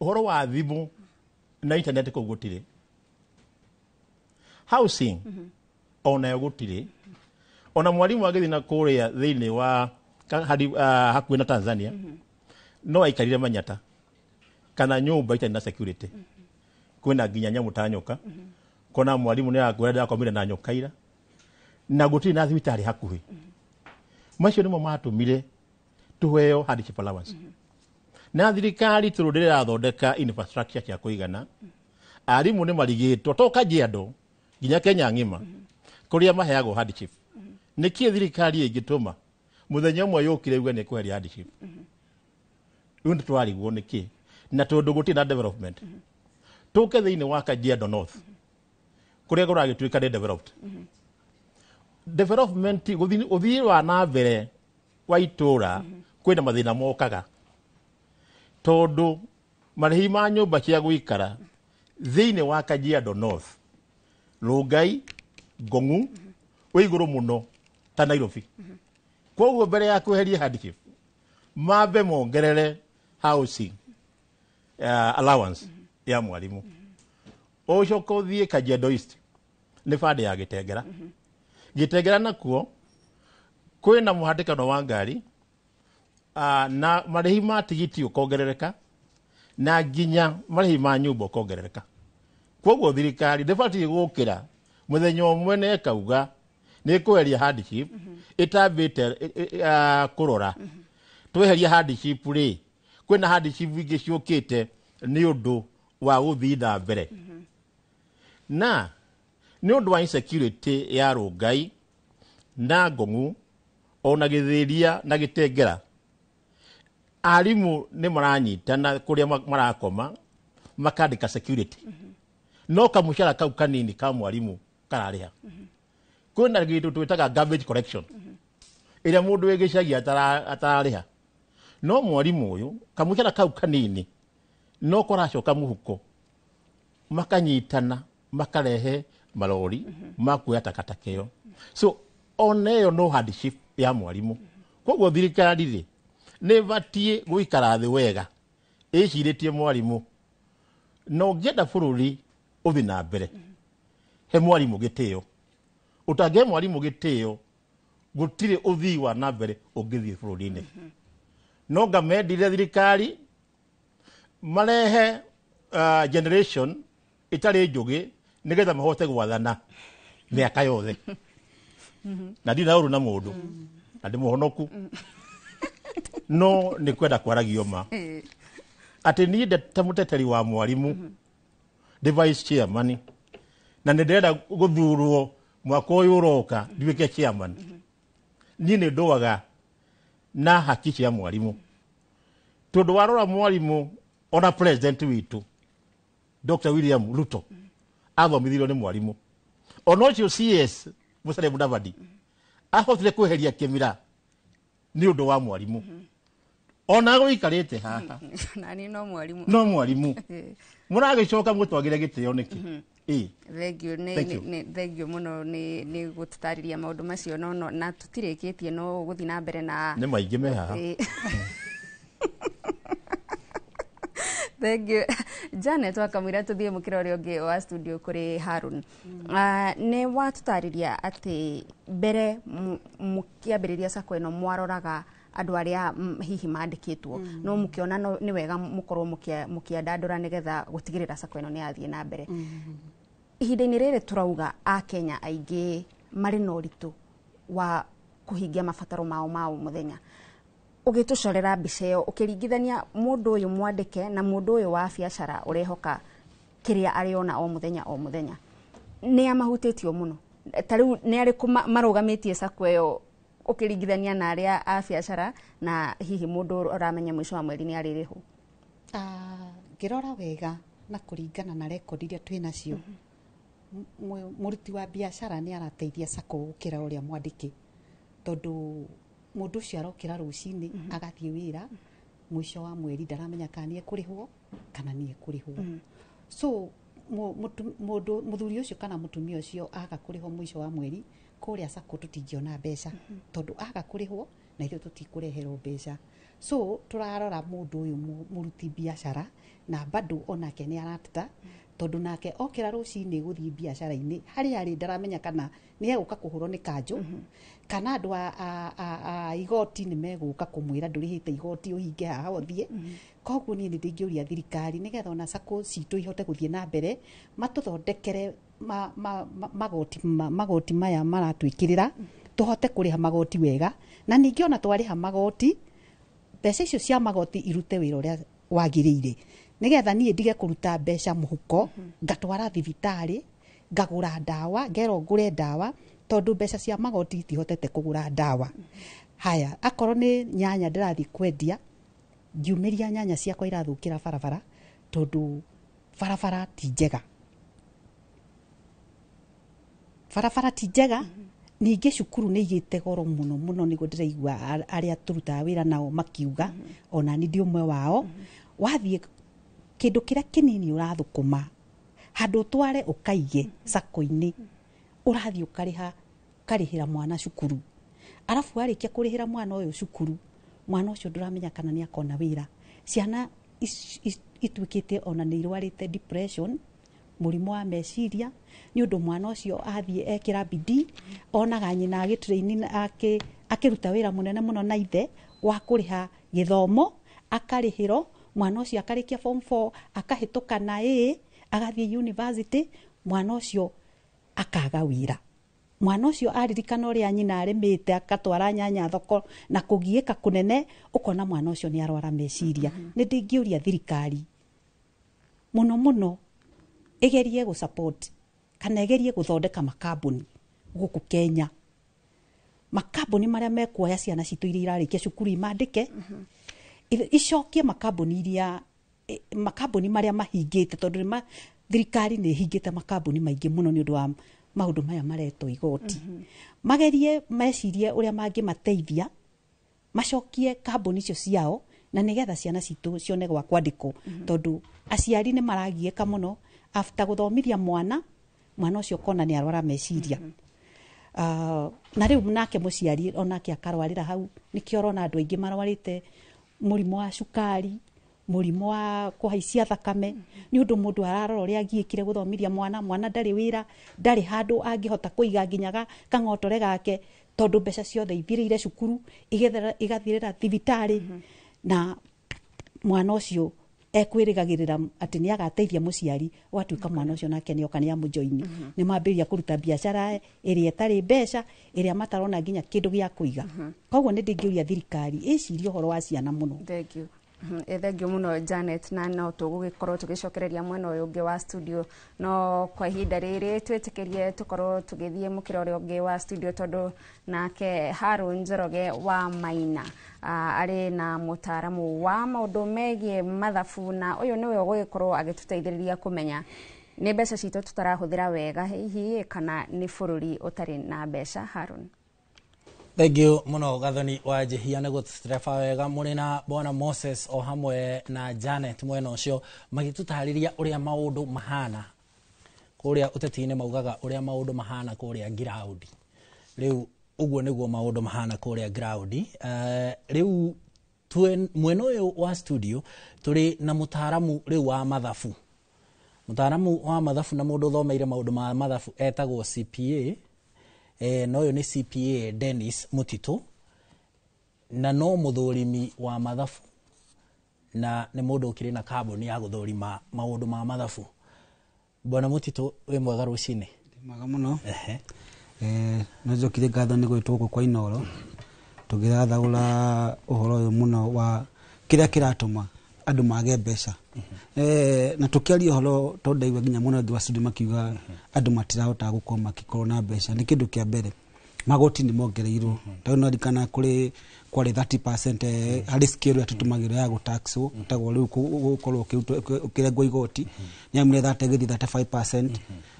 Ũhoro wa thimũ na internet kũu gũtirĩ. Housing onayo gũtirĩ. Ona mwarimũ agĩthiĩ na kũrĩa thĩinĩ wa hakuhĩ na Tanzania, no aikarire manyata kana nyũmba itarĩ na security, kwĩna nginya nyamũ ta nyoka. Kona mwarimũ nĩ arakwĩra ndakomire na nyoka ira, na gũtirĩ na thibitarĩ hakuhĩ. Macio nĩmo matũmire tuheo hardship allowance. Na thirikari tondũ ndĩrathondeka infrastructure cia kũigana, arimũ nĩ marigĩtwo to Kajiado, nginya Kenya ng'ima kũrĩa maheagwo hardship. Nĩkĩ thirikari ĩngĩtũma mũthenya ũmwe yũkire yuge nĩ kweheria hardship? Rĩu nĩ twarigwo nĩkĩ, na tondũ gũtirĩ na development. Tũke thĩinĩ wa Kajiado North kũrĩa kũragĩtuĩka nĩ developed, development ũthii wa na mbere wa itũra, kwĩna mathĩna mokaga tondũ marĩhi ma nyũmba cia gũikara thĩinĩ wa Kajiado North, Rongai, Ngong'u, wĩ igũrũ mũno ta Nairobi. Koguo mbere ya kweheria hardship, mambe mongerere housing allowance ya mwarimũ. Ũcoke ũthiĩ Kajiado East, nĩ bandĩ ya Gĩtengera. Gĩtengera nakuo kwĩna mũhatĩkano wa ngari, na marĩhi ma tigiti ũkongerereka, na nginya marĩhi ma nyũmba ũkongerereka. Koguo thirikari ndĩbatiĩ gũkĩra mũthenya ũmwe na ĩkauga nĩ ĩkweheria hardship ĩtambĩte kũrora tweheria hardship rĩ, kwĩna hardship ingĩ ciũkĩte nĩ ũndũ wa gũthiĩ na mbere, na nĩ ũndũ wa insecurity ya Rongai na Ngong'u ona Gĩthĩria na Gĩtengera. Arimũ nĩ maranyitana kũrĩa marakoma makandĩka security, no kamũcara kau kanini ka mwarimũ kararĩha. Kwĩna kĩndũ twĩtaga garbage collection ĩrĩa mũndũ wĩ gĩcagi atararĩha, no mwarimũ ũyũ kamũcara kau kanini no kũracoka mũhuko, makanyitana makarehe marori ma kuoya takataka ĩyo. So ona ĩyo no hardship ya mwarimũ. Koguo thirikari rĩ, nĩ ĩbatiĩ gũikara thĩ wega ĩcirĩtie mwarimũ, na ũngĩenda bũrũri ũthiĩ na mbere, he mwarimũ gĩtĩo. Ũtangĩhe mwarimũ gĩtĩo, gũtirĩ ũthii wa na mbere ũngĩthiĩ bũrũri-inĩ. No ngamendire thirikari marehe generation ĩtarĩ njũgĩ nĩgetha mahote gwathana mĩaka yothe. Na ndirĩ na ũru na mũndũ, na ndĩ mũhonoku, no nĩ kwenda kwaragio ma atĩ niĩ ndĩ ta mũteteri wa mwarimũ, ndĩ vice chairman, na nĩ ndĩrenda gũthurwo mwaka ũyũ ũroka nduĩke chairman. Niĩ nĩ ndũaga na haki cia mwarimũ, tondũ warora mwarimũ, ona president witũ Dr. William Ruto athomithirio nĩ mwarimũ. Ona ũcio CS Musalia Mudavadi ahotire kweheria kĩmira nĩ ũndũ wa mwarimũ. Ona gũikarĩte haha nani no mwarimu. No mwarimũ. Mũragĩcoka mũtwagĩre gĩtĩo nĩkĩ? Ĩĩ. Thank you nĩ Thank you. Thank you mũno nĩ gũtũtarĩria maũndũ macio, no na tũtirĩkĩtie, no gũthiĩ na mbere na Nĩ maingĩ me haha. Thank you. Janet, wakamwĩra tũthiĩ mũkĩra ũrĩa ũngĩ wa studio kũrĩ Harun. Nĩ watũtarĩria atĩ mbere mũkĩambĩrĩria sacco ĩno mwaroraga andũ arĩa hihi mandĩkĩtwo, no mũkĩona nĩ wega mũkorwo mũkĩandandũra nĩgetha gũtigĩrĩra sacco ĩno nĩ yathiĩ na mbere. Ihinda-inĩ rĩrĩ tũrauga akenya aingĩ marĩ na ũritũ wa kũhingia mabataro mao ma o mũthenya, ũgĩtũcorera mbica ĩyo ũkĩringithania mũndũ ũyũ mwandĩke na mũndũ ũyũ wa biacara ũrehoka kĩrĩa arĩona o mũthenya o mũthenya, nĩ amahutĩtio mũno? Ta rĩu nĩ arĩkũ marũgamĩtie sacco ĩyo ũkĩringithania na arĩa a biacara na hihi mũndũ ũramenya mũico wa mweri nĩ arĩrĩhwo? Ngĩrora wega na kũringana na rekondi iria twĩ nacio, mũruti wa biacara nĩ arateithia sacco gũkĩra ũrĩa mwandĩke, tondũ mũndũ ũcio arokĩra rũcinĩ agathiĩ wĩra, mũico wa mweri ndaramenya kana nĩ ekũrĩhwo kana nĩ ekũrĩhwo. So mũndũ mũthuri ũcio kana mũtumia ũcio aga kũrĩhwo mũico wa mweri, kũrĩa sacco tũtingĩona mbeca, tondũ aga kũrĩhwo na ithuĩ tũtikũreherwo mbeca. So tũrarora mũndũ ũyũ mũruti biacara na bado onake nĩ arateta, tondũ nake okĩra rũcinĩ gũthiĩ biacara-inĩ harĩa arĩ ndaramenya kana nĩ egũka kũhũrwo nĩ kanjũ kana andũ a igoti nĩ megũka kũmwĩra ndũrĩhĩte igoti ũhinge haha ũthiĩ. Koguo niĩ nĩ ndingĩũria thirikari nĩgetha ona sacco citũ ihote gũthiĩ na mbere, matũthondekere magoti maya maratwĩkĩrĩra, tũhote kũrĩha magoti wega, na ningĩ ona twarĩha magoti, mbeca icio cia magoti irute wĩra ũrĩa wagĩrĩire, nĩgetha niĩ ndige kũruta mbeca mũhuko ngatwara thibitarĩ ngagũra ndawa, ngerwo ngũre ndawa, tondũ mbeca cia magoti itihotete kũgũra ndawa. Haya, akorwo nĩ nyanya ndĩrathiĩ kwendia, ngiumĩria nyanya ciakwa irathũkĩra barabara, tondũ barabara ti njega, barabara ti njega. Ningĩ cukuru nĩ igĩte goro mũno mũno, nĩguo ndĩraigua arĩa tũrutaga wĩra nao makiuga, ona niĩ ndĩ ũmwe wao. Wathiĩ kĩndũ kĩrĩa kĩnini ũrathũkũma handũ ũtware ũkaige sacco-inĩ, ũrathiĩ ũkarĩhĩra mwana cukuru, arabu warĩkia kũrĩhĩra mwana ũyũ cukuru, mwana ũcio ndũramenya kana nĩ akona wĩra. Ciana ituĩkĩte ona nĩ irwarĩte depression, mũrimũ wa meciria, nĩ ũndũ mwana ũcio athiĩ ekĩra bidii, onaga nyina agĩtrain akĩruta wĩra mũnene mũno na ithe wa kũrĩha gĩthomo, akarĩhĩrwo mwana ũcio akarĩkia form 4 akahĩtũka na A, agathiĩ university, mwana ũcio akaga wĩra. Mwana ũcio aririkana ũrĩa nyina arĩmĩte akatwara nyanya thoko na kũgiĩka kũnene, ũkona mwana ũcio nĩ arwara meciria. Nĩ ndingĩũria thirikari mũno mũno ĩgerie gũ support kana ĩgerie gũthondeka makambuni gũkũ Kenya, makambuni marĩa mekuoya ciana citũ iria irarĩkia cukuru imandĩke, Icokie makambuni iria makambuni maria mahingite tondu nĩ thirikari nĩ ĩhingĩte makambuni maingĩ mũno nĩ ũndũ wa maũndũ maya maretwo igoti. Magerie mecirie ũrĩa mangĩmateithia macokie kambuni icio ciao na nĩgetha ciana citũ cione gwa kwandĩkwo, tondũ aciari nĩ maragiĩka mũno after gũthomithia mwana ũcio kona nĩ arwara meciria. Na rĩu nake mũciari onake akarwarĩra hau, nĩkĩo ũrona andũ aingĩ marwarĩte mũrimũ wa cukari, mũrimũ wa kũhaicia thakame, nĩ ũndũ mũndũ ararora ũrĩa agiĩkire gũthomithia mwana, mwana ndarĩ wĩra, ndarĩ handũ angĩhota kũiga nginya kang'otore gake, tondũ mbeca ciothe ithirĩire cukuru, igathirĩra thibitarĩ, na mwana ũcio ekwĩrĩgagĩrĩra atĩ nĩ agateithia mũciari, gwatuĩka mwana ũcio nake nĩoka nĩ amũjoini. Nĩ mambĩrĩria kũruta biacara ĩrĩa ĩtarĩ mbeca, ĩrĩa matarona nginya kĩndũ gĩa kũiga. Koguo nĩ ndingĩũria thirikari ĩcirie ũhoro wa ciana mũno. Thank you. Thengio muno Janet, na no tũgũgĩkorwo tũgĩcokereria mwena ũyũ ũngĩ wa studio, no kwa ihinda rĩrĩ twĩtĩkĩrie tũkorwo tũgĩthiĩ mũkĩra ũrĩa ũngĩ wa studio, tondũ nake Harun Njoroge wa Maina arĩ na mũtaaramu wa maũndũ megiĩ mathabu, na ũyũ nĩwe ũgũgĩkorwo agĩtũteithĩrĩria kũmenya nĩ mbeca citũ tũtarahũthĩra wega hihi kana nĩ bũrũri ũtarĩ na mbeca. Harun. Thank you muno Gathoni wa Njihia nĩ gũtũtereba wega mũrĩ na Bwana Moses o hamwe na Janet mwena ũcio magĩtũtarĩria ũrĩa maũndũ mahana kũrĩa ũteti-inĩ, maugaga ũrĩa maũndũ mahana kũrĩa ground. Rĩu ũguo nĩguo maũndũ mahana kũrĩa ground. Rĩu mwena ũyũ wa studio tũrĩ na mũtaaramu rĩu wa mathabu. Mũtaaramu wa mathabu na mũndũ ũthomeire maũndũ ma mathabu etagwo CPA. Na ũyũ nĩ CPA Dennis Mutito, na no mũthũrimi wa mathabu, na nĩ mũndũ ũkĩrĩ na kambuni ya gũthũrima maũndũ ma mathabu. Bwana Mutito, wĩ mwega rũcinĩ? Mwega mũno. No njokire ngatho nĩ gwĩtwo gũkũ kwa Inooro tũgĩrathaũra ũhoro ũyũ mũno wa kĩrĩa kĩratũma andũ mage mbeca. Na tũkĩaria ũhoro tondũ ndaigua nginya mũno thĩ wa studio makiuga andũ matirahota gũkorwo makĩkorwo na mbeca. Nĩ kĩndũ kĩa mbere magoti nĩ mongereirwo, tondũ no ririkana kũrĩ kwarĩ 30% harĩ scale ĩrĩa tũtũmagĩra ya gũtaxwo, tagwo rĩu gũkorwo ũkĩrengwo igoti nĩ amire 30 gĩthiĩ 35%.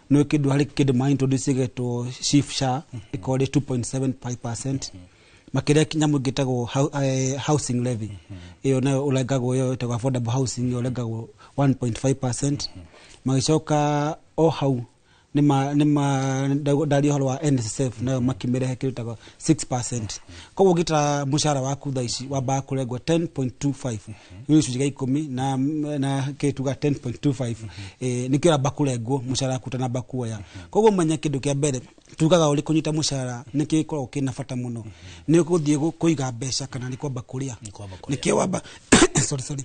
No kĩndũ harĩ kĩndũ ma introduce gĩtwo SHIF SHA ĩkorwo ĩ 2.75%. Makĩria nyamũ ĩngĩ ĩtagwo housing levy, ĩyo nayo ũrengagwo, ĩyo ĩtagwo affordable housing, ĩyo ũrengagwo 1.5%. Magĩcoka o hau nĩ ndaria ũhoro wa NSSF, nayo makĩmĩrehe kĩndũ ĩtagwo 6%. Koguo ũngĩtara mũcara waku thaa ici wambaga kũrengwo 10.25, nĩ gĩcunjĩ gĩa ikũmi na kĩtuga 10.25, nĩkĩo ũramba kũrengwo mũcara waku ũtanamba kuoya. Koguo ũmenye kĩndũ kĩa mbere tugaga ũrĩ kũnyita mũcara nĩ gĩkoragwo kĩna bata mũno, nĩ ũgũthiĩ kũiga mbeca kana nĩ kwamba kũrĩa, nĩkĩo wamba sorry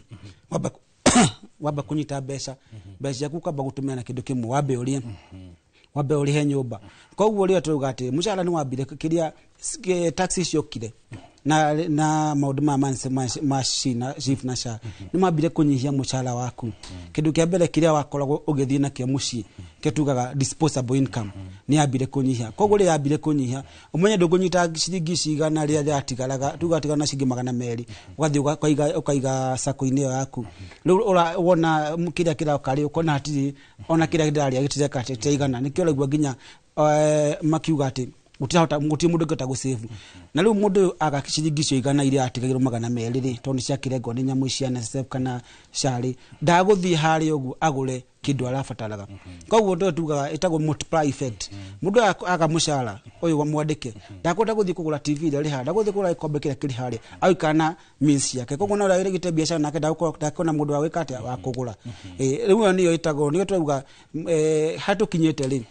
wamba kũnyita mbeca ciaku ũkamba gũtũmĩra na kĩndũ kĩmwe, wambe ũrĩe, wambe ũrĩhe nyũmba. Koguo rĩrĩa tũrauga atĩ mũcara nĩ wambire kĩrĩa tax ciokire na maũndũ ma SHIF na SHA nĩ mambire kũnyihia mũcara waku. Kĩndũ kĩa mbere kĩrĩa wakoragwo ũgĩthiĩ nakĩo mũciĩ kĩrĩa tugaga disposable income nĩ yambire kũnyihia. Koguo rĩrĩa yambire kũnyihia ũmenye ndũkũnyita ciringi cigana rĩrĩa rĩratigaraga, tuga tigana na ciringi 200 ũgathiĩ ũkaiga sako-inĩ ĩyo yaku. Rĩu wona kĩrĩa kĩroka rĩ ũkona hatirĩ ona kĩrĩa ndĩrarĩa gĩtireka gĩtiraigana. Nĩkĩo ũraigua nginya makiuga atĩ gũtirahota gũtirĩ mũndũ ũngĩhota gũsave. Na rĩu mũndũ ũyũ aga ciringi icio 100 iria atigagĩrwo 200 rĩ, tondũ nĩ ciakĩrengwo nĩ nyamũ cia NSSF kana SHA rĩ, ndagũthiĩ harĩa ũguo agũre kĩndũ arabataraga. Koguo ũndũ ũyũ tugaga ĩtagwo multiply effect. Mũndũ aga mũcara ũyũ mwandĩke ndakũhota gũthiĩ kũgũra TV ĩrĩa ĩrĩ harĩa, ndagũthiĩ kũgũra gĩkombe kĩrĩa kĩrĩ harĩa, agũikara na means ciake. Koguo na ũrĩa wĩrĩgĩte biacara nake ndakona mũndũ wa gwĩka atĩa wa kũgũra. Rĩu ĩyo nĩyo ĩtagwo, nĩyo tũrauga harĩa tũkinyĩte rĩ,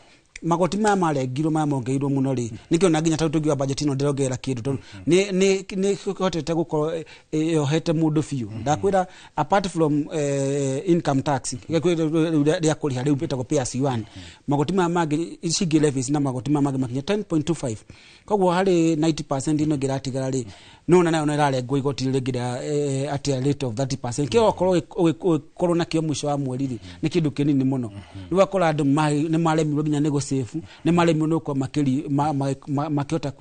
magoti maya marengirwo maya mongereirwo mũno rĩ, nĩkĩo na nginya tondũ tũngiuga budget ĩno ndĩrongerera kĩndũ, tondũ nĩ ĩhotete gũkorwo yohete mũndũ biũ. Ndakwĩra apart from income tax rĩu rĩa kũrĩha rĩu ĩtagwo pay as you earn, magoti maya mangĩ ici ingĩ levies na magoti maya mangĩ makinya 10.25. Koguo harĩ 90% ĩno ĩngĩ ĩratigara rĩ, nĩwona nayo nĩrarengwo igoti rĩngĩ rĩa at a rate of 30%. Kĩo ũkorwo ũgĩkorwo nakĩo mũico wa mweri rĩ, nĩ kĩndũ kĩnini mũno. Rĩu ũgakora andũ nĩ maremirwo nginya nĩ gũ gũsave nĩ maremwo nĩ gũkorwo makĩhota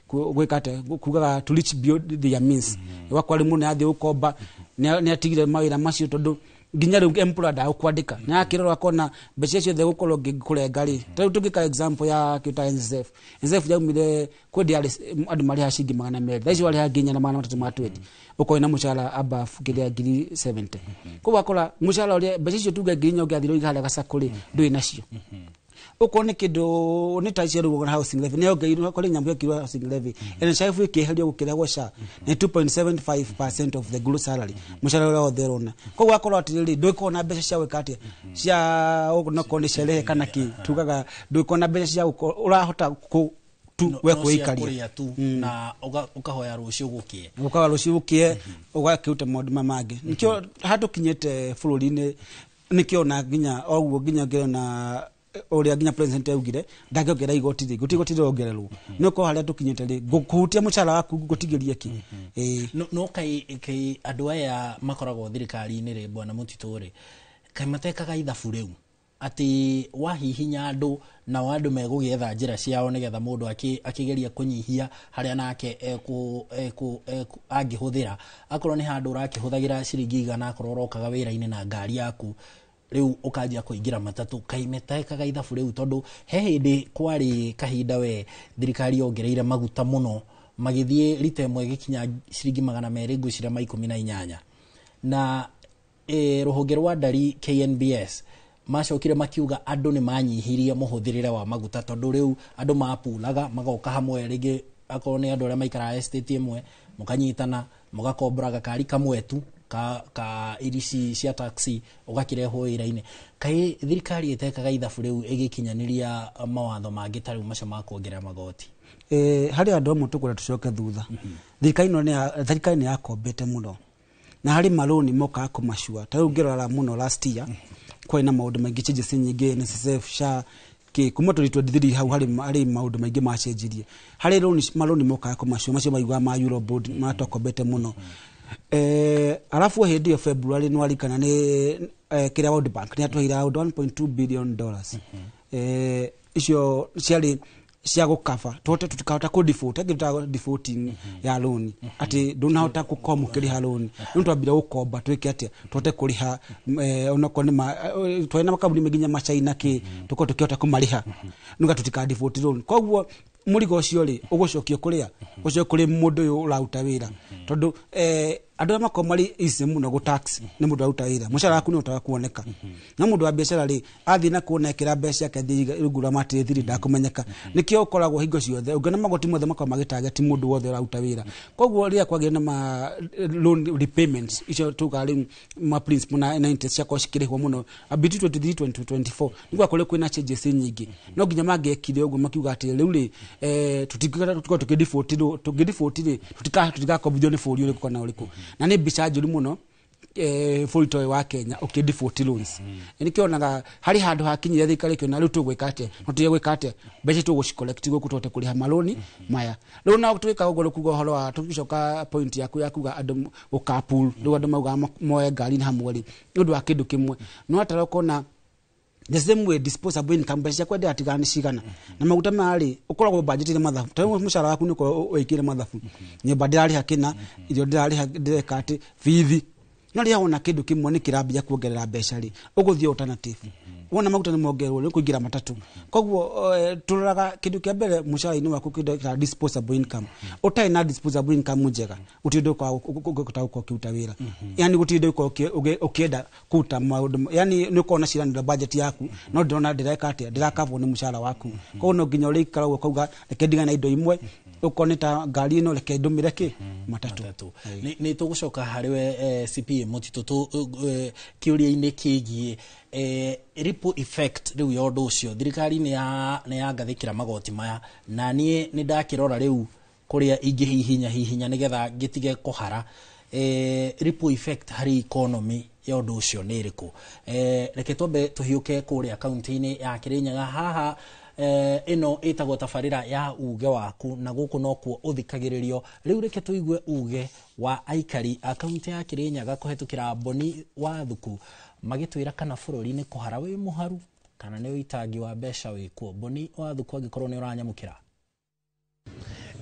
gwĩka atĩa, kugaga to reach beyond their means. Ũgakora rĩmwe nĩ athiĩ gũkomba, nĩ atigire mawĩra macio tondũ nginya rĩu employer ndagũkwandĩka, nĩ akĩrora akona mbeca ciothe gũkorwo ngĩkũrenga rĩ. Ta rĩu tũngĩka example ya kĩndũ ta NSSF, NSSF yaumire kwĩ ndĩ andũ marĩhaga ciringi 200, thaa ici warĩha nginya na 320, ũkorwo na mũcara above kĩrĩa ngiri 70. Koguo wakora mũcara ũrĩa mbeca icio tuge 4,000 ũngĩathire ũige harĩa gacakũ rĩ, ndũrĩ nacio. Okorwo nĩ kĩndũ nĩ ta icio rĩu housing levy nĩ yongereirwo, kũrĩ nyamũ yekirwo housing levy, NHIF ĩkĩeherio gũkĩrehwo SHA nĩ 2.75% of the gross salary, mũcara ũrĩa wothe ũrona. Koguo wakorwo atĩrĩrĩ, ndũgĩkorwo na mbeca cia gwĩka atĩa, cia onokorwo nĩ sherehe kana kĩ, tugaga ndũgĩkorwo na mbeca cia gũkorwo ũrahota kũ tu we no cia kwĩikaria kũrĩa tu na ũkahoya rũciũ gũkĩe. Ũkaga rũciũ gũkĩe, ũgakĩruta maũndũ maya mangĩ. Nĩkĩo hatũkinyĩte bũrũri-inĩ, nĩkĩo na nginya oguo nginya ngĩona ũrĩa nginya president augire ndangĩongerera igoti rĩ, gũtirĩ igoti rĩrongererwo, nĩ ũkorwo harĩa tũkinyĩte rĩ, kũhutia mũcara waku ngũtigĩrie kĩ. Ĩĩ. No kai andũ aya makoragwo thirikari-inĩ rĩ, bwana Mũtitũ rĩ, kaĩ matekaga ithabu rĩu atĩ wahihinya andũ nao andũ megũgĩetha njĩra ciao nĩgetha mũndũ akĩgeria kũnyihia harĩa nake angĩhũthĩra, akorwo nĩ handũ ũrakĩhũthagĩra ciringi 100, akorwo ũrokaga wĩra-inĩ na ngari yaku, rĩu ũkanjia kũingĩra matatũ. Kaĩ metekaga ithabu rĩu? Tondũ he hĩndĩ kwarĩ kahinda we thirikari yongereire maguta mũno, magĩthiĩ rita ĩmwe ĩgĩkinya ciringi 200 ngwĩciria ma 18, na rũhonge rwa ndari KNBS macokire makiuga andũ nĩ manyihirie mũhũthĩrĩre wa maguta, tondũ rĩu andũ mapulaga magoka hamwe, rĩngĩ akorwo nĩ andũ arĩa maikaraga estate ĩmwe, mũkanyitana mũgakombora gakari kamwe tu ka irici cia taxi ũgakĩrehwo wĩra-inĩ. Kaĩ thirikari ĩtekaga ithabu rĩu ĩgĩkinyanĩria mawatho mangĩ ta rĩu macio ma kuongerera magoti? Harĩ andũ amwe tũkwenda tũcoke thutha. Thirikari ĩno thirikari nĩ yakombete mũno, na harĩ marũni mokaga kũmacua. Ta rĩu ngĩrora mũno last year kwarĩ na maũndũ maingĩ, changes nyingĩ, NSSF, SHA, kĩ kuma 2023 hau harĩ maũndũ maingĩ macenjirie. Harĩ marũni mokaga kũmacua macio maiguaga ma Eurobond matwakombete mũno. Arabu hĩndĩ ĩyo February nĩ warikana nĩ kĩrĩa World Bank nĩ yatũheire around $1.2 billion. Icio ciarĩ cia gũkaba tũhote tũtikahota kũ default, angĩ tũtaga defaulting ya loan, atĩ ndũnahota gũkorwo mũkĩrĩha loan. Rĩu twambire gũkomba twĩke atĩa tũhote kũrĩha, onokorwo nĩ twarĩ na makambuni maingĩ nginya ma China kĩ, tũkorwo tũkĩhota kũmarĩha nĩgetha tũtika default loan. Koguo mũrigo ũcio rĩ ũgũcokio kũrĩa ũcio kũrĩ mũndũ ũyũ ũraruta wĩra, tondũ andũ arĩa makoragwo marĩ easy mũno gũ tax nĩ mũndũ ũraruta wĩra, mũcara waku nĩ ũhotaga kuoneka. No mũndũ wa biacara rĩ, athiĩ na kuona ekĩra mbeca ciake rungu rwa matĩrĩ ndakũmenyeka. Nĩkĩo ũkoragwo hingo ciothe ũngĩona magoti mothe makoragwo magĩtarget mũndũ wothe ũraruta wĩra. Koguo rĩrĩa kwagĩa na ma loan repayments icio tugaga rĩu ma principal na interest ciakorwo cikĩrĩhwo mũno between 23 2024, nĩguo akorwo kwĩna changes nyingĩ. No nginya mangĩekire ũguo makiuga atĩ rĩu rĩ, tũtingĩkorwo tũngĩdefault rĩ, tũtigakombithio nĩ bũrũri ũrĩkũ kana ũrĩkũ. Na nĩ mbica njũru mũno bũrũri ta ũyũ wa Kenya ũkĩ default loans. Nĩkĩo onaga harĩ handũ hakinyire thirikari ĩkĩona rĩu tũgwĩka atĩa, no tũtige gwĩka atĩa, mbeca tũgũci collect gũkũ tũhote kũrĩha marũni maya. Rĩu no twĩka ũguo kuga ũhoro wa tũgĩcoka point yaku ya kuga andũ gũcarpool, rĩu andũ maugaga moe ngari hamwe rĩ, nĩ ũndũ wa kĩndũ kĩmwe. No atara ũkona the same way disposable income, mbeca ciakwa ndĩratigana nĩ cigana, na maguta maya rĩ ũkoragwo budgetire mathabu, ta rĩu mũcara waku nĩ ũkoragwo wĩkĩre mathabu, nyũmba ndĩrarĩha kĩna, irio ndĩrarĩha, ndĩreka atĩ bithi. No rĩrĩa wona kĩndũ kĩmwe nĩ kĩrambia kuongerera mbeca rĩ, ũgũthiĩ alternative. Wona maguta nĩ mongererwo rĩ, ũkũingĩra matatũ. Koguo tũroraga kĩndũ kĩa mbere mũcara-inĩ waku, kĩndũ kĩa disposable income. Ũtarĩ na disposable income njega, gũtirĩ ũndũ ũkũhota gũkorwo ũkĩruta wĩra. Yani gũtirĩ ũndũ ũkorwo ũkĩenda kũruta maũndũ, yani nĩ ũkorwo na ciranĩro budget yaku, no ndĩrona ndĩreka atĩa, ndĩrakabwo nĩ mũcara waku. Koguo no nginya ũrĩikara ũguo ũkauga reke ndigane na indo imwe, ũkorwo nĩ ta ngari ĩno reke ndũmĩre kĩ matatũ. Nĩ tũgũcoka harĩ we CPA Mũtitũ kĩũria-inĩ kĩgiĩ ripple effect rĩu ya ũndũ ũcio. Thirikari nĩ yangathĩkĩra magoti maya, na niĩ nĩ ndakĩrora rĩu kũrĩa ingĩhihinya hihinya nĩgetha ngĩtige kũhara. Ripple effect harĩ economy ya ũndũ ũcio nĩ ĩrĩkũ? Reke twambe tũhiũke kũrĩa kaunti-inĩ ya Kĩrĩnyaga. Haha ĩno ĩtagwo tabarĩra ya uge waku, na gũkũ nokuo ũthikagĩrĩrio. Rĩu reke tũigue uge wa aikari a kaunti ya Kĩrĩnyaga kũhetũkĩra Boni wa Thuku, magĩtwĩra kana bũrũri nĩ kũhara wĩ mũharu Kana nĩ ũitangi wa mbeca wĩkuo? Boni wa Thuku, angĩkorwo nĩ ũranyamũkĩra.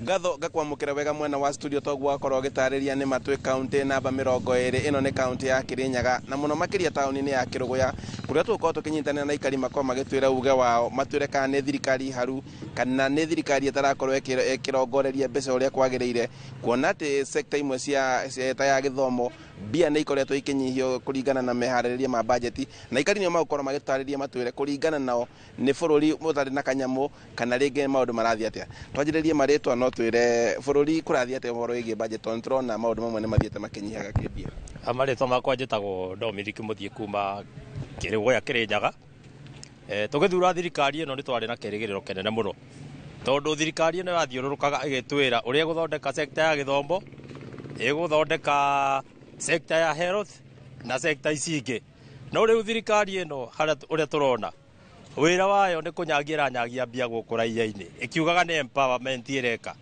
Ngatho ngakwamũkĩra wega mwena wa studio. Toguo wakorwo ũgĩtarĩria nĩ matwĩ kaunti namba 20. Ĩno nĩ kaunti ya Kĩrĩnyaga na mũno makĩria taũni-inĩ ya Kĩrũgũya, kũrĩa tũgũkorwo tũkĩnyitanĩra na aikari makorwo magĩtwĩra uge wao, matwĩre kana nĩ thirikari haru kana nĩ thirikari ĩtarakorwo ĩkĩrongoreria mbeca ũrĩa kwagĩrĩire, kuona atĩ sekta imwe cia ta ya gĩthomo mbia nĩ ikoretwo ikĩnyihio kũringana na meharĩrĩria ma bajeti. Na aikari nĩo magũkorwo magĩtarĩria, matwĩre kũringana nao nĩ bũrũri ũtarĩ na kanyamũ kana rĩngĩ maũndũ marathiĩ atĩa. Twanjĩrĩrie marĩtwa, no twĩre bũrũri kũrathiĩ atĩa ũhoro wĩgiĩ budget, tondũ nĩtũrona maũndũ mamwe nĩ mathiĩte makĩnyihaga kĩmbia. Marĩtwa makwa njĩtagwo Dominic Mũthiĩ kuma Kĩrĩgũya, Kĩrĩnyaga. Tũgĩthura thirikari ĩno nĩ twarĩ na kĩrĩgĩrĩro kĩnene mũno, tondũ thirikari ĩno yathiũrũrũkaga ĩgĩtwĩra ũrĩa ĩgũthondeka sekta ya gĩthomo, ĩgũthondeka sekta ya health na sekta ici ingĩ. No rĩu thirikari ĩno harĩa ũrĩa tũrona wĩra wayo nĩ kũnyagia ĩranyagia mbia gũkũ raia-inĩ, ĩkiugaga nĩ empowerment ĩreka.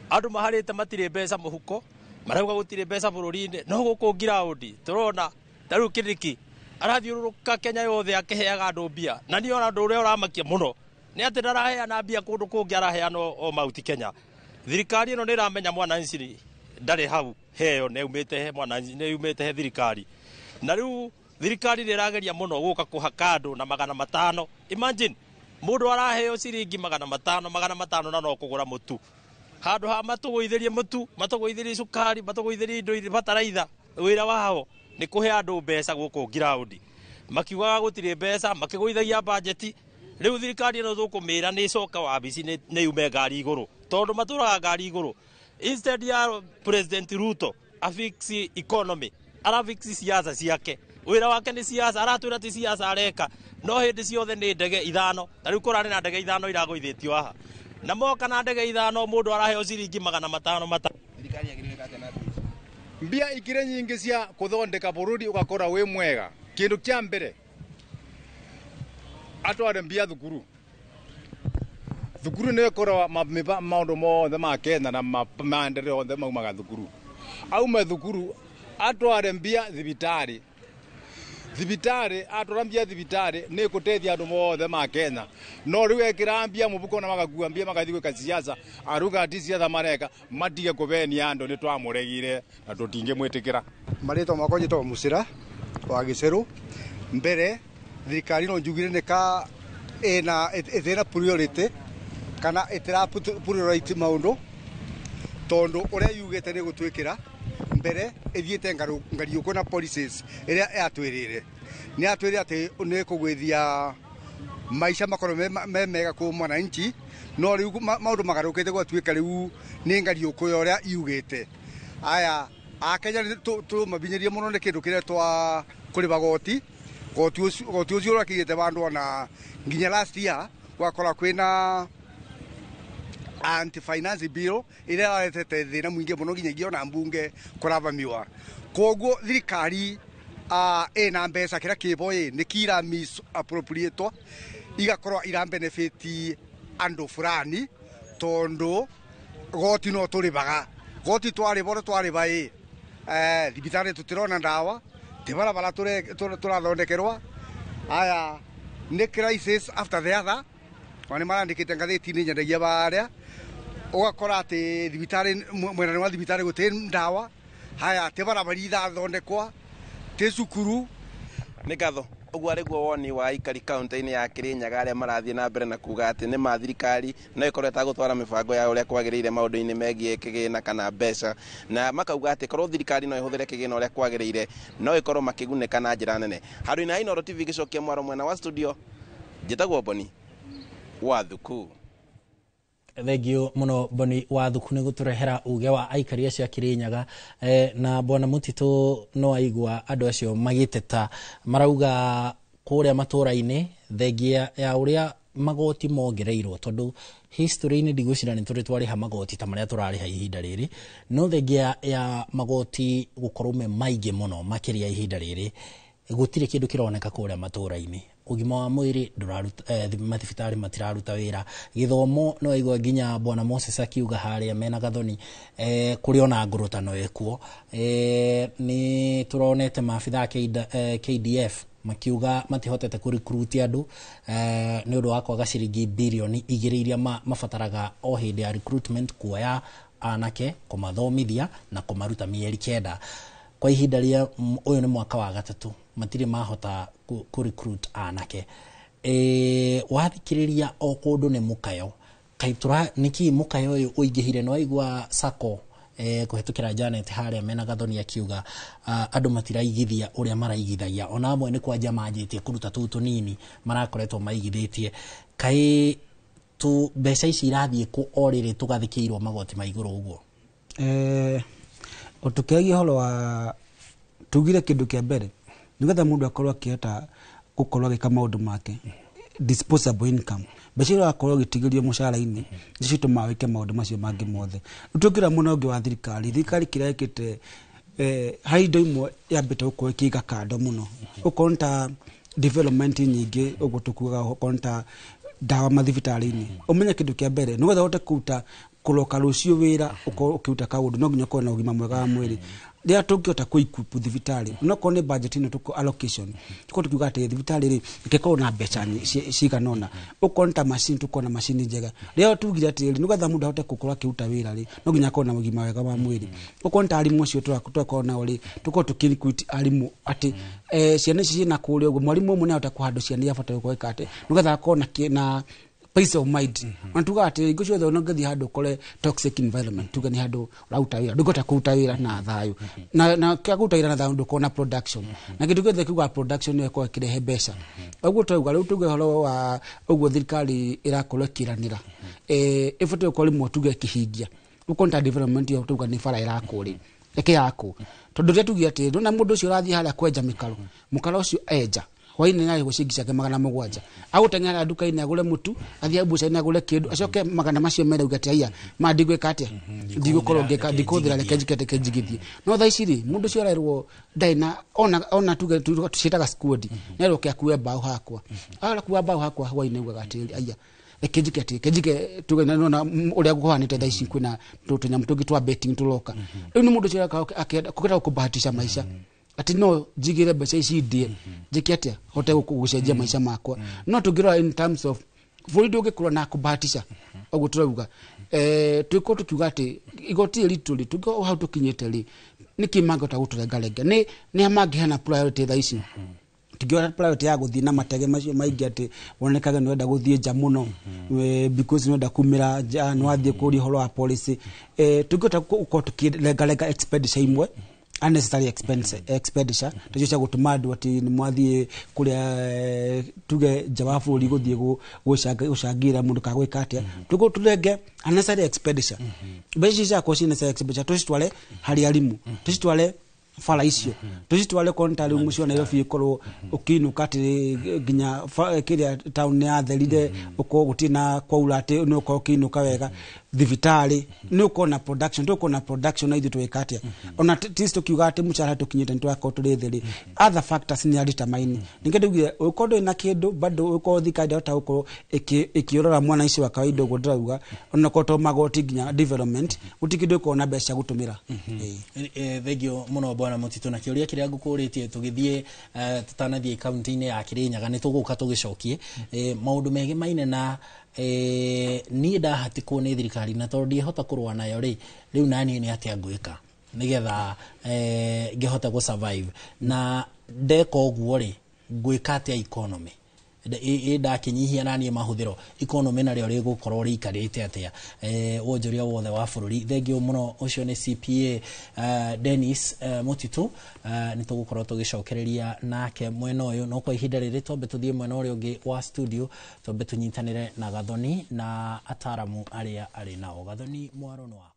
Andũ maharĩte matirĩ mbeca mũhuko, marauga gũtirĩ mbeca bũrũri-inĩ, no gũkũ ngiraũndi tũrona ta rĩu Kindiki arathiũrũrũka Kenya yothe akĩheaga andũ mbia. Na niĩ ona ũndũ ũrĩa ũramakia mũno nĩ atĩ ndaraheana mbia kũndũ kũngĩ, araheana o Mount Kenya. Thirikari ĩno nĩ ĩramenya mwananchi ndarĩ hau heo, nĩ yumĩte he mwananchi, nĩ yumĩte he thirikari. Na rĩu thirikari nĩ ĩrageria mũno gũka kũhaka andũ na 500. Imagine mũndũ araheo ciringi 500, 500, na no kũgũra mũtu. Handũ ha matũgũithĩrie mũtu, matũgũithĩrie cukari, matũgũithĩrie indo iria bataraitha, wĩra wao nĩ kũhe andũ mbeca gũkũ ngiraũndi, makiugaga gũtirĩ mbeca, makĩgũithagia bajeti. Rĩu thirikari ĩno tũkũmĩra nĩ ĩcoka wabici nĩ yume ngari igũrũ, tondũ matũraga ngari igũrũ. Instead ya President Ruto afix economy, arafix siasa ciake. Wĩra wake nĩ siasa, aratwĩra ti siasa areka, no hĩndĩ ciothe nĩ ndege 5. Ta rĩu kũrarĩ na ndege 5 iragũithĩtio haha, na moka na ndege 5, mũndũ araheo ciringi 500 matano. Thirikari yagĩrĩire atĩa na mbia ici? Mbia ikire nyingi cia kuthondeka bururi ugakora wi mwega. Kindu kia mbere, atware mbia thukuru. Thukuru nä ĩkoragwo maũndũ mothe ma Kenya na maendeleo othe maumaga thukuru. Aume thukuru atware mbia thibitarĩ. Thibitarĩ atwara mbia thibitarĩ nĩ ĩgũteithia andũ mothe ma Kenya. No rĩu ekĩra mbia mũbuko na magakua mbia magathiĩ gwĩka siasa, aruga ti siasa mareka, matige kũbenia andũ. Nĩ twamũregire na tũtingĩmwĩtĩkĩra. Marĩtwa makwa njĩtagwo Mũcĩra wa Gĩcerũ. Mbere thirikari no njugire nĩ ka ĩna ĩthĩna priority kana ĩtĩra priority maũndũ, tondũ ũrĩa yugĩte nĩ gũtwĩkĩra mbere ĩthiĩte ngariũkũ na policies ĩrĩa yatwĩrĩire. Nĩ yatwĩrĩire atĩ nĩ kũgwĩthia maica makorwo me mega kũ mwananchi, no rĩu maũndũ magarũkĩte gwatuĩka rĩu nĩ ngariũkũ ya ũrĩa yugĩte. Aya akenya tũmabinyĩrie mũno nĩ kĩndũ kĩrĩa twa kũrĩba goti. Goti ũcio ũrakĩrĩte bandũ ona nginya last year gwakora kwĩna anti finance bill ĩrĩa ĩraretete thĩna mũingĩ mũno nginyagia ona mbunge kũravamiwa. Koguo thirikari ĩna mbeca kĩrĩa kĩbo ĩ nĩ kira misappropriatwo igakorwo ira benefit andũ fulani, tondũ goti no tũrĩbaga. Goti twarĩba ũrĩa twarĩba ĩ thibitarĩ tũtirona ndawa, ti barabara tũrathondekerwa. Aya nĩ crisis after the other. Ona nĩ marandĩkĩte ngathĩti-inĩ nyendagia barĩa, ũgakora atĩ thibitarĩ mwena wa thibitarĩ gũtirĩ ndawa. Haya ti barabara irathondekwa, ti cukuru. Nĩ ngatho. Ũguo arĩguo woni wa aikari kaunti-inĩ ya Kĩrĩnyaga arĩa marathiĩ na mbere na kuga atĩ nĩ ma thirikari no ĩkorwo ĩtagũtwara mĩbango ya ũrĩa kwagĩrĩire maũndũ-inĩ megiĩ kĩgĩna kana mbeca, na makauga atĩ korwo thirikari no ĩhũthĩre kĩgĩna ũrĩa kwagĩrĩire no ĩkorwo makĩgunĩka na njĩra nene. Handũ-inĩ ha Inooro TV gĩcokia mwaro mwena wa studio, njĩtagwo Boni wa Thuku. Thengio muno Boni wa Thuku nĩ gũtũrehera uge wa aikari acio a Kĩrĩnyaga. Na bwana Mũtitũ, no aigua andũ acio magĩteta, marauga kũrĩa matũra-inĩ thengia ya ũrĩa magoti mongereirwo, tondũ history-inĩ ndigwĩciria nĩ tũrĩ twarĩha magoti ta marĩa tũrarĩha ihinda rĩrĩ, no thengia ya magoti gũkorwo me maingĩ mũno makĩria ihinda rĩrĩ, gũtirĩ kĩndũ kĩroneka kũrĩa matũra-inĩ. Ũgima wa mwĩrĩ ndũraruta, mathibitarĩ matiraruta wĩra, gĩthomo no aigua nginya bwana Moses akiuga harĩa mena Gathoni, kũrĩ ona ngũrũtano ĩkuo. Nĩ tũronete maabitha a KDF Makiuga matihotete kũ recruit andũ nĩ ũndũ wa kwaga ciringi birioni 2 iria mabataraga o hĩndĩ ya recruitment, kuoya anake, kũmathomithia na kũmaruta mĩeri 9. Kwa ihinda rĩa ũyũ nĩ mwaka wa gatatũ matirĩ mahota kũ recruit anake. Wathikĩrĩria o kũndũ nĩ mũkayo. Kaĩ nĩkĩ mũkayo ũyũ ũingĩhire? Nĩ waigua sacco kũhetũkĩra Janet harĩa mena Gathoni akiuga andũ matiraigithia ũrĩa maraigithagia, ona amwe nĩ kwanja manjĩtie kũruta tũu tũnini marakoretwo maigithĩtie. Kaĩ tu mbeca ici irathiĩ kũ o rĩrĩ tũgathĩkĩirwo magoti ma igũrũ ũguo? Ũtũkĩagia ũhoro wa tugire kĩndũ kĩa mbere, nĩgetha mũndũ akorwo akĩhota gũkorwo agĩka maũndũ make, disposable income, mbeca iria ũrakorwo ũgĩtigĩrio mũcara-inĩ nĩcio itũmaga wĩke maũndũ macio mangĩ mothe. Rĩu tũngĩrora mwena ũngĩ wa thirikari, thirikari kĩrĩa ĩkĩte, harĩ indo imwe yambĩte gũkorwo ĩkĩiga kando mũno, okorwo nĩ ta development nyingĩ ũguo tũkuaga, okorwo nĩ ta ndawa mathibitarĩ-inĩ. Ũmenye kĩndũ kĩa mbere, nĩgetha ũhote kũruta kũroka rũciũ wĩra, ũkorwo ũkĩruta kaũndũ, no nginya ũkorwo na ũgima mwega wa mwĩrĩ. Rĩrĩa tũngĩhota kũ-equip thibitarĩ, onokorwo nĩ budget ĩno tũkũ allocation, tũkorwo tũkiuga atĩ thibitarĩ rĩ ĩngĩkorwo na mbeca cigana ũna, okorwo nĩ ta macini, tũkorwo na macini njega. Rĩrĩa tugire atĩrĩrĩ, nĩgetha mũndũ ahote gũkorwo akĩruta wĩra rĩ, no nginya akorwo na ũgima wega wa mwĩrĩ. Okorwo nĩ ta arimũ acio tũrakorwo nao rĩ, tũkorwo tũkĩ-recruit arimũ atĩ ciana ici ciĩna kũrĩa ũguo, mwarimũ ũmwe nĩahota kũhandwo ciana iria abataire gũkorwo ĩka atĩ nĩgetha akorwo na peace of mind. Ona tugaga atĩ hingo ciothe ona ũngĩthiĩ handũ ũkore toxic environment, tuge nĩ handũ ũraruta wĩra, ndũngĩhota kũruta wĩra na thayũ, na kĩa kũruta wĩra na thayũ ndũkorwo na production, na kĩndũ gĩothe kiugaga production nĩyo ĩkorwo ĩkĩrehe mbeca. Ũguo twauga rĩu, tuge ũhoro wa ũguo thirikari ĩrakorwo ĩkĩranĩra, ĩbatiĩ gũkorwo rĩmwe tuge ĩkĩhingia, ũkorwo nĩ ta development ĩyo tuga nĩ bara ĩrakwo rĩ, ĩke yakwo, tondũ rĩrĩa tugire atĩ ndona mũndũ ũcio ũrathiĩ harĩa kwenja mĩkaro, mũkaro ũcio enja hwainĩ nĩ arĩhwo ciringi ciake 700, agũteng'era nduka-inĩ agũre mũtu, athiĩ mbuca-inĩ agũre kĩndũ, acoke magana macio mere auge atĩ aya ma ndigwĩka atĩa, ndigũkorwo ngĩka, ndikũhũthĩra, reke njike, reke njigithie. No thaa ici rĩ, mũndũ ũcio arerwo ndarĩ na ona tuge tũciĩtaga squad, nerwo ke akue mbaũ hakwa, arakua mbaũ hakwa hwainĩ augaga atĩrĩrĩ, aya reke njike atĩ reke njike tuge na nona ũrĩa kũhanĩte thaa ici kwĩna tũnyamũ tũngĩ twa betting tũroka. Rĩu nĩ mũndũ ũcio akĩenda kũgera kũbahatisha maica atĩ no njigĩre mbeca ici ndĩe, njĩke atĩa hote gũcenjia maica makwa. No tũngĩrora in terms of bũrũri ndũngĩkorwo na kũbahatisha ũguo tũrauga, twĩkorwo tũkiuga atĩ igoti rĩrĩ ritũ rĩ, tũngĩkorwo hau tũkinyĩte rĩ, nĩkĩ mangĩhota gũtũrengarenga, nĩ a mangĩheana priority thaa ici? Tũngĩona priority ya gũthiĩ na matege macio maingĩ atĩ wonekaga nĩ wenda gũthiĩ nja mũno, because nĩ wenda kumĩra nja, nĩ wathiĩ kũria ũhoro wa policy, tũngĩhota gũkorwo tũkĩrengarenga expenditure imwe, unnecessary expenditure tacio cia gũtũma andũ atĩ nĩ mwathiĩ kũrĩa, tuge nja wa bũrũri gũthiĩ gũcangĩra mũndũ kana gwĩka atĩa, tũkorwo tũrenge unnecessary expenditure. Mbeca ici ciakorwo ci necessary expenditure, tũcitware harĩ arimũ, tũcitware bara icio, tũcitware konta rĩu mũciĩ wa Nairobi ĩkorwo ũkĩinũka atĩ nginya kĩrĩa town nĩ yatherire, ũkorwo gũtirĩ na kwaura atĩ nĩ ũkorwo ũkĩinũka wega, thibitarĩ nĩ ũkorwo na production, tũkorwo na production na ithuĩ twĩka atĩa. Ona tisi tũkiuga atĩ mũcara tũkinyĩte nĩ tũrakorwo tũrĩ thĩ rĩ, other factors nĩ determine. Ningĩ ndaugire ũngĩkorwo ndũrĩ na kĩndũ bado ũngĩkorwo thirikari ndĩrahota gũkorwo ĩkĩrora mwananchi wa kawaida ũguo ndĩrauga, onakorwo to magoti nginya development, gũtirĩ kĩndũ ĩkorwo na mbeca cia gũtũmĩra. Thengio mũno bwana Mũtitũ, na kĩũria kĩrĩa ngũkũrĩtie tũgĩthiĩ, tũtanathiĩ kaunti-inĩ ya Kĩrĩnyaga, nĩ tũgũka tũgĩcokie maũndũ megemaine na niĩ ndahatĩkwo nĩ thirikari na tondũ ndiĩhota kũrũa nayo rĩ, rĩu naniĩ nĩ atĩa ngwĩka nĩgetha ngĩhote gũ survive, na ndeka ũguo rĩ, ngwĩka atĩa economy ĩ ndakĩnyihia naniĩ mahũthĩro, economy narĩo rĩgũkorwo rĩikarĩte atĩa, wonjoria wothe wa bũrũri? Thengio mũno. Ũcio nĩ CPA Dennis Mũtitũ. Nĩ tũgũkorwo tũgĩcokereria nake mwena ũyũ, no kwa ihinda rĩrĩ twambe tũthiĩ mwena ũrĩa ũngĩ wa studio, twambe tũnyitanĩre na Gathoni na ataramu arĩa arĩ nao. Gathoni, mwaro nĩ waku.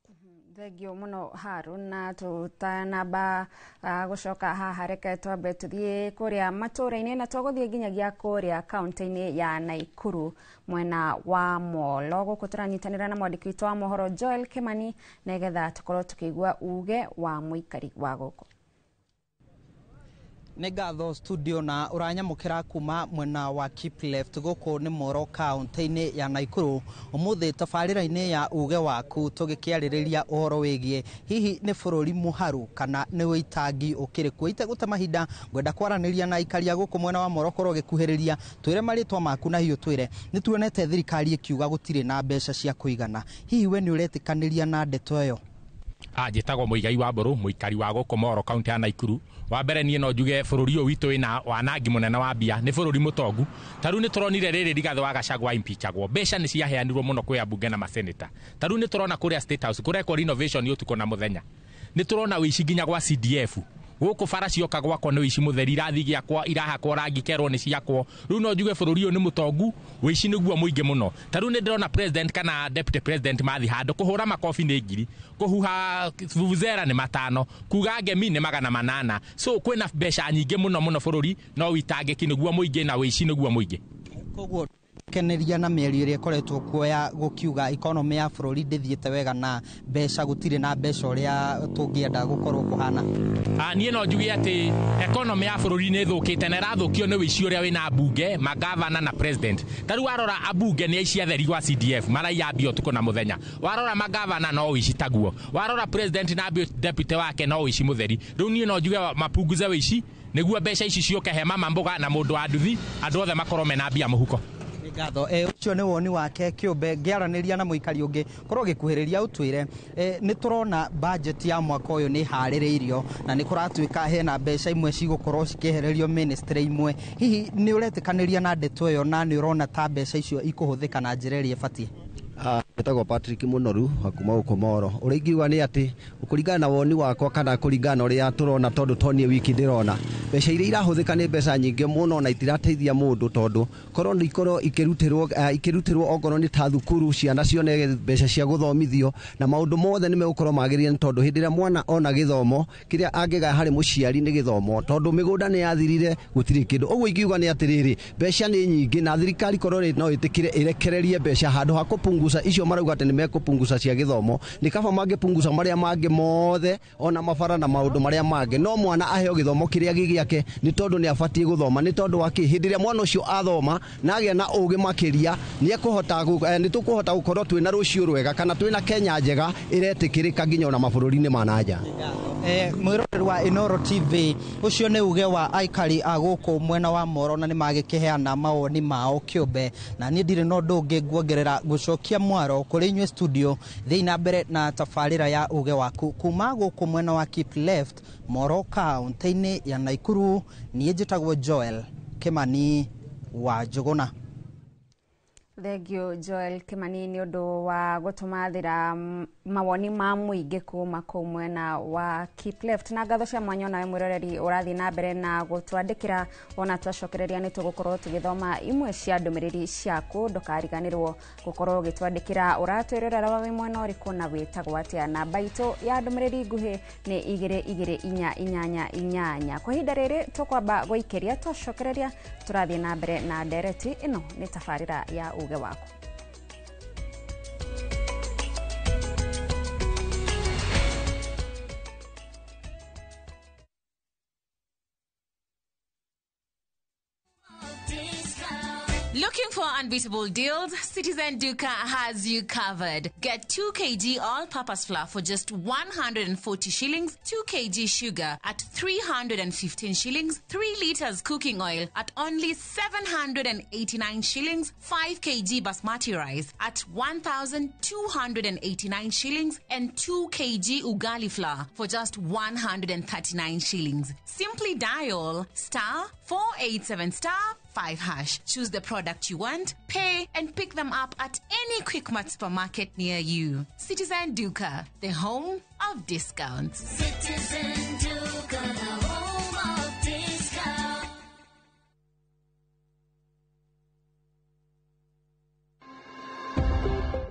Thengio mũno Harun, na tũtanamba gũcoka haha, reke twambe tũthiĩ kũrĩa matũũra-inĩ, na tũgũthiĩ nginyagia kũrĩa kaunti-inĩ ya Naikuru mwena wa Molo. Gũkũ tũranyitanĩra na mwandĩki witũ wa mohoro Joel Kimani nĩgetha tũkorwo tũkĩigua uge wa mũikari wa gũkũ. Nĩ ngatho studio na ũranyamũkĩra kuma mwena wa Keep Left gũkũ nĩ Moro kaunti-inĩ ya Naikuru. Ũmũthĩ tabarĩra-inĩ ya uge waku tũgĩkĩarĩrĩria ũhoro wĩgiĩ hihi nĩ bũrũri mũharu kana nĩ ũitangi ũkĩrĩ kuo. Itegũte mahinda ngwenda kwaranĩria na aikari a gũkũ mwena wa Moro korwo ũgĩkuhĩrĩria, twĩre marĩtwa maku na hihi ũtwĩre nĩ tuonete thirikari ĩkiuga gũtirĩ na mbeca cia kũigana, hihi we nĩ ũretĩkanĩria na ndeto ĩyo? Njĩtagwo Mũigai wa Mbũrũ, mũikari wa gũkũ Moro kaunti ya Naikuru. Wa mbere niĩ no njuge bũrũri ũyũ witũ wĩna wanangi mũnene wa mbia, nĩ bũrũri mũtongu. Ta rĩu nĩ tũronire rĩrĩ Rigathĩ wa Gachagua impeachagwo, mbeca nĩ ciaheanirwo mũno kwĩ ambunge na maseneta. Ta rĩu nĩ tũrona kũrĩa State House kũrekwo renovation ũtukũ na mũthenya. Nĩ tũrona ũici nginya gwa CDF. Gũkũ bara cioka gwakwa nĩ ũici mũtheri, irathi gĩakwa irahakwo rangi kerwo nĩ ciakwo. Rĩu no njuge bũrũri ũyũ nĩ mũtongu, ũici nĩguo mũingĩ mũno. Ta rĩu nĩ ndĩrona president kana deputy president mathiĩ handũ kũhũra makobi nĩ 1000, kũhuha vuvuzela nĩ 500, kuga ngemi nĩ 800. So kwĩna mbeca nyingĩ mũno mũno bũrũri, no ũitangĩki nĩguo mũingĩ na ũici nĩguo mũingĩ. Koguo keneria na mĩario ĩrĩa ĩkoretwo kuo ya gũkiuga economy ya bũrũri ndĩthiĩte wega na mbeca gũtirĩ na mbeca ũrĩa tũngĩenda gũkorwo kũhana. Niĩ no njuge atĩ economy ya bũrũri nĩ ĩthũkĩte na ĩrathũkio nĩ ũici ũrĩa wĩna ambunge, magavana na president. Ta rĩu warora ambunge nĩ aici atheri gwa CDF, maraiya mbia ũtukũ na mũthenya. Warora magavana no ũici taguo. Warora president na deputy wake no ũici mũtheri. Rĩu niĩ no njuge mapunguze ũici nĩguo mbeca ici ciũke he mama mboga na mũndũ wa nduthi, andũ othe makorwo mena mbia mũhuko. Ngatho. Ũcio nĩ woni wake kĩũmbe. Ngĩaranĩria na mũikari ũngĩ korwo ũgĩkuhĩrĩria ũtwĩre, nĩ tũrona budget ya mwaka ũyũ nĩ ĩharĩrĩirio na nĩ kũratuĩka hena mbeca imwe cigũkorwo cikĩehererio ministry imwe, hihi nĩ ũretĩkanĩria na ndeto ĩyo na nĩ ũrona ta mbeca icio ikũhũthĩka na njĩra ĩrĩa ĩbatiĩ? Njĩtagwo Patrick Mũnoru wa kuma gũkũ Moro. Ũrĩa ingiuga nĩ atĩ kũringana na woni wakwa kana kũringana na ũrĩa tũrona, tondũ to niĩ wiki ndĩrona mbeca iria irahũthĩka nĩ mbeca nyingĩ mũno na itirateithia mũndũ, tondũ korwo nĩ ikorwo ikĩrutĩrwo okorwo nĩ ta thukuru ciana cione mbeca cia gũthomithio na maũndũ mothe nĩ megũkorwo magĩrĩire, nĩ tondũ hĩndĩ ĩrĩa mwana ona gĩthomo kĩrĩa angĩgaya harĩ mũciari nĩ gĩthomo, tondũ mĩgũnda nĩ yathirire gũtirĩ kĩndũ. Ũguo ingiuga nĩ atĩrĩrĩ, mbeca nĩ nyingĩ na thirikari korwo no ĩtĩkĩre ĩrekererie mbeca handũ ha kũpunguza icio marauga atĩ nĩ mekũpunguza cia gĩthomo, nĩ kaba mangĩpunguza marĩa mangĩ mothe ona mabara na maũndũ marĩa mangĩ, no mwana aheo gĩthomo kĩrĩa gĩ gĩake nĩ tondũ nĩ abatiĩ gũthoma. Nĩ tondũ wa kĩ? Hĩndĩ ĩrĩa mwana ũcio athoma na agĩa na ũgĩ makĩria nĩ ekũhota nĩ tũkũhota gũkorwo twĩna rũciũ rwega kana twĩna Kenya njega ĩretĩkĩrĩka nginya ona mabũrũri-inĩ ma na nja. Mwĩroreri wa Inooro TV, ũcio nĩ uge wa aikari a gũkũ mwena wa Moro na nĩ magĩkĩheana mawoni mao kĩũmbe, na niĩ ndirĩ na ũndũ ũngĩ nguongerera gũcokia mwaro kũrĩ inyuĩ studio. Thiĩ na mbere na tabarĩra ya uge waku kuma gũkũ mwena wa Keep Left Moro kaunti-inĩ ya Naikuru. Niĩ njĩtagwo Joel Kimani wa Njũgũna. Thank you Joel Kimani nĩ ũndũ wa gũtũmathĩra mawoni ma mũingĩ kuma kũu mwena wa Keep Left, na ngatho cia mwanya onawe mwĩroreri ũrathiĩ na mbere na gũtwandĩkĩra. Ona twacokereria nĩ tũgũkorwo tũgĩthoma imwe cia ndũmĩrĩri ciaku, ndũkariganĩrwo gũkorwo ũgĩtwandĩkĩra ũratwĩrorera wĩ mwena ũrĩkũ na wĩtagwo atĩa. Namba itũ ya ndũmĩrĩri nguhĩ nĩ 2 2 4 8 8. Kwa ihinda rĩrĩ tũkwamba gũikĩria, twacokereria tũrathiĩ na mbere na ndereti ĩno nĩ tabarĩra ya uge waku. Looking for unbeatable deals? Citizen Duka has you covered. Get 2 kg all-purpose flour for just 140 shillings, 2 kg sugar at 315 shillings, 3 liters cooking oil at only 789 shillings, 5 kg basmati rice at 1,289 shillings, and 2 kg ugali flour for just 139 shillings. Simply dial *487*5#. Choose the product you want, pay, and pick them up at any Quickmart supermarket near you. Citizen Duka, the home of discounts. Citizen Duka, the home of discounts.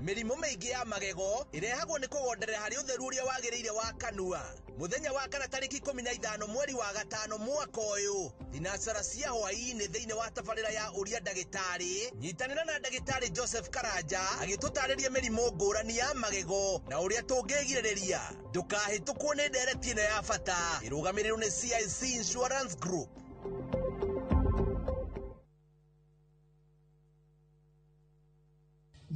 Mĩrimũ mĩingĩ ya magego ĩrehagwo nĩ kũgonderera harĩ ũtheru ũrĩa wagĩrĩire wa kanua. Mũthenya wa kana tarĩki 15 mweri wa gatano mwaka ũyũ, thinacara cia hwaĩ-inĩ thĩinĩ wa tabarĩra ya ũria ndagĩtarĩ, nyitanĩra na ndagĩtarĩ Joseph Karanja agĩtũtarĩria mĩrimũ ngũrani ya magego na ũrĩa tũngĩgirĩrĩria. Ndũkahĩtũkwo nĩ ndereti ĩno ya bata ĩrũgamĩrĩirwo nĩ CIC Insurance Group.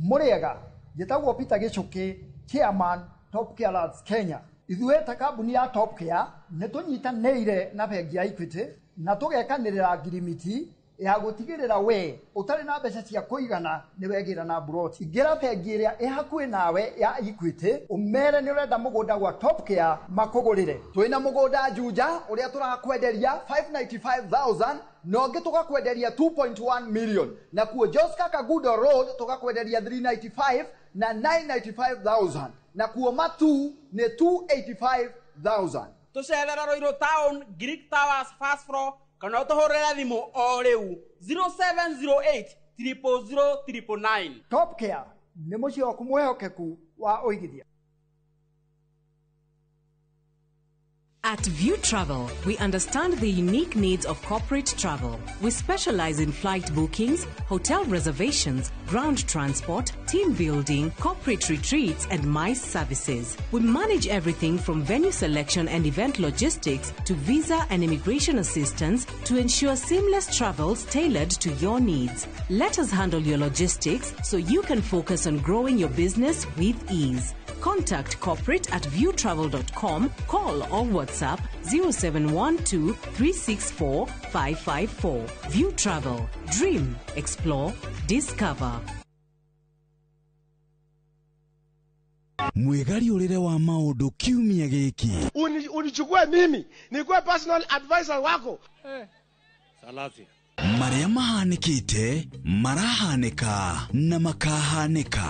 Mũrĩega, njĩtagwo Peter Gĩchũkĩ, chairman Top Care Lads Kenya. Ithuĩ ta kambuni ya Top Care nĩ tũnyitanĩire na bengi ya Equity na tũgekanĩrĩra ngirimiti ya gũtigĩrĩra we ũtarĩ na mbeca cia kũigana nĩ wegĩra na mburoti. Ingĩra bengi ĩrĩa ĩ hakuhĩ nawe ya Equity ũmere nĩ ũrenda mũgũnda gwa Top Care makũgũrĩre. Twĩna mũgũnda Juja ũrĩa tũrakwenderia 595,000 na ũngĩ tũgakwenderia 2.1 million, na kuo Joska Kagudo Road tũgakwenderia 395 na 995,000, na kuo Matu nĩ 285,000. Tũcerera Ruiru Town, Greek Towers first floor, kana ũtũhũrĩre thimũ o rĩu 0708 000 999. Top Care nĩ mũciĩ waku mwĩhokeku wa ũigithia. At View Travel, we understand the unique needs of corporate travel. We specialize in flight bookings, hotel reservations, ground transport, team building, corporate retreats, and MICE services. We manage everything from venue selection and event logistics to visa and immigration assistance to ensure seamless travels tailored to your needs. Let us handle your logistics so you can focus on growing your business with ease. Contact corporate at viewtravel.com, call or WhatsApp 0712 364 554. View Travel. Dream, explore, discover. Mwĩgariũrĩre wa maũndũ kiumia gĩkĩ. Unichukue mimi nikuwe personal advisor wako. Salasia. Marĩa mahanĩkĩte, marahanĩka na makahanĩka.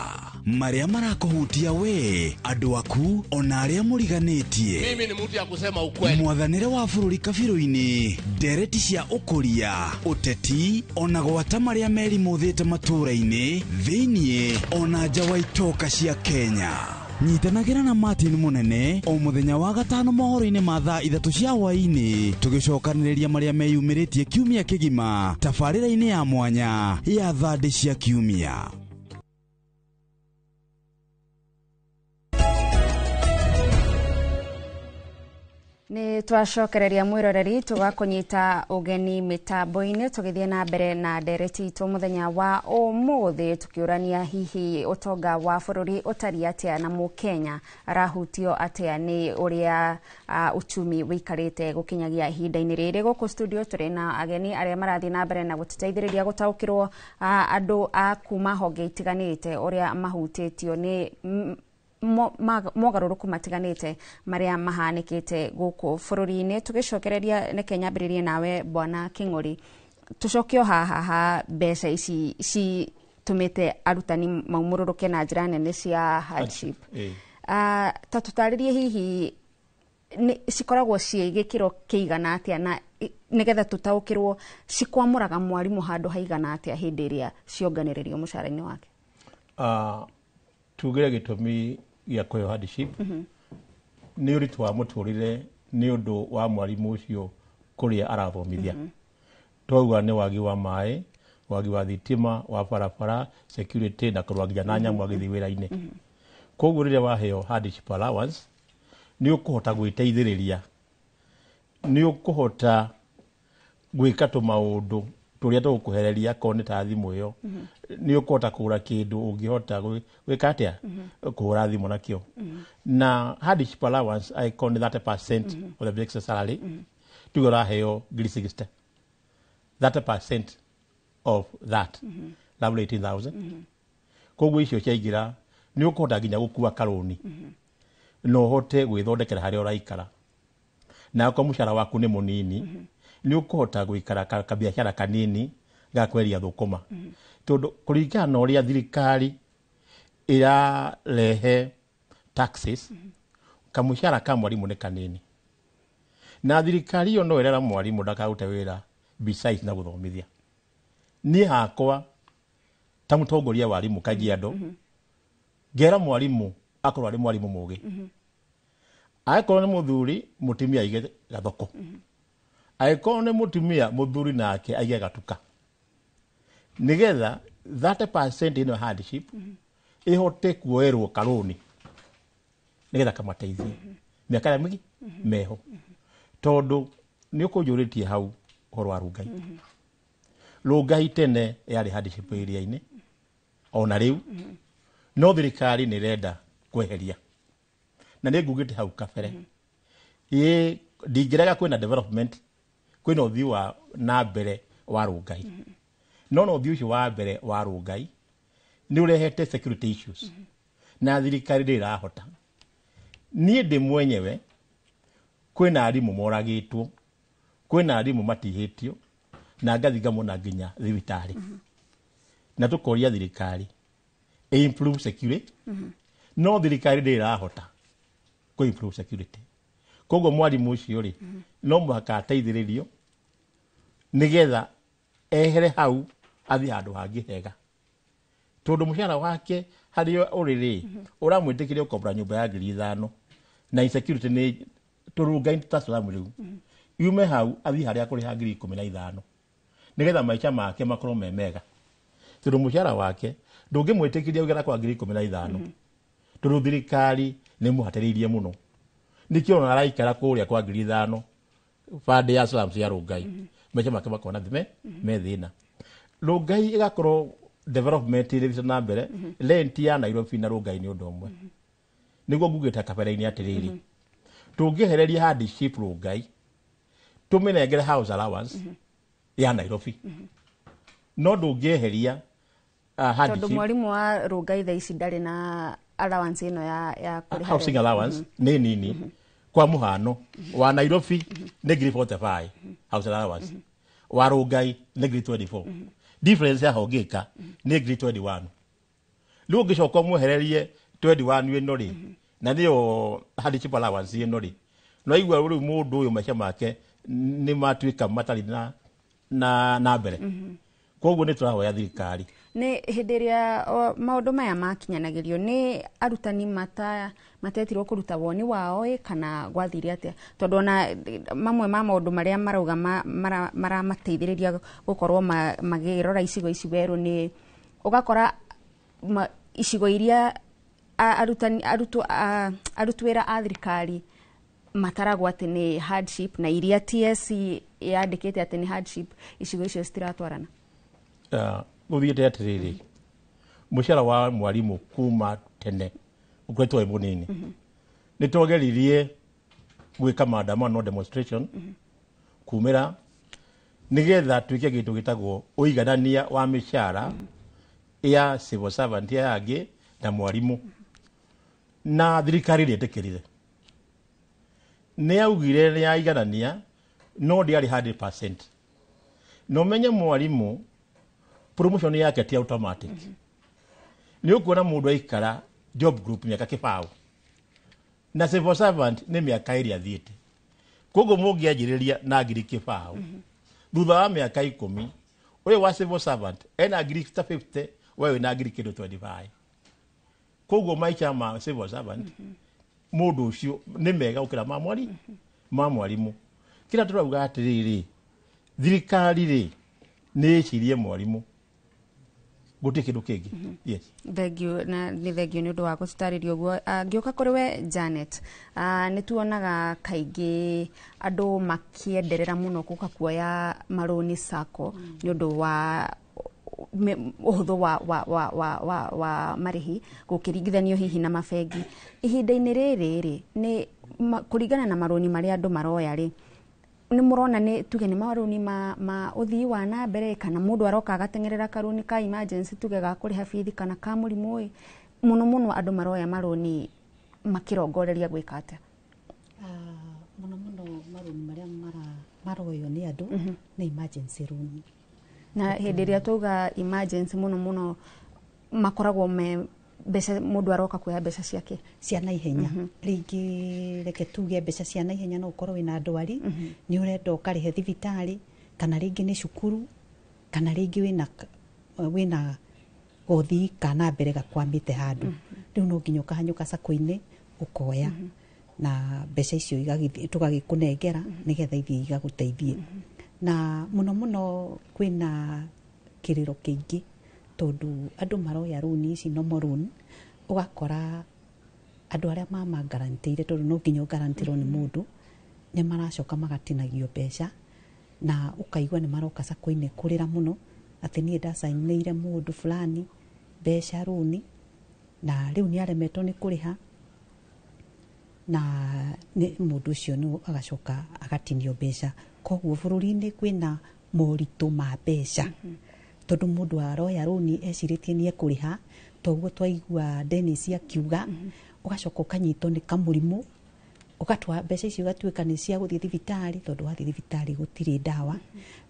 Marĩa marakũhutia we, andũ aku, ona arĩa mũriganĩtie. Mimi ni mtu ya kusema ukweli. Mwathanĩre wa bũrũri kabirũ-inĩ, ndereti cia ũkũria, ũteti, ona gwata marĩa merimũthĩte matũũra-inĩ, thĩiniĩ, ona nja wa itoka cia Kenya. Nyitanagĩra na Martin Mũnene o mũthenya wa gatano mohoro-inĩ ma thaa 3 cia hwaĩ-inĩ, tũgĩcokanĩrĩria marĩa meyumĩrĩtie kiumia kĩgima tabarĩra-inĩ ya mwanya ya thandĩ cia kiumia. Nĩ twacokereria mwĩroreri tũgakũnyita ũgeni mĩtambo-inĩ tũgĩthiĩ na mbere na ndereti itũ mũthenya wa ũmũthĩ tũkĩũrania hihi ũtonga wa bũrũri ũtariĩ atĩa na mũkenya arahutio atĩa nĩ ũrĩa uchumi wĩikarĩte gũkinyagia ihinda-inĩ rĩrĩ. Gũkũ studio tũrĩ na ageni arĩa marathiĩ na mbere na gũtũteithĩrĩria gũtaũkĩrwo andũ a kuma honge itiganĩte ũrĩa mahutĩtio nĩ mogarũrũku matiganĩte marĩa mahanĩkĩte gũkũ bũrũri-inĩ. Tũgĩcokereria reke nyambĩrĩrie nawe Bwana Kĩng'ori, tũcoke o haha ha mbeca ici citũmĩte arutani maumũrũrũke na njĩra nene cia hardship. Ta tũtarĩrie hihi cikoragwo ciĩ gĩkĩro kĩigana atĩa na nĩgetha tũtaũkĩrwo cikwamũraga mwarimũ handũ haigana atĩa hĩndĩ ĩrĩa cionganĩrĩrio mũcara-inĩ wake? Tugire gĩtũmi gĩa kũheo hardship nĩ ũritũ wa mũtũrĩre nĩ ũndũ wa mwarimũ ũcio kũrĩa arathomithia. Twauga nĩ wagi wa maĩ, wagi wa thitima, wa barabara, security na kũrũa nginya na nyamũ agĩthiĩ wĩra-inĩ. Koguo rĩrĩa waheo hardship allowance nĩ ũkũhota gwĩteithĩrĩria, nĩ ũkũhota gwĩka tũmaũndũ tũrĩa tũgũkũhereria akorwo nĩ ta thimũ ĩyo, nĩ ũkũhota kũgũra kĩndũ ũngĩhota gwĩka atĩa, kũhũra thimũ nakĩo. Na hardship allowance angĩkorwo nĩ 30% of the basic salary, tuge ũraheo ngiri 60, 30% of that roughly 18,000. Koguo icio ciaingĩra nĩ ũkũhota nginya gũkua karũni na ũhote gwĩthondekera harĩa ũraikara, na akorwo mũcara waku nĩ mũnini nĩ ũkũhota gũikara kabiacara kanini ga kwendia thũkũma. Tondũ kũringana na ũrĩa thirikari ĩrarehe taxes, kamũcara ka mwarimũ nĩ kanini, na thirikari ĩyo no ĩrera mwarimũ ndakarute wĩra besides na gũthomithia. Niĩ hakwa ta mũtongoria wa arimũ Kajiado, Ngera mwarimu akorwo arĩ mwarimu mũgĩ. Angĩkorwo nĩ mũthuri, mũtumia aige gathoko. Angĩkorwo nĩ mũtumia, mũthuri nake aige gatuka, nĩgetha 30% ĩno hardship ĩhote kuoerwo karũni nĩgetha kamateithie mĩaka ĩrĩa mĩingĩ meho. Tondũ nĩ ũkũnjũrĩtie hau ũhoro wa Rungai. Rungai tene yarĩ hardship area-inĩ, ona rĩu no thirikari nĩ ĩrenda kweheria, na nĩ ngugĩte hau kabere, ĩ ndingĩrega kwĩna development, kwĩna ũthii wa na mbere wa Rungai, no ũthii ũcio wa mbere wa Rungai nĩ ũrehete security issues na thirikari ndĩrĩ ĩrahota. Niĩ ndĩ mwenyewe, kwĩna arimũ moragĩtwo, kwĩna arimũ matihĩtio, na ngathi ngamona nginya thibitarĩ, na tũkoria thirikari ĩ improve security, no thirikari ndĩrĩ ĩrahota kũ improve security. Koguo mwarimũ ũcio rĩ, no mũhaka ateithĩrĩrio nĩgetha ehere hau athiĩ handũ hangĩ hega, tondũ mũcara wake harĩa ũrĩ rĩ, ũramwĩtĩkĩria ũkombora nyũmba ya 5,000, na insecurity nĩ tũrungai ta slum rĩu. Yume hau athiĩ harĩa akũrĩha 15,000 nĩgetha maica make makorwo me mega, tondũ mũcara wake ndũngĩmwĩtĩkĩria ũgera kwa 15,000, tondũ thirikari nĩ mũhatĩrĩirie mũno. Nĩkĩo ona araikara kũrĩa kwa 5,000 bande ya slums ya Rungai, maica make makona thime me thĩna. Rungai ĩgakorwo development ĩrĩ na mbere, rent ya Nairobi na Rungai nĩ ũndũ ũmwe. Nĩguo ngugĩte kabere-inĩ atĩrĩrĩ, tũngĩehereria hardship Rungai, tũmĩnengere house allowance ya Nairobi, no ndũngĩeheria tondũ hardship. Mwarimũ wa Rungai thaa ici ndarĩ na allowance ĩno ya kũrĩha housing rent. Allowance nĩ nini. Kwa mũhano, wa Nairobi nĩ 45,000 house allowance, wa Rungai nĩ 24,000. Difference ya hongĩka nĩ 21,000. Rĩu ũngĩcoka ũmwehererie 21 ĩno rĩ, na nĩyo hardship allowance ĩno rĩ, no igua rĩu mũndũ ũyũ maica make nĩ matuĩka matarĩ na mbere. Koguo nĩ tũrahoya thirikari. Nĩ hĩndĩ ĩrĩa maũndũ maya makinyanagĩrio, nĩ arutani matetirwo kũruta woni wao ĩ, kana gwathire atĩa? Tondũ ona mamwe ma maũndũ marĩa marauga maramateithĩrĩria gũkorwo makĩrora icigo ici werũ, nĩ ũgakora icigo iria arutani arutwo aruti wĩra a thirikari mataragwo atĩ nĩ hardship na iria TSC yandĩkĩte atĩ nĩ hardship, icigo icio citiratwarana. Gũthiĩte atĩrĩrĩ, mũcara wa mwarimũ kuma tene ũkoretwo wĩ mũnini. Nĩ twageririe gwĩka maandamano, demonstration, kumĩra nĩgetha twĩke kĩndũ gĩtagwo ũiganania wa mĩcara ya civil servant aya angĩ na mwarimũ, na thirikari ndĩetĩkĩrire. Nĩ yaugire nĩ yaiganania, no ndĩarĩ 100%. Na ũmenye mwarimũ promotion yake ti automatic. Nĩ ũkuona mũndũ aikara job group mĩaka 20, na civil servant nĩ mĩaka 2 athiĩte. Koguo mũngĩanjĩrĩria na 20,000, thutha wa mĩaka 10 ũyũ wa civil servant ena ngiri ta 50, we wĩna ngiri kĩndũ 25. Koguo maica ma civil servant mũndũ ũcio nĩ mega gũkĩra ma mwarimũ. Kĩrĩa tũrauga atĩrĩrĩ, thirikari rĩ, nĩ ĩcirie mwarimũ, gũtirĩ kĩndũ kĩngĩ. Yes. Thengio, na nĩ thengio nĩ ũndũ wa gũtũtarĩria ũguo. Ngĩũka kũrĩ we Janet, nĩ tuonaga kaingĩ andũ makĩenderera mũno gũka kuoya marũni sacco nĩ ũndũ wa ũhũthũ wa marĩhi gũkĩringithanio hihi na mabengi. Ihinda-inĩ rĩrĩ rĩ, nĩ kũringana na marũni marĩa andũ maroya rĩ, nĩ mũrona nĩ tuge nĩ marũni ma ũthii wa na mbere, kana mũndũ aroka agateng'erera karũni ka emergency, tuge ga kũrĩha bithi kana ka mũrimũ ĩ? Mũno mũno andũ maroya marũni makĩrongoreria gwĩka atĩa? Mũno mũno marũni marĩa maroywo nĩ andũ nĩ emergency loan. Na hĩndĩ ĩrĩa twauga emergency, mũno mũno makoragwo me mbeca mũndũ aroka kuoya mbeca ciake cia naihenya. Rĩngĩ reke tuge mbeca cia naihenya, no ũkorwo wĩna ndwari, nĩ ũrenda ũkarĩhe thibitarĩ, kana rĩngĩ nĩ cukuru, kana rĩngĩ wĩna gothi kana mbere gakwamĩte handũ. Rĩu no nginya ũkahanyũka sacco-inĩ ũkoya na mbeca icio tũgagĩkũnengera nĩgetha ithiĩ igagũteithie. Na mũno mũno kwĩna kĩrĩro kĩingĩ tondũ andũ maroya rũni ici normal loan, ũgakora andũ arĩa mamagarantĩire, tondũ no nginya ũgarantĩrwo nĩ mũndũ, nĩ maracoka magatinagio mbeca, na ũkaigua nĩ maroka sacco-inĩ kũrĩra mũno atĩ niĩ ndacainĩire mũndũ fulani mbeca rũni na rĩu nĩ aremetwo nĩ kũrĩha, na nĩ mũndũ ũcio nĩ agacoka agatinio mbeca. Koguo bũrũri-inĩ kwĩna moritũ ma mbeca, tondũ mũndũ aroya rũni ecirĩtie nĩ ekũrĩha, toguo twaigua Dennis akiuga, ũgacoka ũkanyitwo nĩ kamũrimũ, ũgatwara mbeca icio igatuĩka nĩ cia gũthiĩ thibitarĩ, tondũ wathiĩ thibitarĩ gũtirĩ ndawa.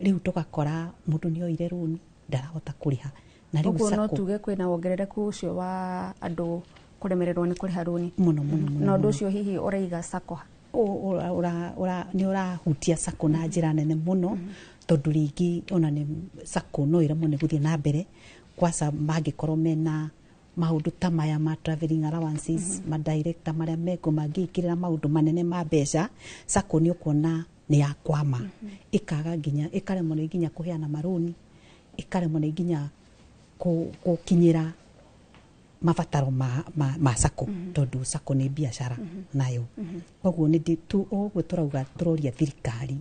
Rĩu tũgakora mũndũ nĩ oire rũni ndarahota kũrĩha. Na rĩu Ũguo no sacco tuge kwĩna wongerereku ũcio wa andũ kũremererwo nĩ kũrĩha rũni? Mũno mũno mũno. Na ũndũ Mũno. ũcio hihi ũraiga sacco ha? Nĩ ũrahutia sacco na njĩra nene mũno, tondũ rĩngĩ ona nĩ sacco no ĩremwo nĩ gũthiĩ na mbere kwaca mangĩkorwo mena maũndũ ta maya ma traveling allowances, ma director marĩa meko mangĩkĩrĩra maũndũ manene ma mbeca, sacco nĩ ũkuona nĩ yakwama, ĩkaga nginya ĩkaremwo nĩ nginya kũheana marũni, ĩkaremwo nĩ nginya gũkinyĩra mabataro ma sacco, tondũ sacco nĩ biacara nayo. Koguo nĩ ũguo tũrauga, tũroria thirikari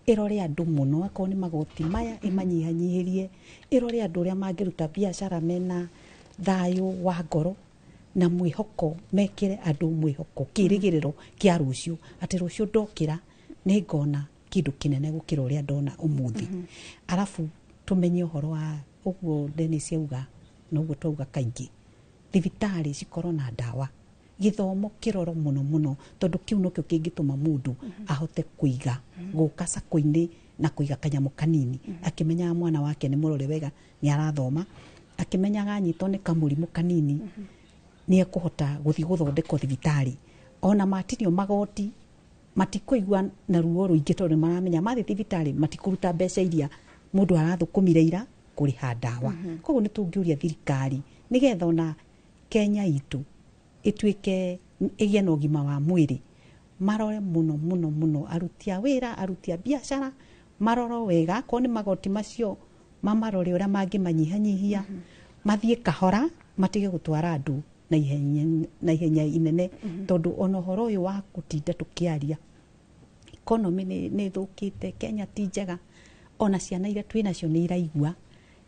ĩrore andũ mũno, akorwo nĩ magoti maya ĩmanyihanyihĩrie, ĩrore andũ ũrĩa mangĩruta biacara mena thayũ wa ngoro na mwĩhoko, mekĩre andũ mwĩhoko, kĩrĩgĩrĩro kĩa rũciũ, atĩ rũciũ ndokĩra nĩ ngona kĩndũ kĩnene gũkĩra ũrĩa ndona ũmũthĩ. Arabu tũmenye ũhoro wa ũguo Dennis auga, na ũguo twauga kaingĩ, thibitarĩ cikorwo na ndawa, gĩthomo kĩroro mũno mũno, tondũ kĩu nokĩo kĩngĩtũma mũndũ ahote kũiga gũka sacco-inĩ na kũiga kanyamũ kanini, akĩmenyaga mwana wake nĩ mũrore wega, nĩ arathoma, akĩmenyaga anyitwo nĩ kamũrimũ kanini nĩ ekũhota gũthiĩ gũthondekwo thibitarĩ. Ona matinio magoti matikũigua na ruo rũingĩ, tondũ nĩ maramenya mathiĩ thibitarĩ matikũruta mbeca iria mũndũ arathũkũmire ira kũrĩha ndawa. Koguo nĩ tũngĩũria thirikari nĩgetha ona Kenya itũ ĩtuĩke ĩgĩe na ũgima wa mwĩrĩ, marore mũno mũno mũno aruti a wĩra, aruti a biacara, marorwo wega, akorwo nĩ magoti macio mamarore ũrĩa mangĩmanyihanyihia, mathiĩ kahora, matige gũtwara andũ na ihenya inene, tondũ ona ũhoro ũyũ wa gũtinda tũkĩaria economy nĩ ĩthũkĩte, Kenya ti njega, ona ciana iria twĩ nacio nĩ iraigua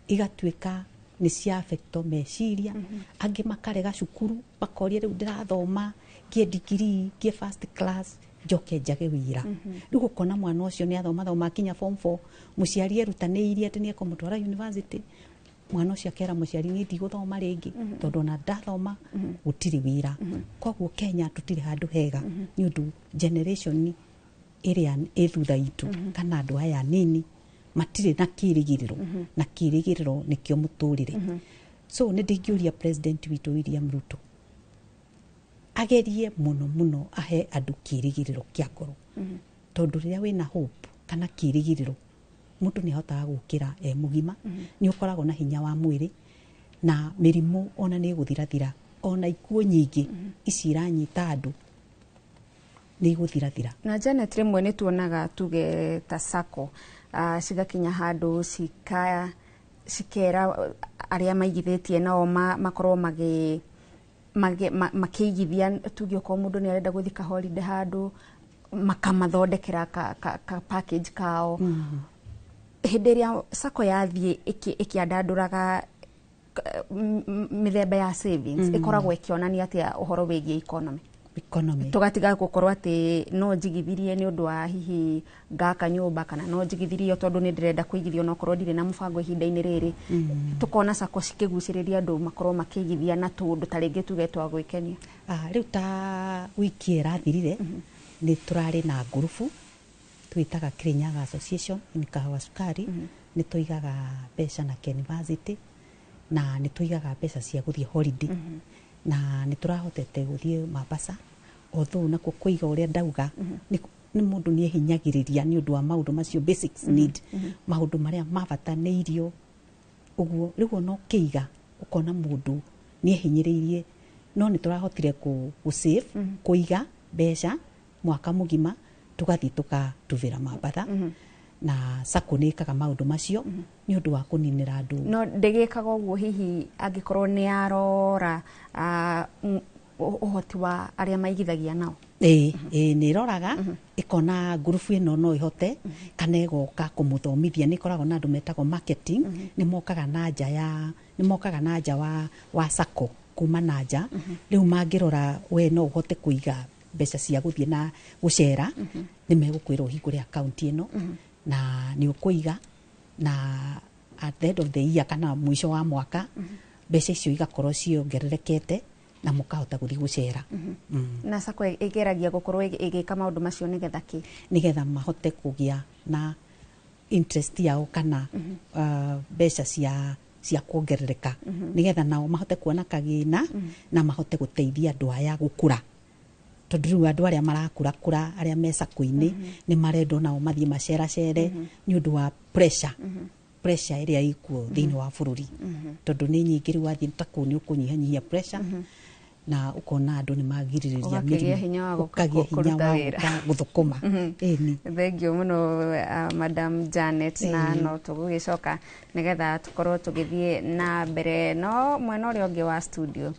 igatuĩka nĩ cia affectwo meciria, angĩ makarega cukuru, makoria rĩu ndĩrathoma ngie degree, ngie first class, njoke njage wĩra. Rĩu ũkona mwana ũcio nĩ athoma thoma akinya form 4, mũciari erutanĩirie atĩ nĩ ekũmũtwara university, mwana ũcio akera mũciari niĩ ndigũthoma rĩngĩ, tondũ ona ndathoma gũtirĩ wĩra. Koguo Kenya tũtirĩ handũ hega, nĩ ũndũ generation ĩrĩa ĩ thutha itũ kana andũ aya anini matirĩ na kĩrĩgĩrĩro, na kĩrĩgĩrĩro nĩkĩo mũtũrĩre. So nĩ ndingĩũria president witũ William Ruto agerie mũno mũno ahe andũ kĩrĩgĩrĩro kĩa ngoro, tondũ rĩrĩa wĩna hope kana kĩrĩgĩrĩro, mũndũ nĩ ahotaga gũkĩra e mũgima, nĩ ũkoragwo na hinya wa mwĩrĩ, na mĩrimũ ona nĩ ĩgũthirathira, ona ikuũ nyingĩ ici iranyita andũ nĩ igũthirathira. Na Janet, rĩmwe nĩ tuonaga tuge ta sacco cigakinya handũ cikera arĩa maigithĩtie nao makorwo makĩigithia, tuge okorwo mũndũ nĩ arenda gũthiĩ ka holiday handũ, makamathondekera ka package kao. Hĩndĩ ĩrĩa sacco yathiĩ ĩkĩandandũraga mĩthemba ya savings, ĩkoragwo ĩkĩonania atĩa ũhoro wĩgiĩ economy? Economy. Tũgatiga gũkorwo atĩ no njigithirie nĩ ũndũ wa hihi ngaka nyũmba, kana no njigithirie tondũ nĩ ndĩrenda kũigithia onokorwo ndirĩ na mũbango ihinda-inĩ rĩrĩ. Tũkona sacco cikĩgucĩrĩria andũ makorwo makĩigithia na tũndũ ta rĩngĩ tuge twa gwĩkenia. Ah, rĩu ta wiki ĩrathirire nĩ tũrarĩ na ngurubu twĩtaga Kirinyaga Association in Kahawa Sukari. Nĩ tũigaga mbeca na University, na nĩ tũigaga mbeca cia gũthiĩ holiday, na nĩ tũrahotete gũthiĩ Mombasa, although nakuo kũiga ũrĩa ndauga nĩ mũndũ nĩ ehinyagĩrĩria nĩ ũndũ wa maũndũ macio basics need, maũndũ marĩa ma bata nĩ irio ũguo. Rĩu ona ũkĩiga ũkona mũndũ nĩ ehinyĩrĩirie. No nĩ tũrahotire kũ save, kũiga mbeca mwaka mũgima, tũgathiĩ tũkatuvĩra Mambatha. Na sacco nĩ ĩkaga maũndũ macio nĩ ũndũ wa kũninĩra andũ. No ndĩgĩkaga ũguo hihi angĩkorwo nĩ yarora ũhoti wa arĩa maigithagia nao? Ĩĩ, nĩ ĩroraga ĩkona ngurubu ĩno no ĩhote, kana ĩgoka kũmũthomithia. Nĩ ĩkoragwo na andũ metagwo marketing, nĩ mokaga na nja ya nĩ mokaga na nja wa sacco, kuma na nja. Rĩu mangĩrora we no ũhote kũiga mbeca cia gũthiĩ na gũcera, nĩ megũkwĩra ũhingũre akaunti ĩno na nĩ ũkũiga, na at the end of the year kana mũico wa mwaka mbeca icio igakorwo ciongererekete na mũkahota gũthiĩ gũcera. Na sacco ĩgeragia gũkorwo ĩgĩka maũndũ macio nĩgetha kĩ? Nĩgetha mahote kũgĩa na interest yao kana mbeca cia kuongerereka, nĩgetha nao mahote kuona kagĩna na mahote gũteithia andũ aya gũkũra, tondũ rĩu andũ arĩa marakũra kũra arĩa me sacco-inĩ nĩ marendwo nao mathiĩ maceracere nĩ ũndũ wa pressure ĩrĩa ĩkuo thĩinĩ wa bũrũri, tondũ nĩ nyingĩ. Rĩu wathiĩ ta kũu nĩ ũkũnyihanyihia pressure na ũkona andũ nĩ magirĩrĩria. Ũgakĩgĩa hinya wa gũka ũkagĩa hinya kũruta wa wĩra. Gũka gũthũkũma, ĩni. Thank you mũno, Madam Janet, na Ĩĩ. no tũgũgĩcoka nĩgetha tũkorwo tũgĩthiĩ na mbere, no mwena ũrĩa ũngĩ wa studio,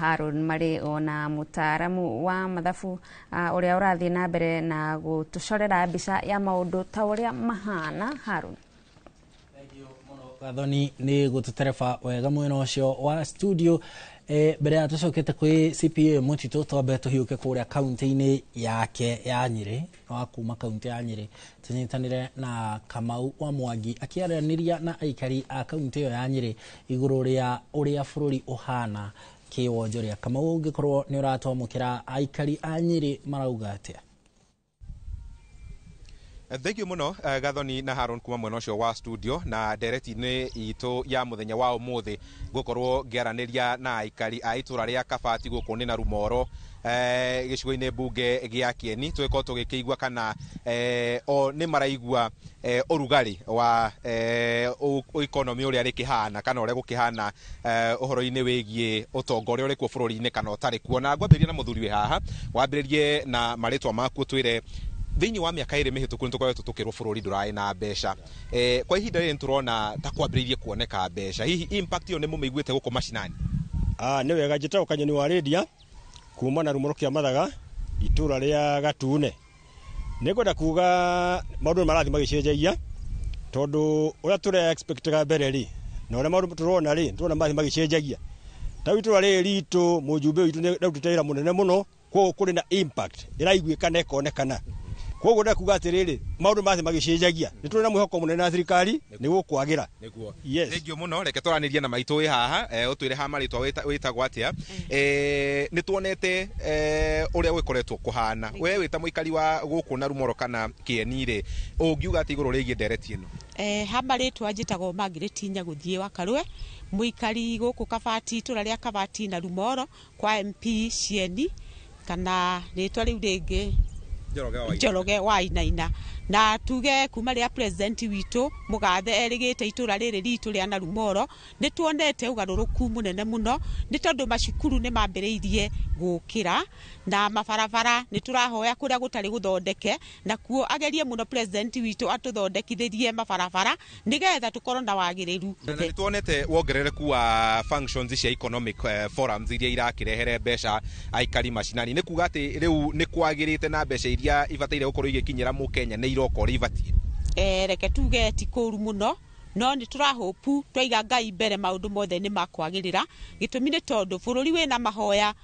Haron marĩ ona mũtaaramu wa mathabu ũrĩa ũrathiĩ na mbere na gũtũcorera mbica ya maũndũ ta ũrĩa mahana. Haron. Gathoni nĩ gũtũtereba wega mwena ũcio wa studio. Mbere ya tũcokete kwĩ CPA Mũtitũ, twambe tũhiũke kũrĩa kaunti-inĩ yake ya Nyĩrĩ, wa kuma kaunti ya Nyĩrĩ, tũnyitanĩre na Kamau wa Mwangi akĩaranĩria na aikari a kaunti ĩyo ya Nyĩrĩ igũrũ rĩa ũrĩa bũrũri ũhana kĩwonjoria. Kamau, ũngĩkorwo nĩ ũratwamũkĩra, aikari a Nyĩrĩ marauga atĩa? Thank you muno, Gathoni na Haron kuma mwena ũcio wa studio. Na ndereti-inĩ itũ ya mũthenya wa ũmũthĩ ngũkorwo ngĩaranĩria na aikari a itũra rĩa Kabati gũkũ nĩ na Rumoro, gĩcigo-inĩ mbunge gĩa Kieni, tũgĩkorwo tũgĩkĩigua kana o nĩ maraigua ũrugarĩ wa economy ũrĩa rĩkĩhana kana ũrĩa gũkĩhana ũhoro-inĩ wĩgiĩ ũtonga ũrĩa ũrĩ kuo bũrũri-inĩ kana ũtarĩ kuo. Na ngwambĩrĩria na mũthuri wĩ haha, wambĩrĩrie na marĩtwa maku, twĩre thĩinĩ wa mĩaka 2 mĩhĩtũku nĩ tũkoretwo tũkĩrwo bũrũri ndũrarĩ na mbeca. Kwa ihinda rĩrĩ nĩ tũrona ta kwambĩrĩirie kuoneka mbeca. Hihi impact ĩyo nĩ mũmĩiguĩte gũkũ macinani? Ah, nĩ wega. Njĩtagwo Kanyoni wa Rĩndia kuma na Rumoro kĩa Mathaga, itũra rĩa Gatune. Nĩ ngwenda kuga maũndũ nĩ marathiĩ magĩcenjagia, tondũ ũrĩa tũre expectaga mbere rĩ na ũrĩa maũndũ tũrona rĩ, tũrona marathiĩ magĩcenjagia. Ta rĩu itũra rĩrĩ ritũ, mũjumbe witũ nĩ arutĩte wĩra mũnene mũno, koguo kũrĩ na impact ĩraiguĩka na ĩkonekana. Koguo ndenda kuga atĩrĩrĩ, maũndũ marathiĩ magĩcenjagia, nĩ tũrĩ na mwĩhoko mũnene na thirikari nĩ gũkwagĩra. Nĩguo. Yes. Thank you mũno. Reke twaranĩrie na maitũ wĩ haha, ũtwĩre ha marĩtwa wĩtagwo atĩa. Nĩ tuonete ũrĩa gwĩkoretwo kũhana. We wĩ ta mũikari wa gũkũ na Rumoro kana Kĩeni rĩ, ũngiuga atĩ igũrũ rĩgiĩ ndereti ĩno? Ha marĩtwa njĩtagwo Margaret Nyagũthiĩ wa Karũe, mũikari gũkũ Kabati, itũra rĩa Kabati na Rumoro kwa MP Cieni, kana rĩtwa rĩu rĩngĩ Njoroge wa Wainaina. Njoroge wa Wainaina. Na tuge kuma rĩrĩa president witũ mũgathe erĩgĩte itũra rĩrĩ ritũ rĩa Narumoro, nĩ tuonete ũgarũrũku mũnene mũno, nĩ tondũ macukuru nĩ mambĩrĩirie gũkĩra na mabarabara. Nĩ tũrahoya kũrĩa gũtarĩ gũthondeke nakuo agerie mũno president witũ atũthondekithĩrie mabarabara nĩgetha tũkorwo na wagĩrĩru. Na nĩ tuonete wongerereku wa functions cia economic forums iria irakĩrehere mbeca aikari macinani. Nĩ kuga atĩ rĩu nĩ kwagĩrĩte na mbeca iria ibataire gũkorwo igĩkinyĩra mũkenya nĩ iroka ũrĩa ibatiĩ? Reke tuge ti kũru mũno, no nĩ tũrahopu twaiga Ngai mbere maũndũ mothe nĩ makwagĩrĩra. Gĩtũmi nĩ tondũ bũrũri wĩna mahoya,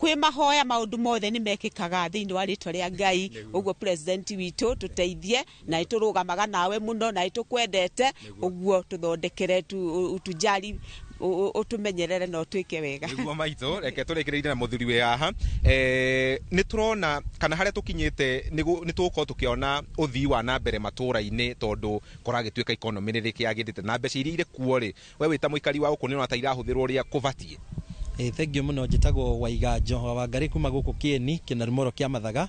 kwĩ mahoya maũndũ mothe nĩ mekĩkaga thĩinĩ wa rĩtwa rĩa Ngai. Ũguo president witũ tũteithie, na nĩ tũrũgamaga nawe mũno na nĩ tũkwendete. Ũguo tũthondekere utujari, ũtũmenyerere na ũtwĩke wega. Nĩguo maitũ. Reke tũrĩkĩrĩrie na mũthuri wĩ haha. Nĩ tũrona kana harĩa tũkinyĩte nĩ tũgũkorwo tũkĩona ũthii wa na mbere matũra-inĩ, tondũ kũragĩtuĩka economy nĩ rĩkĩagĩrĩte na mbeca iria irĩ kuo rĩ, we wĩ ta mũikari wa gũkũ nĩ ũrona ta irahũthĩrwo ũrĩa kũbatiĩ? Thank you mũno. Njĩtagwo Waiganjo wa Wangarĩ kuma gũkũ Kĩeni, Kĩnarumoro kĩa Mathaga.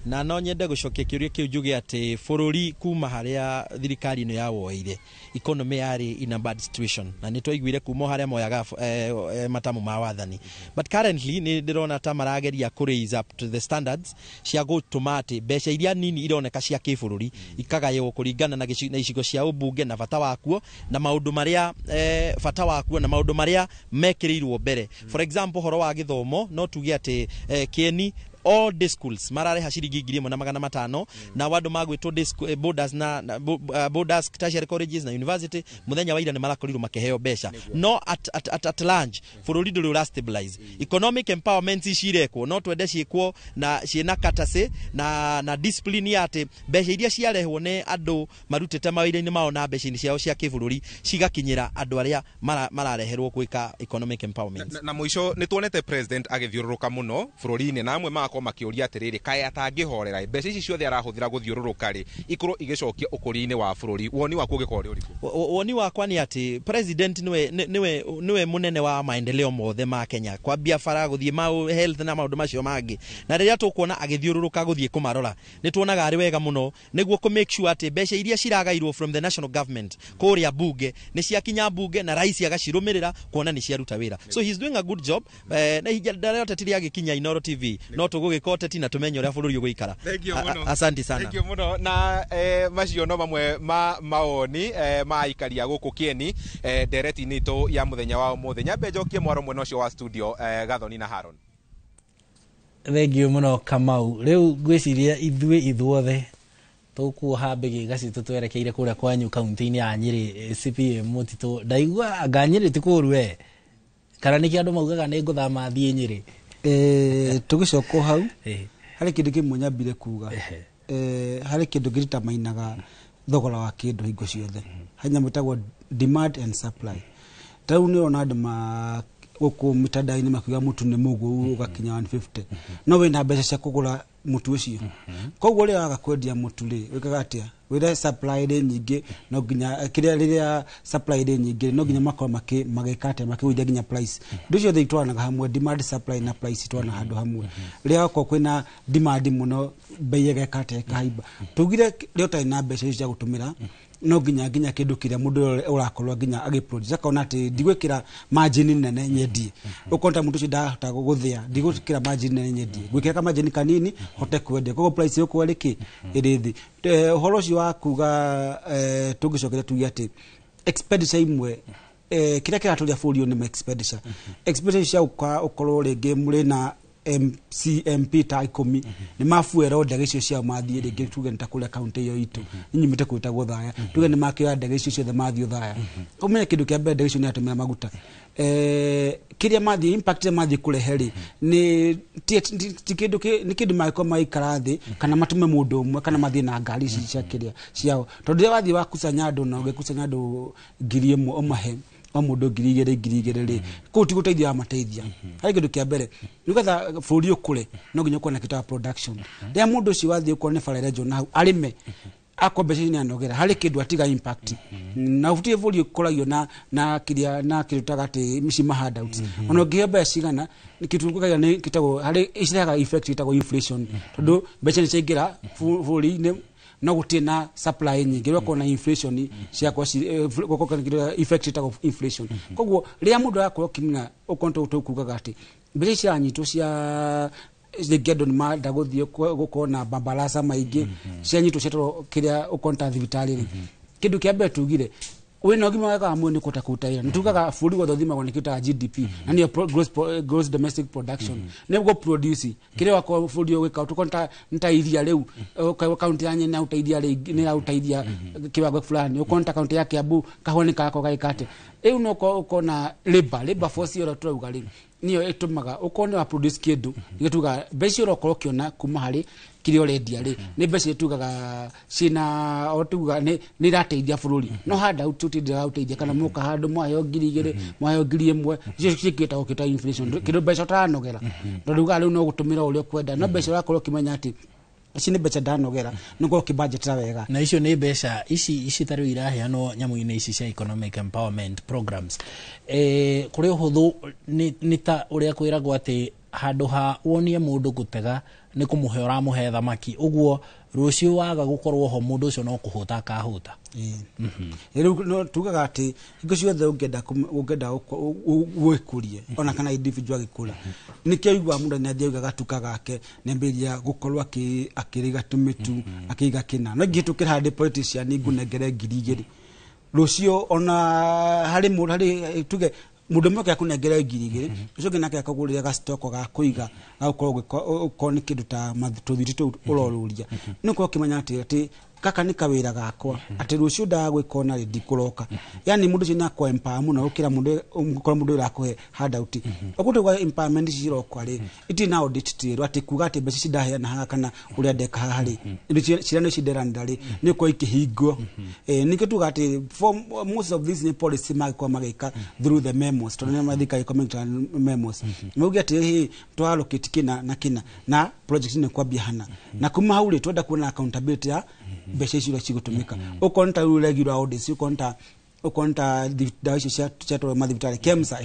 Na no nyende gũcokia kĩũria kĩu njuge atĩ bũrũri kuma harĩa thirikari ĩno yawoire, economy yarĩ in a bad situation, na nĩ twaiguire kuma o harĩa moyaga matamu ma wathani, but currently nĩ ndĩrona ta marageria kũ raise up to the standards cia gũtũma atĩ mbeca iria nini ironeka cia kĩbũrũri ikagaywo kũringana na icigo cia ũmbunge na bata wakuo na maũndũ marĩa bata wakuo na maũndũ marĩa mekĩrĩirwo mbere. For example, ũhoro wa gĩthomo, no tuge atĩ kĩeni all day schools marareha ciringi 1,500, na andũ magwĩtwo day school, boarders na boarders, tertiary colleges na university, mũthenya wa ira nĩ marakorirwo makĩheo mbeca. No at large bũrũri ndũrĩ ũra stabilize. Economic empowerment ici irekwo, no twende ciĩkwo na ciĩna courtesy na discipline ya atĩ mbeca iria ciarehwo nĩ andũ marutĩte mawĩra-inĩ mao na mbeca-inĩ ciao cia kĩbũrũri cigakinyĩra andũ arĩa marareherwo gwĩka economic empowerment. Na mũico, nĩ tuonete president agĩthiũrũrũka mũno bũrũri-inĩ, na amwe magakorwo makĩũria atĩrĩrĩ, kaĩ atangĩhorera, mbeca ici ciothe arahũthĩra gũthiũrũrũka rĩ, ikorwo igĩcokia ũkũria-inĩ wa bũrũri? Woni waku ũgĩkorwo ũrĩ ũrĩkũ? Woni wakwa nĩ atĩ president nĩwe mũnene wa maendeleo mothe ma Kenya, kwambia bara, gũthiĩ ma health na maũndũ macio mangĩ, na rĩrĩa tũkuona agĩthiũrũrũka gũthiĩ kũmarora, nĩ tuonaga arĩ wega mũno nĩguo kũ make sure atĩ mbeca iria ciragairwo from the national government kũrĩa bunge nĩ ciakinya bunge na rais agacirũmĩrĩra kuona nĩ ciaruta wĩra. So he's doing a good job. Na ihinda rĩa ũteti rĩagĩkinya, Inooro TV no tũgũgĩka ũteti na tũmenye ũrĩa bũrũri ũgũikara. Thank you mũno. Asante sana. Thank you mũno. Na macio no mamwe ma mawoni ma aikari a gũkũ Kieni ndereti-inĩ itũ ya mũthenya wa ũmũthĩ. Nyambe njokie mwaro mwena ũcio wa studio, Gathoni na Haron. Thengiũ mũno, Kamau. Rĩu ngwĩciria ithuĩ ithuothe tũkuoha mbĩgĩga citũ twerekeire kũrĩa kwanyu kaunti-inĩ ya Nyĩrĩ. CPA Mũtitũ, ndaigua anga Nyĩrĩ ti kũũru we, kana nĩkĩo andũ maugaga nĩ ngũthama thiĩ Nyĩrĩ? Tũgĩcoka o hau, harĩ kĩndũ kĩmwe nyambire kuga. Harĩ kĩndũ gĩritamainaga thogora wa kĩndũ hingo ciothe, harĩ nyamũ ĩtagwo demand and supply. Ta rĩu nĩ ũrona andũ ma gũkũ mitandao-inĩ makiuga mũtu nĩ mũgũu ũgakinya 150, no wĩna mbeca cia kũgũra mũtu ũcio. Koguo rĩrĩa waga kwendia mũtu rĩ, wĩkaga atĩa? Wĩra supply rĩ nyingĩ, no nginya kĩrĩa, rĩrĩa supply rĩ nyingĩ, no nginya makorwo magĩka atĩa? Makĩgũithia nginya price. Indo ciothe itwaranaga hamwe, demand, supply na price itwaranaga handũ hamwe. Rĩrĩa wakorwo kwĩna demand mũno, bei ĩgeka atĩa? Ĩkahaimba. Tugire rĩrĩa ũtarĩ na mbeca icio cia gũtũmĩra, no nginya kĩndũ kĩrĩa mũndũ ũrĩa ũrakorwo nginya agĩproduce akona atĩ ndigwĩkĩra margin nene nyendie, ũkona ta mũndũ ũcio ndahota gũthĩa, ndigwĩkĩra margin nene nyendie, ngwĩkĩra ka margin kanini hote kwendia, koguo price ĩgũkorwo ĩrĩ kĩ? Ĩrĩ thĩ. Ũhoro ũcio wa kuga, tũngĩcokeria tuge atĩ expenditure imwe, kĩrĩa kĩratũria bũrũri ũyũ nĩ ma expenditure, expenditure cia ũka ũkorwo rĩngĩ mũrĩ na MC, MP ta 10 nĩ mabuero ndege icio ciao mathiĩ, rĩngĩ tuge nĩ ta kũrĩa kaunti ĩyo itũ inyumĩte kwĩtagwo Thaya, tuge nĩ makĩoya ndege icio ciothe mathiĩ Thaya. Ũmenye kĩndũ kĩa mbere, ndege icio nĩ atũmĩra maguta, kĩrĩa mathiĩ, impact ĩrĩa mathiĩ kũrehe rĩ, nĩ ti kĩndũ nĩ kĩndũ mangĩkorwo maikara thĩ kana matũme mũndũ ũmwe kana mathiĩ na ngari ici cia kĩrĩa ciao, tondũ rĩrĩa wathiĩ wakusanya andũ na ũgĩkusanya andũ 1,000, ũmahe o mũndũ 2,000 2,000 rĩ, kũu ti gũteithia wamateithia. Harĩ kĩndũ kĩa mbere, nĩgetha bũrũri ũkũre no nginya ũkorwo na kĩndũ ta production. Rĩrĩa mũndũ ũcio wathiĩ ũkorwo nĩ bara ĩrenjwo na hau arĩme, akorwo mbeca icio nĩanogera, harĩ kĩndũ atiga impact. Na ũbutiĩ bũrũri ũkũragio na kĩrĩa na kĩndũ taga atĩ ici ma handouts, ona ũngĩheo mbeca cigana, nĩ kĩndũ tũkaga nĩ kĩtagwo harĩ cirehaga effect ĩtagwo inflation, tondũ mbeca nĩ ciaingĩra bũrũri-inĩ no gũtirĩ na supply nyingĩ, rĩu akorwo na inflation ciakorwo gũkorwo na kĩndũ effect ĩtagwo inflation. Koguo rĩrĩa mũndũ arakorwo akĩmenya, ũkorwo tũkugaga atĩ mbeca ici ciranyitwo cia rĩngĩ andũ nĩ marenda gũthiĩ gũkorwo na mabarasa maingĩ, cianyitwo ciatwarwo kĩrĩa, ũkorwo ta thibitarĩ rĩ, kĩndũ kĩa mbere tugire wĩna ũgima mwega wa mwĩrĩ nĩ kũhota kũruta wĩra. Nĩ tugaga bũrũri wothe ũthimagwo nĩ kĩndũ ta GDP, na nĩyo gross domestic production, nĩ gũ produce kĩrĩa wakorwo bũrũri ũyũ ũgĩka. Tũkorwo nĩ ta iria rĩu, kaunti ya Nyeri nĩ iria rĩingĩ, nĩ ĩraruta iria kiwango fulani, ũkorwo nĩ ta kaunti ya Kiambu kahũa nĩ karakorwo gagĩka atĩa. Rĩu no ũkona labor force ĩyo tũrauga rĩ, nĩyo ĩtũmaga ũkorwo nĩ wa produce kĩndũ. Nĩkĩo tugaga mbeca icio ũrakorwo ũkĩona kuma harĩ kĩrĩa ũrendia rĩ, nĩ mbeca iria tugaga ciĩna o tugaga nĩ irateithia bũrũri. No handout tũtindaga gũteithia, kana mũka handũ mwaheo 2,000, mwaheo 1,000, icio ciĩkĩtagwo kĩta inflation, kĩndũ mbeca ũtaranogera, tondũ ugaga rĩu no gũtũmĩra ũrĩa ũkwenda, no mbeca ũrakorwo ũkĩmenya atĩ ici nĩ mbeca ndanogera, nĩ ũkorwo ũkĩbudgetĩra wega. Na icio nĩ mbeca ici ta rĩu iraheanwo nyamũ-inĩ ici cia economic empowerment programs, kũrĩ ũhũthũ nĩ ta ũrĩa kwĩragwo atĩ handũ ha wonie mũndũ gũtega Nĩ kũmũhe ũramũhe thamaki ũguo, rũciũ waga gũkorwo ho, mũndũ ũcio no kũhũta akahũta. Rĩu no tugaga atĩ hingo ciothe ũngĩenda gwĩkũrie ona kana individual agĩkũra, nĩkĩo iguaga mũndũ nĩ athiĩ gatuka gake, nĩambĩrĩria gũkorwo akĩrĩga tũmĩtu, akĩiga kĩna. No ingĩhĩtũkĩra harĩ politician ngũnengere 2000 rũciũ, ona harĩ mũndũ, harĩ tuge mũndũ ũmwe akũnengere 2000, ũcio ũngĩ nake akagũrĩra gacitoko ga kũiga gagũkorwo ũkorwo nĩ kĩndũ ta tũthiti tũu ũrorũria, nĩ ũkorwo ũkĩmenya atĩ gaka nĩ kawĩra gakwa, atĩ rũciũ ndaga gwĩka ona rĩ ndikũroka. Yani mũndũ ũcio nĩ akwa empower mũno gũkĩra mũndũ gũkorwo mũndũ ũyũ ũrakũhe handout. Ũguo tuga empowerment ici ciroka rĩ, itirĩ na audit trail, atĩ kuga atĩ mbeca ici ndaheana haha kana ũrĩa ndeka haha rĩ, indo ciana ici nderanĩra rĩ, nĩ ũkorwo ikĩhingwo. Nĩkĩo tuga atĩ for most of these nĩ policy magĩkorwo magĩka through the memos, tondũ nĩ mathirikari ĩkorwo memos mauge atĩ hĩ twarallocate kĩna na kĩna na project nĩ kwambia hana, na kuma hau rĩ, twenda kuona accountability ya mbeca icio iria cigũtũmĩka. Okorwo nĩ ta rĩu regular audits, okorwo nĩ ta ndawa icio ciatwarwo mathibitarĩ, KEMSA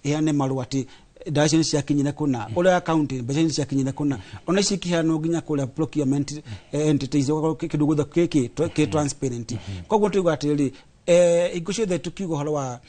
ĩheane marũa atĩ ndawa icio nĩ ciakinyire kũna, ũrĩa county mbeca nĩ ciakinyire kũna, ona ici ikiheanwo nginya kũrĩa procurement entities, ũgakorwo kĩndũ gĩothe gĩkĩ kĩ transparent. Koguo tuga atĩrĩrĩ, hingo ciothe tukiuga ũhoro wa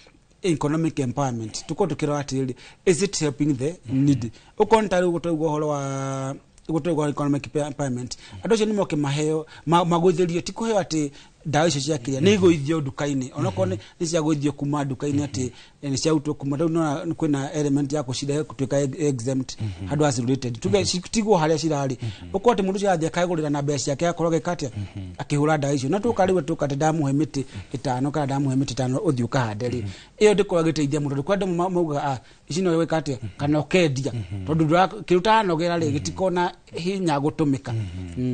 economic empowerment, tukorwo tukĩrora atĩrĩrĩ, is it helping the need? Okorwo nĩ ta rĩu gũtwaigua ũhoro wa gũtwaigua economic empowerment, andũ acio nĩ moke maheo magũithĩrio, ti kũheo atĩ ndawa icio cia kĩrĩa nĩ igũithio nduka-inĩ, onokorwo nĩ ciagũithio kuma nduka-inĩ, atĩ nĩ ciarutwo kuma rĩu nĩwona kwĩna element ya kũcirehe gũtuĩka exempt handũ ha zero-rated, tuge citigwo harĩa cirarĩ, ũkorwo atĩ mũndũ ũcio athiĩ akagũrĩra na mbeca ciake, akorwo agĩka atĩa, akĩhũra ndawa icio. No tũka rĩu tũka atĩ ndamũhe mĩtĩ 5 kana ndamũhe mĩtĩ 5 ũthiĩ ũkahande rĩ, ĩyo ndĩkoragwo ĩgĩteithia mũndũ, tondũ kwĩ andũ maugaga, "Ah, ici no gwĩka atĩa kana ũkendia," tondũ kĩndũ ũtaranogera rĩ, gĩtikona hinya gũtũmĩka.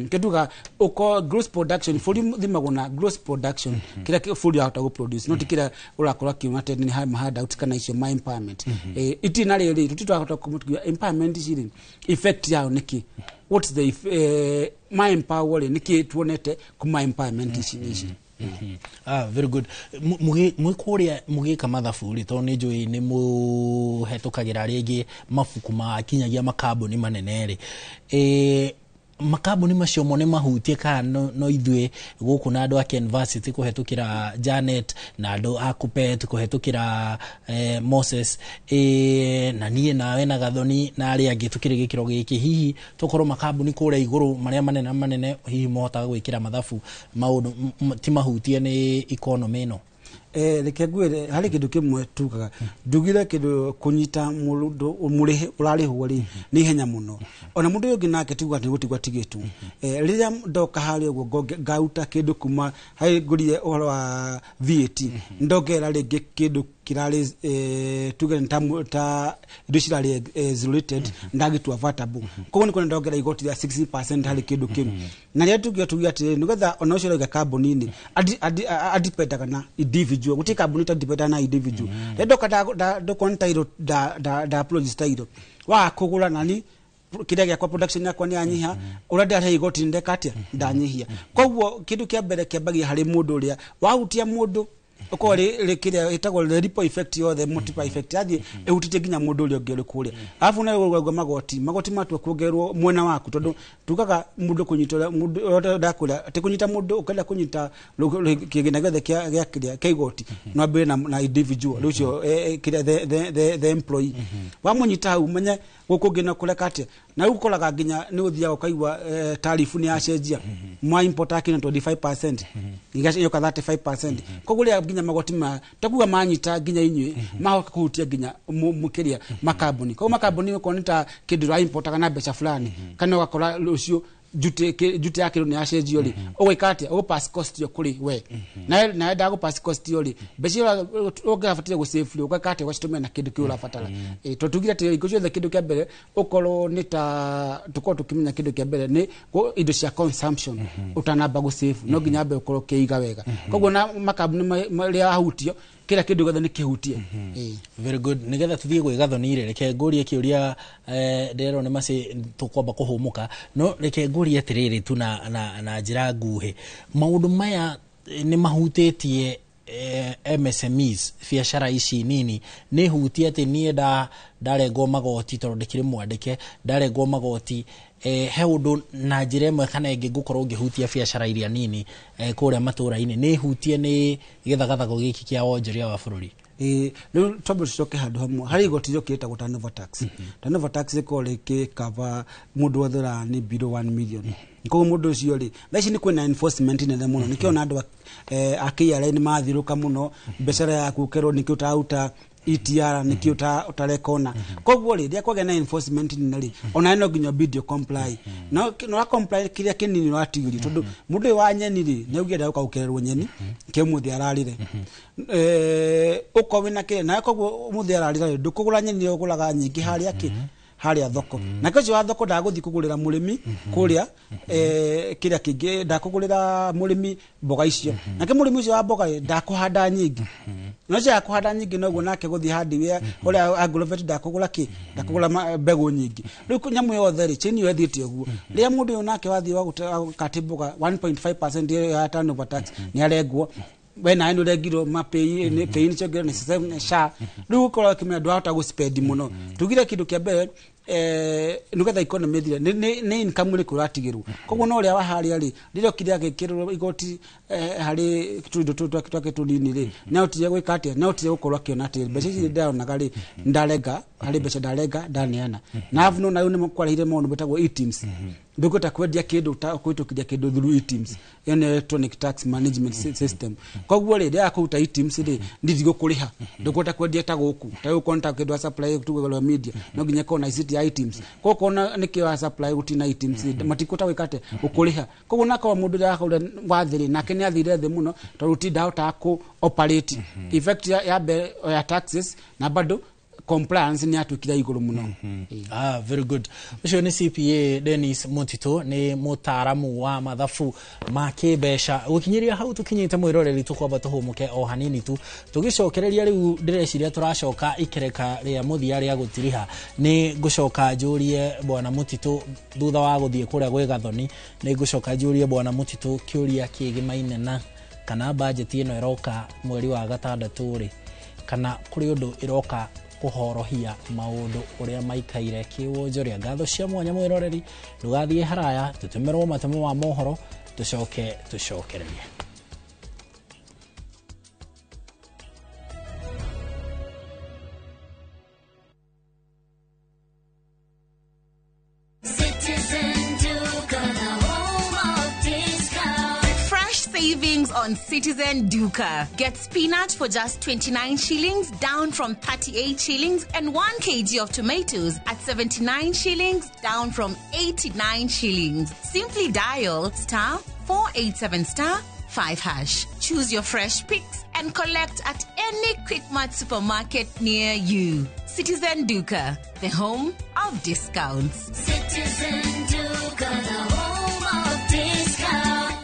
Kĩo tuga ũko gross production, bũrũri thimagwo na gross production, kĩrĩa bũrũri wahota gũ produce, no ti kĩrĩa ũrakorwo akiona atĩ nĩ ma handout kana icio ma empowerment. Itirĩ na rĩrĩ tũtirĩ twahota kũmũtugia empowerment ici rĩ, effect yayo nĩkĩ, what's the ma empower rĩ, nĩkĩ tuonete kuma empowerment ici nĩ ici? Ah, very good. Mwĩ kũrĩa mũgĩka mathabu rĩ, tondũ nĩ njũĩ nĩ mũhetũkagĩra rĩngĩ mabuku makinyagia makambuni manene rĩ, makambuni macio mo nĩ mahutie kana no ithuĩ gũkũ na andũ a Kenvarsity kũhetũkĩra Janet na andũ a Kuppet kũhetũkĩra Moses, na niĩ nawe na Gathoni na arĩa angĩ tũkĩrĩ gĩkĩro gĩkĩ, hihi tũkorwo makambuni kũrĩa igũrũ marĩa manene manene hihi mohotaga gwĩkĩra mathabu maũndũ ti mahutie nĩ economy ĩno? Reke ngwĩre harĩ kĩndũ kĩmwe tugaga, ndugire kĩndũ kũnyita mũndũ mũrĩhe ũrarĩhwo rĩ nĩ ihenya mũno, ona mũndũ ũyũ ũngĩ nake tuga nĩ gũtigwo atigĩtwo. Rĩrĩa ndoka harĩa ũguo ngauta kĩndũ kuma harĩ ngũrire ũhoro wa VAT, ndongerera rĩngĩ kĩndũ kĩrarĩ, tuge nĩ ta indo cirarĩ zero rated, ndagĩtua vatable, koguo nĩ kuona ndongerera igoti rĩa 60% harĩ kĩndũ kĩu. Na rĩrĩa tuge atĩrĩrĩ, nĩgetha ona ũcio ũrauga kambuni-inĩ adipendaga na individual, gũtirĩ kambuni ĩtadipendaga na individual. Rĩrĩa ndoka ndokorwo nĩ tairo nda produce tairo, waga kũgũra nani kĩrĩa gĩakwa, production yakwa nĩ yanyiha, ũrĩa ndĩrahe igoti nĩ ndeka atĩa, ndanyihia. Koguo kĩndũ kĩa mbere kĩambagia harĩ mũndũ ũrĩa wahutia mũndũ, ũkorwo rĩ kĩrĩa ĩtagwo the ripple effect yothe, multiplier effect yathiĩ ĩhutĩtie nginya mũndũ ũrĩa ũngĩ ũrĩ kũrĩa. Arabu nayo ũgaigua magoti matua kuongererwo mwena waku, tondũ tugaga mũndũ kũnyita ũrĩa mũndũ ũrĩa ndakwĩra atĩ kũnyita mũndũ ũkenda kũnyita kĩgĩna gĩothe gĩa kĩrĩa kĩa igoti, no ambĩrĩrie na individual rĩu ũcio, kĩrĩa the employee wamũnyita hau, menye gũkũ ũngĩ no kũreka atĩa. Na rĩu ũkoraga nginya nĩ ũthiaga ũkaigua tarifu nĩ yacenjia, mwa import akinya 25% igacoka 35%. Koguo rĩrĩa nginya magoti ma takuga manyita nginya inyuĩ, mahoka kũhutia nginya mũkĩria makambuni. Koguo makambuni okorwo nĩ ta kĩndũ ũra importaga na mbeca fulani, kana ũgakora rũciũ duty ya kĩndũ nĩ yacenjio rĩ, ũgwĩka atĩa? Ũgũ-pass cost ĩyo kũrĩ we, nawe ndagũ-pass cost ĩyo rĩ, mbeca iria ũngĩrabatire gũ-save rĩ, ũgeka atĩa? Ũgacitũmĩra na kĩndũ kĩu ũrabatara. Tondũ tugire atĩ hingo ciothe kĩndũ kĩa mbere ũkorwo nĩ ta tũkorwo tũkĩmenya kĩndũ kĩa mbere nĩ indo cia consumption, ũtanamba gũ-save no nginya ambe ũkorwo ũkĩiga wega. Koguo na makambuni marĩa ahutio, kĩrĩa kĩndũ gĩothe nĩ kĩhutie. Very good. Nigetha tuthiĩ gwĩ Gathoni rĩ, reke ngũrie kĩũria, ndĩrerwo nĩ maci tũkwamba kũhũmũka, no reke ngũrie atĩrĩrĩ tu na njĩra nguhĩ, maũndũ maya nĩ mahutĩtie MSMEs, biacara ici nini, nĩ hutie atĩ niĩ ndarengwo magoti tondũ ndĩkĩrĩ mwandĩke, ndarengwo magoti He ũndũ na njĩra ĩmwe kana ĩngĩ ngũkorwo ngĩhutia biacara iria nini kũrĩa matũra-inĩ, nĩ hutie nĩ gĩthagathago gĩkĩ kĩa wonjoria wa bũrũri? Ĩĩ, rĩu twambe tũcoke handũ hamwe harĩ igoti rĩokĩ rĩtagwo turnover tax. Turnover tax ĩkoragwo rĩkĩkava mũndũ wothe ũra nĩ below 1 million. Koguo mũndũ ũcio rĩ, thaa ici nĩ kwĩna enforcement nene mũno, nĩkĩo ona andũ a KRA nĩ marathiũrũka mũno, biacara yaku ũkerwo nĩkĩ ũtararuta ETR, nĩkĩ ũtareka ũna. Koguo rĩ, rĩrĩa kwagĩa na enforcement nene rĩ, ona no nginya ũbidi comply, no no comply kĩrĩa kĩnini ũratigĩrio, tondũ mũndũ ũyũ wa nyeni rĩ, nĩ augire ndagũka gũkererwo nyeni kĩ ũmũthĩ ararĩre. Ũkorwo wĩna kĩrĩa nawe, koguo ũmũthĩ ararĩra rĩ, ndũkũgũra nyeni iria ũgũraga nyingĩ harĩa kĩ harĩa thoko. Nake ũcio wa thoko ndagũthiĩ kũgũrĩra mũrĩmi kũrĩa kĩrĩa kĩngĩ, ndakũgũrĩra mũrĩmi mboga icio. Nake mũrĩmi ũcio wa mboga rĩ, ndakũhanda nyingĩ, no ũcio akũhanda nyingĩ noguo nake gũthiĩ hardware ũrĩa agrovet ndakũgũra kĩ ndakũgũra mbegũ nyingĩ. Rĩu nyamũ yothe rĩ, chain ĩyo ĩthiĩte ũguo. Rĩrĩa mũndũ ũyũ nake wathiĩ wa mboga, 1.5% ĩyo ya turnover tax nĩ arengwo, we nawe nĩ ũrengirwo mapay nĩ pay nĩ ciongererwo nĩ SHA. Rĩu ũkorwo ũkĩmenya ndwahota gũspend mũno. Tugire kĩndũ kĩa mbere, nĩgetha economy ĩthire, nĩ income ĩrĩkũ ũratigĩrwo. Koguo no ũrĩa wa harĩa rĩ, rĩrĩa okire agĩkĩrĩrwo igoti harĩ tũindo tũtũ twake tũnini rĩ, nĩ ahotire gwĩka atĩa? Nĩ ahotire gũkorwo akĩona atĩ mbeca ici ndĩronaga rĩ, ndarenga harĩ mbeca ndarenga ndaneana na avuno. Nayo nĩ kwarehire maũndũ metagwo eTIMS. Ndũkũhota kwendia kĩndũ kũhĩtũkithia kĩndũ through eTIMS, ĩyo nĩ electronic tax management system. Koguo rĩ, rĩrĩa kũruta eTIMS rĩ, ndigũkũrĩha, ndũkũhota kwendia ta gũkũ ta rĩu ũkona ta kĩndũ wa supply tuge media no nginya ĩkorwo na ICT ya eTIMS. Koguo kona nĩkĩo wa supply gũtirĩ na eTIMS rĩ, matikũhota gwĩka atĩa gũkũrĩha. Koguo nakorwo mũndũ ũrĩa wakũrĩa wa thĩ rĩ, nake nĩ athire thĩ mũno, tondũ ti ndahotaga kũ operate effect ya mbere ya taxes, na bado compliance nĩ yatuĩkire igũrũ mũno. Ah, very good. Ũcio nĩ CPA Dennis Mutito, nĩ mũtaaramu wa mathabu ma kĩmbeca. Gũkinyĩria hau tũkinyĩte, mwĩroreri, tũkwamba tũhũmũke o hanini tu. Tũgĩcokereria rĩu, ndĩreciria tũracoka ikereka rĩa mũthia rĩa gũtiriha. Nĩ ngũcoka njũrie bwana Mutito thutha wa gũthiĩ kũrĩa gwĩ Gathoni, nĩ ngũcoka njũrie bwana Mutito kĩũria kĩgĩmaine na kana bajeti ĩno ĩroka mweri wa gatandatũ rĩ, kana kũrĩ ũndũ ĩroka kũhorohia maũndũ ũrĩa maikaire kĩwonjoria. Ngatho cia mwanya mwĩroreri, ndũgathiĩ haraya, tũtũmĩrwo matemo ma mohoro, tũcoke tũcokererie. Citizen Duka, the home of discount. Fresh savings on Citizen Duka. Get spinach for just 29 shillings, down from 38 shillings, and 1 kg of tomatoes at 79 shillings, down from 89 shillings. Simply dial star 487 star 5 hash. Choose your fresh picks and collect at any Quickmart supermarket near you. Citizen Duka, the home of discounts. Citizen Duka, the home of discount.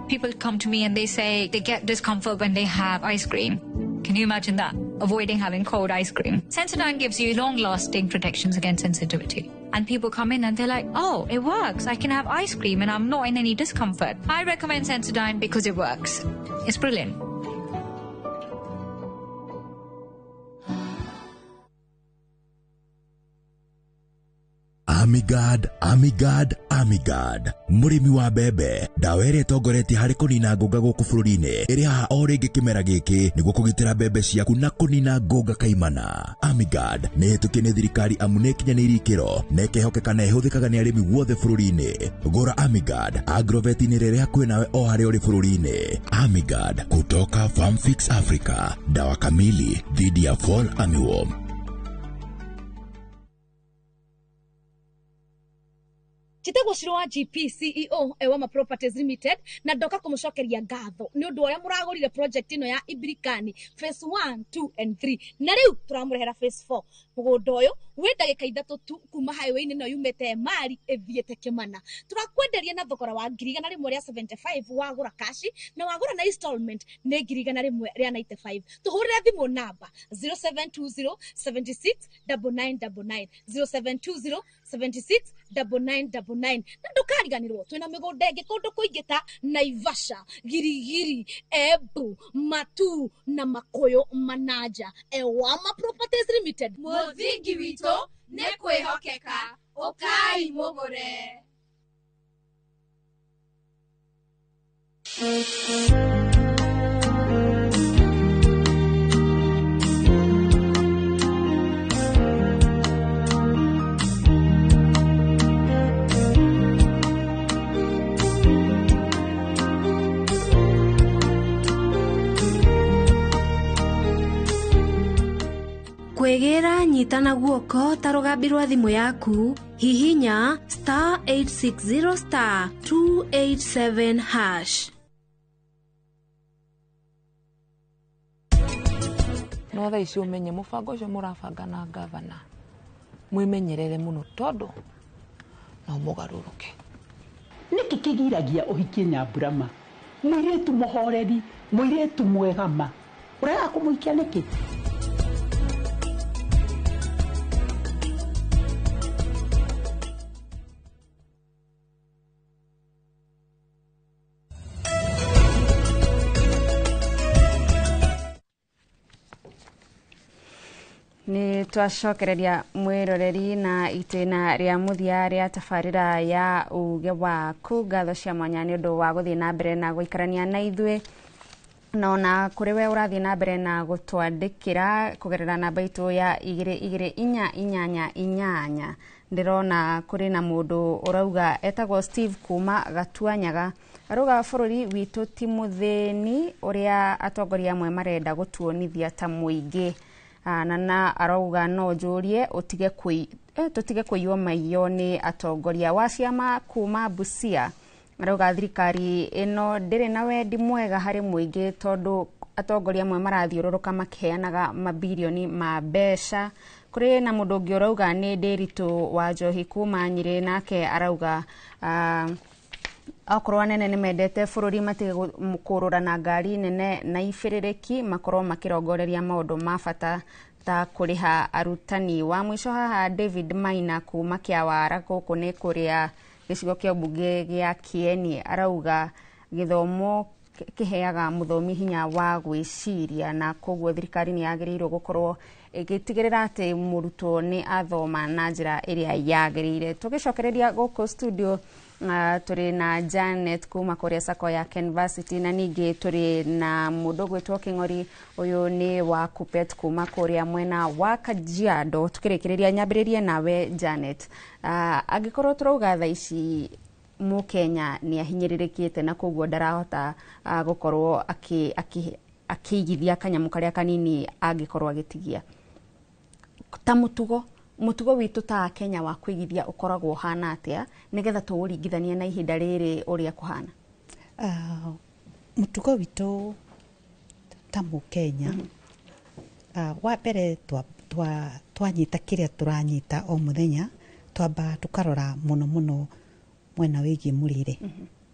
People come to me and they say they get discomfort when they have ice cream. Can you imagine that? Avoiding having cold ice cream. Sensodyne gives you long lasting protections against sensitivity. And people come in and they're like, "Oh, it works. I can have ice cream and I'm not in any discomfort." I recommend Sensodyne because it works. It's brilliant. Amigad, Amigad, Amigad, mũrĩmi wa mbembe, ndawa ĩrĩa ĩtongoretie harĩ kũnina ngũnga gũkũ bũrũri-inĩ ĩrĩ haha o rĩngĩ kĩmera gĩkĩ nĩguo kũgitĩra mbembe ciaku na kũnina ngũnga kaimana. Amigad nĩ ĩhĩtũkie nĩ thirikari amu nĩ ĩkinyanĩirie ikĩro na ĩkehokeka na ĩhũthĩkaga nĩ arĩmi guothe bũrũri-inĩ. Gũra Amigad agrovet-inĩ rĩrĩa hakuhĩ nawe o harĩa ũrĩ bũrũri-inĩ. Amigad kutoka Farmfix Africa, dawa kamili dhidi ya fall armyworm. Njĩtagwo Shiro wa GP, CEO Ewama Properties Limited, na ndoka kũmũcokeria ngatho nĩ ũndũ ũrĩa mũragũrire project ĩno ya Ibirikani phase 1, 2 and 3, na rĩu tũramũrehera phase 4. Mũgũnda ũyũ wĩ ndagĩka 3 tu kuma highway-inĩ ĩno yumĩte Emali ĩthiĩte Kĩmana. Tũrakwenderia na thogora wa 175,000 wagũra kashi, na wagũra na installment nĩ 195,000. Tũhũrĩre thimũ namba 0720 76 9999, 0720 76 9999. 999. Na ndũkariganĩrwo twĩna mĩgũnda ĩngĩ kũndũ kũingĩ ta Naivasha, Girigiri, Embu, Matuu na Makuyu Manaja. Ewama Properties Limited, Mũthingi witũ nĩ kwĩhokeka. Ũkai mũgũre. Kwĩgĩra nyita na guoko ta rũgambi rwa thimũ yaku, hihinya star 860 star 287 hash. No thaa ici ũmenye mũbango ũcio mũrabanga na gavana mwĩmenyerere mũno tondũ no mũgarũrũke. Nĩkĩ kĩgiragia ũhikie Nyamburama, mũirĩtu mũhoreri, mũirĩtu mwega ma, ũrega kũmũhikia nĩkĩ? Nĩ twacokereria mwĩroreri na itĩna rĩa mũthia rĩa tabarĩra ya uge waku. Ngatho cia mwanya nĩ ũndũ wa gũthiĩ na mbere na gũikarania na ithuĩ, na ona kũrĩ we ũrathiĩ na mbere na gũtwandĩkĩra kũgerera namba itũ ya 22488. Ndĩrona kũrĩ na mũndũ ũrauga etagwo Steve kuma Gatuanyaga, arauga bũrũri witũ ti mũthĩni ũrĩa atongoria amwe marenda gũtuonithia ta mũingĩ. Na arauga no njũrie ũtige tũtige kũiywo maiyo nĩ atongoria. Wa ciama kuma Busia arauga thirikari ĩno ndĩrĩ na wendi mwega harĩ mũingĩ tondũ atongoria amwe marathiũrũrũka makĩheanaga mabirioni ma mbeca. Kũrĩ na mũndũ ũngĩ ũrauga nĩ Ndĩritũ wa Njohi kuma Nyĩrĩ, nake arauga okorwo anene nĩ mendete bũrũri matige kũrũra na ngari nene na ibĩrĩrĩki, makorwo makĩrongoreria maũndũ ma bata ta kũrĩha arutani. Wa mũico haha David Maina kuma Kĩawara, gũkũ nĩ kũrĩa gĩcigo kĩa mbunge gĩa Kieni, arauga gĩthomo kĩheaga mũthomi hinya wa gwĩciria na koguo thirikari nĩ yagĩrĩirwo gũkorwo ĩgĩtigĩrĩra atĩ mũrutwo nĩ athoma na njĩra ĩrĩa yagĩrĩire. Tũgĩcokereria gũkũ studio tũrĩ na Janet kuma kũrĩa sacco ya Kenvarsity, na ningĩ tũrĩ na mũndũ ũgwĩtwo Kĩng'ori, ũyũ nĩ wa Kupet kuma kũrĩa mwena wa Kajiado. Tukĩrĩkĩrĩria nyambĩrĩrie nawe Janet, angĩkorwo tũrauga thaa ici mũkenya nĩ ahinyĩrĩrĩkĩte na koguo ndarahota gũkorwo akĩigithia kanyamũ karĩa kanini angĩkorwo agĩtigia, ta mũtugo witũ ta Kenya wa kũigithia ũkoragwo ũhana atĩa nĩgetha tũũringithanie na ihinda rĩrĩ ũrĩa kũhana? Mũtugo witũ ta mũkenya, wa mbere twanyita kĩrĩa tũranyita o mũthenya, twamba tũkarora mũno mũno mwena wĩgiĩ mũrĩre.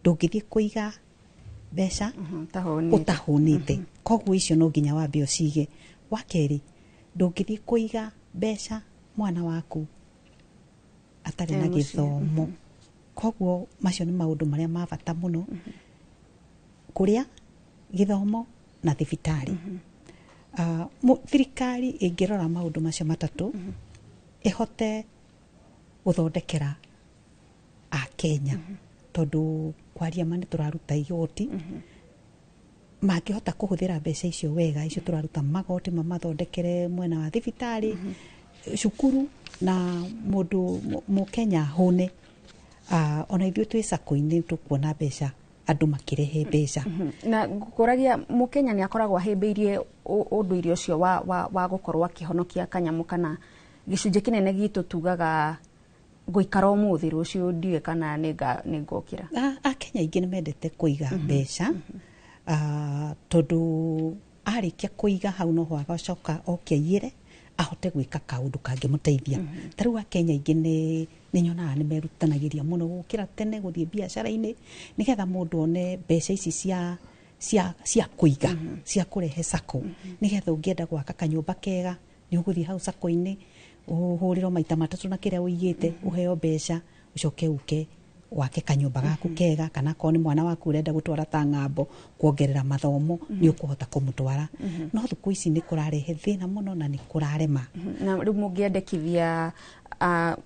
Ndũngĩthiĩ kũiga mbeca ũtahũnĩte, koguo icio no nginya wambe ũcige. Wa kerĩ, ndũngĩthiĩ kũiga mbeca mwana waku atarĩ na gĩthomo, koguo macio nĩ maũndũ marĩa ma bata mũno, kũrĩa, gĩthomo na thibitarĩ. Thirikari ĩngĩrora maũndũ macio matatũ ĩhote gũthondekera Akenya, tondũ kwaria ma nĩ tũraruta igoti, mangĩhota kũhũthĩra mbeca icio wega, icio tũraruta magoti mamathondekere mwena wa thibitarĩ, cukuru, na mũndũ mũkenya hũne. Ona ithuĩ twĩ sacco-inĩ tũkuona mbeca andũ makĩrehe mbeca. Na ngũkũragia mũkenya nĩ akoragwo ahĩmbĩirie ũndũire ũcio wa gũkorwo akĩhonokia kanyamũ kana gĩcunjĩ kĩnene gitũ tugaga gũikara ũmũthĩ rũciũ ndiũĩ kana nĩ ngũkĩra. Akenya aingĩ nĩ mendete kũiga mbeca, tondũ arĩkia kũiga hau noho agacoka oke aiyĩre ahote gwĩka kaũndũ kangĩmũteithia. Ta rĩu Akenya aingĩ nĩ nyonaga nĩ merutanagĩria mũno gũkĩra tene gũthiĩ biacara-inĩ nĩgetha mũndũ one mbeca ici cia kũiga, cia kũrehe sacco, nĩgetha ũngĩenda gwaka kanyũmba kega nĩ ũgũthiĩ hau sacco-inĩ ũhũrĩrwo maita matatũ na kĩrĩa ũigĩte, ũheo mbeca Ũcoke uke wake kanyũmba gaku kega, kana akorwo nĩ mwana waku ũrenda gũtwara ta ng'ambo kuongerera mathomo, nĩ ũkũhota kũmũtwara. No thikũ ici nĩ kũrarehe thĩna mũno na nĩ kũrarema. Na rĩu mũngĩendekithia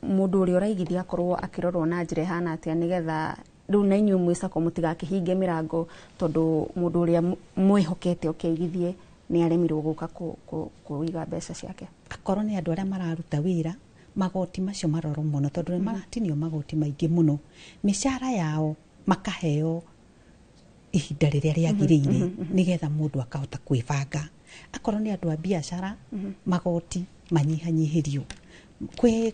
mũndũ ũrĩa ũraigithia akorwo akĩrorwo na njĩra ĩhana atĩa, nĩgetha rĩu na inyuĩ mwĩ SACCO mũtigakĩhinge mĩrango, tondũ mũndũ ũrĩa mwĩhokete ũkĩigithie nĩ aremirwo gũka kũiga mbeca ciake? Akorwo nĩ andũ arĩa mararuta wĩra, magoti macio marorwo mũno, tondũ nĩ maratinio magoti maingĩ mũno. Mĩcara yao makaheo ihinda rĩrĩa rĩagĩrĩire, nĩgetha mũndũ akahota kwĩbanga. Akorwo nĩ andũ a biacara, magoti manyihanyihĩrio. Kwĩ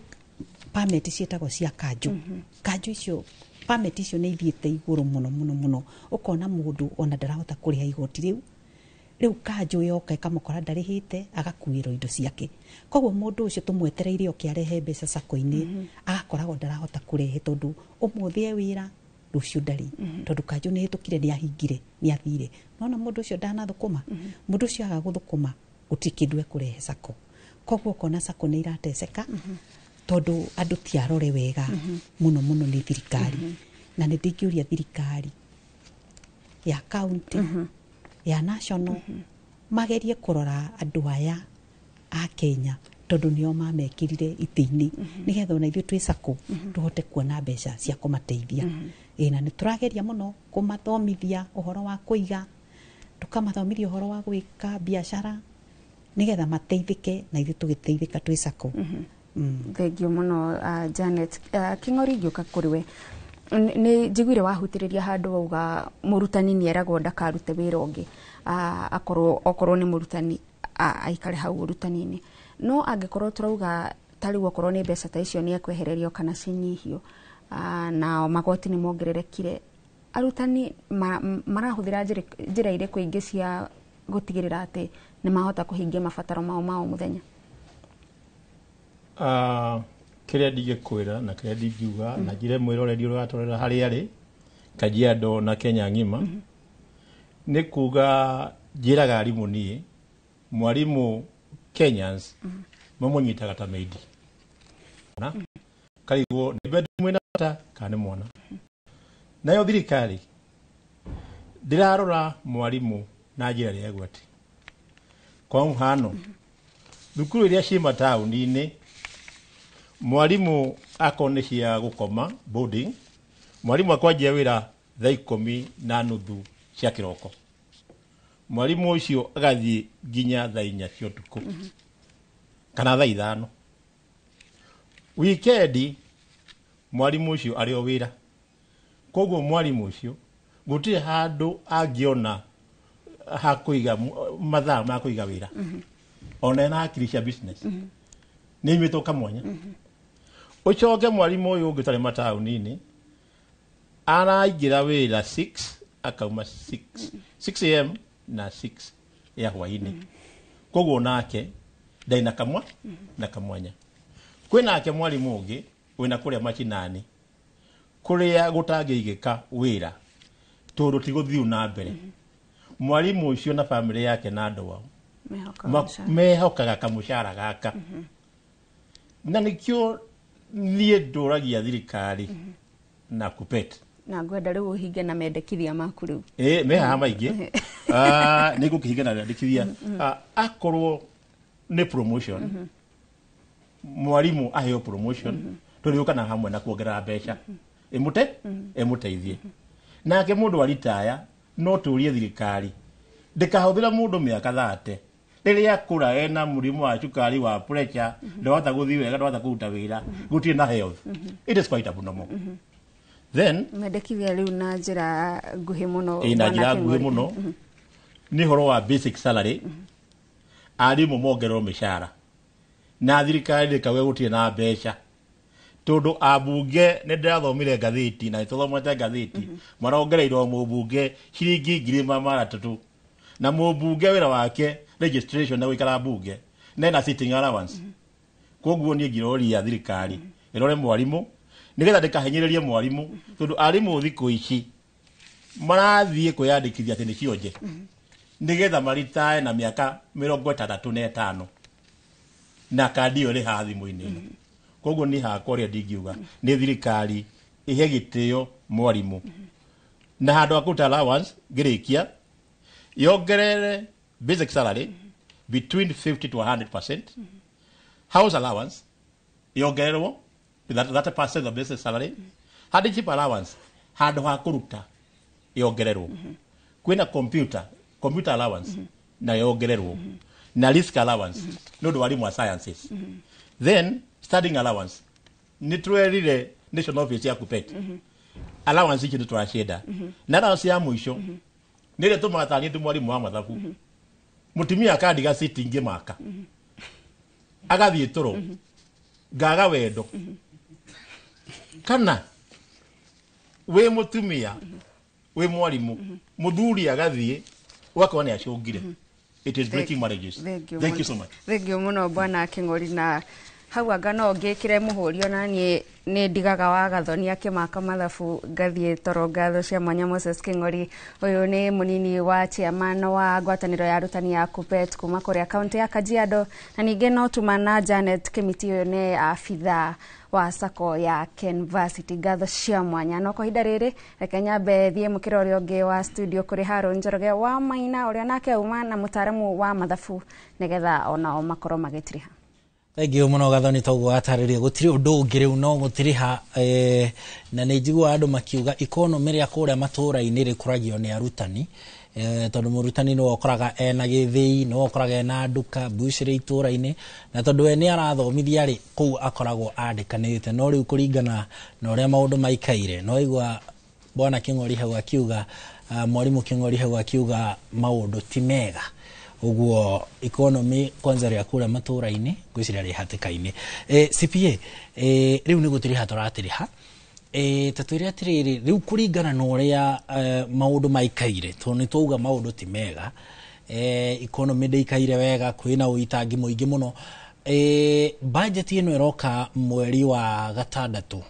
pameti ciĩtagwo cia kanjũ. Kanjũ icio, pameti icio nĩ ithiĩte igũrũ mũno mũno mũno, ũkona mũndũ ona ndarahota kũrĩha igoti rĩu. Rĩu kanjũ yoka ĩkamũkora ndarĩhĩte, agakuĩrwo indo ciake. Koguo mũndũ ũcio tũmwetereire oke arehe mbeca sako-inĩ, agakoragwo ndarahota kũrehe, tondũ ũmũthĩ e wĩra, rũciũ ndarĩ, tondũ kanjũ nĩ hĩtũkire, nĩ ahingire, nĩ athire. Nona mũndũ ũcio ndanathũkũma. Mũndũ ũcio aga gũthũkũma, gũtirĩ kĩndũ ekũrehe sako. Koguo ũkona sako nĩ irateceka, tondũ andũ ti arore wega mũno mũno nĩ thirikari. Na nĩ ndingĩũria thirikari ya county, ya national, magerie kũrora andũ aya a Kenya, tondũ nĩo mamekĩrire itĩ-inĩ, nĩgetha ona ithuĩ twĩ sako tũhote kuona mbeca cia kũmateithia. Ĩĩ, na nĩ tũrageria mũno kũmathomithia ũhoro wa kũiga, tũkamathomithia ũhoro wa gwĩka biacara, nĩgetha mateithĩke na ithuĩ tũgĩteithĩka twĩ sako. Thengio mũno, Janet. Kĩng'ori, ngĩũka kũrĩ we, nĩ njiguire wahutĩrĩria handũ wauga mũrutani nĩ eragwo ndakarute wĩra ũngĩ, akorwo okorwo nĩ mũrutani aikare hau ũrutani-inĩ. No angĩkorwo tũrauga ta rĩu okorwo nĩ mbeca ta icio nĩ ekwehererio kana cinyihio, na magoti nĩ mongererekire, arutani marahũthĩra njĩra irĩkũ ingĩ cia gũtigĩrĩra atĩ nĩ mahota kũhingia mabataro mao ma o mũthenya? Kĩrĩa ndingĩkwĩra na kĩrĩa ndingiuga na njĩre mwĩroreri ũrĩa ũratũrora harĩa arĩ Kajiado na Kenya ng'ima, nĩ kuga njĩraga arimũ, niĩ mwarimũ Kenyans mamũnyitaga ta maid na karigwo nĩ bedroom ĩna bata kana nĩ mwana. Nayo thirikari ndĩrarora mwarimũ na njĩra ĩrĩa ĩgwete. Kwa mũhano, thukuru iria ciĩ mataũni-inĩ, mwarimũ akorwo nĩ cia gũkoma, boarding, mwarimũ akwanjia wĩra thaa 10:30 cia kĩroko, mwarimũ ũcio agathiĩ nginya thaa 4 cia ũtukũ kana thaa 5. Wikendi mwarimũ ũcio arĩ o wĩra. Koguo mwarimũ ũcio gũtirĩ handũ angĩona ha kũiga mathaa ma kũiga wĩra, ona ena hakiri cia business nĩ imĩtwo kamwanya. Ũcoke mwarimũ ũyũ ũngĩ ũtarĩ mataũni-inĩ araingĩra wĩra 6, akauma 6, 6 a.m. na 6 ya hwainĩ. Koguo nake ndarĩ na kamwa na kamwanya. Kwĩ nake mwarimũ ũngĩ wĩna kũrĩa macinani, kũrĩa gũtangĩigĩka wĩra tondũ ti gũthiu na mbere. Mwarimũ ũcio na bamĩrĩ yake na andũ ao Mehokaga mũcara. Mehokaga kamũcara gaka, na nĩkĩo niĩ ndũragia thirikari na kupet. Na ngwenda rĩu ũhinge na mendekithia maku rĩu. Ĩ me haha maingĩ. Nĩ ngũkĩhinga na mendekithia. Akorwo nĩ promotion, mwarimũ aheo promotion, tondũ yũkana hamwe na kuongerera mbeca ĩmũte ĩmũteithie. Nake mũndũ wa ritaya, no tũrie thirikari ndĩkahũthĩra mũndũ mĩaka 30, rĩrĩa akũra ena mũrimũ wa cukari, wa pressure, ndahota gũthiĩ wega, ndahota kũruta wĩra, gũtirĩ na health. It is quite abnormal. Then mendekithia rĩu na njĩra nguhĩ mũno. Ĩ, na Bwana njĩra nguhĩ Kĩng'ori. Mũno nĩ ũhoro wa basic salary, arimũ mongererwo mĩcara na thirikari ndĩkauge gũtirĩ na mbeca, tondũ ambunge nĩ ndĩrathomire ngathĩti na nĩtũthomete ngathĩti, marongereirwo mũmbunge ciringi 300,000, na mũmbunge wĩra wake registration na gũikara mbunge na ena sitting allowance. Koguo niĩ ngĩroria thirikari ĩrore mwarimũ, nĩgetha ndĩkahinyĩrĩrie mwarimũ, tondũ arimũ thikũ ici marathiĩ kwĩyandĩkithia atĩ nĩ cionje, nĩgetha maritae na mĩaka 65, na kandi ĩyo ĩrĩ haha thimũ-inĩ ĩno. Koguo niĩ hakwa ũrĩa ndingiuga nĩ thirikari ĩhe gĩtĩo mwarimũ, na handũ ha kũruta allowance ngĩrĩkia yongerere basic salary between 50 to 100%, house allowance yongererwo to that 30% of basic salary, hardship allowance handũ ha kũruta yongererwo, kwĩna computer allowance na yongererwo, na risk allowance nĩ ũndũ wa arimũ a sciences, then studying allowance. Nĩ twerire national office ya KUPPET allowance ici nĩ tũracienda, na allowance ya mũico nĩ ĩrĩa tũmaga tarĩ ndĩ mwarimũ wa mathabu, mũtumia akandiga sitting ngĩmaka, agathiĩ toro, ngaga wendo, kana wĩ mũtumia wĩ mwarimũ, mũthuri agathiĩ ũgakorwo nĩ acũngire. It is breaking marriages. Thank you. Thank you so much. Thank you muno, bwana King'ori. Na hau anga no ngĩkĩre mũhũri, ona niĩ nĩ ndigaga wa Gathoni akĩmaka mathabu ngathiĩ toro. Ngatho cia mwanya Moses King'ori. Ũyũ nĩ mũnini wa chairman wa ngwatanĩro ya arutani ya KUPPET kuma kũrĩa kaunti ya Kajiado. Na ningĩ no tuma na Janet Kĩmiti, ũyũ nĩ abitha wa sacco ya Kenvarsity. Ngatho cia mwanya. No kwa ihinda rĩrĩ, reke nyambe thiĩ mũkĩra ũrĩa ũngĩ wa studio kũrĩ Haron Njoroge wa Maina, ũrĩa nake auma na mũtaaramu wa mathabu, nĩgetha onao makorwo magĩtiriha. Thank you muno, Gathoni. Toguo watarĩria, gũtirĩ ũndũ ũngĩ rĩu no gũtiriha. Na nĩ njiguaga andũ makiuga economy rĩa kũrĩa matũũra-inĩ rĩkũragio nĩ arutani, tondũ mũrutani nĩwe ũkoraga ena gĩthĩi, nĩwe ũkoraga ena nduka mbucĩrĩ itũũra-inĩ, na tondũ we nĩ arathomithia rĩ, kũu akoragwo andĩkanĩte. No rĩu kũringana na ũrĩa maũndũ maikaire, no igua bwana Kĩng'ori hau akiuga, mwarimũ Kĩng'ori hau akiuga maũndũ ti mega ũguo, economy kwanza rĩa kũrĩa matũũra-inĩ ngwĩciria rĩ hatĩka-inĩ. CPA, rĩu nĩ gũtiriha tũratiriha. Ta twĩre atĩrĩrĩ, rĩu kũringana na ũrĩa maũndũ maikaire, tondũ nĩ twauga maũndũ ti mega, economy ndĩikaire wega, kwĩna ũitangi mũingĩ mũno, budget ĩno ĩroka mweri wa gatandatũ,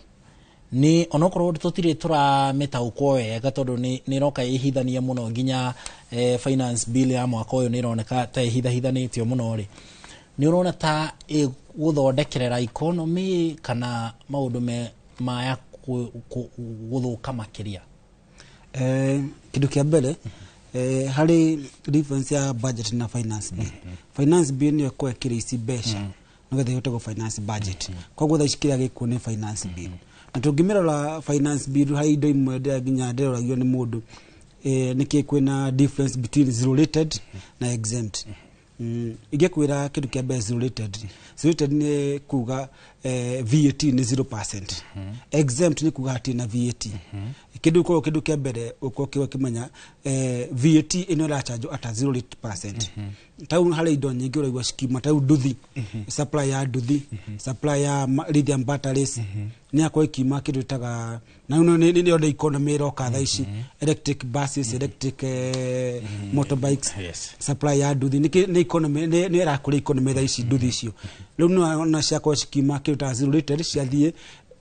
nĩ onokorwo tũtirĩ tũramĩtaũkwo wega, tondũ nĩ ĩroka ĩhithania mũno, nginya finance bill ya mwaka ũyũ nĩ ĩroneka ta ĩhithahithanĩtio mũno rĩ, nĩ ũrona ta ĩgũthondekerera economy kana maũndũ me maya gũthũka makĩria? Kĩndũ kĩa mbere, harĩ difference ya budget na finance bill. Finance bill nĩyo ĩkoragwo ĩkĩrĩ ici mbeca nĩgetha ĩhote gũ finance budget. Koguo thaa ici kĩrĩa gĩkuo nĩ finance bill, na tũngĩmĩrora finance bill, harĩ indo imwe nginya ndĩroragio nĩ mũndũ, nĩkĩ kwĩna difference between zero rated na exempt. Ingĩkwĩra kĩndũ kĩa mbere, zero rated, zero rated nĩ kuga VAT nĩ 0%. Exempt nĩ kuga hatirĩ na VAT. Kĩndũ koguo kĩndũ kĩa mbere ũkorwo ũkĩmenya, VAT ĩno ĩrachanjwo at a 0%. Tau harĩ indo nyingĩ ũraigua cikiuma, tau nduthi, supply ya nduthi, supply ya lithium batteries nĩ yakorwo ikiuma kĩndũ ĩtaga na rĩu nĩ nĩ economy ĩroka thaa ici, electric buses, electric motorbikes. Supply ya nduthi nĩ economy nĩ ĩrakũria economy thaa ici. Nduthi icio rĩu nĩ ciakorwo cikiuma kĩndũ ta zero rated ciathiĩ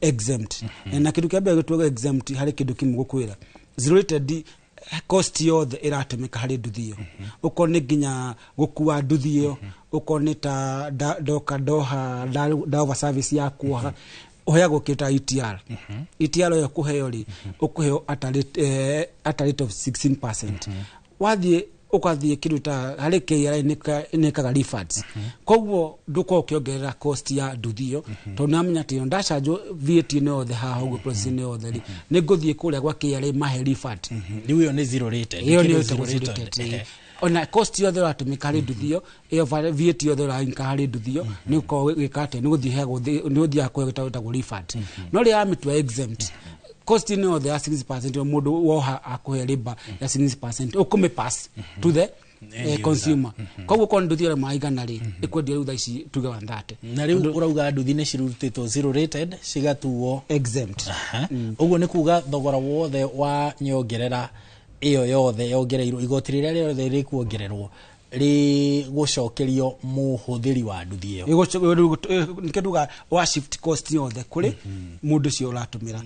exempt. Na kĩndũ kĩa mbere gĩtuaga exempt, harĩ kĩndũ kĩmwe gũkwĩra, zero rated cost yothe ĩratũmĩka harĩ nduthi ĩyo, ũkorwo nĩ nginya gũkua nduthi ĩyo, ũkorwo nĩ ta ndoka ndoha ndover service ya kuoha, ũheagwo kĩndũ ta ETR. ETR ĩyo kũheo rĩ, ũkũheo at a rate of 16%. Wathiĩ ũgathiĩ kĩndũ ta harĩ KRA nĩ ĩkaga refunds, koguo ndũkorwo ũkĩongerera cost ya nduthi ĩyo, tondũ nĩamenya atĩ ndacanjwo VAT ĩno yothe haha ũguo, process ĩno yothe rĩ, nĩ ngũthiĩ kũrĩa gwa KRA mahe refund. Rĩu ĩyo nĩ zero rated. Ĩyo nĩyo Kĩndũ ĩtagwo zero zero rated. rated, ĩĩ. Ona cost yothe ũratũmĩka harĩ nduthi ĩyo, ĩyo VAT yothe ũrainka harĩ nduthi ĩyo, nĩ ũkorwo ũgĩka atĩa, nĩ gũthiĩ heagwo, nĩ ũthiaga kũheo gĩtagwo refund. No rĩrĩa yamĩtua exempt, cost ĩno yothe ya 60%, ĩyo mũndũ woha akũhe riba ya 60%, ũkũmĩ pass to the End user. consumer. Koguo korwo nĩ nduthi ĩyo ma 100 rĩ, ĩkwendio rĩu thaa ici tuge 130. Na rĩu ũrauga nduthi nĩ cirutĩtwo zero rated cigatuo exempt. Ũguo nĩ kuga thogora wothe wa nyongerera ĩyo yothe yongereirwo, igoti rĩrĩa rĩothe rĩkuongererwo rĩgũcokerio mũhũthĩri wa nduthi ĩyo. Nĩkĩo tuga wa shift cost yothe kũrĩ mũndũ ũcio ũratũmĩra.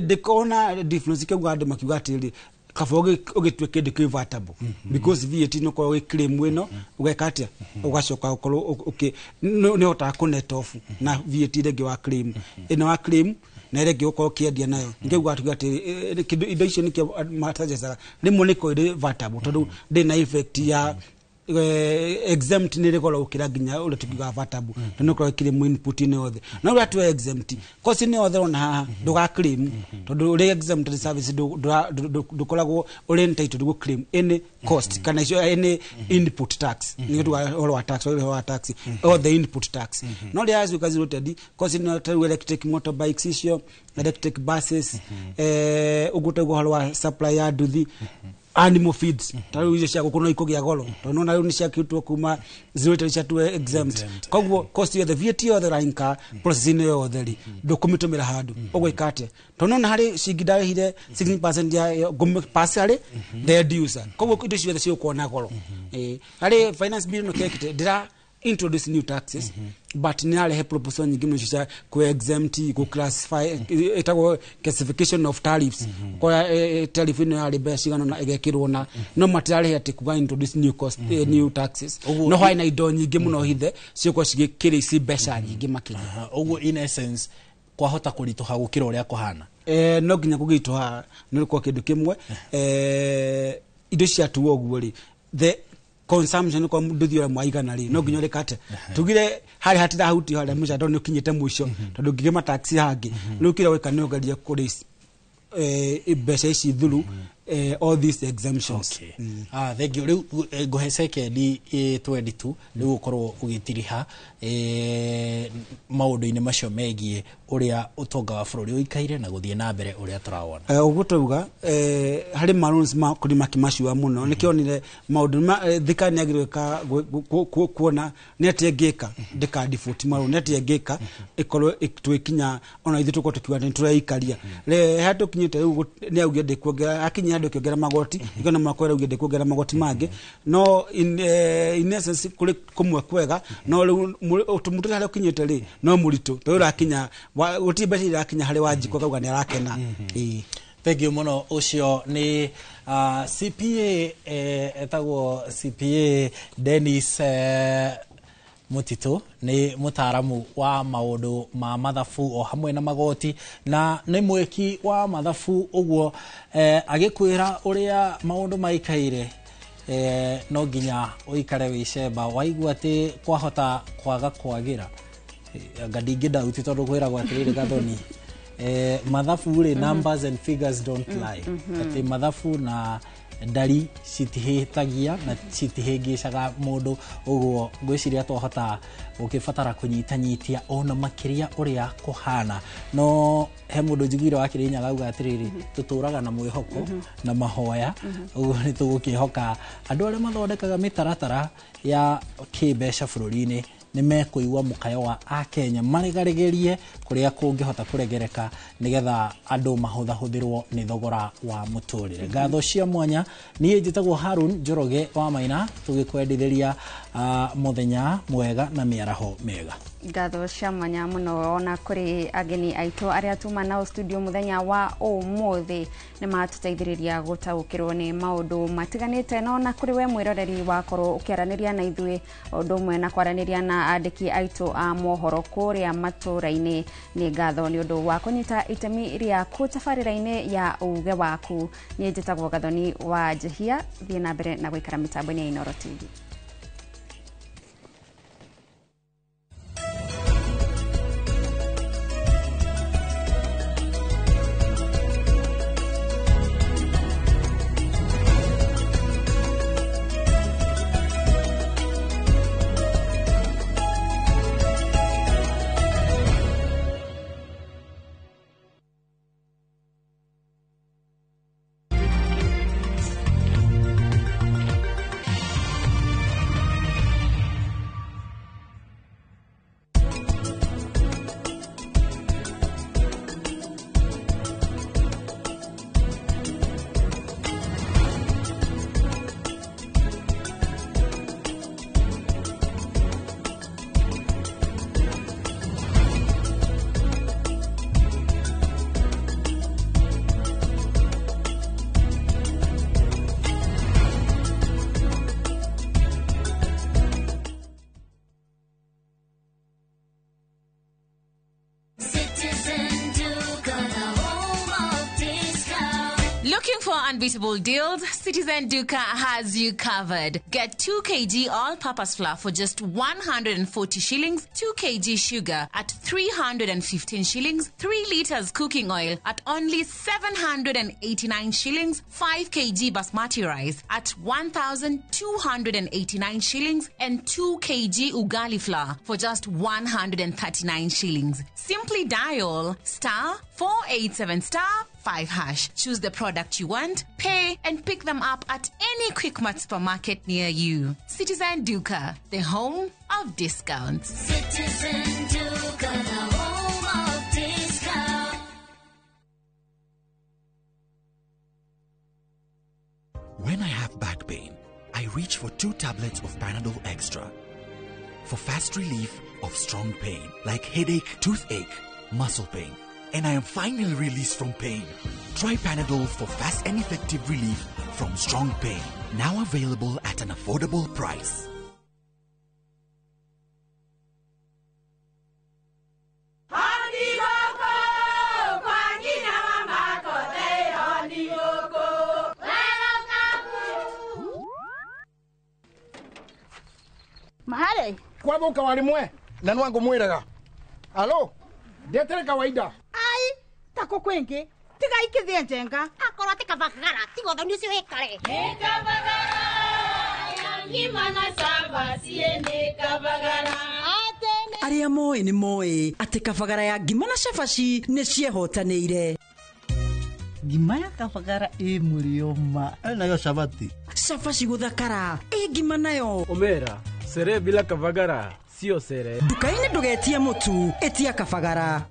Ndĩkona difference kĩuga andũ makiuga atĩrĩrĩ, Kaba ũgĩtue kĩndũ kĩ vatable, because VAT nĩ ũkorwo ũgĩclaim ĩno, ũgeka atĩa, ũgacoka ũkorwo nĩ ũhotaga kũ net off na VAT ĩrĩa ĩngĩ wa claim, ĩno wa claim na ĩrĩa ĩngĩ ũkorwo ũkĩendia nayo. Nĩkĩo nguga tuge atĩ kĩndũ indo icio nĩkĩo matajecaga rĩmwe nĩ ikorwo irĩ vatable, tondũ ndĩrĩ na effect ya exempt, nĩ rĩ goro gũkĩra nginya ũrĩa tũkiugaga vatable, tondũ nĩ ũkorwo ĩkĩrĩ input-inĩ yothe. No ũrĩa tuwe exempt, cost nĩ yothe ona haha ndũga claim, tondũ ũrĩ exempt service, ndũkoragwo ũrĩ entitled gũ claim any cost kana icio any input tax. Nĩkĩo tugaga ũhoro wa tax, ũhoro wa tax, all the input tax. No rĩrĩa yacuka zero rated, cost nĩ ta rĩu electric motorbikes icio, electric buses, ũguo taguo ũhoro wa supply ya nduthi, animal feeds, ta rĩu icio cia gũkũ no ikũgĩa goro, tondũ nona rĩu nĩ ciakĩrutwo kuma zero rated ciatuo exempt. Koguo cost yothe, VAT yothe ũrainka process-inĩ yothe rĩ, ndũkũmĩtũmĩra handũ ũgwĩka atĩa, tondũ nona harĩ ciringi ndarĩhire 16% ya ngũmĩpass harĩ the end user. Koguo indo ciothe cigũkorwo na goro. Harĩ finance bill ĩno kĩrekĩte, ndĩra introduce new taxes, but nĩ arehe proposal nyingĩ mũno cia ku exempt, ku classify, ĩtagwo classification of tariffs, kwa tariff ĩno yarĩ mbeca cigana na ĩgekĩrwo na no matirarehe atĩ kuga introduce new cost, new taxes. No harĩ na indo nyingĩ mũno hithe ciũkorwo cigĩkĩrĩ ici mbeca nyingĩ makĩria. Ũguo in essence kwahota kũritũha gũkĩra ũrĩa kũhana. No nginya kũgĩitũha nĩ kwa kĩndũ kĩmwe, indo ciatuo ũguo rĩ, the consumption kwa nduthi ũrĩa mwaigana rĩ, no nginya ũrĩka atĩa, tugire harĩa hatirahutio harĩa mũico, tondũ nĩ ũkinyĩte mũico, tondũ ngĩgĩma taxi hangĩ rĩu kĩrĩa gwĩka nĩ ũgerie kũrĩ mbeca ici through all these exemptions. Okay. Ah, thank you. Rĩu ngũhe sekendi 22 rĩu ũkorwo ũgĩtiriha maũndũ-inĩ macio megiĩ ũrĩa ũtonga wa bũrũri ũikaire na gũthiĩ na mbere ũrĩa tũrawona. Ũguo twauga, harĩ maloans ma kũrĩ makĩmacua mũno, nĩkĩo onire maũndũ ma thirikari nĩ yagĩrĩirwo gwĩka kuona nĩ atĩa ĩngĩka ndĩka default marũni, nĩ atĩa ĩngĩka ĩkorwo twĩkinya ona ithuĩ tũkorwo tũkiuga nĩ tũreikaria re harĩa tũkinyĩte rĩu. Nĩ augire ndĩkuongerera, akinya handũ ĩkĩongerera magoti, ikona mwaka ũrĩa augire ndĩkuongerera magoti mangĩ, no in essence kũrĩ kũmwe kwega, no rĩu mũtũrĩre harĩa ũkinyĩte rĩ no mũritũ, tondũ ũrakinya gũtirĩ mbeca irakinya harĩ Wanjikũ akauga nĩ arakena. Ĩĩ. Thank you mũno. Ũcio nĩ CPA, etagwo CPA Dennis Mutito, nĩ mũtaaramu wa maũndũ ma mathabu o hamwe na magoti, na nĩ mwĩki wa mathabu. Ũguo agĩkwĩra ũrĩa maũndũ maikaire, no nginya ũikare wĩcemba waigua atĩ kwahota kwaga kwagĩra. Anga ndingĩndauti tondũ kwĩragwo atĩrĩrĩ, Gathoni, mathabu rĩ, numbers and figures don't lie, atĩ mathabu na ndari citihĩtagia na citihĩngĩcaga mũndũ. Ũguo ngwĩciria twahota gũkĩbatara kũnyitanyitia ona makĩria ũrĩa kũhana. No he mũndũ njiguire wa Kĩrĩnyaga auga atĩrĩrĩ, tũtũraga na mwĩhoko na mahoya. Ũguo nĩ tũgũkĩhoka andũ arĩa mathondekaga mĩtaratara ya kĩmbeca bũrũri-inĩ nĩ mekũigua mũkayo wa akenya, maregaregerie kũrĩa kũngĩhota kũregereka nĩgetha andũ mahũthahũthĩrwo nĩ thogora wa mũtũrĩre. Ngatho cia mwanya. Niĩ njĩtagwo Harun Njoroge wa Maina, tũgĩkwendithĩria mũthenya mwega na mĩaraho mĩega. Ngatho cia mwanya mũno ona kũrĩ ageni aitũ arĩa tuma nao studio mũthenya wa ũmũthĩ, nĩ matũteithĩrĩria gũtaũkĩrwo nĩ maũndũ matiganĩte. No na kũrĩ we mwĩroreri wakorwo ũkĩaranĩria na ithuĩ, o ũndũ ũmwe na kwaranĩria na andĩki aitũ a mohoro kũrĩa matũra-inĩ, nĩ ngatho nĩ ũndũ wa kũnyita itemi rĩaku tabarĩra-inĩ ya uge waku. Niĩ njĩtagwo Gathoni wa Njehia. Thiĩ na mbere na gũikara mĩtambo-inĩ ya Inooro TV. Looking for unbeatable deals? Citizen Duka has you covered. Get 2 kg all-purpose flour for just 140 shillings, 2 kg sugar at 315 shillings, 3 liters cooking oil at only 789 shillings, 5 kg basmati rice at 1,289 shillings, and 2 kg ugali flour for just 139 shillings. Simply dial star 487 star 5 hash. Choose the product you want, pay, and pick them up at any Quickmart supermarket near you. Citizen Duka, the home of discounts. Citizen Duka, the home of discount. When I have back pain, I reach for 2 tablets of Panadol Extra. For fast relief of strong pain, like headache, toothache, muscle pain, and I am finally released from pain. Try Panadol for fast and effective relief from strong pain. Now available at an affordable price. Mahare kwathuka warimwe na nwangu mwiraga alo ndetere kawaida ai tako kwingi tiga ikithie njenga akorwo ti kabagara tiga ũthoni ũcio wĩkare Nĩ kabagara ya ngima na cabaci nĩ kabagara. Arĩa moĩ nĩ moĩ atĩ kabagara ya ngima na cabaci nĩ ciehotanĩire. Ngima ya kabagara ĩ mũrĩo ma nayo cabaci. Cabaci gũthakara ĩ ngima nayo. Omera sere bila kabagara sio sere. Nduka-inĩ ndũgetie mũtu, ĩtia kabagara.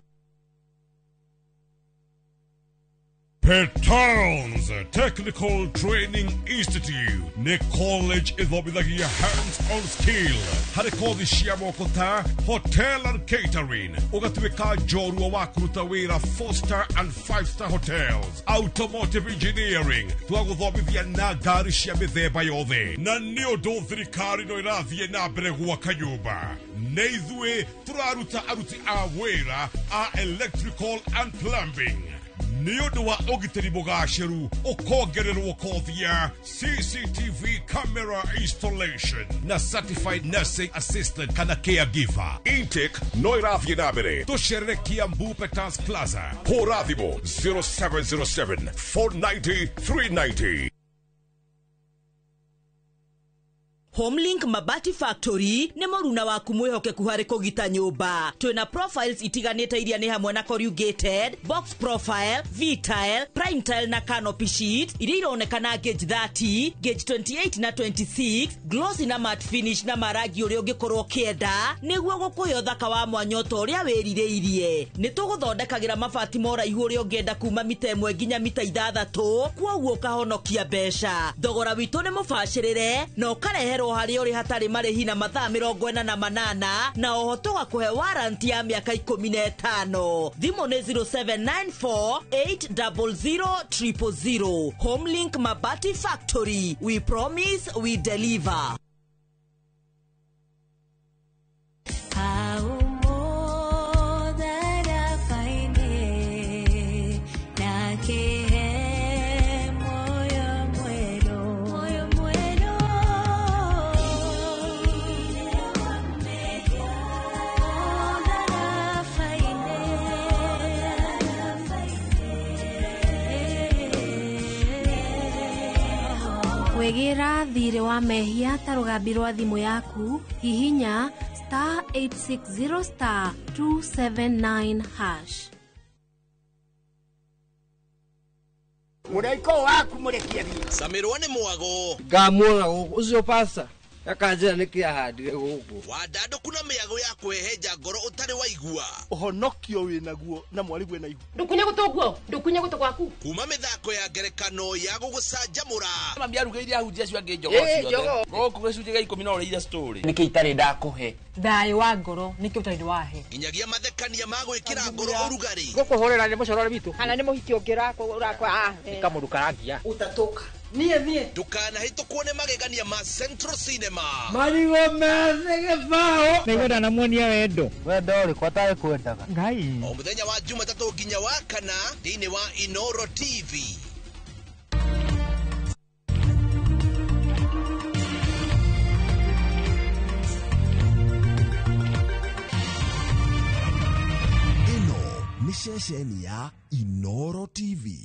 Petons Technical Training Institute nĩ college ĩthomithagia hands-on skill harĩ kothi cia moko ta hotel and catering, ũgatuĩka njorua wa kũruta wĩra 4 star and 5 star hotels, automotive engineering twagũthomithia na ngari cia mĩthemba yothe, na nĩ ũndũ thirikari no ĩrathiĩ na mbere gwaka nyũmba nĩ ithuĩ tũraruta aruti a wĩra a electrical and plumbing. Nĩ ũndũ wa ũgitĩri mũgacĩru ũkongererwo kothi ya CCTV camera installation na certified nursing assistant kana caregiver. Intake no ĩrathiĩ na mbere. Tũcerere Kiambu Petans Plaza. Hũra thimũ 0707 490 390. Homelink Mabati Factory nĩ mũruna waku mwĩhokeku harĩ kũgita nyũmba. Twĩna profiles itiganĩte iria nĩ hamwe na corrugated, box profile, V-tile, prime tile na canopy sheet iria ironekana gauge 30, gauge 28 na 26, glossy na matte finish na marangi ũrĩa ũngĩkorwo ũkĩenda nĩguo gũkũhe ũthaka wa mwanya ta ũrĩa wĩrirĩirie. Nĩ tũgũthondekagĩra mabati ma ũraihu ũrĩa ũngĩenda kuma mita 1 nginya mita 6, kwoguo ũkahonokia mbeca. Thogora witũ nĩ mũbacĩrĩre na ũkarehe harĩ ũrĩ hatarĩ marĩhi na mathaa 48 na oho tũgakũhe warranty ya mĩaka 15. Thimũ nĩ 0794 800 000. Homelink Mabati Factory, we promise we deliver. Wĩgĩra thirĩ wa mehia ta rũgambi rwa thimũ yaku, hihinya star 860 star 279 hash. Mũraiko waku mũrekie thiĩ. Camirwo nĩ mwago. Ngamuona gũkũ ũcio pasta akanjĩra nĩkĩ ahandire gũkũ. Wandandũku na mĩago ya kwĩhenja ngoro ũtarĩ waigua. Ũhonokio wĩnaguo na mwarigwe na ihu. Ndũkunye gũtũ guo, ndũkunye gũtũ gwaku. Kuma mĩthako ya ngerekano ya gũgũcanjamũra. Mami arugĩire ahunjia acio angĩ njogoo ciothe. Gũkũ gĩcunjĩ gĩa 10 no ũrĩire story. Nĩkĩ itarĩ ndakũhe? Thayũ wa ngoro nĩkĩ ũtarĩ wahe? Nginyagia mathekania ma gwĩkĩra ngoro ũrugarĩ. Gũkũhũrĩra nĩ mũcorore witũ. Kana nĩ mũhiki ũngĩ ũrakwa. Nĩ kamũndũ karangia. Ũtatũka. Niĩ niĩ. Ndũkanahĩtũkwo nĩ magegania ma Central Cinema. Marigũ methĩ gĩbaũ. Nĩngwenda namuonia wendo. Wendo ũrĩkũ atarĩ kwendaga? Ngai. O mũthenya wa Jumatatũ nginya wa kana thĩinĩ wa Inoro TV. Ceceni ya Inoro TV.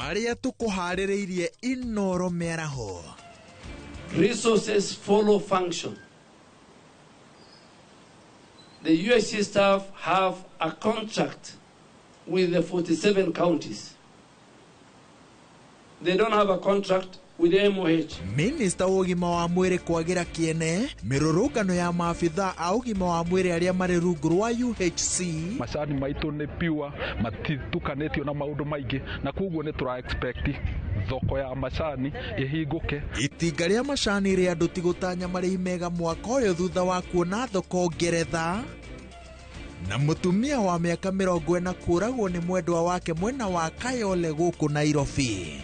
Marĩa tũkũharĩrĩirie Inoro mĩaraho. Resources follow function. The UHC staff have a contract with the 47 counties. They don't have a contract with the MOH. Minista wa ũgima wa mwĩrĩ kwagĩra kĩene mĩrũrũngano ya maabithaa a ũgima wa mwĩrĩ arĩa marĩ rungu rwa UHC. Macani maitũ nĩ pure, matitukanĩtio na maũndũ maingĩ, na koguo nĩ tũra expect thoko ya macani ĩhingũke. Itinga rĩa macani rĩa andũ ti gũtanya marĩhi mega mwaka ũyũ thutha wa kuona thoko Ngeretha. Na mũtumia wa mĩaka 40 kũragwo nĩ mwendwa wake mwena wa Kayole gũkũ Nairobi.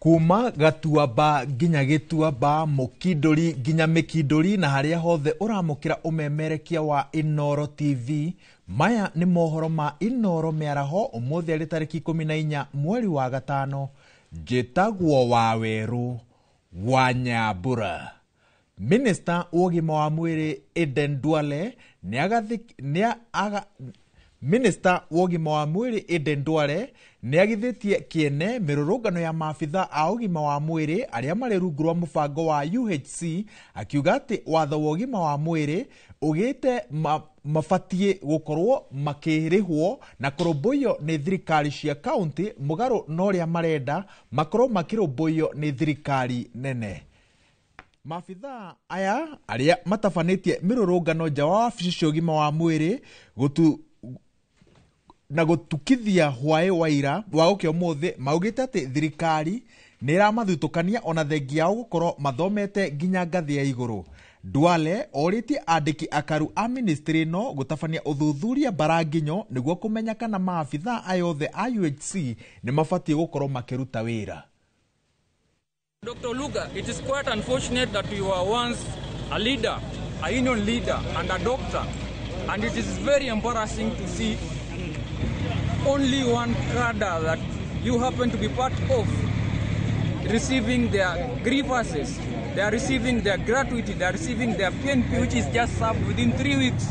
Kuma gatuamba nginya gĩtuamba, mũkindũri nginya mĩkindũri, na harĩa hothe ũramũkĩra ũmemerekia wa Inoro TV. Maya nĩ mohoro ma Inoro mĩaraho ũmũthĩ arĩ tarĩki 14 mweri wa gatano. Njĩtagwo Wawerũ wa Nyambura. Minista wa ũgima wa mwĩrĩ Aden Duale Minista wa ũgima wa mwĩrĩ Aden Duale nĩagithĩtie kĩene mĩrũrũngano ya maabithaa a ũgima wa mwĩrĩ arĩa marĩ rungu rwa mũbango wa UHC, akiuga atĩ watho wa ũgima wa mwĩrĩ ugĩte mabatiĩ gũkorwo makĩrĩhwo na kũrũmbũiyo nĩ thirikari cia kaunti, mũgarũ na ũrĩa marenda makorwo makĩrũmbũiyo nĩ thirikari nene. Maabithaa aya arĩa matabanĩtie mĩrũrũngano nja wa wabici cia ũgima wa mwĩrĩ na gũtukithia hwaĩ wa ira wa gũkĩa ũmũthĩ maugĩte atĩ thirikari nĩ ĩramathutũkania ona thengia yao gũkorwo mathomete nginya ngathĩ ya igũrũ. Duale orĩtie andĩki akaru a ministry ĩno gũtabania ũthuthuria mbaranginyo nĩguo kũmenya kana maabithaa aya othe a UHC nĩ mabatiĩ gũkorwo makĩruta wĩra. Dr. Luga, it is quite unfortunate that you were once a leader, a union leader and a doctor, and it is very embarrassing to see only one cadre that you happen to be part of receiving their grievances. They are receiving their gratuity, they are receiving their PNP, which is just served within 3 weeks.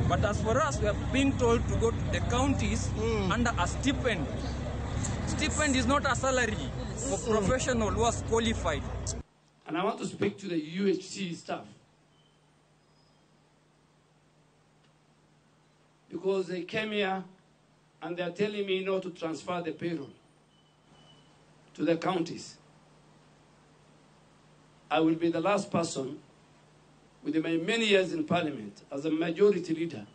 But as for us, we are being told to go to the counties under a stipend. Stipend is not a salary for professional who is qualified. And I want to speak to the UHC staff, because they came here and they are telling me not to transfer the payroll to the counties. I will be the last person with my many years in parliament as a majority leader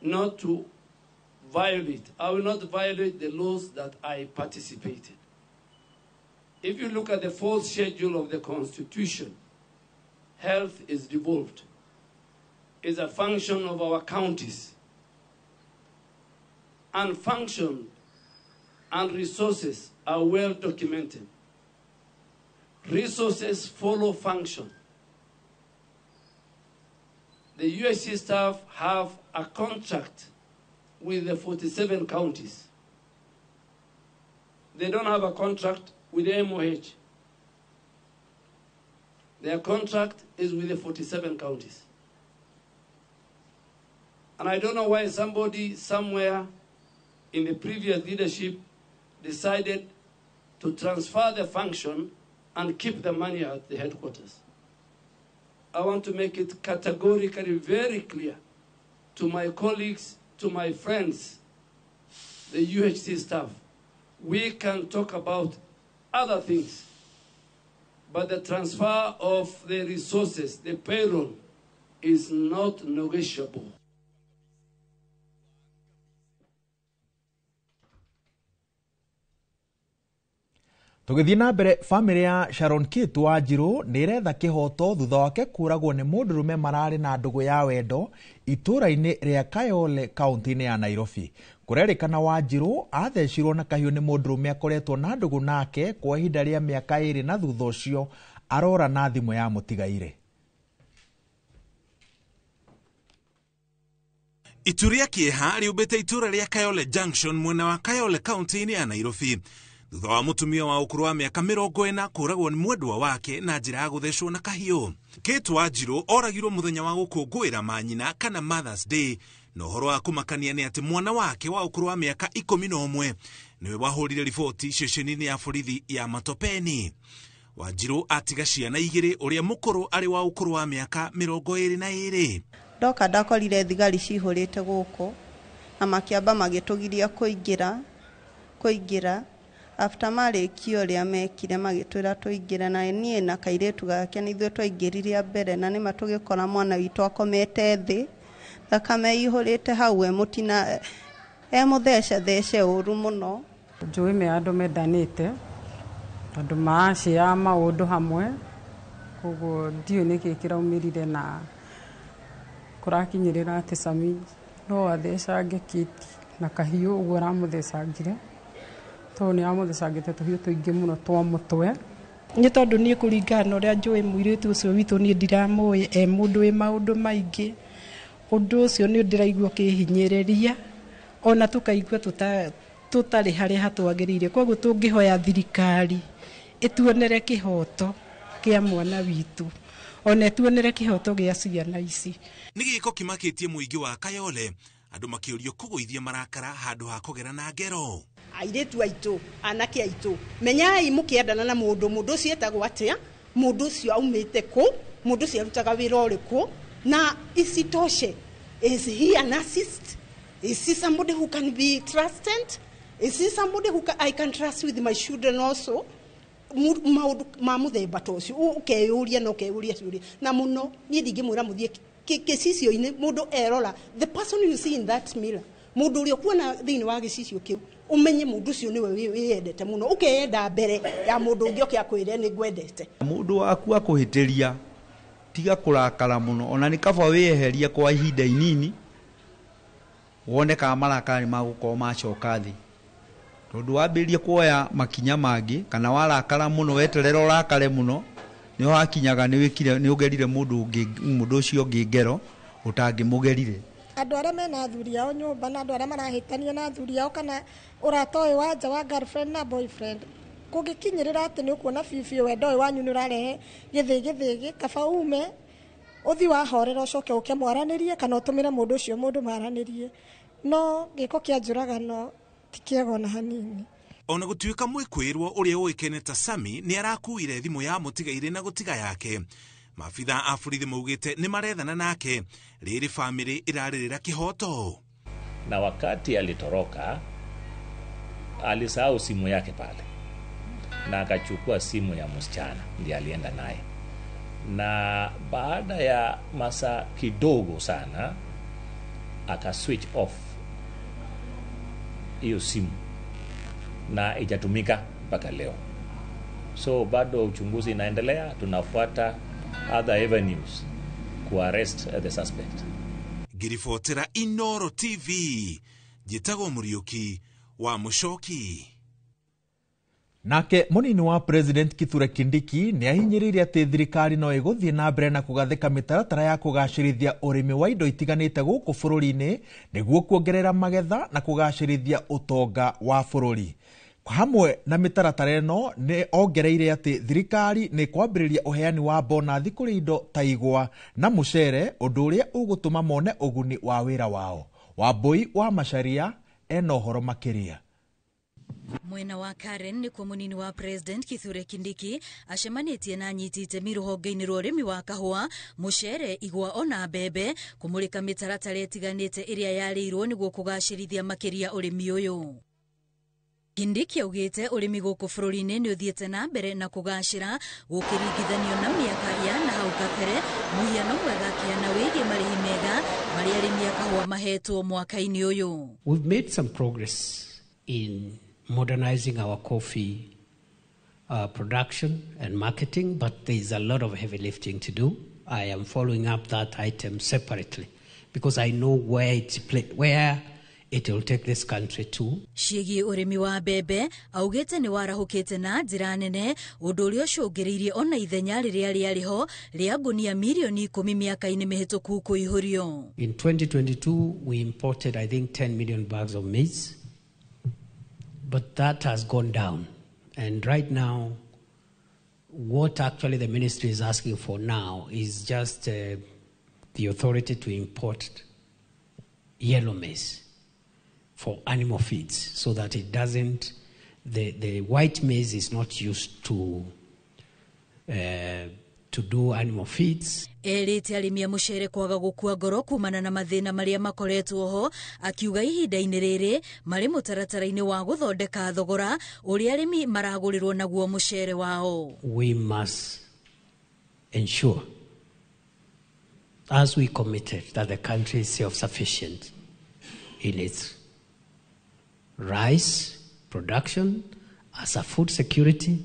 not to violate. I will not violate the laws that I participated. If you look at the fourth schedule of the Constitution, health is devolved. It's a function of our counties. And function and resources are well documented. Resources follow function. The UHC staff have a contract with the 47 counties. They don't have a contract with the MOH. Their contract is with the 47 counties. And I don't know why somebody somewhere in the previous leadership decided to transfer the function and keep the money at the headquarters. I want to make it categorically very clear to my colleagues, to my friends, the UHC staff. We can talk about other things, but the transfer of the resources, the payroll, is not negotiable. Tũgĩthiĩ na mbere, bamĩrĩ ya Sharon Kate Wanjiru nĩ ĩretha kĩhoto thutha wake kũragwo nĩ mũndũrũme mararĩ na ndũgũ ya wendo itũũra-inĩ rĩa Kayole kaunti-inĩ ya Nairobi. Kũrerĩkana Wanjiru athecirwo na kahiũ nĩ mũndũrũme akoretwo na ndũgũ nake kwa ihinda rĩa mĩaka 2 na thutha ũcio arora na thimũ ya mũtigaire. Itu rĩa kĩeha rĩumbĩte itũũra rĩa Kayole Junction mwena wa Kayole kaunti-inĩ ya Nairobi thutha wa mũtumia wa ũkũrũ wa mĩaka 40 kũragwo nĩ mwendwa wake na njĩra ya gũthecwo na kahiũ. Kate Wanjiru oragirwo mũthenya wa gũkũngũĩra manyina kana Mother's Day, na ũhoro wa kũmakania nĩ atĩ mwana wake wa ũkũrũ wa mĩaka 11 nĩwe wahũrire riboti ceceni-inĩ ya borithi ya Matopeni. Wanjiru atiga ciana 2, ũrĩa mũkũrũ arĩ wa ũkũrũ wa mĩaka 22. Ndoka ndakorire thigari cihũrĩte gũkũ na makĩamba magĩtũgiria kũingĩra after marĩkia ũrĩa mekire magĩtwĩra tũingĩre, na niĩ na kairĩtu gake nĩ ithuĩ twaingĩrire mbere, na nĩma tũgĩkora mwana witũ akomete thĩ, thakame ihũrĩte hau, e mũtina e mũthecethece ũru mũno. Njũĩ me andũ mendanĩte, andũ maracĩa maũndũ hamwe, koguo ndiũĩ nĩkĩ kĩraumĩrire na kũrakinyĩrĩra atĩ Sami no athecange Kate na kahiũ ũguo aramũthecangire, tondũ nĩ aramũthecangĩte tũhiũ tũingĩ mũno twa mũtwe. Nĩ tondũ niĩ kũringana na ũrĩa njũĩ mũirĩtu ũcio witũ niĩ ndiramũĩ e mũndũ wĩ maũndũ maingĩ, ũndũ ũcio nĩ ndĩraigua ũkĩhinyĩrĩria ona tũkaigua tũtarĩ harĩa hatwagĩrĩire. Koguo tũngĩhoya thirikari ĩtuonere kĩhoto kĩa mwana witũ, ona ĩtuonere kĩhoto gĩa ciana ici. Nĩ gĩko kĩmakĩtie mũingĩ wa Kayole, andũ makĩũrio kũgũithia marakara handũ ha kũgera na ngero. Airĩtu aitũ, anake aitũ, menyai mũkĩendana na mũndũ, mũndũ ũcio etagwo atĩa, mũndũ ũcio aumĩte kũ, mũndũ ũcio arutaga wĩra ũrĩkũ, na isitoshe, is he a narcissist? Is he somebody who can be trusted? Is he somebody who I can trust with my children also? Maũndũ ma mũthemba ta ũcio ũkeyũria na ũkeyũria ciũria na mũno. Niĩ ndingĩmwĩra mũthiĩ gĩcicio-inĩ, mũndũ erora the person you see in that mirror, mũndũ ũrĩa ũkuona thĩinĩ wa gĩcicio kĩu, ũmenye mũndũ ũcio nĩwe wĩyendete mũno, ũkeyenda mbere ya mũndũ ũngĩ oke akwĩre nĩ ngwendete. Mũndũ waku akũhĩtĩria, tiga kũrakara mũno, ona nĩ kaba wĩyeherie kwa ihinda inini wone kana marakara nĩ magũkorwo macoka thĩ, tondũ wambĩrĩria kuoya makinya mangĩ kana warakara mũno, weterera ũrakare mũno, nĩ wakinyaga nĩ wĩkire nĩ ũgerire mũndũ ũngĩ, mũndũ ũcio ũngĩ ngero ũtangĩmũgerire. Andũ arĩa mena athuri ao nyũmba na andũ arĩa marahĩtania na athuri ao kana ũrata ũyũ wa nja wa girlfriend na boyfriend, kũngĩkinyĩrĩra atĩ nĩ ũkuona biũ biũ wendo ũyũ wanyu nĩ ũrarehe gĩthĩgĩthĩgĩ, kaba ume ũthi wahorera ũcoke ũke mwaranĩrie kana ũtũmĩre mũndũ ũcio mũndũ maranĩrie, no gĩko kĩa njũragano ti kĩega ona hanini. Ona gũtuĩka mwĩkwĩrwo ũrĩa ũĩkaine ta Sami nĩ arakuire thimũ ya mũtigairĩ na gũtiga yake, maabitha a borithi maugĩte nĩ marethana nake rĩrĩ bamĩrĩ ĩrarĩrĩra kĩhoto. Na wakati alitoroka alisahau simu yake pale na akachukua simu ya msichana ndiye alienda naye, na baada ya masaa kidogo sana aka switch off hiyo simu na ijatumika mpaka leo. So bado uchunguzi inaendelea, tunafuata other avenues ku arrest the suspect. Ngiribotera Inoro TV, njĩtagwo Mũriũki wa Mũcoki. Nake munini wa President Kithure Kindiki nĩ ahinyĩrĩirie atĩ thirikari no ĩgũthiĩ na mbere na kũgathĩka mĩtaratara ya kũgacĩrithia ũrĩmi wa indo itiganĩte gũkũ bũrũri-inĩ nĩguo kuongerera magetha na kũgacĩrithia ũtonga wa bũrũri. Hamwe na mĩtaratara ĩno nĩ ongereire atĩ thirikari nĩ kwambĩrĩria ũheani wa bonathi kũrĩ indo ta igwa na mũcere, ũndũ ũrĩa ũgũtũma mone ũguni wa wĩra wao. Wambui wa Macharia ena ũhoro makĩria. Mwena wa Karen nĩkuo mũnini wa President Kithure Kindiki acemanĩtie na anyiti itemi rũhonge-inĩ rwa ũrĩmi wa kahũa, mũcere, igwa ona mbembe kũmũrĩka mĩtaratara ĩtiganĩte ĩrĩa yarĩirwo nĩguo kũgacĩrithia makĩria ũrĩmi ũyũ. Kindiki augĩte ũrĩmi gũkũ bũrũri-inĩ nĩ ũthiĩte na mbere na kũgacĩra gũkĩringithanio na mĩaka ya na hau kabere, mũhiano mwega akĩheana wĩgiĩ marĩhi mega marĩa arĩmi a kahũa mahetwo mwaka-inĩ ũyũ. We've made some progress in modernizing our coffee production and marketing, but there is a lot of heavy lifting to do. I am following up that item separately because I know where it will take this country to. Ciĩgiĩ ũrĩmi wa mbembe augĩte nĩ warahũkĩte na njĩra nene, ũndũ ũrĩa ũcũngĩrĩirie ona ithenya rĩrĩa rĩarĩ ho rĩa ngunia mirioni 10 mĩaka-inĩ mĩhĩtũku kũihũrio. In 2022 we imported, I think, 10 million bags of maize, but that has gone down. And right now, what actually the ministry is asking for now is just the authority to import yellow maize for animal feeds, so that it doesn't, the white maize is not used to do animal feeds. Erĩte arĩmi a mũcere kwaga gũkua ngoro kumana na mathĩna marĩa makoretwo ho, akiuga ihinda-inĩ rĩrĩ marĩ mũtaratara-inĩ wa gũthondeka thogora ũrĩa arĩmi maragũrĩrwo naguo mũcere wao. We must ensure, as we committed, that the country is self-sufficient in its rice production as a food security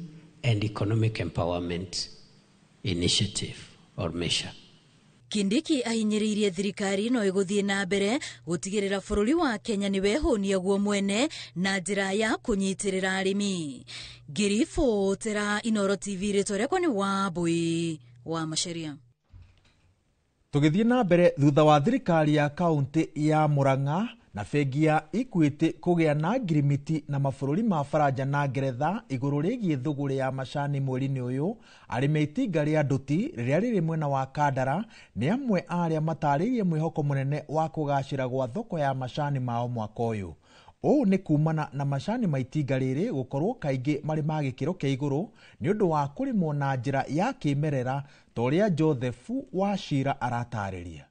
and economic empowerment initiative or measure. Kindiki ahinyĩrĩirie thirikari no ĩgũthiĩ na mbere gũtigĩrĩra bũrũri wa Kenya nĩ wehũnia guo mwene na njĩra ya kũnyitĩrĩra arĩmi. Ngĩribotera Inooro TV, rĩtwa rĩakwa nĩ Wambui wa Macharia. Tũgĩthiĩ na mbere, thutha wa thirikari ya kaunti ya Murang'a na bengi ya Equity kũgĩa na ngirimiti na mabũrũri ma Faranja na Ngeretha igũrũ rĩgiĩ thũgũrĩ ya macani mweri-inĩ ũyũ, arĩmi a itinga rĩa nduti rĩrĩa rĩrĩ mwena wa Kandara nĩ amwe a arĩa matarĩirie mwĩhoko mũnene wa kũgacĩra gwa thoko ya macani mao mwaka ũyũ. Ũũ nĩ kumana na macani ma itinga rĩrĩ gũkorwo kaingĩ marĩ ma gĩkĩro kĩa igũrũ nĩ ũndũ wa kũrĩmwo na njĩra ya kĩmerera ta ũrĩa Joseph Wachira aratarĩria.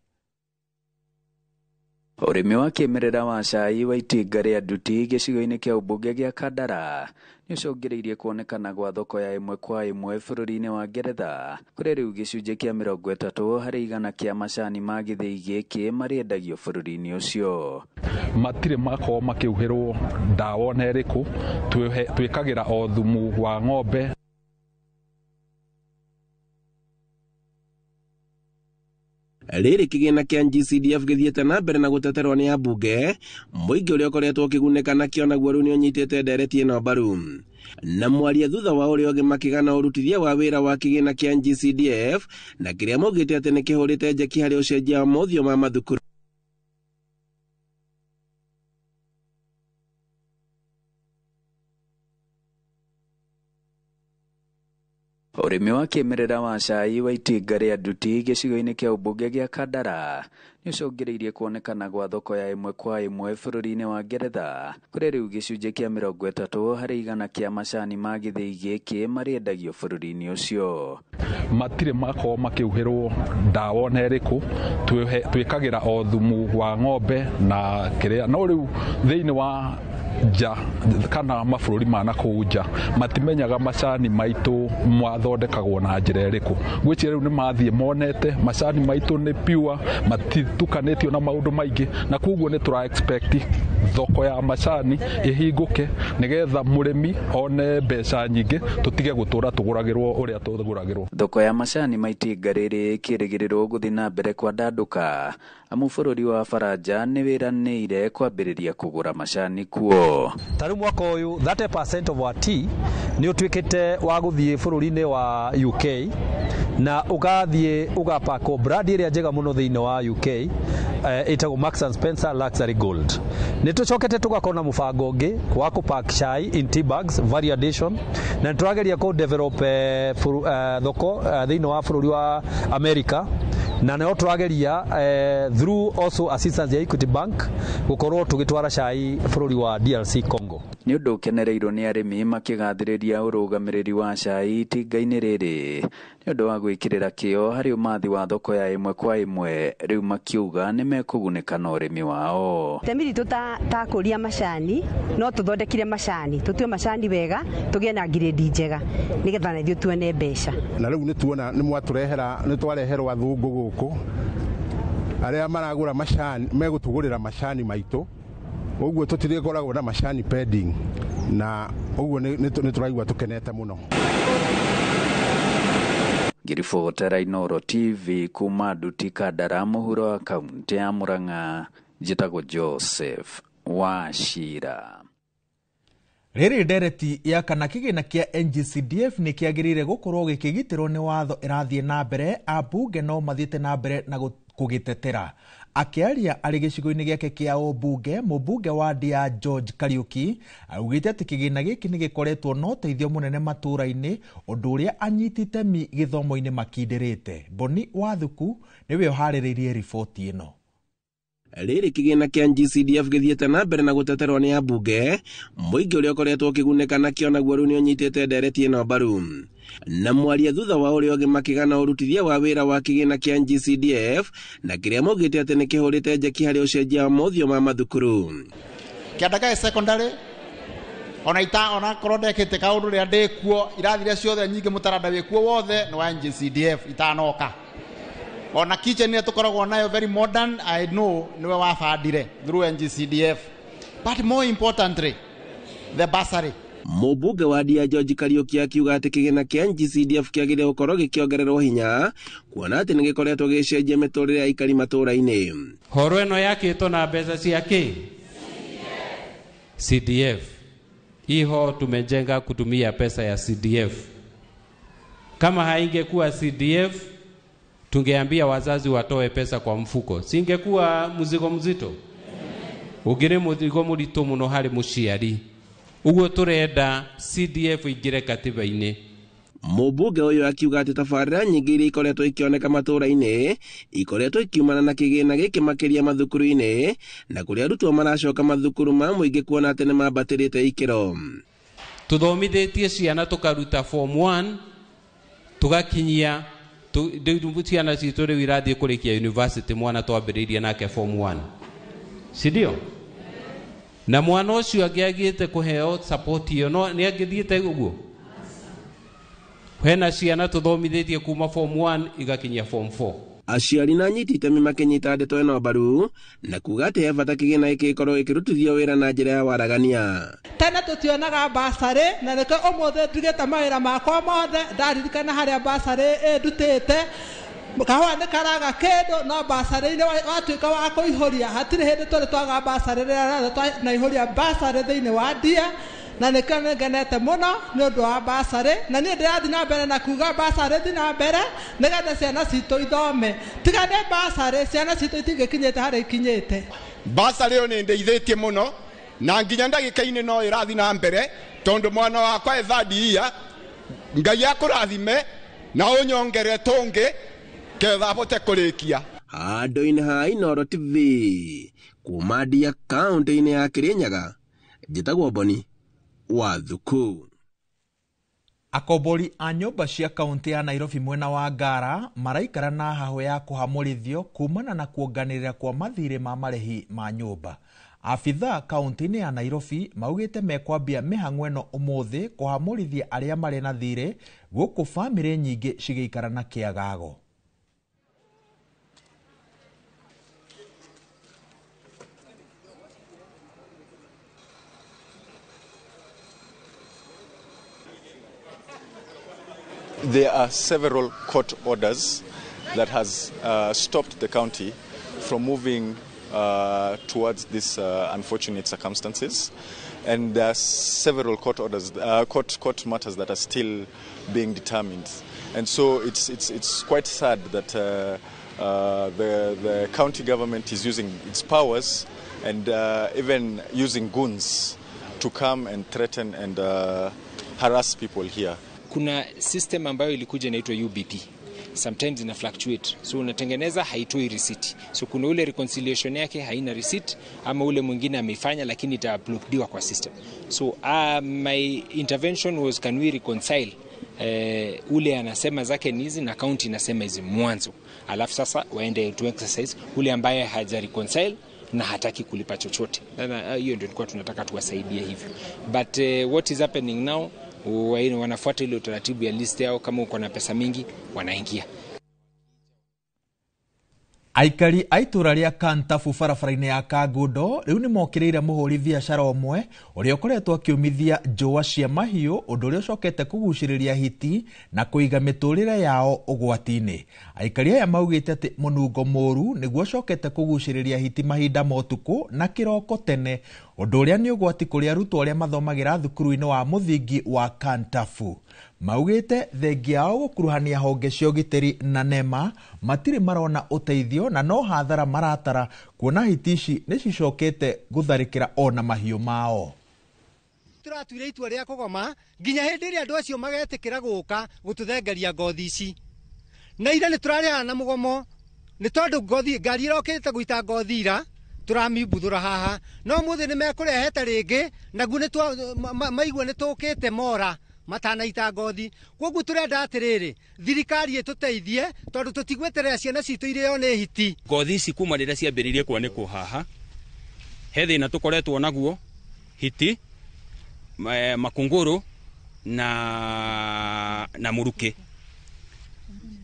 Ũrĩmi wa kĩmerera wa cai wa itinga rĩa nduti gĩcigo-inĩ kĩa ũmbunge gĩa Kandara nĩ ũcũngĩrĩirie kuonekana gwa thoko ya ĩmwe kwa ĩmwe bũrũri-inĩ wa Ngeretha, kũrĩa rĩu gĩcunjĩ kĩa 30% kĩa macani ma gĩthĩi gĩkĩ marĩendagio bũrũri-inĩ ũcio. Matirĩ makorwo makĩhuhĩrwo ndawa ona ĩrĩkũ, twĩkagĩra o thumu wa ng'ombe. Rĩrĩ kĩgĩna kĩa NGCDF gĩthiĩte na mbere na gũteterwo nĩ ambunge, mũingĩ ũrĩa ũkoretwo ũkĩgunĩka nakĩo naguo rĩu nĩũnyitĩte ndereti ĩno mbaru. Na mwaria thutha wa ũrĩa ũngĩ makĩgana ũrutithia wa wĩra wa kĩgĩna kĩa NGCDF na kĩrĩa maugĩte atĩ nĩkĩhũrĩte njeki harĩ ũcenjia wa mothiũ ma mathukuru. Ũrĩmi wa kĩmerera wa cai wa itinga rĩa nduti gĩcigo-inĩ kĩa ũmbunge gĩa Kandara nĩ ũcũngĩrĩirie kuonekana gwa thoko ya ĩmwe kwa ĩmwe bũrũri-inĩ wa Ngeretha, kũrĩa rĩu gĩcunjĩ kĩa 30% kĩa macani ma gĩthĩi gĩkĩ marĩendagio bũrũri-inĩ ũcio. Matirĩ makorwo makĩhuhĩrwo ndawa ona ĩrĩkũ, twĩkagĩra o thumu wa ng'ombe na kĩrĩa, no rĩu thĩinĩ wa nja kana mabũrũri ma nakũu nja matimenyaga macani maitũ mathondekagwo na njĩra ĩrĩkũ. Gwĩciria rĩu nĩ mathiĩ monete macani maitũ nĩ pure, matitukanĩtio na maũndũ maingĩ, na koguo nĩ tũra expect thoko ya macani ĩhingũke nĩgetha mũrĩmi one mbeca nyingĩ, tũtige gũtũra tũgũragĩrwo ũrĩa tũgũragĩrwo. Thoko ya macani ma itinga rĩrĩ ĩkĩrĩgĩrĩrwo gũthiĩ na mbere kwandandũka, amu bũrũri wa Faranja nĩ wĩranĩire kwambĩrĩria kũgũra macani kuo. Ta rĩu mwaka ũyũ 30% of our tea nĩ ũtuĩkĩte wa gũthiĩ bũrũri-inĩ wa UK na ũgathiĩ ũgapakwo brand ĩrĩa njega mũno thĩinĩ wa UK ĩtagwo Marks and Spencer Luxury Gold. Nĩ tũcokete tũgakorwo na mũbango ũngĩ wa kũpack chai in tea bags value addition, na nĩ tũrageria kũ develop thoko thĩinĩ wa bũrũri wa America, na no tũrageria through also assistance ya Equity Bank gũkorwo tũgĩtwara cai bũrũri wa DRC Congo. Nĩ ũndũ ũkenereirwo nĩ arĩmi makĩgathĩrĩria ũrũgamĩrĩri wa cai itinga-inĩ rĩrĩ nĩ ũndũ wa gwĩkĩrĩra kĩo harĩ ũmathi wa thoko ya ĩmwe kwa ĩmwe, rĩu makiuga nĩ mekũgunĩka na ũrĩmi wao. Itemi ritũ ta akũria macani no tũthondekire macani, tũtue macani wega, tũgĩe na ngirĩndi njega nĩgetha na ithuĩ tuone mbeca. Na rĩu nĩ tuona nĩ mwatũrehera, nĩ twareherwo athũngũ gũkũ arĩa maragũra macani, megũtũgũrĩra macani maitũ, ũguo tũtirĩkoragwo na macani pending, na ũguo nĩ tũraigua tũkenete mũno. Ngĩribotera Inooro TV kuma Nduti Kandara, mũhuro wa kaunti ya Murang'a, njĩtagwo Joseph Wachira. Rĩrĩ ndereti ya kana kĩgĩna kĩa NGCDF nĩ kĩagĩrĩire gũkorwo gĩkĩgitĩrwo nĩ watho ĩrathiĩ na mbere, ambunge no mathiĩte na mbere na kũgĩtetera. Akĩaria arĩ gĩcigo-inĩ gĩake kĩa ũmbunge, mũmbunge wa Ndia George Kariuki augĩte atĩ kĩgĩna gĩkĩ nĩ gĩkoretwo na ũteithio mũnene matũũra-inĩ, ũndũ ũrĩa anyiti itemi gĩthomo-inĩ makindĩrĩte. Boni Wathuku nĩwe ũharĩrĩirie riboti ĩno. Rĩrĩ kĩgĩna kĩa NGCDF gĩthiĩte na mbere na gũteterwo nĩ ambunge, mũingĩ ũrĩa ũkoretwo ũkĩgunĩka nakĩo naguo rĩu nĩ ũnyitĩte ndereti ĩno mbaru. Na mwaria thutha wa ũrĩa ũngĩ makĩgana ũrutithia wa wĩra wa kĩgĩna kĩa NGCDF na kĩrĩa maugĩte atĩ nĩ kĩhũrĩte njeki harĩ ũcenjia wa mothiũ ma mathukuru. Kĩandagaĩ secondary ona ita ona korwo ndekĩte kaũndũ rĩrĩa ndĩkuo, irathi iria ciothe nyingĩ mũtaranda wĩkuo wothe nĩ wa NGCDF itanoka. Ona kitchen ĩrĩa tũkoragwo nayo very modern, I know nĩwe wabandire through NGCDF. But more importantly, the bursary. Mũmbunge wa Ndia George Kariuki akiuga atĩ kĩgĩna kĩa NGCDF kĩagĩrĩire gũkorwo gĩkĩongererwo hinya kuona atĩ nĩ gĩkoretwo gĩgĩcenjia mĩtũrĩre ya aikari matũũra-inĩ. Horo ĩno yakĩtwo na mbeca cia kĩ? CDF. Hii hall tumejenga kutumia pesa ya CDF. Kama haingekuwa CDF, tungeambia wazazi watoe pesa kwa mfuko, singekuwa mzigo mzito, ugire mzigo murito muno hari muciari. Uguo turenda CDF ingire katiba-inĩ. Mũmbunge ũyũ akiuga atĩ tabarĩra nyingĩ iria ikoretwo ikĩoneka matũũra-inĩ ikoretwo ikiumana na kĩgĩna gĩkĩ makĩria mathukuru-inĩ, na kũrĩa arutwo maracoka mathukuru ma mũingĩ kuona atĩ nĩ mambatĩrĩte ikĩro. Tũthomithĩtie ciana tũkaruta form 1 tũgakinyia ciana citũ rĩu irathiĩ kũrĩkia university, mwana twambĩrĩirie nake form 1, si ndio? Na mwana ũcio angĩagĩte kũheo support ĩyo no nĩ angĩthiĩte ũguo. Hena ciana tũthomithĩtie kuma form 1 igakinyia form 4. Aciari na anyiti itemi makĩnyita ndeto ĩno mbaru na kuga atĩ he bata kĩgĩna gĩkĩ gĩkorwo gĩkĩrutithio wĩra na njĩra ya waragania. Tene tũtionaga basarĩ, na nĩkĩo ũmũthĩ ndigĩte mawĩra makwa mothe ndaririkana harĩa basarĩ ĩndutĩte. Kahũa nĩ karaga kĩndũ no basarĩ-inĩ watuĩka wa kũihũria, hatirĩ hĩndĩ tũrĩ twaga basarĩ rĩrĩa rĩothe twanaihũria basarĩ thĩinĩ wa Ndia, na nĩkĩo nĩngenete mũno nĩ ũndũ wa basarĩ, na niĩ ndĩrathiĩ na mbere na kuga basarĩ thiĩ na mbere nĩgetha ciana citũ ithome. Tiga nĩ basarĩ, ciana citũ itingĩkinyĩte harĩa ikinyĩte. Basarĩ ĩyo nĩ ĩndeithĩtie mũno na nginya ndagĩka-inĩ no ĩrathiĩ na mbere, tondũ mwana wakwa e third year, Ngai akũrathime na ũnyongere tũngĩ ketha ahote kũrĩkia. Handũ-inĩ ha Inooro TV kuma Ndia kaũntĩ-inĩ ya Kĩrĩnyaga, njĩtagwo Boni Wathuku. Akombori a nyũmba cia kaũntĩ ya Nairobi mwena wa Ngara maraikara na hahũ ya kũhamũrithio kumana na kuonganĩrĩra kwa mathirĩ ma marĩhi ma nyũmba. Abithaa kaũntĩ-inĩ ya Nairobi maugĩte mekwambia mĩhang'o ĩno ũmũthĩ kũhamũrithia arĩa marĩ na thirĩ, gũkũ bamĩrĩ nyingĩ cigĩikara na kĩagago. There are several court orders that has stopped the county from moving towards these unfortunate circumstances, and there are several court orders, court matters that are still being determined. And so it's quite sad that the county government is using its powers and even using goons to come and threaten and harass people here. Kuna system ambayo ilikuja inaitwa UBP. Sometimes ina fluctuate, so unatengeneza haitoi receipt, so kuna ule reconciliation yake haina receipt, ama ule mwingine ameifanya lakini itauploadiwa kwa system. So my intervention was, can we reconcile ule anasema zake ni hizi na county inasema hizi mwanzo, alafu sasa waende to exercise ule ambaye haja reconcile na hataki kulipa chochote. Hiyo ndio tulikuwa tunataka tuwasaidie hivyo. But what is happening now, wanafuata ile utaratibu ya list yao, kama uko na pesa mingi wanaingia. Aikari a itũra rĩa Kantabu barabara-inĩ ya Kangundo rĩu nĩ mokĩrĩire mũhũri biacara ũmwe ũrĩa ũkoretwo akĩũmithia njũa cia mahiũ, ũndũ ũrĩa ũcokete kũgucĩrĩria hiti na kũiga mĩtũrĩre yao ũgwati-inĩ. Aikari aya maugĩte atĩ mũnungo mũru nĩguo ũcokete kũgucĩrĩria hiti mahinda ma ũtukũ na kĩroko tene, ũndũ ũrĩa nĩ ũgwati kũrĩ arutwo arĩa mathomagĩra thukuru-inĩ wa mũthingi wa Kantabu. Maugĩte thengia yao gũkuruhania honge cia ũgitĩri na NEMA matirĩ marona ũteithio na no hathara maratara kuona hiti ici nĩ cicokete gũtharĩkĩra ona mahiũ mao. Tũratuire itua rĩa kũgoma nginya hĩndĩ ĩrĩa andũ acio magetĩkĩra gũka gũtũthengeria ngothi ici, na ira nĩ tũrarĩhana na mũgomo nĩ tondũ ngothi ngari ĩrokĩte gũita ngothi ira tũramĩmbuthũra haha, no mũthĩ nĩ mekũrehete rĩngĩ naguo nĩ maigua nĩ tũkĩte mora matanaita ngothi. Koguo turenda atiriri thirikari ituteithie tondu tutigweterera ciana citu irĩo nĩ hiti. Ngothi ici kuma rĩrĩa ciambĩrĩirie kwanĩkwo haha, he thĩna tũkoretwo naguo, hiti, makunguru na mũrukĩ.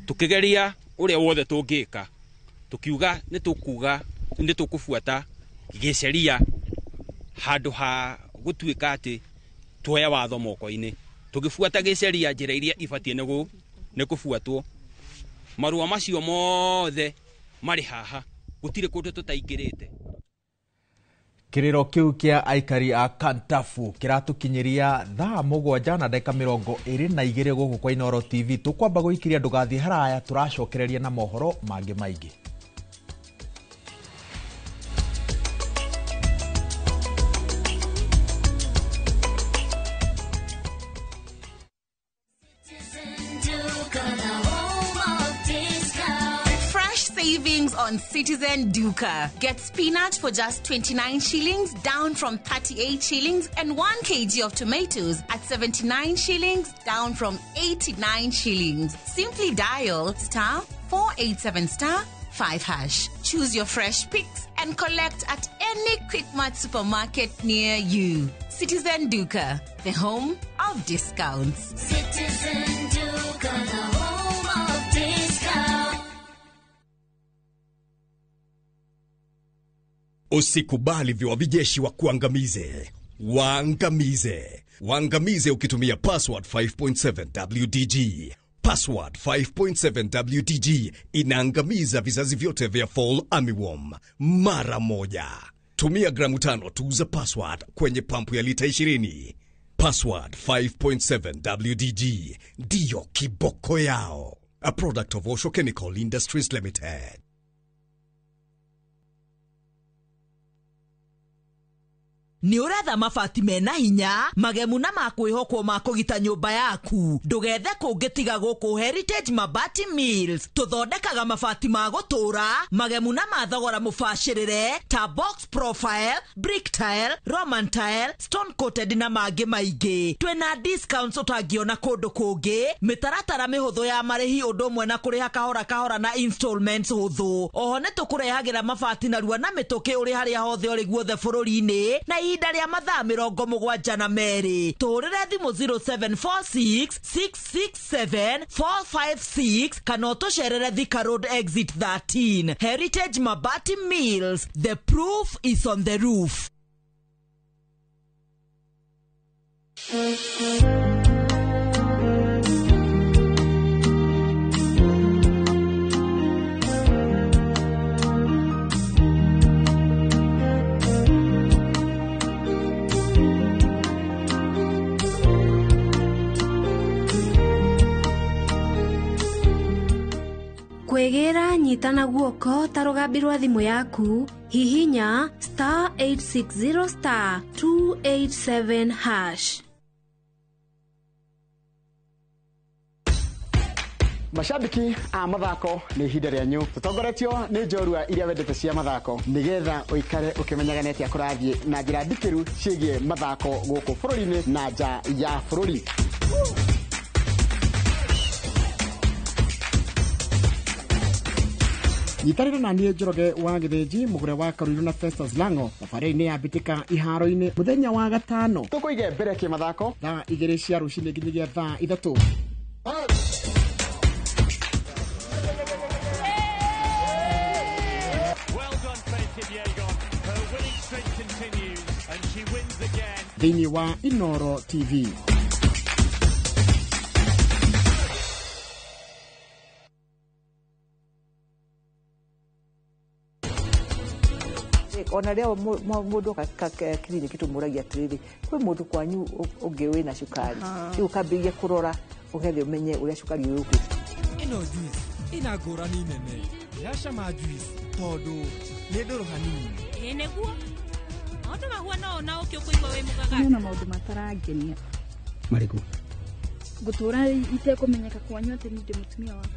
Tukĩgeria ũrĩa wothe tũngĩka, tukiuga nĩ tũkuga nĩ tũkũbuata gĩceria handũ ha gũtuĩka atĩ tuoya watho moko-inĩ. Tũgĩbuata gĩceria njĩra iria ibatiĩ nĩ kũbuatwo, marũa macio mothe marĩ haha, gũtirĩ kũndũ tũtaingĩrĩte. Kĩrĩro kĩu kĩa aikari a Kantabu kĩratũkinyĩria thaa 7:22 gũkũ kwa Inooro TV. Tũkwamba gũikiria, ndũgathiĩ haraya, tũracokereria na mohoro mangĩ maingĩ. On Citizen Duka. Get spinach for just 29 shillings, down from 38 shillings, and 1 kg of tomatoes at 79 shillings, down from 89 shillings. Simply dial *487*5#. Choose your fresh picks and collect at any Quickmart supermarket near you. Citizen Duka, the home of discounts. Citizen Duka, the home of discounts. Usikubali viwavijeshi wa kuangamize. Waangamize. Waangamize ukitumia password 5.7 WDG. Password 5.7 WDG inaangamiza vizazi vyote vya fall armyworm mara moja. Tumia gramu 5 tu za password kwenye pampu ya lita 20. Password 5.7 WDG ndiyo kiboko yao. A product of Osho Chemical Industries Limited. Nĩ ũretha mabati mena hinya magemu na makwĩhokwo ma kũgita nyũmba yaku, ndũgethe kũngĩ tiga gũkũ Heritage Mabati Mills. Tũthondekaga mabati ma gũtũra magemu na ma thogora mũbacĩrĩre ta box profile, brick tile, roman tile, stone coated na mangĩ maingĩ. Twĩna discounts ũtangĩona kũndũ kũngĩ, mĩtaratara mĩhũthũ ya marĩhi ũndũ ũmwe na kũrĩha kahora kahora na installments hũthũ. Oho nĩ tũkũrehagĩra mabati narua na mĩtũkĩ ũrĩ harĩa hothe ũrĩ guothe bũrũri-inĩ na ihinda rĩa mathaa 72. Tũhũrĩre thimũ 0746 667 456 kana ũtũcerere Thika Road exit 13. Heritage Mabati Mills, the proof is on the roof. Kwĩgĩra nyita na guoko ta rũgambi rwa thimũ yaku, hihinya *860 *287#. Mashabiki a mathako nĩ ihinda rĩanyu tũtongoretio nĩ njorua iria wendete cia mathako nĩgetha ũikare ũkĩmenyaga nĩ atĩa kũrathiĩ na njĩra ndikĩru ciĩgiĩ mathako gũkũ bũrũri-inĩ na nja ya bũrũri. Nyitanĩra na niĩ Njoroge wa Gĩthĩnji mũgũre wa Karuiru na Festus Lango thabarĩ-inĩ ya mbĩtĩka iharo-inĩ mũthenya wa gatano tũkũige mbere kĩmathako thaa 2 cia rũcinĩ nginyagia thaa 3. Thĩinĩ wa Inoro TV. Ona rĩo mũndũ kiriniki tũmũragia atĩrĩrĩ, kwĩ mũndũ kwanyu ũngĩ wĩna cukari, rĩu ũkambĩrĩria kũrora ũgethe ũmenye ũrĩa cukari ũyũ ũkĩte. Ĩno juice ĩna ngũrani nene, ĩracama juice tondũ nĩ ndũrũ hanini. Ĩĩ nĩguo maũndũ mahuana ũũ na ũkĩ ũkũigua wĩ mũgagatu. Niĩ ona maũndũ matarangenia. Marĩkũ? Ngũtũra itekũmenyeka kwanyu atĩ niĩ ndĩ mũtumia waku.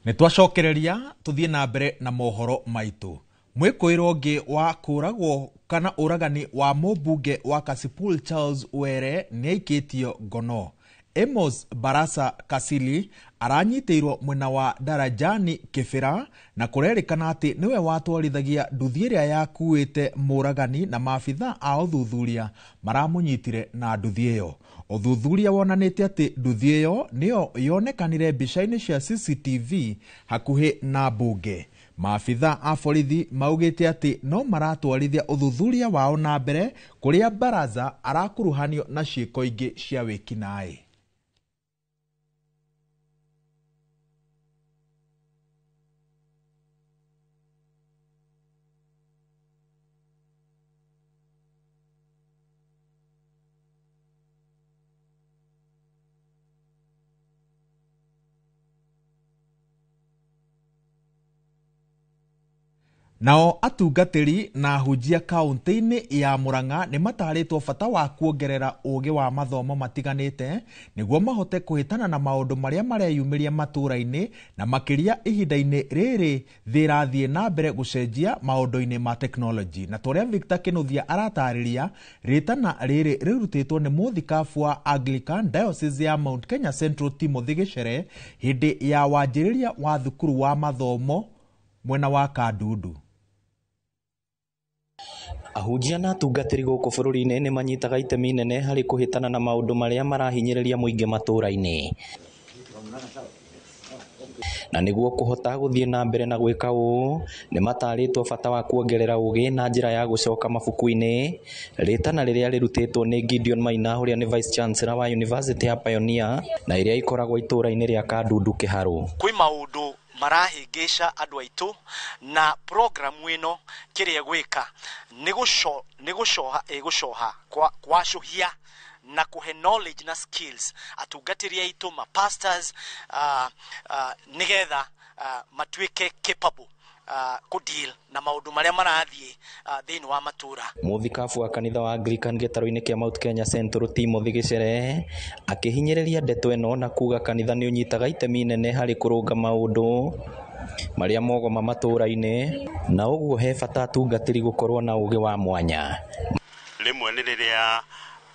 Nĩ twacokereria tũthiĩ na mbere na mohoro maitũ. Mwĩkũĩrwo ũngĩ wa kũragwo kana ũragani wa mũmbunge wa Kasipul Charles Were nĩaikĩtio ngono. Amos Barasa Kasili aranyitĩirwo mwena wa Darajani Kĩbĩra na kũrerĩkana atĩ nĩwe watwarithagia nduthi ĩrĩa yakuĩte mũragani na maabitha a ũthuthuria maramũnyitire na nduthi ĩyo. Ũthuthuria wonanĩtie atĩ nduthi ĩyo nĩyo yonekanire mbica-inĩ cia CCTV hakuhĩ na mbunge. Maabitha a borithi maugĩte atĩ no maratwarithia ũthuthuria wao na mbere kũrĩa Baraza arakuruhanio na ciĩko ingĩ cia wĩkinaĩ. Nao atungatĩri na ahunjia kaunti-inĩ ya Murang'a nĩ matarĩtwo bata wa kuongerera ũũgĩ wa mathomo matiganĩte nĩguo mahote kũhĩtana na maũndũ marĩa mareyumĩria matũũra-inĩ na makĩria ihinda-inĩ rĩrĩ thĩ ĩrathiĩ na mbere gũcenjia maũndũ-inĩ ma tekinoronjĩ. Na torĩa Victor Kĩnuthia aratarĩria, rĩtana rĩrĩ rĩrutĩtwo nĩ mũthikabu wa Anglican Diocese ya Mount Kenya Central Timothy Gĩcere hĩndĩ ya wanjĩrĩria wa thukuru wa mathomo mwena wa Kandundu. Ahunjia na atungatĩri gũkũ bũrũri-inĩ nĩ manyitaga itemi inene harĩ kũhĩtana na maũndũ marĩa marahinyĩrĩria mũingĩ matũũra-inĩ. Na nĩguo kũhota gũthiĩ na mbere na gwĩka ũũ, nĩ matarĩtwo bata wa kuongerera ũũgĩ na njĩra ya gũcoka mabuku-inĩ. Rĩtana rĩrĩa rĩrutĩtwo nĩ Gideon Maina ũrĩa nĩ Vice Chancellor wa University ya Pioneer na ĩrĩa ĩkoragwo itũũra-inĩ rĩa Kandundu Kĩharũ. Kwĩ maũndũ marahĩngĩca andũ aitũ na programu ĩno kĩrĩa ĩgwĩka nĩ gũcoha ĩgũcoha kwacũhia na kũhe knowledge na skills atungatĩri aitũ ma pastors nĩgetha matuĩke capable kũdeal na maũndũ marĩa marathiĩ thĩinĩ wa matũũra. Mũthikabu wa kanitha wa Anglican gĩtarũ-inĩ kĩa Mount Kenya Central Timothy Gĩcere akĩhinyĩrĩria ndeto ĩno na kuga kanitha nĩ ũnyitaga itemi inene harĩ kũrũnga maũndũ marĩa mogoma matũũra-inĩ na ũguo he bata atungatĩri gũkorwo na ũũgĩ wa mwanya. Rĩmwe nĩ rĩrĩa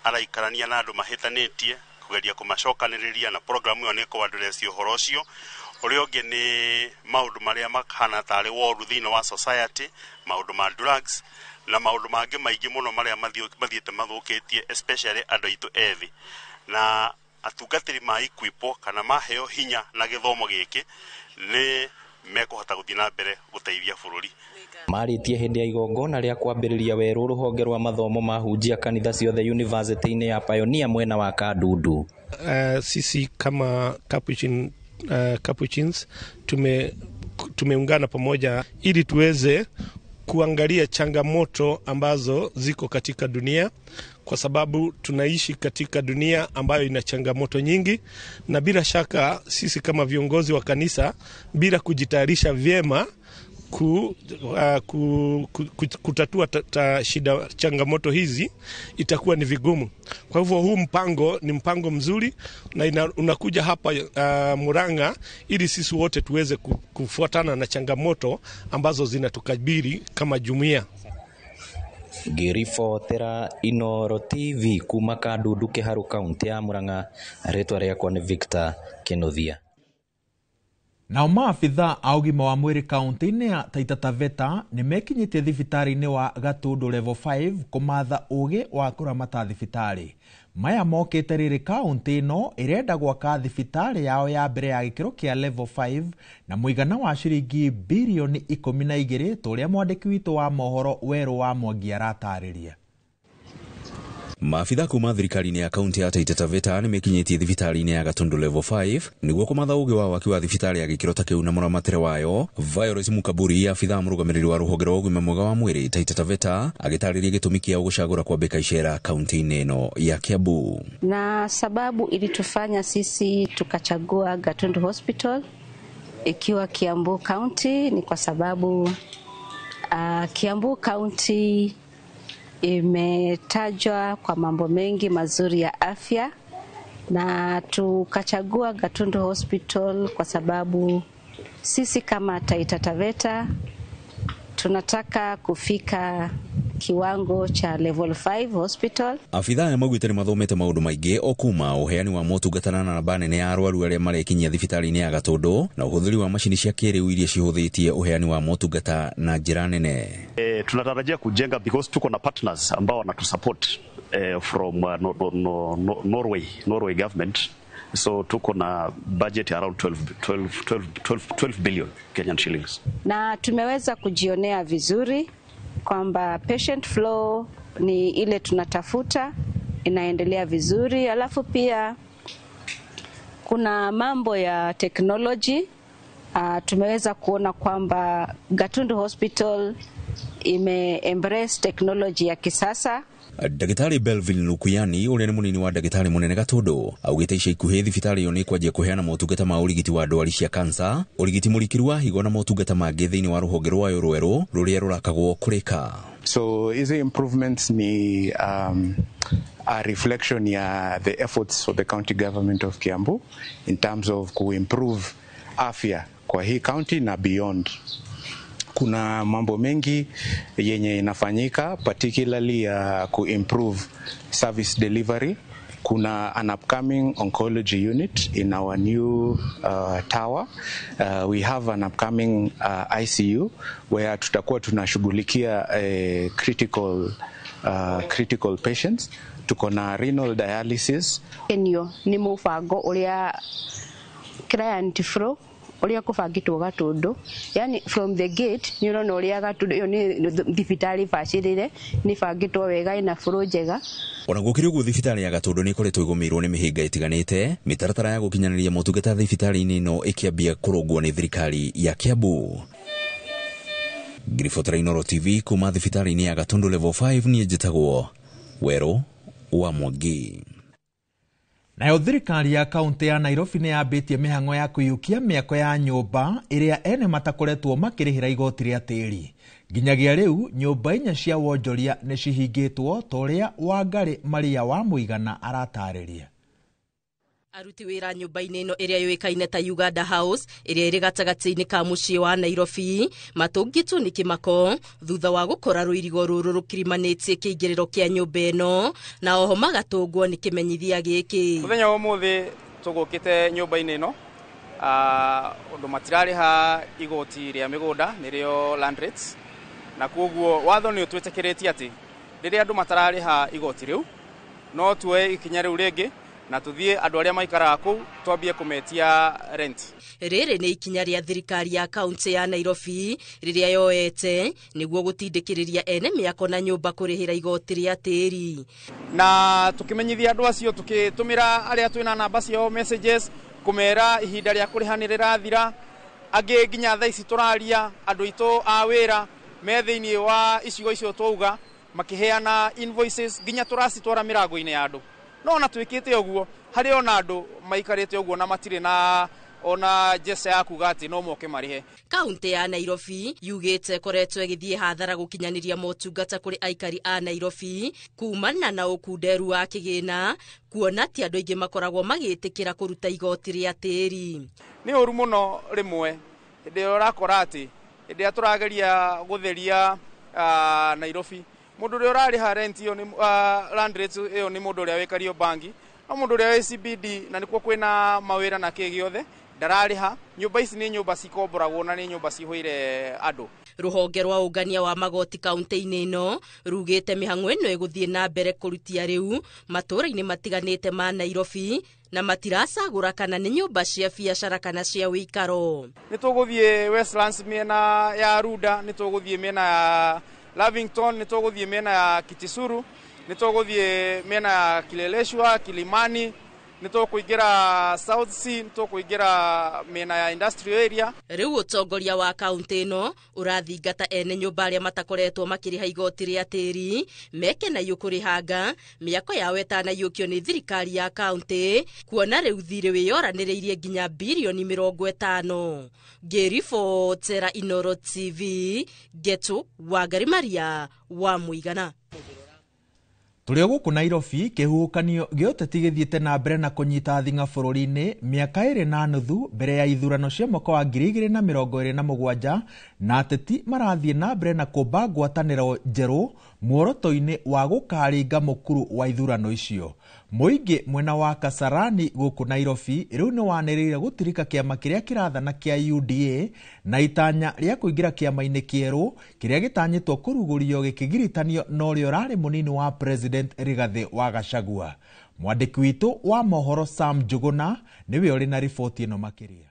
araikarania na andũ mahĩtanĩtie kũgeria kũmacokanĩrĩria na programu ĩyo nĩ ĩkũ-address ũhoro ũcio. Ũrĩa ũngĩ nĩ maũndũ marĩa mahana tarĩ woru thĩinĩ wa society, maũndũ ma drugs na maũndũ mangĩ maingĩ mũno marĩa mathiĩte mathũkĩtie especially andũ aitũ ethĩ. Na atungatĩri ma equipwo kana maheo hinya na gĩthomo gĩkĩ nĩ mekũhota gũthiĩ na mbere gũteithia bũrũri. Marĩtie hĩndĩ ya igongona rĩa kwambĩrĩria werũ rũhonge rwa mathomo ma hunjia kanitha ciothe University-inĩ ya Pioneer mwena wa Kandundu. Sisi kama Capuchins tumeungana pamoja ili tuweze kuangalia changamoto ambazo ziko katika dunia, kwa sababu tunaishi katika dunia ambayo ina changamoto nyingi, na bila shaka sisi kama viongozi wa kanisa bila kujitayarisha vyema kutatua shida changamoto hizi itakuwa ni vigumu. Kwa hivyo huu mpango ni mpango mzuri na unakuja hapa Murang'a ili sisi wote tuweze kufuatana na changamoto ambazo zinatukabili kama jumuiya. Ngĩribotera Inooro TV kuma Kandundu Kĩharũ kaunti ya Murang'a, rĩtwa rĩakwa nĩ Victor Kĩnuthia. Nao maabitha a ũgima wa mwĩrĩ kaunti-inĩ ya Taita Taveta nĩmekinyĩtie thibitarĩ-inĩ wa Gatundu Level 5 kũmatha ũgĩ wa kũramata thibitarĩ. Maya mokĩte rĩrĩ kaunti ĩno ĩrenda gwaka thibitarĩ yao ya mbere ya gĩkĩro kĩa Level 5 na mũigana wa ciringi birioni 12 ta ũrĩa mwandĩki witũ wa mohoro Werũ wa Mwangi aratarĩria. Maabitha kuma thirikari-inĩ ya kaunti ya Taita Taveta nĩmekinyĩtie thibitarĩ-inĩ ya Gatundu Level 5 nĩguo kũmatha ũgĩ wa waki wa thibitarĩ ya gĩkĩro ta kĩu na mũramatĩre wayo. Violet Mukaburi, abithaa mũrũgamĩrĩri wa rũhonge rwa ũgima mwega wa mwĩrĩ Taita Taveta, agĩtarĩria gĩtũmi kĩa gũcagũra kwambĩka icera kaunti-inĩ ĩno ya Kiambu. Na sababu ilitufanya sisi tukachagua Gatundu Hospital ikiwa Kiambu County ni kwa sababu Kiambu County imetajwa kwa mambo mengi mazuri ya afya, na tukachagua Gatundu Hospital kwa sababu sisi kama Taita Taveta tunataka kufika kiwango cha level 5 hospital. Afitha aya maugĩte nĩmathomete maũndũ maingĩ o kuma ũheani wa motungata na namba nene ya arwaru arĩa marekinyia thibitarĩ-inĩ ya Gatundu na ũhũthĩri wa macini cia kĩrĩu iria cihũthĩtie ũheani wa motungata na njĩra nene. Tunatarajia kujenga because tuko na partners ambao wanatusupport from Norway government. So tuko na budget around 12 billion Kenyan shillings. Na tumeweza kujionea vizuri kwamba patient flow ni ile tunatafuta, inaendelea vizuri. Alafu pia kuna mambo ya technology. Tumeweza kuona kwamba Gatundu Hospital ime embrace technology ya kisasa. Ndagĩtarĩ Belvin Lukuyani ũrĩa nĩ mũnini wa ndagĩtarĩ mũnene Gatundu augĩte ica ikuhĩ thibitarĩ ĩyo nĩ ĩkwanjia kũheana motungata ma ũrigiti wa ndwari cia kansa, ũrigiti mũrikĩru wa higo na motungata mangĩ thĩinĩ wa rũhonge rwayo rwerũ rũrĩa rũrakagwo Kũrĩka. So hizi improvements ni a reflection ya the efforts of the county government of Kiambu in terms of kuimprove afya kwa hii county na beyond. Kuna mambo mengi yenye inafanyika, particularly kuimprove service delivery. Kuna an upcoming oncology unit in our new tower. We have an upcoming ICU where tutakuwa tunashughulikia critical patients. Tuko na renal dialysis. Enyo ni mubango uria client flow uria kubangitwo Gatundu, yani from the gate ni urona uria Gatundu iyo ni thibitari bacirire ni bangitwo wega ina flow njega. Ona gũkĩrĩ ũguo thibitarĩ ya Gatundu nĩ ĩkoretwo ĩgũmĩirwo nĩ mĩhĩnga ĩtiganĩte, mĩtaratara ya gũkinyanĩria motungata thibitarĩ-inĩ ĩno ĩkĩambia kũrũngwo nĩ thirikari ya Kiambu. Ngĩribotera Inooro TV kuma thibitarĩ-inĩ ya Gatundu Level 5, niĩ njĩtagwo Werũ wa Mwangi. Nayo thirikari ya kaunti ya Nairobi nĩ yambĩtie mĩhang'o ya kũiyũkia mĩako ya nyũmba ĩrĩa ene matakoretwo makĩrĩhĩra igoti rĩa tĩri. Nginyagia rĩu nyũmba 4 cia wonjoria nĩ cihingĩtwo ta ũrĩa Wangarĩ Maria wa Mũigana aratarĩria. Aruti wĩra nyũmba-inĩ ĩno ĩrĩa yũĩkaine ta Uganda House ĩrĩa ĩrĩ gatagatĩ-inĩ ka mũciĩ wa Nairobi matũngĩtwo nĩ kĩmako thutha wa gũkora rũirigo rũrũ rũkirimanĩtie kĩingĩrĩro kĩa nyũmba ĩno, na oho magatũngwo nĩ kĩmenyithia gĩkĩ. Mũthenya wa ũmũthĩ tũgũkĩte nyũmba-inĩ ĩno ũndũ matirarĩha igoti rĩa mĩgũnda nĩrĩo land rates, na koguo watho nĩ ũtwĩtĩkĩrĩtie atĩ rĩrĩa andũ matararĩha igoti rĩu no tuoe ikinya rĩu rĩngĩ na tuthie andũ arĩa maikaraga kũu twambie kũmetia rent. Rĩrĩ nĩ ikinya rĩa thirikari ya kaunti ya Nairobi rĩrĩa yoete nĩguo gũtindĩkĩrĩria ene mĩako na nyũmba kũrĩhĩra igoti rĩa tĩri. Na tũkĩmenyithia andũ acio tũkĩtũmĩra arĩa twĩna namba ciao messages kũmera ihinda rĩa kũrĩha nĩ rĩrathira. Angĩ nginya thaa ici tũraria andũ aitũ a wĩra me thĩinĩ wa icigo icio twauga makĩheana invoices nginya tũracitwara mĩrango-inĩ ya andũ. No ona twĩkĩte ũguo harĩ ona andũ maikarĩte ũguo na matirĩ na ona njece ya kuga atĩ no moke marĩhe. Kaunti ya Nairobi yugĩte ĩkoretwo ĩgĩthiĩ hathara gũkinyanĩria motungata kũrĩ aikari a Nairobi kumana na ũkunderu wa kĩgĩna, kuona ti andũ aingĩ makoragwo magĩtĩkĩra kũruta igoti rĩa tĩri. Nĩ ũru mũno rĩmwe hĩndĩ ĩrĩa ũrakora atĩ hĩndĩ ĩrĩa tũrageria gũtheria Nairobi, mũndũ ũrĩa ũrarĩha rent ĩyo nĩ land rate ĩyo nĩ mũndũ ũrĩa wĩ Kariobangi, no mũndũ ũrĩa wĩ CBD na nĩkuo kwĩna mawĩra na kĩ gĩothe ndararĩha. Nyũmba ici nĩ nyũmba cikomboragwo na nĩ nyũmba cihũire andũ. Rũhonge rwa ũngania wa magoti kaunti-inĩ ĩno rugĩte mĩhang'o ĩno ĩgũthiĩ na mbere kũrutia rĩu matũũra-inĩ matiganĩte ma Nairobi na matiracagũra kana nĩ nyũmba cia biacara kana cia wĩikaro. Nĩ tũgũthiĩ Westlands mĩena ya Runda, nĩ tũgũthiĩ mĩena ya Lavington, nĩ tũgũthiĩ mĩena ya Kitisuru, nĩ tũgũthiĩ mĩena ya Kileleshwa, Kilimani, nĩ tũkũingĩra South C, nĩ tũkũingĩra mĩena ya industrial area. Rĩu ũtongoria wa kaunti ĩno ũrathingata ene nyũmba arĩa matakoretwo makĩrĩha igoti rĩa tĩri meke na kũrĩhanga mĩako yao ĩtanaiyũkio nĩ thirikari ya kaunti, kuona rĩu thirĩ wĩyoranĩrĩirie nginya birioni 50. Ngĩribotera Inooro TV, Getu Wangari Maria wa Mũigana. Tũrĩ o gũkũ Nairobi, kĩhuhũkanio gĩa ũteti gĩthiĩte na mbere na kũnyita thing'a bũrũri-inĩ mĩaka 2.5 mbere ya ithurano cia mwaka wa 2027, na ateti marathiĩ na mbere na kũmba ngwatanĩro njerũ muoroto-inĩ wa gũkaringa mũkuru wa ithurano icio. Mũingĩ mwena wa Kasarani gũkũ Nairobi rĩu nĩ wanĩrĩire gũtirika kĩama kĩrĩa kĩrathana kĩa UDA na itanya rĩa kũingĩra kĩama-inĩ kĩerũ kĩrĩa gĩtanyĩtwo kũrugũrio gĩkĩgiritanio na ũrĩa ũrarĩ mũnini wa President Rigathi wa Gachagua. Mwandĩki witũ wa mohoro Sam Njuguna nĩwe ũrĩ na riboti ĩno makĩria.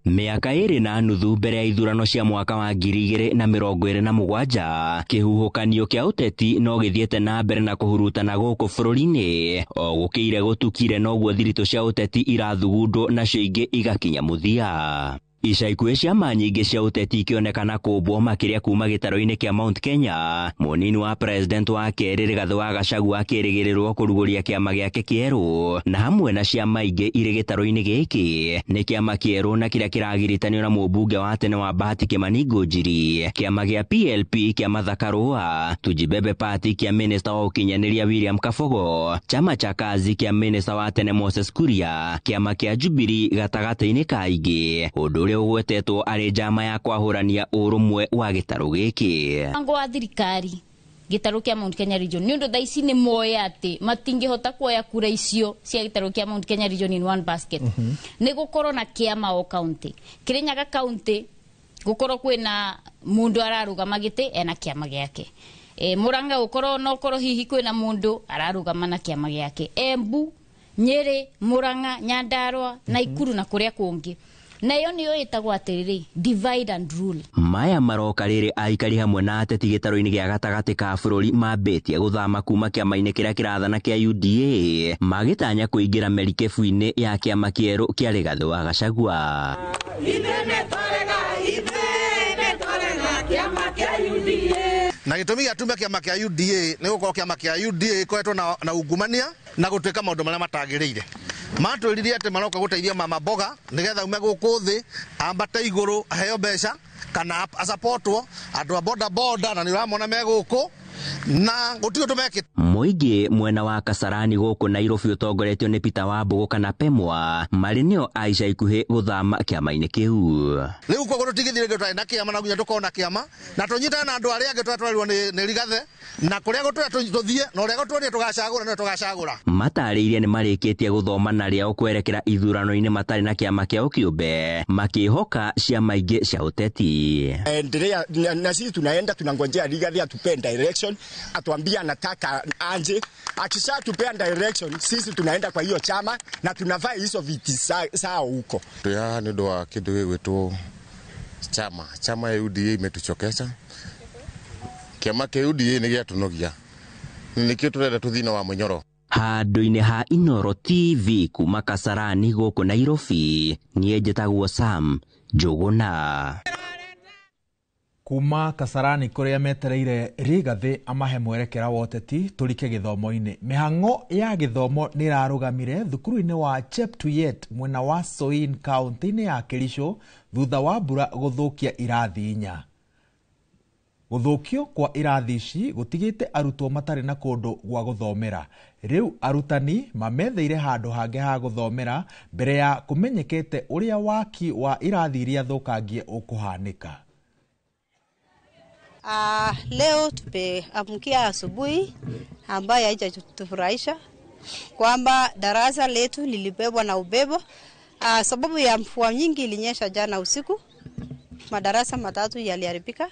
Mĩaka 2.5 mbere ya ithurano cia mwaka wa 2027, kĩhuhũkanio kĩa ũteti no gĩthiĩte na mbere na kũhurutana gũkũ bũrũri-inĩ. O gũkĩire gũtukire noguo thiritũ cia ũteti irathugundwo nacio ingĩ igakinya mũthia. Ica ikuhĩ ciama nyingĩ cia ũteti ikĩonekana kũmbwo makĩria kuma gĩtarũ-inĩ kĩa Mount Kenya. Mũnini wa president wa kerĩ Rigathi wa Gachagua akĩrĩgĩrĩrwo kũrugũria kĩama gĩake kĩerũ, na hamwe na ciama ingĩ irĩ gĩtarũ-inĩ gĩkĩ nĩ kĩama kĩerũ na kĩrĩa kĩragiritanio na mũmbunge wa tene wa Bahati Kimani Ngunjiri, kĩama gĩa PLP kĩa Martha Karua, Tujibebe Party kĩa minista wa ũkinyanĩria William Kabogo, chama cha Kazi kĩa minista wa tene Moses Kuria, kĩama kĩa Jubilee gatagatĩ-inĩ ka ingĩ, ũndũ ũrĩa ũgwetetwo arĩ njama ya kwahũrania ũrũmwe wa gĩtarũ gĩkĩ. Mũbango wa thirikari gĩtarũ kĩa Mount Kenya region nĩ ũndũ thaa ici nĩ moĩ atĩ matingĩhota kuoya kura icio cia gĩtarũ kĩa Mount Kenya region in one basket. Nĩ gũkorwo na kĩama o county. Kirinyaga county gũkorwo kwĩna mũndũ ararũgama gĩtĩ ena kĩama gĩake. Murang'a gũkorwo no korwo hihi kwĩna mũndũ ararũgama na kĩama gĩake. Embu, Nyeri, Murang'a, Nyandarua, Naikuru na kũrĩa kũngĩ. Na iyo niyo ĩtagwo atĩrĩrĩ, divide and rule. Maya maroka rĩrĩ aikari hamwe na ateti gĩtarũ-inĩ gĩa gatagatĩ ka bũrũri mambĩtie gũthama kuma kĩama-inĩ kĩrĩa kĩrathana kĩa UDA magĩtanya kũingĩra merikebu-inĩ ya kĩama kĩerũ kĩa Rigathi wa Gachagua. Na gĩtũmi gĩa tume kĩama kĩa UDA nĩ gũkorwo kĩama kĩa UDA gĩkoretwo na ungumania na gũtuĩka maũndũ marĩa matagĩrĩire. Matwĩrire atĩ maroka gũteithia mama mboga nĩgetha ume gũkũ thĩ ambate igũrũ aheo mbeca kana acapotwo andũ a boda boda na nĩ ũramona me gũkũ na gũtirĩ ũndũ mekĩte. Mũingĩ mwena wa Kasarani gũkũ Nairobi ũtongoretio nĩ Peter Wambũgũ kana Pemwa marĩ nĩo a ica ikuhĩ gũthama kĩama-inĩ kĩu. Rĩu koguo tũtingĩthiĩ rĩngĩ tũtarĩ na kĩama na nginya tũkorwo na kĩama na tũnyitane na andũ arĩa angĩ tũrĩa tũrerirwo nĩ Rigathi na kũrĩa gũtũrĩa tũthiĩ na ũrĩa gũtũrĩa tũgacagũra nĩwe tũgacagũra. Matarĩirie nĩ marĩkĩtie gũthoma na rĩao kwerekera ithurano-inĩ matarĩ na kĩama kĩao kĩũmbe makĩhoka ciama ingĩ cia ũteti. Endelea na sisi tunaenda tunangojea Rigathi atupe direction, atuambia anataka anje. Akishatupea direction sisi tunaenda kwa hiyo chama na tunavaa hizo viti sawa huko. Ya ni ndo kindu gigwitwo chama chama ya UDA imetuchokesha. Kiama kia UDA ni gĩatunogia. Nikio turenda tuthii na wa Munyoro. Handũ-inĩ ha Inooro TV kuma Kasarani gũkũ Nairobi, niĩ njĩtagwo Sam Njũgũna. Kuma Kasarani kuria metereire Rigathi amahe mwerekera wa ũteti tũrike gĩthomo-inĩ. Mĩhang'o ya gĩthomo nĩ ĩrarũgamire thukuru-inĩ wa Cheptuyet mwena wa Soin kaunti-inĩ ya Kericho thutha wa mbura gũthũkia irathi inya. Gũthũkio kwa irathi ici gũtigĩte arutwo matarĩ na kũndũ gwa gũthomera. Rĩu arutani mametheire handũ hangĩ ha gũthomera mbere ya kũmenyekete ũrĩa waki wa irathi iria thũkangie ũkũhanĩka. Leo tumeamkia asubuhi ambayo haijatufurahisha kwamba darasa letu lilibebwa na upepo. Sababu ya mvua nyingi ilinyesha jana usiku, madarasa matatu yaliharibika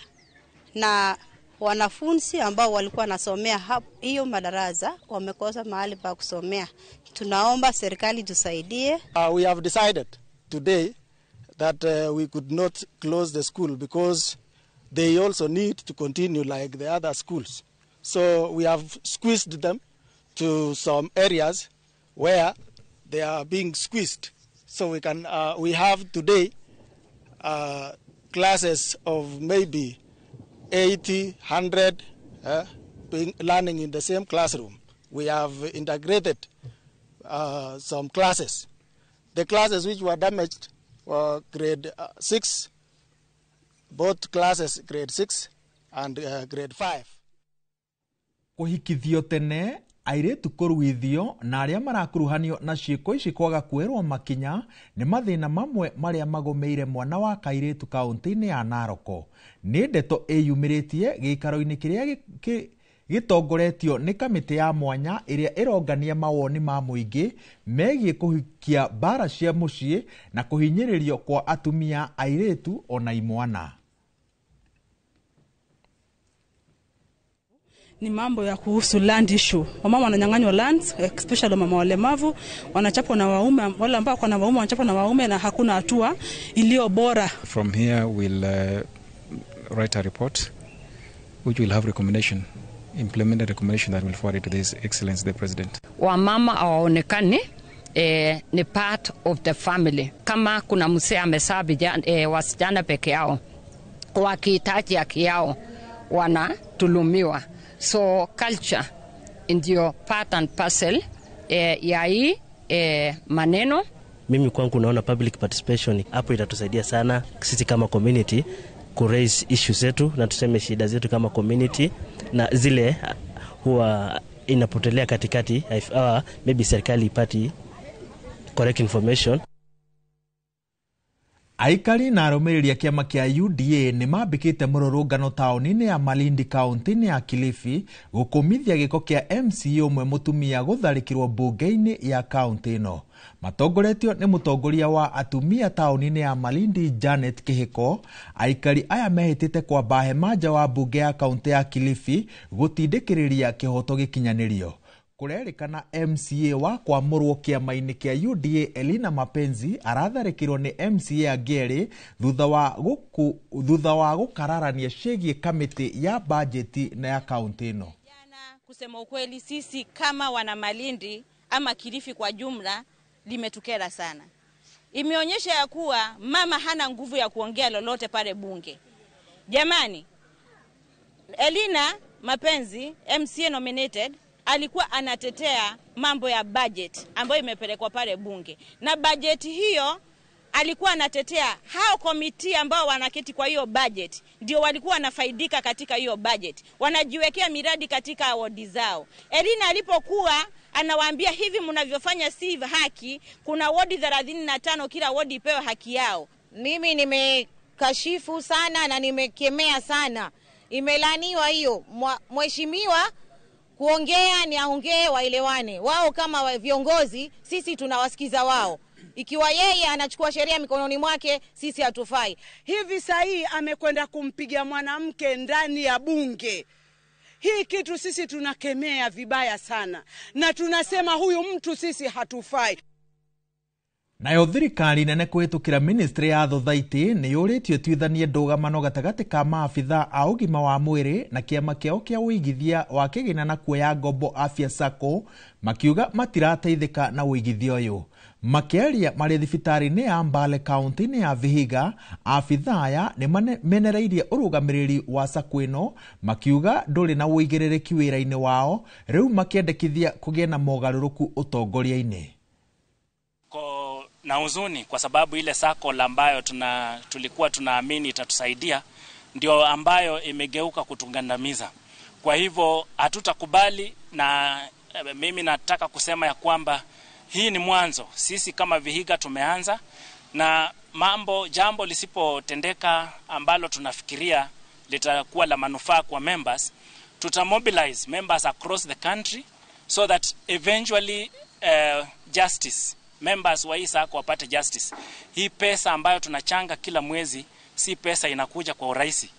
na wanafunzi ambao walikuwa wanasomea hiyo madarasa wamekosa mahali pa kusomea. Tunaomba serikali tusaidie. We have decided today that we could not close the school because they also need to continue like the other schools. So we have squeezed them to some areas where they are being squeezed. So we can we have today classes of maybe 80, 100 being learning in the same classroom. We have integrated some classes. The classes which were damaged were grade 6, both classes grade 6 and grade 5. Kũhikithio tene, airĩtu kũruithio na arĩa marakuruhanio na ciĩko ici kwaga kuoerwo makinya nĩ mathĩna mamwe marĩa magũmĩire mwana wa kairĩtu kaunti-inĩ ya Narok. Nĩ ndeto ĩyumĩrĩtie gĩikaro-inĩ kĩrĩa gĩtongoretio nĩ kamĩtĩ ya mwanya ĩrĩa ĩrongania mawoni ma mũingĩ megiĩ kũhikia mbara cia mũciĩ na kũhinyĩrĩrio kwa atumia, airĩtu ona imwana. Ni mambo ya kuhusu land issue. Wamama wananyang'anywa land, especially mama walemavu, wanachapwa na waume, wale ambao wana waume wanachapwa na waume na hakuna hatua iliyo bora. From here we'll write a report which will have recommendation, implemented recommendation that will forward to His Excellency the President. Wamama hawaonekani ni part of the family. Kama kuna mzee amezaa wasichana peke yao, wakihitaji haki yao wanatulumiwa. So culture ndio part and parcel ya hii maneno. Mimi kwangu naona public participation hapo itatusaidia sana sisi kama community ku raise issues zetu na tuseme shida zetu kama community, na zile huwa inapotelea katikati if maybe serikali ipati correct information. Aikari na arũmĩrĩri a kĩama kĩa UDA nĩ mambĩkĩte mũrũrũngano taũni-inĩ ya Malindi kaunti-inĩ ya Kilifi gũkũmithia gĩko kĩa MCA ũmwe mũtumia gũtharĩkĩrwo mbunge-inĩ ya kaunti ĩno. Matongoretio nĩ mũtongoria wa atumia taũni-inĩ ya Malindi Janet Kĩhĩko, aikari aya mehĩtĩte kwamba hema nja wa mbunge ya kaunti ya Kilifi gũtindĩkĩrĩria kĩhoto gĩkinyanĩrio. Kũrerĩkana MCA wa kwamũrwo kĩama-inĩ kĩa UDA Elina Mapenzi aratharĩkĩrwo nĩ MCA angĩ erĩ thutha wa gũkararania ciĩgiĩ kamĩtĩ ya bajeti na ya kaunti ĩno. Kusema ukweli, sisi kama wana Malindi ama Kilifi kwa jumla limetukera sana. Imeonyesha ya kuwa mama hana nguvu ya kuongea lolote pale bunge. Jamani, Elina Mapenzi MCA nominated alikuwa anatetea mambo ya budget ambayo imepelekwa pale bunge. Na budget hiyo alikuwa anatetea hao committee ambao wanaketi kwa hiyo budget ndio walikuwa wanafaidika katika hiyo budget. Wanajiwekea miradi katika wodi zao. Elina alipokuwa anawaambia hivi mnavyofanya si haki, kuna wodi 35 kila wodi ipewe haki yao. Mimi nimekashifu sana na nimekemea sana. Imelaniwa hiyo. Mheshimiwa kuongea ni aongee, waelewane. Wao kama viongozi, sisi tunawasikiza wao. Ikiwa yeye anachukua sheria mikononi mwake, sisi hatufai. Hivi sahi amekwenda kumpiga mwanamke ndani ya bunge. Hii kitu sisi tunakemea vibaya sana. Na tunasema huyu mtu sisi hatufai. Nayo thirikari nene kũhĩtũkĩra ministry ya thothaitĩ nĩ yũrĩtio ĩtuithanie ndũgamano gatagatĩ ka maabitha a ũgima wa mwĩrĩ na kĩama kĩao kĩa ũigithia wa kĩgĩna na kuoya ngombo Afya Sacco makiuga matirateithĩka na ũigithia ũyũ. Makĩaria marĩ thibitarĩ-inĩ ya Mbale kaunti-inĩ ya Vihiga, abithaa aya nĩ menereirie ũrũgamĩrĩri wa sacco ĩno makiuga ndũrĩ na ũigĩrĩrĩki wĩra-inĩ wao, rĩu makĩendekithia kũgĩe na mogarũrũku ũtongoria-inĩ. Na huzuni kwa sababu ile sacco ambayo tulikuwa tunaamini itatusaidia ndio ambayo imegeuka kutugandamiza. Kwa hivyo hatutakubali, na mimi nataka kusema ya kwamba hii ni mwanzo. Sisi kama Vihiga tumeanza, na jambo lisipotendeka ambalo tunafikiria litakuwa la manufaa kwa members, tutamobilize members across the country so that eventually justice, members wa hii sacco wapate justice. Hii pesa ambayo tunachanga kila mwezi si pesa inakuja kwa urahisi.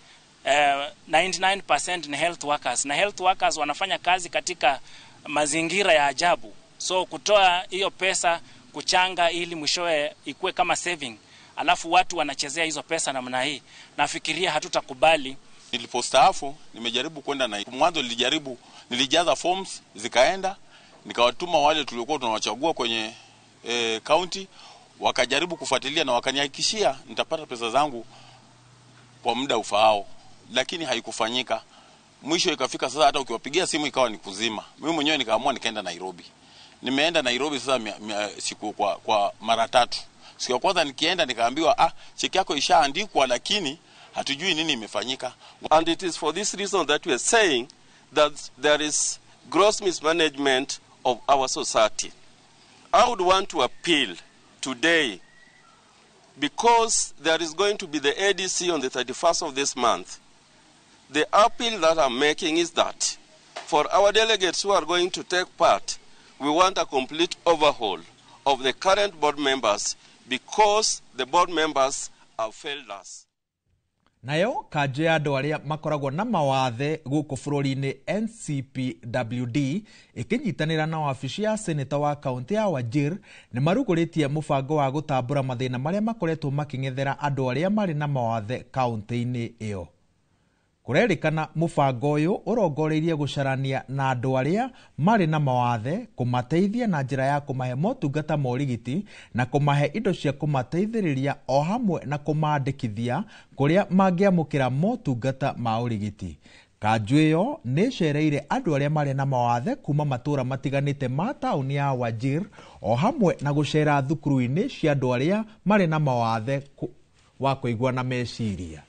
99% ni health workers, na health workers wanafanya kazi katika mazingira ya ajabu. So kutoa hiyo pesa kuchanga ili mwishowe ikue kama saving, alafu watu wanachezea hizo pesa namna hii, nafikiria hatutakubali. Nilipostaafu nimejaribu kwenda na mwanzo, nilijaza forms zikaenda, nikawatuma wale tuliokuwa tunawachagua kwenye county, wakajaribu kufuatilia na wakanihakikishia nitapata pesa zangu kwa muda ufaao, lakini haikufanyika. Mwisho ikafika sasa hata ukiwapigia simu ikawa ni kuzima. Mimi mwenyewe nikaamua nikaenda Nairobi. Nimeenda Nairobi sasa siku kwa mara tatu. Siku ya kwanza nikienda nikaambiwa cheki yako ishaandikwa lakini hatujui nini imefanyika. And it is for this reason that we are saying that there is gross mismanagement of our society. I would want to appeal today because there is going to be the ADC on the 31st of this month. The appeal that I'm making is that for our delegates who are going to take part, we want a complete overhaul of the current board members because the board members have failed us. Nayo kanjũ ya andũ arĩa makoragwo na mawathe gũkũ bũrũri-inĩ NCPWD ĩkĩnyitanĩra na wabici ya seneta wa kaunti ya Wajir nĩ marugũrĩtie mũbango wa gũtambũra mathĩna marĩa makoretwo makĩng'ethera andũ arĩa marĩ na mawathe kaunti-inĩ ĩyo. Kũrerĩkana mũbango ũyũ ũrongoreirie gũcarania na andũ arĩa marĩ na mawathe, kũmateithia na njĩra ya kũmahe motungata ma ũrigiti na kũmahe indo cia kũmateithĩrĩria o hamwe na kũmandĩkithia kũrĩa mangĩamũkĩra motungata ma ũrigiti. Kanjũ ĩyo nĩ ĩcereire andũ arĩa marĩ na mawathe kuma matũũra matiganĩte ma taũni ya Wajir o hamwe na gũcera thukuru-inĩ cia andũ arĩa marĩ na mawathe wa kũigua na meciria.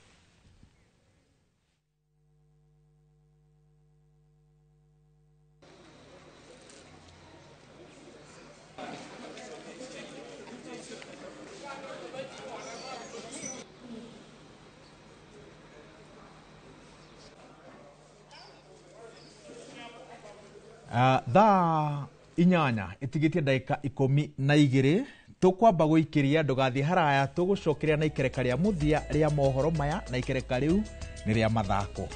Thaa 8 ĩtigĩtie ndagĩka 12 tũkwamba gũikĩria, ndũgathiĩ haraya, tũgũcokeria na ikereka rĩa mũthia rĩa mohoro maya, na ikereka rĩu nĩ rĩa mathako.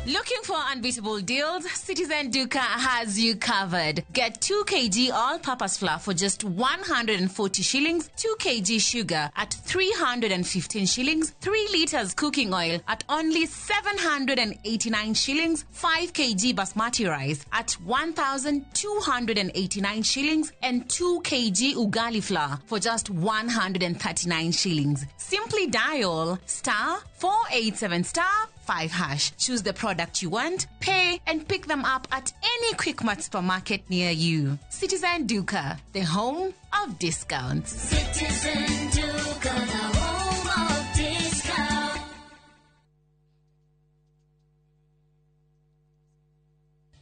Looking for unbeatable deals? Citizen Duka has you covered. Get 2 kg all-purpose flour for just 140 shillings, 2 kg sugar at 315 shillings, 3 liters cooking oil at only 789 shillings, 5 kg basmati rice at 1,289 shillings, and 2 kg ugali flour for just 139 shillings. Simply dial *487*5#. Choose the product you want, pay, and pick them up at any Quickmart supermarket near you. Citizen Duka, the home of discounts. Citizen Duka, the home of discounts.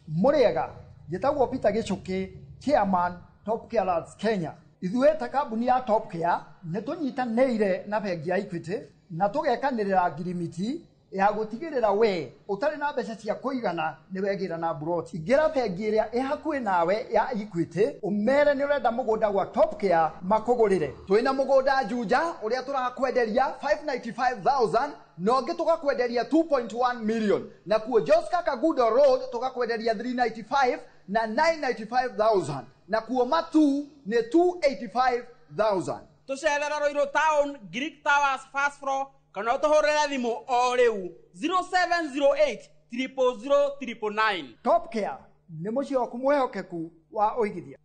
Muriega, njĩtagwo Peter Gichuki, chairman Top Care Lads Kenya. Ithuĩ ta kambuni ya Top Care nĩ tũnyitanĩire na bengi ya Equity na tũgekanĩrĩra ngirimiti ya gũtigĩrĩra we ũtarĩ na mbeca cia kũigana nĩ wegĩra na mburoti. Ingĩra bengi ĩrĩa ĩ hakuhĩ nawe ya Equity ũmere nĩ ũrenda mũgũnda gwa Top Care makũgũrĩre. Twĩna mũgũnda Juja ũrĩa tũrakwenderia 595,000 na ũngĩ tũgakwenderia 2.1 million, na kuo Joska Kagudo Road tũgakwenderia 395 na 995,000, na kuo Matu nĩ 285,000. Tũcerere Ruiru Town, Greek Towers first floor, kana ũtũhũrĩre thimũ o rĩu 0708 000 999. Top Care nĩ mũciĩ waku mwĩhokeku wa ũigithia.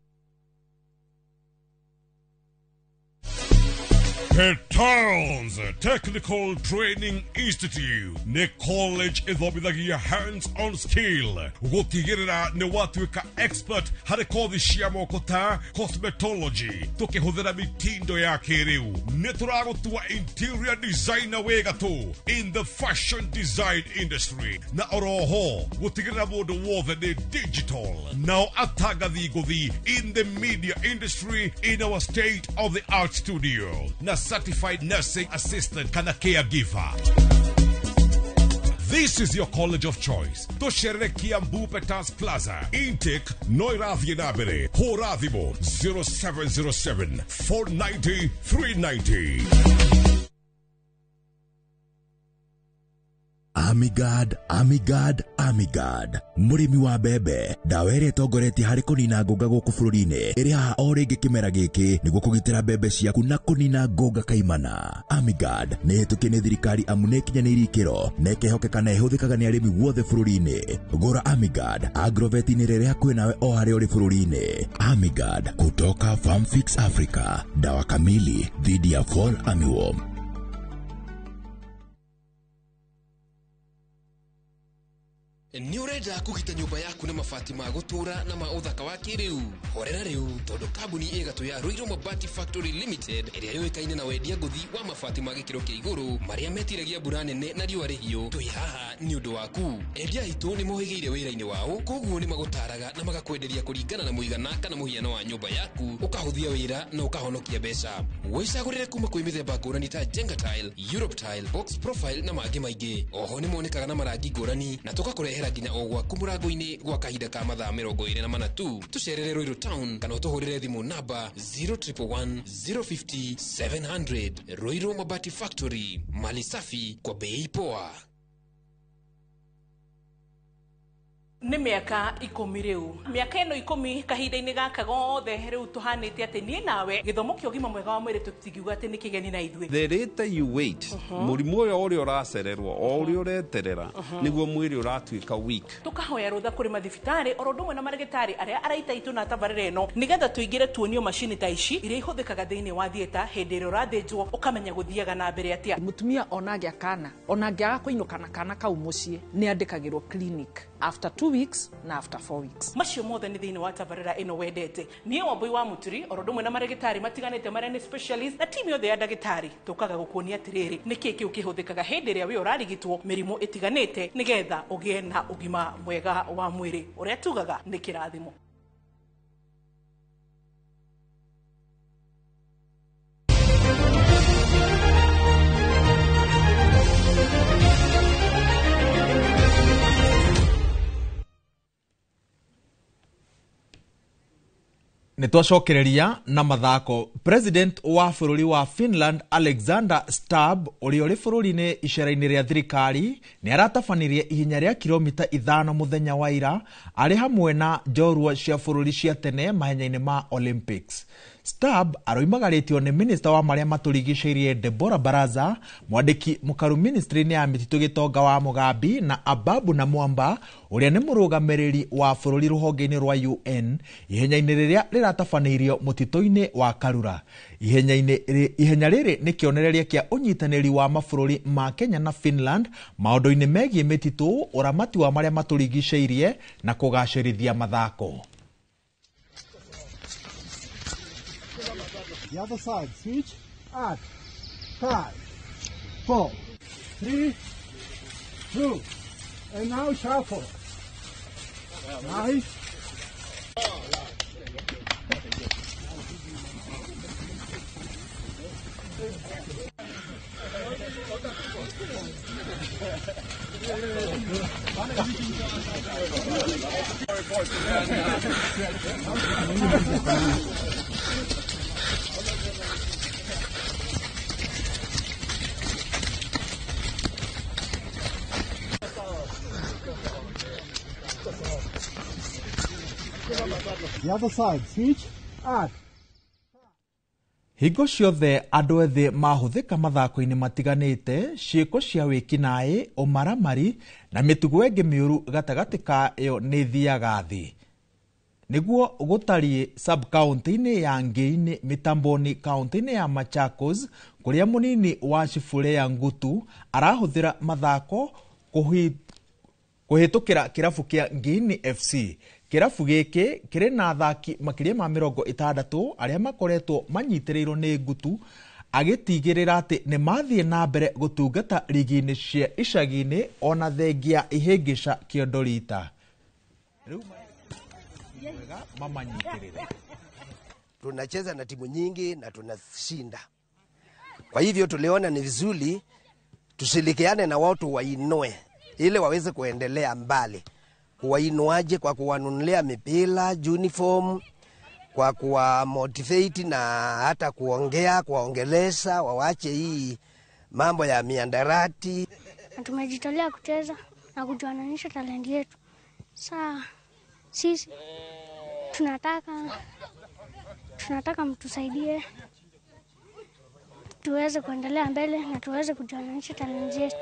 Petals Technical Training Institute nĩ college ĩthomithagia hands-on skill gũtigĩrĩra nĩ watuĩka expert harĩ kothi cia moko ta cosmetology tũkĩhũthĩra mitindo ya kĩrĩu. Nĩ tũragũtua interior designer wĩ gatũ in the fashion design industry, na oroho gũtigĩrĩra mũndũ wothe nĩ digital, nao atangathi ngũthi in the media industry in our state of the art studio, na certified nursing assistant kana caregiver. This is your college of choice. Tũcerere Kiambu Petals Plaza. Intake no ĩrathiĩ na mbere. Hũra thimũ 0707 490 390. Amigard, Amigard, Amigard. Mũrĩmi wa mbembe, ndawa ĩrĩa ĩtongoretie harĩ kũnina ngũnga gũkũ bũrũri-inĩ ĩrĩ haha o rĩngĩ kĩmera gĩkĩ nĩguo kũgitĩra mbembe ciaku na kũnina ngũnga kaimana. Amigard nĩ ĩhĩtũkie nĩ thirikari amu nĩ ĩkinyanĩirie ikĩro na ĩkehokeka na ĩhũthĩkaga nĩ arĩmi guothe bũrũri-inĩ. Gũra Amigard Agrovet-inĩ rĩrĩa hakuhĩ nawe o harĩa ũrĩ bũrũri-inĩ. Amigard kutoka Farmfix Africa, dawa kamili dhidi ya fall armyworm. Nĩ ũrenda kũgita nyũmba yaku na mabati ma gũtũũra na ma ũthaka wa kĩrĩu? Horera rĩu, tondũ kambuni ĩgatũ ya Ruiru Mabati Factory Limited ĩrĩa yũĩkaine na wendia ngũthi wa mabati ma gĩkĩro kĩa igũrũ marĩa metiragia mbura nene na riũa rĩhiũ, twĩ haha nĩ ũndũ waku. Endia aitũ nĩ mohĩgĩire wĩra-inĩ wao, koguo nĩ magũtaraga na magakwenderia kũringana na mũigana kana mũhiano wa nyũmba yaku, ũkahũthia wĩra na ũkahonokia mbeca. Wĩcagũrĩre kuma kwĩ mĩthemba ngũrani ta Jenga Tile, Europe Tile, Box Profile na mangĩ maingĩ. Oho nĩ monekaga na marangi ngũrani na tũgakũrehera nginya o gwaku mũrango-inĩ gwa kahinda ka mathaa 24 tu. Tũcerere Ruiru Town kana ũtũhũrĩre thimũ namba 0111 050 700. Ruiru Mabati Factory, mali safi kwa bei poa. Nĩ mĩaka 10 rĩu, mĩaka ĩno 10 kahinda-inĩ gaka gothe rĩu tũhanĩte atĩ niĩ nawe gĩthomo kĩa ũgima mwega wa mwĩrĩ tũtingiuga atĩ nĩ kĩgeni na ithuĩ. The later you wait, mũrimũ ũyũ ũrĩa ũracererwo o ũrĩa ũreterera nĩguo mwĩrĩ ũratuĩka weak. Tũkahoya rũtha kũrĩ mathibitarĩ oro ũndũ ũmwe na marĩgĩtarĩ arĩa araita itũ na tabarĩra ĩno nĩgetha tũingĩre tuonio macini ta ici iria ihũthĩkaga thĩinĩ wa theatre hĩndĩ ĩrĩa ũrathĩnjwo ũkamenya gũthiaga na mbere atĩa. Mũtumia ona angĩa kana ona angĩaga kũinũka na kana kau mũciĩ nĩ andĩkagĩrwo clinic after 2 weeks na after 4 weeks. Macio mothe nĩ thĩinĩ wa tabarĩra ĩno wendete. Niĩ Wambui wa Mũturi oro ũndũ ũmwe na marĩgĩtarĩ matiganĩte marĩa nĩ specialist na timu yothe ya ndagĩtarĩ tũkaga gũkuonia atĩrĩrĩ nĩkĩĩ kĩu kĩhũthĩkaga hĩndĩ ĩrĩa wĩ ũrarigitwo mĩrimũ ĩtiganĩte nĩgetha ũgĩe na ũgima mwega wa mwĩrĩ ũrĩa tugaga nĩ kĩrathimo. Nĩ twacokereria na mathako. President wa bũrũri wa Finland Alexander Stubb ũrĩa ũrĩ bũrũri-inĩ icera-inĩ rĩa thirikari nĩ aratabanirie ihenya rĩa kilomita 5 mũthenya wa ira arĩ hamwe na njorua cia bũrũri cia tene mahenya-inĩ ma Olympics. Stubb aroimagarĩtio nĩ minista wa marĩa matũrigicĩirie Deborah Baraza, mwandĩki mũkaru ministry-inĩ ya mĩtitũ Gĩtonga wa Mũgambi na Ababu na Mwamba ũrĩa nĩ mũrũgamĩrĩri wa bũrũri rũhonge-inĩ rwa UN ihenya-inĩ rĩrĩa rĩratabanĩirio mũtitũ-inĩ wa Karura. Ihenya rĩrĩ nĩ kĩonereria kĩa ũnyitanĩri wa mabũrũri ma Kenya na Finland maũndũ-inĩ megiĩ mĩtitũ, ũramati wa marĩa matũrigicĩirie na kũgacĩrithia mathako. The other side, switch at 5, 4, 3, 2, and now shuffle. Nice. The other side, switch at. Hingo ciothe andũ ethĩ mahũthĩka mathako-inĩ matiganĩte, ciĩko cia wĩkinaĩ, ũmaramari na mĩtugo ĩngĩ mĩũru gatagatĩ ka ĩyo nĩ ĩthiaga thĩ. Nĩguo gũtariĩ sub-county-inĩ ya Ngĩinĩ Mĩtamboni kaunti-inĩ ya Machakos kũrĩa mũnini wa Chifurea Ngutu arahũthĩra mathako kũhĩtũkĩra kĩrabu kĩa Ngĩinĩ FC. Kĩrabu gĩkĩ kĩrĩ na athaki makĩria ma 60 arĩa makoretwo manyitĩrĩirwo nĩ Ngutu agĩtigĩrĩra atĩ nĩ mathiĩ na mbere gũtungata rigi-inĩ cia icagi-inĩ ona thengia ihĩngĩca kĩondo rita. Rĩu mamanyitĩrĩre. Tunacheza na timu nyingi na tunashinda. Kwa hivyo tuliona ni vizuri tushirikiane na watu wainue ili waweze kuendelea mbali. Kuwainuaje? Kwa kuwanunulia mipira, uniform, kwa kuwa motivate na hata kuongea, kuwaongelesha wawache hii mambo ya miandarati. Na tumejitolea kucheza na kujionyesha talenti yetu. Saa sisi tunataka mtusaidie tuweze kuendelea mbele na tuweze kujionyesha talenti yetu.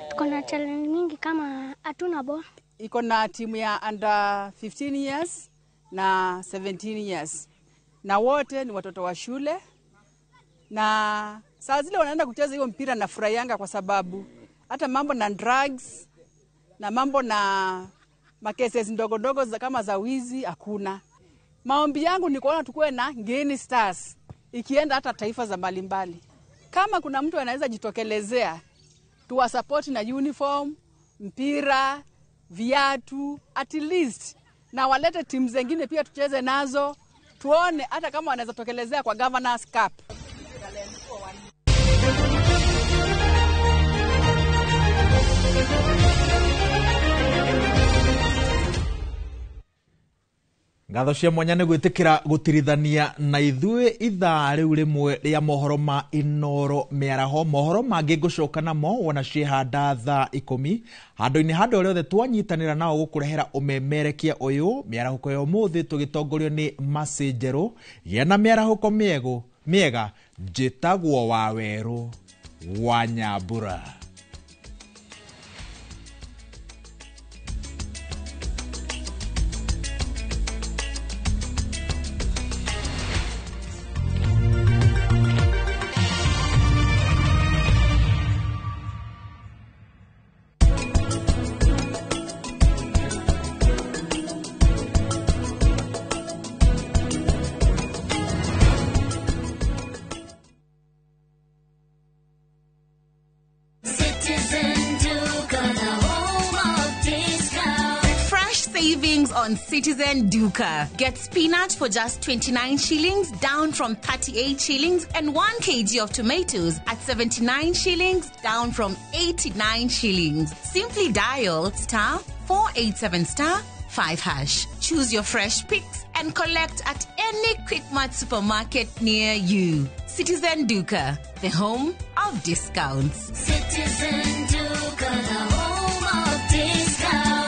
Tuko na challenge mingi kama hatuna ball. Iko na timu ya under 15 years na 17 years. Na wote ni watoto wa shule. Na saa zile wanaenda kucheza hiyo mpira na furahianga kwa sababu hata mambo na drugs na mambo na makeses ndogo ndogo kama za wizi hakuna. Maombi yangu ni kuona tukue na Ngeni Stars ikienda hata taifa za mbalimbali. Kama kuna mtu anaweza jitokelezea tuwasupport na uniform, mpira, viatu, at least na walete timu zingine pia tucheze nazo, tuone hata kama wanaweza tokelezea kwa Governors Cup. Ngatho cia mwanya nĩ gwĩtĩkĩra gũtirithania na ithuĩ ithaa rĩu rĩmwe rĩa mohoro ma Inoro mĩaraho. Mohoro mangĩ ngũcoka namo wona ciĩhanda thaa 10 handũ-inĩ handũ rĩothe twanyitanĩra nao gũkũrehera ũmemerekia ũyũ. Mĩarahũko ya ũmũthĩ tũgĩtongorio nĩ Mercy Njerũ. Gĩa na mĩarahũko mĩega. Njĩtagwo Wawerũ wa Nyambura. On Citizen Duka. Get spinach for just 29 shillings, down from 38 shillings, and 1 kg of tomatoes at 79 shillings, down from 89 shillings. Simply dial *487*5#. Choose your fresh picks and collect at any Quickmart supermarket near you. Citizen Duka, the home of discounts. Citizen Duka, the home of discounts.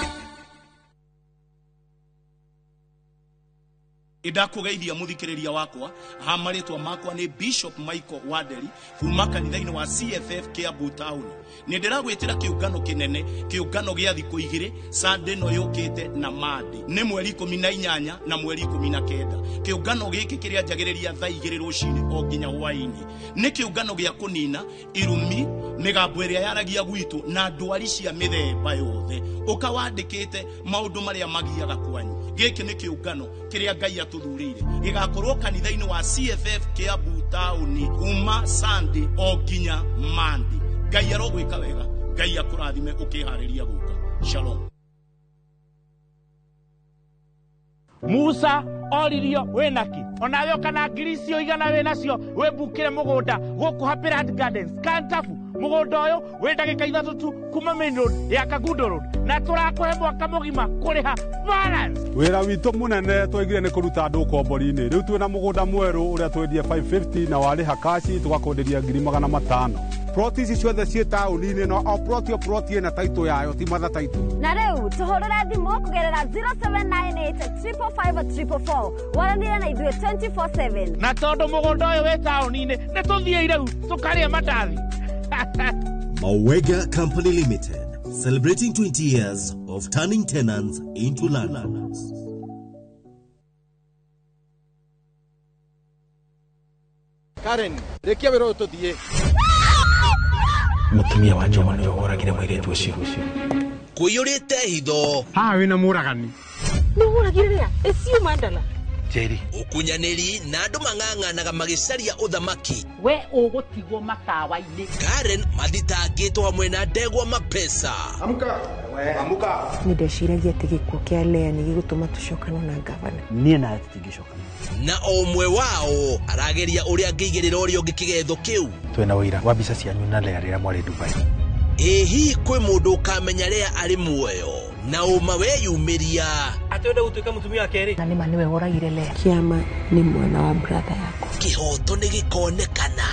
Ndakũgeithia mũthikĩrĩria wakwa ha marĩtwa makwa nĩ Bishop Michael Wanderi kuma kanitha-inĩ wa CFF Kiambu Town. Nĩ ndĩragwĩtĩra kĩũngano kĩnene, kĩũngano gĩa thikũ igĩrĩ Sunday ĩno yũkĩte na Monday. Nĩ mweri 18 na mweri 19. Kĩũngano gĩkĩ kĩrĩa njagĩrĩria thaa 2 rũcinĩ o nginya hwaĩ-inĩ. Nĩ kĩũngano gĩa kũnina irumi, mĩgambo ĩrĩa yaragia gwitũ na ndwari cia mĩthemba yothe. Ũkawandĩkĩte maũndũ marĩa magiaga kwanyu. Gĩkĩ nĩ kĩũngano kĩrĩa Ngai atũthurĩire. Gĩgakorwo kanitha-inĩ wa CFF Kiambu Town kuma Sunday o nginya Monday. Ngai arogwĩka wega, Ngai akũrathime ũkĩharĩria gũka. Shalom. Musa oririo wĩnaki onawe ũkana ngiri icio igana wĩnacio wĩmbukĩre mũgũnda gũkũ Happy Land Gardens Kantafu Mũgũnda ũyũ wĩ ndagĩka 3 tu kuma main road ya Kangundo Road, na tũrakũhe mwaka mũgima kũrĩha balance. Wĩra witũ mũnene twaigire nĩ kũruta andũ ũkombori-inĩ. Rĩu twĩna mũgũnda mwerũ ũrĩa twendie 550 na warĩha kaci tũgakwenderia 500,000. Ploti ici ciothe ciĩ taũni-inĩ no o ploti o ploti ĩna taitũ yayo ti matha taitũ. Na rĩu tũhũrĩre thimũ kũgerera 0798 555 444 waranĩre na ithuĩ 24/7. Na tondũ mũgũnda ũyũ wĩ taũni-inĩ nĩ tũthiĩ rĩu tũkarĩe mandathi. Mawega Company Limited, celebrating 20 years of turning tenants into landlords. Karen, rĩkia wĩra ũyũ tũthiĩ. Mũtumia wa Njoma nĩwe woragire mũirĩtu ũcio. Kũiyũrĩte hitho. Haha wĩna mũragani. Nĩ woragire rĩa? Ĩcio mandala. Njeri. Ũkunyanĩri na andũ mang'ang'anaga magĩcaria ũthamaki. We ũgũtigwo matawa-inĩ. Karen mathitangĩtwo hamwe na ndegwa mapesa. Amka. Amka. Nĩ ndeciragia atĩ gĩkuũ kĩa Lea nĩ gĩgũtũma tũcokane na ngavana. Niĩ nawe tũtingĩcokana. Na o ũmwe wao arageria ũrĩa angĩigĩrĩra ũrĩa ũngĩ kĩgetho kĩu. Twĩna ũira wa mbica cianyu na Lea rĩrĩa mwarĩ Dubai. Ĩ hihi kwĩ mũndũ ũkamenya Lea arĩ muoyo na ũma weyumĩria? Atĩ ũrenda gũtuĩka mũtumia wa kerĩ? Na nĩma nĩwe woragire Lea. Kĩama nĩ mwana wa brother yakwa. Kĩhoto nĩ gĩkonekana.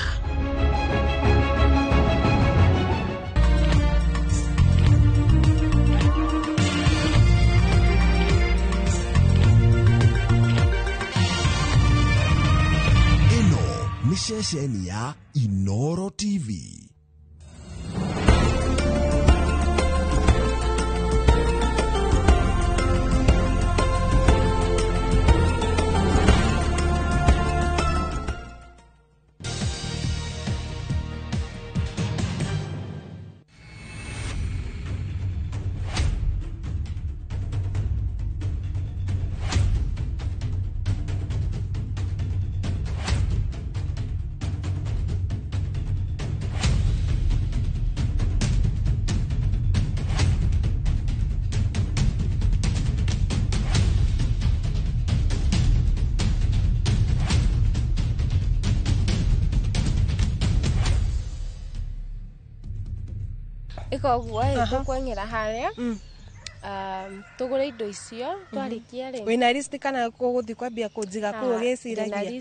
Ĩno nĩ ceceni ya Inoro TV. Ikoguo ĩ tũkweng'era harĩa tũgũre indo icio twarĩkia rĩ. Wĩna list kana gũgũthiĩ kwambia kũnjiga kũu ũgĩciragia?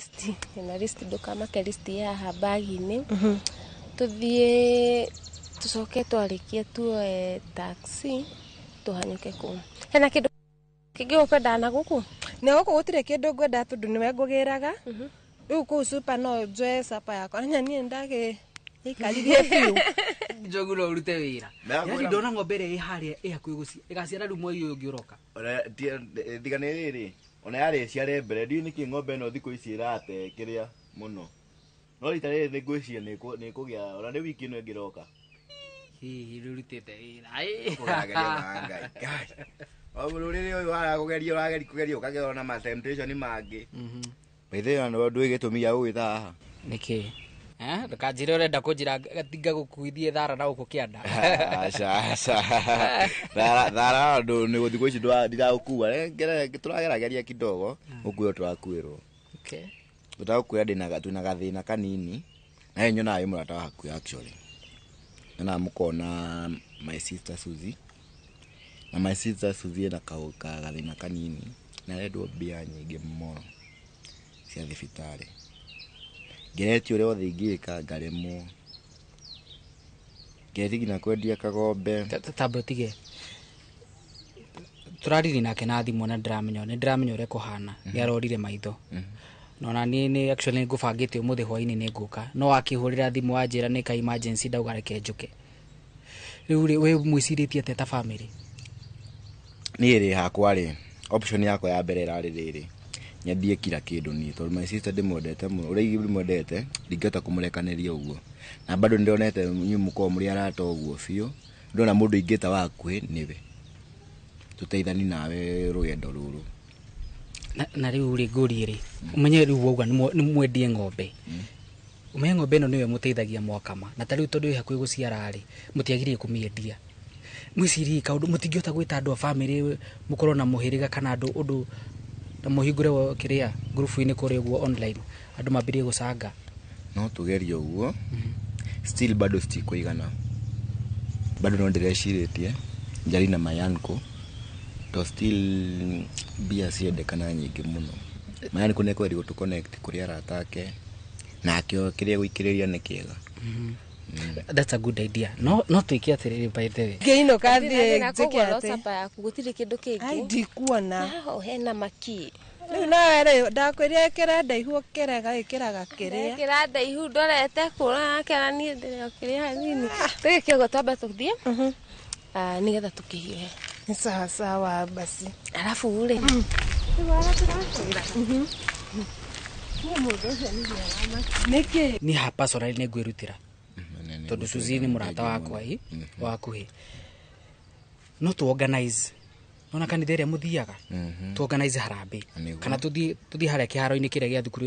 Ndĩna list, ndũkamake list ĩ haha bag-inĩ. Tũthiĩ tũcoke twarĩkia tuoe taxi tũhanyũke kũu. Hena kĩndũ kĩngĩ ũkwendaga na gũkũ? Nĩ gũkũ gũtirĩ kĩndũ ngwendaga tondũ nĩwe ngũgĩraga. Rĩu kũu super no njoe sapa yakwa. Na niĩ ndagĩ ikaririe biũ. Njogu no ũrute wĩra. Yaani ndona ng'ombe ĩrĩa ĩ harĩa ĩ hakuhĩ gũciara ĩgaciara rĩu mweri ũyũ ũngĩ ũroka. Ona tiga nĩ rĩrĩ, ona yarĩ ĩciare mbere, ndiũĩ nĩkĩ ng'ombe ĩno thikũ ici ĩrate kĩrĩa mũno. No rita rĩrĩ nĩ ngwĩciria nĩ ĩkũgĩa, ona nĩ wiki ĩno ĩngĩ ĩroka. Hihi rĩu ũrutĩte wĩra. Ũrageria na Ngai. Ngai. O rũrĩrĩ ũyũ waragũgeria ũrageria kũgeria ũkagĩa na ma temptation mangĩ. By the way, ndũĩ gĩtũmi gĩa gũgĩta haha? Nĩkĩ? Ndũkanjĩre ũrenda kũnjĩra gatinga gũkuithie thara na gũkũ kĩanda. Aca, aca. Thara ndũ nĩ thikũ ici ndiragũkua. Tũragerageria kidogo, gũkuĩrwo tũrakuĩrwo. Okay. Tũtagũkwĩra twĩna gathĩna kanini. Na nyonaga wĩ mũrata wa hakuhĩ actually. Nyonaga mũkona my sister Suzy. Na my sister Suzy ena gathĩna kanini. Na arendwo mbia nyingĩ mũno cia thibitarĩ. Ngeretie ũrĩa wothe ingĩka ngaremwo. Ngeretie nginya kwendia kagombe. Tamba ũtige. Tũraririe nake na thimũ na ndĩramenya nĩ ndĩramenya ũrĩa kũhana. Nĩ arorire maitho. Na ona niĩ nĩ actually ngũbangĩte ũmũthĩ hwainĩ nĩ ngũka. No akĩhũrĩra thimũ anjĩra nĩ ka emergency ndauga reke njũke. Rĩu rĩ we mwĩcirĩtie atĩa ta family? Niĩ rĩ hakwa rĩ, option yakwa ya mbere ĩrarĩ rĩrĩ. Nyendie kila kĩndũ niĩ tondũ my sister ndĩmwendete mũno, ũrĩa ndĩmwendete ndingĩhota kũmũrekanĩria ũguo. Na bado nĩndonete inyuĩ mũkoragwo mũrĩ arata ũguo biũ, ndona mũndũ ingĩta wa hakuhĩ nĩwe. Tũteithani nawe rũgendo rũrũ. Na rĩu rĩ ngũrie rĩ, ũmenye rĩu wauga nĩ mwendie ng'ombe. Ũmenye ng'ombe ĩno nĩyo ĩmũteithagia mwakama, na ta rĩu tondũ ĩ hakuhĩ gũciara rĩ, mũtiagĩrĩire kũmĩendia. Mwĩcirie kaũndũ mũtingĩhota gwĩta andũ a family mũkorwo na mũhĩrĩga kana andũ ũndũ na mũhingũre kĩrĩa ngurubu-inĩ kũrĩa ũguo online andũ mambĩrĩrie gũcanga. No tũgerie ũguo. Still bado citikũigana, bado no ndĩrecirĩtie njari na my uncle, to still mbia ciendekana nyingĩ mũno. My uncle nĩ ekwendi gũtũ connect kũrĩ arata ake, nake kĩrĩa gũikĩrĩria nĩ kĩega. That's a good idea. No twĩke atĩrĩrĩ, by the way. Ngĩinũka thiĩ Na njĩke koguo atĩ sapa yaku gũtirĩ kĩndũ kĩngĩ. Ai, ndikuona. Haha hena maki. Rĩu nawe rĩ, ndakwĩrire ĩkĩra ndaihu ũkĩrega ĩkĩraga kĩrĩa. Kĩra ndaihu ndorete kũra kĩra niĩ ndĩrĩ o kĩrĩa hanini. Tũgĩke ũguo twambe tũthiĩ. Ah, nĩgetha tũkĩhiũhe. Nĩ sawa sawa basi. Arabu rĩ. Nĩkĩ? Niĩ ha personally nĩ ngwĩrutĩra tondũ Suzy nĩ mũrata wakwa ĩ wa hakuhĩ, no tu organize nona kanitha ĩrĩa mũthiaga, tu organize harambĩ kana tũthiĩ harĩa kĩharo-inĩ kĩrĩa gĩa thukuru.